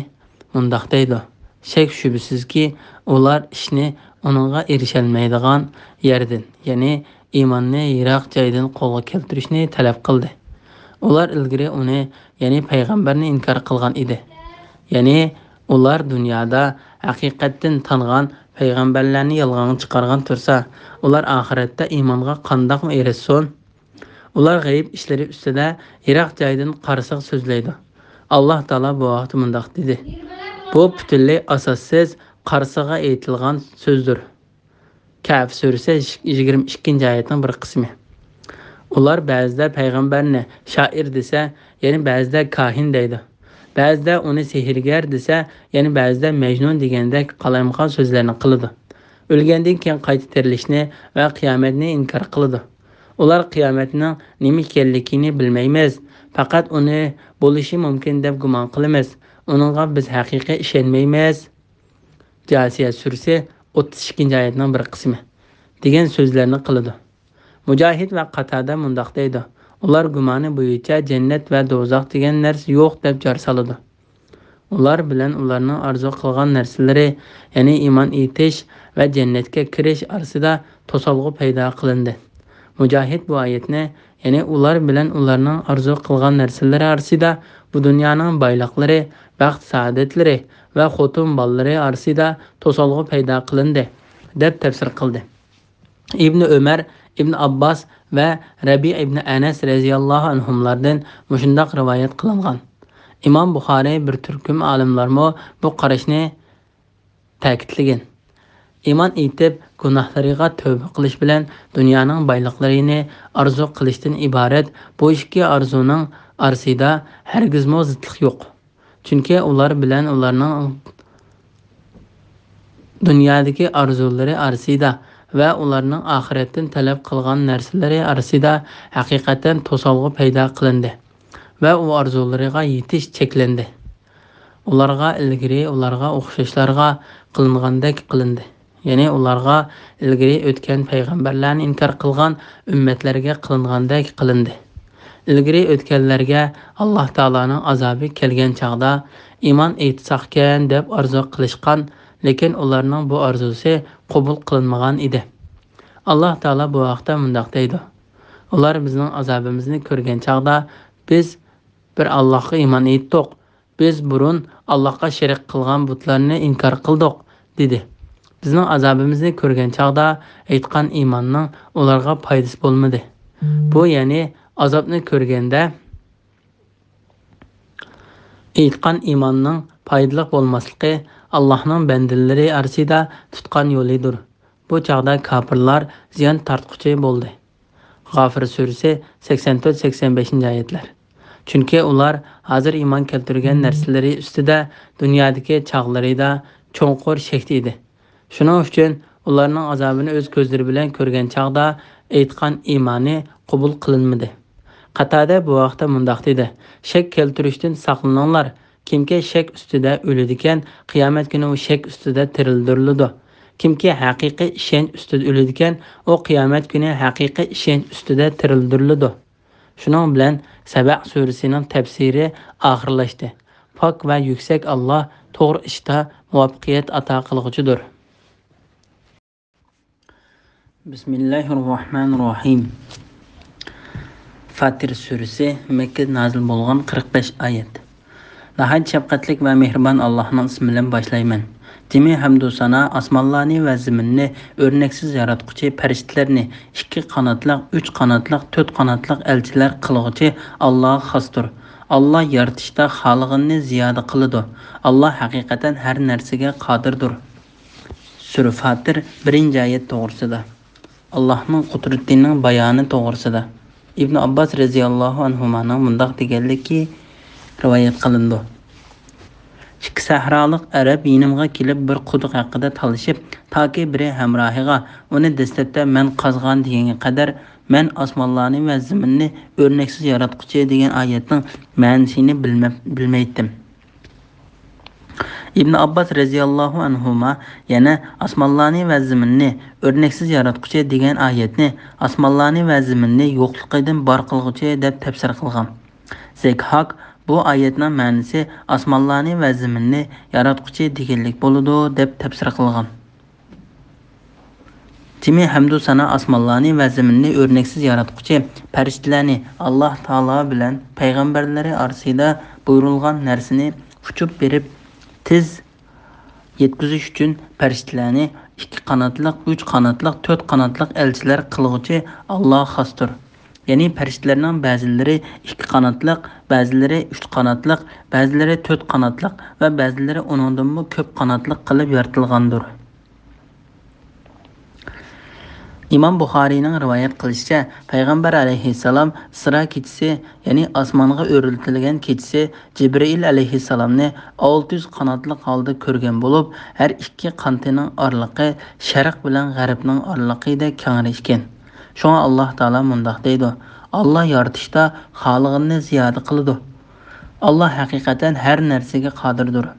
مۇنداق دەيدۇ: شەك-شۈبھىسىزكى، ئۇلار ئىشنى ئۇنىڭغا ئېرىشەلمەيدىغان يەردىن، يەنى ئىماننى يىراق جايدىن قولغا كەلتۈرۈشنى تەلەپ قىلدى. ئۇلار ئىلگىرى ئۇنى، يەنى پەيغەمبەرنى ئىنكار قىلغان ئىدى. يەنى ئۇلار دۇنيادا ھەقىقەتتىن تانغان پەيغەمبەرلەرنى يالغانغا چىقارغان تۇرسا، ئۇلار ئاخىرەتتە ئىمانغا قانداقمۇ ئېرىشسۇن؟ ئۇلار غەيىب ئىشلىرى ئۈستىدە يىراق جايدىن قارىسىغا سۆزلەيدۇ. ئاللاھ تائالا بۇ ھەقتە مۇنداق دېدى: بۇ پۈتۈنلەي ئاساسسىز، قارىسىغا ئېيتىلغان سۆزدۇر. كەھف سۈرىسى يىگىرمە ئىككىنچى ئايەتنىڭ بىر قىسمى. ئۇلار بەزىدە پەيغەمبەرنى شائىر دېسە، يەنە بەزىدە كاھىن دەيدۇ. بەزىدە ئۇنى سېھىرگەر دېسە، يەنە بەزىدە مەجنۇن دېگەندەك قالايمىقان سۆزلەرنى قىلىدۇ. ئۆلگەندىن كېيىن قايتا تىرىلىشنى ۋە قىيامەتنى ئىنكار قىلىدۇ. ئۇلار قىيامەتنىڭ نېمە ئىكەنلىكىنى بىلمەيمىز، پەقەت ئۇنى بولۇشى مۇمكىن دەپ گۇمان قىلىمىز. ئۇنىڭغا بىز ھەقىقىي ئىشەنمەيمىز. جاسىيە سۈرىسى ئوتتۇز ئىككىنچى ئايەتنىڭ بىر قىسمى دېگەن سۆزلەرنى قىلىدۇ. مۇجاھىد ۋە قاتادە مۇنداق دەيدۇ: ئۇلار گۇمانى بويىچە جەننەت ۋە دوزاخ دېگەن نەرسە يوق دەپ جار سالىدۇ. ئۇلار بىلەن ئۇلارنىڭ ئارزۇ قىلغان نەرسىلىرى، يەنى ئىمان ئېيتىش ۋە جەننەتكە كىرىش ئارىسىدا توسالغۇ پەيدا قىلىندى. مۇجاھىد بۇ ئايەتنى، يەنى ئۇلار بىلەن ئۇلارنىڭ ئارزۇ قىلغان نەرسىلىرى ئارىسىدا بۇ دۇنيانىڭ بايلىقلىرى، بەخت-سائادەتلىرى ۋە خوتۇن بالىلىرى ئارىسىدا توسالغۇ پەيدا قىلىندى، دەپ تەپسىر قىلدى. ئىبنى ئۆمەر، ئىبنى ئابباس ۋە رەبىئە ئىبنى ئەنەس رەزىياللاھۇ ئەنھۇملاردىن مۇشۇنداق رىۋايەت قىلىنغان. ئىمام بۇخارىي بىر تۈركۈم ئالىملارمۇ بۇ قاراشنى تەكىتلىگەن. ئىمان ئېيتىپ، گۇناھلىرىغا تەۋبە قىلىش بىلەن دۇنيانىڭ بايلىقلىرىنى ئارزۇ قىلىشتىن ئىبارەت بۇ ئىككى ئارزۇنىڭ ئارىسىدا ھەرگىزمۇ زىتلىق يوق. چۈنكى ئۇلار بىلەن ئۇلارنىڭ دۇنيادىكى ئارزۇلىرى ئارىسىدا ۋە ئۇلارنىڭ ئاخىرەتتىن تەلەپ قىلغان نەرسىلىرى ئارىسىدا ھەقىقەتەن توسالغۇ پەيدا قىلىندى ۋە ئۇ ئارزۇلىرىغا يېتىش چەكلەندى. ئۇلارغا ئىلگىرى ئۇلارغا ئوخشاشلارغا قىلىنغاندەك قىلىندى. يەنى ئۇلارغا ئىلگىرى ئۆتكەن پەيغەمبەرلەرنى ئىنكار قىلغان ئۈممەتلەرگە قىلىنغاندەك قىلىندى. ئىلگىرى ئۆتكەنلەرگە ئاللاھ تائالانىڭ ئازابى كەلگەن چاغدا ئىمان ئېيتساقكەن دەپ ئارزۇ قىلىشقان، لېكىن ئۇلارنىڭ بۇ ئارزۇسى قوبۇل قىلىنمىغان ئىدى. ئاللاھ تائالا بۇ ھەقتە مۇنداق دەيدۇ: ئۇلار بىزنىڭ ئازابىمىزنى كۆرگەن چاغدا، بىز بىر ئاللاھقا ئىمان ئېيتتۇق، بىز بۇرۇن ئاللاھقا شېرىك قىلغان بۇتلارنى ئىنكار قىلدۇق، دېدى. بىزنىڭ ئازابىمىزنى كۆرگەن چاغدا ئېيتقان ئىماننىڭ ئۇلارغا پايدىسى بولمىدى. بۇ، يەنى ئازابنى كۆرگەندە ئېيتقان ئىماننىڭ پايدىلىق بولماسلىقى ئاللاھنىڭ بەندىلىرى ئارىسىدا تۇتقان يولىدۇر. بۇ چاغدا كاپىرلار زىيان تارتقۇچى بولدى. غافىر سۈرىسى سەكسەن تۆت، سەكسەن بەشىنچى ئايەتلەر. چۈنكى ئۇلار ھازىر ئىمان كەلتۈرگەن نەرسىلىرى ئۈستىدە دۇنيادىكى چاغلىرىدا چوڭقۇر شەكتە ئىدى. شۇنىڭ ئۈچۈن ئۇلارنىڭ ئازابىنى ئۆز كۆزلىرى بىلەن كۆرگەن چاغدا ئېيتقان ئىمانى قوبۇل قىلىنمىدى. قاتادە بۇ ھەقتە مۇنداق دېدى: شەك كەلتۈرۈشتىن ساقلىنىڭلار. كىمكى شەك ئۈستىدە ئۆلىدىكەن، قىيامەت كۈنى ئۇ شەك ئۈستىدە تىرىلدۈرۈلىدۇ. كىمكى ھەقىقىي ئىشەنچ ئۈستىدە ئۆلىدىكەن، ئۇ قىيامەت كۈنى ھەقىقىي ئىشەنچ ئۈستىدە تىرىلدۈرۈلىدۇ. شۇنىڭ بىلەن سەبەء سۈرىسىنىڭ تەپسىرى ئاخىرلاشتى. پاك ۋە يۈكسەك ئاللاھ توغرا ئىشتا مۇۋەپپەقىيەت ئاتا قىلغۇچىدۇر. بىسمىللاھىررەھمانىررەھىم. فاتىر سۈرىسى، مەككىدە نازىل بولغان، قىرىق بەش ئايەت. ناھايىتى شەپقەتلىك ۋە مېھرىبان ئاللاھنىڭ ئىسمى بىلەن باشلايمەن. جىمى ھەمدۇ سانا ئاسمانلارنى ۋە زېمىننى ئۆرنەكسىز ياراتقۇچى، پەرىشتىلەرنى ئىككى قاناتلىق، ئۈچ قاناتلىق، تۆت قاناتلىق ئەلچىلەر قىلغۇچى ئاللاھقا خاستۇر. ئاللاھ يارىتىشتا خالىغىنىنى زىيادە قىلىدۇ. ئاللاھ ھەقىقەتەن ھەر نەرسىگە قادىردۇر. سۈرە فاتىر، بىرىنچى ئايەت توغرىسىدا. ئاللاھنىڭ قۇدرىتىنىڭ بايانى توغرىسىدا ئىبن ئابباس رەزىياللاھۇ ئەنھۇمانىڭ مۇنداق دېگەنلىكى رىۋايەت قىلىنىدۇ: ئىككى سەھرالىق ئەرەب يېنىمغا كېلىپ بىر قۇدۇق ھەققىدە تالىشىپ، تاكى بىرى ھەمراھىغا ئۇنى دەسلەپتە مەن قازغان دېگەنگە قەدەر مەن ئاسمانلارنى ۋە زېمىننى ئۆرنەكسىز ياراتقۇچى دېگەن ئايەتنىڭ مەنىسىنى بىلمەپ، بىلمەيتتىم. ئىبن ئابباس رەزىياللاھۇ ئەنھۇما يەنە «ئاسمانلارنى ۋە زېمىننى ئۆرنەكسىز ياراتقۇچى» دېگەن ئايەتنى «ئاسمانلارنى ۋە زېمىننى يوقلۇقىدىن بار قىلغۇچى» دەپ تەپسىر قىلغان. زەكھاك بۇ ئايەتنىڭ مەنىسى «ئاسمانلارنى ۋە زېمىننى ياراتقۇچى» دېگەنلىك بولىدۇ دەپ تەپسىر قىلغان. جىمى ھەمدۇ سانا ئاسمانلارنى ۋە زېمىننى ئۆرنەكسىز ياراتقۇچى، پەرىشتىلەرنى، ئاللاھ تائالا بىلەن پەيغەمبەرلىرى ئارىسىدا بۇيرۇلغان نەرسىنى ئۇچۇپ بېرىپ، تېز يەتكۈزۈش ئۈچۈن پەرىشتىلەرنى ئىككى قاناتلىق، ئۈچ قاناتلىق، تۆت قاناتلىق ئەلچىلەر قىلغۇچى ئاللاھقا خاستۇر. يەنى پەرىشتىلەرنىڭ بەزىلىرى ئىككى قاناتلىق، بەزىلىرى ئۈچ قاناتلىق، بەزىلىرى تۆت قاناتلىق ۋە بەزىلىرى ئۇنىڭدىنمۇ كۆپ قاناتلىق قىلىپ يارىتىلغاندۇر. ئىمام بۇخارىينىڭ رىۋايەت قىلىشىچە، پەيغەمبەر ئەلەيھىسسالام ئىسرا كېچىسى، يەنى ئاسمانغا ئۆرلىتىلگەن كېچىسى جىبرىئىل ئەلەيھىسسالامنى ئالتە يۈز قاناتلىق ھالدا كۆرگەن بولۇپ، ھەر ئىككى قانىتىنىڭ ئارىلىقى شەرق بىلەن غەربنىڭ ئارىلىقىدەك كەڭرى ئىكەن. شۇڭا ئاللاھ تائالا مۇنداق دەيدۇ: «ئاللاھ يارىتىشتا، خالىغىنىنى زىيادە قىلىدۇ.» ئاللاھ ھەقىقەتەن ھەر نەرسىگە قادىردۇر.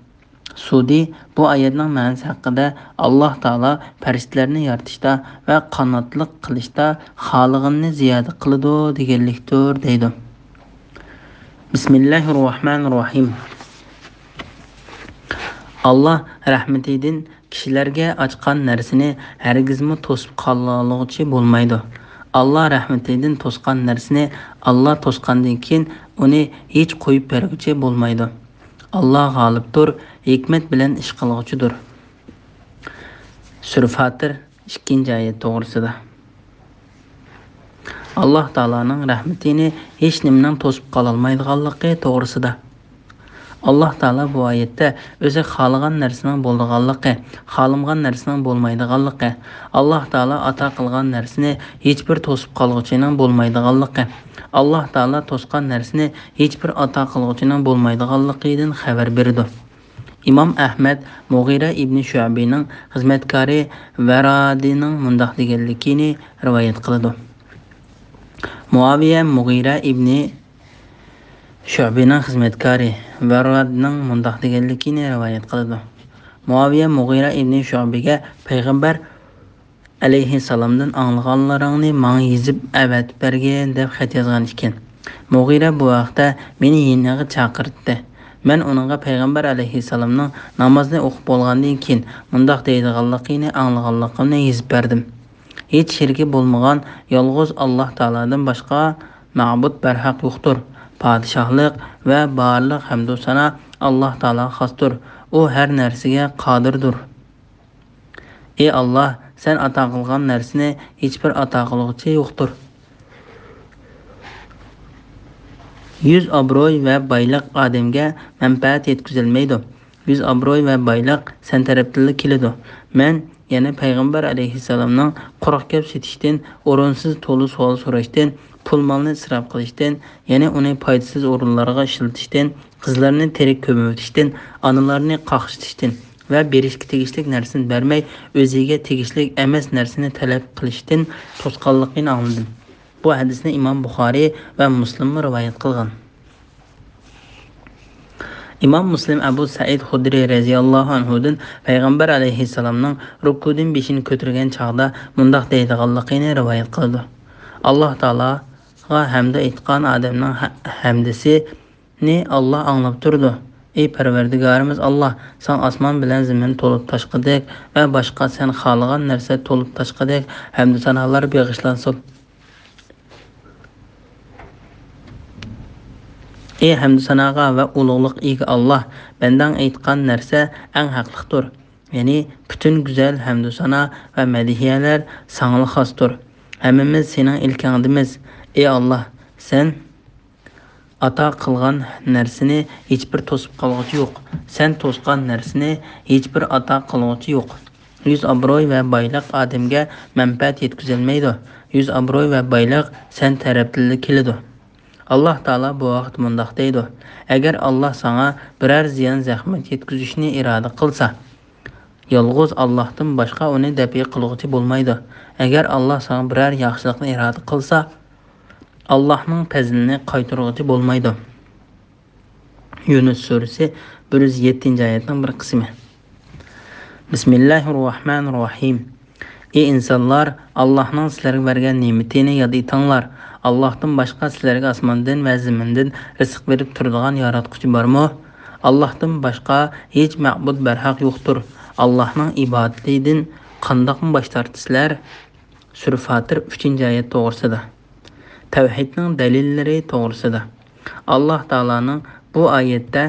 سۇدى بۇ ئايەتنىڭ مەنىسى ھەققىدە، ئاللاھ تائالا پەرىشتىلەرنى يارىتىشتا ۋە قاناتلىق قىلىشتا خالىغىنىنى زىيادە قىلىدۇ دېگەنلىكتۇر، دەيدۇ. بىسمىللاھىررەھمانىررەھىم. ئاللاھ رەھمىتىدىن كىشىلەرگە ئاچقان نەرسىنى ھەرگىزمۇ توسۇپ قالغۇچى بولمايدۇ. ئاللاھ رەھمىتىدىن توسقان نەرسىنى ئاللاھ توسقاندىن كېيىن ئۇنى ھېچ قويۇپ بەرگۈچى بولمايدۇ. ئاللاھ غالىبتۇر، ھېكمەت بىلەن ئىش قىلغۇچىدۇر. سۈرە فاتىر، ئىككىنچى ئايەت توغرىسىدا. ئاللاھ تائالانىڭ رەھمىتىنى ھېچ نېمىنىڭ توسۇپ قالالمايدىغانلىقى توغرىسىدا. ئاللاھ تائالا بۇ ئايەتتە ئۆزى خالىغان نەرسىنىڭ بولىدىغانلىقى، خالىمىغان نەرسىنىڭ بولمايدىغانلىقى، ئاللاھ تائالا ئاتا قىلغان نەرسىنى ھېچبىر توسۇپ قالغۇچىنىڭ بولمايدىغانلىقى، ئاللاھ تائالا توسقان نەرسىنى ھېچبىر ئاتا قىلغۇچىنىڭ بولمايدىغانلىقىدىن خەۋەر بېرىدۇ. ئىمام ئەھمەد مۇغىرە ئىبنى شۇئبىنىڭ خىزمەتكارى ۋەرادىنىڭ مۇنداق دېگەنلىكىنى رىۋايەت قىلىدۇ. مۇئاۋىيە مۇغىرە ئىبنى شۇئبىنىڭ خىزمەتكارى ۋەرادنىڭ مۇنداق دېگەنلىكىنى رىۋايەت قىلىدۇ. مۇئاۋىيە مۇغىرە ئىبنى شۇئبىگە پەيغەمبەر ئەلەيھىسسالامدىن ئاڭلىغانلىرىڭنى ماڭا يېزىپ ئەۋەتىپ بەرگىن دەپ خەت يازغان ئىكەن. مۇغىرە بۇ ھەقتە مېنى يېنىغا چاقىرتتى. مەن ئۇنىڭغا پەيغەمبەر ئەلەيھىسسالامنىڭ نامازنى ئوقۇپ بولغاندىن كېيىن مۇنداق دەيدىغانلىقىنى ئاڭلىغانلىقىمنى يېزىپ بەردىم. ھېچ شېرىكى بولمىغان يالغۇز ئاللاھ تائالادىن باشقا مەبۇد بەرھەق يوقتۇر. پادىشاھلىق ۋە بارلىق ھەمدۇ سانا ئاللاھ تائالاغا خاستۇر. ئۇ ھەر نەرسىگە قادىردۇر. ئى ئاللاھ، سەن ئاتا قىلغان نەرسىنى ھېچبىر ئاتا قىلغۇچى يوقتۇر. يۈز ئابرۇي ۋە بايلىق ئادەمگە مەنپەئەت يەتكۈزەلمەيدۇ. يۈز ئابرۇي ۋە بايلىق سەن تەرەپتىنلا كېلىدۇ. مەن يەنە پەيغەمبەر ئەلەيھىسسالامنىڭ قۇرۇق گەپ سېتىشتىن، ئورۇنسىز تولا سوئال سوراشتىن، پۇل-مالنى ئىسراپ قىلىشتىن، يەنە ئۇنى پايدىسىز ئورۇنلارغا ئىشلىتىشتىن، قىزلارنى تىرىك كۆمۈۋېتىشتىن، ئانىلارنى قاقشىتىشتىن ۋە بېرىشكە تېگىشلىك نەرسىنى بەرمەي، ئۆزىگە تېگىشلىك ئەمەس نەرسىنى تەلەپ قىلىشتىن توسقانلىقىنى ئاڭلىدىم. بۇ ھەدىسنى ئىمام بۇخارىي ۋە مۇسلىممۇ رىۋايەت قىلغان. ئىمام مۇسلىم ئەبۇ سەئىد خۇدرى رەزىياللاھۇ ئەنھۇدىن پەيغەمبەر ئەلەيھىسسالامنىڭ رۇكۇدىن بېشىنى كۆتۈرگەن چاغدا مۇنداق دەيدىغانلىقىنى رىۋايەت قىلىدۇ: ئاللاھ تائالاغا ھەمدۇ ئېيتقان ئادەمنىڭ ھە-، ھەمدىسىنى ئاللاھ ئاڭلاپ تۇرىدۇ. ئى پەرۋەردىگارىمىز ئاللاھ، ساڭا ئاسمان بىلەن زېمىن تولۇپ تاشقىدەك ۋە باشقا سەن خالىغان نەرسە تولۇپ تاشقىدەك ھەمدۇ سانالار بېغىشلانسۇن. ئى ھەمدۇ ساناغا ۋە ئۇلۇغلۇق ئىگە ئاللاھ، بەندەڭ ئېيتقان نەرسە ئەڭ ھەقلىقتۇر. يەنى پۈتۈن گۈزەل ھەمدۇ سانا ۋە مەدھىيەلەر ساڭىلا خاستۇر. ھەممىمىز سېنىڭ ئىلكىڭدىمىز. ئى ئاللاھ، سەن ئاتا قىلغان نەرسىنى ھېچبىر توسۇپ قالغۇچى يوق. سەن توسقان نەرسىنى ھېچبىر ئاتا قىلغۇچى يوق. يۈز ئابرۇي ۋە بايلىق ئادەمگە مەنپەئەت يەتكۈزەلمەيدۇ. يۈز ئابرۇي ۋە بايلىق سەن تەرەپتىنلا كېلىدۇ. ئاللاھ تائالا بۇ ھەقتە مۇنداق دەيدۇ: ئەگەر ئاللاھ ساڭا بىرەر زىيان-زەخمەت يەتكۈزۈشنى ئىرادە قىلسا، يالغۇز ئاللاھتىن باشقا ئۇنى دەپئى قىلغۇچى بولمايدۇ. ئەگەر ئاللاھ ساڭا بىرەر ياخشىلىقنى ئىرادە قىلسا، ئاللاھنىڭ پەزلىنى قايتۇرغۇچى بولمايدۇ. يۇنۇس سۈرىسى بىر يۈز يەتتىنچى ئايەتنىڭ بىر قىسمى. بىسمىللاھىررەھمانىررەھىم. ئى ئىنسانلار، ئاللاھنىڭ سىلەرگە بەرگەن نېمىتىنى ياد ئېتىڭلار. ئاللاھتىن باشقا سىلەرگە ئاسماندىن ۋە زېمىندىن رىزىق بېرىپ تۇرىدىغان ياراتقۇچى بارمۇ؟ ئاللاھتىن باشقا ھېچ مەبۇد بەرھەق يوقتۇر. ئاللاھنىڭ ئىبادىتىدىن قانداقمۇ باش تارتىسىلەر؟ سۈرە فاتىر، ئۈچىنچى ئايەت توغرىسىدا. تەۋھىدنىڭ دەلىللىرى توغرىسىدا. ئاللاھ تائالانىڭ بۇ ئايەتتە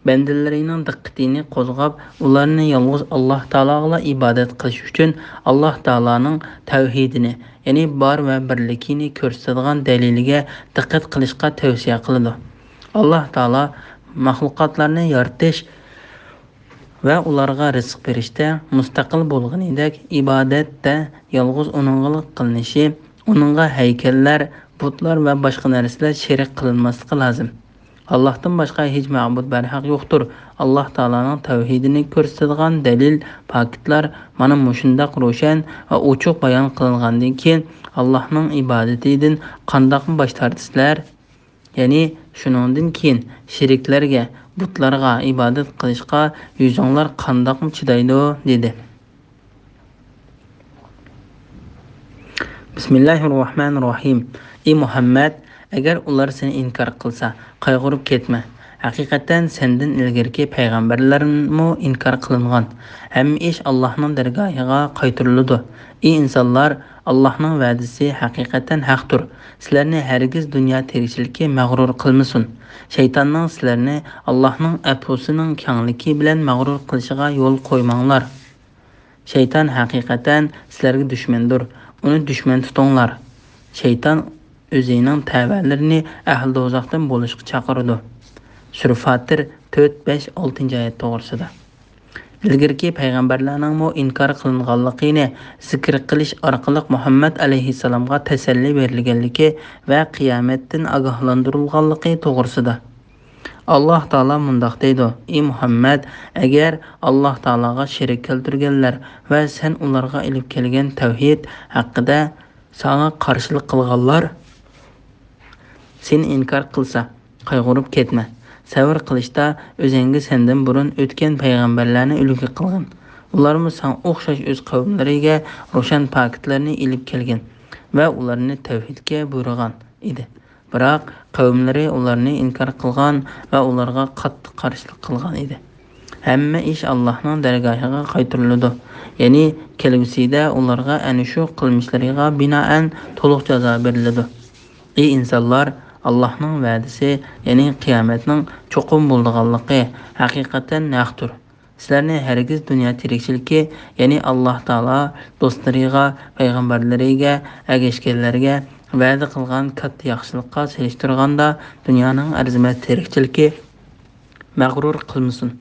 بەندىلىرىنىڭ دىققىتىنى قوزغاپ، ئۇلارنى يالغۇز ئاللاھ تائالاغىلا ئىبادەت قىلىش ئۈچۈن ئاللاھ تائالانىڭ تەۋھىدىنى، يەنى بار ۋە بىرلىكىنى كۆرسىتىدىغان دەلىلگە دىققەت قىلىشقا تەۋسىيە قىلىدۇ. ئاللاھ تائالا مەخلۇقاتلارنى يارىتىش ۋە ئۇلارغا رىزىق بېرىشتە مۇستەقىل بولغىنىدەك، ئىبادەتتە يالغۇز ئۇنىڭغىلا قىلىنىشى، ئۇنىڭغا ھەيكەللەر، بۇتلار ۋە باشقا نەرسىلەر شېرىك قىلىنماسلىقى لازىم. ئاللاھتىن باشقا ھېچ مەبۇد بەرھەق يوقتۇر. ئاللاھ تائالانىڭ تەۋھىدىنى كۆرسىتىدىغان دەلىل، پاكىتلار مانا مۇشۇنداق روشەن ۋە ئوچۇق بايان قىلىنغاندىن كېيىن، ئاللاھنىڭ ئىبادىتىدىن قانداقمۇ باش تارتىسىلەر؟ يەنى شۇنىڭدىن كېيىن شېرىكلەرگە، بۇتلارغا ئىبادەت قىلىشقا يۈزۈڭلار قانداقمۇ چىدايدۇ؟ دېدى. بىسمىللاھىررەھمانىررەھىم. ئى مۇھەممەد، ئەگەر ئۇلار سېنى ئىنكار قىلسا، قايغۇرۇپ كەتمە. ھەقىقەتەن سەندىن ئىلگىرىكى پەيغەمبەرلەرمۇ ئىنكار قىلىنغان. ھەممە ئىش ئاللاھنىڭ دەرگاھىغا قايتۇرۇلىدۇ. ئى ئىنسانلار، ئاللاھنىڭ ۋەدىسى ھەقىقەتەن ھەقتۇر. سىلەرنى ھەرگىز دۇنيا تىرىكچىلىكى مەغرۇر قىلمىسۇن. شەيتاننىڭ سىلەرنى ئاللاھنىڭ ئەپۇسىنىڭ كەڭلىكى بىلەن مەغرۇر قىلىشىغا يول قويماڭلار. شەيتان ھەقىقەتەن سىلەرگە دۈشمەندۇر. ئۇنى دۈشمەن تۇتۇڭلار. شەيتان ئۆزىنىڭ تەۋەلىرىنى ئەھلى دوزاختىن بولۇشقا چاقىرىدۇ. سۈرە فاتىر، تۆت، بەش، ئالتىنچى ئايەت توغرىسىدا. ئىلگىرىكى پەيغەمبەرلەرنىڭمۇ ئىنكار قىلىنغانلىقىنى زىكىر قىلىش ئارقىلىق مۇھەممەد ئەلەيھىسسالامغا تەسەللى بېرىلگەنلىكى ۋە قىيامەتتىن ئاگاھلاندۇرۇلغانلىقى توغرىسىدا. ئاللاھ تائالا مۇنداق دەيدۇ: ئى مۇھەممەد، ئەگەر ئاللاھ تائالاغا شېرىك كەلتۈرگەنلەر ۋە سەن ئۇلارغا ئېلىپ كەلگەن تەۋھىد ھەققىدە ساڭا قارشىلىق قىلغانلار سېنى ئىنكار قىلسا، قايغۇرۇپ كەتمە. سەۋر قىلىشتا ئۆزۈڭگە سەندىن بۇرۇن ئۆتكەن پەيغەمبەرلەرنى ئۈلگە قىلغىن. ئۇلارمۇ ساڭا ئوخشاش ئۆز قەۋملىرىگە روشەن پاكىتلارنى ئېلىپ كەلگەن ۋە ئۇلارنى تەۋھىدكە بۇيرۇغان ئىدى. بىراق قەۋملىرى ئۇلارنى ئىنكار قىلغان ۋە ئۇلارغا قاتتىق قارشىلىق قىلغان ئىدى. ھەممە ئىش ئاللاھنىڭ دەرگاھىغا قايتۇرۇلىدۇ. يەنى كەلگۈسىدە ئۇلارغا ئەنە شۇ قىلمىشلىرىغا بىنائەن تولۇق جازا بېرىلىدۇ. ئى ئىنسانلار، ئاللاھنىڭ ۋەدىسى، يەنى قىيامەتنىڭ چوقۇم بولىدىغانلىقى ھەقىقەتەن ھەقتۇر. سىلەرنى ھەرگىز دۇنيا تىرىكچىلىكى، يەنى ئاللاھ تائالا دوستلىرىغا، پەيغەمبەرلىرىگە ئەگەشكەنلەرگە ۋەدە قىلغان كاتتا ياخشىلىققا سېلىشتۇرغاندا، دۇنيانىڭ ئەرزىمەس تىرىكچىلىكى مەغرۇر قىلمىسۇن.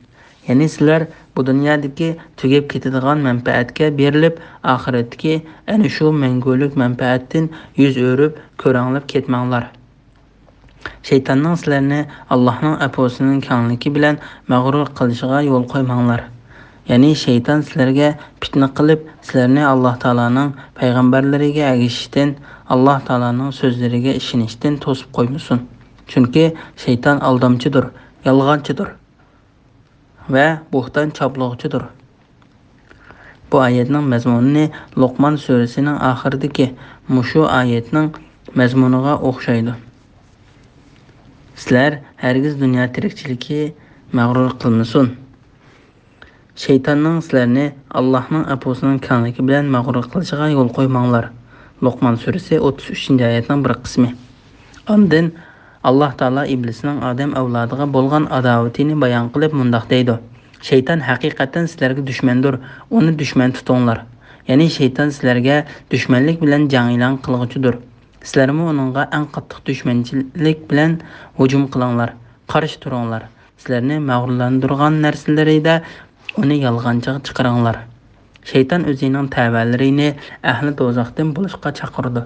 يەنى سىلەر بۇ دۇنيادىكى تۈگەپ كېتىدىغان مەنپەئەتكە بېرىلىپ، ئاخىرەتتىكى ئەنە شۇ مەڭگۈلۈك مەنپەئەتتىن يۈز ئۆرۈپ، كۆرەڭلەپ كەتمەڭلار. شەيتاننىڭ سىلەرنى ئاللاھنىڭ ئەپۇسىنىڭ كەڭلىكى بىلەن مەغرۇر قىلىشىغا يول قويماڭلار. يەنى شەيتان سىلەرگە پىتنە قىلىپ، سىلەرنى ئاللاھ تائالانىڭ پەيغەمبەرلىرىگە ئەگىشىشتىن، ئاللاھ تائالانىڭ سۆزلىرىگە ئىشىنىشتىن توسۇپ قويمىسۇن. چۈنكى شەيتان ئالدامچىدۇر، يالغانچىدۇر ۋە بوھتان چاپلىغۇچىدۇر. بۇ ئايەتنىڭ مەزمۇنىنى لوقمان سۈرىسىنىڭ ئاخىرىدىكى مۇشۇ ئايەتنىڭ مەزمۇنىغا ئوخشايدۇ. سىلەر ھەرگىز دۇنيا تىرىكچىلىكى مەغرۇر قىلمىسۇن. شەيتاننىڭ سىلەرنى ئاللاھنىڭ ئەپۇسىنىڭ كەڭلىكى بىلەن مەغرۇر قىلىشىغا يول قويماڭلار. لوقمان سۈرىسى ئوتتۇز ئۈچىنچى ئايەتنىڭ بىر قىسمى. ئاندىن ئاللاھ تائالا ئىبلىسنىڭ ئادەم ئەۋلادىغا بولغان ئاداۋىتىنى بايان قىلىپ مۇنداق دەيدۇ: شەيتان ھەقىقەتەن سىلەرگە دۈشمەندۇر، ئۇنى دۈشمەن تۇتۇڭلار. يەنى شەيتان سىلەرگە دۈشمەنلىك بىلەن جەڭ ئېلان قىلغۇچىدۇر. سىلەرمۇ ئۇنىڭغا ئەڭ قاتتىق دۈشمەنچىلىك بىلەن ھۇجۇم قىلىڭلار، قارشى تۇرۇڭلار. سىلەرنى مەغرۇرلاندۇرغان نەرسىلىرىدە ئۇنى يالغانچىغا چىقىرىڭلار. شەيتان ئۆزىنىڭ تەۋەلىرىنى ئەھلى دوزاختىن بولۇشقا چاقىرىدۇ.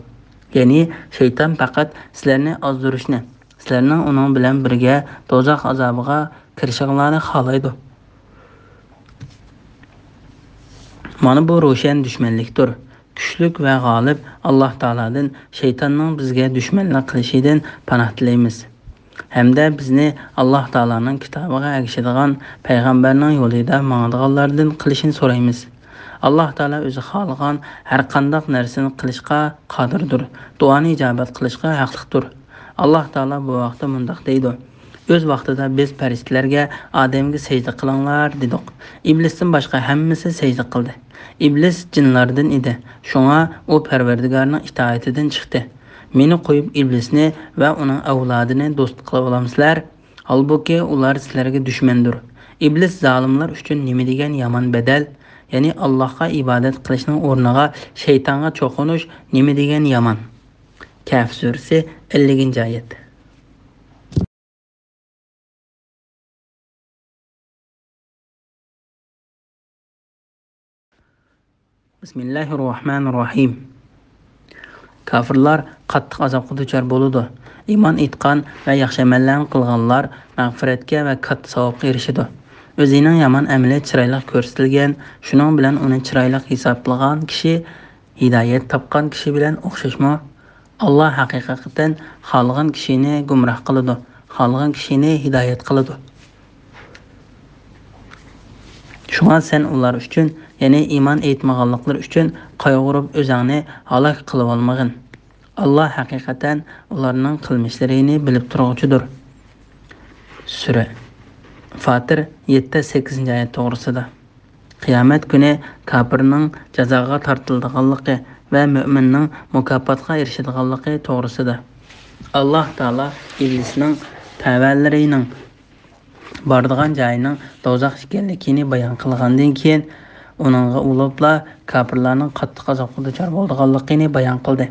يەنى شەيتان پەقەت سىلەرنى ئازدۇرۇشنى، سىلەرنىڭ ئۇنىڭ بىلەن بىرگە دوزاخ ئازابىغا كىرىشىڭلارنى خالايدۇ. مانا بۇ روشەن دۈشمەنلىكتۇر. كۈچلۈك ۋە غالىب ئاللاھ تائالادىن شەيتاننىڭ بىزگە دۈشمەنلىك قىلىشىدىن پاناھ تىلەيمىز. ھەمدە بىزنى ئاللاھ تائالانىڭ كىتابىغا ئەگىشىدىغان، پەيغەمبەرنىڭ يولىدا ماڭىدىغانلاردىن قىلىشىنى سورايمىز. ئاللاھ تائالا ئۆزى خالىغان ھەرقانداق نەرسىنى قىلىشقا قادىردۇر، دۇئانى ئىجابەت قىلىشقا ھەقلىقتۇر. ئاللاھ تائالا بۇ ھەقتە مۇنداق دەيدۇ: «ئۆز ۋاقتىدا بىز پەرىشتىلەرگە ئادەمگە سەجدە قىلىڭلار دېدۇق. ئىبلىستىن باشقا ھەممىسى سەجدە قىلدى. ئىبلىس جىنلاردىن ئىدى، شۇڭا ئۇ پەرۋەردىگارنىڭ ئىتائىتىدىن چىقتى. مېنى قويۇپ ئىبلىسنى ۋە ئۇنىڭ ئەۋلادىنى دوست قىلىۋالامسىلەر؟ ھالبۇكى، ئۇلار سىلەرگە دۈشمەندۇر.» ئىبلىس زالىملار ئۈچۈن نېمە دېگەن يامان بەدەل، يەنى ئاللاھقا ئىبادەت قىلىشنىڭ ئورنىغا شەيتانغا چوقۇنۇش نېمە دېگەن يامان. كەھف سۈرىسى، ئەللىكىنچى ئايەت. بىسمىللاھىررەھمانىررەھىم. كاپىرلار قاتتىق ئازابقا دۇچار بولىدۇ. ئىمان ئېيتقان ۋە ياخشى ئەمەللەرنى قىلغانلار مەغپىرەتكە ۋە كاتتا ساۋابقا ئېرىشىدۇ. ئۆزىنىڭ يامان ئەمىلى چىرايلىق كۆرسىتىلگەن، شۇنىڭ بىلەن ئۇنى چىرايلىق ھېسابلىغان كىشى، ھىدايەت تاپقان كىشى بىلەن ئوخشاشمۇ؟ ئاللاھ ھەقىقەتەن خالىغان كىشىنى گۇمراھ قىلىدۇ، خالىغان كىشىنى ھىدايەت قىلىدۇ. شۇڭا سەن ئۇلار ئۈچۈن، يەنى ئىمان ئېيتمىغانلىقلىرى ئۈچۈن قايغۇرۇپ ئۆزۈڭنى ھالاك قىلىۋالمىغىن. ئاللاھ ھەقىقەتەن ئۇلارنىڭ قىلمىشلىرىنى بىلىپ تۇرغۇچىدۇر. سۈرە فاتىر، يەتتە، سەككىزىنچى ئايەت توغرىسىدا. قىيامەت كۈنى كاپىرنىڭ جازاغا تارتىلىدىغانلىقى ۋە مۆمىننىڭ مۇكاپاتقا ئېرىشىدىغانلىقى توغرىسىدا. ئاللاھ تائالا ئىبلىسنىڭ تەۋەلىرىنىڭ بارىدىغان جايىنىڭ دوزاخ ئىكەنلىكىنى بايان قىلغاندىن كېيىن، ئۇنىڭغا ئۇلۇپلا كاپىرلارنىڭ قاتتىق ئازابقا دۇچار بولىدىغانلىقىنى بايان قىلدى.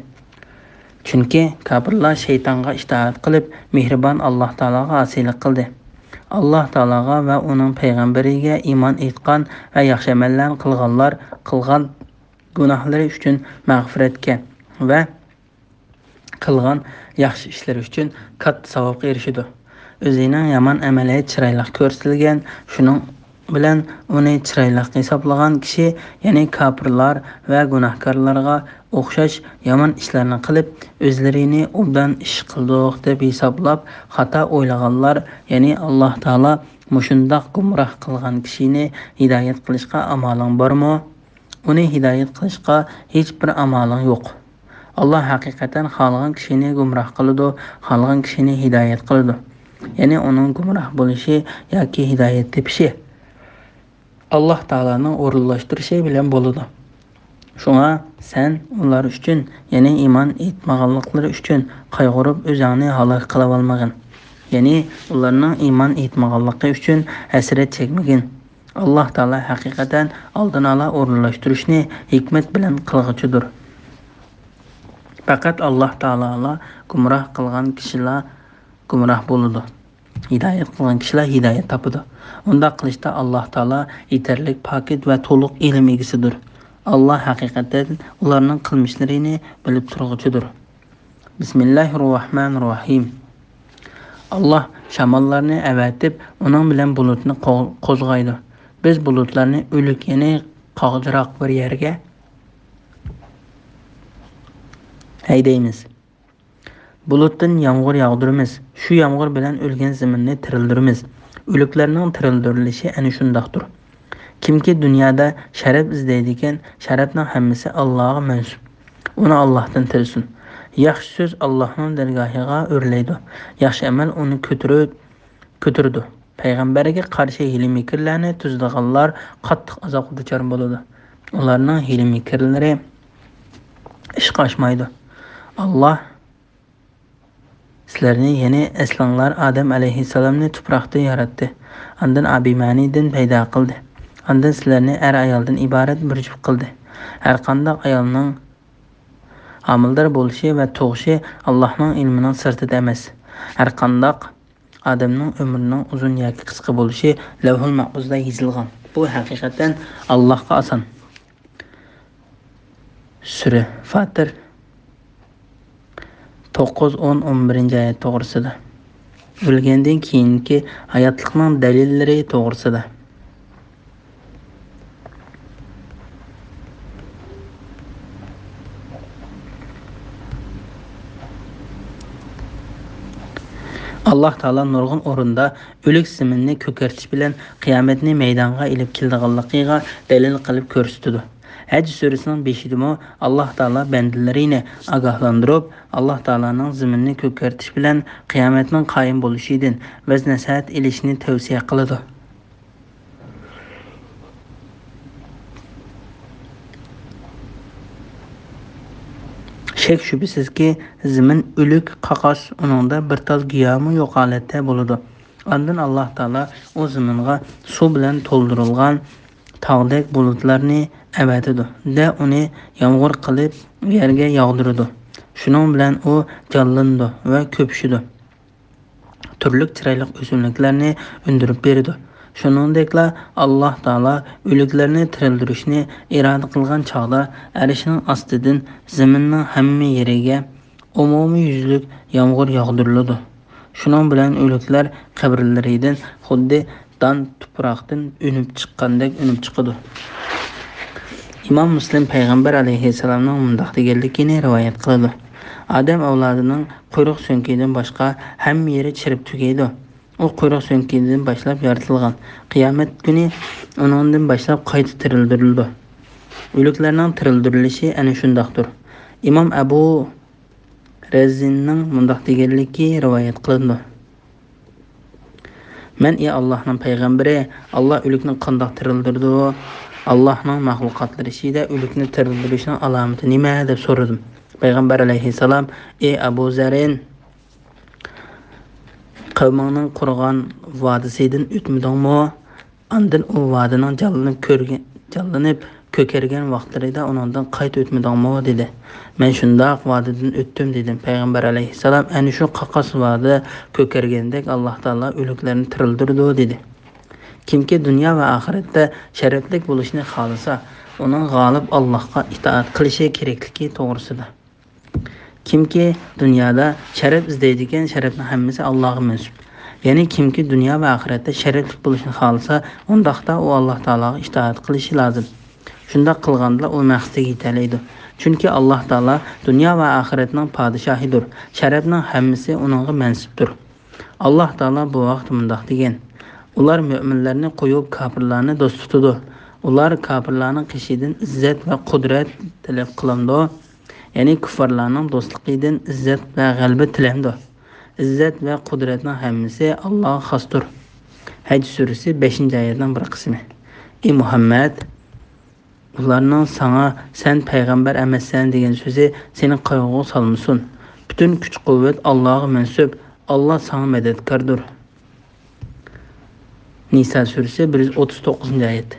چۈنكى كاپىرلار شەيتانغا ئىتائەت قىلىپ، مېھرىبان ئاللاھ تائالاغا ئاسىيلىق قىلدى. ئاللاھ تائالاغا ۋە ئۇنىڭ پەيغەمبىرىگە ئىمان ئېيتقان ۋە ياخشى ئەمەللەرنى قىلغانلار قىلغان گۇناھلىرى ئۈچۈن مەغپىرەتكە ۋە قىلغان ياخشى ئىشلىرى ئۈچۈن كاتتا ساۋابقا ئېرىشىدۇ. ئۆزىنىڭ يامان ئەمەلى چىرايلىق كۆرسىتىلگەن، شۇنىڭ بىلەن ئۇنى چىرايلىق ھېسابلىغان كىشى، يەنى كاپىرلار ۋە گۇناھكارلارغا ئوخشاش يامان ئىشلارنى قىلىپ، ئۆزلىرىنى ئوبدان ئىش قىلدۇق دەپ ھېسابلاپ، خاتا ئويلىغانلار، يەنى ئاللاھ تائالا مۇشۇنداق گۇمراھ قىلغان كىشىنى ھىدايەت قىلىشقا ئامالىڭ بارمۇ؟ ئۇنى ھىدايەت قىلىشقا ھېچبىر ئامالىڭ يوق. ئاللاھ ھەقىقەتەن خالىغان كىشىنى گۇمراھ قىلىدۇ، خالىغان كىشىنى ھىدايەت قىلىدۇ. يەنى ئۇنىڭ گۇمراھ بولۇشى ياكى ھىدايەت تېپىشى ئاللاھ تائالانىڭ ئورۇنلاشتۇرۇشى بىلەن بولىدۇ. شۇڭا سەن ئۇلار ئۈچۈن، يەنى ئىمان ئېيتمىغانلىقلىرى ئۈچۈن قايغۇرۇپ ئۆزۈڭنى ھالاك قىلىۋالمىغىن. يەنى ئۇلارنىڭ ئىمان ئېيتمىغانلىقى ئۈچۈن ھەسرەت چەكمىگىن. ئاللاھ تائالا ھەقىقەتەن ئالدىن ئالا ئورۇنلاشتۇرۇشنى ھېكمەت بىلەن قىلغۇچىدۇر. پەقەت ئاللاھ تائالالا گۇمراھ قىلغان كىشىلا گۇمراھ بولىدۇ. ھىدايەت قىلغان كىشىلا ھىدايەت تاپىدۇ. ئۇنداق قىلىشتا ئاللاھ تائالا يېتەرلىك پاكىت ۋە تولۇق ئىلىم ئىگىسىدۇر. ئاللاھ ھەقىقەتەن ئۇلارنىڭ قىلمىشلىرىنى بىلىپ تۇرغۇچىدۇر. بىسمىللاھىررەھمانىررەھىم. ئاللاھ شاماللارنى ئەۋەتىپ، ئۇنىڭ بىلەن بۇلۇتنى قو-، قوزغايدۇ. بىز بۇلۇتلارنى ئۆلۈك، يەنى قاغجىراق بىر يەرگە ھەيدەيمىز. بۇلۇتتىن يامغۇر ياغدۇرىمىز. شۇ يامغۇر بىلەن ئۆلگەن زېمىننى تىرىلدۈرىمىز. ئۆلۈكلەرنىڭ تىرىلدۈرۈلۈشى ئەنە شۇنداقتۇر. كىمكى دۇنيادا شەرەپ ئىزدەيدىكەن، شەرەپنىڭ ھەممىسى ئاللاغا مەنسۇپ. ئۇنى ئاللاھتىن تىلىسۇن. ياخشى سۆز ئاللاھنىڭ دەرگاھىغا ئۆرلەيدۇ. ياخشى ئەمەل ئۇنى كۆتۈرۈ-، كۆتۈرىدۇ. پەيغەمبەرگە قارشى ھىيلە-مىكىرلەرنى تۈزىدىغانلار قاتتىق ئازابقا دۇچار بولىدۇ. ئۇلارنىڭ ھىيلە-مىكىرلىرى ئىشقا ئاشمايدۇ. ئاللاھ سىلەرنى، يەنى ئەسلىڭلار ئادەم ئەلەيھىسسالامنى تۇپراقتىن ياراتتى. ئاندىن ئابىمەنىدىن پەيدا قىلدى. ئاندىن سىلەرنى ئەر-ئايالدىن ئىبارەت بىر جۈپ قىلدى. ھەرقانداق ئايالنىڭ ھامىلىدار بولۇشى ۋە تۇغۇشى ئاللاھنىڭ ئىلمىنىڭ سىرتىدا ئەمەس. ھەرقانداق ئادەمنىڭ ئۆمرىنىڭ ئۇزۇن ياكى قىسقا بولۇشى لەۋھۇل مەھپۇزدا يېزىلغان. بۇ ھەقىقەتەن ئاللاھقا ئاسان. سۈرە فاتىر، توققۇز، ئون، ئون بىرىنچى ئايەت توغرىسىدا. ئۆلگەندىن كېيىنكى ھاياتلىقنىڭ دەلىللىرى توغرىسىدا. ئاللاھ تائالا نۇرغۇن ئورۇندا ئۆلۈك زېمىننى كۆكەرتىش بىلەن قىيامەتنى مەيدانغا ئېلىپ كېلىدىغانلىقىغا دەلىل قىلىپ كۆرسىتىدۇ. ھەج سۈرىسىنىڭ بېشىدىمۇ ئاللاھ تائالا بەندىلىرىنى ئاگاھلاندۇرۇپ، ئاللاھ تائالانىڭ زېمىننى كۆكەرتىش بىلەن قىيامەتنىڭ قايىم بولۇشىدىن ۋەز-نەسىھەت ئېلىشنى تەۋسىيە قىلىدۇ. شەك-شۈبھىسىزكى، زېمىن ئۆلۈك، قاقاس، ئۇنىڭدا بىر تال گىياھمۇ يوق ھالەتتە بولىدۇ. ئاندىن ئاللاھ تائالا ئۇ زېمىنغا سۇ بىلەن تولدۇرۇلغان تاغدەك بۇلۇتلارنى ئەۋەتىدۇ-دە، ئۇنى يامغۇر قىلىپ يەرگە ياغدۇرىدۇ. شۇنىڭ بىلەن ئۇ جانلىنىدۇ ۋە كۆپۈشىدۇ. تۈرلۈك چىرايلىق ئۆسۈملۈكلەرنى ئۈندۈرۈپ بېرىدۇ. شۇنىڭدەكلا ئاللاھ تائالا ئۆلۈكلەرنى تىرىلدۈرۈشنى ئىرادە قىلغان چاغدا، ئەرشنىڭ ئاستىدىن زېمىننىڭ ھەممە يېرىگە ئومۇميۈزلۈك يامغۇر ياغدۇرۇلىدۇ. شۇنىڭ بىلەن ئۆلۈكلەر قەبرىلىرىدىن خۇددى دان تۇپراقتىن ئۈنۈپ چىققاندەك ئۈنۈپ چىقىدۇ. ئىمام مۇسلىم پەيغەمبەر ئەلەيھىسسالامنىڭ مۇنداق دېگەنلىكىنى رىۋايەت قىلىدۇ: ئادەم ئەۋلادىنىڭ قۇيرۇق سۆڭىكىدىن باشقا ھەممە يېرى چىرىپ تۈگەيدۇ. ئۇ قۇيرۇق سۆڭىكىدىن باشلاپ يارىتىلغان. قىيامەت كۈنى ئۇنىڭدىن باشلاپ قايتا تىرىلدۈرۈلىدۇ. ئۆلۈكلەرنىڭ تىرىلدۈرۈلۈشى ئەنە شۇنداقتۇر. ئىمام ئەبۇ رەزىننىڭ مۇنداق دېگەنلىكى رىۋايەت قىلىنىدۇ: مەن، ئى ئاللاھنىڭ پەيغەمبىرى، ئاللاھ ئۆلۈكنى قانداق تىرىلدۈرىدۇ؟ ئاللاھنىڭ مەخلۇقاتلىرى ئىچىدە ئۆلۈكنى تىرىلدۈرۈشنىڭ ئالامىتى نېمە؟ دەپ سورىدىم. پەيغەمبەر ئەلەيھىسسالام: ئى ئەبۇ زەرىن، قەۋمىڭنىڭ قۇرغان ۋادىسىدىن ئۆتمىدىڭمۇ؟ ئاندىن ئۇ ۋادىنىڭ جانلىنىپ كۆرگەن، جانلىنىپ كۆكەرگەن ۋاقىتلىرىدا ئۇنىڭدىن قايتا ئۆتمىدىڭمۇ؟ دېدى. مەن شۇنداق ۋادىدىن ئۆتتۈم، دېدىم. پەيغەمبەر ئەلەيھىسسالام ئەنە شۇ قاقاس ۋادىدە كۆكەرگەندەك ئاللاھ تائالا ئۆلۈكلەرنى تىرىلدۈرىدۇ، دېدى. كىمكى دۇنيا ۋە ئاخىرەتتە شەرەپلىك بولۇشنى خالىسا، ئۇنىڭ غالىب ئاللاھقا ئىتائەت قىلىشى كېرەكلىكى توغرىسىدا. كىمكى دۇنيادا شەرەپ ئىزدەيدىكەن، شەرەپنىڭ ھەممىسى ئاللاغا مەنسۇپ. يەنى كىمكى دۇنيا ۋە ئاخىرەتتە شەرەپلىك بولۇشنى خالىسا، ئۇنداقتا ئۇ ئاللاھ تائالاغا ئىتائەت قىلىشى لازىم. شۇنداق قىلغاندىلا ئۇ مەقسىتىگە يېتەلەيدۇ. چۈنكى ئاللاھ تائالا دۇنيا ۋە ئاخىرەتنىڭ پادىشاھىدۇر. شەرەپنىڭ ھەممىسى ئۇنىڭغا مەنسۇپتۇر. ئاللاھ تائالا بۇ ھەقتە مۇنداق دېگەن: ئۇلار مۆمىنلەرنى قويۇپ، كاپىرلارنى دوست تۇتىدۇ. ئۇلار كاپىرلارنىڭ قېشىدىن ئىززەت ۋە قۇدرەت تەلەپ قىلامدۇ؟ يەنى كۇففارلارنىڭ دوستلۇقىدىن ئىززەت ۋە غەلىبە تىلەمدۇ؟ ئىززەت ۋە قۇدرەتنىڭ ھەممىسى ئاللاغا خاستۇر. ھەج سۈرىسى، بەشىنچى ئايەتنىڭ بىر قىسمى. ئى مۇھەممەد، ئۇلارنىڭ ساڭا «سەن پەيغەمبەر ئەمەسسەن» دېگەن سۆزى سېنى قايغۇغا سالمىسۇن. پۈتۈن كۈچ-قۇۋۋەت ئاللاغا مەنسۇپ. ئاللا ساڭا مەدەتكاردۇر. نىسا سۈرىسى، بىر يۈز ئوتتۇز توققۇزىنچى ئايەت.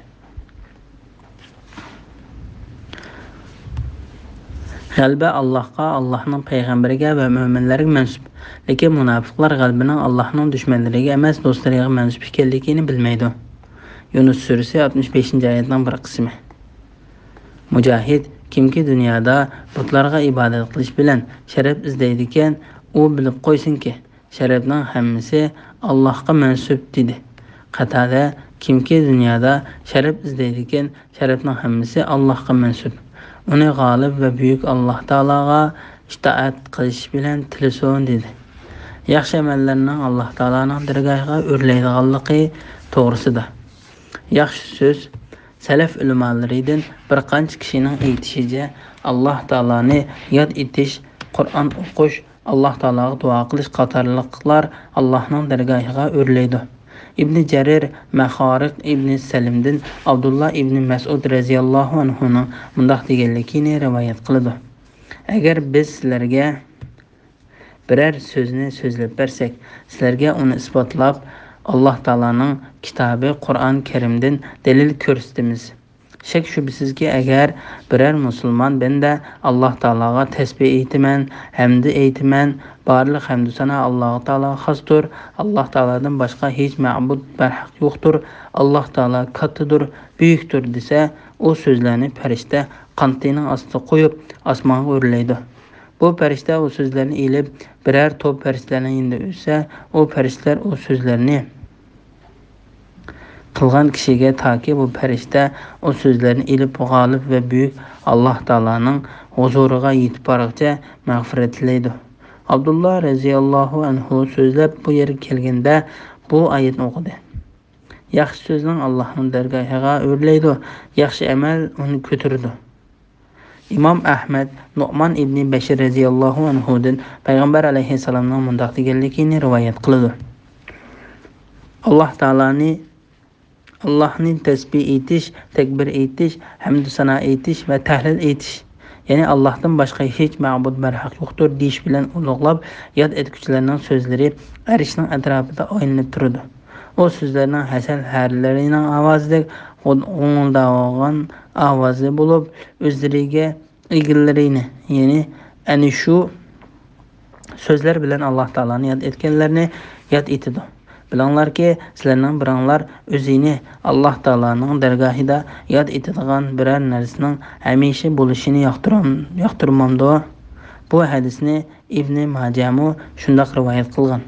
غەلىبە ئاللاھقا، ئاللاھنىڭ پەيغەمبىرىگە ۋە مۆمىنلەرگە مەنسۇپ. لېكىن مۇناپىقلار غەلىبىنىڭ ئاللاھنىڭ دۈشمەنلىرىگە ئەمەس، دوستلىرىغا مەنسۇپ ئىكەنلىكىنى بىلمەيدۇ. يۇنۇس سۈرىسى، ئاتمىش بەشىنچى ئايەتنىڭ بىر قىسمى. مۇجاھىد: كىمكى دۇنيادا بۇتلارغا ئىبادەت قىلىش بىلەن شەرەپ ئىزدەيدىكەن، ئۇ بىلىپ قويسۇنكى، شەرەپنىڭ ھەممىسى ئاللاھقا مەنسۇپ، دېدى. قاتادە: كىمكى دۇنيادا شەرەپ ئىزدەيدىكەن، شەرەپنىڭ ھەممىسى ئاللاھقا مەنسۇپ. ئۇنى غالىب ۋە بۈيۈك ئاللاھ تائالاغا ئىتائەت قىلىش بىلەن تىلىسۇن، دېدى. ياخشى ئەمەللەرنىڭ ئاللاھ تائالانىڭ دەرگاھىغا ئۆرلەيدىغانلىقى توغرىسىدا. ياخشى سۆز. سەلەف ئۆلىمالىرىدىن بىر قانچە كىشىنىڭ ئېيتىشىچە، ئاللاھ تائالانى ياد ئېتىش، قۇرئان ئوقۇش، ئاللاھ تائالاغا دۇئا قىلىش قاتارلىقلار ئاللاھنىڭ دەرگاھىغا ئۆرلەيدۇ. ئىبنى جەرىر مەخارىق ئىبنى سەلىمدىن ئابدۇللا ئىبنى مەسئۇد رەزىياللاھۇ ئەنھۇنىڭ مۇنداق دېگەنلىكىنى رىۋايەت قىلىدۇ: ئەگەر بىز سىلەرگە بىرەر سۆزنى سۆزلەپ بەرسەك، سىلەرگە ئۇنى ئىسپاتلاپ، ئاللاھ تائالانىڭ كىتابى قۇرئان كەرىمدىن دەلىل كۆرسىتىمىز. شەك-شۈبھىسىزكى، ئەگەر بىرەر مۇسۇلمان بەندە ئاللاھ تائالاغا تەسبىھ ئېيتىمەن، ھەمدە ئېيتىمەن، بارلىق ھەمدۇ سانا ئاللاھ تائالاغا خاستۇر، ئاللاھ تائالادىن باشقا ھېچ مەبۇد بەرھەق يوقتۇر، ئاللاھ تائالا كاتتىدۇر، بۈيۈكتۇر دېسە، ئۇ سۆزلەرنى پەرىشتە قانىتىنىڭ ئاستىدا قويۇپ، ئاسمانغا ئۆرلەيدۇ. بۇ پەرىشتە ئۇ سۆزلەرنى ئېلىپ، بىرەر توپ پەرىشتىلەرنىڭ يېنىدا ئۆتسە، ئۇ پەرىشتىلەر ئۇ سۆزلەرنى قىلغان كىشىگە، تاكى بۇ پەرىشتە ئۇ سۆزلەرنى ئېلىپ، غالىب ۋە بۈيۈك ئاللاھ تائالانىڭ ھۇزۇرىغا يېتىپ بارغۇچە مەغپىرەت تىلەيدۇ. ئابدۇللا رەزىياللاھۇ ئەنھۇ سۆزلەپ بۇ يەرگە كەلگەندە بۇ ئايەتنى ئوقۇدى. ياخشى سۆزنىڭ ئاللاھنىڭ دەرگاھىغا ئۆرلەيدۇ، ياخشى ئەمەل ئۇنى كۆتۈرىدۇ. ئىمام ئەھمەد نۇئمان ئىبنى بەشىر رەزىياللاھۇ ئەنھۇدىن پەيغەمبەر ئەلەيھىسسالامنىڭ مۇنداق دېگەنلىكىنى رىۋايەت قىلىدۇ. ئاللاھ تائالانى، ئاللاھنى تەسبىھ ئېيتىش، تەكبىر ئېيتىش، ھەمدۇ سانا ئېيتىش ۋە تەھلىل ئېيتىش، يەنى ئاللاھتىن باشقا ھېچ مەبۇد بەرھەق يوقتۇر دېيىش بىلەن ئۇلۇغلاپ ياد ئەتكۈچىلەرنىڭ سۆزلىرى ئەرشنىڭ ئەتراپىدا ئايلىنىپ تۇرىدۇ. ئۇ سۆزلەرنىڭ ھەسەل ھەرىلىرىنىڭ ئاۋازىدەك غۇ-، غۇڭۇلداۋالغان ئاۋازى بولۇپ، ئۆزلىرىگە ئىگىلىرىنى، يەنى ئەنە شۇ سۆزلەر بىلەن ئاللاھ تائالانى ياد ئەتكەنلەرنى ياد ئېتىدۇ. بىلىڭلاركى، سىلەرنىڭ بىرىڭلار ئۆزىنى ئاللاھ تائالانىڭ دەرگاھىدا ياد ئېتىدىغان بىرەر نەرسىنىڭ ھەمىشە بولۇشىنى ياقتۇرام-، ياقتۇرمامدۇ؟ بۇ ھەدىسنى ئىبنى ماجەمۇ شۇنداق رىۋايەت قىلغان.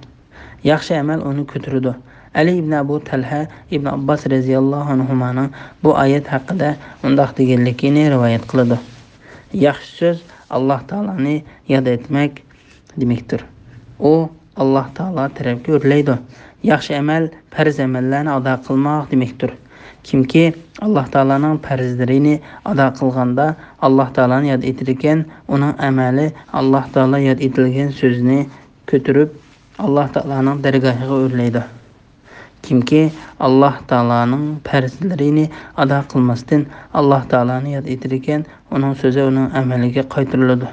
ياخشى ئەمەل ئۇنى كۆتۈرىدۇ. ئەلى ئىبنى ئەبۇ تەلھە ئىبنى ئابباس رەزىياللاھۇ ئەنھۇمانىڭ بۇ ئايەت ھەققىدە مۇنداق دېگەنلىكىنى رىۋايەت قىلىدۇ: ياخشى سۆز ئاللاھ تائالانى ياد ئەتمەك دېمەكتۇر. ئۇ ئاللاھ تائالا تەرەپكە ئۆرلەيدۇ. ياخشى ئەمەل پەرز ئەمەللەرنى ئادا قىلماق دېمەكتۇر. كىمكى ئاللاھ تائالانىڭ پەرزلىرىنى ئادا قىلغاندا ئاللاھ تائالانى ياد ئېتىدىكەن، ئۇنىڭ ئەمەلى ئاللاھ تائالا ياد ئېتىلگەن سۆزنى كۆتۈرۈپ، ئاللاھ تائالانىڭ دەرگاھىغا ئۆرلەيدۇ. كىمكى ئاللاھ تائالانىڭ پەرزلىرىنى ئادا قىلماستىن، ئاللاھ تائالانى ياد ئېتىدىكەن، ئۇنىڭ سۆزى ئۇنىڭ ئەمەلىگە قايتۇرۇلىدۇ.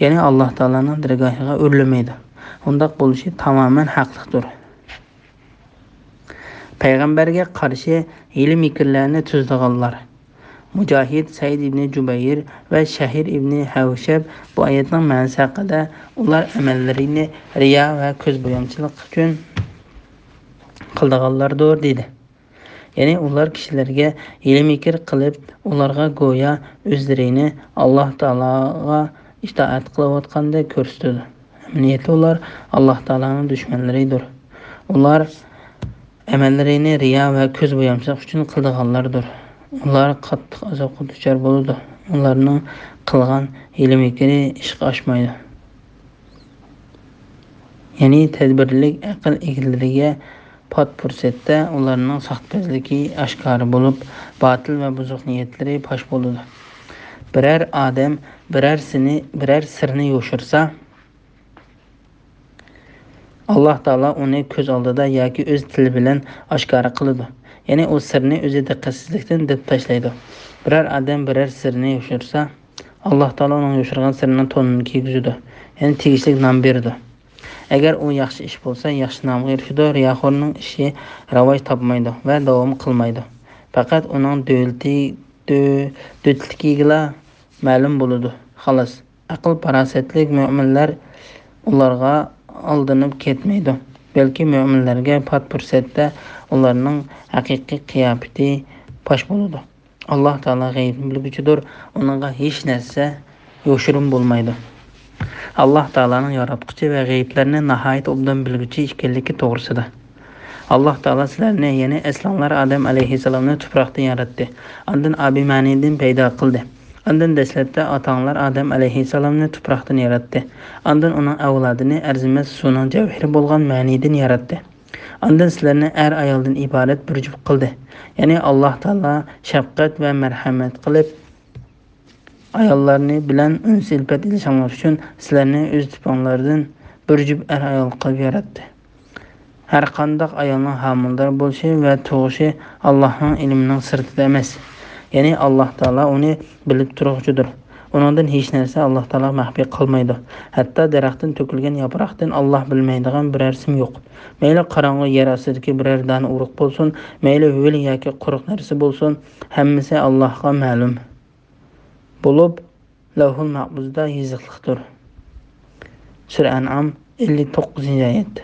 يەنى ئاللاھ تائالانىڭ دەرگاھىغا ئۆرلىمەيدۇ. ئۇنداق بولۇشى تامامەن ھەقلىقتۇر. پەيغەمبەرگە قارشى ھىيلە-مىكىرلەرنى تۈزىدىغانلار. مۇجاھىد، سەئىد ئىبنى جۇبەير ۋە شەھىر ئىبنى ھەۋشەب بۇ ئايەتنىڭ مەنىسى ھەققىدە، ئۇلار ئەمەللىرىنى رىيا ۋە كۆز بويامچىلىق ئۈچۈن قىلىدىغانلاردۇر، دېدى. يەنى ئۇلار كىشىلەرگە ھىيلە-مىكىر قىلىپ، ئۇلارغا گويا ئۆزلىرىنى ئاللاھ تائالاغا ئىتائەت قىلىۋاتقاندەك كۆرسىتىدۇ. ئەمەلىيەتتە ئۇلار ئاللاھ تائالانىڭ دۈشمەنلىرىدۇر. ئۇلار ئەمەللىرىنى رىيا ۋە كۆز بويامچىلىق ئۈچۈن قىلىدىغانلاردۇر. ئۇلار قاتتىق ئازابقا دۇچار بولىدۇ. ئۇلارنىڭ قىلغان ھىيلە-مىكرى ئىشقا ئاشمايدۇ. يەنى تەدبىرلىك ئەقىل ئىگىلىرىگە پات پۇرسەتتە ئۇلارنىڭ ساختىپەزلىكى ئاشكارا بولۇپ، باتىل ۋە بۇزۇق نىيەتلىرى پاش بولىدۇ. بىرەر ئادەم بىرەر سىنى، بىرەر سىرنى يوشۇرسا، ئاللاھ تائالا ئۇنى كۆز ئالدىدا ياكى ئۆز تىلى بىلەن ئاشكارا قىلىدۇ. يەنى ئۇ سىرنى ئۆزى دىققەتسىزلىكتىن دېپىپ تاشلايدۇ. بىرەر ئادەم بىرەر سىرنى يوشۇرسا، ئاللاھ تائالا ئۇنىڭ يوشۇرغان سىرىنىڭ تونىنى كىيگۈزىدۇ. يەنى تېگىشلىك نام بېرىدۇ. ئەگەر ئۇ ياخشى ئىش بولسا، ياخشى نامغا ئېرىشىدۇ، رىياخورنىڭ ئىشى راۋاج تاپمايدۇ ۋە داۋام قىلمايدۇ. پەقەت ئۇنىڭ دۆلىتى، دۆ-، دۆتلۈكىگىلا مەلۇم بولىدۇ، خالاس. ئەقىل-پاراسەتلىك مۆمىنلەر ئۇلارغا ئالدىنىپ كەتمەيدۇ، بەلكى مۆمىنلەرگە پات پۇرسەتتە ئۇلارنىڭ ھەقىقىي قىياپىتى پاش بولىدۇ. ئاللاھ تائالا غەيىبنى بىلگۈچىدۇر، ئۇنىڭغا ھېچ نەرسە يوشۇرۇن بولمايدۇ. ئاللاھ تائالانىڭ ياراتقۇچى ۋە غەيىبلەرنى ناھايىتى ئوبدان بىلگۈچى ئىكەنلىكى توغرىسىدا. ئاللاھ تائالا سىلەرنى، يەنى ئەسلىڭلار ئادەم ئەلەيھىسسالامنى تۇپراقتىن ياراتتى. ئاندىن ئابى مەنىدىن پەيدا قىلدى. ئاندىن دەسلەپتە ئاتاڭلار ئادەم ئەلەيھىسسالامنى تۇپراقتىن ياراتتى. ئاندىن ئۇنىڭ ئەۋلادىنى ئەرزىمەس سۇنىڭ جەۋھىرى بولغان مەنىدىن ياراتتى. ئاندىن سىلەرنى ئەر-ئايالدىن ئىبارەت بىر جۈپ قىلدى. يەنى ئاللاھ تائالا شەپقەت ۋە مەرھەمەت قىلىپ، ئاياللارنى بىلەن ئۈنس-ئۈلپەت ئېلىشىڭلار ئۈچۈن سىلەرنى ئۆز تۇپراقلاردىن بىر جۈپ ئەر-ئايال قىلىپ ياراتتى. ھەرقانداق ئايالنىڭ ھامىلىدار بولۇشى ۋە تۇغۇشى ئاللاھنىڭ ئىلمىنىڭ سىرتىدا ئەمەس. يەنى ئاللاھ تائالا ئۇنى بىلىپ تۇرغۇچىدۇر. ئۇنىڭدىن ھېچ نەرسە ئاللاھ تائالاغا مەخپىي قالمايدۇ. ھەتتا دەرەختىن تۆكۈلگەن ياپراقتىن ئاللاھ بىلمەيدىغان بىرەرسىمۇ يوق. مەيلى قاراڭغۇ يەر ئاستىدىكى بىرەر دانە ئۇرۇق بولسۇن، مەيلى ھۆل ياكى قۇرۇق نەرسە بولسۇن، ھەممىسى ئاللاھقا مەلۇم بولۇپ، لەۋھۇل مەھپۇزدا يېزىقلىقتۇر. سۈرە ئەنئام، ئەللىك توققۇزىنچى ئايەت.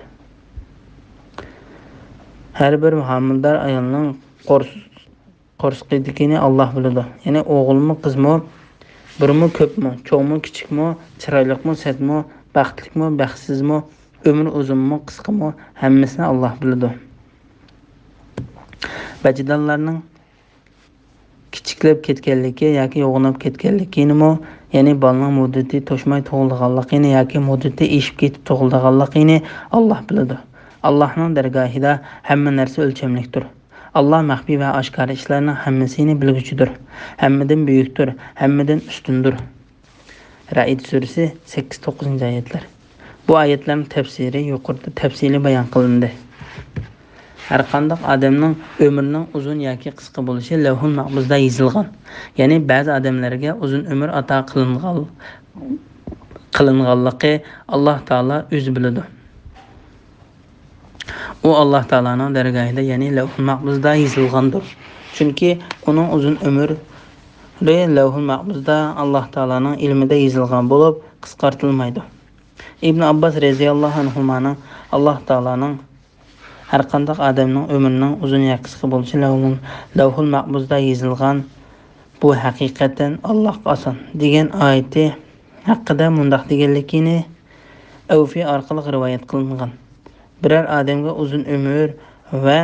ھەر بىر ھامىلىدار ئايالنىڭ قورس-، قورسىقىدىكىنى ئاللاھ بىلىدۇ. يەنى ئوغۇلمۇ، قىزمۇ، بىرمۇ، كۆپمۇ، چوڭمۇ، كىچىكمۇ، چىرايلىقمۇ، سەتمۇ، بەختلىكمۇ، بەختسىزمۇ، ئۆمرى ئۇزۇنمۇ، قىسقىمۇ، ھەممىسىنى ئاللاھ بىلىدۇ. بەجىدانلارنىڭ كىچىكلەپ كەتكەنلىكى ياكى يوغىناپ كەتكەنلىكىنىمۇ يەنى بالىنىڭ مۇددىتى توشماي تۇغۇلىدىغانلىقىنى ياكى مۇددىتى ئېشىپ كېتىپ تۇغۇلىدىغانلىقىنى ئاللاھ بىلىدۇ. ئاللاھنىڭ دەرگاھىدا ھەممە نەرسە ئۆلچەملىكتۇر. ئاللاھ مەخپىي ۋە ئاشكارا ئىشلارنىڭ ھەممىسىنى بىلگۈچىدۇر، ھەممىدىن بۈيۈكتۇر، ھەممىدىن ئۈستۈندۇر. رەئد سۈرىسى، سەككىز، توققۇزىنچى ئايەتلەر. بۇ ئايەتلەرنىڭ تەپسىرى يۇقىرىدا تەپسىلىي بايان قىلىندى. ھەرقانداق ئادەمنىڭ ئۆمرىنىڭ ئۇزۇن ياكى قىسقا بولۇشى لەۋھۇل مەھپۇزدا يېزىلغان. يەنى بەزى ئادەملەرگە ئۇزۇن ئۆمۈر ئاتا قىلىنغان، قىلىنغانلىقى ئاللاھ تائالا ئۆزى بىلىدۇ. ئۇ ئاللاھ تائالانىڭ دەرگاھىدا، يەنى لەۋھۇل مەھپۇزدا يېزىلغاندۇر. چۈنكى ئۇنىڭ ئۇزۇن ئۆمرى لەۋھۇل مەھپۇزدا ئاللاھ تائالانىڭ ئىلمىدا يېزىلغان بولۇپ، قىسقارتىلمايدۇ. ئىبن ئابباس رەزىياللاھۇ ئەنھۇمانىڭ، ئاللاھ تائالانىڭ ھەرقانداق ئادەمنىڭ ئۆمرىنىڭ ئۇزۇن يا قىسقا بولۇشى لەۋھۇل، لەۋھۇل مەھپۇزدا يېزىلغان، بۇ ھەقىقەتەن ئاللاھقا ئاسان دېگەن ئايىتى ھەققىدە مۇنداق دېگەنلىكىنى ئەۋفى ئارقىلىق رىۋايەت قىلىنغان. بىرەر ئادەمگە ئۇزۇن ئۆمۈر ۋە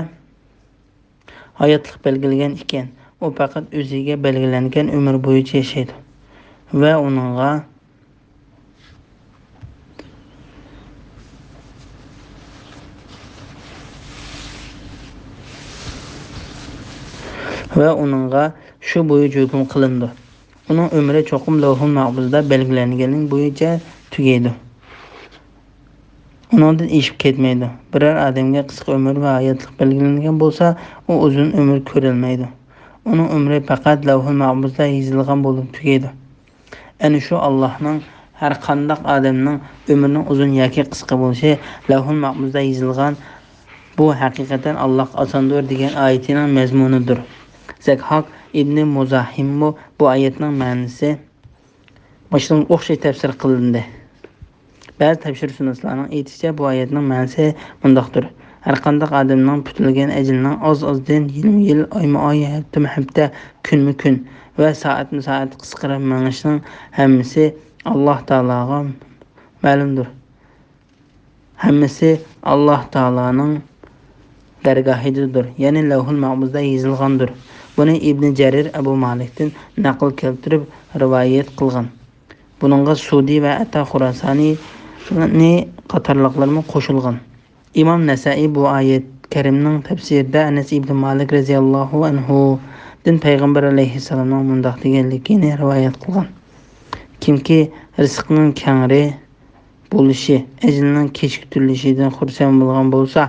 ھاياتلىق بەلگىلىگەن ئىكەن، ئۇ پەقەت ئۆزىگە بەلگىلەنگەن ئۆمۈر بويىچە ياشايدۇ ۋە ئۇنىڭغا، ۋە ئۇنىڭغا شۇ بويىچە ھۆكۈم قىلىنىدۇ. ئۇنىڭ ئۆمرى چوقۇم لەۋھۇل مەھپۇزدا بەلگىلەنگەنلىك بويىچە تۈگەيدۇ. ئۇنىڭدىن ئېشىپ كەتمەيدۇ. بىرەر ئادەمگە قىسقا ئۆمۈر ۋە ھاياتلىق بەلگىلەنگەن بولسا، ئۇ ئۇزۇن ئۆمۈر كۆرەلمەيدۇ. ئۇنىڭ ئۆمرى پەقەت لەۋھۇل مەھپۇزدا يېزىلغان بولۇپ تۈگەيدۇ. ئەنە شۇ ئاللاھنىڭ ھەرقانداق ئادەمنىڭ ئۆمرىنىڭ ئۇزۇن ياكى قىسقا بولۇشى لەۋھۇل مەھپۇزدا يېزىلغان، بۇ ھەقىقەتەن ئاللاھقا ئاساندۇر دېگەن ئايىتىنىڭ مەزمۇنىدۇر. زەكھاك ئىبنى مۇزاھىممۇ بۇ ئايەتنىڭ مەنىسى مۇشۇنىڭغا ئوخشاش تەپسىر قىلىندى. بەزى تەپسىرشۇناسلارنىڭ ئېيتىشىچە، بۇ ئايەتنىڭ مەنىسى مۇنداقتۇر: ھەرقانداق ئادەمنىڭ پۈتۈلگەن ئەجىلىنىڭ ئاز-ئازدىن، يىلمۇ-يىل، ئايمۇ-ئاي، ھەپتىمۇ-ھەپتە، كۈنمۇ-كۈن ۋە سائەتمۇ-سائەت قىسقىرىپ مېڭىشىنىڭ ھەممىسى ئاللاھ تائالاغا مەلۇمدۇر. ھەممىسى ئاللاھ تائالانىڭ دەرگاھىدىدۇر، يەنى لەۋھۇل مەھپۇزدا يېزىلغاندۇر. بۇنى ئىبنى جەرىر ئەبۇ مالىكتىن نەقىل كەلتۈرۈپ رىۋايەت قىلغان. بۇنىڭغا سۇدى ۋە ئەتا خۇراسانىنى قاتارلىقلارمۇ قوشۇلغان. ئىمام نەسائىي بۇ ئايەت كەرىمنىڭ تەپسىرىدە ئەنەس ئىبنى مالىك رەزىياللاھۇ ئەنھۇدىن پەيغەمبەر ئەلەيھىسسالامنىڭ مۇنداق دېگەنلىكىنى رىۋايەت قىلغان: كىمكى رىزقىنىڭ كەڭرى بولۇشى، ئەجىلىنىڭ كېچىكتۈرۈلۈشىدىن خۇرسەن بولغان بولسا،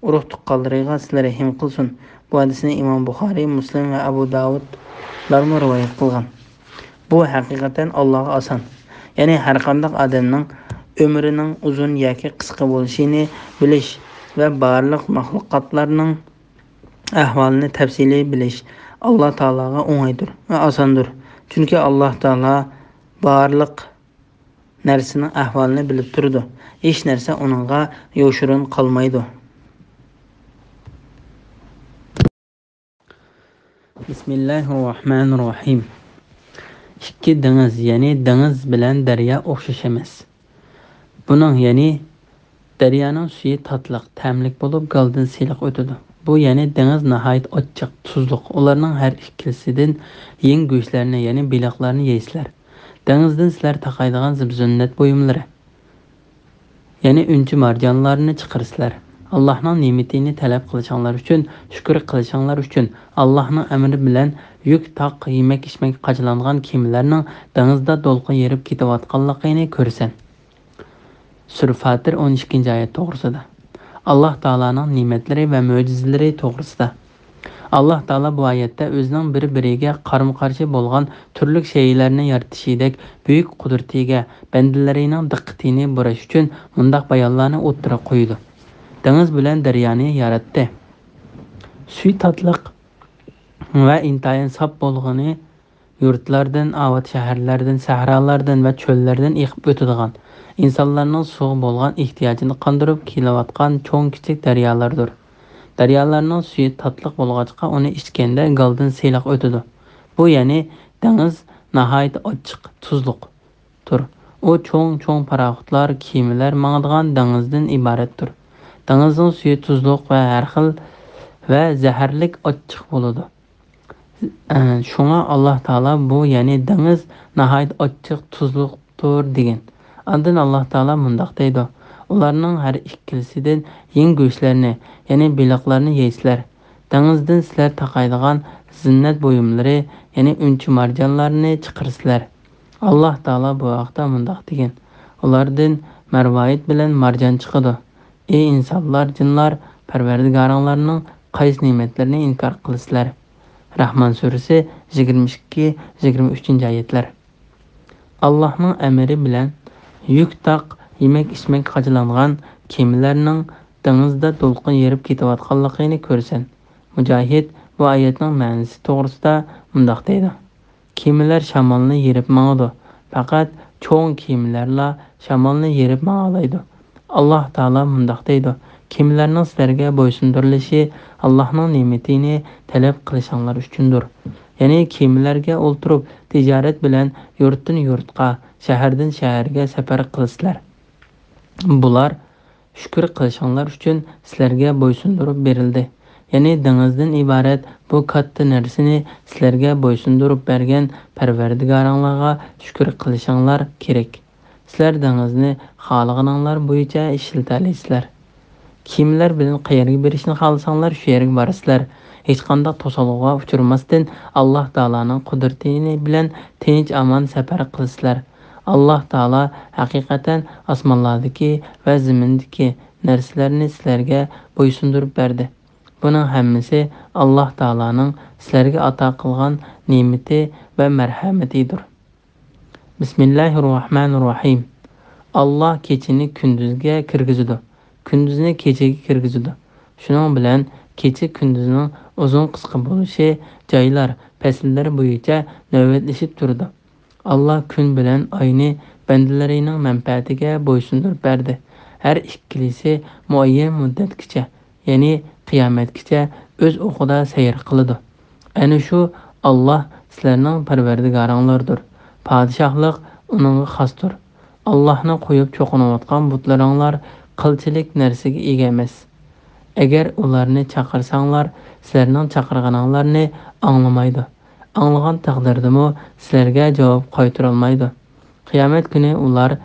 ئۇرۇق تۇغقانلىرىغا سىلە رەھىم قىلسۇن. بۇ ھەدىسنى ئىمام بۇخارىي، مۇسلىم ۋە ئەبۇ داۋۇدلارمۇ رىۋايەت قىلغان. بۇ ھەقىقەتەن ئاللاھقا ئاسان. يەنى ھەرقانداق ئادەمنىڭ ئۆمرىنىڭ ئۇزۇن ياكى قىسقا بولۇشىنى بىلىش ۋە بارلىق مەخلۇقاتلارنىڭ ئەھۋالىنى تەپسىلىي بىلىش ئاللاھ تائالاغا ئوڭايدۇر ۋە ئاساندۇر. چۈنكى ئاللاھ تائالا بارلىق نەرسىنىڭ ئەھۋالىنى بىلىپ تۇرىدۇ. ھېچ نەرسە ئۇنىڭغا يوشۇرۇن قالمايدۇ. بىسمىللاھىررەھمانىررەھىم. ئىككى دېڭىز، يەنى دېڭىز بىلەن دەريا ئوخشاش ئەمەس. بۇنىڭ، يەنى دەريانىڭ سۈيى تاتلىق، تەملىك بولۇپ، گالدىن سېلىق ئۆتىدۇ. بۇ، يەنى دېڭىز ناھايىتى ئاچچىق، تۇزلۇق. ئۇلارنىڭ ھەر ئىككىلىسىدىن يېڭى گۆشلەرنى، يەنى بېلىقلارنى يەيسىلەر. دېڭىزدىن سىلەر تاقايدىغان زىبۇ-زىننەت بۇيۇملىرى، يەنى ئۈنچە مارجانلارنى چىقىرىسىلەر. ئاللاھنىڭ نېمىتىنى تەلەپ قىلىشىڭلار ئۈچۈن، شۈكۈر قىلىشىڭلار ئۈچۈن، ئاللاھنىڭ ئەمرى بىلەن يۈك، تاق، يېمەك-ئىچمەك قاچىلانغان كېمىلەرنىڭ دېڭىزدا دولقۇن يېرىپ كېتىۋاتقانلىقىنى كۆرىسەن. سۈرە فاتىر، ئون ئىككىنچى ئايەت توغرىسىدا. ئاللاھ تائالانىڭ نېمەتلىرى ۋە مۆجىزىلىرى توغرىسىدا. ئاللاھ تائالا بۇ ئايەتتە ئۆزىنىڭ بىر-بىرىگە قارىمۇ-قارشى بولغان تۈرلۈك شەيئىلەرنى يارىتىشىدەك بۈيۈك قۇدرىتىگە بەندىلىرىنىڭ دىققىتىنى بۇراش ئۈچۈن مۇنداق بايانلارنى ئوتتۇرىغا قويىدۇ. دېڭىز بىلەن دەريانى ياراتتى. سۈيى تاتلىق ۋە ئىنتايىن ساپ بولغىنى يۇرتلاردىن، ئاۋات شەھەرلەردىن، سەھرالاردىن ۋە چۆللەردىن ئېقىپ ئۆتىدىغان، ئىنسانلارنىڭ سۇغا بولغان ئېھتىياجىنى قاندۇرۇپ كېلىۋاتقان چوڭ-كىچىك دەريالاردۇر. دەريالارنىڭ سۈيى تاتلىق بولغاچقا، ئۇنى ئىچكەندە گالدىن سېلىق ئۆتىدۇ. بۇ، يەنى دېڭىز ناھايىتى ئاچچىق، تۇزلۇقتۇر. ئۇ چوڭ-چوڭ پاراخوتلار، كېمىلەر ماڭىدىغان دېڭىزدىن ئىبارەتتۇر. دېڭىزنىڭ سۈيى تۇزلۇق ۋە ھەر خىل ۋە زەھەرلىك ئاچچىق بولىدۇ. ئە، شۇڭا ئاللاھ تائالا بۇ، يەنى دېڭىز ناھايىتى ئاچچىق، تۇزلۇقتۇر دېگەن. ئاندىن ئاللاھ تائالا مۇنداق دەيدۇ: ئۇلارنىڭ ھەر ئىككىلىسىدىن يېڭ گۆشلەرنى، يەنى بېلىقلارنى يەيسىلەر. دېڭىزدىن سىلەر تاقايدىغان زىننەت بۇيۇملىرى، يەنى ئۈنچە مارجانلارنى چىقىرىسىلەر. ئاللاھ تائالا بۇ ھەقتە مۇنداق دېگەن: ئۇلاردىن مەرۋايىت بىلەن مارجان چىقىدۇ. ئى ئىنسانلار، جىنلار، پەرۋەردىگارىڭلارنىڭ قايسى نېمەتلىرىنى ئىنكار قىلىسىلەر؟ رەھمان سۈرىسى، يىگىرمە ئىككى، يىگىرمە ئۈچىنچى ئايەتلەر. ئاللاھنىڭ ئەمرى بىلەن يۈك تاق، يېمەك-ئىچمەك قاچىلانغان كېمىلەرنىڭ دېڭىزدا دولقۇن يېرىپ كېتىۋاتقانلىقىنى كۆرىسەن. مۇجاھىد بۇ ئايەتنىڭ مەنىسى توغرىسىدا مۇنداق دەيدۇ: كېمىلەر شامالنى يېرىپ ماڭىدۇ، پەقەت چوڭ كېمىلەرلا شامالنى يېرىپ ماڭالايدۇ. ئاللاھ تائالا مۇنداق دەيدۇ: كېمىلەرنىڭ سىلەرگە بويسۇندۇرۇلۇشى ئاللاھنىڭ نېمىتىنى تەلەپ قىلىشىڭلار ئۈچۈندۇر. يەنى كېمىلەرگە ئولتۇرۇپ تىجارەت بىلەن يۇرتتىن يۇرتقا، شەھەردىن شەھەرگە سەپەر قىلىسىلەر. بۇلار شۈكۈر قىلىشىڭلار ئۈچۈن سىلەرگە بويسۇندۇرۇپ بېرىلدى. يەنى دېڭىزدىن ئىبارەت بۇ كاتتا نەرسىنى سىلەرگە بويسۇندۇرۇپ بەرگەن پەرۋەردىگارىڭلارغا شۈكۈر قىلىشىڭلار كېرەك. سىلەر دېڭىزنى خالىغىنىڭلار بويىچە ئىشلىتەلەيسىلەر. كېمىلەر بىلەن قەيەرگە بېرىشنى خالىساڭلار، شۇ يەرگە بارىسىلەر. ھېچقانداق توسالغۇغا ئۇچرىماستىن، ئاللاھ تائالانىڭ قۇدرىتى بىلەن تىنچ-ئامان سەپەر قىلىسىلەر. ئاللاھ تائالا ھەقىقەتەن ئاسمانلاردىكى ۋە زېمىندىكى نەرسىلەرنى سىلەرگە بويسۇندۇرۇپ بەردى. بۇنىڭ ھەممىسى ئاللاھ تائالانىڭ سىلەرگە ئاتا قىلغان نېمىتى ۋە مەرھەمىتىدۇر. بىسمىللاھىر راھمانىر راھىم. ئاللاھ كېچىنى كۈندۈزگە كىرگۈزىدۇ، كۈندۈزنى كېچىگە كىرگۈزىدۇ. شۇنىڭ بىلەن كېچە كۈندۈزنىڭ ئۇزۇن قىسقا بولۇشى جايلار، پەسىللەر بويىچە نۆۋەتلىشىپ تۇرىدۇ. ئاللاھ كۈن بىلەن ئاينى بەندىلىرىنىڭ مەنپەئەتىگە بويسۇندۇرۇپ بەردى. ھەر ئىككىلىسى مۇئەييەن مۇددەتكىچە، يەنى قىيامەتكىچە ئۆز ئوقىدا سەير قىلىدۇ. ئەنە شۇ ئاللاھ سىلەرنىڭ پەرۋەردىگارىڭلاردۇر. پادىشاھلىق ئۇنىڭغا خاستۇر. ئاللاھنى قويۇپ چوقۇنۇۋاتقان بۇتلىرىڭلار قىلچىلىك نەرسىگە ئىگە ئەمەس. ئەگەر ئۇلارنى چاقىرساڭلار، سىلەرنىڭ چاقىرغىنىڭلارنى ئاڭلىمايدۇ. ئاڭلىغان تەقدىردىمۇ سىلەرگە جاۋاب قايتۇرالمايدۇ. قىيامەت كۈنى ئۇلار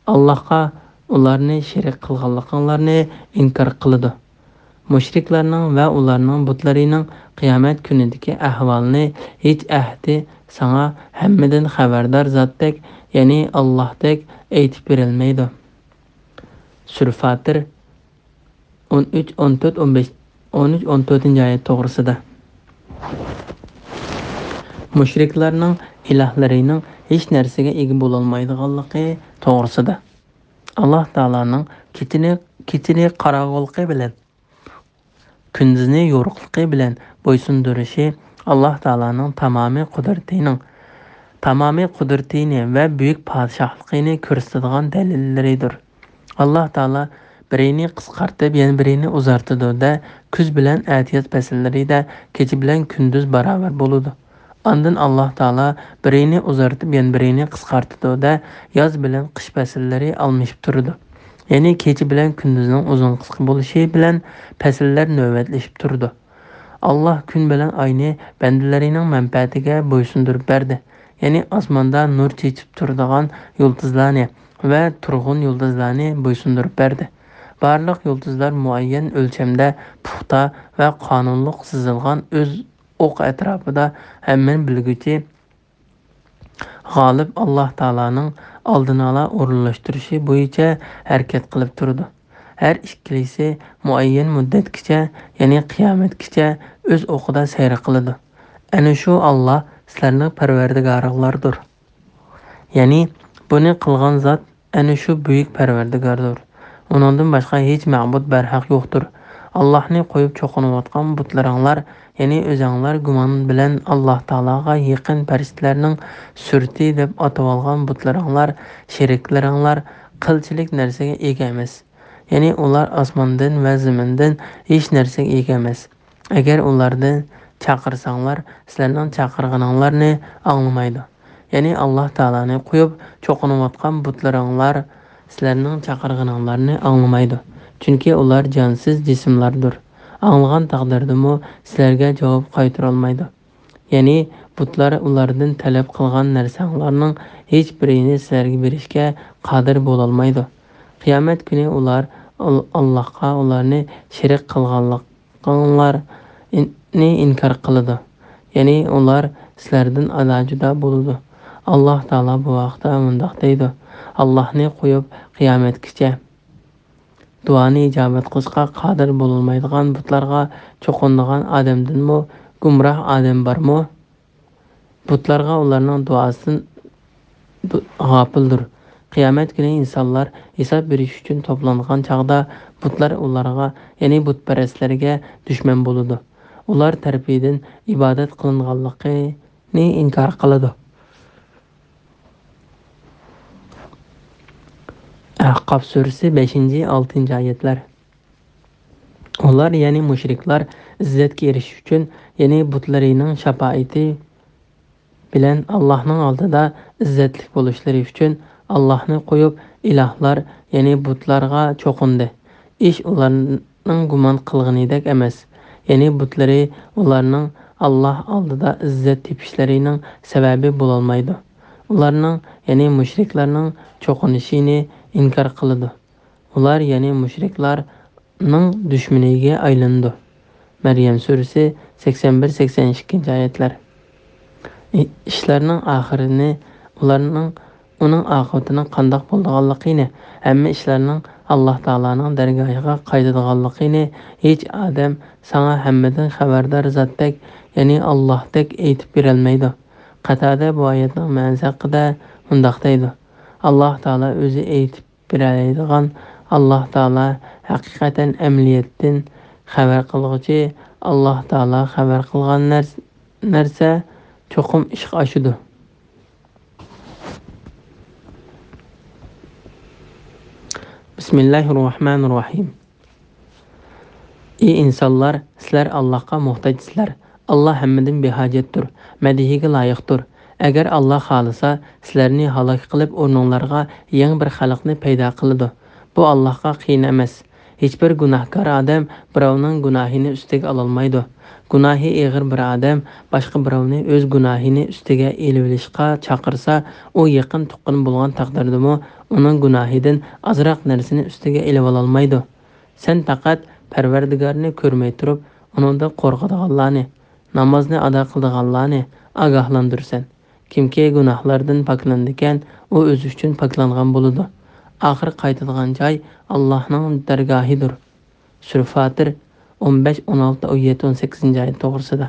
ئاللاھقا ئۇلارنى شېرىك قىلغانلىقىڭلارنى ئىنكار قىلىدۇ. مۇشرىكلارنىڭ ۋە ئۇلارنىڭ بۇتلىرىنىڭ قىيامەت كۈنىدىكى ئەھۋالىنى ھېچ ئەھدى ساڭا ھەممىدىن خەۋەردار زاتتەك، يەنى ئاللاھتەك ئېيتىپ بېرەلمەيدۇ. سۈرە فاتىر، ئون ئۈچ، ئون تۆت، ئون بەش، ئون ئۈچ، ئون تۆتىنچى ئايەت توغرىسىدا. مۇشرىكلارنىڭ ئىلاھلىرىنىڭ ھېچ نەرسىگە ئىگە بولالمايدىغانلىقى توغرىسىدا. ئاللاھ تائالانىڭ كېچىنى، كېچىنى قاراڭغۇلۇقى بىلەن، كۈندۈزنى يورۇقلۇقى بىلەن بويسۇندۇرۇشى ئاللاھ تائالانىڭ تامامىي قۇدرىتىنىڭ، تامامىي قۇدرىتىنى ۋە بۈيۈك پادىشاھلىقىنى كۆرسىتىدىغان دەلىللىرىدۇر. ئاللاھ تائالا بىرىنى قىسقارتىپ، يەنە بىرىنى ئۇزارتىدۇ-دە، كۈز بىلەن ئەتىياز پەسىللىرىدە كېچە بىلەن كۈندۈز باراۋەر بولىدۇ. ئاندىن ئاللاھ تائالا بىرىنى ئۇزارتىپ، يەنە بىرىنى قىسقارتىدۇ-دە، ياز بىلەن قىش پەسىللىرى ئالمىشىپ تۇرىدۇ. يەنى كېچە بىلەن كۈندۈزنىڭ ئۇزۇن قىسقا بولۇشى بىلەن پەسىللەر نۆۋەتلىشىپ تۇرىدۇ. ئاللاھ كۈن بىلەن ئاينى بەندىلىرىنىڭ مەنپەئەتىگە بويسۇندۇرۇپ بەردى. يەنى ئاسماندا نۇر چېچىپ تۇرىدىغان يۇلتۇزلارنى ۋە تۇرغۇن يۇلتۇزلارنى بويسۇندۇرۇپ بەردى. بارلىق يۇلتۇزلار مۇئەييەن ئۆلچەمدە پۇختا ۋە قانۇنلۇق سىزىلغان ئۆز ئوق ئەتراپىدا ھەممىنى بىلگۈچى غالىب ئاللاھ تائالانىڭ ئالدىنئالا ئورۇنلاشتۇرۇشى بويىچە ھەرىكەت قىلىپ تۇرىدۇ. ھەر ئىككىلىسى مۇئەييەن مۇددەتكىچە، يەنى قىيامەتكىچە ئۆز ئوقىدا سەير قىلىدۇ. ئەنە شۇ ئاللاھ سىلەرنىڭ پەرۋەردىگارىڭلاردۇر. يەنى بۇنى قىلغان زات ئەنە شۇ بۈيۈك پەرۋەردىگاردۇر. ئۇنىڭدىن باشقا ھېچ مەبۇد بەرھەق يوقتۇر. ئاللاھنى قويۇپ چوقۇنۇۋاتقان بۇتلىرىڭلار، يەنى ئۆزۈڭلار گۇمان بىلەن ئاللاھ تائالاغا يېقىن پەرىشتىلەرنىڭ سۈرىتى دەپ ئاتىۋالغان بۇتلىرىڭلار، شېرىكلىرىڭلار قىلچىلىك نەرسىگە ئىگە ئەمەس. يەنى ئۇلار ئاسماندىن ۋە زېمىندىن ھېچ نەرسىگە ئىگە ئەمەس. ئەگەر ئۇلاردىن چاقىرساڭلار، سىلەرنىڭ چاقىرغىنىڭلارنى ئاڭلىمايدۇ. يەنى ئاللاھ تائالانى قويۇپ چوقۇنۇۋاتقان بۇتلىرىڭلار سىلەرنىڭ چاقىرغىنىڭلارنى ئاڭلىمايدۇ. چۈنكى ئۇلار جانسىز جىسىملاردۇر. ئاڭلىغان تەقدىردىمۇ سىلەرگە جاۋاب قايتۇرالمايدۇ. يەنى بۇتلار ئۇلاردىن تەلەپ قىلغان نەرسەڭلارنىڭ ھېچ بىرىنى سىلەرگە بېرىشكە قادىر بولالمايدۇ. قىيامەت كۈنى ئۇلار ئال-، ئاللاھقا ئۇلارنى شېرىك قىلغانلىقىڭلارنى ئىنكار قىلىدۇ. يەنى ئۇلار سىلەردىن ئادا-جۇدا بولىدۇ. ئاللاھ تائالا بۇ ھەقتە مۇنداق دەيدۇ: ئاللاھنى قويۇپ قىيامەتكىچە دۇئانى ئىجابەت قىلىشقا قادىر بولالمايدىغان بۇتلارغا چوقۇنىدىغان ئادەمدىنمۇ گۇمراھ ئادەم بارمۇ؟ بۇتلارغا ئۇلارنىڭ دۇئاسىدىن دۇ-، غاپىلدۇر. قىيامەت كۈنى ئىنسانلار ھېساب بېرىش ئۈچۈن توپلانغان چاغدا، بۇتلار ئۇلارغا، يەنى بۇتپەرەسلەرگە دۈشمەن بولىدۇ. ئۇلار تەرىپىدىن ئىبادەت قىلىنغانلىقىنى ئىنكار قىلىدۇ. ئەھقاف سۈرىسى، بەشىنچى، ئالتىنچى ئايەتلەر. ئۇلار، يەنى مۇشرىكلار، ئىززەتكە ئېرىشىش ئۈچۈن، يەنى بۇتلىرىنىڭ شاپائىتى بىلەن ئاللاھنىڭ ئالدىدا ئىززەتلىك بولۇشلىرى ئۈچۈن ئاللاھنى قويۇپ ئىلاھلار، يەنى بۇتلارغا چوقۇندى. ئىش ئۇلارنىڭ گۇمان قىلغىنىدەك ئەمەس. يەنى بۇتلىرى ئۇلارنىڭ ئاللاھ ئالدىدا ئىززەت تېپىشلىرىنىڭ سەۋەبى بولالمايدۇ. ئۇلارنىڭ، يەنى مۇشرىكلارنىڭ چوقۇنۇشىنى ئىنكار قىلىدۇ. ئۇلار، يەنى مۇشرىكلارنىڭ دۈشمىنىگە ئايلىنىدۇ. مەريەم سۈرىسى، سەكسەن بىر، سەكسەن ئىككىنچى ئايەتلەر. ئى-، ئىشلارنىڭ ئاخىرىنى، ئۇلارنىڭ، ئۇنىڭ ئاقىۋىتىنىڭ قانداق بولىدىغانلىقىنى، ھەممە ئىشلارنىڭ ئاللاھ تائالانىڭ دەرگاھىغا قايتىدىغانلىقىنى ھېچ ئادەم ساڭا ھەممىدىن خەۋەردار زاتتەك، يەنى ئاللاھتەك ئېيتىپ بېرەلمەيدۇ. قەتادە بۇ ئايەتنىڭ مەنىسى ھەققىدە مۇنداق دەيدۇ: ئاللاھ تائالا ئۆزى ئېيتىپ بېرەلەيدىغان، ئاللاھ تائالا ھەقىقەتەن ئەمەلىيەتتىن خەۋەر قىلغۇچى، ئاللاھ تائالا خەۋەر قىلغان نەرس-، نەرسە چوقۇم ئىشقا ئاشىدۇ. بىسمىللاھىررەھمانىررەھىم. ئى ئىنسانلار، سىلەر ئاللاھقا موھتاجسىلەر. ئاللاھ ھەممىدىن بىھاجەتتۇر، مەدھىيىگە لايىقتۇر. ئەگەر ئاللاھ خالىسا، سىلەرنى ھالاك قىلىپ، ئورنۇڭلارغا يېڭى بىر خەلقنى پەيدا قىلىدۇ. بۇ ئاللاھقا قىيىن ئەمەس. ھېچبىر گۇناھكار ئادەم بىراۋنىڭ گۇناھىنى ئۈستىگە ئالالمايدۇ. گۇناھى ئېغىر بىر ئادەم باشقا بىراۋنى ئۆز گۇناھىنى ئۈستىگە ئېلىۋېلىشقا چاقىرسا، ئۇ يېقىن تۇغقىنى بولغان تەقدىردىمۇ ئۇنىڭ گۇناھىدىن ئازراق نەرسىنى ئۈستىگە ئېلىۋالالمايدۇ. سەن پەقەت پەرۋەردىگارنى كۆرمەي تۇرۇپ، ئۇنىڭدىن قورقىدىغانلارنى، نامازنى ئادا قىلىدىغانلارنى ئاگاھلاندۇرىسەن. كىمكى گۇناھلاردىن پاكلىنىدىكەن، ئۇ ئۆزى ئۈچۈن پاكلانغان بولىدۇ. ئاخىر قايتىدىغان جاي ئاللاھنىڭ دەرگاھىدۇر. سۈرە فاتىر، ئون بەش، ئون ئالتە، ئون يەتتە، ئون سەككىزىنچى ئايەت توغرىسىدا.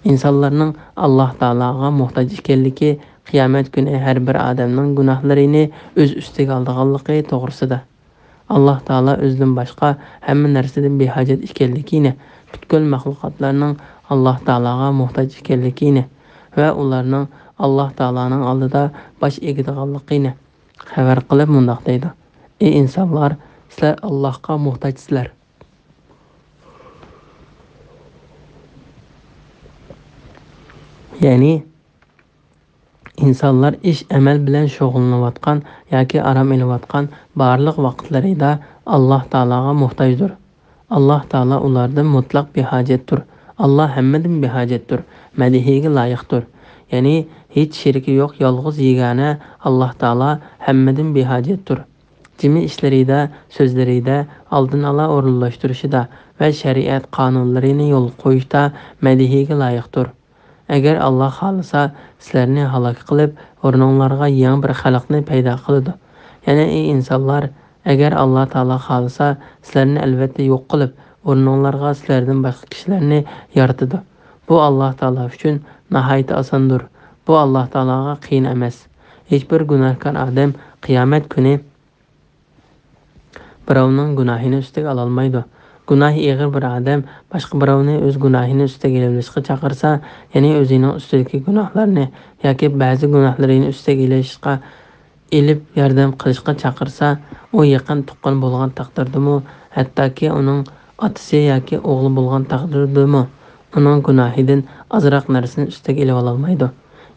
ئىنسانلارنىڭ ئاللاھ تائالاغا موھتاج ئىكەنلىكى، قىيامەت كۈنى ھەر بىر ئادەمنىڭ گۇناھلىرىنى ئۆز ئۈستىگە ئالىدىغانلىقى توغرىسىدا. ئاللاھ تائالا ئۆزىدىن باشقا ھەممە نەرسىدىن بىھاجەت ئىكەنلىكىنى، پۈتكۈل مەخلۇقاتلارنىڭ ئاللاھ تائالاغا موھتاج ئىكەنلىكىنى ۋە ئۇلارنىڭ ئاللاھ تائالانىڭ ئالدىدا باش ئېگىدىغانلىقىنى خەۋەر قىلىپ مۇنداق دەيدۇ: ئى ئىنسانلار، سىلەر ئاللاھقا موھتاجسىلەر. يەنى، ئىنسانلار ئىش-ئەمەل بىلەن شۇغۇللىنىۋاتقان ياكى ئارام ئېلىۋاتقان بارلىق ۋاقىتلىرىدا ئاللاھ تائالاغا موھتاجدۇر. ئاللاھ تائالا ئۇلاردىن مۇتلەق بىھاجەتتۇر. ئاللاھ ھەممىدىن بىھاجەتتۇر، مەدھىيىگە لايىقتۇر. يەنى ھېچ شېرىكى يوق يالغۇز يېگانە ئاللاھ تائالا ھەممىدىن بىھاجەتتۇر. جىمى ئىشلىرىدا، سۆزلىرىدە، ئالدىن ئالا ئورۇنلاشتۇرۇشىدا ۋە شەرىئەت قانۇنلىرىنى يولغا قويۇشتا مەدھىيىگە لايىقتۇر. ئەگەر ئاللاھ خالىسا، سىلەرنى ھالاك قىلىپ، ئورنۇڭلارغا يېڭى بىر خەلقنى پەيدا قىلىدۇ. يەنى، ئى ئىنسانلار، ئەگەر ئاللاھ تائالا خالىسا، سىلەرنى ئەلۋەتتە يوق قىلىپ، ئورنۇڭلارغا سىلەردىن باشقا كىشىلەرنى يارىتىدۇ. بۇ ئاللاھ تائالا ئۈچۈن ناھايىتى ئاساندۇر. بۇ ئاللاھ تائالاغا قىيىن ئەمەس. ھېچبىر گۇناھكار ئادەم قىيامەت كۈنى بىراۋنىڭ گۇناھىنى ئۈستىگە ئالالمايدۇ. گۇناھى ئېغىر بىر ئادەم باشقا بىراۋنى ئۆز گۇناھىنى ئۈستىگە ئېلىۋېلىشقا چاقىرسا، يەنى ئۆزىنىڭ ئۈستىدىكى گۇناھلارنى ياكى بەزى گۇناھلىرىنى ئۈستىگە ئېلىشقا، ئېلىپ ياردەم قىلىشقا چاقىرسا، ئۇ يېقىن تۇغقىنى بولغان تەقدىردىمۇ، ھەتتاكى ئۇنىڭ ئاتىسى ياكى ئوغلى بولغان تەقدىردىمۇ، ئۇنىڭ گۇناھىدىن ئازراق نەرسىنى ئۈستىگە ئېلىۋالالمايدۇ.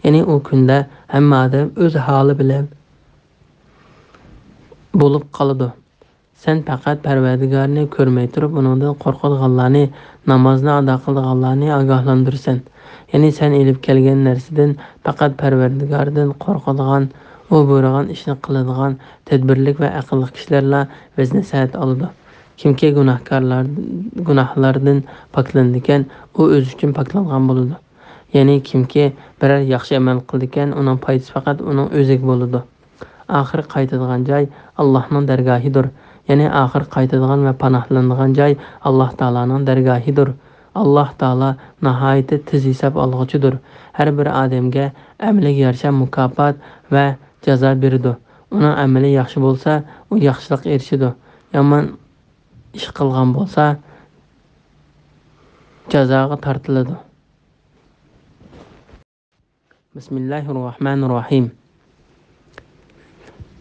يەنى ئۇ كۈندە ھەممە ئادەم ئۆز ھالى بىلەن بولۇپ قالىدۇ. سەن پەقەت پەرۋەردىگارنى كۆرمەي تۇرۇپ، ئۇنىڭدىن قورقىدىغانلارنى، نامازنى ئادا قىلىدىغانلارنى ئاگاھلاندۇرىسەن. يەنى سەن ئېلىپ كەلگەن نەرسىدىن پەقەت پەرۋەردىگاردىن قورقىدىغان، ئۇ بۇيرۇغان ئىشنى قىلىدىغان تەدبىرلىك ۋە ئەقىللىق كىشىلەرلا ۋەز-نەسىھەت ئالىدۇ. كىمكى گۇناھكارلار، گۇناھلاردىن پاكلىنىدىكەن، ئۇ ئۆزى ئۈچۈن پاكلانغان بولىدۇ. يەنى كىمكى بىرەر ياخشى ئەمەل قىلىدىكەن، ئۇنىڭ پايدىسى پەقەت ئۇنىڭ ئۆزىگە بولىدۇ. ئاخىر قايتىدىغان جاي ئاللاھنىڭ دەرگاھىدۇر. يەنى ئاخىر قايتىدىغان ۋە پاناھلىنىدىغان جاي ئاللاھ تائالانىڭ دەرگاھىدۇر. ئاللاھ تائالا ناھايىتى تېز ھېساب ئالغۇچىدۇر. ھەر بىر ئادەمگە ئەمىلىگە يارىشا مۇكاپات ۋە جازا بېرىدۇ. ئۇنىڭ ئەمىلى ياخشى بولسا، ئۇ ياخشىلىققا ئېرىشىدۇ. يامان ئىش قىلغان بولسا، جازاغا تارتىلىدۇ. بىسمىللاھىررەھمانىررەھىم.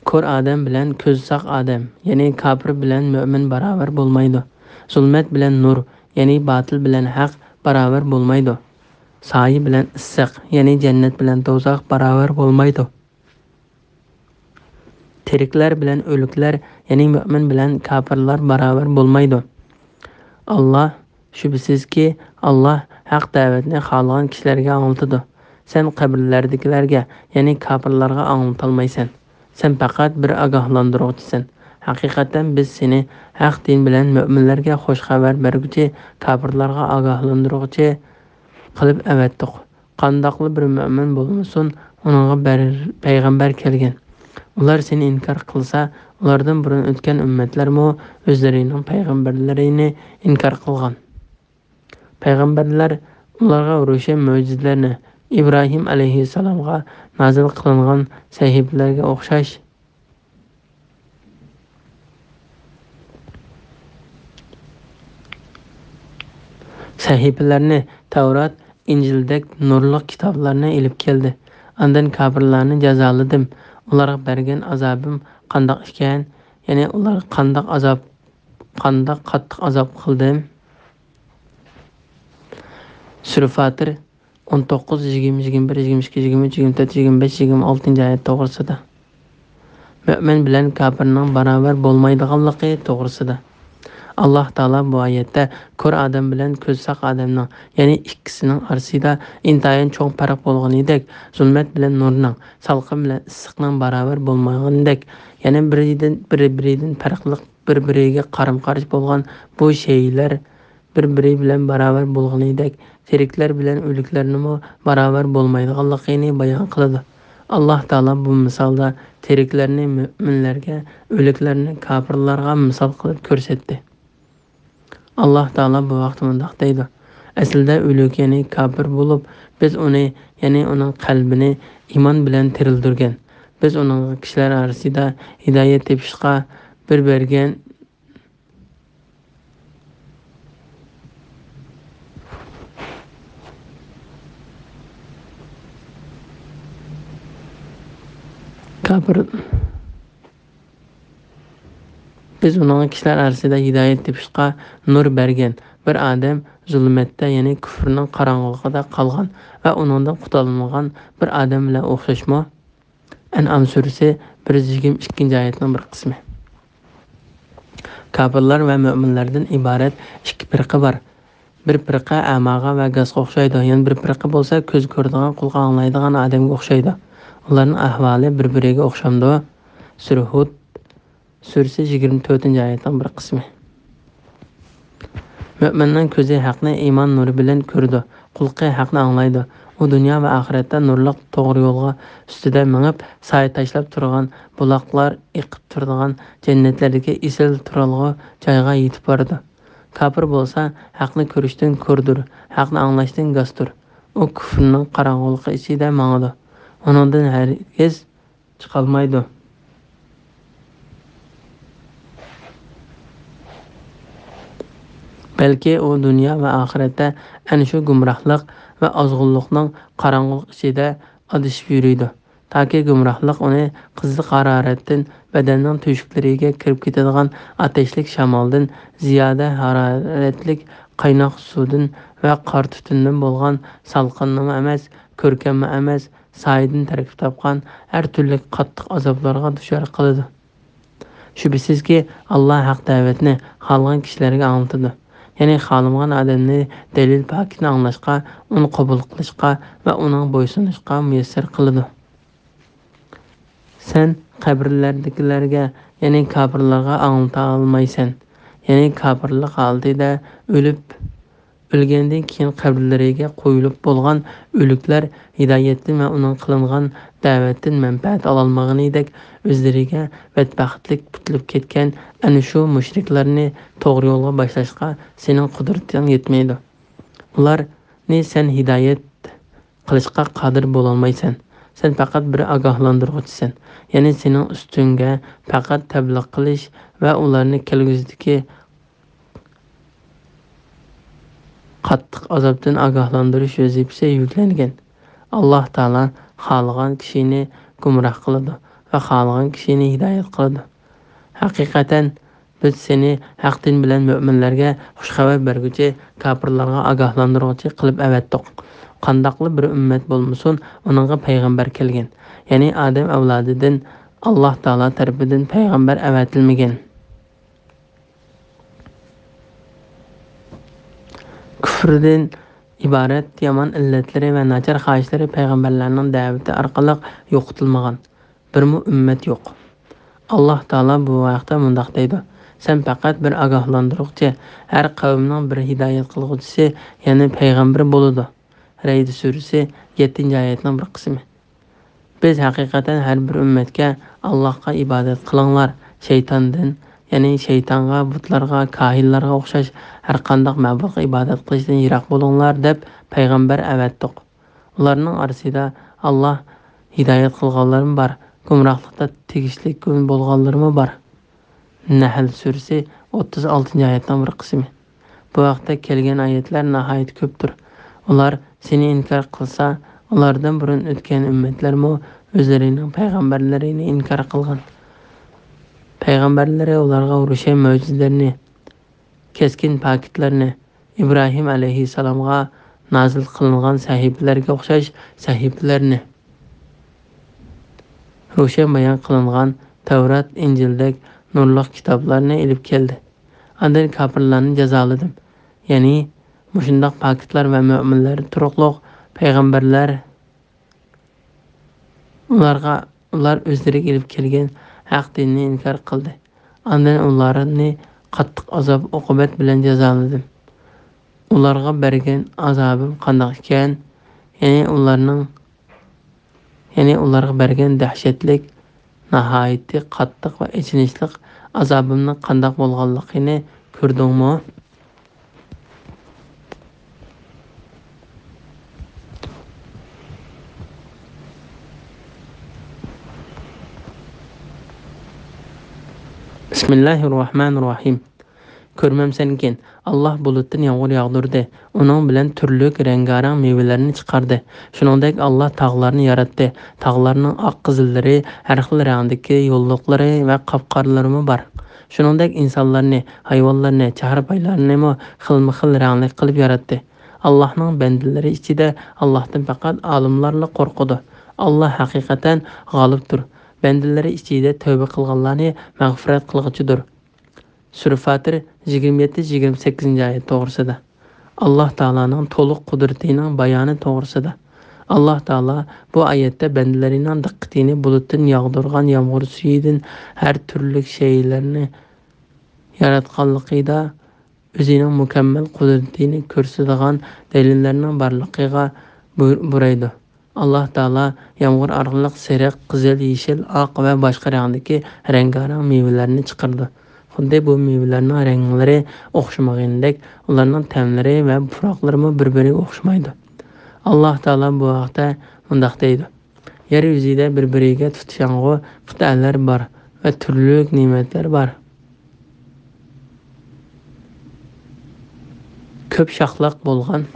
كور ئادەم بىلەن كۆزى ساق ئادەم، يەنى كاپىر بىلەن مۆمىن باراۋەر بولمايدۇ. زۇلمەت بىلەن نۇر، يەنى باتىل بىلەن ھەق باراۋەر بولمايدۇ. سايە بىلەن ئىسسىق، يەنى جەننەت بىلەن دوزاخ باراۋەر بولمايدۇ. تىرىكلەر بىلەن ئۆلۈكلەر، يەنى مۆمىن بىلەن كاپىرلار باراۋەر بولمايدۇ. ئاللاھ، شۈبھىسىزكى، ئاللاھ ھەق دەۋەتنى خالىغان كىشىلەرگە ئاڭلىتىدۇ. سەن قەبرىلەردىكىلەرگە، يەنى كاپىرلارغا ئاڭلىتالمايسەن. سەن پەقەت بىر ئاگاھلاندۇرغۇچىسەن. ھەقىقەتەن بىز سېنى ھەق دىن بىلەن مۆمىنلەرگە خۇش خەۋەر بەرگۈچى، كاپىرلارغا ئاگاھلاندۇرغۇچى قىلىپ ئەۋەتتۇق. قانداقلا بىر مۆمىن بولمىسۇن، ئۇنىڭغا بەر-، پەيغەمبەر كەلگەن. ئۇلار سېنى ئىنكار قىلسا، ئۇلاردىن بۇرۇن ئۆتكەن ئۈممەتلەرمۇ ئۆزلىرىنىڭ پەيغەمبەرلىرىنى ئىنكار قىلغان. پەيغەمبەرلەر ئۇلارغا روشەن مۆجىزىلەرنى، ئىبراھىم ئەلەيھىسسالامغا نازىل قىلىنغان سەھىپىلەرگە ئوخشاش سەھىپىلەرنى، تەۋرات، ئىنجىلدەك نۇرلۇق كىتابلارنى ئېلىپ كەلدى. ئاندىن كاپىرلارنى جازالىدىم. ئۇلارغا بەرگەن ئازابىم قانداق ئىكەن؟ يەنى ئۇلارغا قانداق ئازاب، قانداق قاتتىق ئازاب قىلدىم؟ سۈرە فاتىر، ئون توققۇز، يىگىرمە، يىگىرمە بىر، يىگىرمە ئىككى، يىگىرمە ئۈچ، يىگىرمە تۆت، يىگىرمە بەش، يىگىرمە ئالتىنچى ئايەت توغرىسىدا. مۆمىن بىلەن كاپىرنىڭ باراۋەر بولمايدىغانلىقى توغرىسىدا. ئاللاھ تائالا بۇ ئايەتتە كور ئادەم بىلەن كۆزى ساق ئادەمنىڭ، يەنى ئىككىسىنىڭ ئارىسىدا ئىنتايىن چوڭ پەرق بولغىنىدەك، زۇلمەت بىلەن نۇرنىڭ، سالقىن بىلەن ئىسسىقنىڭ باراۋەر بولمىغىنىدەك، يەنى بىرىدىن، بىرى بىرىدىن پەرقلىق، بىر بىرىگە قارىمۇ قارشى بولغان بۇ شەيئىلەر بىر-بىرى بىلەن باراۋەر بولغىنىدەك، تىرىكلەر بىلەن ئۆلۈكلەرنىمۇ باراۋەر بولمايدىغانلىقىنى بايان قىلىدۇ. ئاللاھ تائالا بۇ مىسالدا تىرىكلەرنى مۆمىنلەرگە، ئۆلۈكلەرنى كاپىرلارغا مىسال قىلىپ كۆرسەتتى. ئاللاھ تائالا بۇ ھەقتە مۇنداق دەيدۇ: ئەسلىدە ئۆلۈك، يەنى كاپىر بولۇپ، بىز ئۇنى، يەنى ئۇنىڭ قەلبىنى ئىمان بىلەن تىرىلدۈرگەن. بىز ئۇنىڭغا كىشىلەر ئارىسىدا ھىدايەت تېپىشقا بىر بەرگەن كاپىر. بىز ئۇنىڭغا كىشىلەر ئارىسىدا ھىدايەت تېپىشقا نۇر بەرگەن. بىر ئادەم زۇلمەتتە، يەنى كۇفرنىڭ قاراڭغۇلۇقىدا قالغان ۋە ئۇنىڭدىن قۇتۇلالمىغان بىر ئادەم بىلەن ئوخشاشمۇ؟ ئەنئام سۈرىسى، بىر يۈز يىگىرمە ئىككىنچى ئايەتنىڭ بىر قىسمى. كاپىرلار ۋە مۆمىنلەردىن ئىبارەت ئىككى پىرقە بار. بىر پىرقە ئەماغا ۋە گاسقا ئوخشايدۇ، يەنە بىر پىرقە بولسا كۆزى كۆرىدىغان، قۇلىقى ئاڭلايدىغان ئادەمگە ئوخشايدۇ. ئۇلارنىڭ ئەھۋالى بىر-بىرىگە ئوخشامدۇ؟ سۈرە ھۇد سۈرىسى، يىگىرمە تۆتىنچى ئايەتنىڭ بىر قىسمى. مۆمىننىڭ كۆزى ھەقنى ئىمان نۇرى بىلەن كۆرىدۇ، قۇلىقى ھەقنى ئاڭلايدۇ. ئۇ دۇنيا ۋە ئاخىرەتتە نۇرلۇق توغرا يولغا ئۈستىدە مېڭىپ، سايە تاشلاپ تۇرغان، بۇلاقلار ئېقىپ تۇرىدىغان جەننەتلەردىكى ئېسىل تۇرالغۇ جايغا يېتىپ بارىدۇ. كاپىر بولسا ھەقنى كۆرۈشتىن كوردۇر، ھەقنى ئاڭلاشتىن گاستۇر. ئۇ كۇفرنىڭ قاراڭغۇلۇقى ئىچىدە ماڭىدۇ. ئۇنىڭدىن ھەرگىز چىقالمايدۇ. بەلكى ئۇ دۇنيا ۋە ئاخىرەتتە ئەنە شۇ گۇمراھلىق ۋە ئازغۇنلۇقنىڭ قاراڭغۇلۇق ئىچىدە ئادىشىپ يۈرىدۇ، تاكى گۇمراھلىق ئۇنى قىزىق ھارارەتتىن، بەدەننىڭ تۆشۈكلىرىگە كىرىپ كېتىدىغان ئاتەشلىك شامالدىن، زىيادە ھارارەتلىك قايناق سۇدىن ۋە قارا تۈتۈندىن بولغان سالقىننىمۇ ئەمەس، كۆركەممۇ ئەمەس، سايىدىن تەركىب تاپقان ھەر تۈرلۈك قاتتىق ئازابلارغا دۇچار قىلىدۇ. شۈبھىسىزكى، ئاللا ھەق دەۋەتنى خالىغان كىشىلەرگە ئاڭلىتىدۇ. يەنى خالىمىغان ئادەمنى دەلىل پاكىتنى ئاڭلاشقا، ئۇنى قوبۇل قىلىشقا ۋە ئۇنىڭغا بويسۇنۇشقا مۇيەسسەر قىلىدۇ. سەن قەبرىلەردىكىلەرگە، يەنى كاپىرلارغا ئاڭلىتالمايسەن. يەنى كاپىرلىق ھالىتىدە ئۆلۈپ، ئۆلگەندىن كېيىن قەبرىلىرىگە قويۇلۇپ بولغان ئۆلۈكلەر ھىدايەتتىن ۋە ئۇنىڭ قىلىنغان دەۋەتتىن مەنپەئەت ئالالمىغىنىدەك، ئۆزلىرىگە بەتبەختلىك پۈتۈلۈپ كەتكەن ئەنە شۇ مۇشرىكلارنى توغرا يولغا باشلاشقا سېنىڭ قۇدرىتىڭ يەتمەيدۇ. ئۇلارنى سەن ھىدايەت قىلىشقا قادىر بولالمايسەن. سەن پەقەت بىر ئاگاھلاندۇرغۇچىسەن. يەنى سېنىڭ ئۈستۈڭگە پەقەت تەبلىغ قىلىش ۋە ئۇلارنى كەلگۈسىدىكى قاتتىق ئازابتىن ئاگاھلاندۇرۇش ۋەزىپىسى يۈكلەنگەن. ئاللاھ تائالا خالىغان كىشىنى گۇمراھ قىلىدۇ ۋە خالىغان كىشىنى ھىدايەت قىلىدۇ. ھەقىقەتەن، بىز سېنى ھەق دىن بىلەن مۆمىنلەرگە خۇش خەۋەر بەرگۈچى، كاپىرلارغا ئاگاھلاندۇرغۇچى قىلىپ ئەۋەتتۇق. قانداقلا بىر ئۈممەت بولمىسۇن، ئۇنىڭغا پەيغەمبەر كەلگەن. يەنى ئادەم ئەۋلادىدىن ئاللاھ تائالا تەرىپىدىن پەيغەمبەر ئەۋەتىلمىگەن. كۈفرىدىن ئىبارەت يامان ئىللەتلىرى ۋە ناچار خاھىشلىرى پەيغەمبەرلەرنىڭ دەۋىتى ئارقىلىق يوقىتىلمىغان بىرمۇ ئۈممەت يوق. ئاللاھ تائالا بۇ ھەقتە مۇنداق دەيدۇ: سەن پەقەت بىر ئاگاھلاندۇرغۇچى، ھەر قەۋمنىڭ بىر ھىدايەت قىلغۇچىسى، يەنى پەيغەمبىرى بولىدۇ. رەئد سۈرىسى، يەتتىنچى ئايەتنىڭ بىر قىسمى. بىز ھەقىقەتەن ھەر بىر ئۈممەتكە ئاللاھقا ئىبادەت قىلىڭلار، شەيتاندىن، يەنى شەيتانغا، بۇتلارغا، كاھىنلارغا ئوخشاش ھەرقانداق مەبۇدقا ئىبادەت قىلىشتىن يىراق بولۇڭلار دەپ پەيغەمبەر ئەۋەتتۇق. ئۇلارنىڭ ئارىسىدا ئاللاھ ھىدايەت قىلغانلىرىمۇ بار، گۇمراھلىقتا تېگىشلىك بولغانلىرىمۇ بار. نەھل سۈرىسى، ئوتتۇز ئالتىنچى ئايەتنىڭ بىر قىسمى. بۇ ھەقتە كەلگەن ئايەتلەر ناھايىتى كۆپتۇر. ئۇلار سېنى ئىنكار قىلسا، ئۇلاردىن بۇرۇن ئۆتكەن ئۈممەتلەرمۇ ئۆزلىرىنىڭ پەيغەمبەرلىرىنى ئىنكار قىلغان. پەيغەمبەرلىرى ئۇلارغا روشەن مۆجىزىلەرنى، كەسكىن پاكىتلارنى، ئىبراھىم ئەلەيھىسسالامغا نازىل قىلىنغان سەھىپىلەرگە ئوخشاش سەھىپىلەرنى، روشەن بايان قىلىنغان تەۋرات، ئىنجىلدەك نۇرلۇق كىتابلارنى ئېلىپ كەلدى. ئاندىن كاپىرلارنى جازالىدىم. يەنى مۇشۇنداق پاكىتلار ۋە مۆمىنلەر تۇرۇقلۇق پەيغەمبەرلەر ئۇلارغا، ئۇلار ئۆزلىرىگە ئېلىپ كەلگەن ھەق دىننى ئىنكار قىلدى. ئاندىن ئۇلارنى قاتتىق ئازاب-ئوقۇبەت بىلەن جازالىدىم. ئۇلارغا بەرگەن ئازابىم قانداق ئىكەن؟ يەنى ئۇلارنىڭ، يەنى ئۇلارغا بەرگەن دەھشەتلىك، ناھايىتى قاتتىق ۋە ئېچىنىشلىق ئازابىمنىڭ قانداق بولغانلىقىنى كۆردۈڭمۇ؟ بىسمىللاھىررەھمانىررەھىم. كۆرمەمسەنكىن، ئاللاھ بۇلۇتتىن يامغۇر ياغدۇردى، ئۇنىڭ بىلەن تۈرلۈك رەڭگارەڭ مېۋىلەرنى چىقاردى. شۇنىڭدەك ئاللاھ تاغلارنى ياراتتى. تاغلارنىڭ ئاق قىزىللىرى، ھەر خىل رەڭدىكى يوللۇقلىرى ۋە قاپقارىلىرىمۇ بار. شۇنىڭدەك ئىنسانلارنى، ھايۋانلارنى، چاھار-پايلارنىمۇ خىلمۇ خىل رەڭلىك قىلىپ ياراتتى. ئاللاھنىڭ بەندىلىرى ئىچىدە ئاللاھتىن پەقەت ئالىملارلا قورقىدۇ. ئاللاھ ھەقىقەتەن غالىبتۇر. بەندىلىرى ئىچىدە تەۋبە قىلغانلارنى مەغپىرەت قىلغۇچىدۇر. سۈرە فاتىر، يىگىرمە يەتتە، يىگىرمە سەككىزىنچى ئايەت توغرىسىدا. ئاللاھ تائالانىڭ تولۇق قۇدرىتىنىڭ بايانى توغرىسىدا. ئاللاھ تائالا بۇ ئايەتتە بەندىلىرىنىڭ دىققىتىنى بۇلۇتتىن ياغدۇرغان يامغۇر سۈيىدىن ھەر تۈرلۈك شەيئىلەرنى ياراتقانلىقىدا ئۆزىنىڭ مۇكەممەل قۇدرىتىنى كۆرسىتىدىغان دەلىللەرنىڭ بارلىقىغا بۇ-، بۇرايدۇ. ئاللاھ تائالا يامغۇر ئارقىلىق سېرىق، قىزىل، يېشىل، ئاق ۋە باشقا رەڭدىكى رەڭگارەڭ مېۋىلەرنى چىقىرىدۇ. خۇددى بۇ مېۋىلەرنىڭ رەڭلىرى ئوخشىمىغىنىدەك، ئۇلارنىڭ تەملىرى ۋە پۇراقلىرىمۇ بىر-بىرىگە ئوخشىمايدۇ. ئاللاھ تائالا بۇ ھەقتە مۇنداق دەيدۇ: يەر يۈزىدە بىر-بىرىگە تۇتىشاڭغۇ قىتئەلەر بار ۋە تۈرلۈك نېمەتلەر بار. كۆپ شاخلىق بولغان،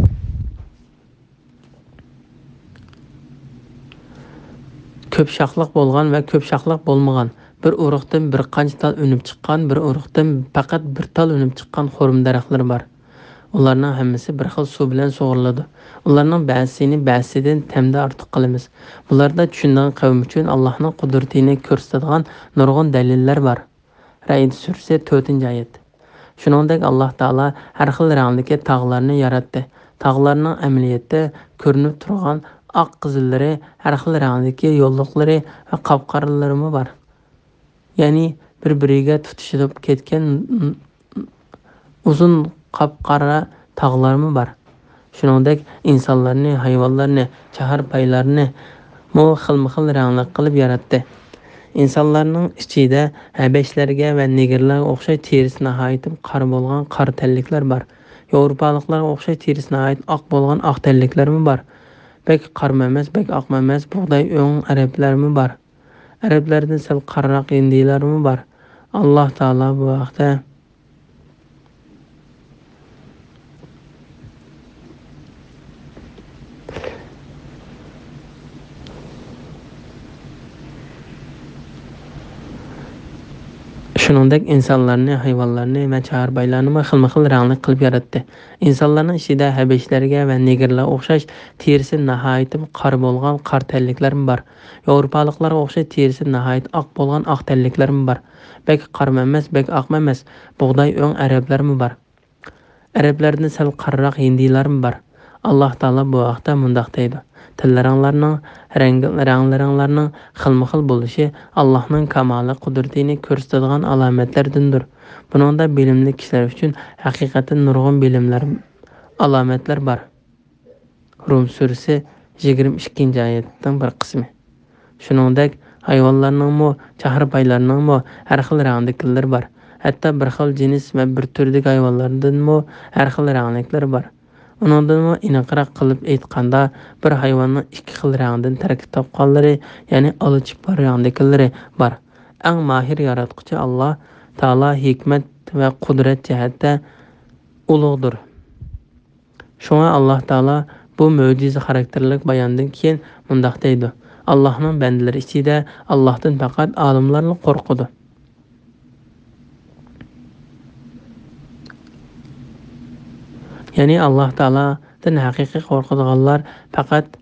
كۆپ شاخلىق بولغان ۋە كۆپ شاخلىق بولمىغان، بىر ئۇرۇقتىن بىر قانچە تال ئۈنۈپ چىققان، بىر ئۇرۇقتىن پەقەت بىر تال ئۈنۈپ چىققان خورما دەرەخلىرى بار. ئۇلارنىڭ ھەممىسى بىر خىل سۇ بىلەن سۇغۇرۇلىدۇ. ئۇلارنىڭ بەزىسىنى بەزىسىدىن تەمدە ئارتۇق قىلىمىز. بۇلاردا چۈشىنىدىغان قەۋم ئۈچۈن ئاللاھنىڭ قۇدرىتىنى كۆرسىتىدىغان نۇرغۇن دەلىللەر بار. رەئد سۈرىسى، تۆتىنچى ئايەت. شۇنىڭدەك ئاللاھ تائالا ھەر خىل رەڭدىكى تاغلارنى ياراتتى. تاغلارنىڭ ئەمەلىيەتتە كۆرۈنۈپ تۇرغان ئاق قىزىللىرى، ھەر خىل رەڭدىكى يورۇقلىرى ۋە قاپقارىلىرىمۇ بار. يەنى بىر-بىرىگە تۇتىشىپ كەتكەن ئۇزۇن قاپقارا تاغلارمۇ بار. شۇنىڭدەك ئىنسانلارنى، ھايۋانلارنى، چاھارپايلارنىمۇ خىلمۇ خىل رەڭلىك قىلىپ ياراتتى. ئىنسانلارنىڭ ئىچىدە ھەبەشلەرگە ۋە نېگىرلارغا ئوخشاش تېرىسى ناھايىتى قارا بولغان قارا تەنلىكلەر بار. ياۋروپالىقلارغا ئوخشاش تېرىسى ناھايىتى ئاق بولغان ئاق تەنلىكلەرمۇ بار. بەك قارىمۇ ئەمەس، بەك ئاقمۇ ئەمەس، بۇغداي ئۆڭ ئەرەبلەرمۇ بار. ئەرەبلەردىن سەل قارىراق ھىندىلارمۇ بار. ئاللاھ تائالا بۇ ھەقتە شۇنىڭدەك ئىنسانلارنى، ھايۋانلارنى ۋە چاھارپايلارنىمۇ خىلمۇ خىل رەڭلىك قىلىپ ياراتتى. ئىنسانلارنىڭ ئىچىدە ھەبەشلەرگە ۋە نېگىرلارغا ئوخشاش تېرىسى ناھايىتى قارا بولغان قارا تەنلىكلەرمۇ بار. ياۋروپالىقلارغا ئوخشاش تېرىسى ناھايىتى ئاق بولغان ئاق تەنلىكلەرمۇ بار. بەك قارىمۇ ئەمەس، بەك ئاقمۇ ئەمەس، بۇغداي ئۆڭ ئەرەبلەرمۇ بار. ئەرەبلەردىن سەل قارىراق ھىندىلارمۇ بار. ئاللاھ تائالا بۇ ھەقتە مۇنداق دەيدۇ: تەنلىرىڭلارنىڭ رەڭگى، رەڭلىرىڭلارنىڭ خىلمۇ خىل بولۇشى ئاللاھنىڭ كامالىي قۇدرىتىنى كۆرسىتىدىغان ئالامەتلەردىندۇر. بۇنىڭدا بىلىملىك كىشىلەر ئۈچۈن ھەقىقەتەن نۇرغۇن بىلىملەر، ئالامەتلەر بار. رۇم سۈرىسى يىگىرمە ئىككىنچى ئايەتنىڭ بىر قىسمى. شۇنىڭدەك ھايۋانلارنىڭمۇ، چاھارپايلارنىڭمۇ ھەر خىل رەڭدىكىلىرى بار. ھەتتا بىر خىل جىنس ۋە بىر تۈردىكى ھايۋانلاردىنمۇ ھەر خىل رەڭلىكلىرى بار. ئۇنىڭدىنمۇ ئېنىقراق قىلىپ ئېيتقاندا، بىر ھايۋاننىڭ ئىككى خىل رەڭدىن تەركىب تاپقانلىرى، يەنى ئالا چىپپار رەڭدىكىلىرى بار. ئەڭ ماھىر ياراتقۇچى ئاللاھ تائالا ھېكمەت ۋە قۇدرەت جەھەتتە ئۇلۇغدۇر. شۇڭا ئاللاھ تائالا بۇ مۆجىزە خاراكتېرلىك باياندىن كېيىن مۇنداق دەيدۇ: ئاللاھنىڭ بەندىلىرى ئىچىدە ئاللاھتىن پەقەت ئالىملارلا قورقىدۇ. يەنى ئاللاھ تائالادىن ھەقىقىي قورقىدىغانلار پەقەت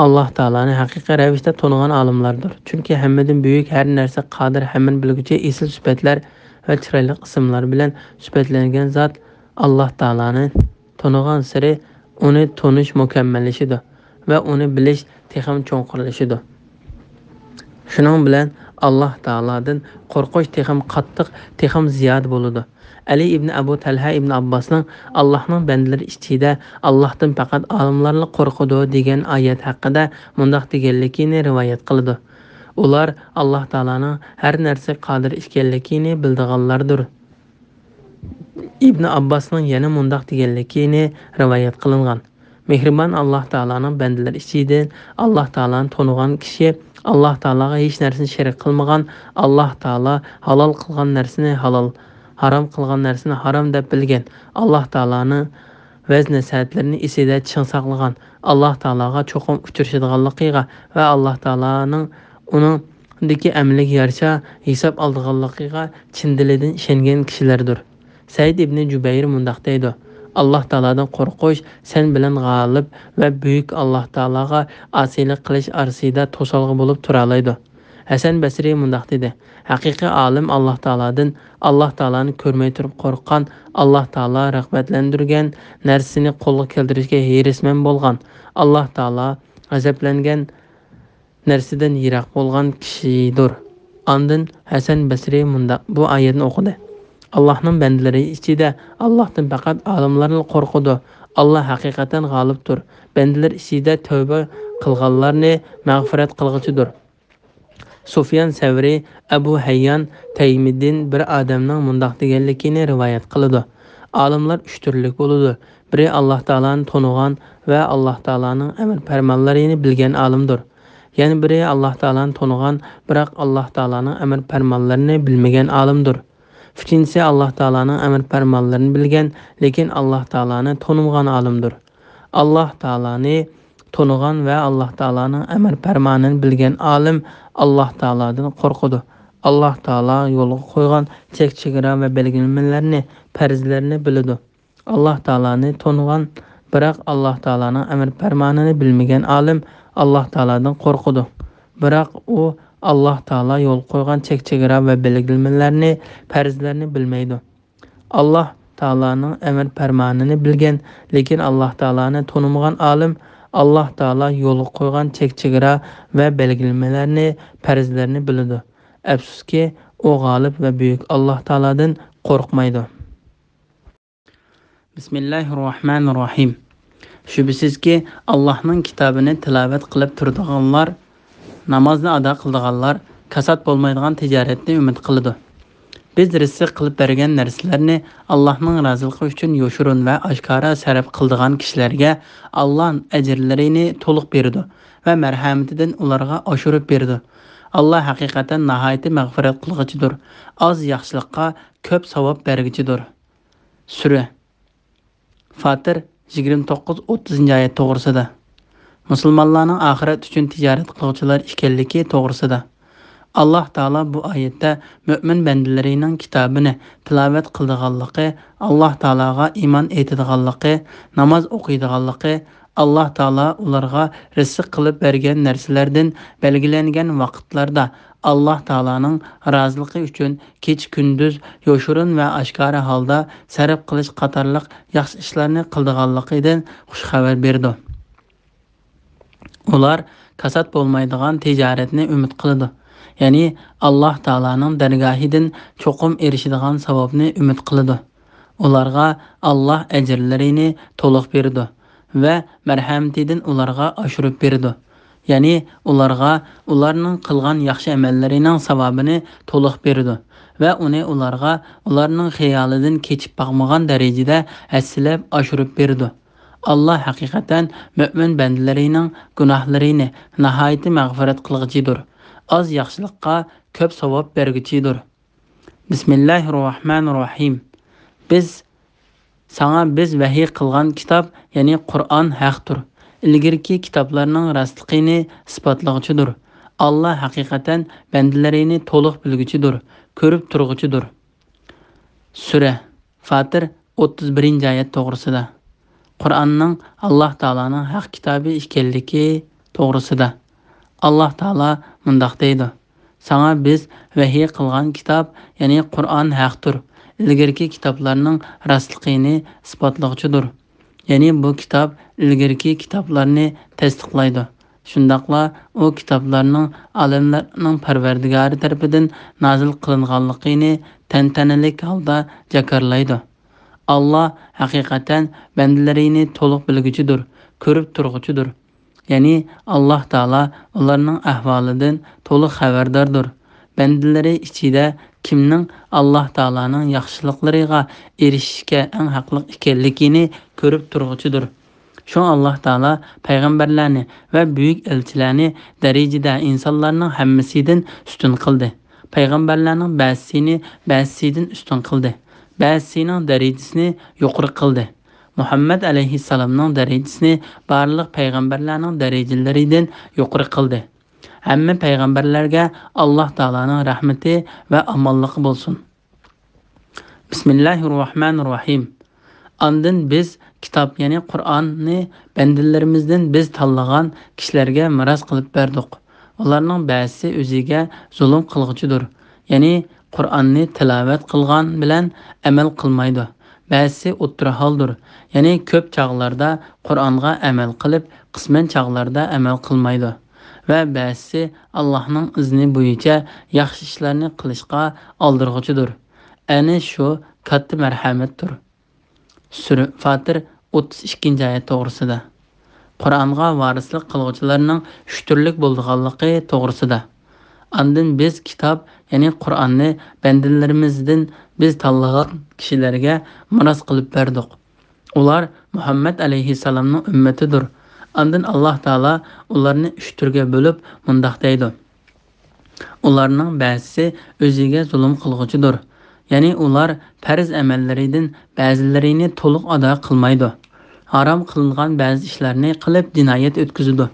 ئاللاھ تائالانى ھەقىقىي رەۋىشتە تونۇغان ئالىملاردۇر. چۈنكى ھەممىدىن بۈيۈك، ھەر نەرسىگە قادىر، ھەممىنى بىلگۈچى، ئېسىل سۈپەتلەر ۋە چىرايلىق ئىسىملار بىلەن سۈپەتلەنگەن زات ئاللاھ تائالانى تونۇغانسېرى ئۇنى تونۇش مۇكەممەللىشىدۇ ۋە ئۇنى بىلىش تېخىمۇ چوڭقۇرلىشىدۇ. شۇنىڭ بىلەن ئاللاھ تائالادىن قورقۇش تېخىمۇ قاتتىق، تېخىمۇ زىيادە بولىدۇ. ئەلى ئىبنى ئەبۇ تەلھە ئىبنى ئابباسنىڭ «ئاللاھنىڭ بەندىلىرى ئىچىدە ئاللاھتىن پەقەت ئالىملارلا قورقىدۇ» دېگەن ئايەت ھەققىدە مۇنداق دېگەنلىكىنى رىۋايەت قىلىدۇ: ئۇلار ئاللاھ تائالانىڭ ھەر نەرسىگە قادىر ئىكەنلىكىنى بىلىدىغانلاردۇر. ئىبنى ئابباسنىڭ يەنە مۇنداق دېگەنلىكىنى رىۋايەت قىلىنغان: مېھرىبان ئاللاھ تائالانىڭ بەندىلىرى ئىچىدىن ئاللاھ تائالانى تونۇغان كىشى، ئاللاھ تائالاغا ھېچ نەرسىنى شېرىك قىلمىغان، ئاللاھ تائالا ھالال قىلغان نەرسىنى ھالال، ھارام قىلغان نەرسىنى ھارام دەپ بىلگەن، ئاللاھ تائالانى ۋەز-نەسىھەتلىرىنى ئېسىدە چىڭ ساقلىغان، ئاللاھ تائالاغا چوقۇم ئۇچرىشىدىغانلىقىغا ۋە ئاللاھ تائالانىڭ ئۇنىڭدىكى ئەمىلىگە يارىشا ھېساب ئالىدىغانلىقىغا چىن دىلىدىن ئىشەنگەن كىشىلەردۇر. سەئىد ئىبنى جۇبەير مۇنداق دەيدۇ: ئاللاھ تائالادىن قورقۇش سەن بىلەن غالىب ۋە بۈيۈك ئاللاھ تائالاغا ئاسىيلىق قىلىش ئارىسىدا توسالغۇ بولۇپ تۇرالايدۇ. ھەسەن بەسرى مۇنداق دېدى: ھەقىقىي ئالىم ئاللاھ تائالادىن، ئاللاھ تائالانى كۆرمەي تۇرۇپ قورققان، ئاللاھ تائالا رىغبەتلەندۈرگەن نەرسىنى قولغا كەلتۈرۈشكە ھېرىسمەن بولغان، ئاللاھ تائالا غەزەپلەنگەن نەرسىدىن يىراق بولغان كىشىدۇر. ئاندىن ھەسەن بەسرى مۇنداق بۇ ئايەتنى ئوقۇدى: ئاللاھنىڭ بەندىلىرى ئىچىدە ئاللاھتىن پەقەت ئالىملارلا قورقىدۇ. ئاللاھ ھەقىقەتەن غالىبتۇر. بەندىلەر ئىچىدە تەۋبە قىلغانلارنى مەغپىرەت قىلغۇچىدۇر. سۇفيان سەۋرى، ئەبۇ ھەييان تەيمىدىن بىر ئادەمنىڭ مۇنداق دېگەنلىكىنى رىۋايەت قىلىدۇ: ئالىملار ئۈچ تۈرلۈك بولىدۇ. بىرى ئاللاھ تائالانى تونۇغان ۋە ئاللاھ تائالانىڭ ئەمر پەرمانلىرىنى بىلگەن ئالىمدۇر. يەنە بىرى ئاللاھ تائالانى تونۇغان، بىراق ئاللاھ تائالانىڭ ئەمر پەرمانلىرىنى بىلمىگەن ئالىمدۇر. ئۈچىنچىسى ئاللاھ تائالانىڭ ئەمر پەرمانلىرىنى بىلگەن، لېكىن ئاللاھ تائالانى تونۇمىغان ئالىمدۇر. ئاللاھ تائالانى تونۇغان ۋە ئاللاھ تائالانىڭ ئەمر پەرمانىنى بىلگەن ئالىم ئاللاھ تائالادىن قورقىدۇ. ئاللاھ تائالا يولغا قويغان چەك-چېگرا ۋە بەلگىلىمىلەرنى، پەرزلەرنى بىلىدۇ. ئاللاھ تائالانى تونۇغان، بىراق ئاللاھ تائالانىڭ ئەمر پەرمانىنى بىلمىگەن ئالىم ئاللاھ تائالادىن قورقىدۇ. بىراق ئۇ ئاللاھ تائالا يولغا قويغان چەك-چېگرا ۋە بەلگىلىمىلەرنى، پەرزلەرنى بىلمەيدۇ. ئاللاھ تائالانىڭ ئەمر-پەرمانىنى بىلگەن، لېكىن ئاللاھ تائالانى تونۇمىغان ئالىم ئاللاھ تائالا يولغا قويغان چەك-چېگرا ۋە بەلگىلىمىلەرنى، پەرزلەرنى بىلىدۇ. ئەپسۇسكى، ئۇ غالىب ۋە بۈيۈك ئاللاھ تائالادىن قورقمايدۇ. بىسمىللاھىررەھمانىررەھىم. شۈبھىسىزكى، ئاللاھنىڭ كىتابىنى تىلاۋەت قىلىپ تۇرىدىغانلار، نامازنى ئادا قىلىدىغانلار كاسات بولمايدىغان تىجارەتنى ئۈمىد قىلىدۇ. بىز رىزىق قىلىپ بەرگەن نەرسىلەرنى ئاللاھنىڭ رازىلىقى ئۈچۈن يوشۇرۇن ۋە ئاشكارا سەرپ قىلىدىغان كىشىلەرگە ئاللاھ ئەجىرلىرىنى تولۇق بېرىدۇ ۋە مەرھەمىتىدىن ئۇلارغا ئاشۇرۇپ بېرىدۇ. ئاللاھ ھەقىقەتەن ناھايىتى مەغپىرەت قىلغۇچىدۇر، ئاز ياخشىلىققا كۆپ ساۋاب بەرگۈچىدۇر. سۈرە فاتىر، يىگىرمە توققۇز، ئوتتۇزىنچى ئايەت توغرىسىدا. مۇسۇلمانلارنىڭ ئاخىرەت ئۈچۈن تىجارەت قىلغۇچىلار ئىكەنلىكى توغرىسىدا. ئاللاھ تائالا بۇ ئايەتتە مۆمىن بەندىلىرىنىڭ كىتابىنى تىلاۋەت قىلىدىغانلىقى، ئاللاھ تائالاغا ئىمان ئېيتىدىغانلىقى، ناماز ئوقۇيدىغانلىقى، ئاللاھ تائالا ئۇلارغا رىزىق قىلىپ بەرگەن نەرسىلەردىن بەلگىلەنگەن ۋاقىتلاردا ئاللاھ تائالانىڭ رازىلىقى ئۈچۈن كېچە-كۈندۈز يوشۇرۇن ۋە ئاشكارا ھالدا سەرپ قىلىش قاتارلىق ياخشى ئىشلارنى قىلىدىغانلىقىدىن خۇش خەۋەر بېرىدۇ. ئۇلار كاسات بولمايدىغان تىجارەتنى ئۈمىد قىلىدۇ، يەنى ئاللاھ تائالانىڭ دەرگاھىدىن چوقۇم ئېرىشىدىغان ساۋابنى ئۈمىد قىلىدۇ. ئۇلارغا ئاللاھ ئەجىرلىرىنى تولۇق بېرىدۇ ۋە مەرھەمىتىدىن ئۇلارغا ئاشۇرۇپ بېرىدۇ. يەنى ئۇلارغا ئۇلارنىڭ قىلغان ياخشى ئەمەللىرىنىڭ ساۋابىنى تولۇق بېرىدۇ ۋە ئۇنى ئۇلارغا ئۇلارنىڭ خىيالىدىن كېچىپ باقمىغان دەرىجىدە ھەسسىلەپ ئاشۇرۇپ بېرىدۇ. ئاللاھ ھەقىقەتەن مۆمىن بەندىلىرىنىڭ گۇناھلىرىنى ناھايىتى مەغپىرەت قىلغۇچىدۇر، ئاز ياخشىلىققا كۆپ ساۋاب بەرگۈچىدۇر. بىسمىللاھىررەھمانىررەھىم. بىز ساڭا بىز ۋەھىي قىلغان كىتاب، يەنى قۇرئان ھەقتۇر. ئىلگىرىكى كىتابلارنىڭ راستلىقىنى ئىسپاتلىغۇچىدۇر. ئاللاھ ھەقىقەتەن بەندىلىرىنى تولۇق بىلگۈچىدۇر، كۆرۈپ تۇرغۇچىدۇر. سۈرە فاتىر، ئوتتۇز بىرىنچى ئايەت توغرىسىدا. قۇرئاننىڭ ئاللاھ تائالانىڭ ھەق كىتابى ئىكەنلىكى توغرىسىدا. ئاللاھ تائالا مۇنداق دەيدۇ: ساڭا بىز ۋەھىي قىلغان كىتاب، يەنى قۇرئان ھەقتۇر، ئىلگىرىكى كىتابلارنىڭ راستلىقىنى ئىسپاتلىغۇچىدۇر. يەنى بۇ كىتاب ئىلگىرىكى كىتابلارنى تەستىقلايدۇ. شۇنداقلا ئۇ كىتابلارنىڭ ئالەملەرنىڭ پەرۋەردىگارى تەرىپىدىن نازىل قىلىنغانلىقىنى تەنتەنىلىك ھالدا جاكارلايدۇ. ئاللاھ ھەقىقەتەن بەندىلىرىنى تولۇق بىلگۈچىدۇر، كۆرۈپ تۇرغۇچىدۇر. يەنى ئاللاھ تائالا ئۇلارنىڭ ئەھۋالىدىن تولۇق خەۋەرداردۇر. بەندىلىرى ئىچىدە كىمنىڭ ئاللاھ تائالانىڭ ياخشىلىقلىرىغا ئېرىشىشكە ئەڭ ھەقلىق ئىكەنلىكىنى كۆرۈپ تۇرغۇچىدۇر. شۇڭا ئاللاھ تائالا پەيغەمبەرلەرنى ۋە بۈيۈك ئەلچىلەرنى دەرىجىدە ئىنسانلارنىڭ ھەممىسىدىن ئۈستۈن قىلدى. پەيغەمبەرلەرنىڭ بەزىسىنى بەزىسىدىن ئۈستۈن قىلدى. بەزىسىنىڭ دەرىجىسىنى يۇقىرى قىلدى. مۇھەممەد ئەلەيھىسسالامنىڭ دەرىجىسىنى بارلىق پەيغەمبەرلەرنىڭ دەرىجىلىرىدىن يۇقىرى قىلدى. ھەممە پەيغەمبەرلەرگە ئاللاھ تائالانىڭ رەھمىتى ۋە ئامانلىقى بولسۇن. بىسمىللاھىررەھمانىررەھىم. ئاندىن بىز كىتاب، يەنى قۇرئاننى بەندىلىرىمىزدىن بىز تاللىغان كىشىلەرگە مىراس قىلىپ بەردۇق. ئۇلارنىڭ بەزىسى ئۆزىگە زۇلۇم قىلغۇچىدۇر، يەنى قۇرئاننى تىلاۋەت قىلغان بىلەن ئەمەل قىلمايدۇ. بەزىسى ئوتتۇرا ھالدۇر، يەنى كۆپ چاغلاردا قۇرئانغا ئەمەل قىلىپ، قىسمەن چاغلاردا ئەمەل قىلمايدۇ. ۋە بەزىسى ئاللاھنىڭ ئىزنى بويىچە ياخشى ئىشلارنى قىلىشقا ئالدىرغۇچىدۇر. ئەنە شۇ كاتتا مەرھەمەتتۇر. سۈرە فاتىر، ئوتتۇز ئىككىنچى ئايەت توغرىسىدا. قۇرئانغا ۋارىسلىق قىلغۇچىلارنىڭ ئۈچ تۈرلۈك بولىدىغانلىقى توغرىسىدا. ئاندىن بىز كىتاب، يەنى قۇرئاننى بەندىلىرىمىزدىن بىز تاللىغان كىشىلەرگە مىراس قىلىپ بەردۇق. ئۇلار مۇھەممەد ئەلەيھىسسالامنىڭ ئۈممىتىدۇر. ئاندىن ئاللاھ تائالا ئۇلارنى ئۈچ تۈرگە بۆلۈپ مۇنداق دەيدۇ: ئۇلارنىڭ بەزىسى ئۆزىگە زۇلۇم قىلغۇچىدۇر. يەنى ئۇلار پەرز ئەمەللىرىدىن بەزىلىرىنى تولۇق ئادا قىلمايدۇ. ھارام قىلىنغان بەزى ئىشلارنى قىلىپ جىنايەت ئۆتكۈزىدۇ.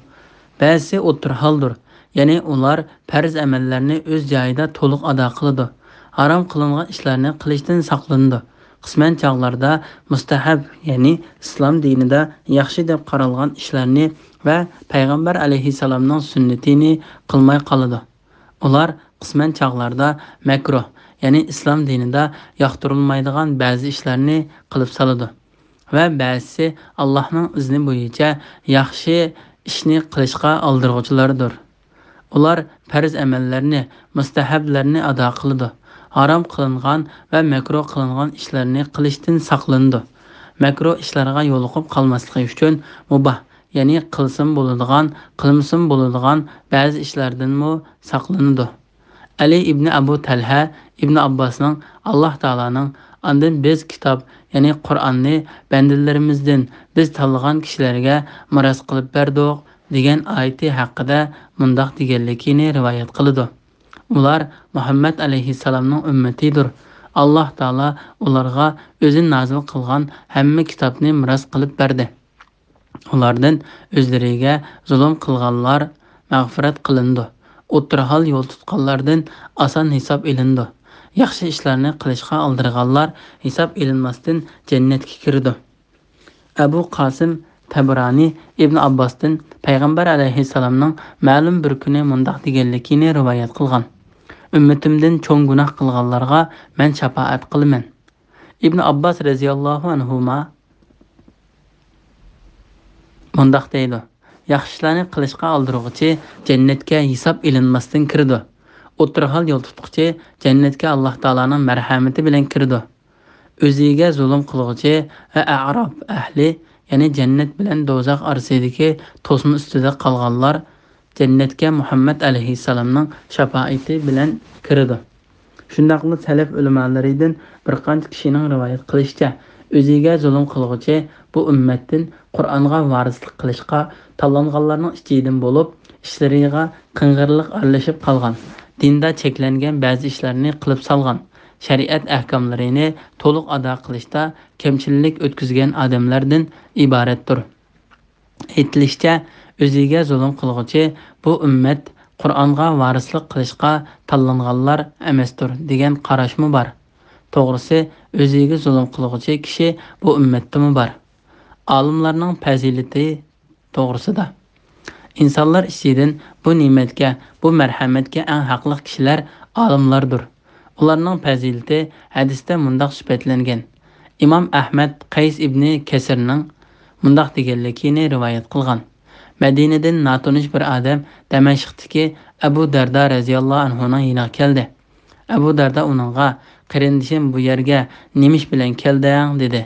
بەزىسى ئوتتۇرا ھالدۇر. يەنى ئۇلار پەرز ئەمەللەرنى ئۆز جايىدا تولۇق ئادا قىلىدۇ. ھارام قىلىنغان ئىشلارنى قىلىشتىن ساقلىنىدۇ. قىسمەن چاغلاردا مۇستەھەب، يەنى ئىسلام دىنىدا ياخشى دەپ قارالغان ئىشلارنى ۋە پەيغەمبەر ئەلەيھىسسالامنىڭ سۈننىتىنى قىلماي قالىدۇ. ئۇلار قىسمەن چاغلاردا مەكرۇھ، يەنى ئىسلام دىنىدا ياقتۇرۇلمايدىغان بەزى ئىشلارنى قىلىپ سالىدۇ ۋە بەزىسى ئاللاھنىڭ ئىزنى بويىچە ياخشى ئىشنى قىلىشقا ئالدىرىغۇچىلاردۇر. ئۇلار پەرز ئەمەللەرنى، مۇستەھەبلەرنى ئادا قىلىدۇ، ھارام قىلىنغان ۋە مەكرۇھ قىلىنغان ئىشلارنى قىلىشتىن ساقلىنىدۇ. مەكرۇھ ئىشلارغا يولۇقۇپ قالماسلىقى ئۈچۈن مۇباھ، يەنى قىلسىمۇ بولىدىغان، قىلمىسىمۇ بولىدىغان بەزى ئىشلاردىنمۇ ساقلىنىدۇ. ئەلى ئىبنى ئەبۇ تەلھە ئىبنى ئابباسنىڭ، ئاللاھ تائالانىڭ، ئاندىن بىز كىتاب، يەنى قۇرئاننى بەندىلىرىمىزدىن بىز تاللىغان كىشىلەرگە مىراس قىلىپ بەردۇق، دېگەن ئايىتى ھەققىدە مۇنداق دېگەنلىكىنى رىۋايەت قىلىدۇ: ئۇلار مۇھەممەد ئەلەيھىسسالامنىڭ ئۈممىتىدۇر. ئاللاھ تائالا ئۇلارغا ئۆزى نازىل قىلغان ھەممە كىتابنى مىراس قىلىپ بەردى. ئۇلاردىن ئۆزلىرىگە زۇلۇم قىلغانلار مەغپىرەت قىلىنىدۇ. ئوتتۇرا ھال يول تۇتقانلاردىن ئاسان ھېساب ئېلىنىدۇ. ياخشى ئىشلارنى قىلىشقا ئالدىرىغانلار ھېساب ئېلىنماستىن جەننەتكە كىرىدۇ. ئەبۇ قاسىم تەبرانى ئىبن ئابباستىن پەيغەمبەر ئەلەيھىسسالامنىڭ مەلۇم بىر كۈنى مۇنداق دېگەنلىكىنى رىۋايەت قىلغان: ئۈممىتىمدىن چوڭ گۇناھ قىلغانلارغا مەن شاپائەت قىلىمەن. ئىبن ئابباس رەزىياللاھۇ ئەنھۇما مۇنداق دەيدۇ: ياخشى ئىشلارنى قىلىشقا ئالدىرىغۇچى جەننەتكە ھېساب ئېلىنماستىن كىرىدۇ. ئوتتۇرا ھال يول تۇتقۇچى جەننەتكە ئاللاھ تائالانىڭ مەرھەمىتى بىلەن كىرىدۇ. ئۆزىگە زۇلۇم قىلغۇچى ۋە ئەئراپ ئەھلى، يەنى جەننەت بىلەن دوزاخ ئارىسىدىكى توسما ئۈستىدە قالغانلار جەننەتكە مۇھەممەد ئەلەيھىسسالامنىڭ شاپائىتى بىلەن كىرىدۇ. شۇنداقلا سەلەف ئۆلىمالىرىدىن بىر قانچە كىشىنىڭ رىۋايەت قىلىشىچە، ئۆزىگە زۇلۇم قىلغۇچى بۇ ئۈممەتتىن قۇرئانغا ۋارىسلىق قىلىشقا تاللانغانلارنىڭ ئىچىدىن بولۇپ، ئىشلىرىغا قىڭغىرلىق ئارىلىشىپ قالغان، دىندا چەكلەنگەن بەزى ئىشلارنى قىلىپ سالغان، شەرىئەت ئەھكاملىرىنى تولۇق ئادا قىلىشتا كەمچىللىك ئۆتكۈزگەن ئادەملەردىن ئىبارەتتۇر. ئېيتىلىشىچە، ئۆزىگە زۇلۇم قىلغۇچى بۇ ئۈممەت قۇرئانغا ۋارىسلىق قىلىشقا تاللانغانلار ئەمەستۇر، دېگەن قاراشمۇ بار. توغرىسى، ئۆزىگە زۇلۇم قىلغۇچى كىشى بۇ ئۈممەتتىمۇ بار. ئالىملارنىڭ پەزىلىتى توغرىسىدا. ئىنسانلار ئىچىدىن بۇ نېمەتكە، بۇ مەرھەمەتكە ئەڭ ھەقلىق كىشىلەر ئالىملاردۇر. ئۇلارنىڭ پەزىلىتى ھەدىستە مۇنداق سۈپەتلەنگەن. ئىمام ئەھمەد قەيس ئىبنى كەسىرنىڭ مۇنداق دېگەنلىكىنى رىۋايەت قىلغان: مەدىنىدىن ناتونۇش بىر ئادەم دەمەشقتىكى ئەبۇ دەردا رەزىياللاھۇ ئەنھۇنىڭ يېنىغا كەلدى. ئەبۇ دەردا ئۇنىڭغا: «قېرىندىشىم بۇ يەرگە نېمە ئىش بىلەن كەلدىڭ؟» دېدى.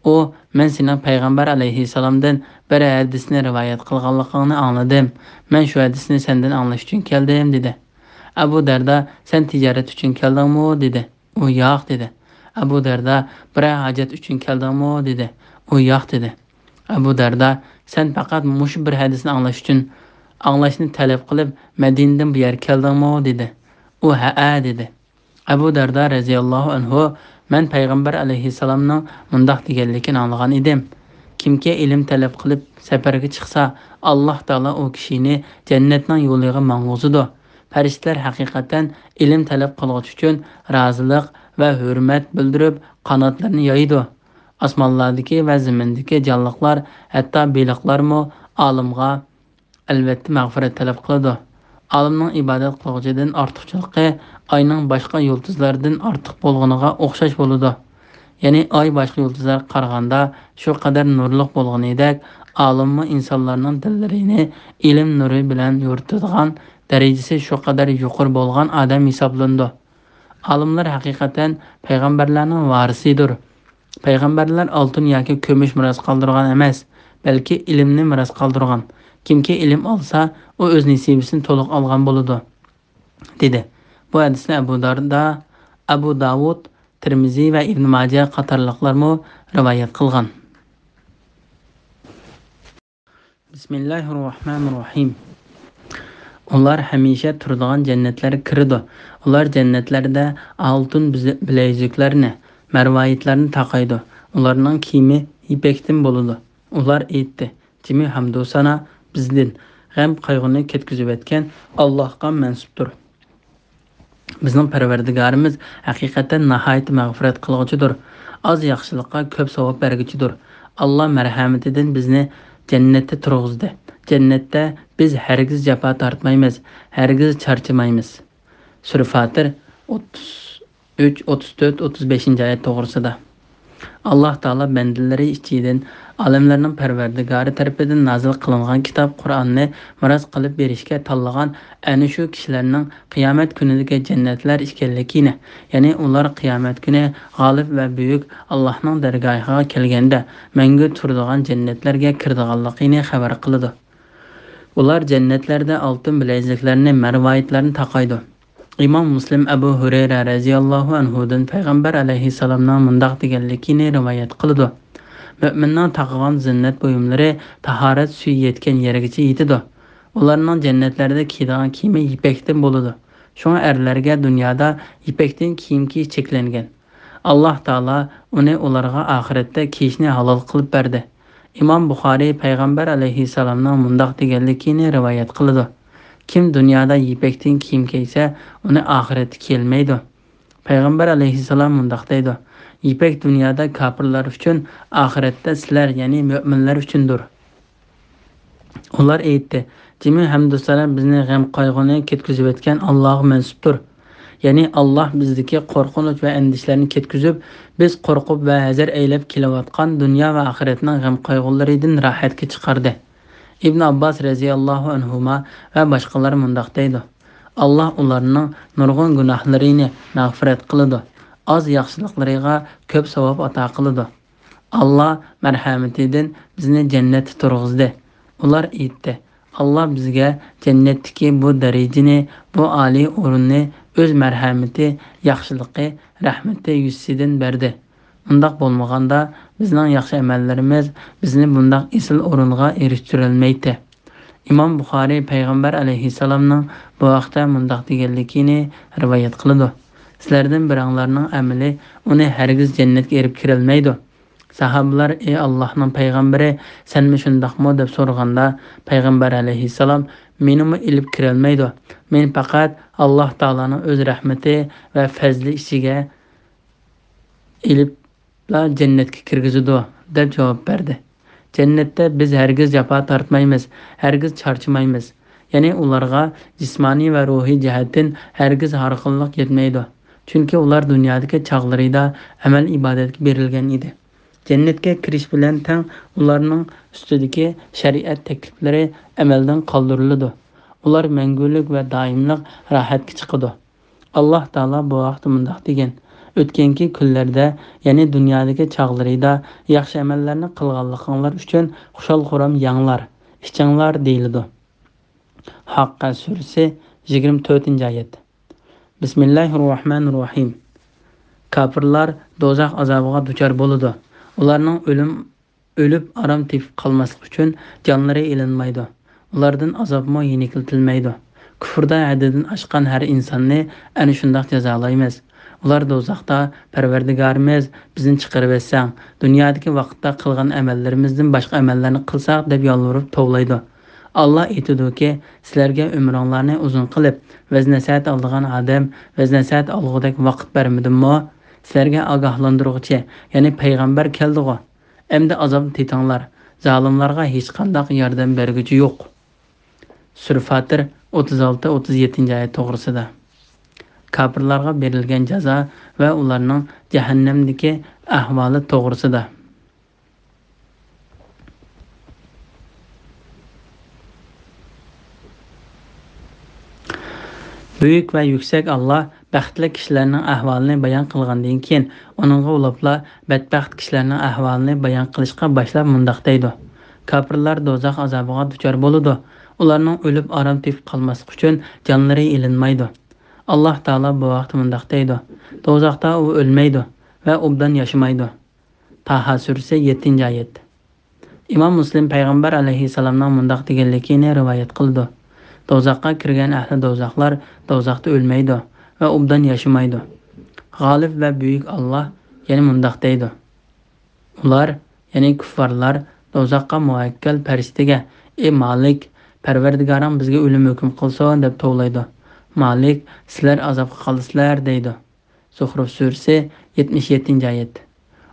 ئۇ: «مەن سېنىڭ پەيغەمبەر ئەلەيھىسسالامدىن بىر ھەدىسنى رىۋايەت قىلغانلىقىڭنى ئاڭلىدىم. مەن شۇ ھەدىسنى سەندىن ئاڭلاش ئۈچۈن كەلدىم» دېدى. ئەبۇ دەردا: «سەن تىجارەت ئۈچۈن كەلدىڭمۇ؟» دېدى. ئۇ: «ياق» دېدى. ئەبۇ دەردا: «بىرەر ھاجەت ئۈچۈن كەلدىڭمۇ؟» دېدى. ئۇ: «ياق» دېدى. ئەبۇ دەردا: «سەن پەقەت مۇشۇ بىر ھەدىسنى ئاڭلاش ئۈچۈن، ئاڭلاشنى تەلەپ قىلىپ مەدىنىدىن بۇ يەرگە كەلدىڭمۇ؟» دېدى. ئۇ: «ھەئە» دېدى. ئەبۇ دەردا رەزىياللاھۇ ئەنھۇ: «مەن پەيغەمبەر ئەلەيھىسسالامنىڭ مۇنداق دېگەنلىكىنى ئاڭلىغان ئىدىم: كىمكى ئىلىم تەلەپ قىلىپ سەپەرگە چىقسا، ئاللاھ تائالا ئۇ كىشىنى جەننەتنىڭ يولىغا ماڭغۇزىدۇ. پەرىشتىلەر ھەقىقەتەن ئىلىم تەلەپ قىلغۇچى ئۈچۈن رازىلىق ۋە ھۆرمەت بىلدۈرۈپ، قاناتلىرىنى يايىدۇ. ئاسمانلاردىكى ۋە زېمىندىكى جانلىقلار، ھەتتا بېلىقلارمۇ ئالىمغا، ئەلۋەتتە، مەغپىرەت تەلەپ قىلىدۇ. ئالىمنىڭ ئىبادەت قىلغۇچىدىن ئارتۇقچىلىقى ئاينىڭ باشقا يۇلتۇزلاردىن ئارتۇق بولغىنىغا ئوخشاش بولىدۇ. يەنى ئاي باشقا يۇلتۇزلارغا قارىغاندا شۇ قەدەر نۇرلۇق بولغىنىدەك، ئالىممۇ ئىنسانلارنىڭ دىللىرىنى ئىلىم نۇرى بىلەن يورۇتىدىغان دەرىجىسى شۇ قەدەر يۇقىرى بولغان ئادەم ھېسابلىنىدۇ. ئالىملار ھەقىقەتەن پەيغەمبەرلەرنىڭ ۋارىسىدۇر. پەيغەمبەرلەر ئالتۇن ياكى كۈمۈش مىراس قالدۇرغان ئەمەس، بەلكى ئىلىمنى مىراس قالدۇرغان. كىمكى ئىلىم ئالسا، ئۇ ئۆز نېسىۋىسىنى تولۇق ئالغان بولىدۇ، دېدى. بۇ ھەدىسنى ئەبۇ داردا، ئەبۇ داۋۇد، تىرمىزى ۋە ئىبن ماجە قاتارلىقلارمۇ رىۋايەت قىلغان. بىسمىللاھىررەھمانىررەھىم. ئۇلار ھەمىشە تۇرىدىغان جەننەتلەرگە كىرىدۇ. ئۇلار جەننەتلەردە ئالتۇن بىزە-، بىلەيزۈكلەرنى، مەرۋايىتلەرنى تاقايدۇ. ئۇلارنىڭ كىيىمى يىپەكتىن بولىدۇ. ئۇلار ئېيتتى: جىمى ھەمدۇسانا بىزدىن غەم-قايغۇنى كەتكۈزۈۋەتكەن ئاللاھقا مەنسۇپتۇر. بىزنىڭ پەرۋەردىگارىمىز ھەقىقەتەن ناھايىتى مەغپىرەت قىلغۇچىدۇر. ئاز ياخشىلىققا كۆپ ساۋاب بەرگۈچىدۇر. ئاللا مەرھەمىتىدىن بىزنى جەننەتتە تۇرغۇزدى. جەننەتتە بىز ھەرگىز جاپا تارتمايمىز، ھەرگىز چارچىمايمىز. سۈرە فاتىر ئوتتۇز ئۈچ، ئوتتۇز تۆت، ئوتتۇز بەشىنچى ئايەت توغرىسىدا. ئاللاھ تائالا بەندىلىرى ئىچىدىن ئالەملەرنىڭ پەرۋەردىگارى تەرىپىدىن نازىل قىلىنغان كىتاب قۇرئاننى مىراس قىلىپ بېرىشكە تاللىغان ئەنە شۇ كىشىلەرنىڭ قىيامەت كۈنىدىكى جەننەتلەر ئىكەنلىكىنى، يەنى ئۇلار قىيامەت كۈنى غالىب ۋە بۈيۈك ئاللاھنىڭ دەرگاھىغا كەلگەندە مەڭگۈ تۇرىدىغان جەننەتلەرگە كىرىدىغانلىقىنى خەۋەر قىلىدۇ. ئۇلار جەننەتلەردە ئالتۇن بىلەزلىكلەرنى، مەرۋايىتلەرنى تاقايدۇ. ئىمام مۇسلىم ئەبۇ ھۇرەيرە رەزىياللاھۇ ئەنھۇدىن پەيغەمبەر ئەلەيھىسسالامنىڭ مۇنداق دېگەنلىكىنى رىۋايەت قىلىدۇ: مۆمىننىڭ تاقىغان زىننەت بۇيۇملىرى تاھارەت سۈيى يەتكەن يەرگىچە يېتىدۇ. ئۇلارنىڭ جەننەتلەردە كىيىدىغان كىيىمى يىپەكتىن بولىدۇ. شۇڭا ئەرلەرگە دۇنيادا يىپەكتىن كىيىم كىيىش چەكلەنگەن. ئاللاھ تائالا ئۇنى ئۇلارغا ئاخىرەتتە كىيىشنى ھالال قىلىپ بەردى. ئىمام بۇخارىي پەيغەمبەر ئەلەيھىسسالامنىڭ مۇنداق دېگەنلىكىنى رىۋايەت قىلىدۇ: كىم دۇنيادا يىپەكتىن كىيىم كىيسە، ئۇنى ئاخىرەتتە كىيەلمەيدۇ. پەيغەمبەر ئەلەيھىسسالام مۇنداق دەيدۇ: يىپەك دۇنيادا كاپىرلار ئۈچۈن، ئاخىرەتتە سىلەر، يەنى مۆمىنلەر ئۈچۈندۇر. ئۇلار ئېيتتى: جىمى ھەمدۇ سانا بىزنى غەم-قايغۇنى كەتكۈزۈۋەتكەن ئاللاھقا مەنسۇپتۇر. يەنى ئاللاھ بىزدىكى قورقۇنچ ۋە ئەندىشىلەرنى كەتكۈزۈپ، بىز قورقۇپ ۋە ھەزەر ئەيلەپ كېلىۋاتقان دۇنيا ۋە ئاخىرەتنىڭ غەم-قايغۇلىرىدىن راھەتكە چىقاردى. ئىبن ئابباس رەزىياللاھۇ ئەنھۇما ۋە باشقىلار مۇنداق دەيدۇ: ئاللاھ ئۇلارنىڭ نۇرغۇن گۇناھلىرىنى مەغپىرەت قىلىدۇ، ئاز ياخشىلىقلىرىغا كۆپ ساۋاب ئاتا قىلىدۇ. ئاللاھ مەرھەمىتىدىن بىزنى جەننەتتە تۇرغۇزدى. ئۇلار ئېيتتى: ئاللاھ بىزگە جەننەتتىكى بۇ دەرىجىنى، بۇ ئالىي ئورۇننى ئۆز مەرھەمىتى، ياخشىلىقى، رەھمىتى يۈزىسىدىن بەردى. ئۇنداق بولمىغاندا، بىزنىڭ ياخشى ئەمەللىرىمىز بىزنى بۇنداق ئېسىل ئورۇنغا ئېرىشتۈرەلمەيتتى. ئىمام بۇخارىي پەيغەمبەر ئەلەيھىسسالامنىڭ بۇ ھەقتە مۇنداق دېگەنلىكىنى رىۋايەت قىلىدۇ: سىلەردىن بىرەڭلارنىڭ ئەمىلى ئۇنى ھەرگىز جەننەتكە ئېلىپ كىرەلمەيدۇ. ساھابىلار: ئى ئاللاھنىڭ پەيغەمبىرى، سەنمۇ شۇنداقمۇ؟ دەپ سورىغاندا، پەيغەمبەر ئەلەيھىسسالام: مېنىمۇ ئېلىپ كىرەلمەيدۇ. مېنى پەقەت ئاللاھ تائالانىڭ ئۆز رەھمىتى ۋە پەزلى ئىچىگە ئېلىپلا جەننەتكە كىرگۈزىدۇ، دەپ جاۋاب بەردى. جەننەتتە بىز ھەرگىز جاپا تارتمايمىز، ھەرگىز چارچىمايمىز. يەنى ئۇلارغا جىسمانىي ۋە روھىي جەھەتتىن ھەرگىز ھارغىنلىق يەتمەيدۇ. چۈنكى ئۇلار دۇنيادىكى چاغلىرىدا ئەمەل-ئىبادەتكە بېرىلگەن ئىدى. جەننەتكە كىرىش بىلەن تەڭ ئۇلارنىڭ ئۈستىدىكى شەرىئەت تەكلىپلىرى ئەمەلدىن قالدۇرۇلىدۇ. ئۇلار مەڭگۈلۈك ۋە دائىملىق راھەتكە چىقىدۇ. ئاللاھ تائالا بۇ ھەقتە مۇنداق دېگەن: ئۆتكەنكى كۈنلەردە، يەنى دۇنيادىكى چاغلىرىدا ياخشى ئەمەللەرنى قىلغانلىقىڭلار ئۈچۈن خۇشال-خۇرام يەڭلار، ئىچىڭلار دېيىلىدۇ. ھاققە سۈرىسى، يىگىرمە تۆتىنچى ئايەت. بىسمىللاھىررەھمانىررەھىم. كاپىرلار دوزاخ ئازابىغا دۇچار بولىدۇ. ئۇلارنىڭ ئۆلۈم ئۆلۈپ ئارام تېپىپ قالماسلىق ئۈچۈن جانلىرى ئېلىنمايدۇ. ئۇلاردىن ئازابمۇ يېنىكلىتىلمەيدۇ. كۇفرىدا ھەددىدىن ئاشقان ھەر ئىنساننى ئەنە شۇنداق جازالايمىز. ئۇلار دوزاختا، پەرۋەردىگارىمىز، بىزنى چىقىرىۋەتسەڭ، دۇنيادىكى ۋاقىتتا قىلغان ئەمەللىرىمىزدىن باشقا ئەمەللەرنى قىلساق، دەپ يالۋۇرۇپ توۋلايدۇ. ئاللاھ ئېيتىدۇكى، سىلەرگە ئۆمرۈڭلارنى ئۇزۇن قىلىپ، ۋەز-نەسىھەت ئالىدىغان ئادەم، ۋەز-نەسىھەت ئالغۇدەك ۋاقىت بەرمىدىممۇ؟ سىلەرگە ئاگاھلاندۇرغۇچى، يەنى پەيغەمبەر كەلدىغۇ؟ ئەمدى ئازابنى تېتىڭلار، زالىملارغا ھېچقانداق ياردەم بەرگۈچى يوق. سۈرە فاتىر، ئوتتۇز ئالتە، ئوتتۇز يەتتىنچى ئايەت توغرىسىدا. كاپىرلارغا بېرىلگەن جازا ۋە ئۇلارنىڭ جەھەننەمدىكى ئەھۋالى توغرىسىدا. بۈيۈك ۋە يۈكسەك ئاللاھ بەختلىك كىشىلەرنىڭ ئەھۋالىنى بايان قىلغاندىن كېيىن، ئۇنىڭغا ئۇلاپلا بەتبەخت كىشىلەرنىڭ ئەھۋالىنى بايان قىلىشقا باشلاپ مۇنداق دەيدۇ: كاپىرلار دوزاخ ئازابىغا دۇچار بولىدۇ. ئۇلارنىڭ ئۆلۈپ ئارام تېپىپ قالماسلىقى ئۈچۈن جانلىرى ئېلىنمايدۇ. ئاللاھ تائالا بۇ ھەقتە مۇنداق دەيدۇ: دوزاختا ئۇ ئۆلمەيدۇ ۋە ئوبدان ياشىمايدۇ. تاھا سۈرىسى، يەتتىنچى ئايەت. ئىمام مۇسلىم پەيغەمبەر ئەلەيھىسسالامنىڭ مۇنداق دېگەنلىكىنى رىۋايەت قىلىدۇ: دوزاخقا كىرگەن ئەھلى دوزاخلار دوزاختا ئۆلمەيدۇ ۋە ئوبدان ياشىمايدۇ. غالىب ۋە بۈيۈك ئاللاھ يەنە مۇنداق دەيدۇ: ئۇلار، يەنى كۇففارلار، دوزاخقا مۇۋەككەل پەرىشتىگە: ئى مالىك، پەرۋەردىگارىڭ بىزگە ئۆلۈم ھۆكۈم قىلسۇن، دەپ توۋلايدۇ. مالىك: سىلەر ئازابقا قالىسىلەر، دەيدۇ. زۇخرۇف سۈرىسى، يەتمىش يەتتىنچى ئايەت.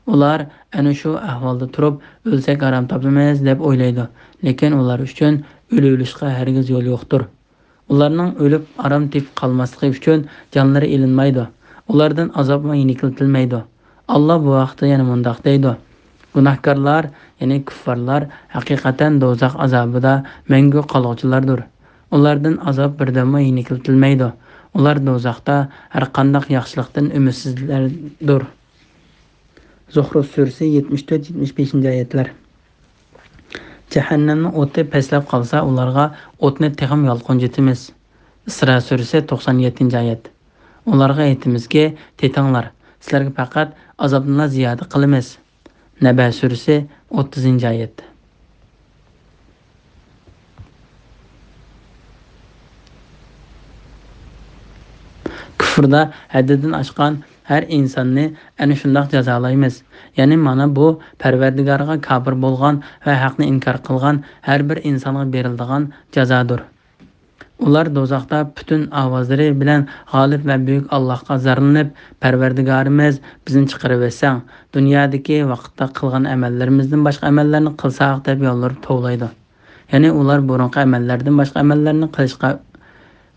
ئۇلار ئەنە شۇ ئەھۋالدا تۇرۇپ، ئۆلسەك ئارام تاپىمىز دەپ ئويلايدۇ، لېكىن ئۇلار ئۈچۈن ئۆلۈۋېلىشقا ھەرگىز يول يوقتۇر. ئۇلارنىڭ ئۆلۈپ ئارام تېپىپ قالماسلىقى ئۈچۈن جانلىرى ئېلىنمايدۇ. ئۇلاردىن ئازابمۇ يېنىكلىتىلمەيدۇ. ئاللا بۇ ھەقتە يەنە مۇنداق دەيدۇ: گۇناھكارلار، يەنى كۇففارلار ھەقىقەتەن دوزاخ ئازابىدا مەڭگۈ قالغۇچىلاردۇر. ئۇلاردىن ئازاب بىردەممۇ يېنىكلىتىلمەيدۇ. ئۇلار دوزاختا ھەرقانداق ياخشىلىقتىن ئۈمىدسىزلەردۇر. زۇخرۇف سۈرىسى يەتمىش تۆت، يەتمىش بەشىنچى ئايەتلەر. جەھەننەمنىڭ ئوتى پەسلەپ قالسا، ئۇلارغا ئوتنى تېخىمۇ يالقۇنجىتىمىز. ئىسرا سۈرىسى توقسان يەتتىنچى ئايەت. ئۇلارغا ئېيتىمىزكى، تېتىڭلار، سىلەرگە پەقەت ئازابنىلا زىيادە قىلىمىز. نەبە سۈرىسى ئوتتۇزىنچى ئايەت. كۇفردا ھەددىدىن ئاشقان ھەر ئىنساننى ئەنە شۇنداق جازالايمىز. يەنى مانا بۇ پەرۋەردىگارىغا كاپىر بولغان ۋە ھەقنى ئىنكار قىلغان ھەر بىر ئىنسانغا بېرىلىدىغان جازادۇر. ئۇلار دوزاختا پۈتۈن ئاۋازلىرى بىلەن غالىب ۋە بۈيۈك ئاللاھقا زارلىنىپ، پەرۋەردىگارىمىز، بىزنى چىقىرىۋەتسەڭ، دۇنيادىكى ۋاقىتتا قىلغان ئەمەللىرىمىزدىن باشقا ئەمەللەرنى قىلساق، دەپ يالۋۇرۇپ توۋلايدۇ. يەنى ئۇلار بۇرۇنقى ئەمەللەردىن باشقا ئەمەللەرنى قىلىشقا،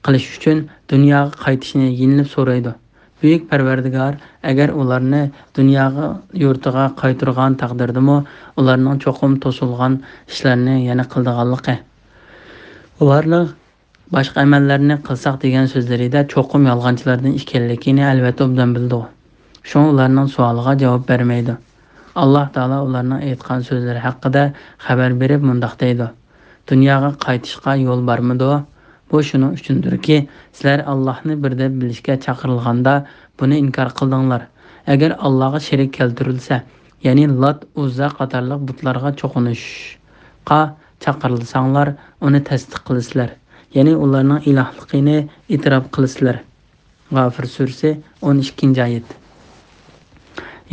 قىلىش ئۈچۈن دۇنياغا قايتىشنى يېلىنىپ سورايدۇ. بۈيۈك پەرۋەردىگار ئەگەر ئۇلارنى دۇنياغا، يۇرتىغا قايتۇرغان تەقدىردىمۇ، ئۇلارنىڭ چوقۇم توسۇلغان ئىشلارنى يەنە قىلىدىغانلىقى، ئۇلارنىڭ باشقا ئەمەللەرنى قىلساق دېگەن سۆزلىرىدە چوقۇم يالغانچىلاردىن ئىكەنلىكىنى ئەلۋەتتە ئوبدان بىلىدۇ. شۇڭا ئۇلارنىڭ سوئالىغا جاۋاب بەرمەيدۇ. ئاللاھ تائالا ئۇلارنىڭ ئېيتقان سۆزلىرى ھەققىدە خەۋەر بېرىپ مۇنداق دەيدۇ: دۇنياغا قايتىشقا يول بارمىدۇ؟ بۇ شۇنىڭ ئۈچۈندۇركى، سىلەر ئاللاھنى بىر دەپ بىلىشكە چاقىرىلغاندا بۇنى ئىنكار قىلدىڭلار. ئەگەر ئاللاھقا شېرىك كەلتۈرۈلسە، يەنى لات، ئۇززا قاتارلىق بۇتلارغا چوقۇنۇشقا چاقىرىلساڭلار، ئۇنى تەستىق قىلىسىلەر. يەنى ئۇلارنىڭ ئىلاھلىقىنى ئېتىراپ قىلىسىلەر. غافىر سۈرىسى، ئون ئىككىنچى ئايەت.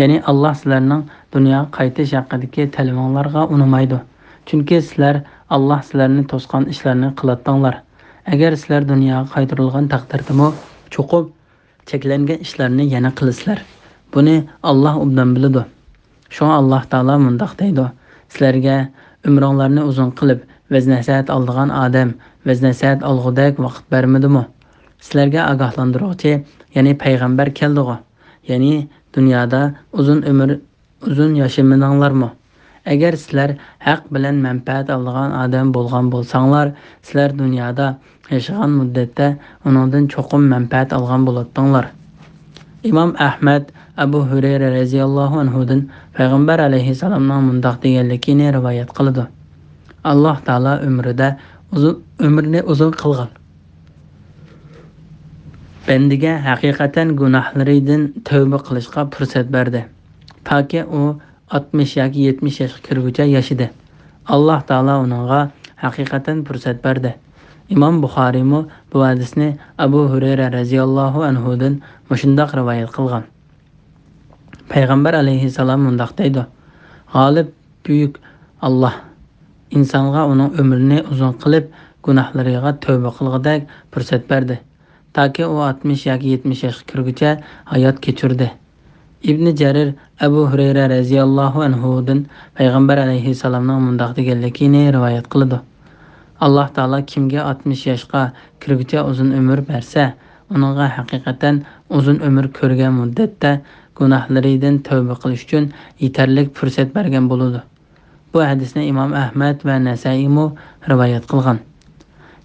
يەنى ئاللاھ سىلەرنىڭ دۇنياغا قايتىش ھەققىدىكى تەلىپىڭلارغا ئۇنىمايدۇ. چۈنكى سىلەر ئاللاھ سىلەرنى توسقان ئىشلارنى قىلاتتىڭلار. ئەگەر سىلەر دۇنياغا قايتۇرۇلغان تەقدىردىمۇ چوقۇم چەكلەنگەن ئىشلارنى يەنە قىلىسىلەر. بۇنى ئاللاھ ئوبدان بىلىدۇ. شۇڭا ئاللاھ تائالا مۇنداق دەيدۇ: سىلەرگە ئۆمرۈڭلارنى ئۇزۇن قىلىپ، ۋەز-نەسىھەت ئالىدىغان ئادەم ۋەز-نەسىھەت ئالغۇدەك ۋاقىت بەرمىدىمۇ؟ سىلەرگە ئاگاھلاندۇرغۇچى، يەنى پەيغەمبەر كەلدىغۇ؟ يەنى دۇنيادا ئۇزۇن ئۆمۈر، ئۇزۇن ياشىمىدىڭلارمۇ؟ ئەگەر سىلەر ھەق بىلەن مەنپەئەت ئالىدىغان ئادەم بولغان بولساڭلار، سىلەر دۇنيادا ياشىغان مۇددەتتە ئۇنىڭدىن چوقۇم مەنپەئەت ئالغان بولاتتىڭلار. ئىمام ئەھمەد ئەبۇ ھۇرەيرە رەزىياللاھۇ ئەنھۇدىن پەيغەمبەر ئەلەيھىسسالامنىڭ مۇنداق دېگەنلىكىنى رىۋايەت قىلىدۇ: ئاللاھ تائالا ئۆمرىدە ئۇزۇن، ئۆمرىنى ئۇزۇن قىلغان بەندىگە ھەقىقەتەن گۇناھلىرىدىن تەۋبە قىلىشقا پۇرسەت بەردى. تاكى ئۇ ئاتمىش ياكى يەتمىش ياشقا كىرگۈچە ياشىدى. ئاللاھ تائالا ئۇنىڭغا ھەقىقەتەن پۇرسەت بەردى. ئىمام بۇخارىيمۇ بۇ ھەدىسنى ئەبۇ ھۇرەيرە رەزىياللاھۇ ئەنھۇدىن مۇشۇنداق رىۋايەت قىلغان: پەيغەمبەر ئەلەيھىسسالام مۇنداق دەيدۇ: غالىب، بۈيۈك ئاللاھ ئىنسانغا ئۇنىڭ ئۆمرىنى ئۇزۇن قىلىپ، گۇناھلىرىغا تەۋبە قىلغۇدەك پۇرسەت بەردى. تاكى ئۇ ئاتمىش ياكى يەتمىش ياشقا كىرگۈچە ھايات كەچۈردى. ئىبنى جەرىر ئەبۇ ھۇرەيرە رەزىياللاھۇ ئەنھۇدىن پەيغەمبەر ئەلەيھىسسالامنىڭ مۇنداق دېگەنلىكىنى رىۋايەت قىلىدۇ: ئاللاھ تائالا كىمگە ئاتمىش ياشقا كىرگۈچە ئۇزۇن ئۆمۈر بەرسە، ئۇنىڭغا ھەقىقەتەن ئۇزۇن ئۆمۈر كۆرگەن مۇددەتتە گۇناھلىرىدىن تەۋبە قىلىش ئۈچۈن يېتەرلىك پۇرسەت بەرگەن بولىدۇ. بۇ ھەدىسنى ئىمام ئەھمەد ۋە نەسائىيمۇ رىۋايەت قىلغان.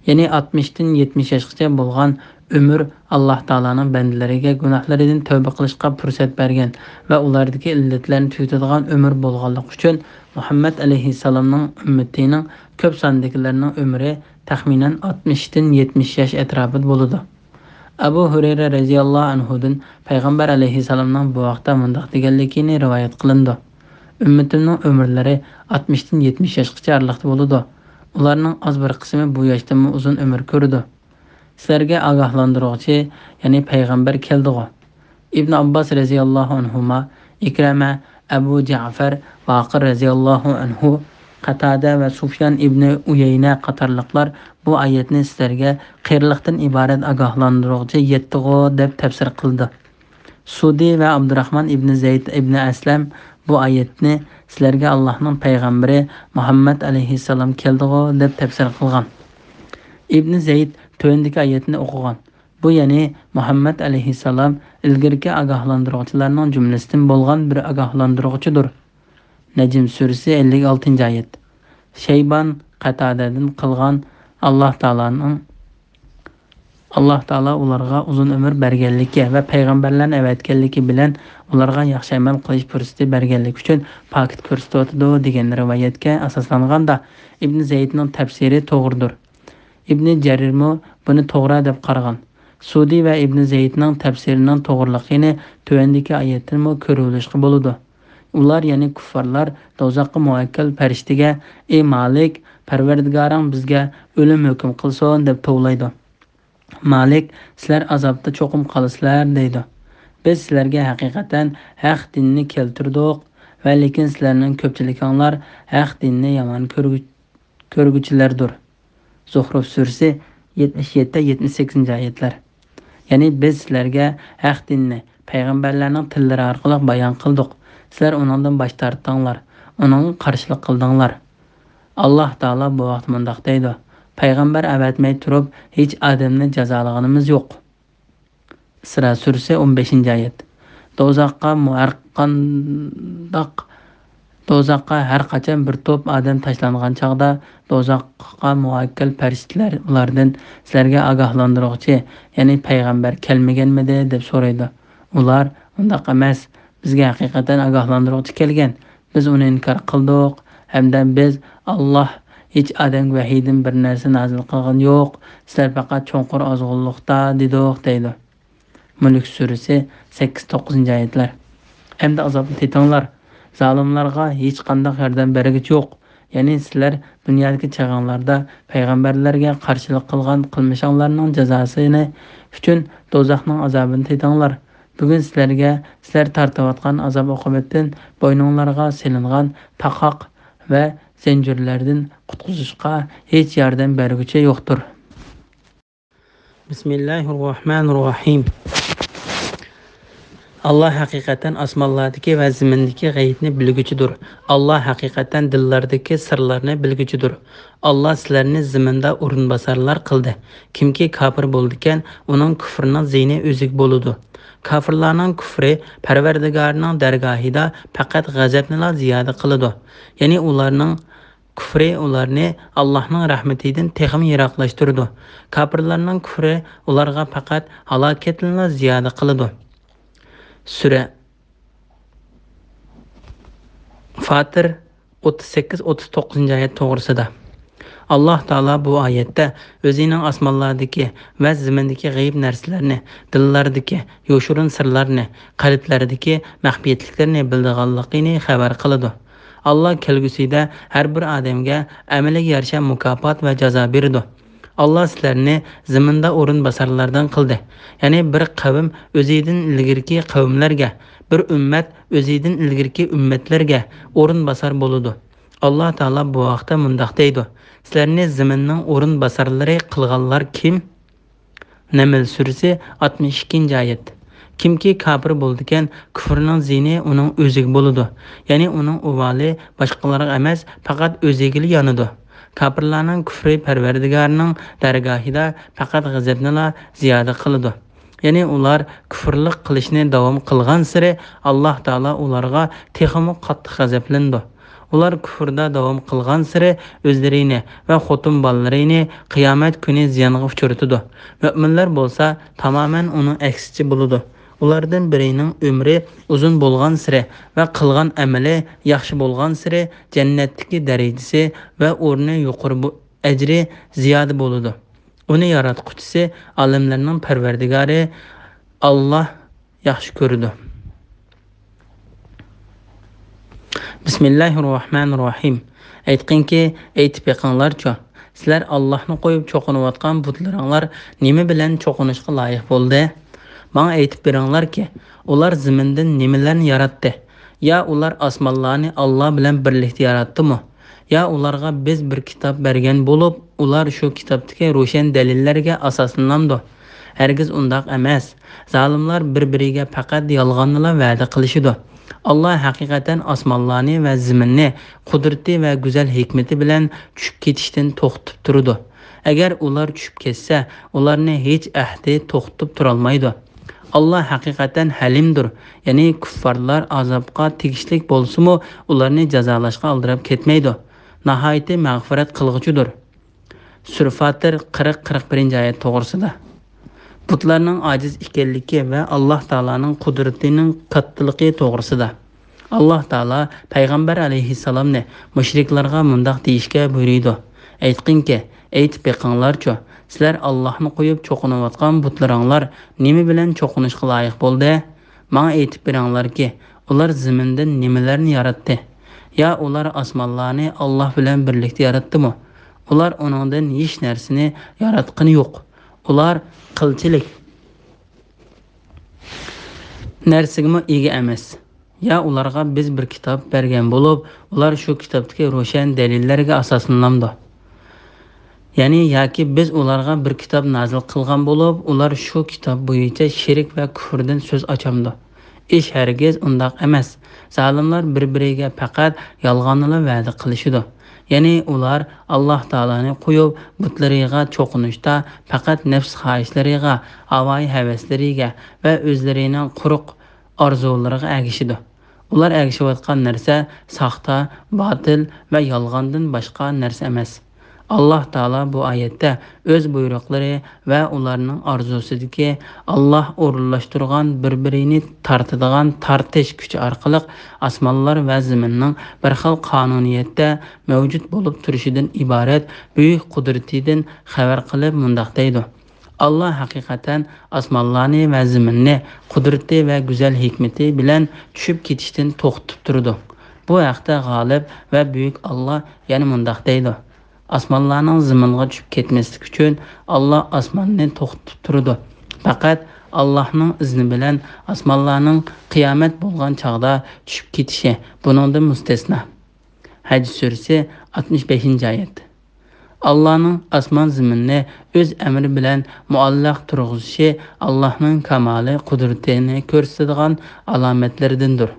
يەنى ئاتمىشتىن يەتمىش ياشقىچە بولغان ئۆمۈر ئاللاھ تائالانىڭ بەندىلىرىگە گۇناھلىرىدىن تەۋبە قىلىشقا پۇرسەت بەرگەن ۋە ئۇلاردىكى ئىللەتلەرنى تۈگىتىدىغان ئۆمۈر بولغانلىقى ئۈچۈن، مۇھەممەد ئەلەيھىسسالامنىڭ ئۈممىتىنىڭ كۆپ ساندىكىلىرىنىڭ ئۆمرى تەخمىنەن ئاتمىشتىن يەتمىش ياش ئەتراپىدا بولىدۇ. ئەبۇ ھۇرەيرە رەزىياللاھۇ ئەنھۇدىن پەيغەمبەر ئەلەيھىسسالامنىڭ بۇ ھەقتە مۇنداق دېگەنلىكىنى رىۋايەت قىلىنىدۇ: ئۈممىتىمنىڭ ئۆمۈرلىرى ئاتمىشتىن يەتمىش ياشقىچە ئارىلىقتا بولىدۇ. ئۇلارنىڭ ئاز بىر قىسمى بۇ ياشتىنمۇ ئۇزۇن ئۆمۈر كۆرىدۇ. سىلەرگە ئاگاھلاندۇرغۇچى، يەنى پەيغەمبەر كەلدىغۇ؟ ئىبن ئابباس رەزىياللاھۇ ئەنھۇما، ئىكرەمە، ئەبۇ جەئفەر ۋاقىر رەزىياللاھۇ ئەنھۇ، قاتادە ۋە سۇفيان ئىبنى ئۇيەينە قاتارلىقلار بۇ ئايەتنى سىلەرگە قېرىلىقتىن ئىبارەت ئاگاھلاندۇرغۇچى يەتتىغۇ دەپ تەپسىر قىلدى. سۇدى ۋە ئابدۇراخمان ئىبنى زەيد ئىبنى ئەسلەم بۇ ئايەتنى سىلەرگە ئاللاھنىڭ پەيغەمبىرى مۇھەممەد ئەلەيھىسسالام كەلدىغۇ دەپ تەپسىر قىلغان. ئىبنى زەيد تۆۋەندىكى ئايەتنى ئوقۇغان. بۇ، يەنى مۇھەممەد ئەلەيھىسسالام ئىلگىرىكى ئاگاھلاندۇرغۇچىلارنىڭ جۈملىسىدىن بولغان بىر ئاگاھلاندۇرغۇچىدۇر. نەجم سۈرىسى ئەللىك ئالتىنچى ئايەت. شەيبان قەتادەدىن قىلغان، ئاللاھ تائالانىڭ، ئاللاھ تائالا ئۇلارغا ئۇزۇن ئۆمۈر بەرگەنلىكى ۋە پەيغەمبەرلەرنى ئەۋەتكەنلىكى بىلەن ئۇلارغا ياخشى ئەمەل قىلىش پۇرسىتى بەرگەنلىكى ئۈچۈن پاكىت كۆرسىتىۋاتىدۇ، دېگەن رىۋايەتكە ئاساسلانغاندا، ئىبن زەيدنىڭ تەپسىرى توغرىدۇر. ئىبنى جەرىرمۇ بۇنى توغرا دەپ قارىغان. سۇدى ۋە ئىبنى زەيدنىڭ تەپسىرىنىڭ توغرىلىقىنى تۆۋەندىكى ئايەتتىنمۇ كۆرۈۋېلىشقا بولىدۇ. ئۇلار، يەنى كۇففارلار، دوزاخقا مۇۋەككەل پەرىشتىگە، ئى مالىك، پەرۋەردىگارىڭ بىزگە ئۆلۈم ھۆكۈم قىلسۇن، دەپ توۋلايدۇ. مالىك، سىلەر ئازابتا چوقۇم قالىسىلەر، دەيدۇ. بىز سىلەرگە ھەقىقەتەن ھەق دىننى كەلتۈردۇق ۋە لېكىن سىلەرنىڭ كۆپچىلىكىڭلار ھەق دىننى يامان كۆرگۈ-، كۆرگۈچىلەردۇر. زۇخرۇف سۈرىسى يەتمىش يەتتە، يەتمىش سەككىزىنچى ئايەتلەر. يەنى بىز سىلەرگە ھەق دىننى پەيغەمبەرلەرنىڭ تىللىرى ئارقىلىق بايان قىلدۇق. سىلەر ئۇنىڭدىن باش تارتتىڭلار، ئۇنىڭغا قارشىلىق قىلدىڭلار. ئاللاھ تائالا بۇ ھەقتە مۇنداق دەيدۇ: پەيغەمبەر ئەۋەتمەي تۇرۇپ ھېچ ئادەمنى جازالىغىنىمىز يوق. ئىسرا سۈرىسى ئون بەشىنچى ئايەت. دوزاخقا مۇ-، ھەر قانداق، دوزاخقا ھەر قاچان بىر توپ ئادەم تاشلانغان چاغدا، دوزاخقا مۇۋەككىل پەرىشتىلەر ئۇلاردىن: «سىلەرگە ئاگاھلاندۇرغۇچى، يەنى پەيغەمبەر كەلمىگەنمىدى؟» دەپ سورايدۇ. ئۇلار: «ئۇنداق ئەمەس، بىزگە ھەقىقەتەن ئاگاھلاندۇرغۇچى كەلگەن. بىز ئۇنى ئىنكار قىلدۇق ھەمدە بىز، ئاللاھ ھېچ ئادەمگە ۋەھىيدىن بىر نەرسە نازىل قىلغىنى يوق، سىلەر پەقەت چوڭقۇر ئازغۇنلۇقتا دېدۇق» دەيدۇ. مۈلۈك سۈرىسى سەككىز، توققۇزىنچى ئايەتلەر. ئەمدى ئازابنى تېتىڭلار. زالىملارغا ھېچقانداق ياردەم بەرگۈچى يوق. يەنى سىلەر دۇنيادىكى چېغىڭلاردا پەيغەمبەرلەرگە قارشىلىق قىلغان قىلمىشىڭلارنىڭ جازاسىنى ئۈچۈن دوزاخنىڭ ئازابىنى تېتىڭلار. بۈگۈن سىلەرگە سىلەر تارتىۋاتقان ئازاب ئوقۇبەتتىن بوينۇڭلارغا سېلىنغان تاقاق ۋە زەنجىرلەردىن قۇتقۇزۇشقا ھېچ ياردەم بەرگۈچى يوقتۇر. بىسمىللاھىررەھمانىررەھىم. ئاللاھ ھەقىقەتەن ئاسمانلاردىكى ۋە زېمىندىكى غەيىبنى بىلگۈچىدۇر. ئاللاھ ھەقىقەتەن دىللاردىكى سىرلارنى بىلگۈچىدۇر. ئاللاھ سىلەرنى زېمىندا ئورۇنباسارلار قىلدى. كىمكى كاپىر بولىدىكەن، ئۇنىڭ كۇفرىنىڭ زىيىنى ئۆزىگە بولىدۇ. كاپىرلارنىڭ كۇفرى پەرۋەردىگارىنىڭ دەرگاھىدا پەقەت غەزەپنىلا زىيادە قىلىدۇ. يەنى ئۇلارنىڭ كۇفرى ئۇلارنى ئاللاھنىڭ رەھمىتىدىن تېخىمۇ يىراقلاشتۇرىدۇ. كاپىرلارنىڭ كۇفرى ئۇلارغا پەقەت ھالاكەتنىلا زىيادە قىلىدۇ. سۈرە فاتىر، ئوتتۇز سەككىز، ئوتتۇز توققۇزىنچى ئايەت توغرىسىدا. ئاللاھ تائالا بۇ ئايەتتە ئۆزىنىڭ ئاسمانلاردىكى ۋە زېمىندىكى غەيىب نەرسىلەرنى، دىللاردىكى يوشۇرۇن سىرلارنى، قەلبلەردىكى مەخپىيەتلىكلەرنى بىلىدىغانلىقىنى خەۋەر قىلىدۇ. ئاللاھ كەلگۈسىدە ھەر بىر ئادەمگە ئەمىلىگە يارىشا مۇكاپات ۋە جازا بېرىدۇ. ئاللاھ سىلەرنى زېمىندا ئورۇنباسارلاردىن قىلدى. يەنى بىر قەۋم ئۆزىدىن ئىلگىرىكى قەۋملەرگە، بىر ئۈممەت ئۆزىدىن ئىلگىرىكى ئۈممەتلەرگە ئورۇنباسار بولىدۇ. ئاللاھ تائالا بۇ ھەقتە مۇنداق دەيدۇ: سىلەرنى زېمىننىڭ ئورۇنباسارلىرى قىلغانلار كىم؟ نەمل سۈرىسى، ئاتمىش ئىككىنچى ئايەت. كىمكى كاپىر بولىدىكەن، كۇفرىنىڭ زىيىنى ئۇنىڭ ئۆزىگە بولىدۇ. يەنى ئۇنىڭ ئۇۋالى باشقىلارغا ئەمەس، پەقەت ئۆزىگىلا يانىدۇ. كاپىرلارنىڭ كۇفرى پەرۋەردىگارىنىڭ دەرگاھىدا پەقەت غەزەپنىلا زىيادە قىلىدۇ. يەنى ئۇلار كۇفرلۇق قىلىشنى داۋام قىلغانسېرى، ئاللاھ تائالا ئۇلارغا تېخىمۇ قاتتىق غەزەپلىنىدۇ. ئۇلار كۇفردا داۋام قىلغانسېرى ئۆزلىرىنى ۋە خوتۇن بالىلىرىنى قىيامەت كۈنى زىيانغا ئۇچرىتىدۇ. مۆمىنلەر بولسا تامامەن ئۇنىڭ ئەكسىچە بولىدۇ. ئۇلاردىن بىرىنىڭ ئۆمرى ئۇزۇن بولغانسېرى ۋە قىلغان ئەمىلى ياخشى بولغانسېرى جەننەتتىكى دەرىجىسى ۋە ئورنى يۇقىرى بو-، ئەجرى زىيادە بولىدۇ. ئۇنى ياراتقۇچىسى، ئالەملەرنىڭ پەرۋەردىگارى ئاللاھ ياخشى كۆرىدۇ. بىسمىللاھىررەھمانىررەھىم. ئېيتقىنكى، ئېيتىپ بېقىڭلارچۇ، سىلەر ئاللاھنى قويۇپ چوقۇنۇۋاتقان بۇتلىرىڭلار نېمە بىلەن چوقۇنۇشقا لايىق بولدى؟ ماڭا ئېيتىپ بېرىڭلاركى، ئۇلار زېمىندىن نېمىلەرنى ياراتتى؟ يا ئۇلار ئاسمانلارنى ئاللاھ بىلەن بىرلىكتە ياراتتىمۇ؟ يا ئۇلارغا بىز بىر كىتاب بەرگەن بولۇپ، ئۇلار شۇ كىتابتىكى روشەن دەلىللەرگە ئاساسلىنامدۇ؟ ھەرگىز ئۇنداق ئەمەس. زالىملار بىر-بىرىگە پەقەت يالغاننىلا ۋەدە قىلىشىدۇ. ئاللاھ ھەقىقەتەن ئاسمانلارنى ۋە زېمىننى قۇدرىتى ۋە گۈزەل ھېكمىتى بىلەن چۈشۈپ كېتىشتىن توختىتىپ تۇرىدۇ. ئەگەر ئۇلار چۈشۈپ كەتسە، ئۇلارنى ھېچ ئەھدى توختىتىپ تۇرالمايدۇ. ئاللا ھەقىقەتەن ھەلىمدۇر، يەنى كۇففارلار ئازابقا تېگىشلىك بولسىمۇ، ئۇلارنى جازالاشقا ئالدىراپ كەتمەيدۇ. ناھايىتى مەغپىرەت قىلغۇچىدۇر. سۈرە فاتىر قىرىق، قىرىق بىرىنچى ئايەت توغرىسىدا. بۇتلارنىڭ ئاجىز ئىكەنلىكى ۋە ئاللا تائالانىڭ قۇدرىتىنىڭ كاتتىلىقى توغرىسىدا. ئاللا تائالا پەيغەمبەر ئەلەيھىسسالامنى مۇشرىكلارغا مۇنداق دېيىشكە بۇيرۇيدۇ: ئېيتقىنكى، ئېيتىپ بېقىڭلارچۇ، سىلەر ئاللاھنى قويۇپ چوقۇنۇۋاتقان بۇتلىرىڭلار نېمە بىلەن چوقۇنۇشقا لايىق بولدى؟ ماڭا ئېيتىپ بېرىڭلاركى، ئۇلار زېمىندىن نېمىلەرنى ياراتتى؟ يا ئۇلار ئاسمانلارنى ئاللا بىلەن بىرلىكتە ياراتتىمۇ؟ ئۇلار ئۇنىڭدىن ھېچ نەرسىنى ياراتقىنى يوق. ئۇلار قىلچىلىك نەرسىگىمۇ ئىگە ئەمەس. يا ئۇلارغا بىز بىر كىتاب بەرگەن بولۇپ، ئۇلار شۇ كىتابتىكى روشەن دەلىللەرگە ئاساسلىنامدۇ؟ يەنى ياكى بىز ئۇلارغا بىر كىتاب نازىل قىلغان بولۇپ، ئۇلار شۇ كىتاب بويىچە شېرىك ۋە كۇفرىدىن سۆز ئاچامدۇ؟ ئىش ھەرگىز ئۇنداق ئەمەس. زالىملار بىر-بىرىگە پەقەت يالغاننىلا ۋەدە قىلىشىدۇ. يەنى ئۇلار ئاللا تائالانى قويۇپ، بۇتلىرىغا چوقۇنۇشتا پەقەت نەپس خاھىشلىرىغا، ھاۋايى ھەۋەسلىرىگە ۋە ئۆزلىرىنىڭ قۇرۇق ئارزۇلىرىغا ئەگىشىدۇ. ئۇلار ئەگىشىۋاتقان نەرسە ساختا، باتىل ۋە يالغاندىن باشقا نەرسە ئەمەس. ئاللا تائالا بۇ ئايەتتە ئۆز بۇيرۇقلىرى ۋە ئۇلارنىڭ ئارزۇسىدىكى ئاللا ئورۇنلاشتۇرغان بىر-بىرىنى تارتىدىغان تارتىش كۈچى ئارقىلىق ئاسمانلار ۋە زېمىننىڭ بىر خىل قانۇنىيەتتە مەۋجۇت بولۇپ تۇرۇشىدىن ئىبارەت بۈيۈك قۇدرىتىدىن خەۋەر قىلىپ مۇنداق دەيدۇ: ئاللا ھەقىقەتەن ئاسمانلارنى ۋە زېمىننى قۇدرىتى ۋە گۈزەل ھېكمىتى بىلەن چۈشۈپ كېتىشتىن توختىتىپ تۇرىدۇ. بۇ ھەقتە غالىب ۋە بۈيۈك ئاللا يەنە مۇنداق دەيدۇ: ئاسمانلارنىڭ زېمىنغا چۈشۈپ كەتمەسلىكى ئۈچۈن ئاللا ئاسماننى توختىتىپ تۇرىدۇ. پەقەت ئاللانىڭ ئىزنى بىلەن ئاسمانلارنىڭ قىيامەت بولغان چاغدا چۈشۈپ كېتىشى بۇنىڭدىن مۇستەسنا. ھەج سۈرىسى، ئاتمىش بەشىنچى ئايەت. ئاللانىڭ ئاسمان زېمىننى ئۆز ئەمرى بىلەن مۇئەللەق تۇرغۇزۇشى ئاللانىڭ كامالى قۇدرىتىنى كۆرسىتىدىغان ئالامەتلىرىدىندۇر.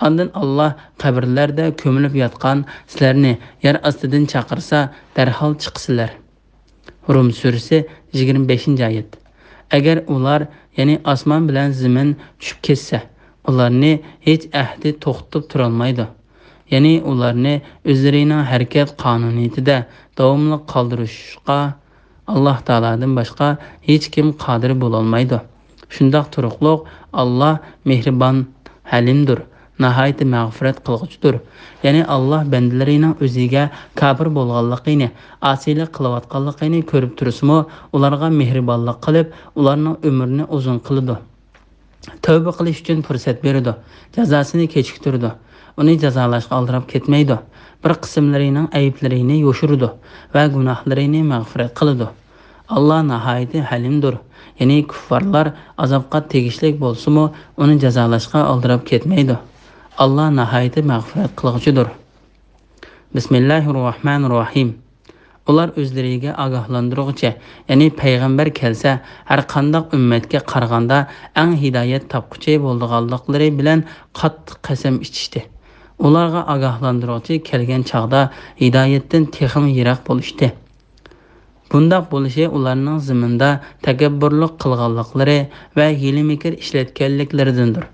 ئاندىن ئاللا قەبرىلەردە كۆمۈلۈپ ياتقان سىلەرنى يەر ئاستىدىن چاقىرسا، دەرھال چىقىسىلەر. رۇم سۈرىسى، يىگىرمە بەشىنچى ئايەت. ئەگەر ئۇلار، يەنى ئاسمان بىلەن زېمىن چۈشۈپ كەتسە، ئۇلارنى ھېچ ئەھدى توختىتىپ تۇرالمايدۇ. يەنى ئۇلارنى ئۆزلىرىنىڭ ھەرىكەت قانۇنىيىتىدە داۋاملىق قالدۇرۇشقا ئاللا تائالادىن باشقا ھېچكىم قادىر بولالمايدۇ. شۇنداق تۇرۇقلۇق ئاللا مېھرىبان، ھەلىمدۇر، ناھايىتى مەغپىرەت قىلغۇچىدۇر. يەنى ئاللا بەندىلىرىنىڭ ئۆزىگە كاپىر بولغانلىقىنى، ئاسىيلىق قىلىۋاتقانلىقىنى كۆرۈپ تۇرسىمۇ، ئۇلارغا مېھرىبانلىق قىلىپ، ئۇلارنىڭ ئۆمرىنى ئۇزۇن قىلىدۇ. تەۋبە قىلىش ئۈچۈن پۇرسەت بېرىدۇ، جازاسىنى كېچىكتۈرىدۇ، ئۇنى جازالاشقا ئالدىراپ كەتمەيدۇ. بىر قىسىملىرىنىڭ ئەيىبلىرىنى يوشۇرىدۇ ۋە گۇناھلىرىنى مەغپىرەت قىلىدۇ. ئاللا ناھايىتى ھەلىمدۇر، يەنى كۇففارلار ئازابقا تېگىشلىك بولسىمۇ، ئۇنى جازالاشقا ئالدىراپ كەتمەيدۇ. ئاللا ناھايىتى مەغپىرەت قىلغۇچىدۇر. بىسمىللاھىررەھمانىررەھىم. ئۇلار ئۆزلىرىگە ئاگاھلاندۇرغۇچى، يەنى پەيغەمبەر كەلسە، ھەرقانداق ئۈممەتكە قارىغاندا ئەڭ ھىدايەت تاپقۇچى بولىدىغانلىقلىرى بىلەن قاتتىق قەسەم ئىچىشتى. ئۇلارغا ئاگاھلاندۇرغۇچى كەلگەن چاغدا ھىدايەتتىن تېخىمۇ يىراق بولۇشتى. بۇنداق بولۇشى ئۇلارنىڭ زېمىندا تەكەببۇرلۇق قىلغانلىقلىرى ۋە ھىيلە-مىكىر ئىشلەتكەنلىكلىرىدىندۇر.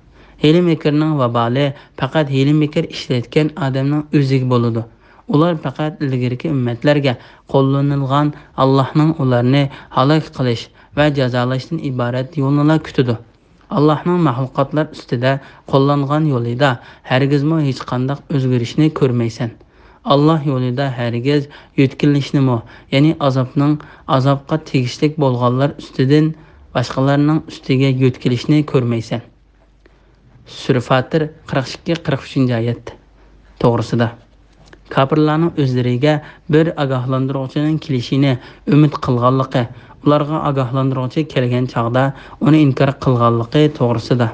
ھىيلە-مىكىرنىڭ ۋابالى پەقەت ھىيلە-مىكىر ئىشلەتكەن ئادەمنىڭ ئۆزىگە بولىدۇ. ئۇلار پەقەت ئىلگىرىكى ئۈممەتلەرگە قوللىنىلغان ئاللاھنىڭ ئۇلارنى ھالاك قىلىش ۋە جازالاشتىن ئىبارەت يولىنىلا كۈتىدۇ. ئاللاھنىڭ مەخلۇقاتلار ئۈستىدە قوللانغان يولىدا ھەرگىزمۇ ھېچقانداق ئۆزگىرىشنى كۆرمەيسەن. ئاللاھ يولىدا ھەرگىز يۆتكىلىشنىمۇ، يەنى ئازابنىڭ، ئازابقا تېگىشلىك بولغانلار ئۈستىدىن باشقىلارنىڭ ئۈستىگە يۆتكىلىشنى كۆرمەيسەن. سۈرە فاتىر، قىرىق ئىككى، قىرىق ئۈچىنچى ئايەت توغرىسىدا. كاپىرلارنىڭ ئۆزلىرىگە بىر ئاگاھلاندۇرغۇچىنىڭ كېلىشىنى ئۈمىد قىلغانلىقى، ئۇلارغا ئاگاھلاندۇرغۇچى كەلگەن چاغدا ئۇنى ئىنكار قىلغانلىقى توغرىسىدا.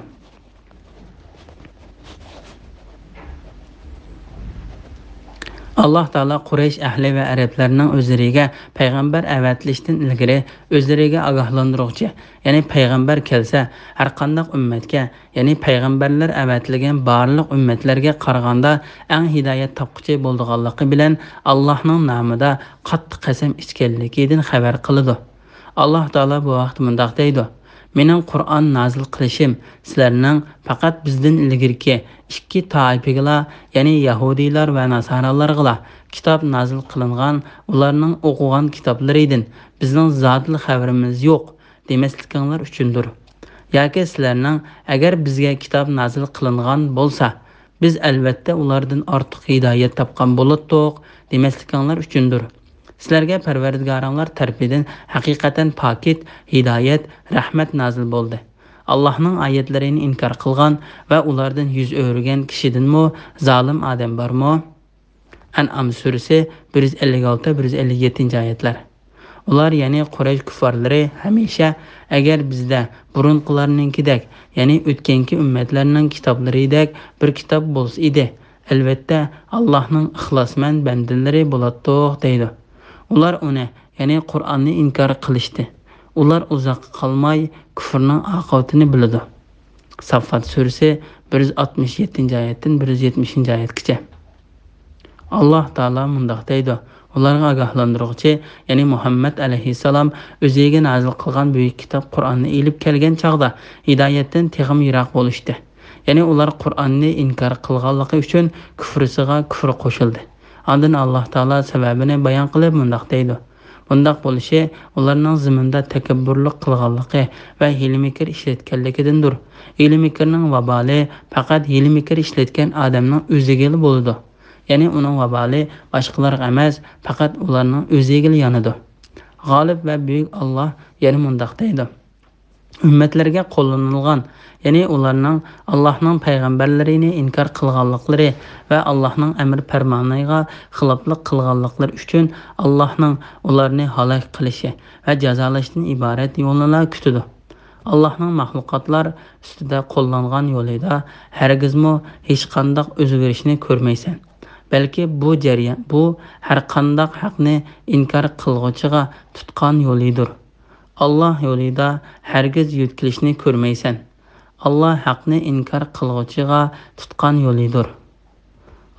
ئاللاھ تائالا قۇرەيش ئەھلى ۋە ئەرەبلەرنىڭ ئۆزلىرىگە پەيغەمبەر ئەۋەتىلىشتىن ئىلگىرى ئۆزلىرىگە ئاگاھلاندۇرغۇچى، يەنى پەيغەمبەر كەلسە، ھەرقانداق ئۈممەتكە، يەنى پەيغەمبەرلەر ئەۋەتىلگەن بارلىق ئۈممەتلەرگە قارىغاندا ئەڭ ھىدايەت تاپقۇچى بولىدىغانلىقى بىلەن، ئاللاھنىڭ نامىدا قاتتىق قەسەم ئىچكەنلىكىدىن خەۋەر قىلىدۇ. ئاللاھ تائالا بۇ ھەقتە مۇنداق دەيدۇ: مېنىڭ قۇرئان نازىل قىلىشىم سىلەرنىڭ پەقەت بىزدىن ئىلگىرىكى ئىككى تائىپىگىلا، يەنى يەھۇدىيلار ۋە ناسارالارغىلا كىتاب نازىل قىلىنغان، ئۇلارنىڭ ئوقۇغان كىتابلىرىدىن بىزنىڭ زادىلا خەۋىرىمىز يوق دېمەسلىكىڭلار ئۈچۈندۇر. ياكى سىلەرنىڭ ئەگەر بىزگە كىتاب نازىل قىلىنغان بولسا، بىز ئەلۋەتتە ئۇلاردىن ئارتۇق ھىدايەت تاپقان بولاتتۇق دېمەسلىكىڭلار ئۈچۈندۇر. سىلەرگە پەرۋەردىگارىڭلار تەرىپىدىن ھەقىقەتەن پاكىت، ھىدايەت، رەھمەت نازىل بولدى. ئاللاھنىڭ ئايەتلىرىنى ئىنكار قىلغان ۋە ئۇلاردىن يۈز ئۆرۈگەن كىشىدىنمۇ زالىم ئادەم بارمۇ؟ ئەنئام سۈرىسى بىر يۈز ئەللىك ئالتە، بىر يۈز ئەللىك يەتتىنچى ئايەتلەر. ئۇلار، يەنى قۇرەيش كۇففارلىرى ھەمىشە، ئەگەر بىزدە بۇرۇنقىلارنىڭكىدەك، يەنى ئۆتكەنكى ئۈممەتلەرنىڭ كىتابلىرىدەك بىر كىتاب بولسا ئىدى، ئەلۋەتتە، ئاللاھنىڭ ئىخلاسمەن بەندىلىرى بولاتتۇق، دەيدۇ. ئۇلار ئۇنى، يەنى قۇرئاننى ئىنكار قىلىشتى. ئۇلار ئۇزاققا قالماي كۇفرنىڭ ئاقىۋىتىنى بىلىدۇ. ساففات سۈرىسى بىر يۈز ئاتمىش يەتتىنچى ئايەتتىن بىر يۈز يەتمىشىنچى ئايەتكىچە. ئاللاھ تائالا مۇنداق دەيدۇ: ئۇلارغا ئاگاھلاندۇرغۇچى، يەنى مۇھەممەد ئەلەيھىسسالام ئۆزىگە نازىل قىلغان بۈيۈك كىتاب قۇرئاننى ئېلىپ كەلگەن چاغدا ھىدايەتتىن تېخىمۇ يىراق بولۇشتى. يەنى ئۇلار قۇرئاننى ئىنكار قىلغانلىقى ئۈچۈن كۇفرىسىغا كۇفر قوشۇلدى. ئاندىن ئاللاھ تائالا سەۋەبىنى بايان قىلىپ مۇنداق دەيدۇ: بۇنداق بولۇشى ئۇلارنىڭ زېمىندا تەكەببۇرلۇق قىلغانلىقى ۋە ھىيلە-مىكىر ئىشلەتكەنلىكىدىندۇر. ھىيلە-مىكىرنىڭ ۋابالى پەقەت ھىيلە-مىكىر ئىشلەتكەن ئادەمنىڭ ئۆزىگىلا بولىدۇ. يەنى ئۇنىڭ ۋابالى باشقىلارغا ئەمەس، پەقەت ئۇلارنىڭ ئۆزىگىلا يانىدۇ. غالىب ۋە بۈيۈك ئاللاھ يەنە مۇنداق دەيدۇ: ئۈممەتلەرگە قوللىنىلغان، يەنى ئۇلارنىڭ ئاللاھنىڭ پەيغەمبەرلىرىنى ئىنكار قىلغانلىقلىرى ۋە ئاللاھنىڭ ئەمر پەرمانىغا خىلاپلىق قىلغانلىقلىرى ئۈچۈن ئاللاھنىڭ ئۇلارنى ھالاك قىلىشى ۋە جازالاشتىن ئىبارەت يولنىلا كۈتىدۇ. ئاللاھنىڭ مەخلۇقاتلار ئۈستىدە قوللانغان يولىدا ھەرگىزمۇ ھېچقانداق ئۆزگىرىشنى كۆرمەيسەن. بەلكى بۇ جەريان، بۇ ھەرقانداق ھەقنى ئىنكار قىلغۇچىغا تۇتقان يولىدۇر. ئاللاھ يولىدا ھەرگىز يۆتكىلىشنى كۆرمەيسەن. ئاللاھ ھەقنى ئىنكار قىلغۇچىغا تۇتقان يولىدۇر.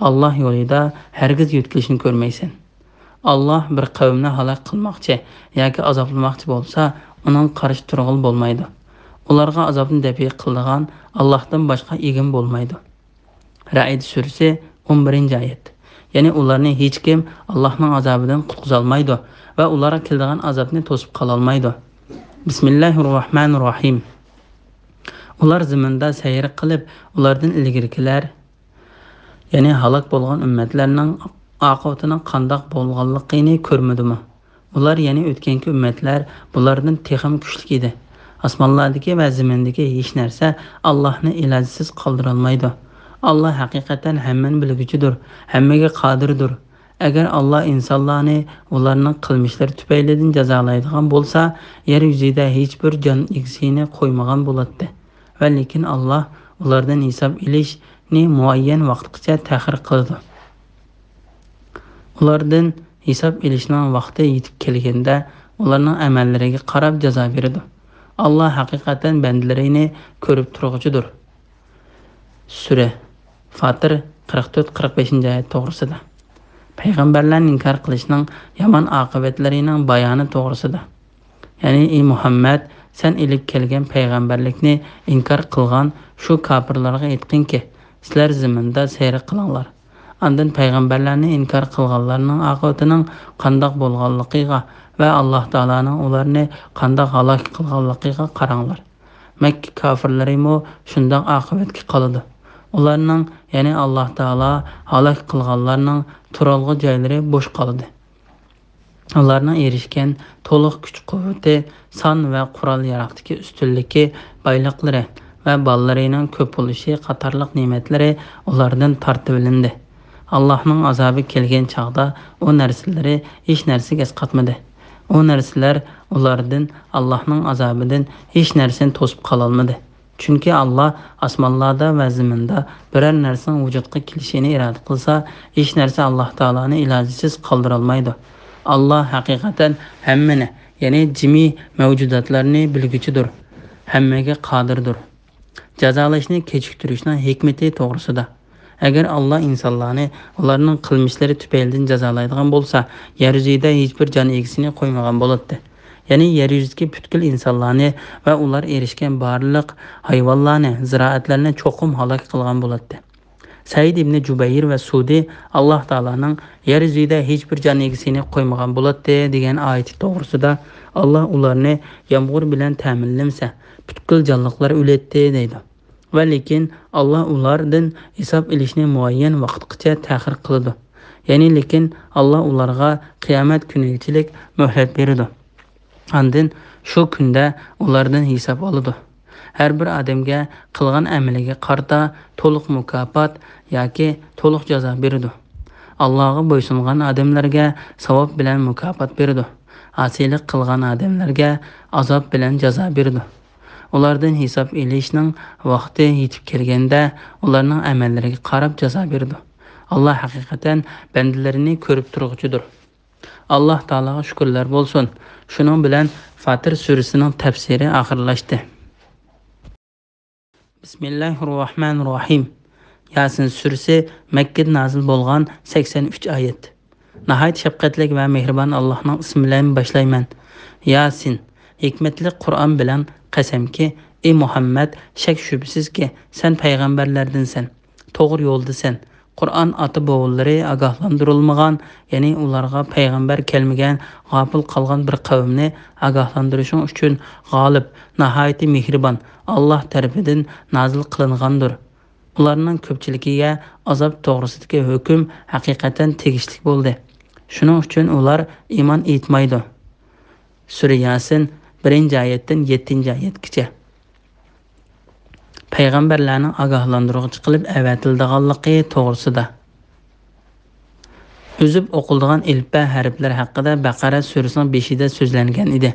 ئاللاھ يولىدا ھەرگىز يۆتكىلىشنى كۆرمەيسەن. ئاللاھ بىر قەۋمنى ھالاك قىلماقچى ياكى ئازابلىماقچى بولسا، ئۇنىڭغا قارشى تۇرغىلى بولمايدۇ. ئۇلارغا ئازابنى دەپئى قىلىدىغان ئاللاھتىن باشقا ئىگىمۇ بولمايدۇ. رەئد سۈرىسى، ئون بىرىنچى ئايەت. يەنى ئۇلارنى ھېچكىم ئاللاھنىڭ ئازابىدىن قۇتقۇزالمايدۇ ۋە ئۇلارغا كېلىدىغان ئازابنى توسۇپ قالالمايدۇ. بىسمىللاھىررەھمانىررەھىم. ئۇلار زېمىندا سەير قىلىپ، ئۇلاردىن ئىلگىرىكىلەر، يەنى ھالاك بولغان ئۈممەتلەرنىڭ ئاقىۋىتىنىڭ قانداق بولغانلىقىنى كۆرمىدىمۇ؟ ئۇلار، يەنى ئۆتكەنكى ئۈممەتلەر، بۇلاردىن تېخىمۇ كۈچلۈك ئىدى. ئاسمانلاردىكى ۋە زېمىندىكى ھېچ نەرسە ئاللاھنى ئىلاجسىز قالدۇرالمايدۇ. ئاللاھ ھەقىقەتەن ھەممىنى بىلگۈچىدۇر، ھەممىگە قادىردۇر. ئەگەر ئاللاھ ئىنسانلارنى ئۇلارنىڭ قىلمىشلىرى تۈپەيلىدىن جازالايدىغان بولسا، يەر يۈزىدە ھېچبىر جان ئىگىسىنى قويمىغان بولاتتى. ۋە لېكىن ئاللاھ ئۇلاردىن ھېساب ئېلىشنى مۇئەييەن ۋاقىتقىچە تەخىر قىلىدۇ. ئۇلاردىن ھېساب ئېلىشنىڭ ۋاقتى يېتىپ كەلگەندە، ئۇلارنىڭ ئەمەللىرىگە قاراپ جازا بېرىدۇ. ئاللاھ ھەقىقەتەن بەندىلىرىنى كۆرۈپ تۇرغۇچىدۇر. سۈرە فاتىر، قىرىق تۆت، قىرىق بەشىنچى ئايەت توغرىسىدا. پەيغەمبەرلەرنى ئىنكار قىلىشنىڭ يامان ئاقىۋەتلىرىنىڭ بايانى توغرىسىدا. يەنى، ئى مۇھەممەد، سەن ئېلىپ كەلگەن پەيغەمبەرلىكنى ئىنكار قىلغان شۇ كاپىرلارغا ئېيتقىنكى، سىلەر زېمىندا سەير قىلىڭلار. ئاندىن پەيغەمبەرلەرنى ئىنكار قىلغانلارنىڭ ئاقىۋىتىنىڭ قانداق بولغانلىقىغا ۋە ئاللاھ تائالانىڭ ئۇلارنى قانداق ھالاك قىلغانلىقىغا قاراڭلار. مەككە كاپىرلىرىمۇ شۇنداق ئاقىۋەتكە قالىدۇ. ئۇلارنىڭ، يەنى ئاللاھ تائالا ھالاك قىلغانلارنىڭ تۇرالغۇ جايلىرى بوش قالىدۇ. ئۇلارنىڭ ئېرىشكەن تولۇق كۈچ-قۇۋۋىتى، سان ۋە قورال-ياراغدىكى ئۈستۈنلۈكى، بايلىقلىرى ۋە بالىلىرىنىڭ كۆپ بولۇشى قاتارلىق نېمەتلىرى ئۇلاردىن تارتىۋېلىندى. ئاللاھنىڭ ئازابى كەلگەن چاغدا ئۇ نەرسىلىرى ھېچ نەرسىگە ئەسقاتمىدى. ئۇ نەرسىلەر ئۇلاردىن ئاللاھنىڭ ئازابىدىن ھېچ نەرسىنى توسۇپ قالالمىدى. چۈنكى ئاللا ئاسمانلاردا ۋە زېمىندا بىرەر نەرسىنىڭ ۋۇجۇدقا كېلىشىنى ئىرادە قىلسا، ھېچ نەرسە ئاللا تائالانى ئىلاجىسىز قالدۇرالمايدۇ. ئاللا ھەقىقەتەن ھەممىنى، يەنى جىمى مەۋجۇداتلارنى بىلگۈچىدۇر، ھەممىگە قادىردۇر. جازالاشنى كېچىكتۈرۈشنىڭ ھېكمىتى توغرىسىدا. ئەگەر ئاللا ئىنسانلارنى ئۇلارنىڭ قىلمىشلىرى تۈپەيلىدىن جازالايدىغان بولسا، يەر يۈزىدە ھېچبىر جان ئىگىسىنى قويمىغان بولاتتى. يەنى يەر يۈزىدىكى پۈتكۈل ئىنسانلارنى ۋە ئۇلار ئېرىشكەن بارلىق ھايۋانلارنى، زىرائەتلەرنى چوقۇم ھالاك قىلغان بولاتتى. سەئىد ئىبنى جۇبەير ۋە سۇدى ئاللا تائالانىڭ يەر يۈزىدە ھېچبىر جان ئىگىسىنى قويمىغان بولاتتى دېگەن ئايىتى توغرىسىدا، ئاللا ئۇلارنى يامغۇر بىلەن تەمىنلىمىسە، پۈتكۈل جانلىقلار ئۆلەتتى دەيدۇ. ۋە لېكىن ئاللا ئۇلاردىن ھېساب ئېلىشنى مۇئەييەن ۋاقىتقىچە تەخىر قىلىدۇ. يەنى لېكىن ئاللا ئۇلارغا قىيامەت كۈنىگىچىلىك مۆھلەت بېرىدۇ. ئاندىن شۇ كۈندە ئۇلاردىن ھېساب ئالىدۇ. ھەر بىر ئادەمگە قىلغان ئەمىلىگە قارىتا تولۇق مۇكاپات ياكى تولۇق جازا بېرىدۇ. ئاللاغا بويسۇنغان ئادەملەرگە ساۋاب بىلەن مۇكاپات بېرىدۇ. ئاسىيلىق قىلغان ئادەملەرگە ئازاب بىلەن جازا بېرىدۇ. ئۇلاردىن ھېساب ئېلىشنىڭ ۋاقتى يېتىپ كەلگەندە، ئۇلارنىڭ ئەمەللىرىگە قاراپ جازا بېرىدۇ. ئاللا ھەقىقەتەن بەندىلىرىنى كۆرۈپ تۇرغۇچىدۇر. ئاللا تائالاغا شۈكۈرلەر بولسۇن. شۇنىڭ بىلەن فاتىر سۈرىسىنىڭ تەپسىرى ئاخىرلاشتى. بىسمىللاھىررەھمانىررەھىم. ياسىن سۈرىسى مەككىدە نازىل بولغان، سەكسەن ئۈچ ئايەت. ناھايىتى شەپقەتلىك ۋە مېھرىبان ئاللاھنىڭ ئىسمى بىلەن باشلايمەن. ياسىن. ھېكمەتلىك قۇرئان بىلەن قەسەمكى، ئى مۇھەممەد، شەك-شۈبھىسىزكى، سەن پەيغەمبەرلەردىنسەن، توغرا يولدىسەن. قۇرئان ئاتا-بوۋىلىرى ئاگاھلاندۇرۇلمىغان، يەنى ئۇلارغا پەيغەمبەر كەلمىگەن، غاپىل قالغان بىر قەۋمنى ئاگاھلاندۇرۇشۇڭ ئۈچۈن غالىب، ناھايىتى مېھرىبان، ئاللاھ تەرىپىدىن نازىل قىلىنغاندۇر. ئۇلارنىڭ كۆپچىلىكىگە ئازاب توغرىسىدىكى ھۆكۈم ھەقىقەتەن تېگىشلىك بولدى. شۇنىڭ ئۈچۈن ئۇلار ئىمان ئېيتمايدۇ. سۈرە ياسىن، بىرىنچى ئايەتتىن يەتتىنچى ئايەتكىچە. پەيغەمبەرلەرنىڭ ئاگاھلاندۇرغۇچى قىلىپ ئەۋەتىلىدىغانلىقى توغرىسىدا. ئۈزۈپ ئوقۇلىدىغان ئېلىپبە ھەرپلەر ھەققىدە بەقەرە سۈرىسىنىڭ بېشىدا سۆزلەنگەن ئىدى.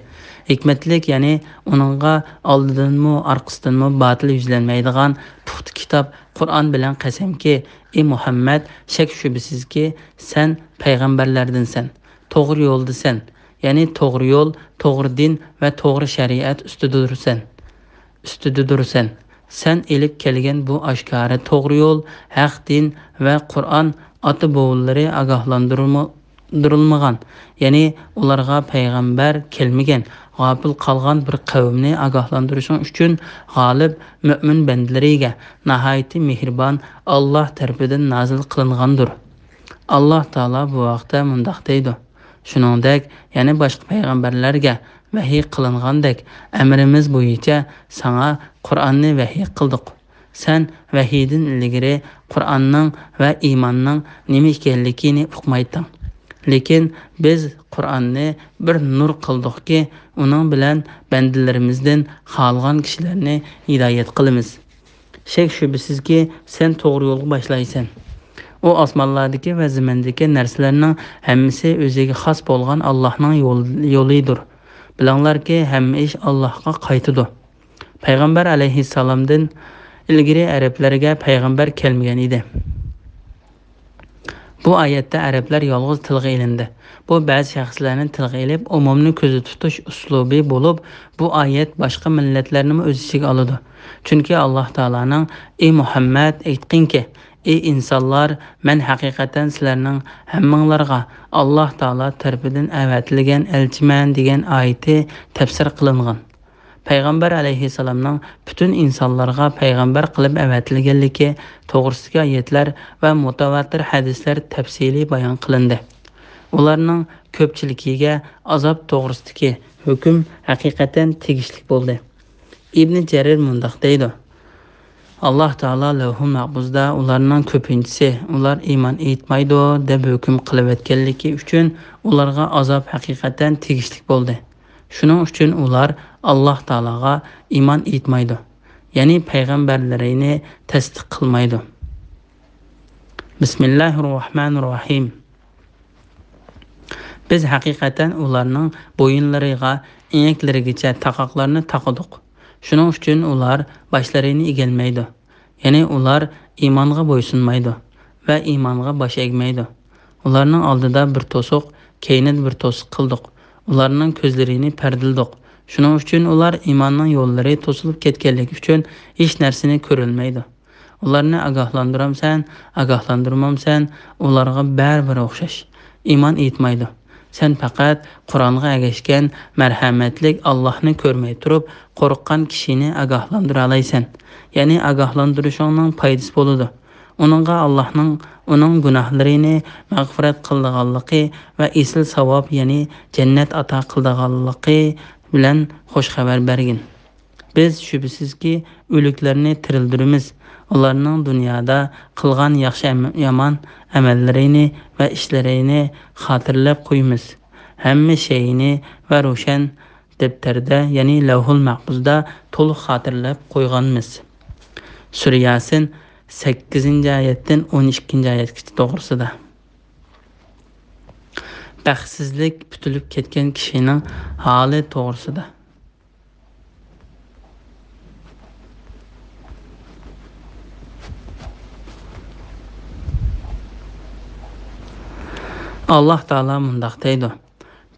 ھېكمەتلىك، يەنى ئۇنىڭغا ئالدىدىنمۇ، ئارقىسىدىنمۇ باتىل يۈزلەنمەيدىغان پۇختا كىتاب قۇرئان بىلەن قەسەمكى، ئى مۇھەممەد، شەك-شۈبھىسىزكى، سەن پەيغەمبەرلەردىنسەن، توغرا يولدىسەن، يەنى توغرا يول، توغرا دىن ۋە توغرا شەرىئەت ئۈستىدىدۇرسەن. ئۈستىدىدۇرسەن. سەن ئېلىپ كەلگەن بۇ ئاشكارا توغرا يول، ھەق دىن ۋە قۇرئان ئاتا-بوۋىلىرى ئاگاھلاندۇرۇلمىغان، يەنى ئۇلارغا پەيغەمبەر كەلمىگەن، غاپىل قالغان بىر قەۋمنى ئاگاھلاندۇرۇشۇڭ ئۈچۈن غالىب مۆمىن بەندىلىرىگە ناھايىتى مېھرىبان ئاللاھ تەرىپىدىن نازىل قىلىنغاندۇر. ئاللاھ تائالا بۇ ھەقتە مۇنداق دەيدۇ: شۇنىڭدەك، يەنە باشقا پەيغەمبەرلەرگە ۋەھىي قىلىنغاندەك، ئەمرىمىز بويىچە ساڭا قۇرئاننى ۋەھىي قىلدۇق. سەن ۋەھىيدىن ئىلگىرى قۇرئاننىڭ ۋە ئىماننىڭ نېمە ئىكەنلىكىنى ئۇقمايتتىڭ. لېكىن بىز قۇرئاننى بىر نۇر قىلدۇقكى، ئۇنىڭ بىلەن بەندىلىرىمىزدىن خالىغان كىشىلەرنى ھىدايەت قىلىمىز. شەك-شۈبھىسىزكى، سەن توغرا يولغا باشلايسەن. ئۇ ئاسمانلاردىكى ۋە زېمىندىكى نەرسىلەرنىڭ ھەممىسى ئۆزىگە خاس بولغان ئاللاھنىڭ يول-، يولىدۇر. بىلىڭلاركى، ھەممە ئىش ئاللاھقا قايتىدۇ. پەيغەمبەر ئەلەيھىسسالامدىن ئىلگىرى ئەرەبلەرگە پەيغەمبەر كەلمىگەن ئىدى. بۇ ئايەتتە ئەرەبلەر يالغۇز تىلغا ئېلىندى. بۇ بەزى شەخسلەرنى تىلغا ئېلىپ، ئومۇمنى كۆزدە تۇتۇش ئۇسلۇبى بولۇپ، بۇ ئايەت باشقا مىللەتلەرنىمۇ ئۆز ئىچىگە ئالىدۇ. چۈنكى ئاللاھ تائالانىڭ، ئى مۇھەممەد، ئېيتقىنكى، ئى ئىنسانلار، مەن ھەقىقەتەن سىلەرنىڭ ھەممىڭلارغا ئاللاھ تائالا تەرىپىدىن ئەۋەتىلگەن ئەلچىمەن، دېگەن ئايىتى تەپسىر قىلىنغان. پەيغەمبەر ئەلەيھىسسالامنىڭ پۈتۈن ئىنسانلارغا پەيغەمبەر قىلىپ ئەۋەتىلگەنلىكى توغرىسىدىكى ئايەتلەر ۋە مۇتەۋاتىر ھەدىسلەر تەپسىلىي بايان قىلىندى. ئۇلارنىڭ كۆپچىلىكىگە ئازاب توغرىسىدىكى ھۆكۈم ھەقىقەتەن تېگىشلىك بولدى. ئىبنى جەرىر مۇنداق دەيدۇ: ئاللاھ تائالا لەۋھۇل مەھپۇزدا ئۇلارنىڭ كۆپىنچىسى، ئۇلار ئىمان ئېيتمايدۇ، دەپ ھۆكۈم قىلىۋەتكەنلىكى ئۈچۈن ئۇلارغا ئازاب ھەقىقەتەن تېگىشلىك بولدى. شۇنىڭ ئۈچۈن ئۇلار ئاللاھ تائالاغا ئىمان ئېيتمايدۇ، يەنى پەيغەمبەرلىرىنى تەستىق قىلمايدۇ. بىسمىللاھىررەھمانىررەھىم. بىز ھەقىقەتەن ئۇلارنىڭ بويۇنلىرىغا، ئېڭەكلىرىگىچە تاقاقلارنى تاقىدۇق. شۇنىڭ ئۈچۈن ئۇلار باشلىرىنى ئېگەلمەيدۇ. يەنى ئۇلار ئىمانغا بويسۇنمايدۇ ۋە ئىمانغا باش ئەگمەيدۇ. ئۇلارنىڭ ئالدىدا بىر توسۇق، كەينىدە بىر توسۇق قىلدۇق. ئۇلارنىڭ كۆزلىرىنى پەردىلىدۇق. شۇنىڭ ئۈچۈن ئۇلار ئىماننىڭ يوللىرى توسۇلۇپ كەتكەنلىكى ئۈچۈن ھېچ نەرسىنى كۆرەلمەيدۇ. ئۇلارنى ئاگاھلاندۇرامسەن، ئاگاھلاندۇرمامسەن، ئۇلارغا بەرىبىر ئوخشاش. ئىمان ئېيتمايدۇ. سەن پەقەت قۇرئانغا ئەگەشكەن مەرھەمەتلىك ئاللاھنى كۆرمەي تۇرۇپ، قورققان كىشىنى ئاگاھلاندۇرالايسەن. يەنى ئاگاھلاندۇرۇشۇڭنىڭ پايدىسى بولىدۇ. ئۇنىڭغا ئاللاھنىڭ ئۇنىڭ گۇناھلىرىنى مەغپىرەت قىلىدىغانلىقى ۋە ئېسىل ساۋاب، يەنى جەننەت ئاتا قىلىدىغانلىقى بىلەن خۇش خەۋەر بەرگىن. بىز شۈبھىسىزكى ئۆلۈكلەرنى تىرىلدۈرىمىز. ئۇلارنىڭ دۇنيادا قىلغان ياخشى ئەم-، يامان ئەمەللىرىنى ۋە ئىشلىرىنى خاتىرىلەپ قويىمىز. ھەممە شەيئىنى ۋە روشەن دەپتەردە، يەنى لەۋھۇل مەھپۇزدا تولۇق خاتىرىلەپ قويغانمىز. سۈرە ياسىن، سەككىزىنچى ئايەتتىن ئون ئىككىنچى ئايەتكىچە توغرىسىدا. بەختسىزلىك پۈتۈلۈپ كەتكەن كىشىنىڭ ھالى توغرىسىدا. ئاللاھ تائالا مۇنداق دەيدۇ: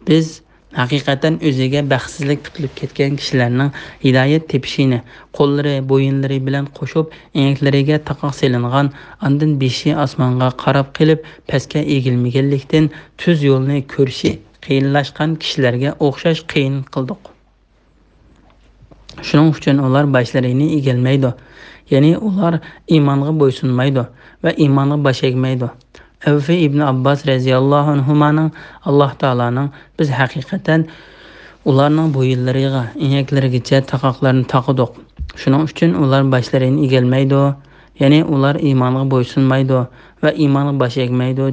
بىز ھەقىقەتەن ئۆزىگە بەختسىزلىك پۈتۈلۈپ كەتكەن كىشىلەرنىڭ ھىدايەت تېپىشىنى قوللىرى، بويۇنلىرى بىلەن قوشۇپ، ئېڭەكلىرىگە تاقاق سېلىنغان، ئاندىن بېشى ئاسمانغا قاراپ قېلىپ، پەسكە ئېگىلمىگەنلىكتىن، تۈز يولنى كۆرۈشى قىيىنلاشقان كىشىلەرگە ئوخشاش قىيىن قىلدۇق. شۇنىڭ ئۈچۈن ئۇلار باشلىرىنى ئېگەلمەيدۇ. يەنى ئۇلار ئىمانغا بويسۇنمايدۇ ۋە ئىمانغا باش ئەگمەيدۇ. ئەۋفى ئىبن ئابباس رەزىياللاھۇ ئەنھۇمانىڭ، ئاللاھ تائالانىڭ، بىز ھەقىقەتەن ئۇلارنىڭ بويۇنلىرىغا، ئېڭەكلىرىگىچە تاقاقلارنى تاقىدۇق. شۇنىڭ ئۈچۈن ئۇلار باشلىرىنى ئېگەلمەيدۇ. يەنى ئۇلار ئىمانغا بويسۇنمايدۇ ۋە ئىمانغا باش ئەگمەيدۇ.